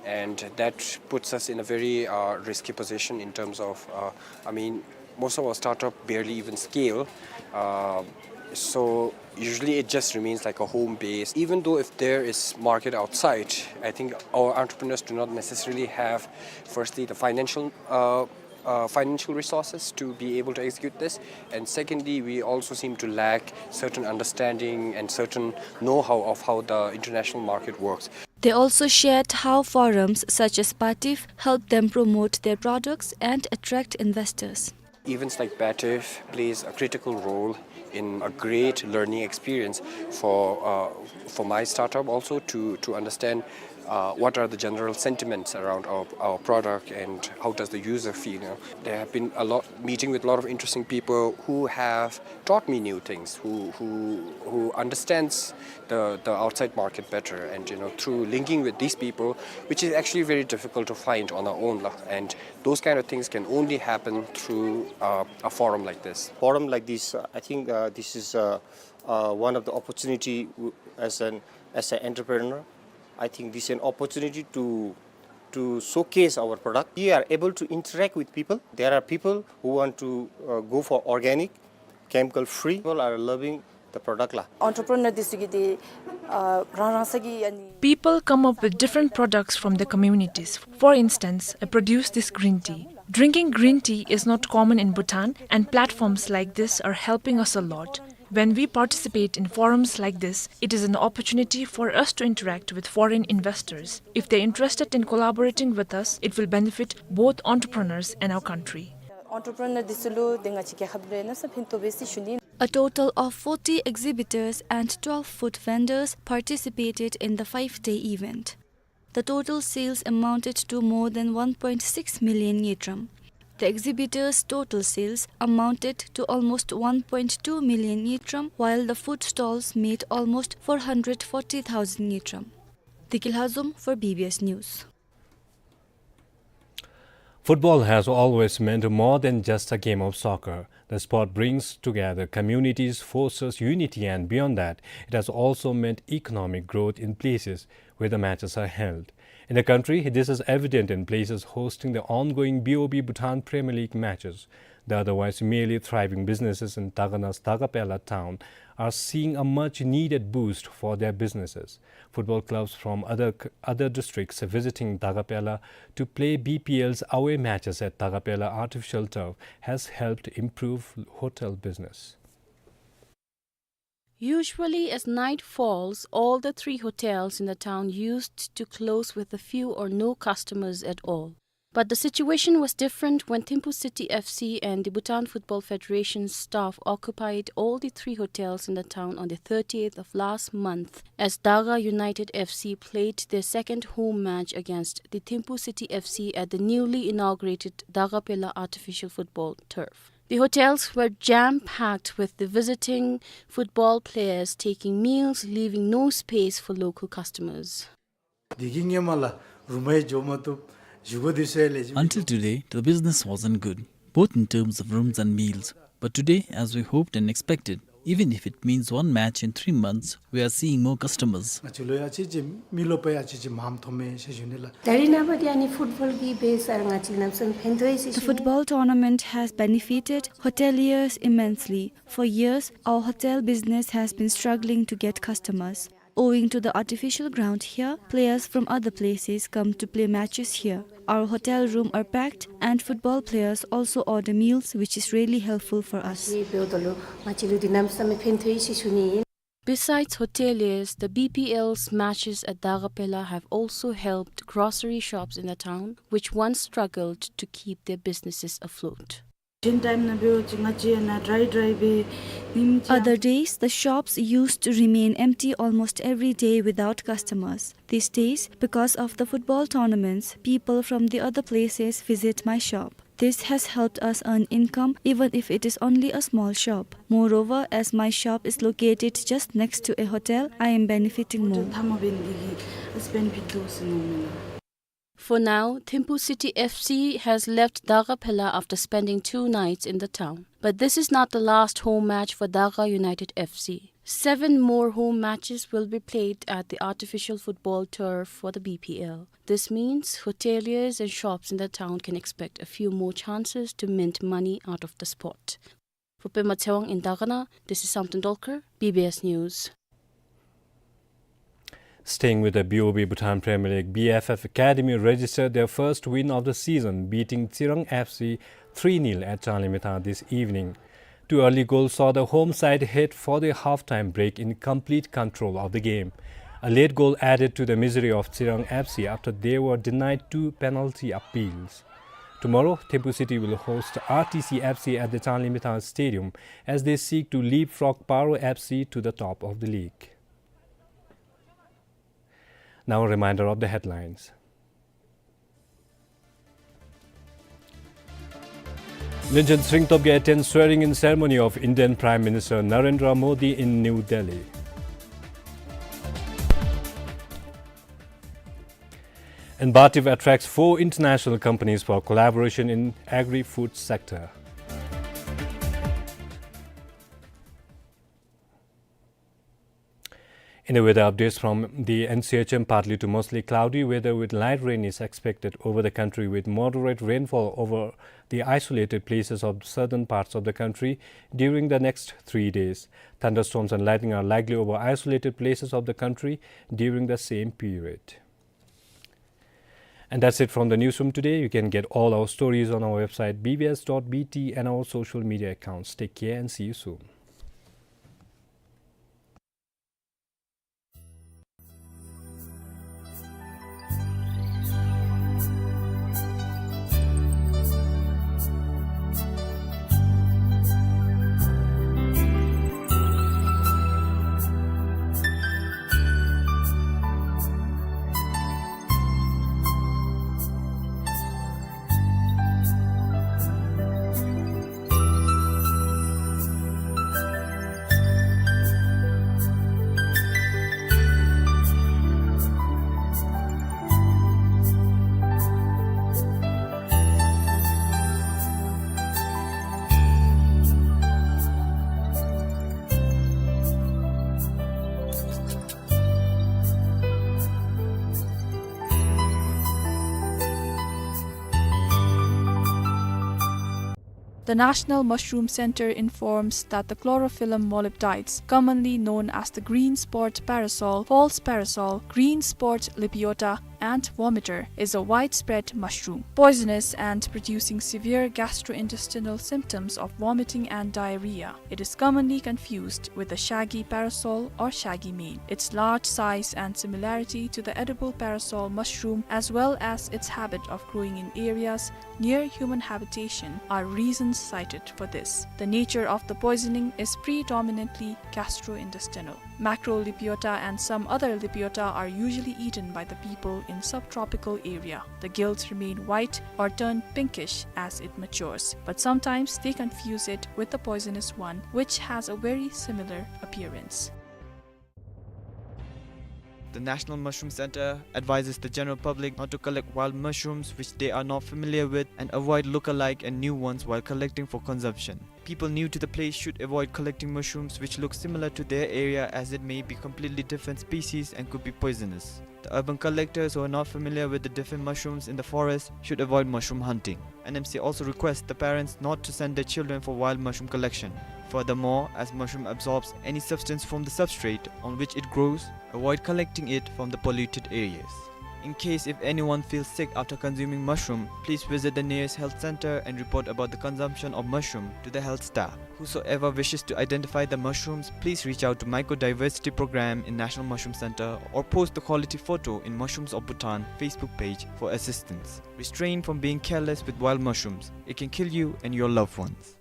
and that puts us in a very uh, risky position in terms of, uh, I mean, most of our startup barely even scale. Uh, so usually it just remains like a home base. Even though if there is market outside, I think our entrepreneurs do not necessarily have, firstly, the financial uh, uh, financial resources to be able to execute this. And secondly, we also seem to lack certain understanding and certain know-how of how the international market works. They also shared how forums such as BATIF help them promote their products and attract investors. Events like BATIF plays a critical role in a great learning experience for, uh, for my startup also to, to understand uh, what are the general sentiments around our, our product and how does the user feel. You know? There have been a lot, meeting with a lot of interesting people who have taught me new things, who, who, who understands the, the outside market better. And you know, through linking with these people, which is actually very difficult to find on our own, and those kind of things can only happen through uh, a forum like this. Forum like this, uh, I think uh, this is uh, uh, one of the opportunity as an as an entrepreneur. I think this is an opportunity to to showcase our product. We are able to interact with people. There are people who want to uh, go for organic, chemical free. People are loving the product lah. Entrepreneur འདི་ཚུ་གིས་ཏེ་རང་རང་སོ་གི་ཨ་ནི། People come up with different products from their communities. For instance, I produce this green tea. Drinking green tea is not common in Bhutan, and platforms like this are helping us a lot. When we participate in forums like this, it is an opportunity for us to interact with foreign investors. If they're interested in collaborating with us, it will benefit both entrepreneurs and our country. Entrepreneur འདི་ཚུ་ལུ་ཏེ་ང་བཅས་རྒྱལ་ཁབ་ལུ་གནམ་མེད་ས་མེད་ཕན་ཐོགས་པས་ཟེར་ཞུ་ནི། A total of forty exhibitors and twelve food vendors participated in the five-day event. The total sales amounted to more than one point six million ngultrum. The exhibitors' total sales amounted to almost one point two million ngultrum, while the food stalls made almost four hundred forty thousand ngultrum. Deki Lhazom for B B S News. Football has always meant more than just a game of soccer. The sport brings together communities, fosters unity, and beyond that, it has also meant economic growth in places where the matches are held. In the country, this is evident in places hosting the ongoing B O B Bhutan Premier League matches. The otherwise merely thriving businesses in Dagana's Dagapela town are seeing a much needed boost for their businesses. Football clubs from other c-, other districts visiting Dagapela to play B P L's away matches at Dagapela artificial turf has helped improve hotel business. Usually, as night falls, all the three hotels in the town used to close with a few or no customers at all. But the situation was different when Thimphu City F C and the Bhutan Football Federation staff occupied all the three hotels in the town on the thirtieth of last month, as Daga United F C played their second home match against the Thimphu City F C at the newly inaugurated Dagapela artificial football turf. The hotels were jam-packed with the visiting football players taking meals, leaving no space for local customers. དེ་གི་ངེ་མ་ལ་རུ་མའི་འཇོ་མ་ཏུབ་བཞུགས་སྒོ་དེ་སེ་ལེ་ཅི། Until today, the business wasn't good, both in terms of rooms and meals. But today, as we hoped and expected, even if it means one match in three months, we are seeing more customers. ང་ཅི་ལོ་ཡ་ཅི་ཅི་མི་ལོ་པ་ཡ་ཅི་ཅི་མམ་ཐོ་མེ་ཤེ་ཞུ་ནི་ལ། ད་རེས་ནངས་པ་དེ་ཨ་ནི་ཕུཊ་བཱོལ་གི་བེ་སར་ང་ཅི་ནམ་སམ་ཕན་ཐོགས་ཡི་ཟེར་ཞུ་ནི། The football tournament has benefited hoteliers immensely. For years, our hotel business has been struggling to get customers. Owing to the artificial ground here, players from other places come to play matches here. Our hotel room are packed, and football players also order meals, which is really helpful for us. ང་ཅི་བེའུ་ཏོ་ལོ་ང་ཅི་ལུ་དེ་ནམ་སམ་ཕན་ཐོགས་ཡི་ཟེར་ཞུ་ནི། Besides hoteliers, the B P L's matches at Dagapela have also helped grocery shops in the town, which once struggled to keep their businesses afloat. ཇེན་ཊའིམ་ནང་འབད་བ་ཅིན་ང་བཅས་ནཱ་ཌྲའི་ཌྲའི་སྦེ་ཉིནམ་གཅིག། Other days, the shops used to remain empty almost every day without customers. These days, because of the football tournaments, people from the other places visit my shop. This has helped us earn income, even if it is only a small shop. Moreover, as my shop is located just next to a hotel, I am benefiting more. ཐ་མ་བེན་དི་གི་ཨས་བེན་ཕིཊ་དུག་ཟེར་མནོཝ་མས་ལགས། For now, Thimphu City F C has left Dagapela after spending two nights in the town. But this is not the last home match for Daga United F C. Seven more home matches will be played at the artificial football turf for the B P L. This means hoteliers and shops in the town can expect a few more chances to mint money out of the sport. For Pema Tshewang in Dagana, this is Samten Dolkar, B B S News. Staying with the B O B Bhutan Premier League, B F F Academy registered their first win of the season, beating Tsirang F C three nil at Changlimithang this evening. Two early goals saw the home side head for the half-time break in complete control of the game. A late goal added to the misery of Tsirang F C after they were denied two penalty appeals. Tomorrow, Thimphu City will host R T C F C at the Changlimithang Stadium as they seek to leapfrog Paro F C to the top of the league. Now a reminder of the headlines. Lyonjen Tshering Tobgay attends swearing-in ceremony of Indian Prime Minister Narendra Modi in New Delhi. And BATIF attracts four international companies for collaboration in agri-food sector. In the weather updates from the N C H M, partly to mostly cloudy weather with light rain is expected over the country, with moderate rainfall over the isolated places of southern parts of the country during the next three days. Thunderstorms and lightning are likely over isolated places of the country during the same period. And that's it from the newsroom today. You can get all our stories on our website, B B S dot B T, and our social media accounts. Take care and see you soon. The National Mushroom Center informs that the chlorophyllum molybdites, commonly known as the green spot parasol, false parasol, green spot lepiota, and vomiter, is a widespread mushroom, poisonous and producing severe gastrointestinal symptoms of vomiting and diarrhea. It is commonly confused with the shaggy parasol or shaggy mane. Its large size and similarity to the edible parasol mushroom, as well as its habit of growing in areas near human habitation, are reasons cited for this. The nature of the poisoning is predominantly gastrointestinal. Macrolepiota and some other lepiota are usually eaten by the people in subtropical area. The gills remain white or turn pinkish as it matures, but sometimes they confuse it with the poisonous one, which has a very similar appearance. The National Mushroom Center advises the general public not to collect wild mushrooms which they are not familiar with and avoid look-alike and new ones while collecting for consumption. People new to the place should avoid collecting mushrooms which look similar to their area, as it may be completely different species and could be poisonous. The urban collectors who are not familiar with the different mushrooms in the forest should avoid mushroom hunting. N M C also requests the parents not to send their children for wild mushroom collection. Furthermore, as mushroom absorbs any substance from the substrate on which it grows, avoid collecting it from the polluted areas. In case if anyone feels sick after consuming mushroom, please visit the nearest health center and report about the consumption of mushroom to the health staff. Whosoever wishes to identify the mushrooms, please reach out to Mycodiversity Program in National Mushroom Center or post the quality photo in Mushrooms of Bhutan Facebook page for assistance. Restrain from being careless with wild mushrooms. It can kill you and your loved ones.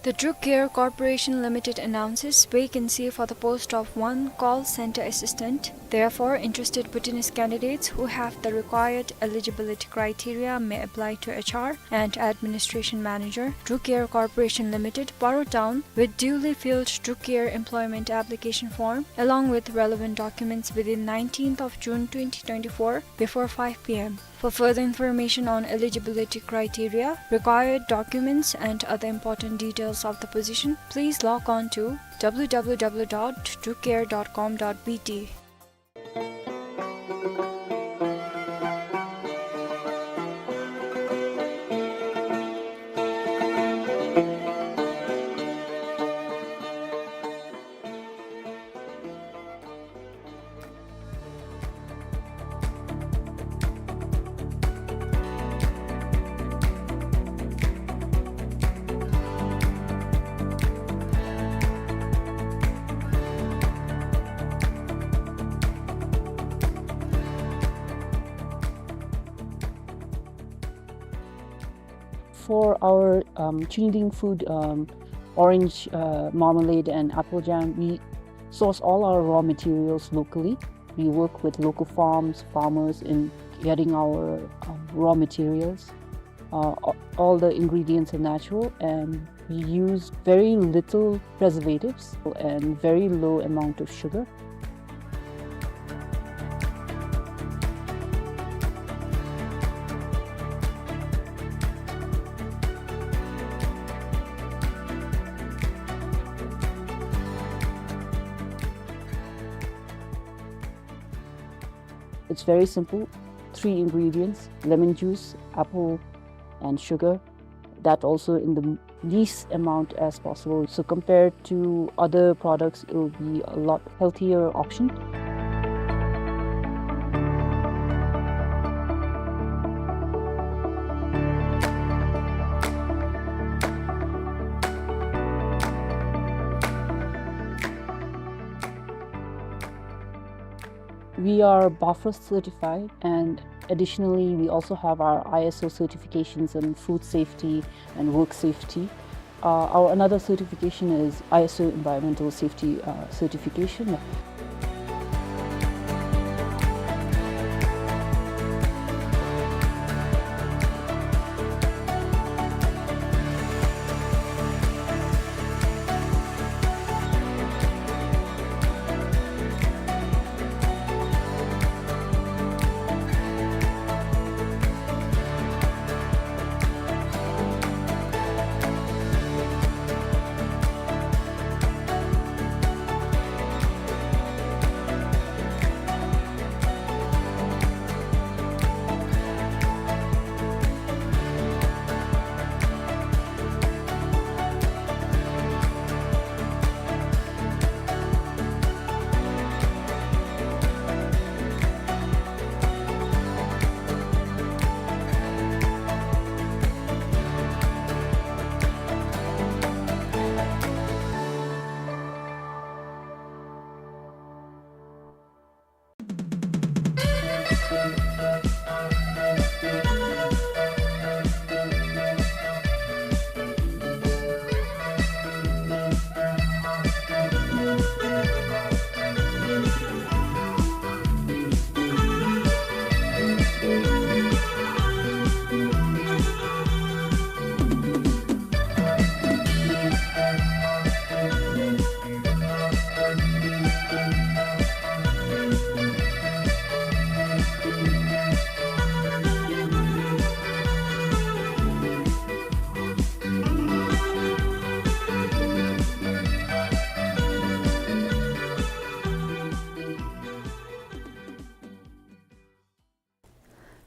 The Druk Care Corporation Limited announces vacancy for the post of one call center assistant. Therefore, interested Bhutanese candidates who have the required eligibility criteria may apply to H R and Administration Manager, Druk Care Corporation Limited, Paro Town, with duly filled Druk Care employment application form, along with relevant documents within nineteenth of June twenty twenty-four before five P M. For further information on eligibility criteria, required documents, and other important details of the position, please log on to W W W dot drukcare dot com dot B T. For our, um, Chungniding food, um, orange, uh, marmalade and apple jam, we source all our raw materials locally. We work with local farms, farmers in getting our, um, raw materials. Uh, a-, all the ingredients are natural, and we use very little preservatives and very low amount of sugar. It's very simple. Three ingredients: lemon juice, apple, and sugar. That also in the least amount as possible. So compared to other products, it will be a lot healthier option. We are BAFRA certified, and additionally, we also have our I S O certifications in food safety and work safety. Uh, our another certification is I S O environmental safety, uh, certification.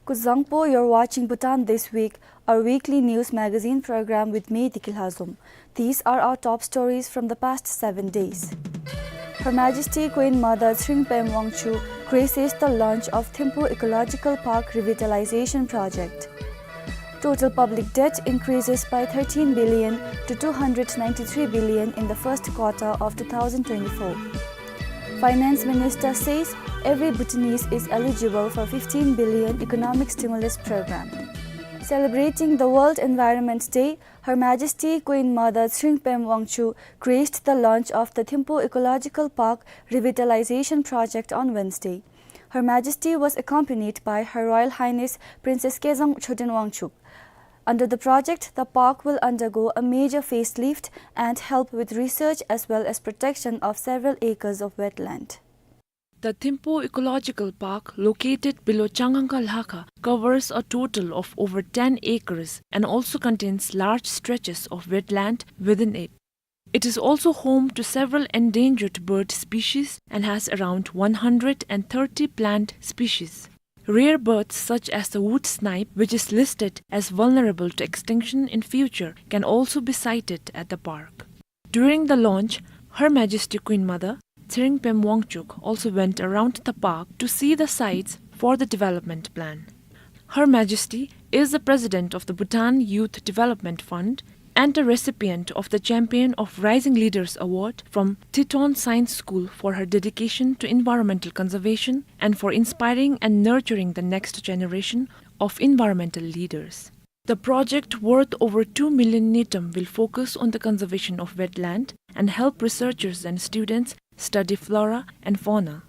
Kuzuzangpo, you're watching Bhutan This Week, our weekly news magazine program with me, Diki Lhazom. These are our top stories from the past seven days. Her Majesty Queen Mother Tshering Pem Wangchuck graces the launch of Thimphu Ecological Park Revitalization Project. Total public debt increases by thirteen billion to two hundred ninety-three billion in the first quarter of two thousand twenty-four. Finance Minister says every Bhutanese is eligible for fifteen billion economic stimulus program. Celebrating the World Environment Day, Her Majesty Queen Mother Tshering Pem Wangchuck graced the launch of the Thimphu Ecological Park Revitalization Project on Wednesday. Her Majesty was accompanied by Her Royal Highness Princess Kezang Choden Wangchuck. Under the project, the park will undergo a major facelift and help with research as well as protection of several acres of wetland. The Thimphu Ecological Park, located below Changangka Lhakha, covers a total of over ten acres and also contains large stretches of wetland within it. It is also home to several endangered bird species and has around one hundred and thirty plant species. Rare birds such as the wood snipe, which is listed as vulnerable to extinction in future, can also be sighted at the park. During the launch, Her Majesty Queen Mother Tshering Pem Wangchuck also went around the park to see the sites for the development plan. Her Majesty is the president of the Bhutan Youth Development Fund and a recipient of the Champion of Rising Leaders Award from Teton Science School for her dedication to environmental conservation and for inspiring and nurturing the next generation of environmental leaders. The project, worth over two million ngultrum, will focus on the conservation of wetland and help researchers and students study flora and fauna.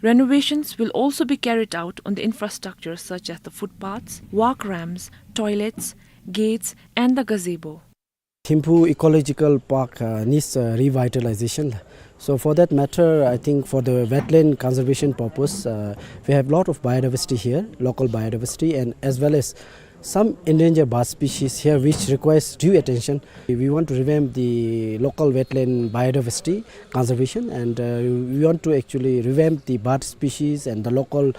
Renovations will also be carried out on the infrastructure such as the footpaths, walk ramps, toilets, gates, and the gazebo. Thimphu Ecological Park, uh, needs, uh, revitalization. So for that matter, I think for the wetland conservation purpose, uh, we have lot of biodiversity here, local biodiversity, and as well as some endangered bird species here which requires due attention. We want to revamp the local wetland biodiversity conservation, and, uh, we want to actually revamp the bird species and the local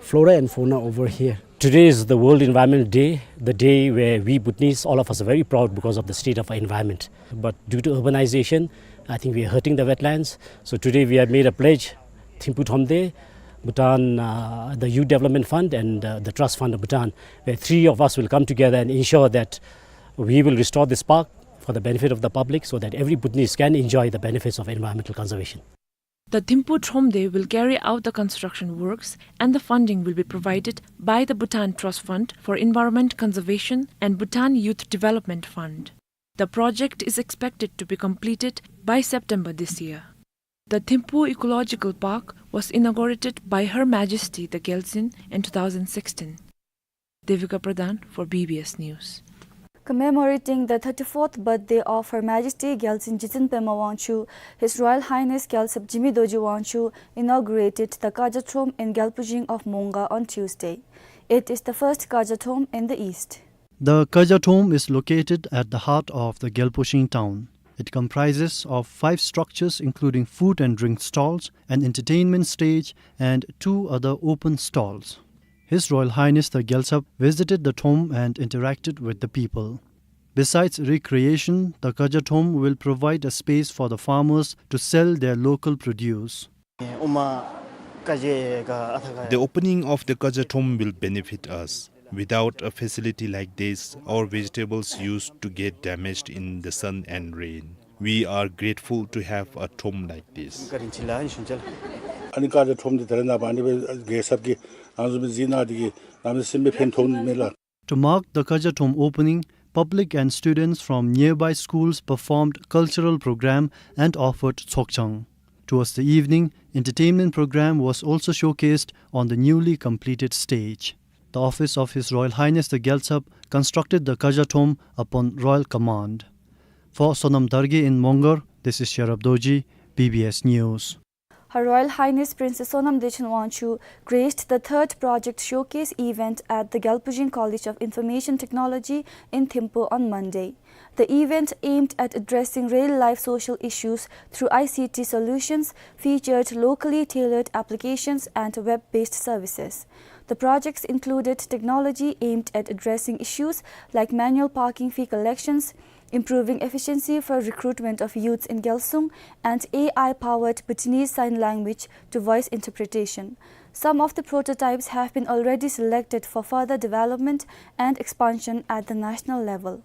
flora and fauna over here. Today is the World Environment Day, the day where we Bhutanese, all of us, are very proud because of the state of our environment. But due to urbanization, I think we are hurting the wetlands. So today we have made a pledge, Thimphu Thromde, Bhutan, uh, the Youth Development Fund and, uh, the Trust Fund of Bhutan, where three of us will come together and ensure that we will restore this park for the benefit of the public so that every Bhutanese can enjoy the benefits of environmental conservation. The Thimphu Thromde will carry out the construction works and the funding will be provided by the Bhutan Trust Fund for Environment Conservation and Bhutan Youth Development Fund. The project is expected to be completed by September this year. The Thimphu Ecological Park was inaugurated by Her Majesty the Gyaltsuen in two thousand sixteen. Devika Pradhan for B B S News. Commemorating the thirty-fourth birthday of Her Majesty Gyaltsuen Jitsen Pema Wangchuck, His Royal Highness Gyaltsab Jigme Dorji Wangchuck inaugurated the Kaja Throm in Gyalpujing of Mongar on Tuesday. It is the first Kaja Throm in the East. The Kaja Throm is located at the heart of the Gyalpujing town. It comprises of five structures, including food and drink stalls, an entertainment stage, and two other open stalls. His Royal Highness the Gyaltsab visited the throm and interacted with the people. Besides recreation, the Kaja Throm will provide a space for the farmers to sell their local produce. The opening of the Kaja Throm will benefit us. Without a facility like this, our vegetables used to get damaged in the sun and rain. We are grateful to have a throm like this. ཨ་ནི་ཀ་ཇ་ཁྲོམ་འདི་ད་རེས་ནངས་པ་ཨ་ནི་སྦེ་རྒྱལ་ཚབ་ཀྱིས་ཨ་ནི་བཟུམ་སྦེ་གཟིགས་གནང་སྟེ་གིས་གནམ་མེད་ས་མེད་ཕན་ཐོགས་ནི་མས་ལགས། To mark the Kaja Throm opening, public and students from nearby schools performed cultural program and offered tsokchang. Towards the evening, entertainment program was also showcased on the newly completed stage. The office of His Royal Highness the Gyaltsab constructed the Kaja Throm upon royal command. For Sonam Dargye in Mongar, this is Sherab Dorji, B B S News. Her Royal Highness Princess Sonam Dechen Wangchuck graced the third project showcase event at the Gyalpujing College of Information Technology in Thimphu on Monday. The event, aimed at addressing real-life social issues through I C T solutions, featured locally tailored applications and web-based services. The projects included technology aimed at addressing issues like manual parking fee collections, improving efficiency for recruitment of youths in Gyalsung, and A I-powered Bhutanese Sign Language to voice interpretation. Some of the prototypes have been already selected for further development and expansion at the national level.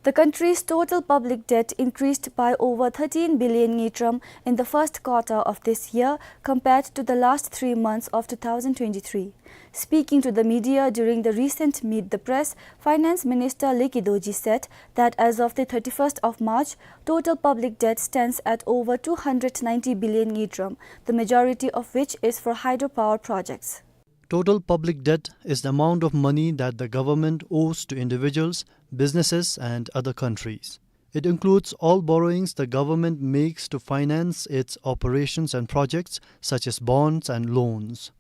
The country's total public debt increased by over thirteen billion ngultrum in the first quarter of this year compared to the last three months of two thousand twenty-three. Speaking to the media during the recent Meet the Press, Finance Minister Leke Dorji said that as of the thirty-first of March, total public debt stands at over two hundred ninety billion ngultrum, the majority of which is for hydropower projects. Total public debt is the amount of money that the government owes to individuals, businesses, and other countries. It includes all borrowings the government makes to finance its operations and projects, such as bonds and loans.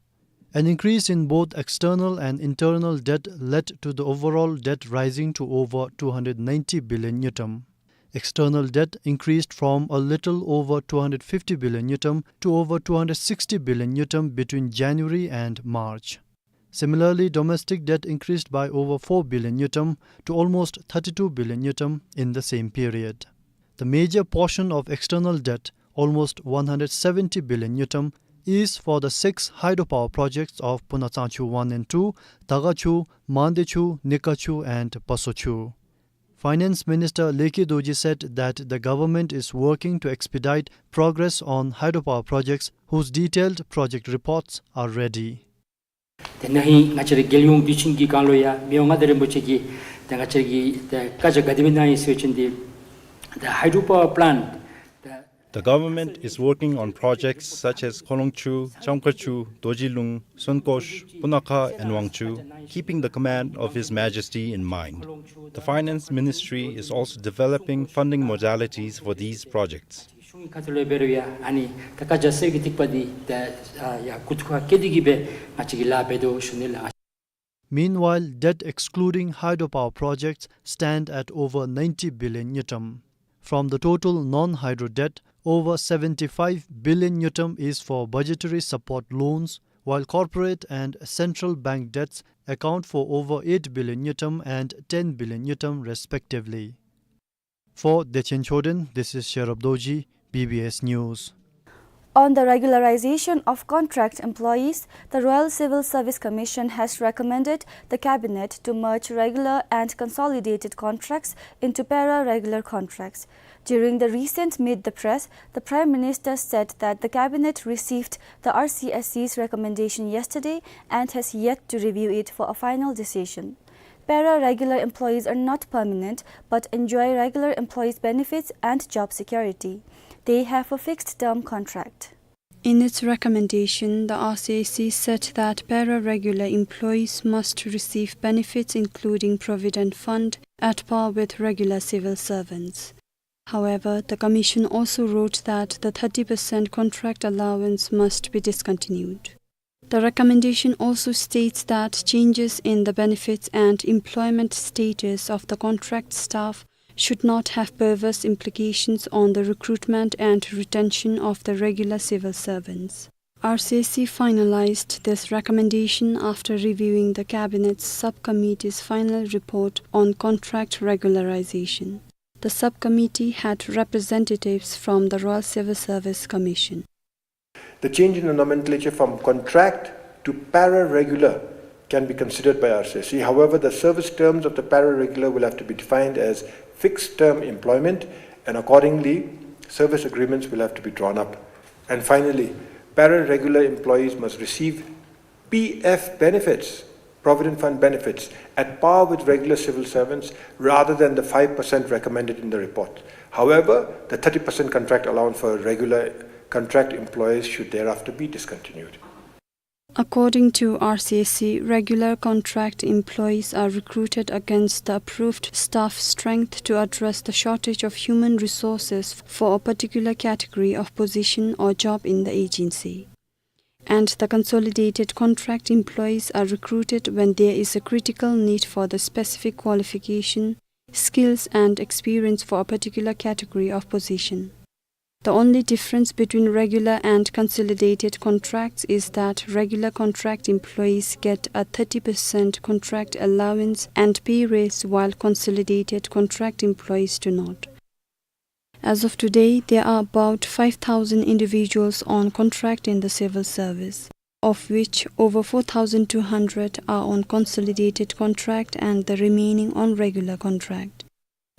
An increase in both external and internal debt led to the overall debt rising to over two hundred ninety billion ngultrum. External debt increased from a little over two hundred fifty billion ngultrum to over two hundred sixty billion ngultrum between January and March. Similarly, domestic debt increased by over four billion ngultrum to almost thirty-two billion ngultrum in the same period. The major portion of external debt, almost one hundred seventy billion ngultrum, is for the six hydropower projects of Puna Tsangchu one and two, Daga Chu, Mande Chu, Nika Chu, and Paso Chu. Finance Minister Leke Dorji said that the government is working to expedite progress on hydropower projects whose detailed project reports are ready. དེ་ན་ཧིང་ང་བཅས་རའི་རྒྱལ་ཡོངས་དུས་ཆེན་གྱི་སྒང་ལུ་ཡང་མི་དབང་མངའ་བདག་རིན་པོ་ཆེ་གིས་ཏེ་ང་བཅས་རའི་ཏེ་བཀའ་རྒྱ་ག་དེ་སྦེ་གནང་ཡི་ཟེར་བ་ཅིན་ཏེ་the hydropower plant, the The government is working on projects such as Kholongchu, Chamkachu, Dorjilung, Sonkosh, Punakha, and Wangchu, keeping the command of His Majesty in mind. The Finance Ministry is also developing funding modalities for these projects. གཞུང་གི་ཁ་ཐུག་ལས་འབད་རུང་ཡང་ཨ་ནི་ད་བཀའ་རྒྱ་གསེར་གྱི་ཐིགས་པ་འདི་ད་ཡར་མགུ་ཐོག་ཁར་བཀལ་ཏེ་གིས་སྦེ་ང་བཅས་ཀྱིས་ལཱ་འབད་དོ་ཞུ་ནི་ལགས། Meanwhile, debt excluding hydropower projects stand at over ninety billion ngultrum. From the total non-hydro debt, over seventy-five billion ngultrum is for budgetary support loans, while corporate and central bank debts account for over eight billion ngultrum and ten billion ngultrum respectively. For Dechen Choden, this is Sherab Dorji, B B S News. On the regularization of contract employees, the Royal Civil Service Commission has recommended the Cabinet to merge regular and consolidated contracts into para-regular contracts. During the recent Meet the Press, the Prime Minister said that the Cabinet received the R C S C's recommendation yesterday and has yet to review it for a final decision. Para-regular employees are not permanent but enjoy regular employees' benefits and job security. They have a fixed-term contract. In its recommendation, the R C S C said that para-regular employees must receive benefits including Provident Fund at par with regular civil servants. However, the Commission also wrote that the thirty percent contract allowance must be discontinued. The recommendation also states that changes in the benefits and employment status of the contract staff should not have perverse implications on the recruitment and retention of the regular civil servants. R C S C finalized this recommendation after reviewing the Cabinet's subcommittee's final report on contract regularization. The subcommittee had representatives from the Royal Civil Service Commission. The change in the nomenclature from contract to para-regular can be considered by R C S C. However, the service terms of the para-regular will have to be defined as fixed-term employment, and accordingly, service agreements will have to be drawn up. And finally, para-regular employees must receive P F benefits, Provident Fund benefits, at par with regular civil servants rather than the five percent recommended in the report. However, the thirty percent contract allowance for regular contract employees should thereafter be discontinued. According to R C S C, regular contract employees are recruited against the approved staff strength to address the shortage of human resources for a particular category of position or job in the agency. And the consolidated contract employees are recruited when there is a critical need for the specific qualification, skills and experience for a particular category of position. The only difference between regular and consolidated contracts is that regular contract employees get a thirty percent contract allowance and pay raise, while consolidated contract employees do not. As of today, there are about five thousand individuals on contract in the civil service, of which over four thousand two hundred are on consolidated contract and the remaining on regular contract.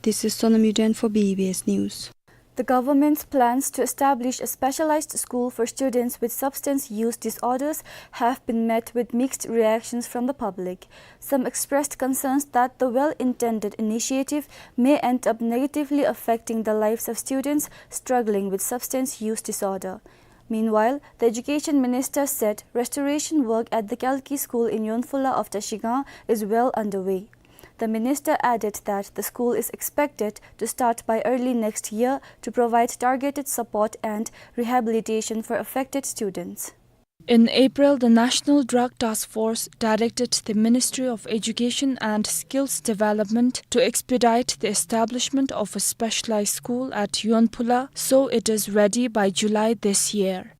This is Sonam Yuden for B B S News. The government's plans to establish a specialized school for students with substance use disorders have been met with mixed reactions from the public. Some expressed concerns that the well-intended initiative may end up negatively affecting the lives of students struggling with substance use disorder. Meanwhile, the education minister said restoration work at the Kalki school in Yonphula of Trashigang is well underway. The minister added that the school is expected to start by early next year to provide targeted support and rehabilitation for affected students. In April, the National Drug Task Force directed the Ministry of Education and Skills Development to expedite the establishment of a specialized school at Yonphula, so it is ready by July this year.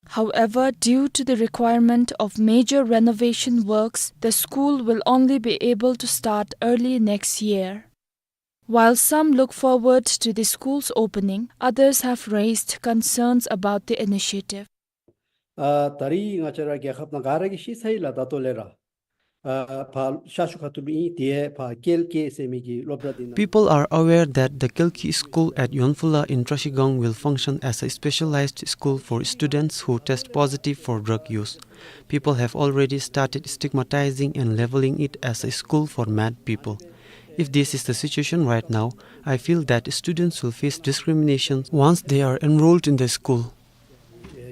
However, due to the requirement of major renovation works, the school will only be able to start early next year. While some look forward to the school's opening, others have raised concerns about the initiative. ཨ་ད་རིས་ང་བཅས་ར་རྒྱལ་ཁབ་ནང་ག་ར་གིས་ཤེས་ཚར་ཡི་ལགས། ད་ལྟོ་ལས་ར་ཨ་ཕར་ཤར་ཕྱོགས་ཁ་ཐུག་ལུ་ཨིན། དེ་ཕར་ཀེལ་ཀེ་ཟེར་མི་གི་སློབ་གྲྭ་འདི་ནང་། People are aware that the Kalki school at Yonphula in Trashigang will function as a specialized school for students who test positive for drug use. People have already started stigmatizing and labeling it as a school for mad people. If this is the situation right now, I feel that students will face discrimination once they are enrolled in the school.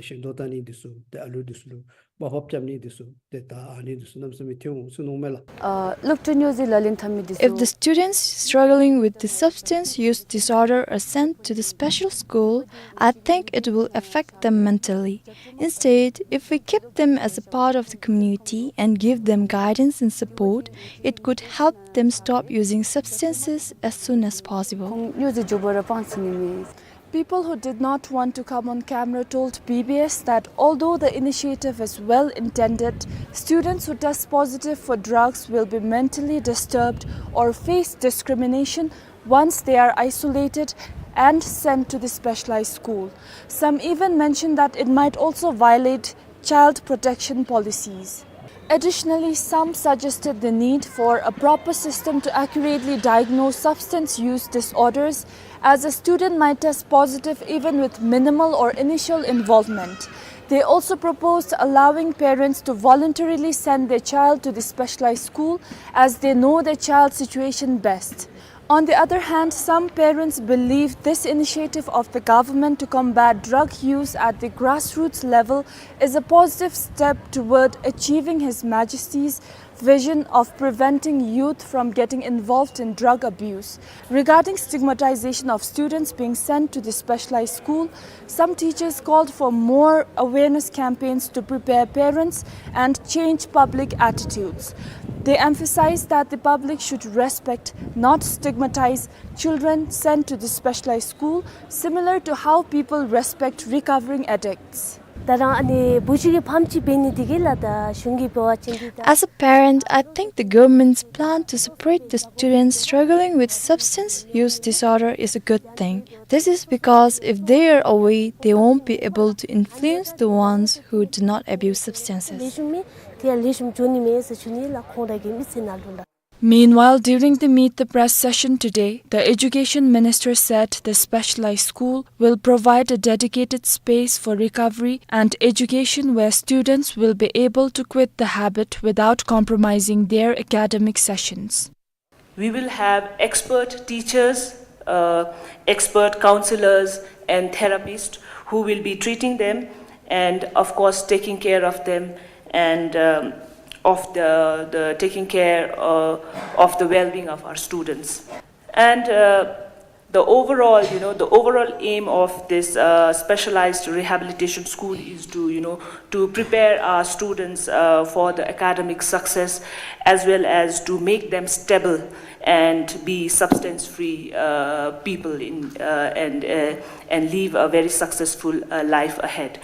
ཤིང་ཏོག་བཏབ་ནི་འདི་ཚུ་ཏེ་ཨ་ལུ་འདི་ཚུ་ལུ་དམའ་ཕབ་རྐྱབ་ནི་འདི་ཚུ་ཏེ་ད་ཨ་ནི་འདི་ཚུ་གནམ་མེད་ས་མེད་ཐོན་འོང་ཟེར་མནོཝ་མས་ལགས། ཨ་ལོག་སྟེ་ནི་ཟེར་ལ་ལན་འཐབ་མི་འདི་ཚུ། If the students struggling with the substance use disorder are sent to the special school, I think it will affect them mentally. Instead, if we keep them as a part of the community and give them guidance and support, it could help them stop using substances as soon as possible. ཁོང་སྨྱོ་རྫས་འཇུག་པར་དཔང་ཚིག་ནི་མེད། People who did not want to come on camera told B B S that although the initiative is well intended, students who test positive for drugs will be mentally disturbed or face discrimination once they are isolated and sent to the specialized school. Some even mentioned that it might also violate child protection policies. Additionally, some suggested the need for a proper system to accurately diagnose substance use disorders, as a student might test positive even with minimal or initial involvement. They also proposed allowing parents to voluntarily send their child to the specialized school, as they know their child's situation best. On the other hand, some parents believe this initiative of the government to combat drug use at the grassroots level is a positive step toward achieving His Majesty's vision of preventing youth from getting involved in drug abuse. Regarding stigmatization of students being sent to the specialized school, some teachers called for more awareness campaigns to prepare parents and change public attitudes. They emphasized that the public should respect, not stigmatize, children sent to the specialized school, similar to how people respect recovering addicts. ད་རང་ཨ་ནི་བུ་གཅིག་གི་ཕམ་གཅིག་འབད་ནི་དེ་གིས་ལགས་ད་གཞུང་གིས་འབད་བ་ཅིན་འདི་ད། As a parent, I think the government's plan to separate the students struggling with substance use disorder is a good thing. This is because if they are away, they won't be able to influence the ones who do not abuse substances. ལེགས་ཤོམ་མས། དེ་ཡང་ལེགས་ཤོམ་འགྱོ་ནི་མས་ཟེར་ཞུ་ནི་ལགས། ཁོང་ར་གི་མི་ཚེ་ནང་ལུ་ལགས། Meanwhile, during the Meet the Press session today, the Education Minister said the specialized school will provide a dedicated space for recovery and education where students will be able to quit the habit without compromising their academic sessions. We will have expert teachers, uh, expert counselors and therapists who will be treating them and, of course, taking care of them and, um, of the, the taking care, uh, of the well-being of our students. And, uh, the overall, you know, the overall aim of this, uh, specialized rehabilitation school is to, you know, to prepare our students, uh, for the academic success, as well as to make them stable and be substance-free, uh, people in, uh, and, uh, and live a very successful, uh, life ahead.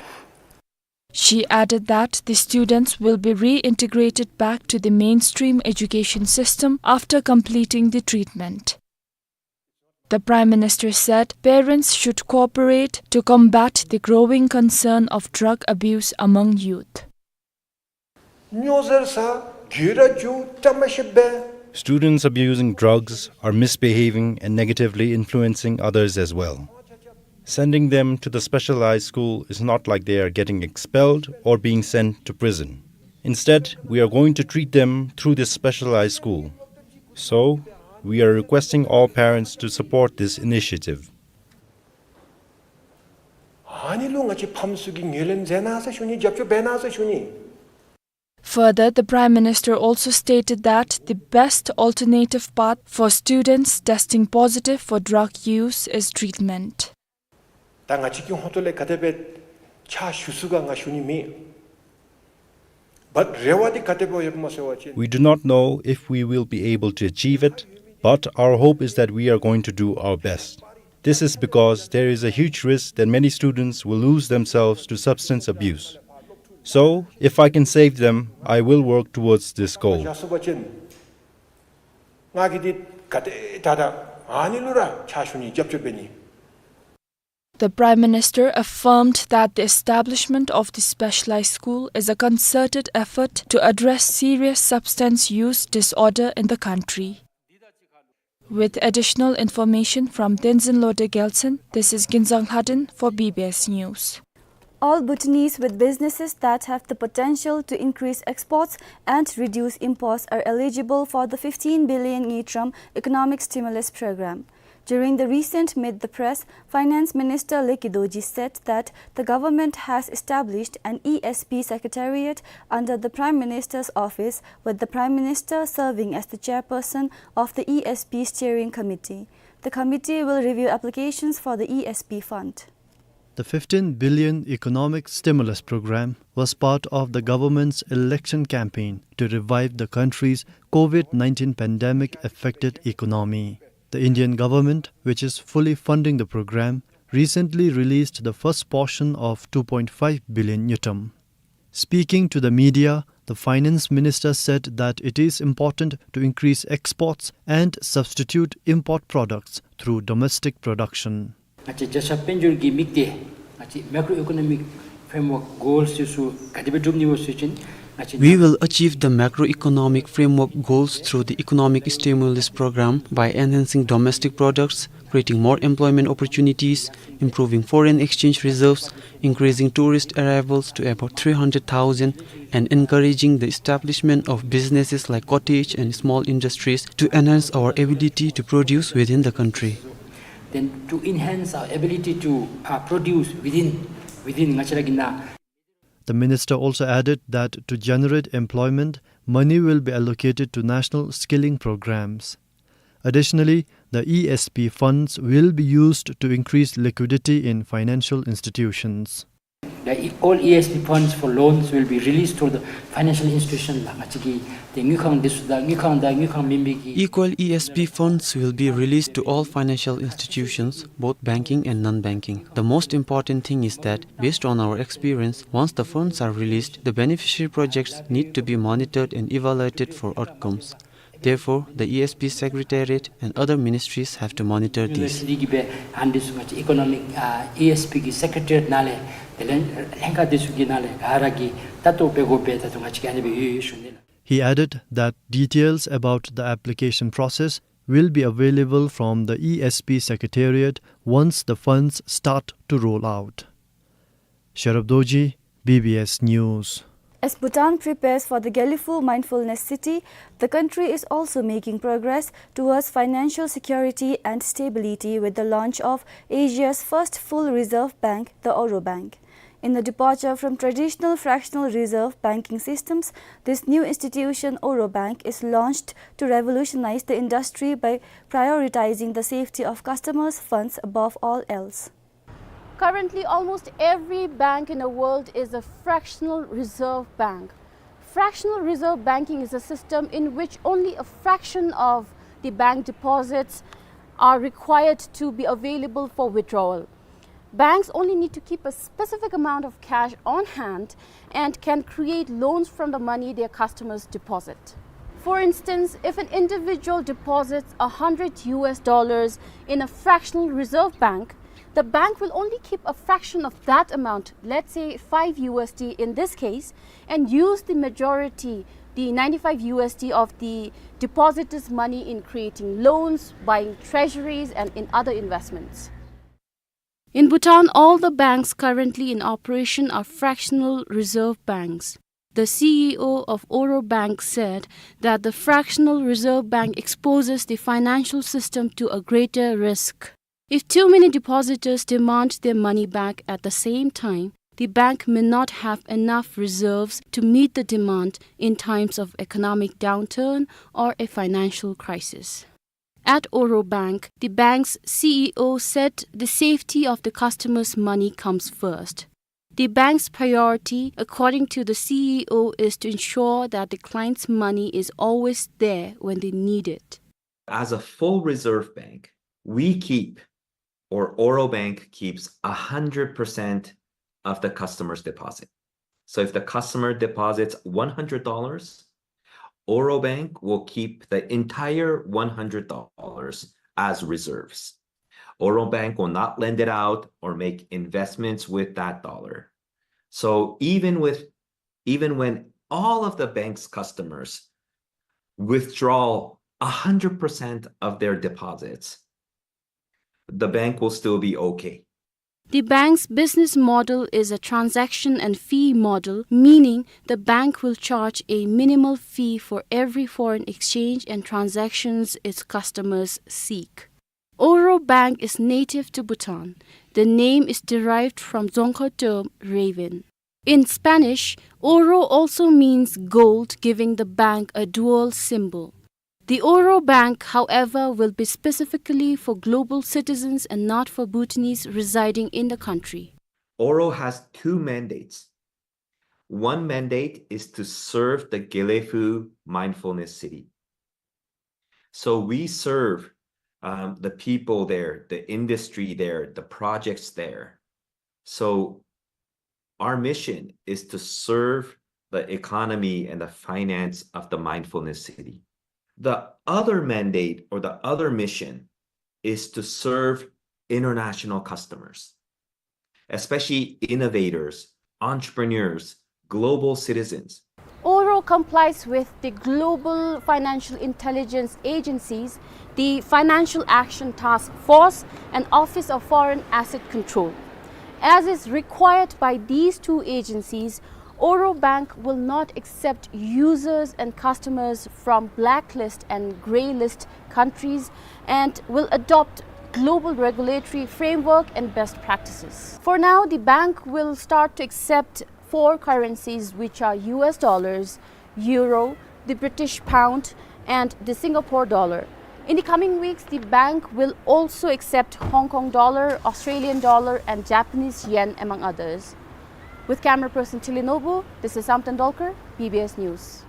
She added that the students will be reintegrated back to the mainstream education system after completing the treatment. The Prime Minister said parents should cooperate to combat the growing concern of drug abuse among youth. སྨྱོ་ཟེར་ས་རྒྱུ་ར་རྒྱུ་བཀྲ་མ་ཤིས་པས། Students abusing drugs are misbehaving and negatively influencing others as well. Sending them to the specialized school is not like they are getting expelled or being sent to prison. Instead, we are going to treat them through this specialized school. So, we are requesting all parents to support this initiative. ཨ་ནི་ལུ་ང་བཅས་ཕམ་ཚུ་གིས་ངོས་ལེན་མཛད་གནང་ཟེར་ཞུ་ནི། རྒྱབ་སྐྱོར་འབད་གནང་ཟེར་ཞུ་ནི། Further, the Prime Minister also stated that the best alternative path for students testing positive for drug use is treatment. ད་ང་བཅས་ཀྱི་ཧོངས་ཏོ་ལས་ག་དེ་སྦེ་ཕྱག་ཞུ་ཚུགས་ག་ང་ཞུ་ནི་མེད། But རེ་བ་འདི་ག་དེ་སྦེ་ཡོདཔ་སྨོ་ཟེར་བ་ཅིན། We do not know if we will be able to achieve it, but our hope is that we are going to do our best. This is because there is a huge risk that many students will lose themselves to substance abuse. So, if I can save them, I will work towards this goal. བཞག་སོང་པ་ཅིན་ང་གིས་འདི་ག་དེ་ད་ད་ཨ་ནི་ལུ་ར་ཕྱག་ཞུ་ནི་རྒྱབ་སྐྱོར་འབད་ནི། The Prime Minister affirmed that the establishment of the specialized school is a concerted effort to address serious substance use disorder in the country. With additional information from Tenzin Lode Gyaltshen, this is Ginzang Lhaden for B B S News. All Bhutanese with businesses that have the potential to increase exports and reduce imports are eligible for the fifteen billion ngultrum economic stimulus program. During the recent Meet the Press, Finance Minister Leki Dorji said that the government has established an E S P secretariat under the Prime Minister's office, with the Prime Minister serving as the chairperson of the E S P steering committee. The committee will review applications for the E S P fund. The fifteen billion economic stimulus program was part of the government's election campaign to revive the country's COVID nineteen pandemic affected economy. The Indian government, which is fully funding the program, recently released the first portion of two point five billion ngultrum. Speaking to the media, the finance minister said that it is important to increase exports and substitute import products through domestic production. ང་བཅས་བརྒྱ་ཆ་དཔལ་འབྱོར་གྱི་དམིགས་གཏད་ང་བཅས་Macroeconomic Framework Goals དེ་ཚུ་ག་དེ་སྦེ་སྒྲུབ་ནི་སྨོ་ཟེར་བ་ཅིན་ང་བཅས་We will achieve the macroeconomic framework goals through the economic stimulus program by enhancing domestic products, creating more employment opportunities, improving foreign exchange reserves, increasing tourist arrivals to about three hundred thousand, and encouraging the establishment of businesses like cottage and small industries to enhance our ability to produce within the country. Then to enhance our ability to, uh, produce within, within ང་བཅས་ར་གི་ནང་། The minister also added that to generate employment, money will be allocated to national skilling programs. Additionally, the E S P funds will be used to increase liquidity in financial institutions. The E- all E S P funds for loans will be released to the financial institution ལགས། ང་བཅས་ཀྱི་ཏེ་དངུལ་ཁང་དེ་ཚུ་དང་དངུལ་ཁང་དང་དངུལ་ཁང་མེན་པའི་གི Equal E S P funds will be released to all financial institutions, both banking and non-banking. The most important thing is that, based on our experience, once the funds are released, the beneficiary projects need to be monitored and evaluated for outcomes. Therefore, the E S P Secretariat and other ministries have to monitor these. University གི་སྦེ་ཨ་ནི་དེ་ཚུ་ང་བཅས་economic ཨ་E S P གི་Secretariat ནང་ལས་དེ་ལས་ལྷན་ཁག་དེ་ཚུ་གི་ནང་ལས་ག་ར་གིས་ལྟ་རྟོག་འབད་དགོ་པས། ད་ལྟོ་ང་བཅས་ཀྱིས་ཨ་ནི་སྦེ་ཡོད་ཡོད་ཞུ་ནི་ལགས། He added that details about the application process will be available from the E S P Secretariat once the funds start to roll out. Sherab Dorji, B B S News. As Bhutan prepares for the Gelephu Mindfulness City, the country is also making progress towards financial security and stability with the launch of Asia's first full reserve bank, the Oro Bank. In a departure from traditional fractional reserve banking systems, this new institution, Oro Bank, is launched to revolutionize the industry by prioritizing the safety of customers' funds above all else. Currently, almost every bank in the world is a fractional reserve bank. Fractional reserve banking is a system in which only a fraction of the bank deposits are required to be available for withdrawal. Banks only need to keep a specific amount of cash on hand and can create loans from the money their customers deposit. For instance, if an individual deposits a hundred U S dollars in a fractional reserve bank, the bank will only keep a fraction of that amount, let's say five U S D in this case, and use the majority, the ninety-five U S D of the depositor's money, in creating loans, buying treasuries, and in other investments. In Bhutan, all the banks currently in operation are fractional reserve banks. The C E O of Oro Bank said that the fractional reserve bank exposes the financial system to a greater risk. If too many depositors demand their money back at the same time, the bank may not have enough reserves to meet the demand in times of economic downturn or a financial crisis. At Oro Bank, the bank's C E O said the safety of the customer's money comes first. The bank's priority, according to the C E O, is to ensure that the client's money is always there when they need it. As a full reserve bank, we keep, or Oro Bank keeps, a hundred percent of the customer's deposit. So if the customer deposits one hundred dollars, Oro Bank will keep the entire one hundred dollars as reserves. Oro Bank will not lend it out or make investments with that dollar. So even with, even when all of the bank's customers withdraw a hundred percent of their deposits, the bank will still be okay. The bank's business model is a transaction and fee model, meaning the bank will charge a minimal fee for every foreign exchange and transactions its customers seek. Oro Bank is native to Bhutan. The name is derived from Dzongkha term raven. In Spanish, oro also means gold, giving the bank a dual symbol. The Oro Bank, however, will be specifically for global citizens and not for Bhutanese residing in the country. Oro has two mandates. One mandate is to serve the Gelephu Mindfulness City. So we serve, um, the people there, the industry there, the projects there. So our mission is to serve the economy and the finance of the Mindfulness City. The other mandate or the other mission is to serve international customers, especially innovators, entrepreneurs, global citizens. Oro complies with the global financial intelligence agencies, the Financial Action Task Force, and Office of Foreign Asset Control. As is required by these two agencies, Oro Bank will not accept users and customers from blacklist and grey list countries and will adopt global regulatory framework and best practices. For now, the bank will start to accept four currencies, which are U S dollars, euro, the British pound, and the Singapore dollar. In the coming weeks, the bank will also accept Hong Kong dollar, Australian dollar, and Japanese yen, among others. With camera person Tilly Nobu, this is Samten Dolkar, B B S News.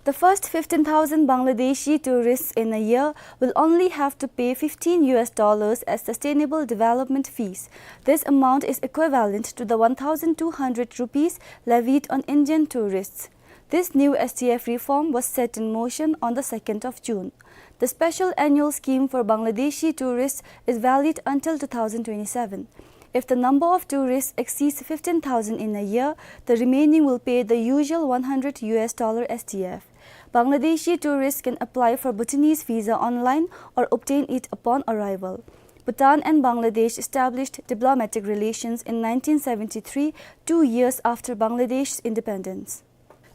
The first fifteen thousand Bangladeshi tourists in a year will only have to pay fifteen U S dollars as sustainable development fees. This amount is equivalent to the one thousand two hundred rupees levied on Indian tourists. This new S D F reform was set in motion on the second of June. The special annual scheme for Bangladeshi tourists is valid until two thousand twenty-seven. If the number of tourists exceeds fifteen thousand in a year, the remaining will pay the usual one hundred U S dollar S D F. Bangladeshi tourists can apply for Bhutanese visa online or obtain it upon arrival. Bhutan and Bangladesh established diplomatic relations in nineteen seventy-three, two years after Bangladesh's independence.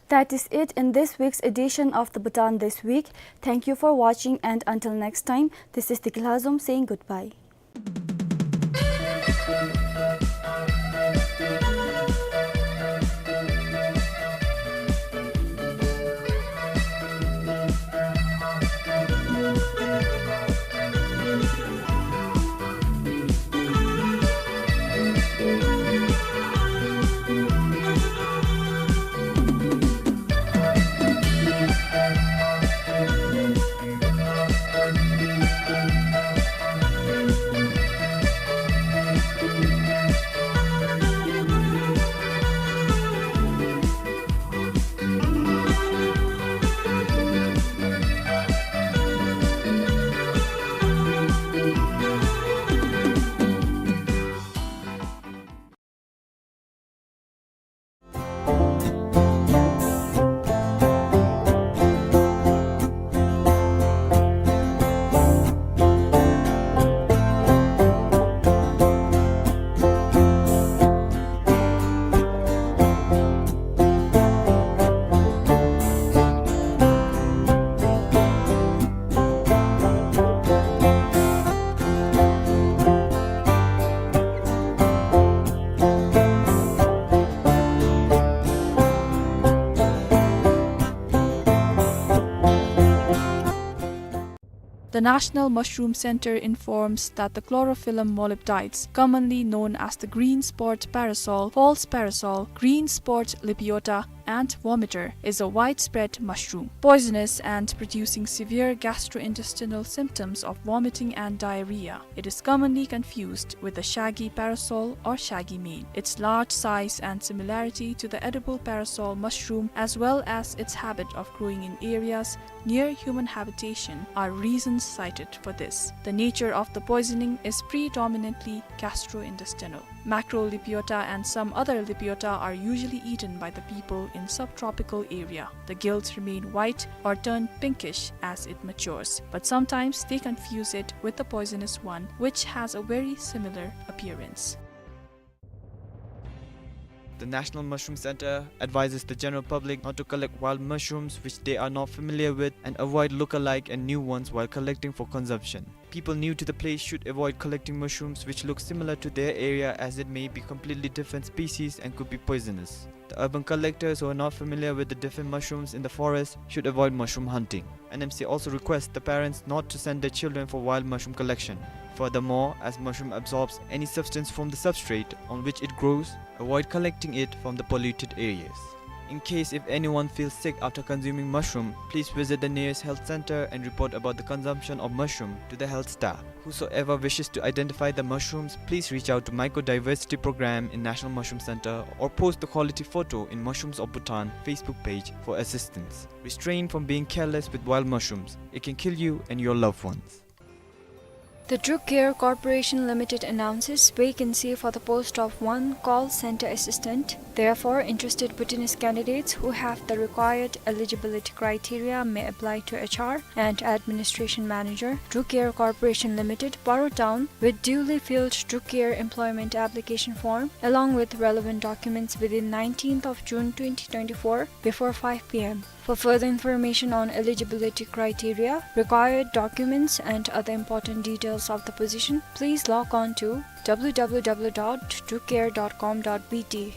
That is it in this week's edition of the Bhutan This Week. Thank you for watching, and until next time, this is Dikilhazom saying goodbye. The National Mushroom Center informs that the chlorophyllum molybdites, commonly known as the green spot parasol, false parasol, green spot lepiota, and vomiter, is a widespread mushroom, poisonous and producing severe gastrointestinal symptoms of vomiting and diarrhea. It is commonly confused with the shaggy parasol or shaggy mane. Its large size and similarity to the edible parasol mushroom, as well as its habit of growing in areas near human habitation, are reasons cited for this. The nature of the poisoning is predominantly gastrointestinal. Macrolepiota and some other lepiota are usually eaten by the people in subtropical area. The gills remain white or turn pinkish as it matures, but sometimes they confuse it with the poisonous one, which has a very similar appearance. The National Mushroom Center advises the general public not to collect wild mushrooms which they are not familiar with and avoid look-alike and new ones while collecting for consumption. People new to the place should avoid collecting mushrooms which look similar to their area, as it may be completely different species and could be poisonous. The urban collectors who are not familiar with the different mushrooms in the forest should avoid mushroom hunting. N M C also requests the parents not to send their children for wild mushroom collection. Furthermore, as mushroom absorbs any substance from the substrate on which it grows, avoid collecting it from the polluted areas. In case if anyone feels sick after consuming mushroom, please visit the nearest health center and report about the consumption of mushroom to the health staff. Whosoever wishes to identify the mushrooms, please reach out to Mycodiversity Program in National Mushroom Center or post the quality photo in Mushrooms of Bhutan Facebook page for assistance. Restrain from being careless with wild mushrooms. It can kill you and your loved ones. The Drucare Corporation Limited announces vacancy for the post of one call center assistant. Therefore, interested Bhutanese candidates who have the required eligibility criteria may apply to H R and Administration Manager, Drucare Corporation Limited, Paro Town, with duly filled Drucare employment application form, along with relevant documents within nineteenth of June twenty twenty-four before five P M. For further information on eligibility criteria, required documents, and other important details of the position, please log on to W W W dot drucare dot com dot B T.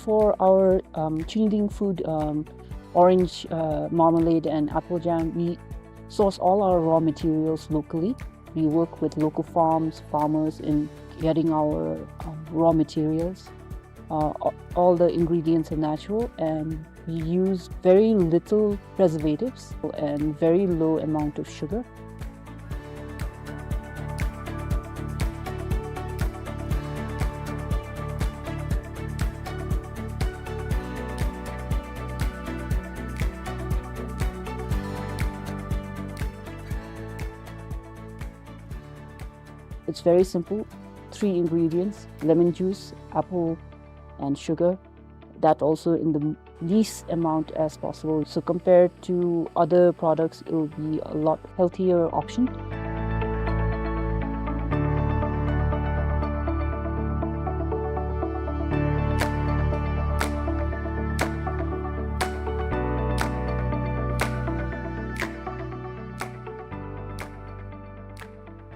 For our, um, Chingding food, um, orange, uh, marmalade and apple jam, we source all our raw materials locally. We work with local farms, farmers in getting our, um, raw materials. Uh, a-, all the ingredients are natural, and we use very little preservatives and very low amount of sugar. It's very simple. Three ingredients: lemon juice, apple, and sugar. That also in the least amount as possible. So compared to other products, it will be a lot healthier option.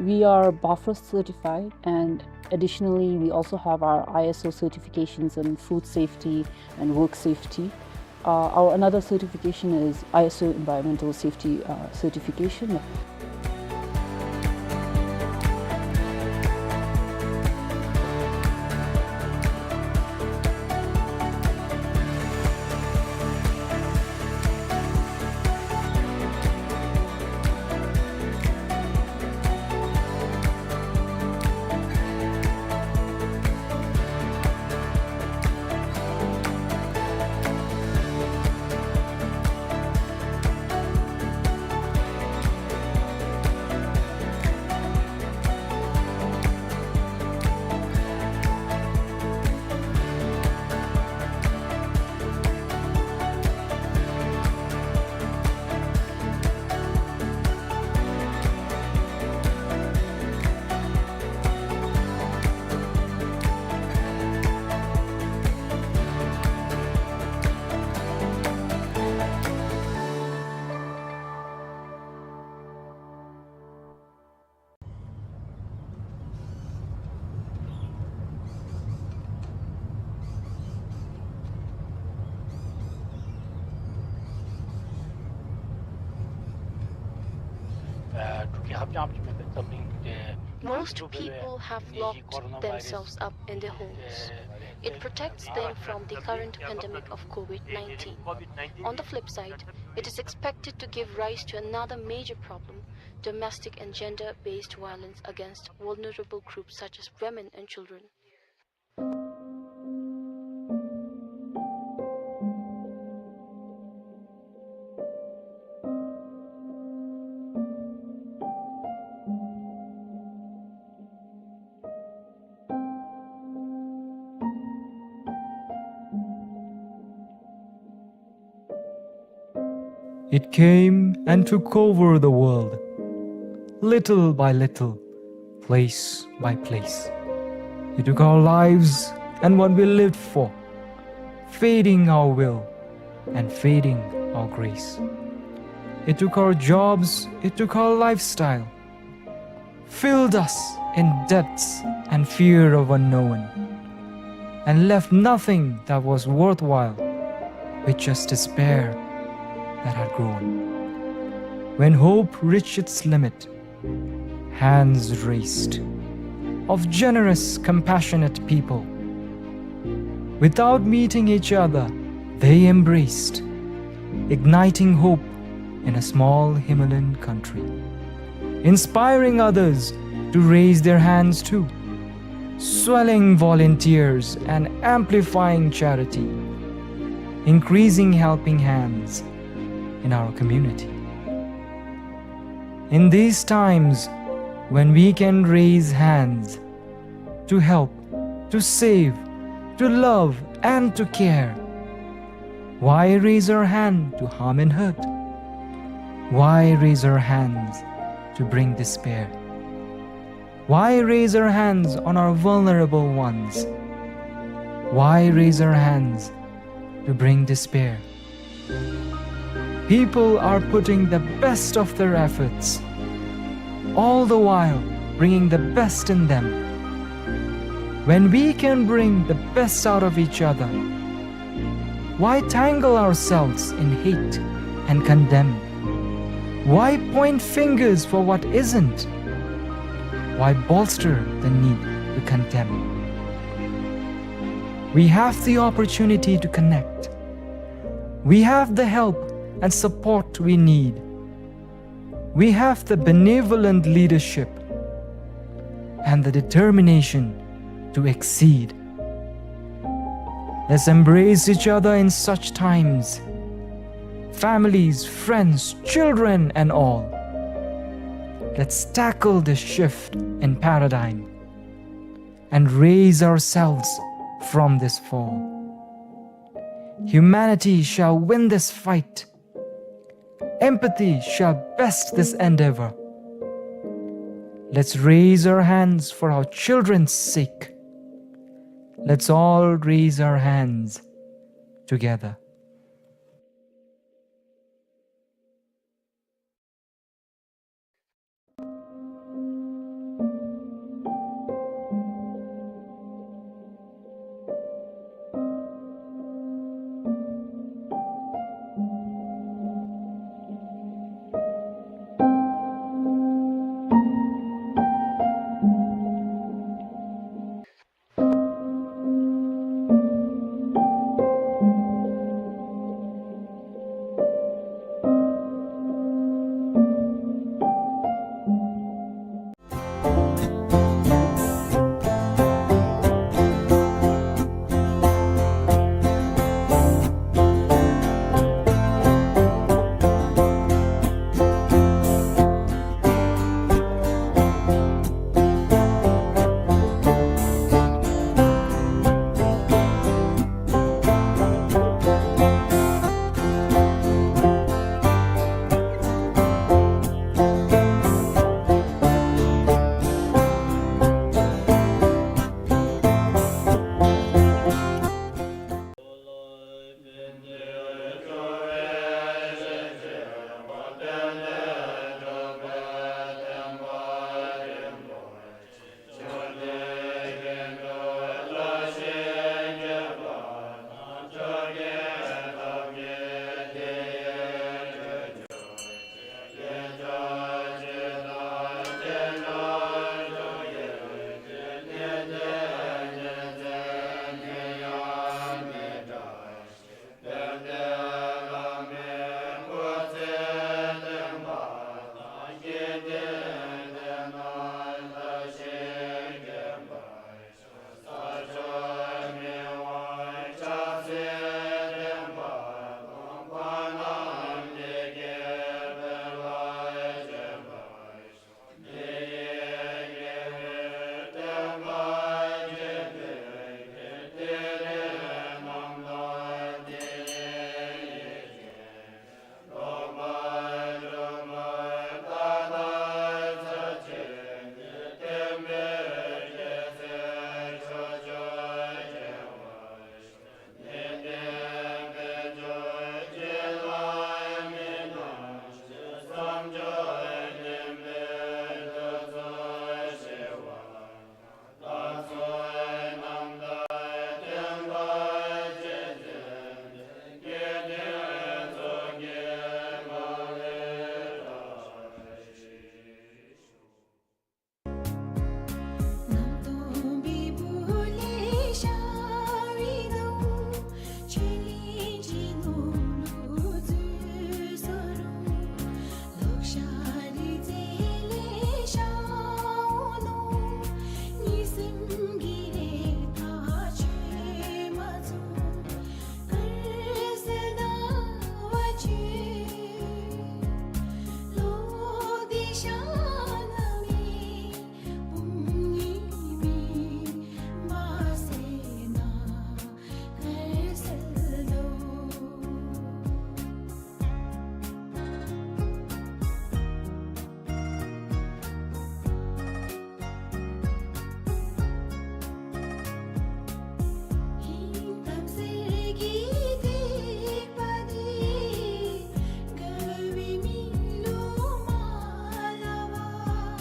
We are BAFRA certified, and additionally, we also have our I S O certifications in food safety and work safety. Uh, our another certification is I S O environmental safety, uh, certification. Most people have locked themselves up in their homes. It protects them from the current pandemic of COVID nineteen. On the flip side, it is expected to give rise to another major problem, domestic and gender-based violence against vulnerable groups such as women and children. It came and took over the world, little by little, place by place. It took our lives and what we lived for, feeding our will and feeding our grace. It took our jobs, it took our lifestyle, filled us in debts and fear of unknown, and left nothing that was worthwhile with just despair that had grown. When hope reached its limit, hands raised of generous, compassionate people. Without meeting each other, they embraced, igniting hope in a small Himalayan country, inspiring others to raise their hands too, swelling volunteers and amplifying charity, increasing helping hands in our community. In these times when we can raise hands to help, to save, to love, and to care, why raise our hand to harm and hurt? Why raise our hands to bring despair? Why raise our hands on our vulnerable ones? Why raise our hands to bring despair? People are putting the best of their efforts, all the while bringing the best in them. When we can bring the best out of each other, why tangle ourselves in hate and condemn? Why point fingers for what isn't? Why bolster the need to condemn? We have the opportunity to connect. We have the help and support we need. We have the benevolent leadership and the determination to exceed. Let's embrace each other in such times, families, friends, children, and all. Let's tackle this shift in paradigm and raise ourselves from this fall. Humanity shall win this fight. Empathy shall best this endeavor. Let's raise our hands for our children's sake. Let's all raise our hands together.